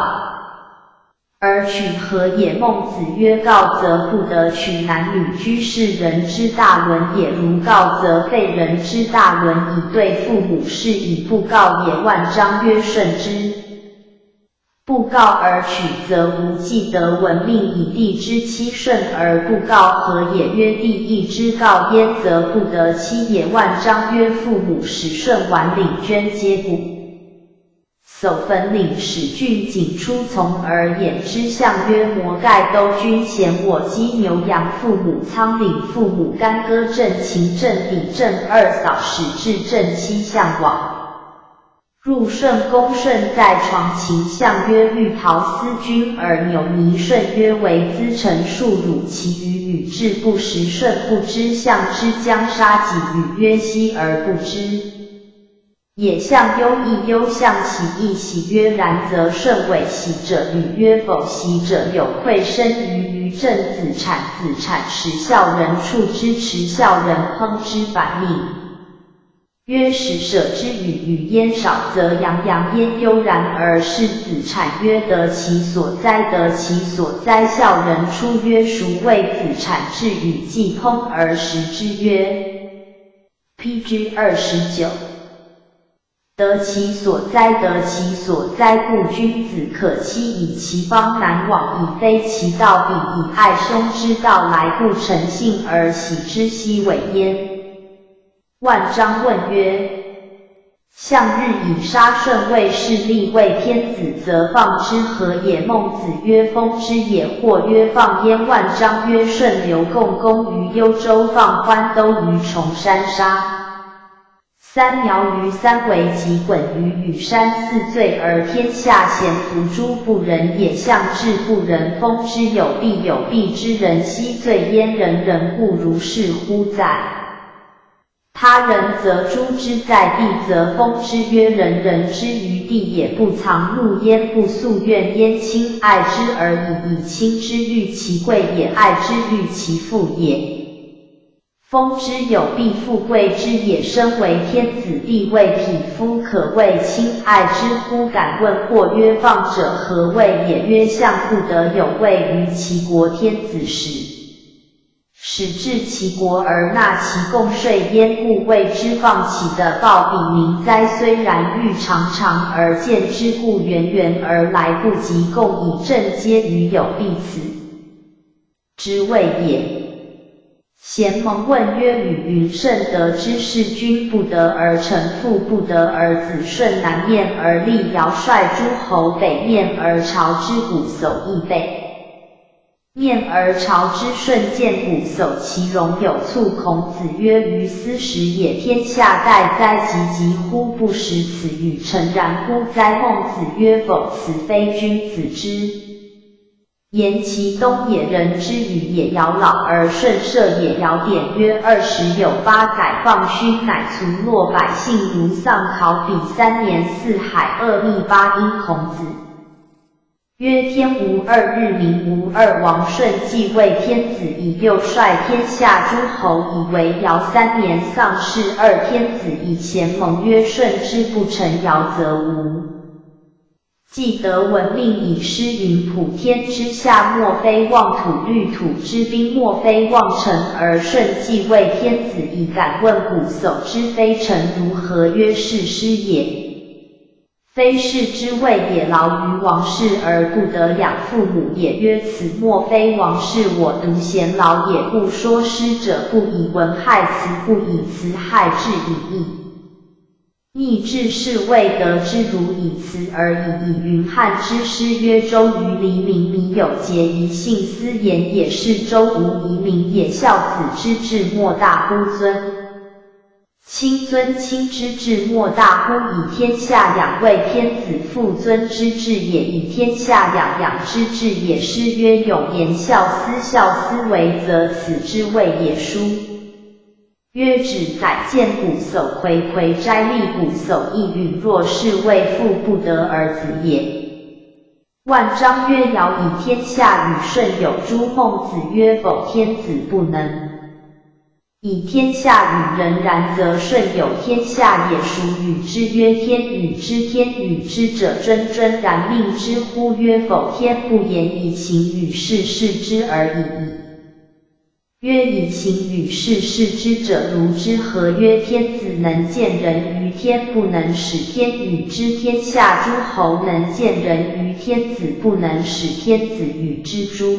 而取何也？孟子曰：告则不得取男女居士人之大伦也，如告则废人之大伦矣。对父母是以不告也。万章曰：慎之。不告而取，则无既得闻命矣。弟之妻慎而不告，何也？曰：弟亦之告焉，则不得妻也。万章曰：父母使舜晚领捐皆不 叟焚领使俊景出从而言之。象曰：摩盖兜君前我鸡牛羊，父母仓廪，父母干戈震琴震笛震二嫂，始至震妻项网。入舜宫，舜在床寝。象曰：欲陶斯君而牛泥。舜曰：为资臣数乳，其余与质不食。舜不知象之将杀己，语曰：昔而不知 也。象忧亦忧，象喜亦喜。曰：然则甚伟。喜者语曰：否喜者有愧深于余。赠子产，子产使孝人畜之，持孝人亨之百命。曰：使舍之语，语焉少则洋洋焉忧。然而视子产曰：得其所哉，得其所哉。孝人畜曰：孰谓子产至语既亨而食之？曰： P G 二十九。得其所哉，得其所哉，故君子可期以其邦难往矣，非其道比矣。爱兄之道来，故臣信而喜之，奚为焉？万章问曰：象日以杀舜未，是逆位天子，则放之何也？孟子曰：封之也。或曰：放焉。万章曰：舜留共工于幽州，放欢兜于崇山沙。 三苗于三围，及鲧于羽山。四罪而天下咸服诸不仁也。象治不仁，封之有弊，有弊之人奚罪焉？仁人固如是乎哉？他人则诛之，在地则封之。曰：仁人之于地也，不藏怒焉，不宿怨焉，亲爱之而已矣。亲之欲其贵也，爱之欲其富也。 封之有弊，富贵之也。身为天子，必为匹夫，可谓亲爱之乎？敢问：或曰：放者何谓也？曰：象不得有位于其国，天子始，始治其国而纳其贡税焉，故谓之放。岂得暴彼民哉？虽然欲尝尝而见之，故远远而来，不及贡以正嗟余有弊，此 之谓也。咸蒙问曰：语云：慎得之，事君不得，而臣父不得，而子舜南面而立，尧率诸侯北面而朝之，瞽叟亦北面而朝之。舜见瞽叟，其容有促。孔子曰：于斯始也，天下待哉，及及乎不食此与臣然乎哉？孟子曰：否，此非君子之 言。其东也，人之语也。尧老而舜射也。尧典曰：二十有八载，放勋乃存，洛百姓如丧考妣，三年四海，饿秘八殷。孔子曰：天无二日，民无二王。舜既为天子矣，又率天下诸侯以为尧。三年丧事，二天子矣。咸蒙曰：舜之不臣，尧则无 既得闻命矣。诗云：普天之下，莫非望土；虑土之滨，莫非望臣。而舜既为天子矣，敢问瞽叟之非臣，如何曰是师也？非是之谓也。劳于王室而不得养父母也。曰：此莫非王室我独贤劳也？故说师者，不以文害慈，不以慈害至矣。亦 亦至是谓得之。如以慈而已矣。云汉之师曰：周于黎民，民有节于信思言也。是周无黎民也。孝子之至，莫大乎尊；亲尊亲之至，莫大乎以天下养。为天子父尊之至也，以天下养养之至也。诗曰：永言孝思，孝思维则，此之谓也。叔 曰：指宰见瞽叟，睽睽斋立瞽叟，亦允若是谓父不得而子也。万章曰：尧以天下与舜有诸？孟子曰：否，天子不能。以天下与人，然则甚有天下也。孰与之曰天？与之天与之者，真真然命之乎？曰否，天不言，以行与事事之而已矣。曰以行与事事之者，如之。何曰天子能见人于天，不能使天与之？天下诸侯能见人于天子，不能使天子与之。诸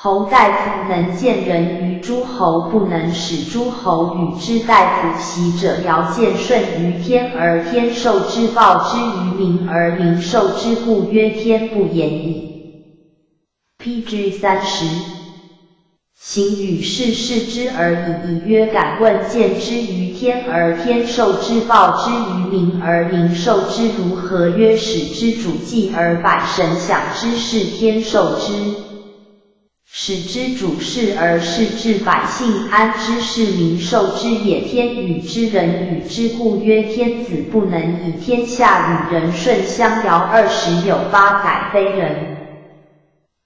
侯大夫能见人于诸侯，不能使诸侯与之。大夫喜者，聊见甚于天，而天授之；报之于民，而民授之，故曰天不言矣。P G三十。行与事事之而已矣。曰敢问见之于天，而天授之，报之于民，而民授之，如何？曰始之主祭而百神享之，是天授之。 使之主事而事至，百姓安之，是民授之也。天与之，人与之，故曰天子。不能以天下与人甚相遥二，十有八载非人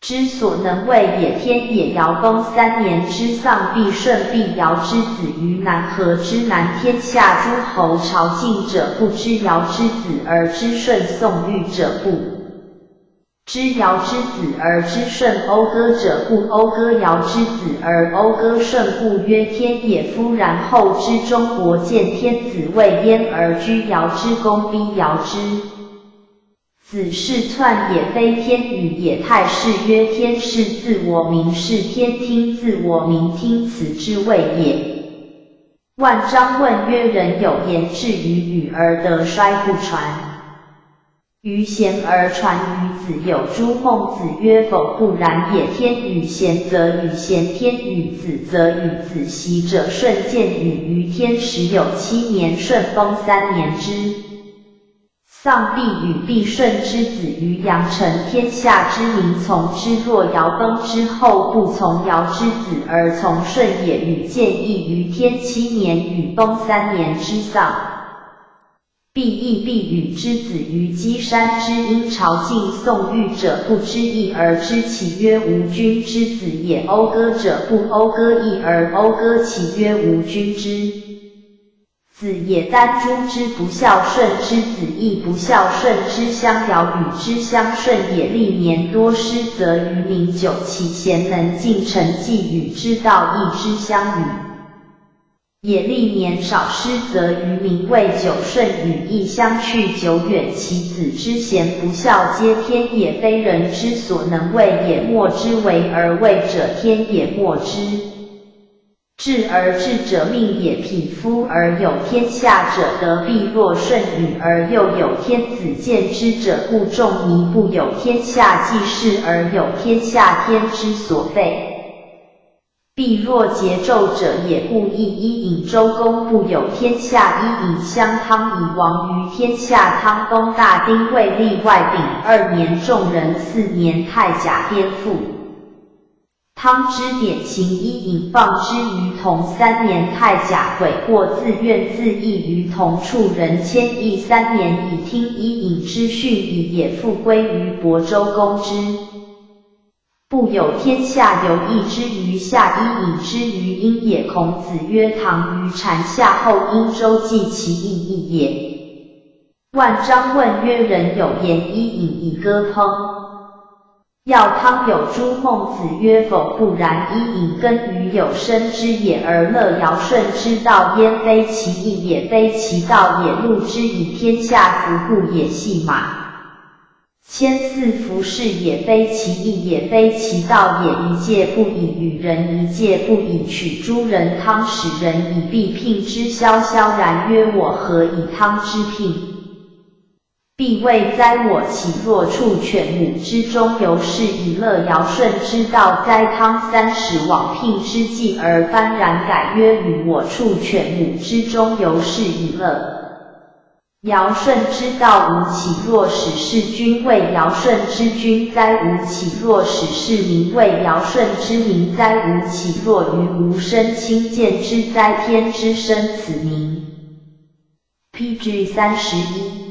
之所能为也。天也遥崩三年之丧，必甚必遥之子于南。何之南？天下诸侯朝觐者不知遥之子而知甚，宋律者不 知遥之子而知甚，讴歌者不讴歌遥之子而讴歌甚，故曰天也。夫然后知中国见天子谓焉，而居遥之公必遥之子，是篡也非天语也。太师曰：天是自我名是天听自我名听，此之谓也。万章问曰：人有言至于语而德衰不传 于贤而传于子，有诸孟子曰：否，不然也。天与贤则与贤，天与子则与子。习者甚见语于天，时有七年，甚崩三年之丧，必与必甚之子于阳城。天下之民从之，若尧崩之后不从尧之子而从甚也。禹见异于天，七年与崩三年之丧 必异必禹之子于箕山之阴朝觐。宋律者不知异而知其曰无君之子也，讴歌者不讴歌异而讴歌其曰无君之子也。丹朱之不孝，慎之子亦不孝，慎之相遥，与之相慎也。历年多失则愚民久其贤能尽，成既与之道亦之相与 也。历年少失则愚民未久，慎与亦相去久远，其子之贤不孝皆天也，非人之所能为也。莫之为而为者，天也。莫之治而治者，命也。匹夫而有天下者，德必若甚与而又有天子见之者，故仲尼不有天下季氏而有天下天之所废 必若桀纣者也。故亦伊尹周公不有天下，伊尹相汤以亡于天下。汤崩大丁未立，外丙二年，仲仁四年，太甲颠覆。汤之典型，伊尹放之于同三年，太甲悔过自愿自缢于同，处人千役三年，以听伊尹之训矣也。复归于亳，周公之 不有天下，犹亦之于夏，伊尹之于殷也。孔子曰：唐于禅下，后殷周，继其役亦也。万章问曰：人有言，伊尹以歌烹药汤有诸孟子曰：否，不然。伊尹耕于有生之野，而乐尧，慎之道焉，非其役也，非其道也。陆之以天下服部也，系马 千驷服饰也，非其役也，非其道也。一介布以与人，一介布以取诸人。汤使人以必聘之，萧萧然曰：我何以汤之聘必未哉？我岂若畜犬母之中，由是以乐尧，慎之道哉。汤三使往聘之，继而翻然改曰：与我畜犬母之中，由是以乐 尧，慎之道无，岂若使事君为尧，慎之君哉？无，岂若使事民为尧，慎之民哉？无，岂若于无生亲见之哉？天之生，此民。P G三十一。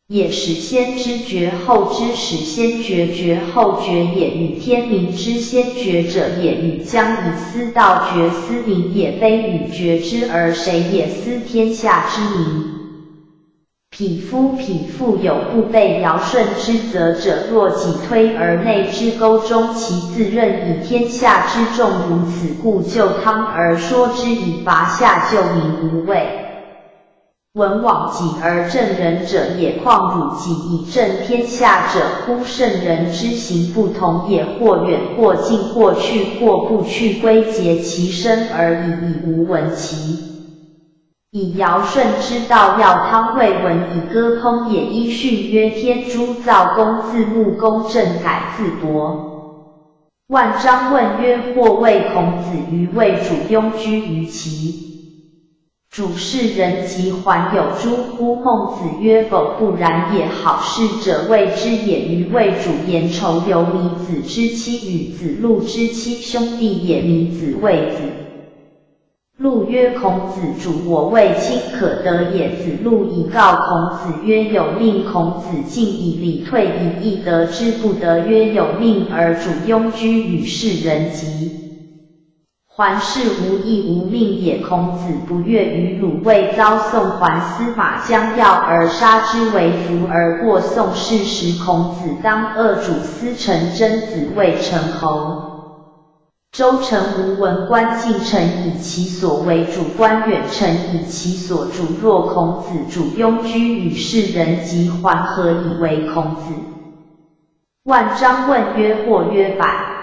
也始先知觉后知始先觉觉后觉也，与天明之先觉者也，与将以斯道觉斯明也，非与觉之而谁也斯天下之明。 匹夫，匹夫有不悖尧舜之则者，若己推而内之沟中，其自任以天下之众如此故，就汤而说之以罚下，就名无畏。文往己而正人者也，况汝己以正天下者乎？圣人之行不同也，或远或近，或去或不去，归结其身而已矣，无闻其 以尧舜之道要汤，未闻以歌烹也。一训曰：天诛灶公，字穆公，政改字伯。万章问曰：或谓孔子于魏主，拥居于齐。主是人及，还有诸乎？孟子曰：否，不然也。好事者为之也。于魏主言仇尤迷子之妻与子路之妻兄弟也，迷子谓子 路曰：孔子主，我谓卿可得也。子路以告孔子曰：有命。孔子进以礼，退以义，得之不得曰：有命而主，拥居与士人及。还是无义，无命也。孔子不悦于鲁卫遭宋还，司马相要而杀之为诰而过宋氏，时孔子当恶主司臣曾子谓陈侯。 周成无闻官进臣以其所为主，官远臣以其所主。若孔子主，拥居与士人及，还何以为孔子？万章问曰：或曰百。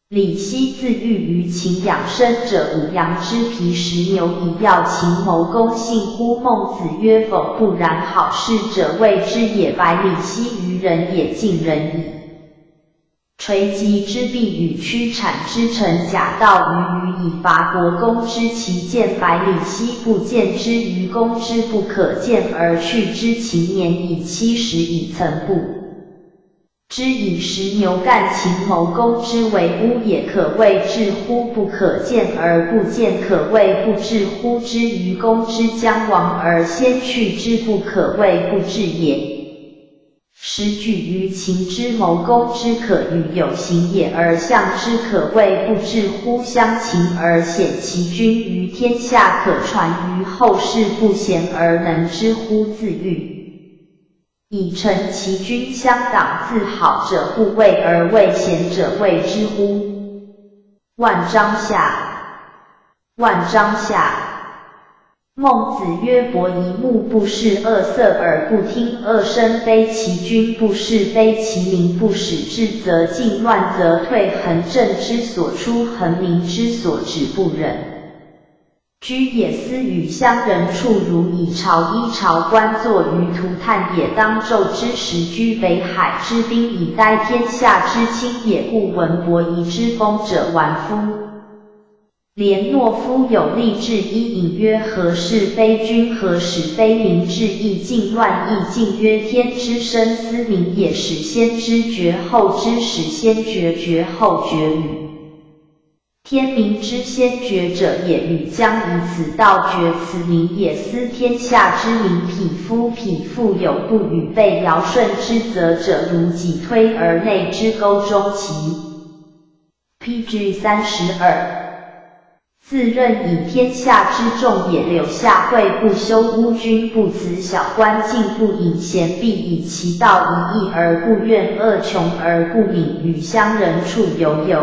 李希自喻于秦养生者，五羊之皮，十牛以药秦谋功信乎？孟子曰：否，不然。好事者为之也。百里奚于人也，近人矣。 垂棘之壁与，曲产之城，假道于余以伐国，攻之其见百里奚，不见之于攻之，不可见而去之秦年以七十以曾不知以十牛干秦谋攻之为污也，可谓至乎？不可见而不见，可谓不至乎？之于攻之将亡而先去之，不可谓不至也。 时举于秦之谋攻之可与有形也，而象之可谓不至乎？相秦而显其君于天下，可传于后世，不显而能之乎？自喻以成其君相党，自好者不畏而畏贤者畏之乎？万章下。万章下。 孟子曰：伯夷目不识，恶色而不听；恶声非其君，不识非其民，不使至则进，乱则退。恒正之所出，恒民之所止，不忍居也。斯与乡人處如以朝衣朝冠，坐於塗炭也，當晝之時居北海之濱矣，待天下之傾也。故聞伯夷之封者，玩夫 廉諾夫有力至伊尹曰：何事非君？何使非民？至亦近，乱亦近。曰：天之生斯民也，始先知觉后知始先觉觉后觉与？天明之先觉者也，与将以此道觉此民也，斯天下之民。匹夫，匹夫有不与悖尧舜之则者，如己推而内之沟中，其 P G三十二。自任以天下之众也，柳下惠不修巫君，不辞小官进，不引贤毕，以其道一义而不怨恶穷而不泯，与乡人處猶猶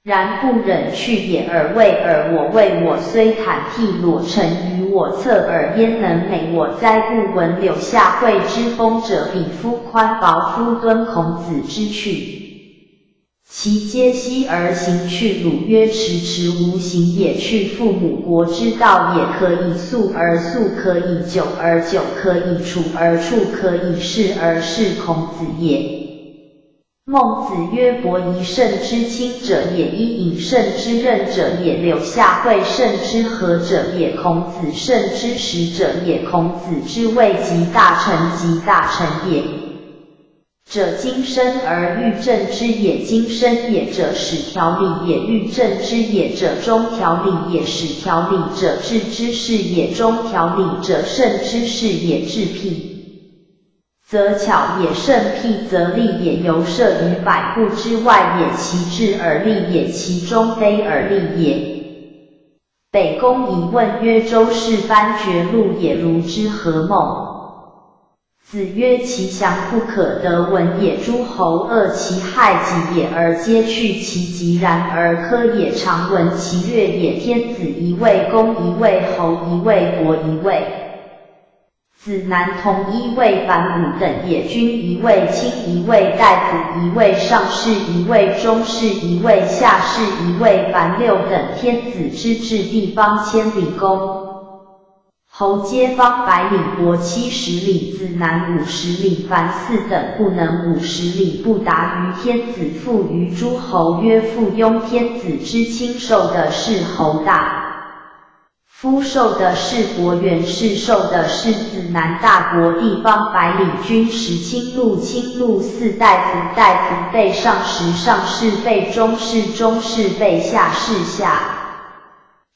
然，不忍去也。爾謂爾，我謂我，雖坦悌裸陳於我側耳，焉能美我哉？故聞柳下惠之封者，比夫寬薄夫敦，孔子之去 其皆息而行去。鲁曰：迟遲無行也。去父母國之道也，可以速而速，可以久而久，可以處而處，可以逝而逝，孔子也。孟子曰：伯夷慎之親者也，伊尹慎之任者也，柳下惠慎之和者也，孔子慎之始者也。孔子之謂及大成，及大成也 者，今生而欲正之也，今生也者，始調理也；欲正之也者，終調理也；始調理者，至之始也；終調理者，慎之始也。至辟则巧也，胜辟则利也，由摄于百物之外也，其至而利也，其终非而利也。北宫以问曰：周氏班决路也，如之何梦？子曰：其祥不可得闻也，诸侯恶其害己也，而皆去其疾，然而科也，常闻其略也。天子一位，公一位，侯一位，国一位。 子男童一位，凡五等也，君一位，卿一位，大夫一位，上士一位，中士一位，下士一位，凡六等。天子之治，地方千里公，侯皆方百里，国七十里。子男五十里，凡四等不能。五十里不达於天子，父于诸侯曰：附庸。天子之亲，受的是侯大， 夫受的是国，远士受的是子男。大国地方百里，君十亲路，亲路四大夫，大夫备上士，上士备中士，中士备下士，下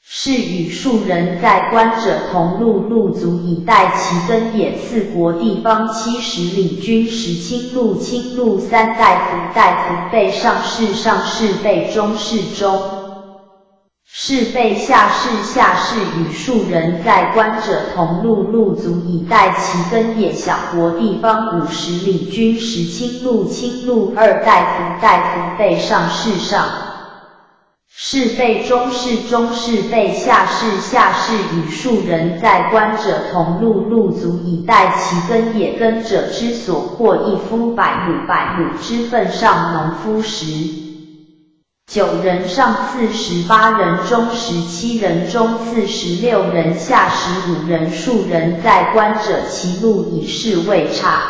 士与庶人在。官者同路，路足以待其耕也。次国地方七十里，君十亲路，亲路三大夫，大夫备上士，上士备中士，中 士备下士，下士与庶人在。官者同路，路足以待其耕也。小国地方五十里，君十亲路，亲路二大夫，大夫备上士，上士备中士，中士备下士，下士与庶人在。官者同路，路足以待其耕也。耕者之所获，一夫百亩，百亩之分上农夫十 九人上，次十八人中，十七人中，次十六人下，十五人庶人在。官者其路以是未差。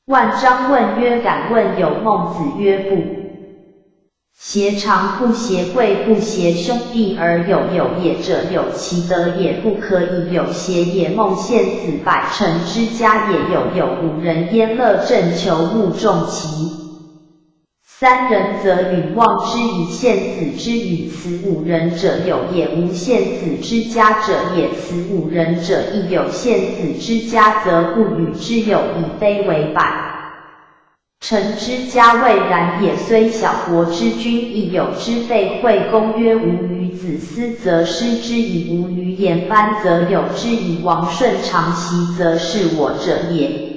万章问曰：敢问有梦？子曰：不邪长，不邪贵，不邪兄弟而有有也者，有其德也，不可以有邪也。梦见子百乘之家也，有有五人焉，乐正求，目重其 三人则语望之矣，见子之语，此五人者有也，无见子之家者也。此五人者亦有，见子之家则不语之，有矣，非为百乘之家未然也。虽小国之君亦有之。废惠公曰：无与子思则失之矣，无与颜班则有之矣，王顺长席则是我者也。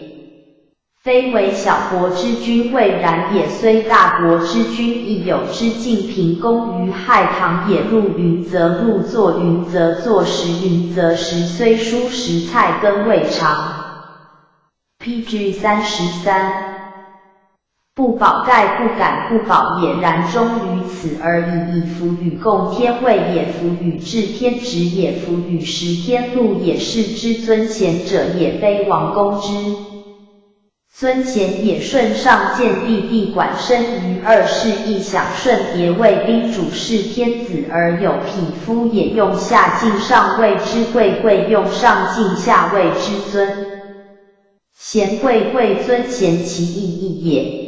非为小国之君未然也，虽大国之君亦有之。晋平公于害唐也，入云则入，作云则作，食云则食，虽蔬食菜羹未尝。P G 三十三。不保盖，不敢不保也，然终于此而已矣。弗与共天位也，弗与治天职也，弗与识天路也，是之尊贤者也，非王公之 尊贤也。舜上见帝，帝管身于二世，亦享舜迭位宾主，是天子而有匹夫也，用下敬上谓之贵，贵用上敬下谓之尊。贤贵贵尊贤，其义义也。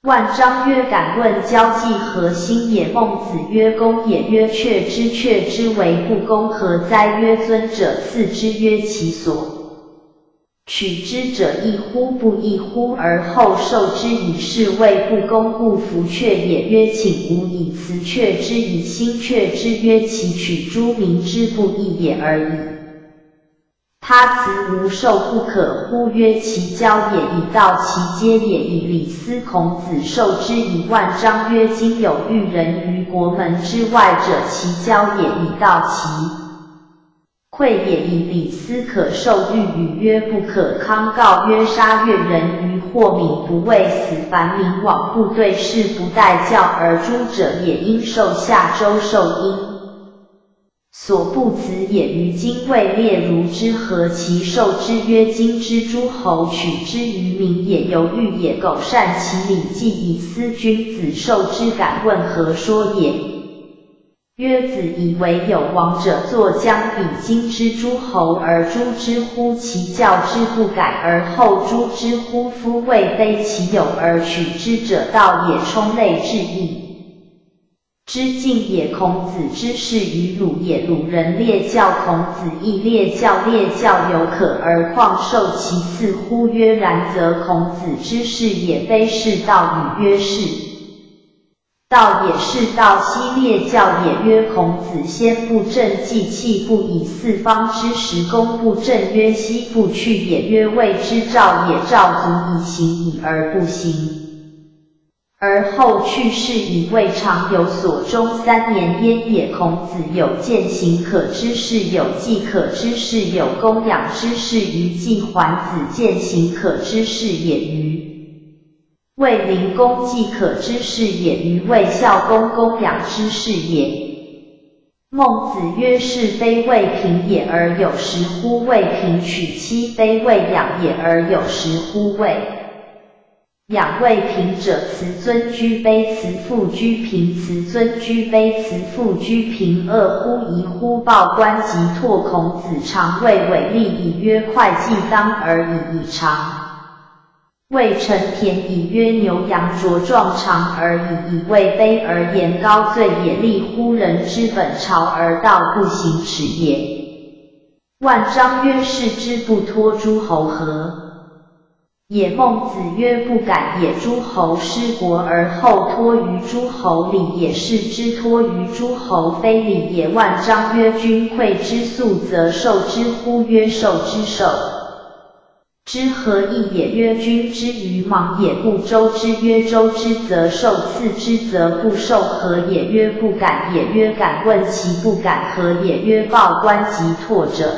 万章曰：敢问交际何心也？孟子曰：公也。曰：却之，却之為不公，何哉？曰：尊者賜之，曰其所 取之者異乎？不異乎？而後授之以是謂不公，故弗却也。曰：请吾以辞却之以心却之，曰其取诸民之不异也而已。他辞无受不可乎？曰其交也以道其阶也，以礼思孔子授之以万章。曰今有遇人於国门之外者，其交也以道其 贵也，以礼思可授御语。曰不可。康告曰：杀越人於豁免，不畏死，凡民往不对，誓不待教，而诛者也應受下周受殷。所不辞也。于今位列如之，何其授之？曰今之诸侯取之於民也，猶豫也，苟善其礼，既以思君子授之，敢问何说也？ 曰子以為有王者坐江彼，今之诸侯而诛之乎？其教之不改而後诛之乎？夫未非其有而取之者，道也，充类至矣。之敬也。孔子之视于鲁也，鲁人列教，孔子亦列教，列教犹可，而况受其次乎约？然则孔子之视也非是道与？曰是道也，是道悉列教也。曰孔子先不正祭，弃不以四方之时，功不正曰悉不去也。曰未之兆也，兆足以行矣而不行，而后去是以未尝有所终三年焉也。孔子有见行可知是有祭可知是有供养之是于祭，还子见行可知是也于卫灵公祭可知是也于卫孝公供养之是也。孟子曰：是非未平也，而有时乎？未平取妻非未养也，而有时乎？未养未平者，辞尊居卑，辞父居贫，辞尊居卑，辞父居贫，恶乎？貽乎？报官即拓。孔子尝未违例矣，曰：会计当而已矣。尝未成田矣，曰：牛羊茁壮尝而已矣。未卑而言高罪也，立乎人之本朝而道不行止也。万章曰：是之不托诸侯何也？孟子曰：不敢也。诸侯失国而后托于诸侯礼也，是之托于诸侯非礼也。万章曰：君馈之粟则受之乎？曰受之，受之何益也？曰君之于芒也，不周之。曰周之则受，次之则不受何也？曰不敢也。曰敢问其不敢何也？曰报官即拓者，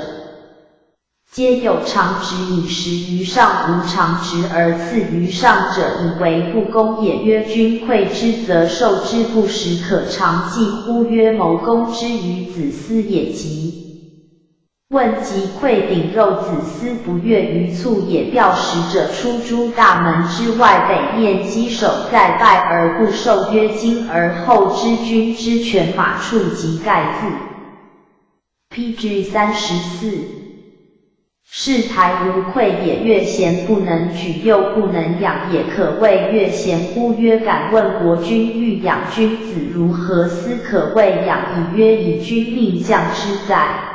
皆有尝止矣。始于上，无尝止而次于上者，以为不公也。曰君馈之则受之不时可尝计乎？曰谋攻之于子思也。即问即馈鼎肉子思不悦于促也。表使者出诸大门之外，北面稽首再拜而不受，曰今而后之君之犬马畜即盖自。P G三十四。是台无愧也。曰贤不能举，幼不能养也，可谓曰贤乎？曰敢问国君欲养君子如何，斯可谓养矣？曰以君命将之哉。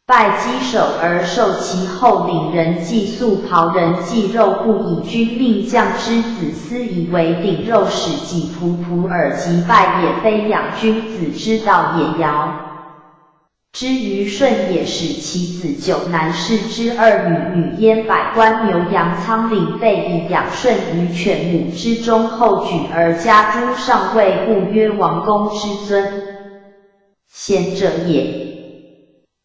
拜稽首而受其厚礼，人祭粟，袍人祭肉，不以君命将之子思以为鼎肉，使己仆仆尔即拜也，非养君子之道也。尧之于舜也，使其子九男侍之，二女。女焉百官牛羊仓廪备矣，养舜于犬母之中，后举而加诸上位，故曰王公之尊。 贤者也。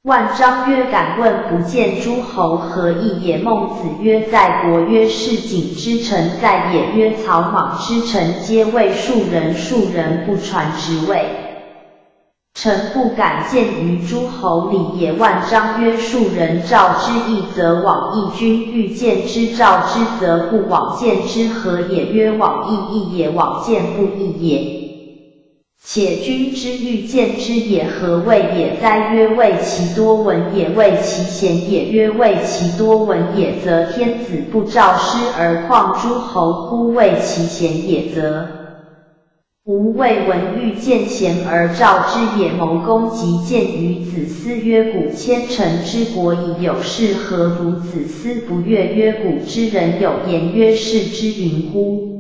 万章曰：敢问不见诸侯何益也？孟子曰：在国曰市井之臣，在野曰草莽之臣，皆为庶人，庶人不传职位，臣不敢见于诸侯礼也。万章曰：庶人召之益则往益，君欲见之召之则不往，见之何也？曰往益益也，往见不益也。 且君之欲见之也，何谓也哉？曰为其多闻也，为其贤也。曰为其多闻也，则天子不召师，而况诸侯乎？为其贤也，则无未闻欲见贤而召之也。谋攻即见于子思曰：古千乘之国矣，有事何如？子思不悦曰：古之人有言曰：士之云乎？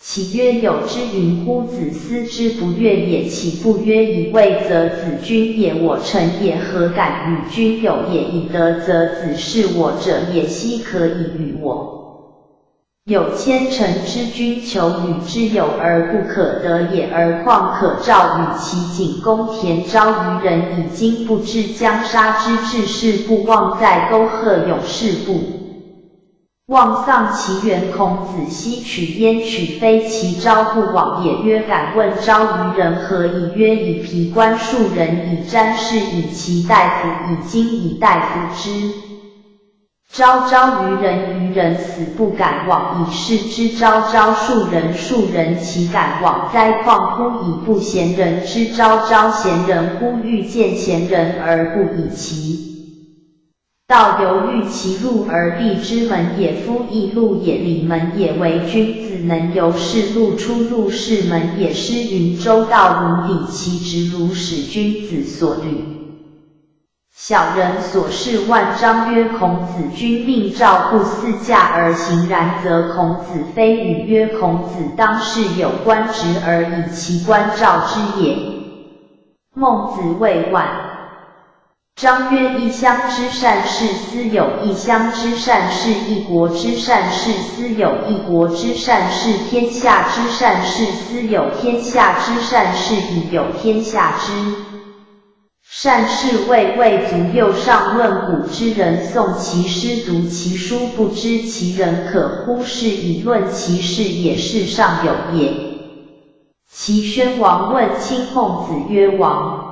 其曰：有之云乎？子思之不悦也。岂不曰：以未则子君也，我臣也，何敢与君有也？以德则子是我者也，奚可以与我有千乘之君求与之有而不可得也？而况可召与其井公田昭于人矣，今不至将杀之至，士不忘在沟壑勇士不 忘丧其源。孔子奚取焉？取非其昭不往也。曰：敢问昭于人何益？曰：以皮冠树人，以毡室以其大夫，以巾以大夫之。昭昭于人，于人死不敢往矣。是之昭昭树人，树人岂敢往哉？况乎以不贤人之昭昭贤人乎？欲见贤人而不以其道由御其路而立之门也，夫亦路也，礼门也，惟君子能由是路出，路是门也。诗云：周道无礼其直，礼使君子所履。小人所视万章曰：孔子君命召物似驾而行，然则孔子非语。曰：孔子当世有官职而以其官召之也。孟子谓万 章曰：一乡之善事斯有一乡之善事，一国之善事斯有一国之善事，天下之善事斯有天下之善事，以有天下之善事。谓未足。又上论古之人诵其诗读其书，不知其人可乎？是以论其事也。是上有也。齐宣王问亲孟子曰：王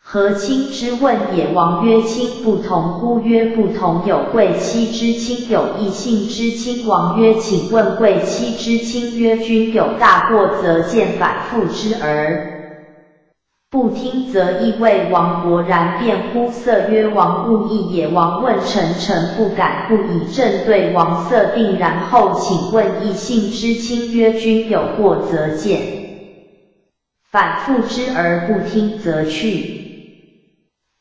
何亲之？问也。王曰：亲不同乎？曰：不同。有贵戚之亲，有异姓之亲。王曰：请问贵戚之亲。曰：君有大过则见，反父之而不听则异。谓王果然變乎色。曰：王勿异也。王问臣臣不敢不以正对王色定。然后请问异姓之亲。曰：君有过则见， 反父之而不听则去。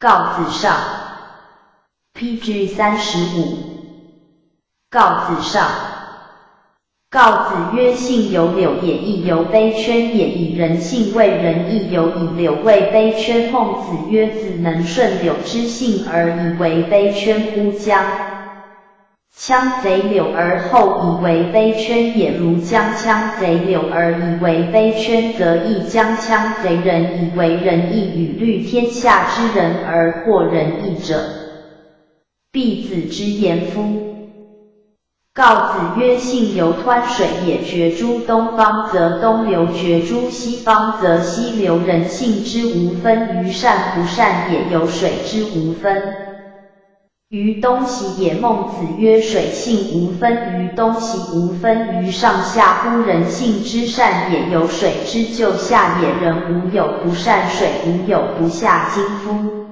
告子上。P G三十五。告子上。告子曰：姓由柳也，亦由卑圈也。以仁信为仁，亦由以柳为卑圈。孟子曰：子能顺柳之性而以为卑圈乎？将 戕贼柳而后以为卑圈也，如将戕贼柳而以为卑圈，则亦将戕贼人以为仁义，与虑天下之人而过仁义者，必子之言乎？告子曰：信由湍水也，决诸东方，则东流；决诸西方，则西流。人性之无分于善不善也，由水之无分 于东西也。孟子曰：水性无分于东西，无分于上下乎？人性之善也，由水之就下也。人无有不善，水无有不下。今夫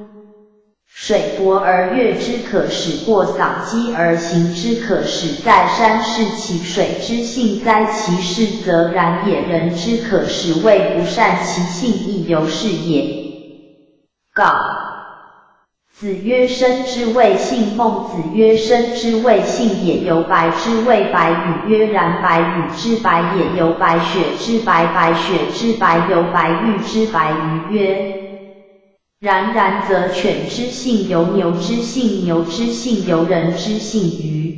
水薄而月之可使过嗓，饥而行之可使在山。是其水之性哉，其事则然也。人之可使谓不善，其性亦由是也。告 子曰：深之谓性。孟子曰：深之谓性也，由白之谓白与？曰：然白与之白也，由白雪之白，白雪之白，由白玉之白于？曰：然然则犬之性由牛之性，牛之性由人之性于？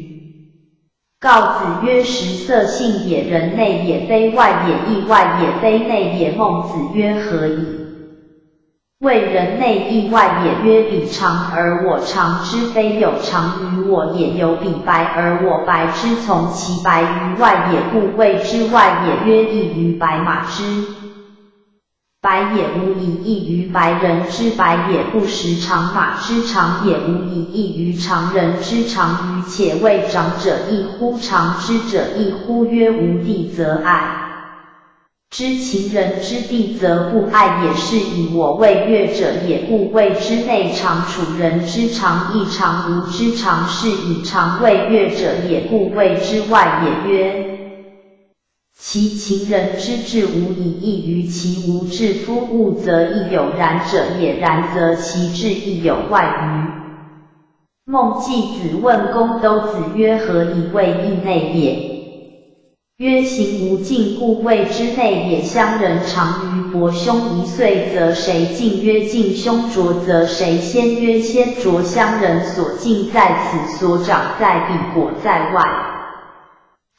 告子曰：食色性也，人内也，非外也，亦外也，非内也。孟子曰：何以谓人内亦外也？曰：彼常而我常之，非有常於我也，有彼白而我白之，從其白於外也，故謂之外也。曰：異於白馬之 白也，無以異於白人之白也，不食常馬之常也，無以異於常人之常於？且謂常者異乎？常之者異乎？曰：吾弟則愛之，秦人之弟則不愛也。是以我謂樂者也，故謂之內常，楚人之常，亦常無之常。是以常謂樂者也，故謂之外也。曰： 其秦人之志無以異於其吾志乎？物則異有然者也，然則其志異有外於？孟季子問公兜子曰：何以謂異內也？曰：行無徑，故謂之內也。鄉人常於伯兄一歲，則誰近？曰：近兄。卓則誰先？曰：先卓。鄉人所近在此，所長在彼，果在外，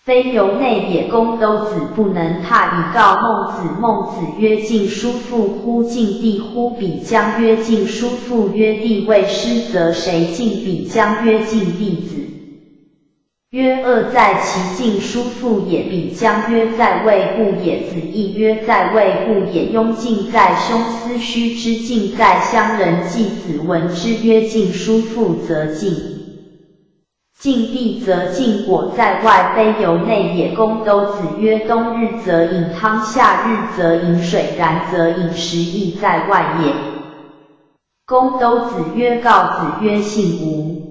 非由內也。公兜子不能踏以告孟子。孟子曰：近叔父乎？近弟乎？彼將曰：近叔父。曰：弟未失，則誰近？彼將曰：近弟子。曰：惡在其近叔父也。彼將曰：在衛固也。子亦曰：在衛固也。拥徑在兄，思鬚之徑在鄉人。季子聞之曰：近叔父則近 近弟則近，果在外，非由內也。公兜子曰：冬日則飲湯，夏日則飲水，然則飲食亦在外也。公都子曰：告子曰：信无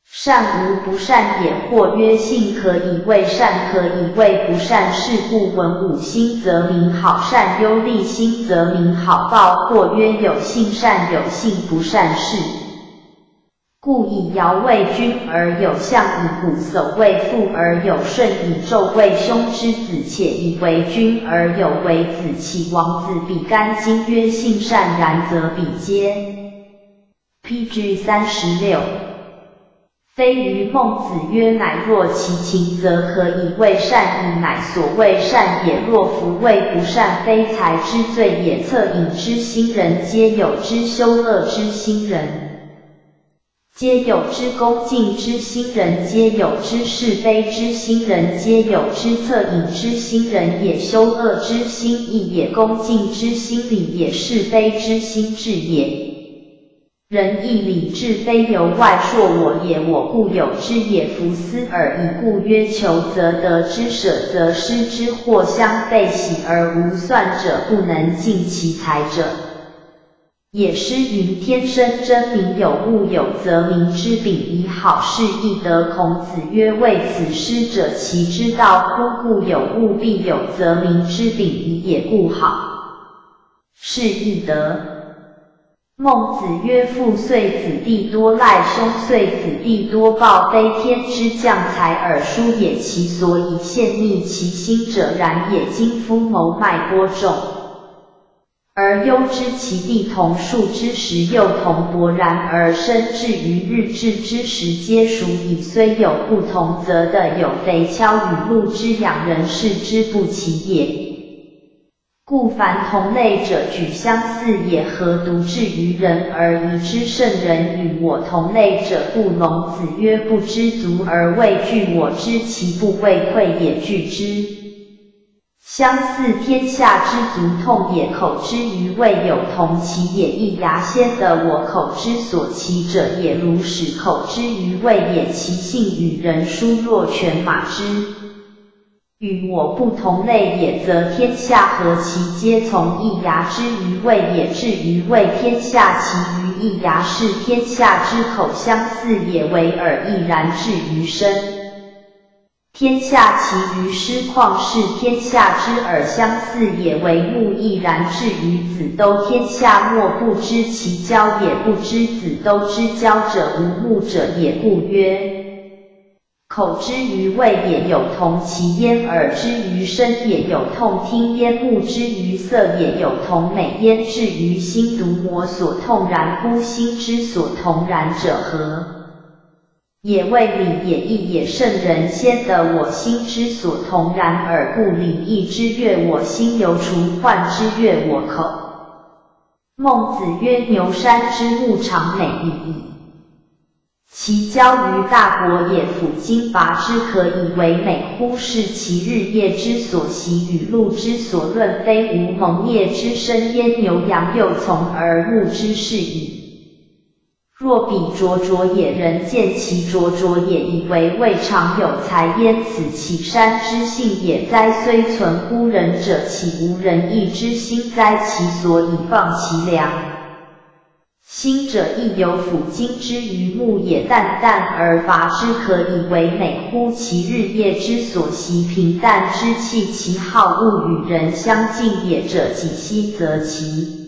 善无不善也。或曰：信可以谓善，可以谓不善。是故文武兴则民好善，忧厉兴则民好暴。或曰：有信善，有信不善是。 故以摇为君而有象，以鼓叟为父而有顺，以纣为兄之子，且以为君而有为子，岂王子比干荆曰：信善然则比皆。P G三十六。非于孟子曰：乃若其情则可以谓善矣，乃所谓善也。若夫谓不善，非才之罪也。恻隐之心人皆有之，羞恶之心人 皆有之，恭敬之心人皆有之，是非之心人皆有之。恻隐之心仁也，羞恶之心义也，恭敬之心礼也，是非之心智也。仁义礼智非由外铄我也，我固有之也。夫思尔已固曰求则得之，舍则失之，或相悖喜而无算者，不能尽其才者 也。诗云：天生真名有物有，则民之柄以好，是亦得。孔子曰：未此诗者，其知道乎？故有物必有则民之柄以也，故好，是亦得。孟子曰：父遂子弟多赖，兄遂子弟多暴，非天之降才而殊也，其所以陷逆其心者然也。今夫谋脉播种， 而忧之，其地同树之时幼同薄，然而深至于日至之时皆熟矣。虽有不同则得有肥锹与鹿之养人，是之不齐也。故凡同类者举相似也，何独至于人而疑之？圣人与我同类者不隆。子曰：不知足而畏惧，我知其不畏愧也惧之。 相似，天下之足痛也。口之于味有同其也，一牙先得我口之所奇者也。如始口之于味也，其性与人殊若犬马之与我不同类也，则天下何其皆从一牙之于味也。至于味，天下其于一牙是天下之口相似也，为尔亦然至于身。 天下其于师旷是天下之耳相似也，为目亦然至于子兜。天下莫不知其交也，不知子兜之交者，无目者也。故曰：口之于味也，有同其咽；耳之于声也，有同听咽；目之于色也，有同美咽。至于心，独我所痛然乎？心之所同然者何？ 也。味礼也，义也。圣人先得我心之所同然耳，故礼义之悦我心，犹除患之悦我口。孟子曰：牛山之木常美矣。其交于大国也，斧斤拔之，可以为美乎？是其日夜之所习，与鹿之所论，非吾谋业之深焉？牛羊幼从而牧之，是矣。 若彼灼灼也，人见其灼灼也，以为未尝有才焉，此其山之性也哉。虽存乎人者，岂无仁义之心哉？其所以放其粮。心者，亦有斧斤之于木也，弹弹而拔之，可以为美乎？其日夜之所习，平淡之气，其好恶与人相近也者，几息则其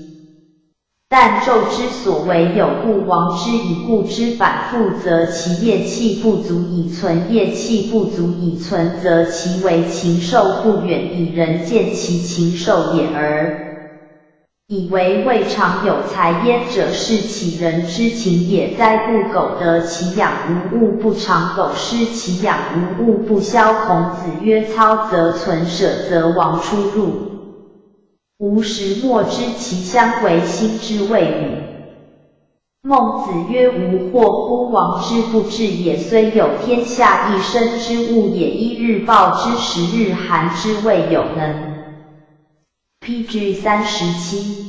弹昼之所为有故亡之矣。故知反复则其夜气不足以存，夜气不足以存则其为禽兽不远矣。人见其禽兽也而以为未尝有才焉者，是岂仁之情也哉。故狗得其养，无物不长狗；失其养，无物不消。孔子曰：操则存，舍则亡。出入 无时莫知其乡，惟心之谓与。孟子曰：无惑乎？亡之不至也。虽有天下一生之物也，一日暴之，十日寒之，未有能。P G三十七。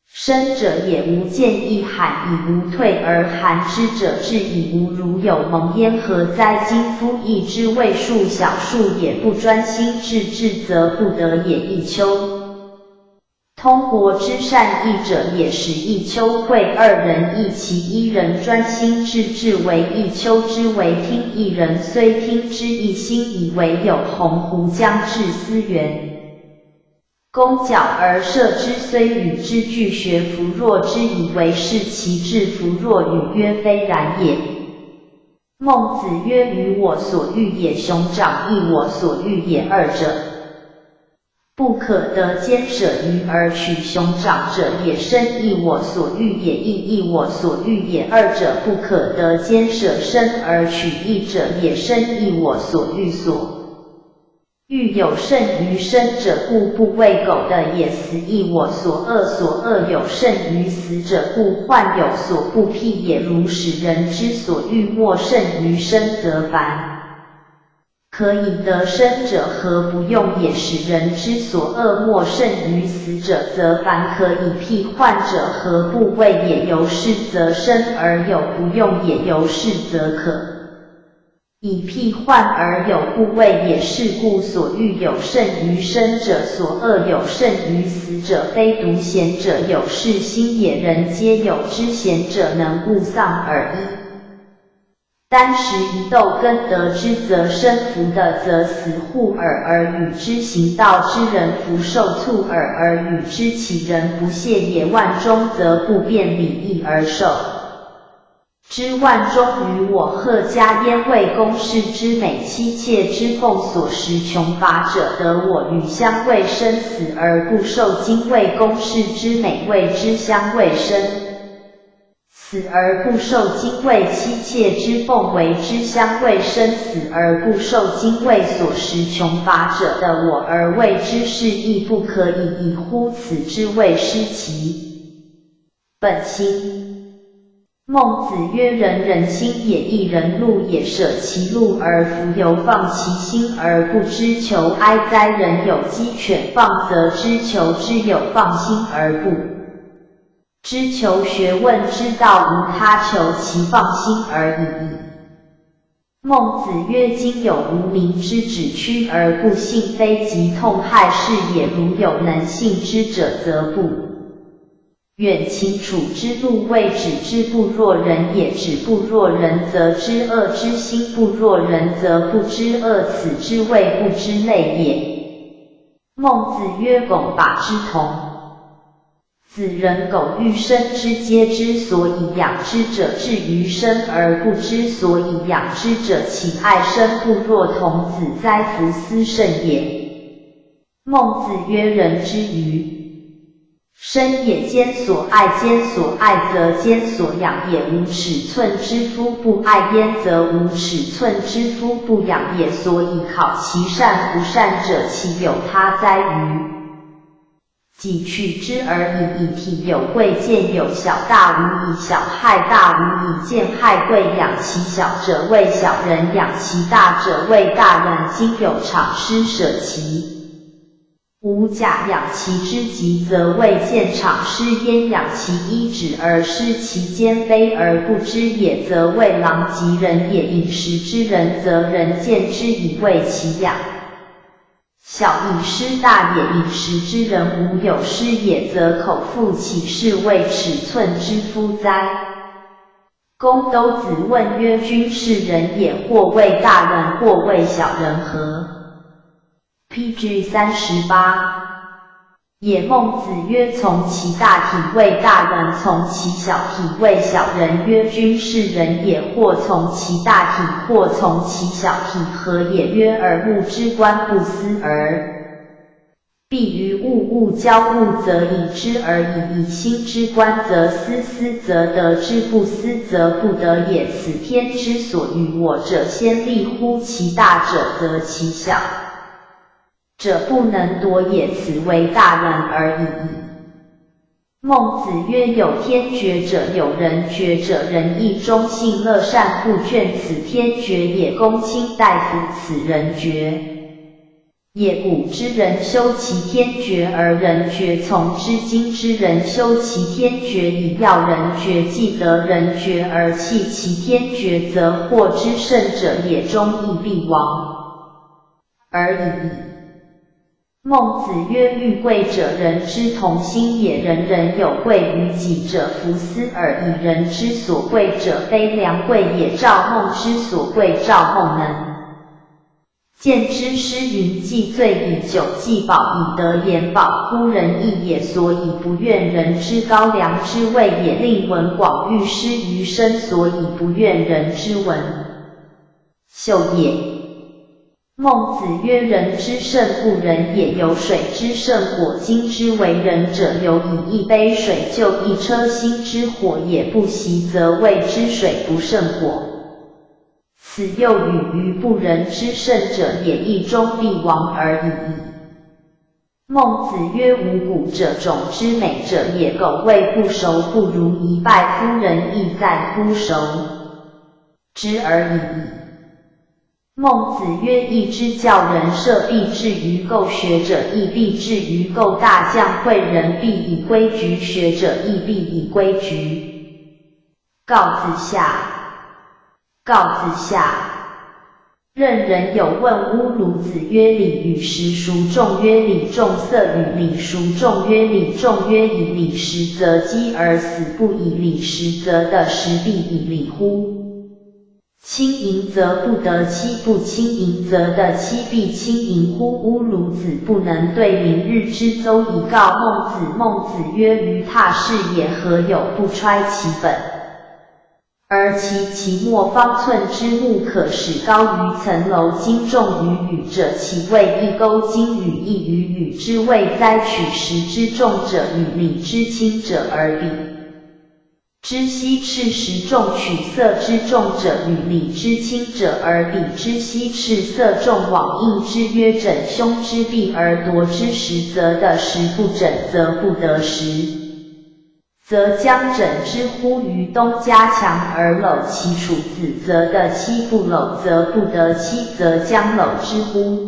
生者也，无见亦罕矣，无退而寒之者至矣，无如有蒙焉，何哉？今夫亦之谓树小树也，不专心致志，则不得也。亦秋通国之善意者也，使一丘贵二人，亦其一人专心致志为一丘之为听，一人虽听之亦心以为有鸿鹄将至思源，弓筱而射之，虽与之俱学弗若之以为是其志弗若与？曰非然也。孟子曰：予我所欲也，熊掌亦我所欲也，二者 不可得兼舍。予而取熊掌者也，身亦我所欲也，翼亦我所欲也，二者不可得兼舍。身而取翼者也，身亦我所欲所欲有甚于身者，故不畏狗的也，死亦我所恶所恶有甚于死者，故患有所不辟也。如使人之所欲没甚于身则凡 可以得生者何不用也？使人之所恶没甚于死者则凡可以辟患者何不畏也？由是则生而有不用也，由是则可以辟患而有不畏也。是故所欲有甚于生者，所恶有甚于死者，非独贤者有是心也，人皆有之。贤者能勿丧耳。 单食一豆羹得之则生，弗得则死。护耳而与之行道之人弗受，促耳而与之起人弗屑也。万钟则不辨礼义而受之。万钟与我贺家焉，为公室之美，妻妾之奉所食，穷乏者得我与香味生，死而不受金，为公室之美，为之香味生 死而不受金，为妻妾之奉为之香味生，死而不受金，为所食穷乏者得我而为之，是亦不可以已乎？此之谓失其本心。孟子曰：仁人亲也，亦人乐也，舍其乐而弗由，放其心而不知求哀哉。人有鸡犬放则知求之有，放心而不 知求学问之道无他，求其放心而已矣。孟子曰：今有无名之指，屈而不信，非即痛害世也。如有能信之者，则不远禽处之鹿，谓止之不若人也。止不若人，则知恶之心不若人，则不知恶，此之谓不知类也。孟子曰：compact之同。 子人狗欲生之皆知，所以养之者至于生而不知，所以养之者岂爱生不若童子哉？弗斯甚也。孟子曰：人之于生也，兼所爱，兼所爱则兼所养也。无尺寸之夫不爱焉，则无尺寸之夫不养也。所以考其善弗善者，岂有他哉？于 己取之而已矣。体有贵贱，有小大无以小害大，无以贱害贵。养其小者谓小人，养其大者谓大人。今有场师，舍其五甲养其之疾，则谓见场师焉；养其一指而失其肩，非而不知也，则谓狼藉人也。饮食之人，则人见之以为其养 小以失大也。饮食之人无有失也，则口腹岂是谓尺寸之夫哉？公斗子问曰：君是人也，或谓大人，或谓小人何？P G三十八。也孟子曰：从其大体谓大人，从其小体谓小人。曰：君是人也，或从其大体，或从其小体何也？曰：耳目之观不思而 必于物，物交物则以知而已矣。心之观则思，思则得之，不思则不得也。此天之所与我者，先立乎其大者，则其小者不能夺也。此为大人而已矣。 孟子曰：有天决者，有人决者。人亦忠信乐善，故劝此天决也，公卿大夫此人决也。古之人修其天决而人决从之，今之人修其天决以要人决既得人决而弃其天决则获之，胜者也，终亦必亡 而已矣。孟子曰：欲贵者，人之同心也。人人有贵于己者，弗思而已。人之所贵者，非良贵也。赵孟之所贵，赵孟能。 见之诗云：既醉以酒，既饱以德言饱，夫仁义也。所以不愿人之高梁之位也，令文广欲失于身，所以不愿人之文秀也。孟子曰：人之圣不仁也，有水之圣火，今之为仁者，犹以一杯水救一车薪之火也，不习则谓之水不圣火。 此又与于不仁之圣者也，义中必亡而已矣。孟子曰：无谷者，种之美者也。狗未不熟，不如一败。夫仁义在乎熟之而已矣。孟子曰：义之教人设，必至于垢；学者亦必至于垢大。匠诲人，必以规矩；学者亦必以规矩 告子夏。告子夏。任人有问乌鲁子曰：礼与食孰重？曰：礼重。色与礼孰重？曰：礼重。曰：以礼食则饥而死，不以礼食则得食，必以礼乎？轻盈则不得妻，不轻盈则得妻，必轻盈乎？乌鲁子不能对明日之邹以告孟子。孟子曰：于他是也，何有不揣其本 而其其末方寸之木，可使高于层楼。金重于雨者，其谓一钩。金与一鱼与之谓哉。取食之重者与礼之轻者而比，之奚赤？食重取色之重者与礼之轻者而比，之奚赤？色重。罔应之曰：枕胸之臂而夺之，食则得食，不枕则不得食。 则将枕之乎于东家墙而篓其处，子则得妻，不篓则不得妻，则将篓之乎？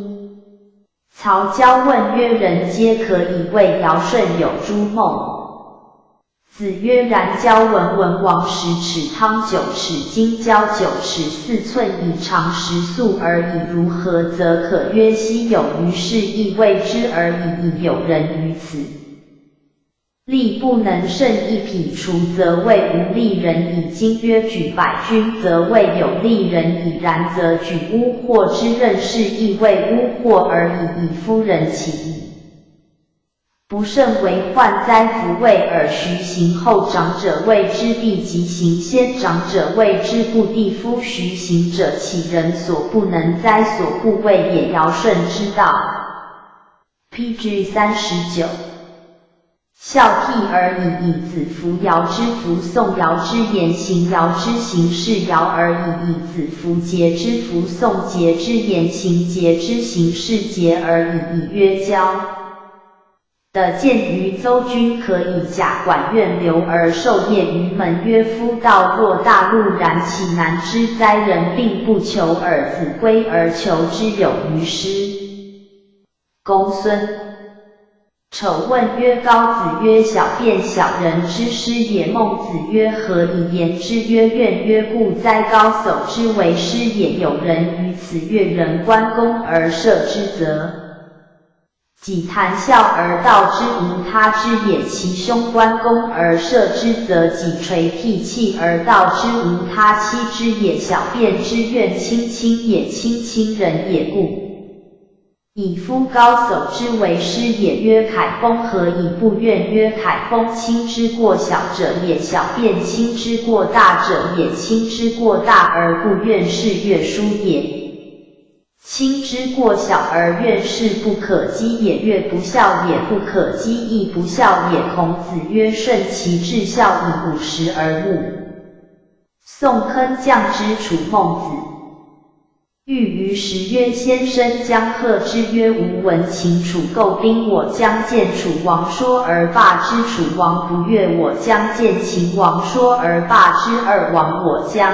曹交问曰：人皆可以为尧舜有诸梦？子曰：然交文文王十尺汤九尺金交九尺四寸以尝时速而已，如何则可曰？昔有于是亦未之而已矣。有人于此 力不能胜一匹除，则谓无力人矣。今曰举百钧，则谓有力人矣。然则举巫祸之任是亦为巫祸而已矣，夫仁其已。不胜为患哉。夫未而徐行，后长者谓之必及行，先长者谓之不第。夫徐行者，岂仁所不能哉？所不为也。尧舜之道。 P G三十九。孝悌而已矣，子服；堯之服，宋；堯之言行；堯之行事；堯而已矣，子服；桀之服，宋；桀之言行，桀之行事；桀而已矣，曰交。的见于邹君可以假管院流而授业于门，曰：夫道若大路然，其难之哉！人病不求尔，子规而求之有余师。 公孙丑问曰：高子曰：小便小人之师也。孟子曰：何以言之？曰：怨曰故哉。高叟之为师也。有人于此曰：人观公而射之，则己谈笑而道之，无他之也。其兄观公而射之，则己垂涕泣而道之，无他妻之也。小便之怨，亲亲也，亲亲仁也。故 以夫高叟之为师也。曰：凯封何以不怨？曰：凯封亲之过小者也，小便亲之过大者也。亲之过大而不怨，是乐书也。亲之过小而怨，是不可击也。乐不孝也，不可击亦不孝也。孔子曰：顺其至，孝以五十而目。宋坑将之楚孟子。 喻于时曰：先生将贺之曰：吾闻秦楚构兵，我将见楚王说而罢之。楚王不悦，我将见秦王说而罢之。二王我将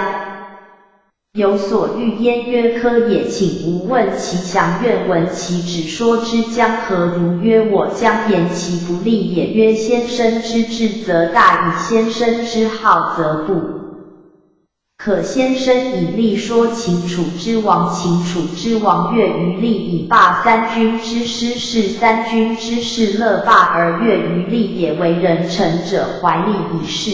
有所欲焉。曰：科也。请吾问其详，愿闻其旨。说之将何如？曰：我将言其不利也。曰：先生之志则大矣，先生之好则不可先生以例说：秦楚之亡，秦楚之亡，月余历已罢三军之师，是三军之师乐罢，而月余历也。为人臣者怀历以示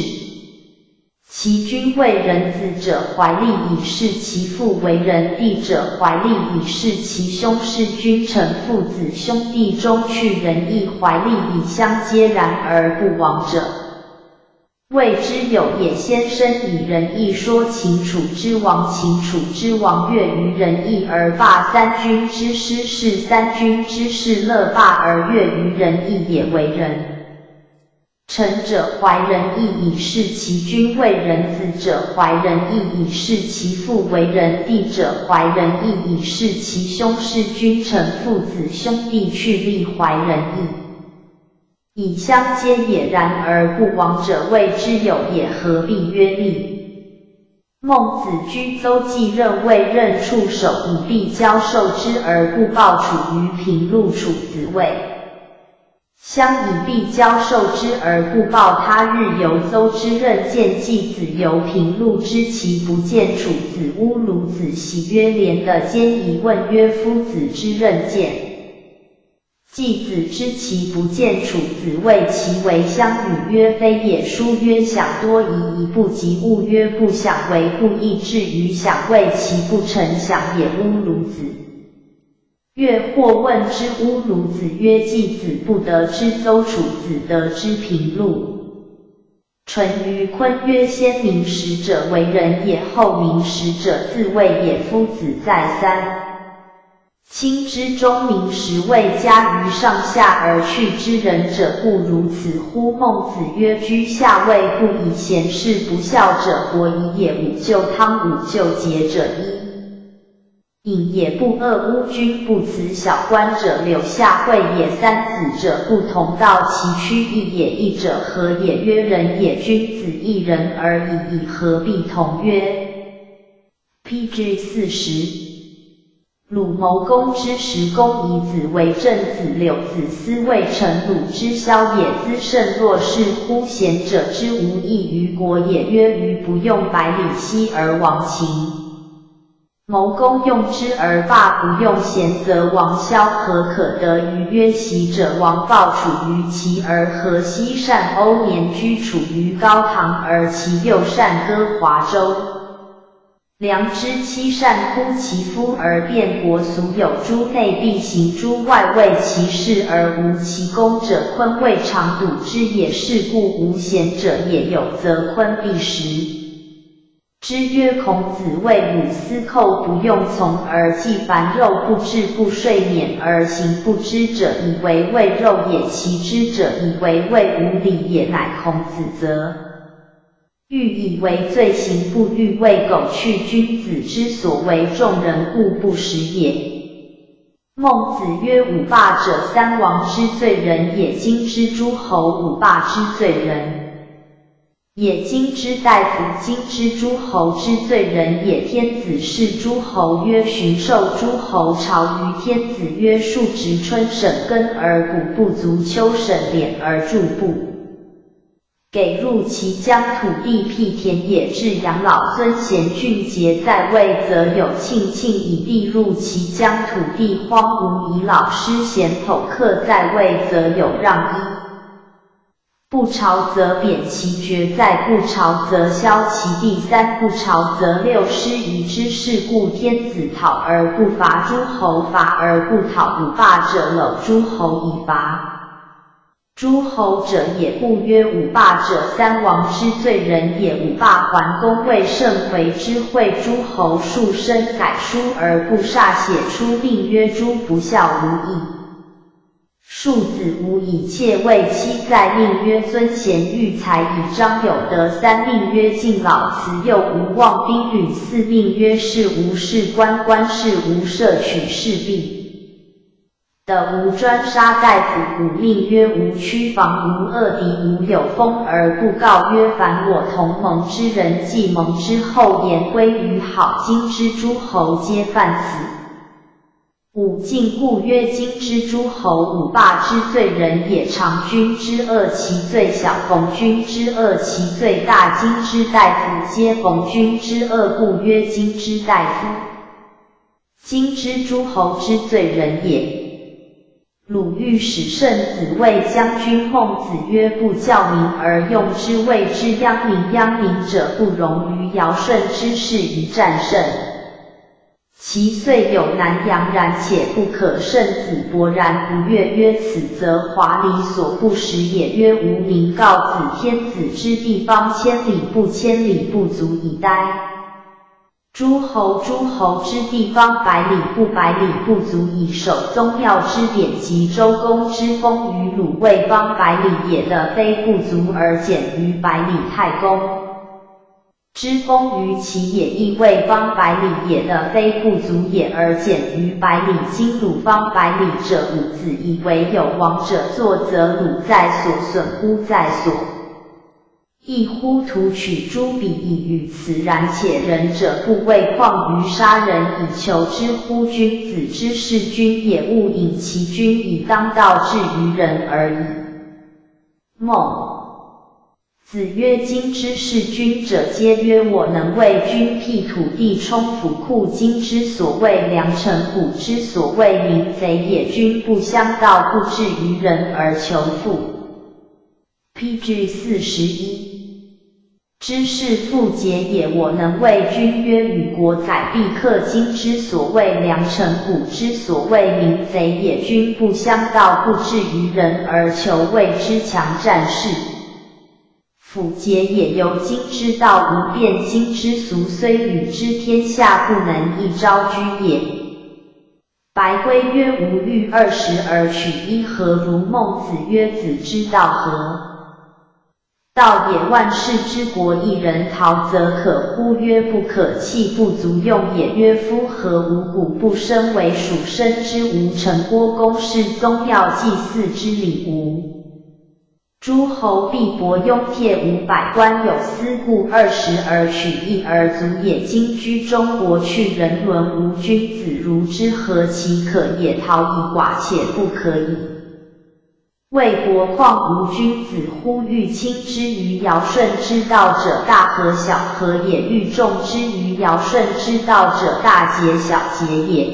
其君为人子者，怀历以示其父为人弟者，怀历以示其兄。是君臣父子兄弟中去仁义，怀历以相接，然而不亡者，谓之有也。先生以仁义说：秦楚之亡，秦楚之亡，月余仁义而罢三军之师，是三军之师乐罢，而月余仁义也。为人臣者怀仁义以示其君为人子者，怀仁义以示其父为人弟者，怀仁义以示其兄。是君臣父子兄弟去历怀仁义，以相接也，然而不亡者，谓之有也。何必曰历？孟子居邹忌任，未任处守，以必交授之而不报处于平陆。楚子谓：相以必交授之而不报他。日游邹之任见季子游平陆之，其不见楚子。乌鲁子喜曰：连得间矣。问曰：夫子之任见 季子之，其不见楚子，谓其为相与？曰：非也。叔曰：想多疑矣，不及。勿曰：不想为不亦至于想，谓其不成想也。乌鲁子。乐或问之。乌鲁子曰：季子不得之邹，楚子得之平陆。淳于髡曰：先明始者为人也，后明始者自谓也。夫子在三 卿之中，明始谓加于上下而去之仁者，故如此乎？孟子曰：居下位不以贤，是不孝者，伯夷也。武就汤，武就节者一。隐也不恶污君不辞小官者，柳下惠也。三子者不同道，其趋异也。异者何也？曰仁也。君子亦仁而已矣，何必同？曰 P G 四十。鲁谋公之时，公以子为政子，柳子思为臣，鲁之萧也。资慎若是乎？贤者之无益于国也。曰：鱼不用百里奚而亡秦，谋公用之而罢，不用贤则亡萧，何可得鱼？曰：习者亡暴处于齐，而河西单欧年居处于高唐，而其右单歌华州。 良知七善乎？其夫而变国，俗有诸内必行，诸外为其事而无其功者，髡未尝睹之也。是故无贤者也，有则髡必食之。曰：孔子谓鲁斯寇：不用从而祭，凡肉不至不睡，免而行不知者，以为未肉也。其知者以为未无礼也。乃孔子则 欲以为罪，行不欲为狗去。君子之所为众人，故不食也。孟子曰：五霸者，三王之罪人也。今之诸侯，五霸之罪人也。今之大夫，今之诸侯之罪人也。天子视诸侯曰：寻兽诸侯朝于天子曰：数值春审耕而谷，不足秋审奁而注布。 给入其疆土地辟田野，置养老尊贤。俊杰在位则有庆，庆以地入其疆土地荒芜以老师贤。否克在位则有让衣。不朝则贬其爵在，不朝则削其地。三不朝则六师夷之。是故天子讨而不伐，诸侯伐而不讨。五霸者，搂诸侯以伐 诸侯者也。故曰五霸者，三王之罪人也。五霸桓公为盛回之会诸侯数生，改书而不歃，写出令曰：诸不孝无义，庶子无以妾，为妻在。令曰：尊贤育才以彰有德。三令曰：敬老慈幼无忘宾旅。四令曰：士无事官，官士无社取，士必 得无专杀大夫。五令曰：无区防，无恶敌，无有封而不告。曰：凡我同盟之人，既盟之后，言归于好。今之诸侯皆犯此。五进故曰：今之诸侯，五霸之罪人也。常君之恶其最小，逢君之恶其最大。今之大夫皆逢君之恶，故曰今之大夫。今之诸侯之罪人也。鲁豫使慎子卫将军孟子曰：不教民而用之，谓之殃民。殃民者，不容于尧舜之事于战胜。 其岁有南阳然且不可胜子伯然。不悦曰：此则华礼所不实也。曰：无民告子天子之地方，千里不千里不足以待。诸侯诸侯之地方，百里不百里不足以守。宗庙之典籍，周公之封于鲁卫邦百里也，的非不足而简于百里太公 之封于齐也，亦未邦百里也，的非不足也而简于百里。今鲁邦百里者，五子以为有，王者作则，鲁在所，损乎在所，亦乎图取诸彼以与此然。且仁者不为况于杀人以求之乎？君子之事君也，勿引其君以当道至于仁而已。孟 子曰：今之事君者，皆曰我能为君辟土地充府库。今之所谓良臣，古之所谓民贼也。君不相告，不至于仁而求富。P G四十一。知事父节也，我能为君约与国采必克。今之所谓良臣，古之所谓民贼也。君不相告，不至于仁而求，谓之强战士。 父节也，由今之道无变。今之俗虽与之，天下不能一朝居也。白归曰：吾欲二十而取一，何如？孟子曰：子之道何？道也，万世之国，一人陶则可乎？曰：不可，器不足用也。曰：夫何无古不身为属身之无成郭公室宗庙祭祀之礼无？ 诸侯必薄，拥帖五百官有司，故二十而取一而足也。今居中国去，人伦无君子如之，何其可也！陶以寡且不可以，为国况无君子乎？欲亲之于尧舜之道者，大何小何也！欲重之于尧舜之道者，大节小节也。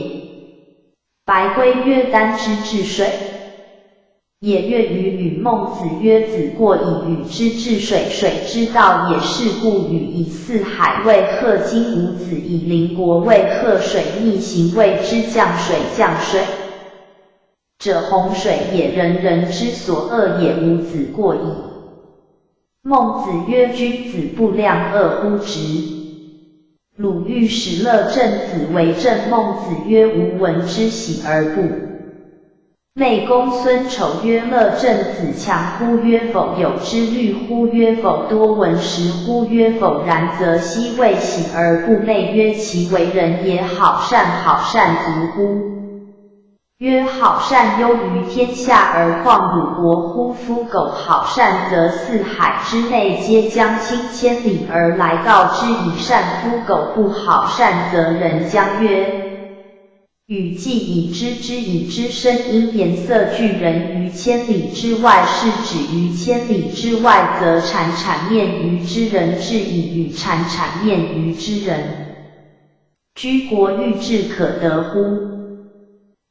白归曰：丹之治水 也。乐于语。孟子曰：子过以与之治水，水之道也。是故语以四海为壑，今无子以邻国为壑，水逆行，谓之降水。降水者洪水也，人人之所恶也，无子过矣。孟子曰：君子不量恶乎直。鲁豫使乐正子为政，孟子曰：吾闻之，喜而不 内公孙丑曰：乐正子强乎？曰否。有之律乎？曰否。多闻时乎？曰否。然则昔未喜而不内，曰其为人也，好善，好善足乎？曰好善优于天下而况鲁国乎？夫苟好善，则四海之内皆将兴千里而来告之以善，夫苟不好善，则人将曰 语既已知之，已知声音颜色俱人于千里之外，是止于千里之外，则产产面于之人至矣，与产产面于之人。居国欲治可得乎？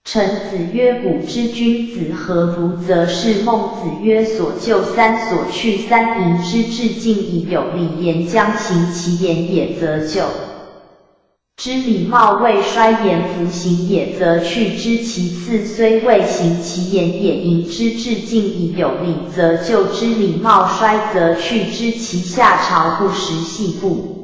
臣子曰：古之君子何如？则是孟子曰：所就三，所去三，民之至敬矣，有礼言将行其言也，则就 之礼貌未衰，言弗行也，则去之。其次虽未行其言也，民之至敬矣，有礼则就之，礼貌衰则去之。其下朝不时戏，不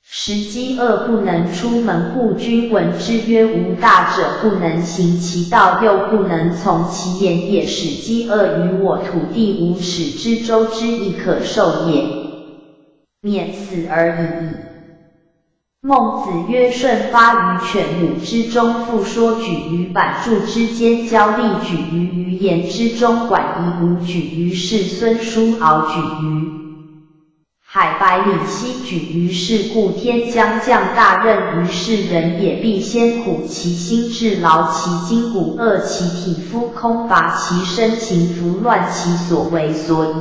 时饥饿，不能出门，故君闻之曰：无大者不能行其道，又不能从其言也，使饥饿於我土地无，使之周之，亦可受也。 免死而已矣。孟子曰：舜发于犬母之中，父说举于版柱之间，交力举于鱼言之中，管夷吾举于世孙，叔敖举于海百里奚举于是故天将降大任于是人也，必先苦其心，致劳其筋骨，饿其体肤，空乏其身，行拂乱其所为。所以，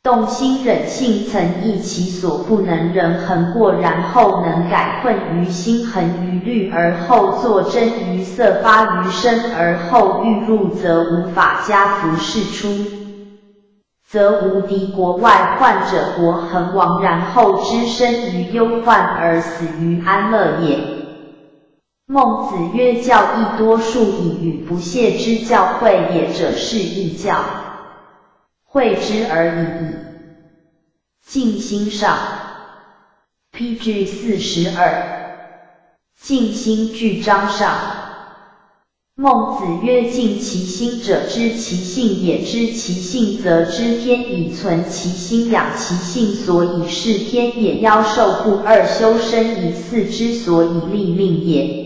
动心忍性，曾抑其所不能忍恒过，然后能改困于心，恒于虑，而后作争于色，发于声，而后欲入则无法加服，是出则无敌国外患者国恒亡，然后之生于忧患而死于安乐也。孟子曰：教亦多数以语不谢之教诲也者，是亦教诲之而已矣。静心上，P G四十二，静心句章上。孟子曰：静其心者，知其性也，知其性则知天矣。存其心，养其性，所以是天也。夭寿不二，修身以四之，所以立命也。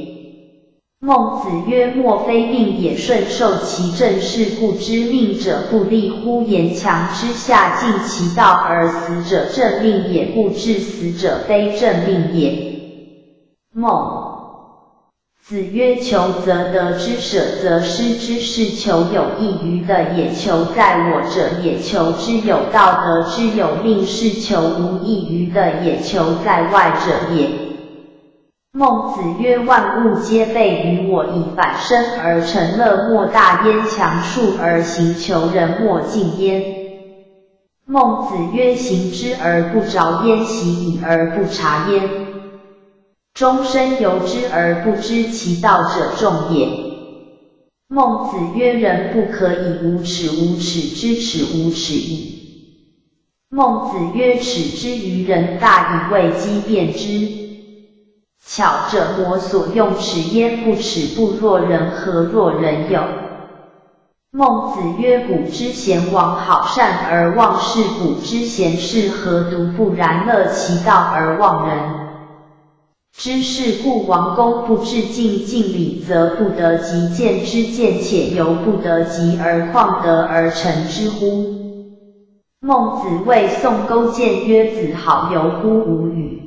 孟子曰：莫非命也，顺受其政事，故知命者不立乎岩墙之下，尽其道而死者，政命也。故致死者非政命也。孟子曰：求则得之，舍则失之，是求有益于的也，求在我者也，求之有道德之有命，是求无益于的也，求在外者也。孟子曰：万物皆备于我矣，反身而成乐莫大焉，强树而行，求人莫近焉。孟子曰：行之而不着焉，习以而不察焉。 终身由之而不知其道者众也。孟子曰：人不可以无耻无耻之耻，无耻矣。孟子曰：耻之于人，大以为机变之。巧者，魔所用尺焉，不尺不若人，何若人有？ 孟子曰：古之贤王，好善而忘事，古之贤士，何独不然？乐其道而忘人之事。故王公不至敬，敬礼则不得及，见之见且犹不得及，而况得而成之乎？孟子谓宋勾践曰：子好犹乎吾语。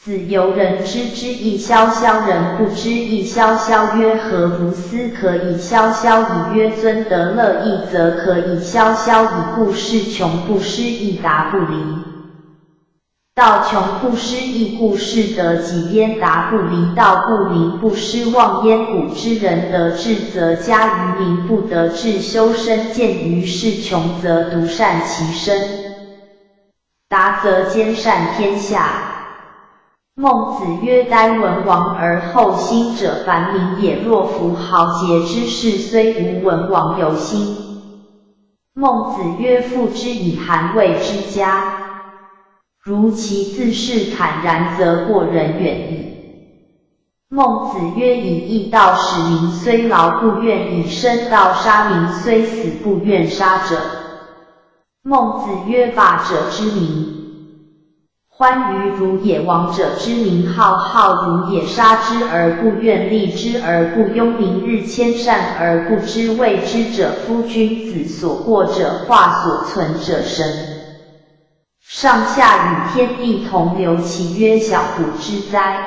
子游人知之亦萧萧，人不知亦萧萧。曰：何如斯可以萧萧矣？曰：尊德乐亦则可以萧萧矣。故事穷不失益，达不离。道穷不失益，故事得及焉，达不离。道不明不失忘焉。古之人得志则嘉于明，不得志修身，见于事穷则独善其身。 达则兼善天下。孟子曰：待文王而后兴者，繁民也。若夫豪杰之士，虽无文王犹兴。孟子曰：父之以寒，未之嘉。如其自是坦然，则过人远矣。孟子曰：以义道使民虽劳不怨，以身盗杀民虽死不愿杀者。 孟子曰：霸者之民欢愉如也，王者之民浩浩如也。杀之而不怨，利之而不拥，民日千善而不知畏之者，夫君子。所过者化，所存者神。上下与天地同流，岂曰小古之哉？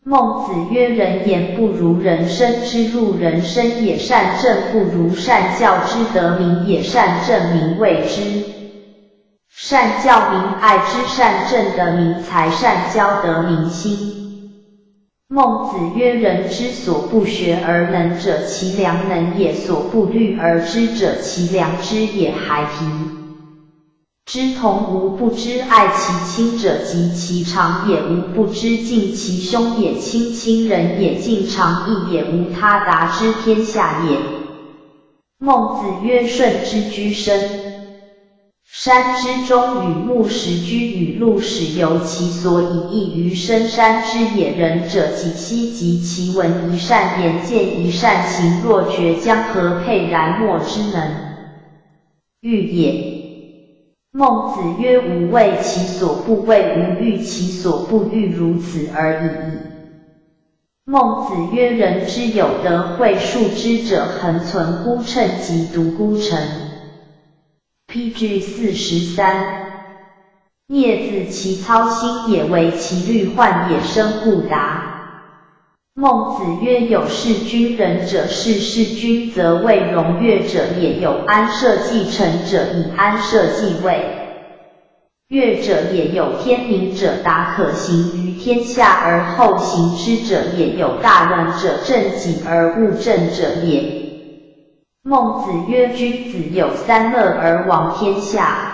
孟子曰：人言不如人身之路，人身也。善政不如善教之，德民也。善政民畏之，善教民爱之。善政得民财，善教得民心。孟子曰：人之所不学而能者，其良能也；所不虑而知者，其良知也。孩提 之童，吾不知爱其亲者，及其长也；吾不知敬其兄也。亲亲仁也，敬长义也，无他，达之天下也。孟子曰：顺之居深，山之中与木石居与陆始游，其所以异于深山之野。仁者，己息及其文，宜善言，见宜善行。若决江河，沛然墨之能 喻也。孟子曰：吾为其所不为，吾喻其所不喻，如此而已矣。孟子曰：人之有德，诲述之者恒存，孤乘即独孤乘。P G四十三。 孽自其操心也，惟其虑患也生不达。孟子曰：有事君仁者，事事君则位容；乐者也，有安社稷臣者，以安社稷位。乐者也，有天民者，达可行于天下而后行之者也，有大人者，正己而勿正者也。 孟子曰：君子有三乐而王天下。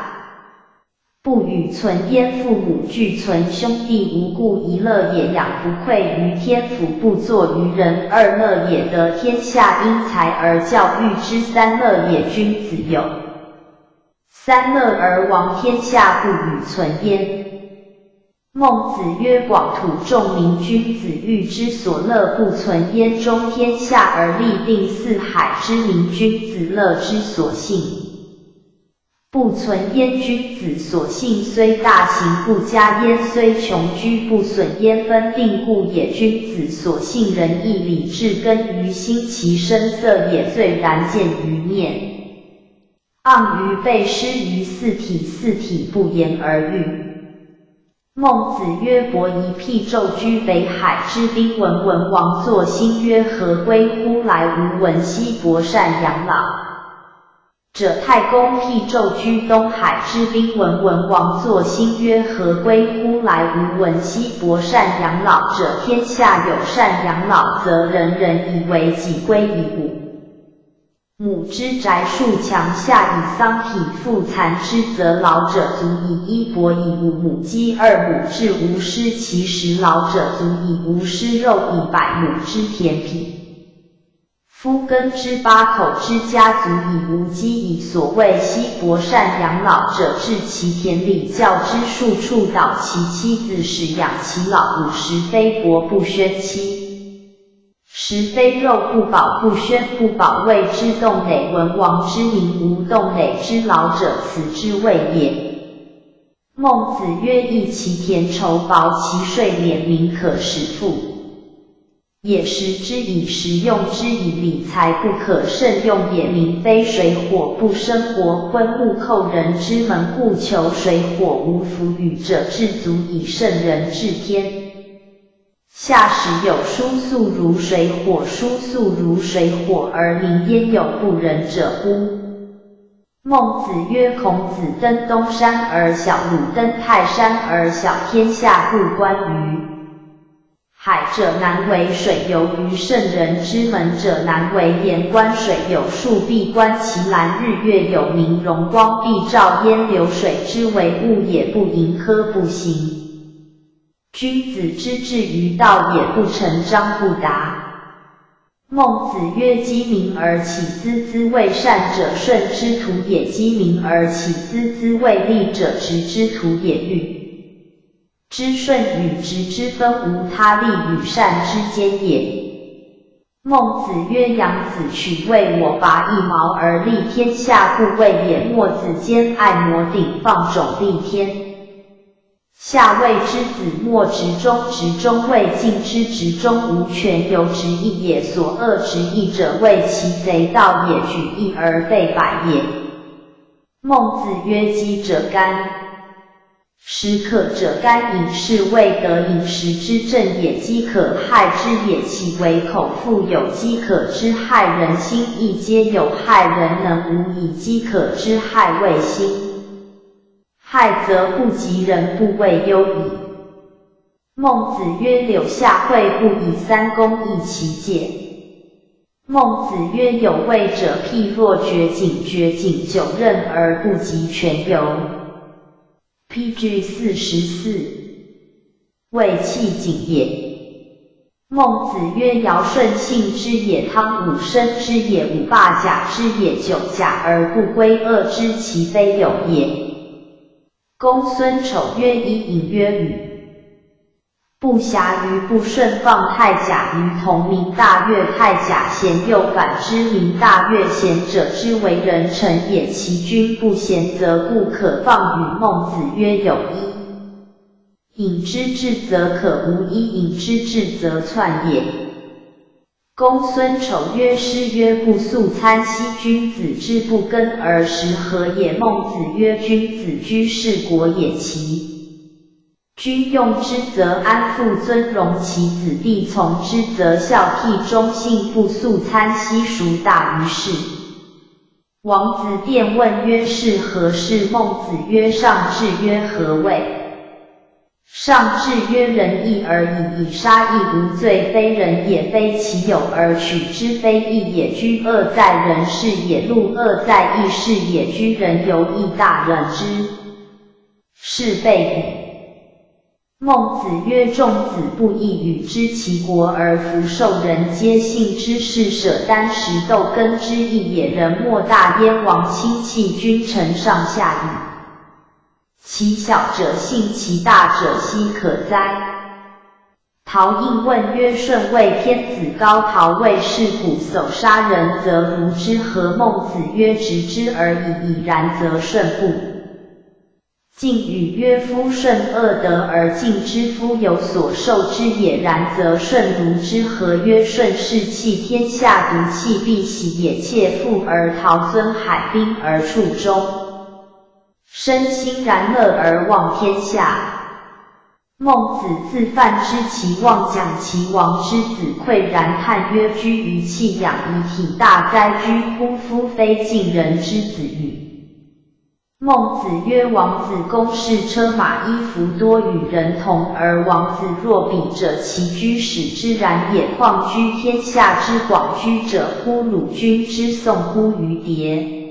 不与存焉，父母俱存，兄弟无故，一乐也，养不愧于天，辅不作于人。二乐也，得天下英才而教育之。三乐也，君子有三乐而王天下，不与存焉。 孟子曰：广土众民，君子喻之所乐不存焉，中天下而立定四海之民，君子乐之所幸不存焉。君子所幸虽大，行不加焉，虽穷居不损焉，分定故也。君子所幸仁义礼，至根于心，其声色也，最然见于面。 盎於背，失於四体，四體不言而喻。孟子曰：伯夷辟纣，居北海之滨，闻文王作兴曰：和归乎？来无闻西伯单阳老者太公。辟纣，居东海之滨，闻文王作兴曰：和归乎？来无闻西伯单阳老者。天下有单阳老，则人人以为己归矣。 母之宅戍墙下矣，丧匹复残之，则老者足矣。衣薄以五母饥，二母至无失其食，老者足以无失肉矣。百母之田匹，夫耕之，八口之家足以无饥矣。所谓西伯单阳老者，至其田里，教之数处，导其妻子，始养其老。五十非薄不宣妻， 十非肉不饱不宣不饱，谓之冻馁。文王之民无冻馁之老者，此之谓也。孟子曰：益其田，绸薄其税，免民可使富也，食之以食，用之以理财，不可胜用也。民非水火不生，国坤木扣人之门，故求水火无腐语者，至足以胜人至天。 下。始有叔粟如水火，叔粟如水火，而民焉有不仁者乎？孟子曰：孔子登东山而小，鲁登泰山而小，天下固观于海者，难為水。由於勝人之門者，難為言觀水。有粟必觀其欄，日月有明，榮光必照焉。流水之為物也，不盈科不行。 君子之志於道也，不成章不達。孟子曰：激民而起斯滋，為善者順之徒也；激民而起斯滋，為利者直之徒也。欲之順與直之分，無他利與善之間也。 孟子曰：養子取為我拔一毛而利天下，故謂也。墨子兼愛摩鼎，放踵利天下。謂之子墨直中，直中謂近之，直中無全，由直亦也。所惡直亦者，謂其賊盜也，舉一而備百也。孟子曰：激者甘 食渴者甘矣，是謂得飲食之正也。飢渴害之也，其為口腹有飢渴之害人心，亦皆有害人能無以飢渴之害謂心。害則不及人，不謂憂矣。孟子曰：柳下惠不以三公易其介。孟子曰：有位者譬若掘井，掘井久任而不及泉由。 P G四十四，位弃井也。孟子曰：尧舜信之也，汤武深之也，武霸假之也，久假而不归，恶之其非有也。公孙丑曰：以隐约与 不瑕于不顺，放太甲于同名大乐，太甲咸右，反之名大乐。咸者之为人臣也，其君不咸则不可放与。孟子曰：有一隐之志则可，无一隐之志则篡也。公孙丑曰：师曰：不速参西，君子之不耕而食何也？孟子曰：君子居士国也，其 君用之则安，父尊荣其子，弟从之则孝悌忠信，不速参西，孰大于是？王子便问曰：是何事？孟子曰：上至曰：何为？上至曰：仁义而已矣，杀亦无罪，非仁也非其有而取之，非义也。居恶在人，是也；路恶在义，是也。居仁由义，大人之 是备矣。孟子曰：仲子不义与之，其国而弗受，人皆信之，是舍箪食豆耕之义也。人莫大焉，王亲戚君臣上下矣，其小者信，其大者希可哉？陶应问曰：舜为天子高陶，为士贾叟杀人则如之何？孟子曰：执之而已矣，然则舜不 敬与？曰：夫舜恶德而敬之，夫有所受之也，然则舜如之何？曰：舜视气天下，独气必喜也，且富而陶尊，海滨而畜终，身心然乐而忘天下。孟子自汎之，其妄讲。其王之子喟然叹曰：居于气养，以体大哉，居乎夫非近人之子与？ 孟子曰：王子弓射车马，衣服多与人同，而王子若比者，其居使之然也。况居天下之广，居者乎鲁，居之宋乎于氐，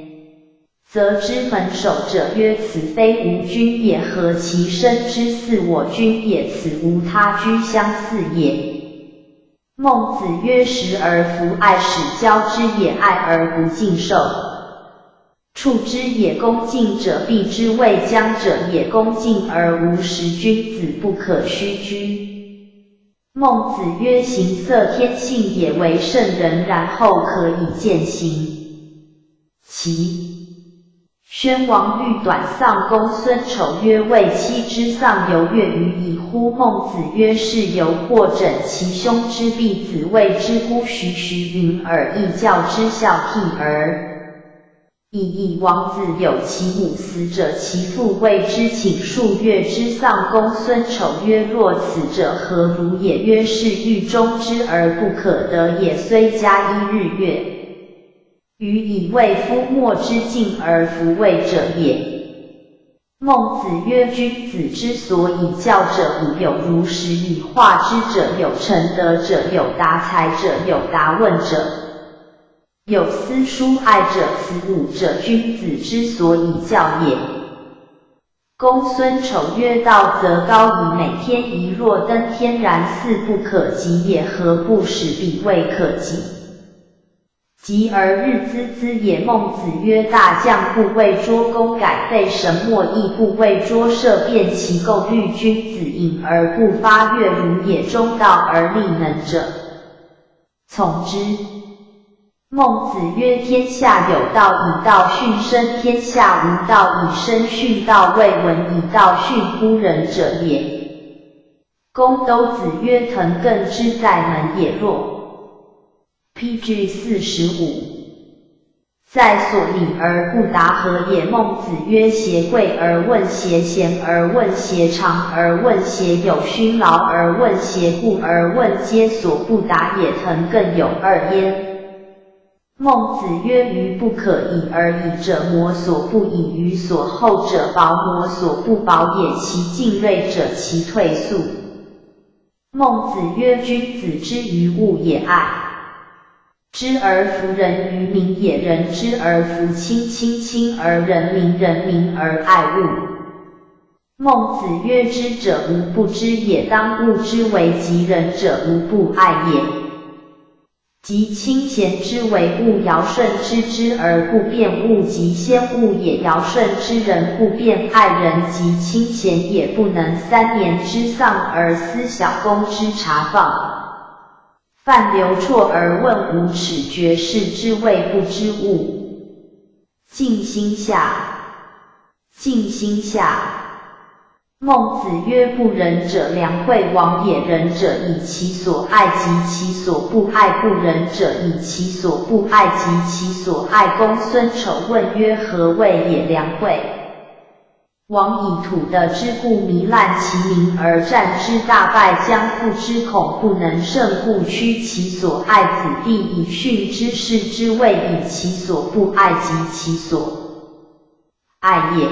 则之门首者曰：此非吾居也，何其身之似我居也，此无他居相似也。孟子曰：食而弗爱，使交之也；爱而不敬，受 畜之也。恭敬者避之，畏僵者也。恭敬而无食，君子不可虚居。孟子曰：行色天性也，为圣人，然后可以见行。其 宣王欲短丧，公孙丑曰：未期之丧，犹悦于矣乎？孟子曰：是由。或枕其胸之，必子谓之姑徐徐云耳，亦教之孝悌耳已矣。王子有其母，死者其父，谓之请数月之丧。公孙丑曰：若此者，何如也？曰：是欲终之而不可得也，虽加一日月 与矣。未夫莫之敬而弗畏者也。孟子曰：君子之所以教者五：有如实以化之者，有成德者，有达才者，有达问者，有思书爱者，此五者，君子之所以教也。公孙丑曰：道则高矣，每天一若登天，然似不可及也，何不使彼未可及 及而日资资也。孟子曰：大將不畏捉弓，改备神墨，亦不畏捉射，便其构律，君子隐而不发，悦如也。中道而力能者，从之。孟子曰：天下有道，以道训身；天下无道，以身训道。未闻以道训乎仁者也。公斗子曰：腾艮之在门也。洛 P G四十五。在所领而不达何也。孟子曰：学贵而问学贤，而问学长，而问学友，训劳而问学故，而问皆所不达也。腾艮有二焉。孟子曰：鱼不可以而已者，摩所不以鱼所；厚者薄，摩所不薄也。其进锐者，其退速。 孟子曰：君子之于物也，爱之而弗仁，于民也；仁之而弗亲，亲亲而仁民，仁民而爱物。孟子曰：知者無不知也，當惡之為己；仁者無不愛也。 及親賢之為惡，堯舜之知而不辯，惡及先惡也。堯舜之仁不辯，愛人及親賢也，不能三年之喪而思小公之茶舫。范流綽而問無尺，決是知謂不知物。靜心下。 靜心下。孟子曰：不仁者良惠王也。仁者以其所爱及其所不爱，不仁者以其所不爱及其所爱。公孙丑问曰：何谓也良惠？王以土德之故糜烂其民而战之大败，将覆之恐不能胜，故屈其所爱子弟以训之，是之谓以其所不爱及其所爱也。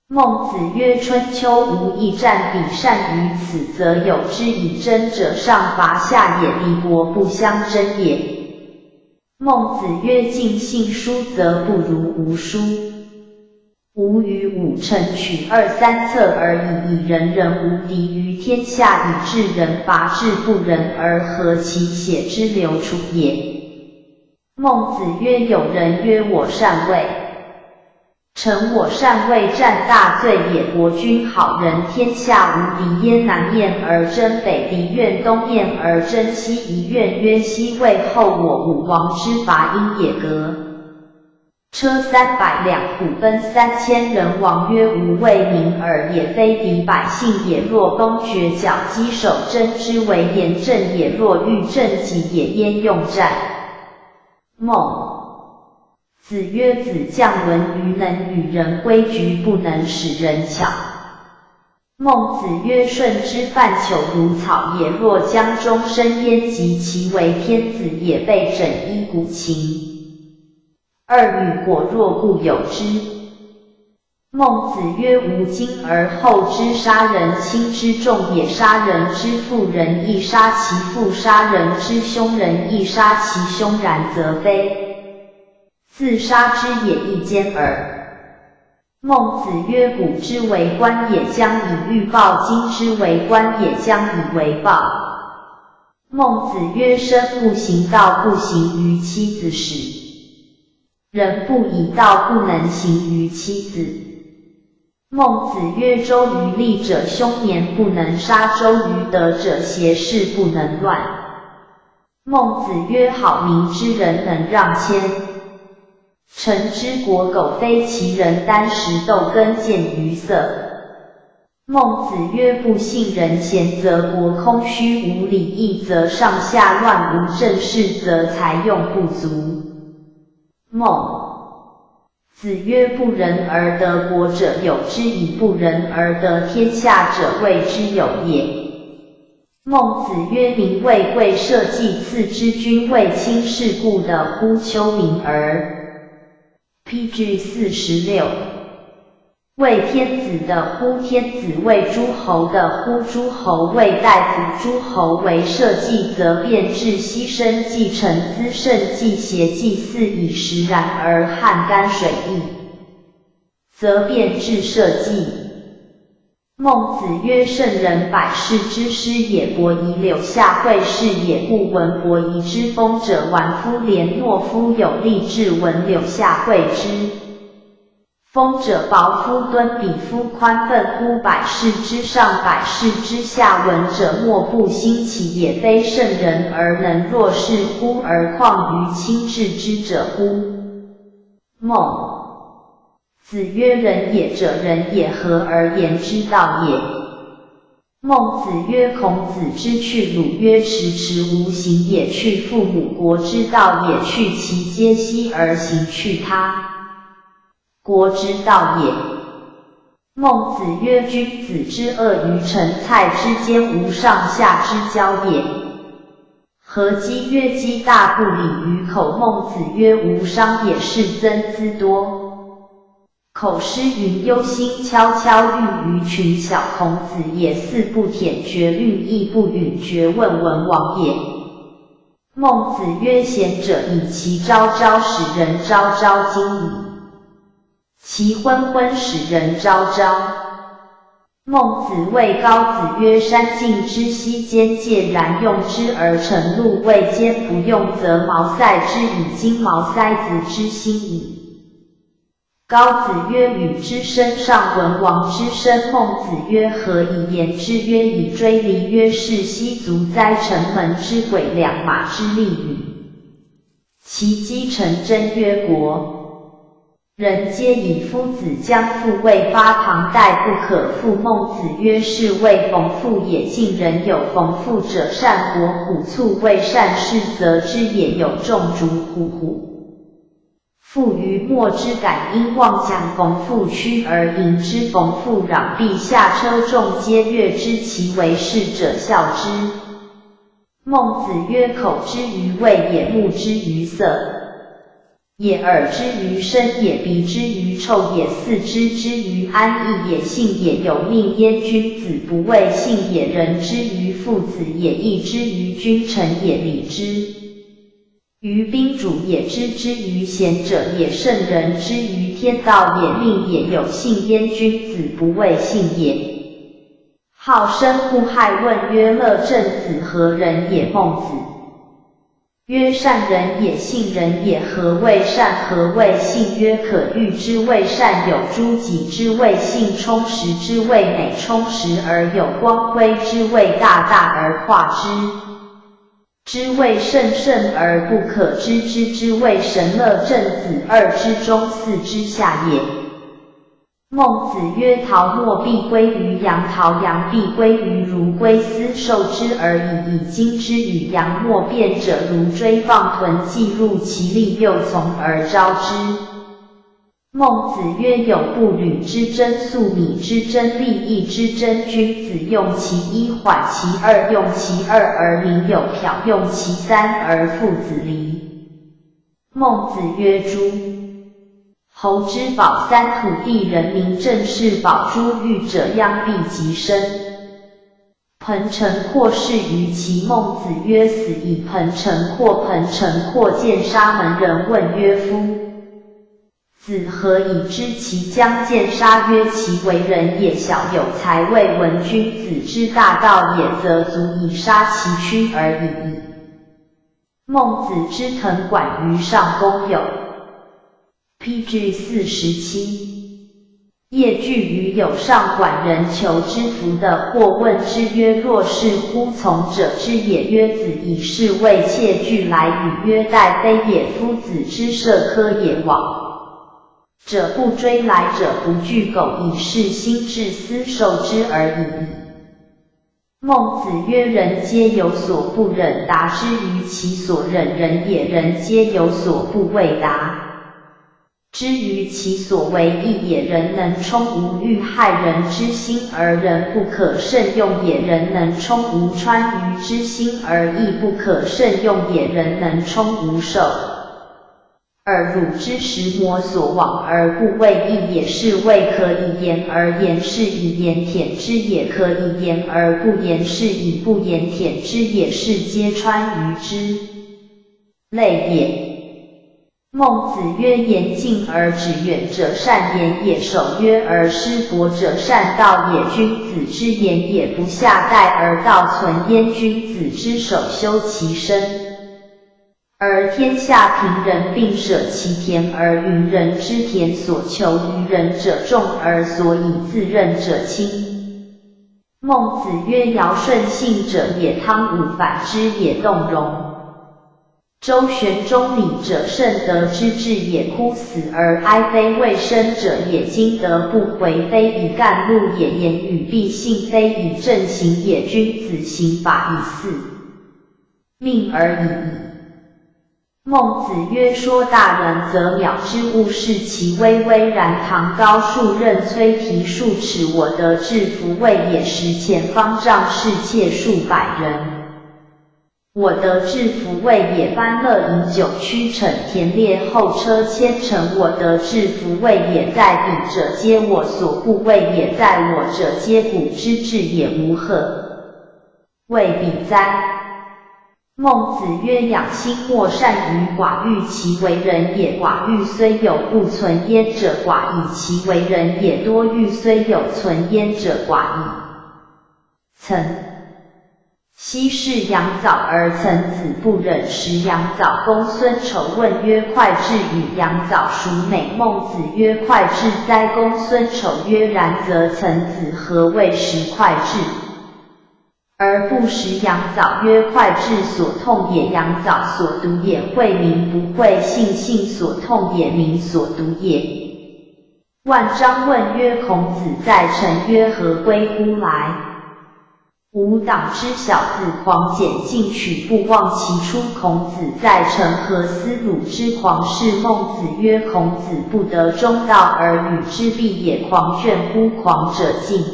孟子曰：春秋无义战，彼善于此则有之，以争者上伐下也，敌国不相争也。孟子曰：尽信书则不如无书。吾与武臣取二三策而已矣，以仁人无敌于天下，以智人伐智不仁而和其血之流出也。孟子曰：有人曰我禅位，臣我禅位，战大罪也。国君好仁，天下无敌焉。南燕而争北，敌怨东燕而争西，一怨曰西魏后我武王之伐殷也。革车三百两，虎贲三千人。王曰：无为民耳也，非敌百姓也。若公决角击首，争之为言正也，若欲正己也，焉用战？孟子曰：子将文于能与人规矩，不能使人巧。孟子曰：顺之，范求如草也。若将终身焉及其为天子也，备枕衣鼓琴，二与果若固有之。孟子曰：吾今而后知，杀人亲之重也，杀人之妇仁义，杀其父；杀人之兄仁义，杀其兄然则非，自杀之也亦奸耳。孟子曰：古之为官也，将以欲报；今之为官也，将以为报。孟子曰：身不行，道不行，于妻子始。人不以道，不能行于妻子。孟子曰：周瑜利者凶年不能杀，周瑜德者邪事不能乱。孟子曰：好名之人能让千 臣之国狗非其人，单食豆羹见于色。孟子曰：不信人贤则国空虚，无礼义则上下乱，无政事则财用不足。孟子曰：不仁而得国者有之矣，不仁而得天下者谓之有也。孟子曰：民未贵社稷次之，君未轻视故，德乎丘陵耳。 P G 四十六。为天子德乎天子，为诸侯德乎诸侯，为大夫。诸侯为社稷，则变质牺牲稷，臣资盛稷，邪稷四以时然而汉干水溢，则变质社稷。 孟子曰：圣人百世之师也，伯夷；柳下惠士也，不闻伯夷之风者，玩夫廉诺夫有力至闻柳下惠之风者，薄夫敦彼夫宽愤乎？百世之上，百世之下，闻者莫不欣其也，非圣人而能若是乎？而况于卿至之者乎？孟 子曰：仁也者仁也，和而言之道也。孟子曰：孔子之去鲁曰：迟迟无行也，去父母国之道也，去其阶膝而行，去他国之道也。孟子曰：君子之恶于陈蔡之间，无上下之交也。 何积曰：积大不礼于口。孟子曰：无伤也，是曾资多。口诗云：忧心悄悄喻于群小，孔子也。似不舔绝律亦不允绝，问文王也。孟子曰：贤者以其昭昭，使人昭昭今矣。 其昏昏，使人昭昭。孟子谓高子曰：山尽之兮，坚介然；用之而成路未坚，不用则茅塞之矣，今茅塞子之心矣。高子曰：与之声上闻王之声。孟子曰：何以言之？曰：以追离曰：是兮足哉，城门之鬼，两马之利与？其击城争曰：国。人皆以夫子将父为发，旁代不可复。孟子曰：是谓冯父也。近人有冯父者，善国虎促未善事则之也，有众逐虎乎？父于末之感，因妄想冯父，趋而迎之。冯父壤壁下，车众皆悦之，其为士者笑之。孟子曰：口之于味也，目之于色 也，耳之于声也，鼻之于臭也，四肢之于安逸也，信也。有命焉，君子不畏信也，仁之于父子也，义之于君臣也，礼之于宾主也，知之于贤者也，圣人之于天道也，命也。有信焉，君子不畏信也，好生恶害。问曰：乐正子何人也？孟子 曰：善人也，信人也。何谓善？何谓信？曰：可喻之谓善，有诸己之谓性，充实之谓美，充实而有光辉之谓大，大而化之之谓圣，圣而不可知之之谓神。乐正子，二之中，四之下也。 孟子曰：陶墨必归于阳，陶阳必归于炉，归斯受之而已矣。今之与阳墨辩者，如追放豚，既露其力，又从而招之。孟子曰：有步履之争，粟米之争，利益之争，君子用其一，缓其二，用其二而民有票，用其三而父子离。孟子曰：诸 侯之宝三，土地人民，政事宝珠玉者，殃必及身。彭城阔士于其。孟子曰：死矣，彭城阔。彭城阔见沙门人，问曰：夫子何以知其将见沙？曰：其为人也小，有才，未闻君子之大道也，则足以杀其躯而已矣。孟子之藤管于上公有。 P G四十七。夜聚于友上馆，人求之弗得，或问之曰：若是乎从者之也？曰：子以是为切俱来与？曰：待非也，夫子之射科也。往者不追，来者不拒，苟以是心志斯受之而已矣。 孟子曰：人皆有所不忍达，知于其所忍人也，人皆有所不为达，知于其所为义也。人能充吾遇害人之心，而人不可胜用也；人能充吾川鱼之心，而亦不可胜用也。人能充吾兽 耳濡之识，魔所往而不为义也。是谓可以言而言，是以言舔之也；可以言而不言，是以不言舔之也。是皆川鱼之类也。孟子曰：言近而指远者，善言也；守约而失博者，善道也。君子之言也，不下待而道存焉，君子之手修其身 而天下平人，并舍其田而云人之田，所求于人者众，而所以自任者清。孟子曰：尧舜信者也，汤武反之也，仲容周旋中礼者，圣德之至也，哭死而哀非未生者也，今德不回非以干路也，言语必信非以正行也，君子刑法以四 命而已矣。孟子曰：说大然则渺之，勿视其微微，然旁高数仞，摧题数尺，我得志弗谓也。时前方丈士妾数百人，我得志弗谓也。班乐饮酒，驱骋田猎，后车千乘，我得志弗谓也。在彼者皆我所不为也，在我者皆古之至也，吾何 谓彼哉？孟子曰：养心莫善于寡欲，其为人也。寡欲虽有，不存焉者寡矣，其为人也。多欲虽有，存焉者寡矣。曾羲氏养早而曾子不忍食养早，公孙丑问曰：会质与养早孰美？孟子曰：会质哉。公孙丑曰：然则曾子何谓食会质 而不食养早？曰：会质所痛也，养早所毒也。会名不会信，信所痛也，名所毒也。万章问曰：孔子在陈曰：何归乎来？吾党之小子狂简进取，不忘其初。孔子在陈，何思鲁之狂适？孟子曰：孔子不得中道而与之，必也。狂倦乎？狂者进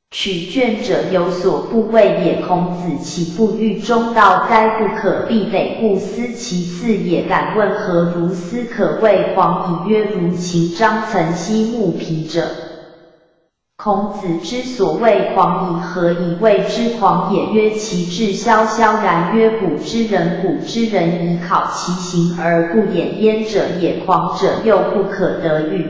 取倦者有所不为也。孔子岂不欲中道哉？不可，必得不思其次也。敢问何如思可谓狂矣？曰：如秦张曾息木皮者。孔子之所谓狂矣，何以谓之狂也？曰：其志萧萧然。曰：古之人，古之人，以考其行而不掩焉者也。狂者又不可得與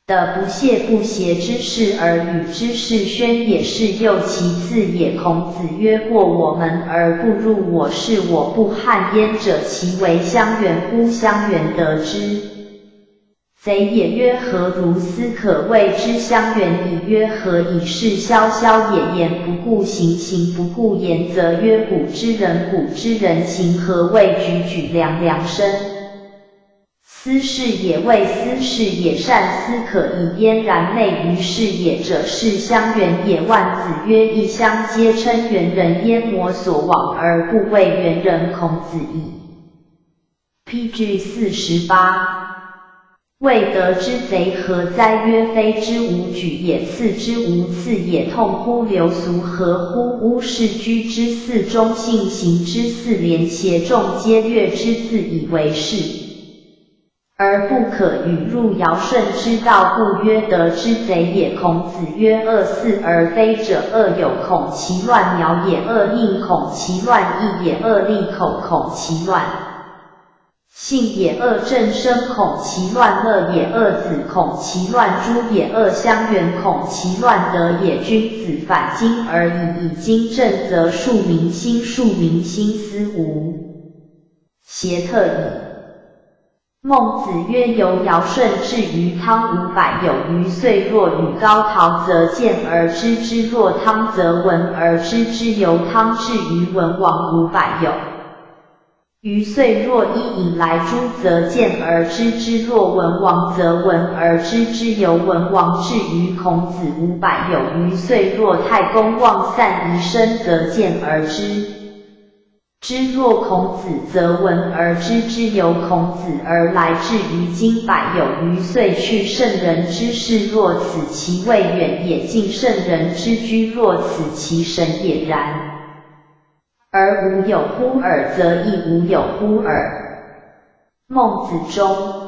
得不屑不协之事而與之事宣也，是又其次也。孔子曰：過我門而不入我室，我不汗焉者，其為鄉原乎？鄉原得之贼也。曰：何如思可謂之鄉原矣？曰：何以事萧萧也，言不顧行，行不顧言，則曰：古之人，古之人，行何謂舉，舉涼涼身？ 斯是也，謂斯是也。善思可以嫣然內於室也者，是鄉原也。晏子曰：異鄉皆稱原人焉，摩所往而不謂原人孔子矣。P G四十八。謂得之贼何哉？曰：非之無舉也，刺之無刺也，痛乎流俗，合乎污世居之四中，信行之四廉，邪众皆略之，自以為是 而不可與入堯舜之道，故曰得之贼也。孔子曰：惡似而非者，惡有恐其亂苗也，惡佞恐其亂異也，惡利口恐其亂性也，恶政声恐其亂乐也，恶子恐其亂誅也，恶鄉原恐其亂得也。君子反今而已矣。今政則庶民興，庶民興斯無邪特矣。 孟子曰：由堯舜至于汤，五百有余岁。若与高陶则见而知之，若汤则闻而知之。由汤至于文王，五百有余岁。若伊尹来诸则见而知之，若文王则闻而知之。由文王至于孔子，五百有余岁。若太公望散于申则见而知 之，若孔子则闻而知之。由孔子而来至于今，百有余岁，去圣人之事，若此其未远也，近圣人之居，若此其神也。然而吾有乎尔，则亦无有乎尔。孟子中。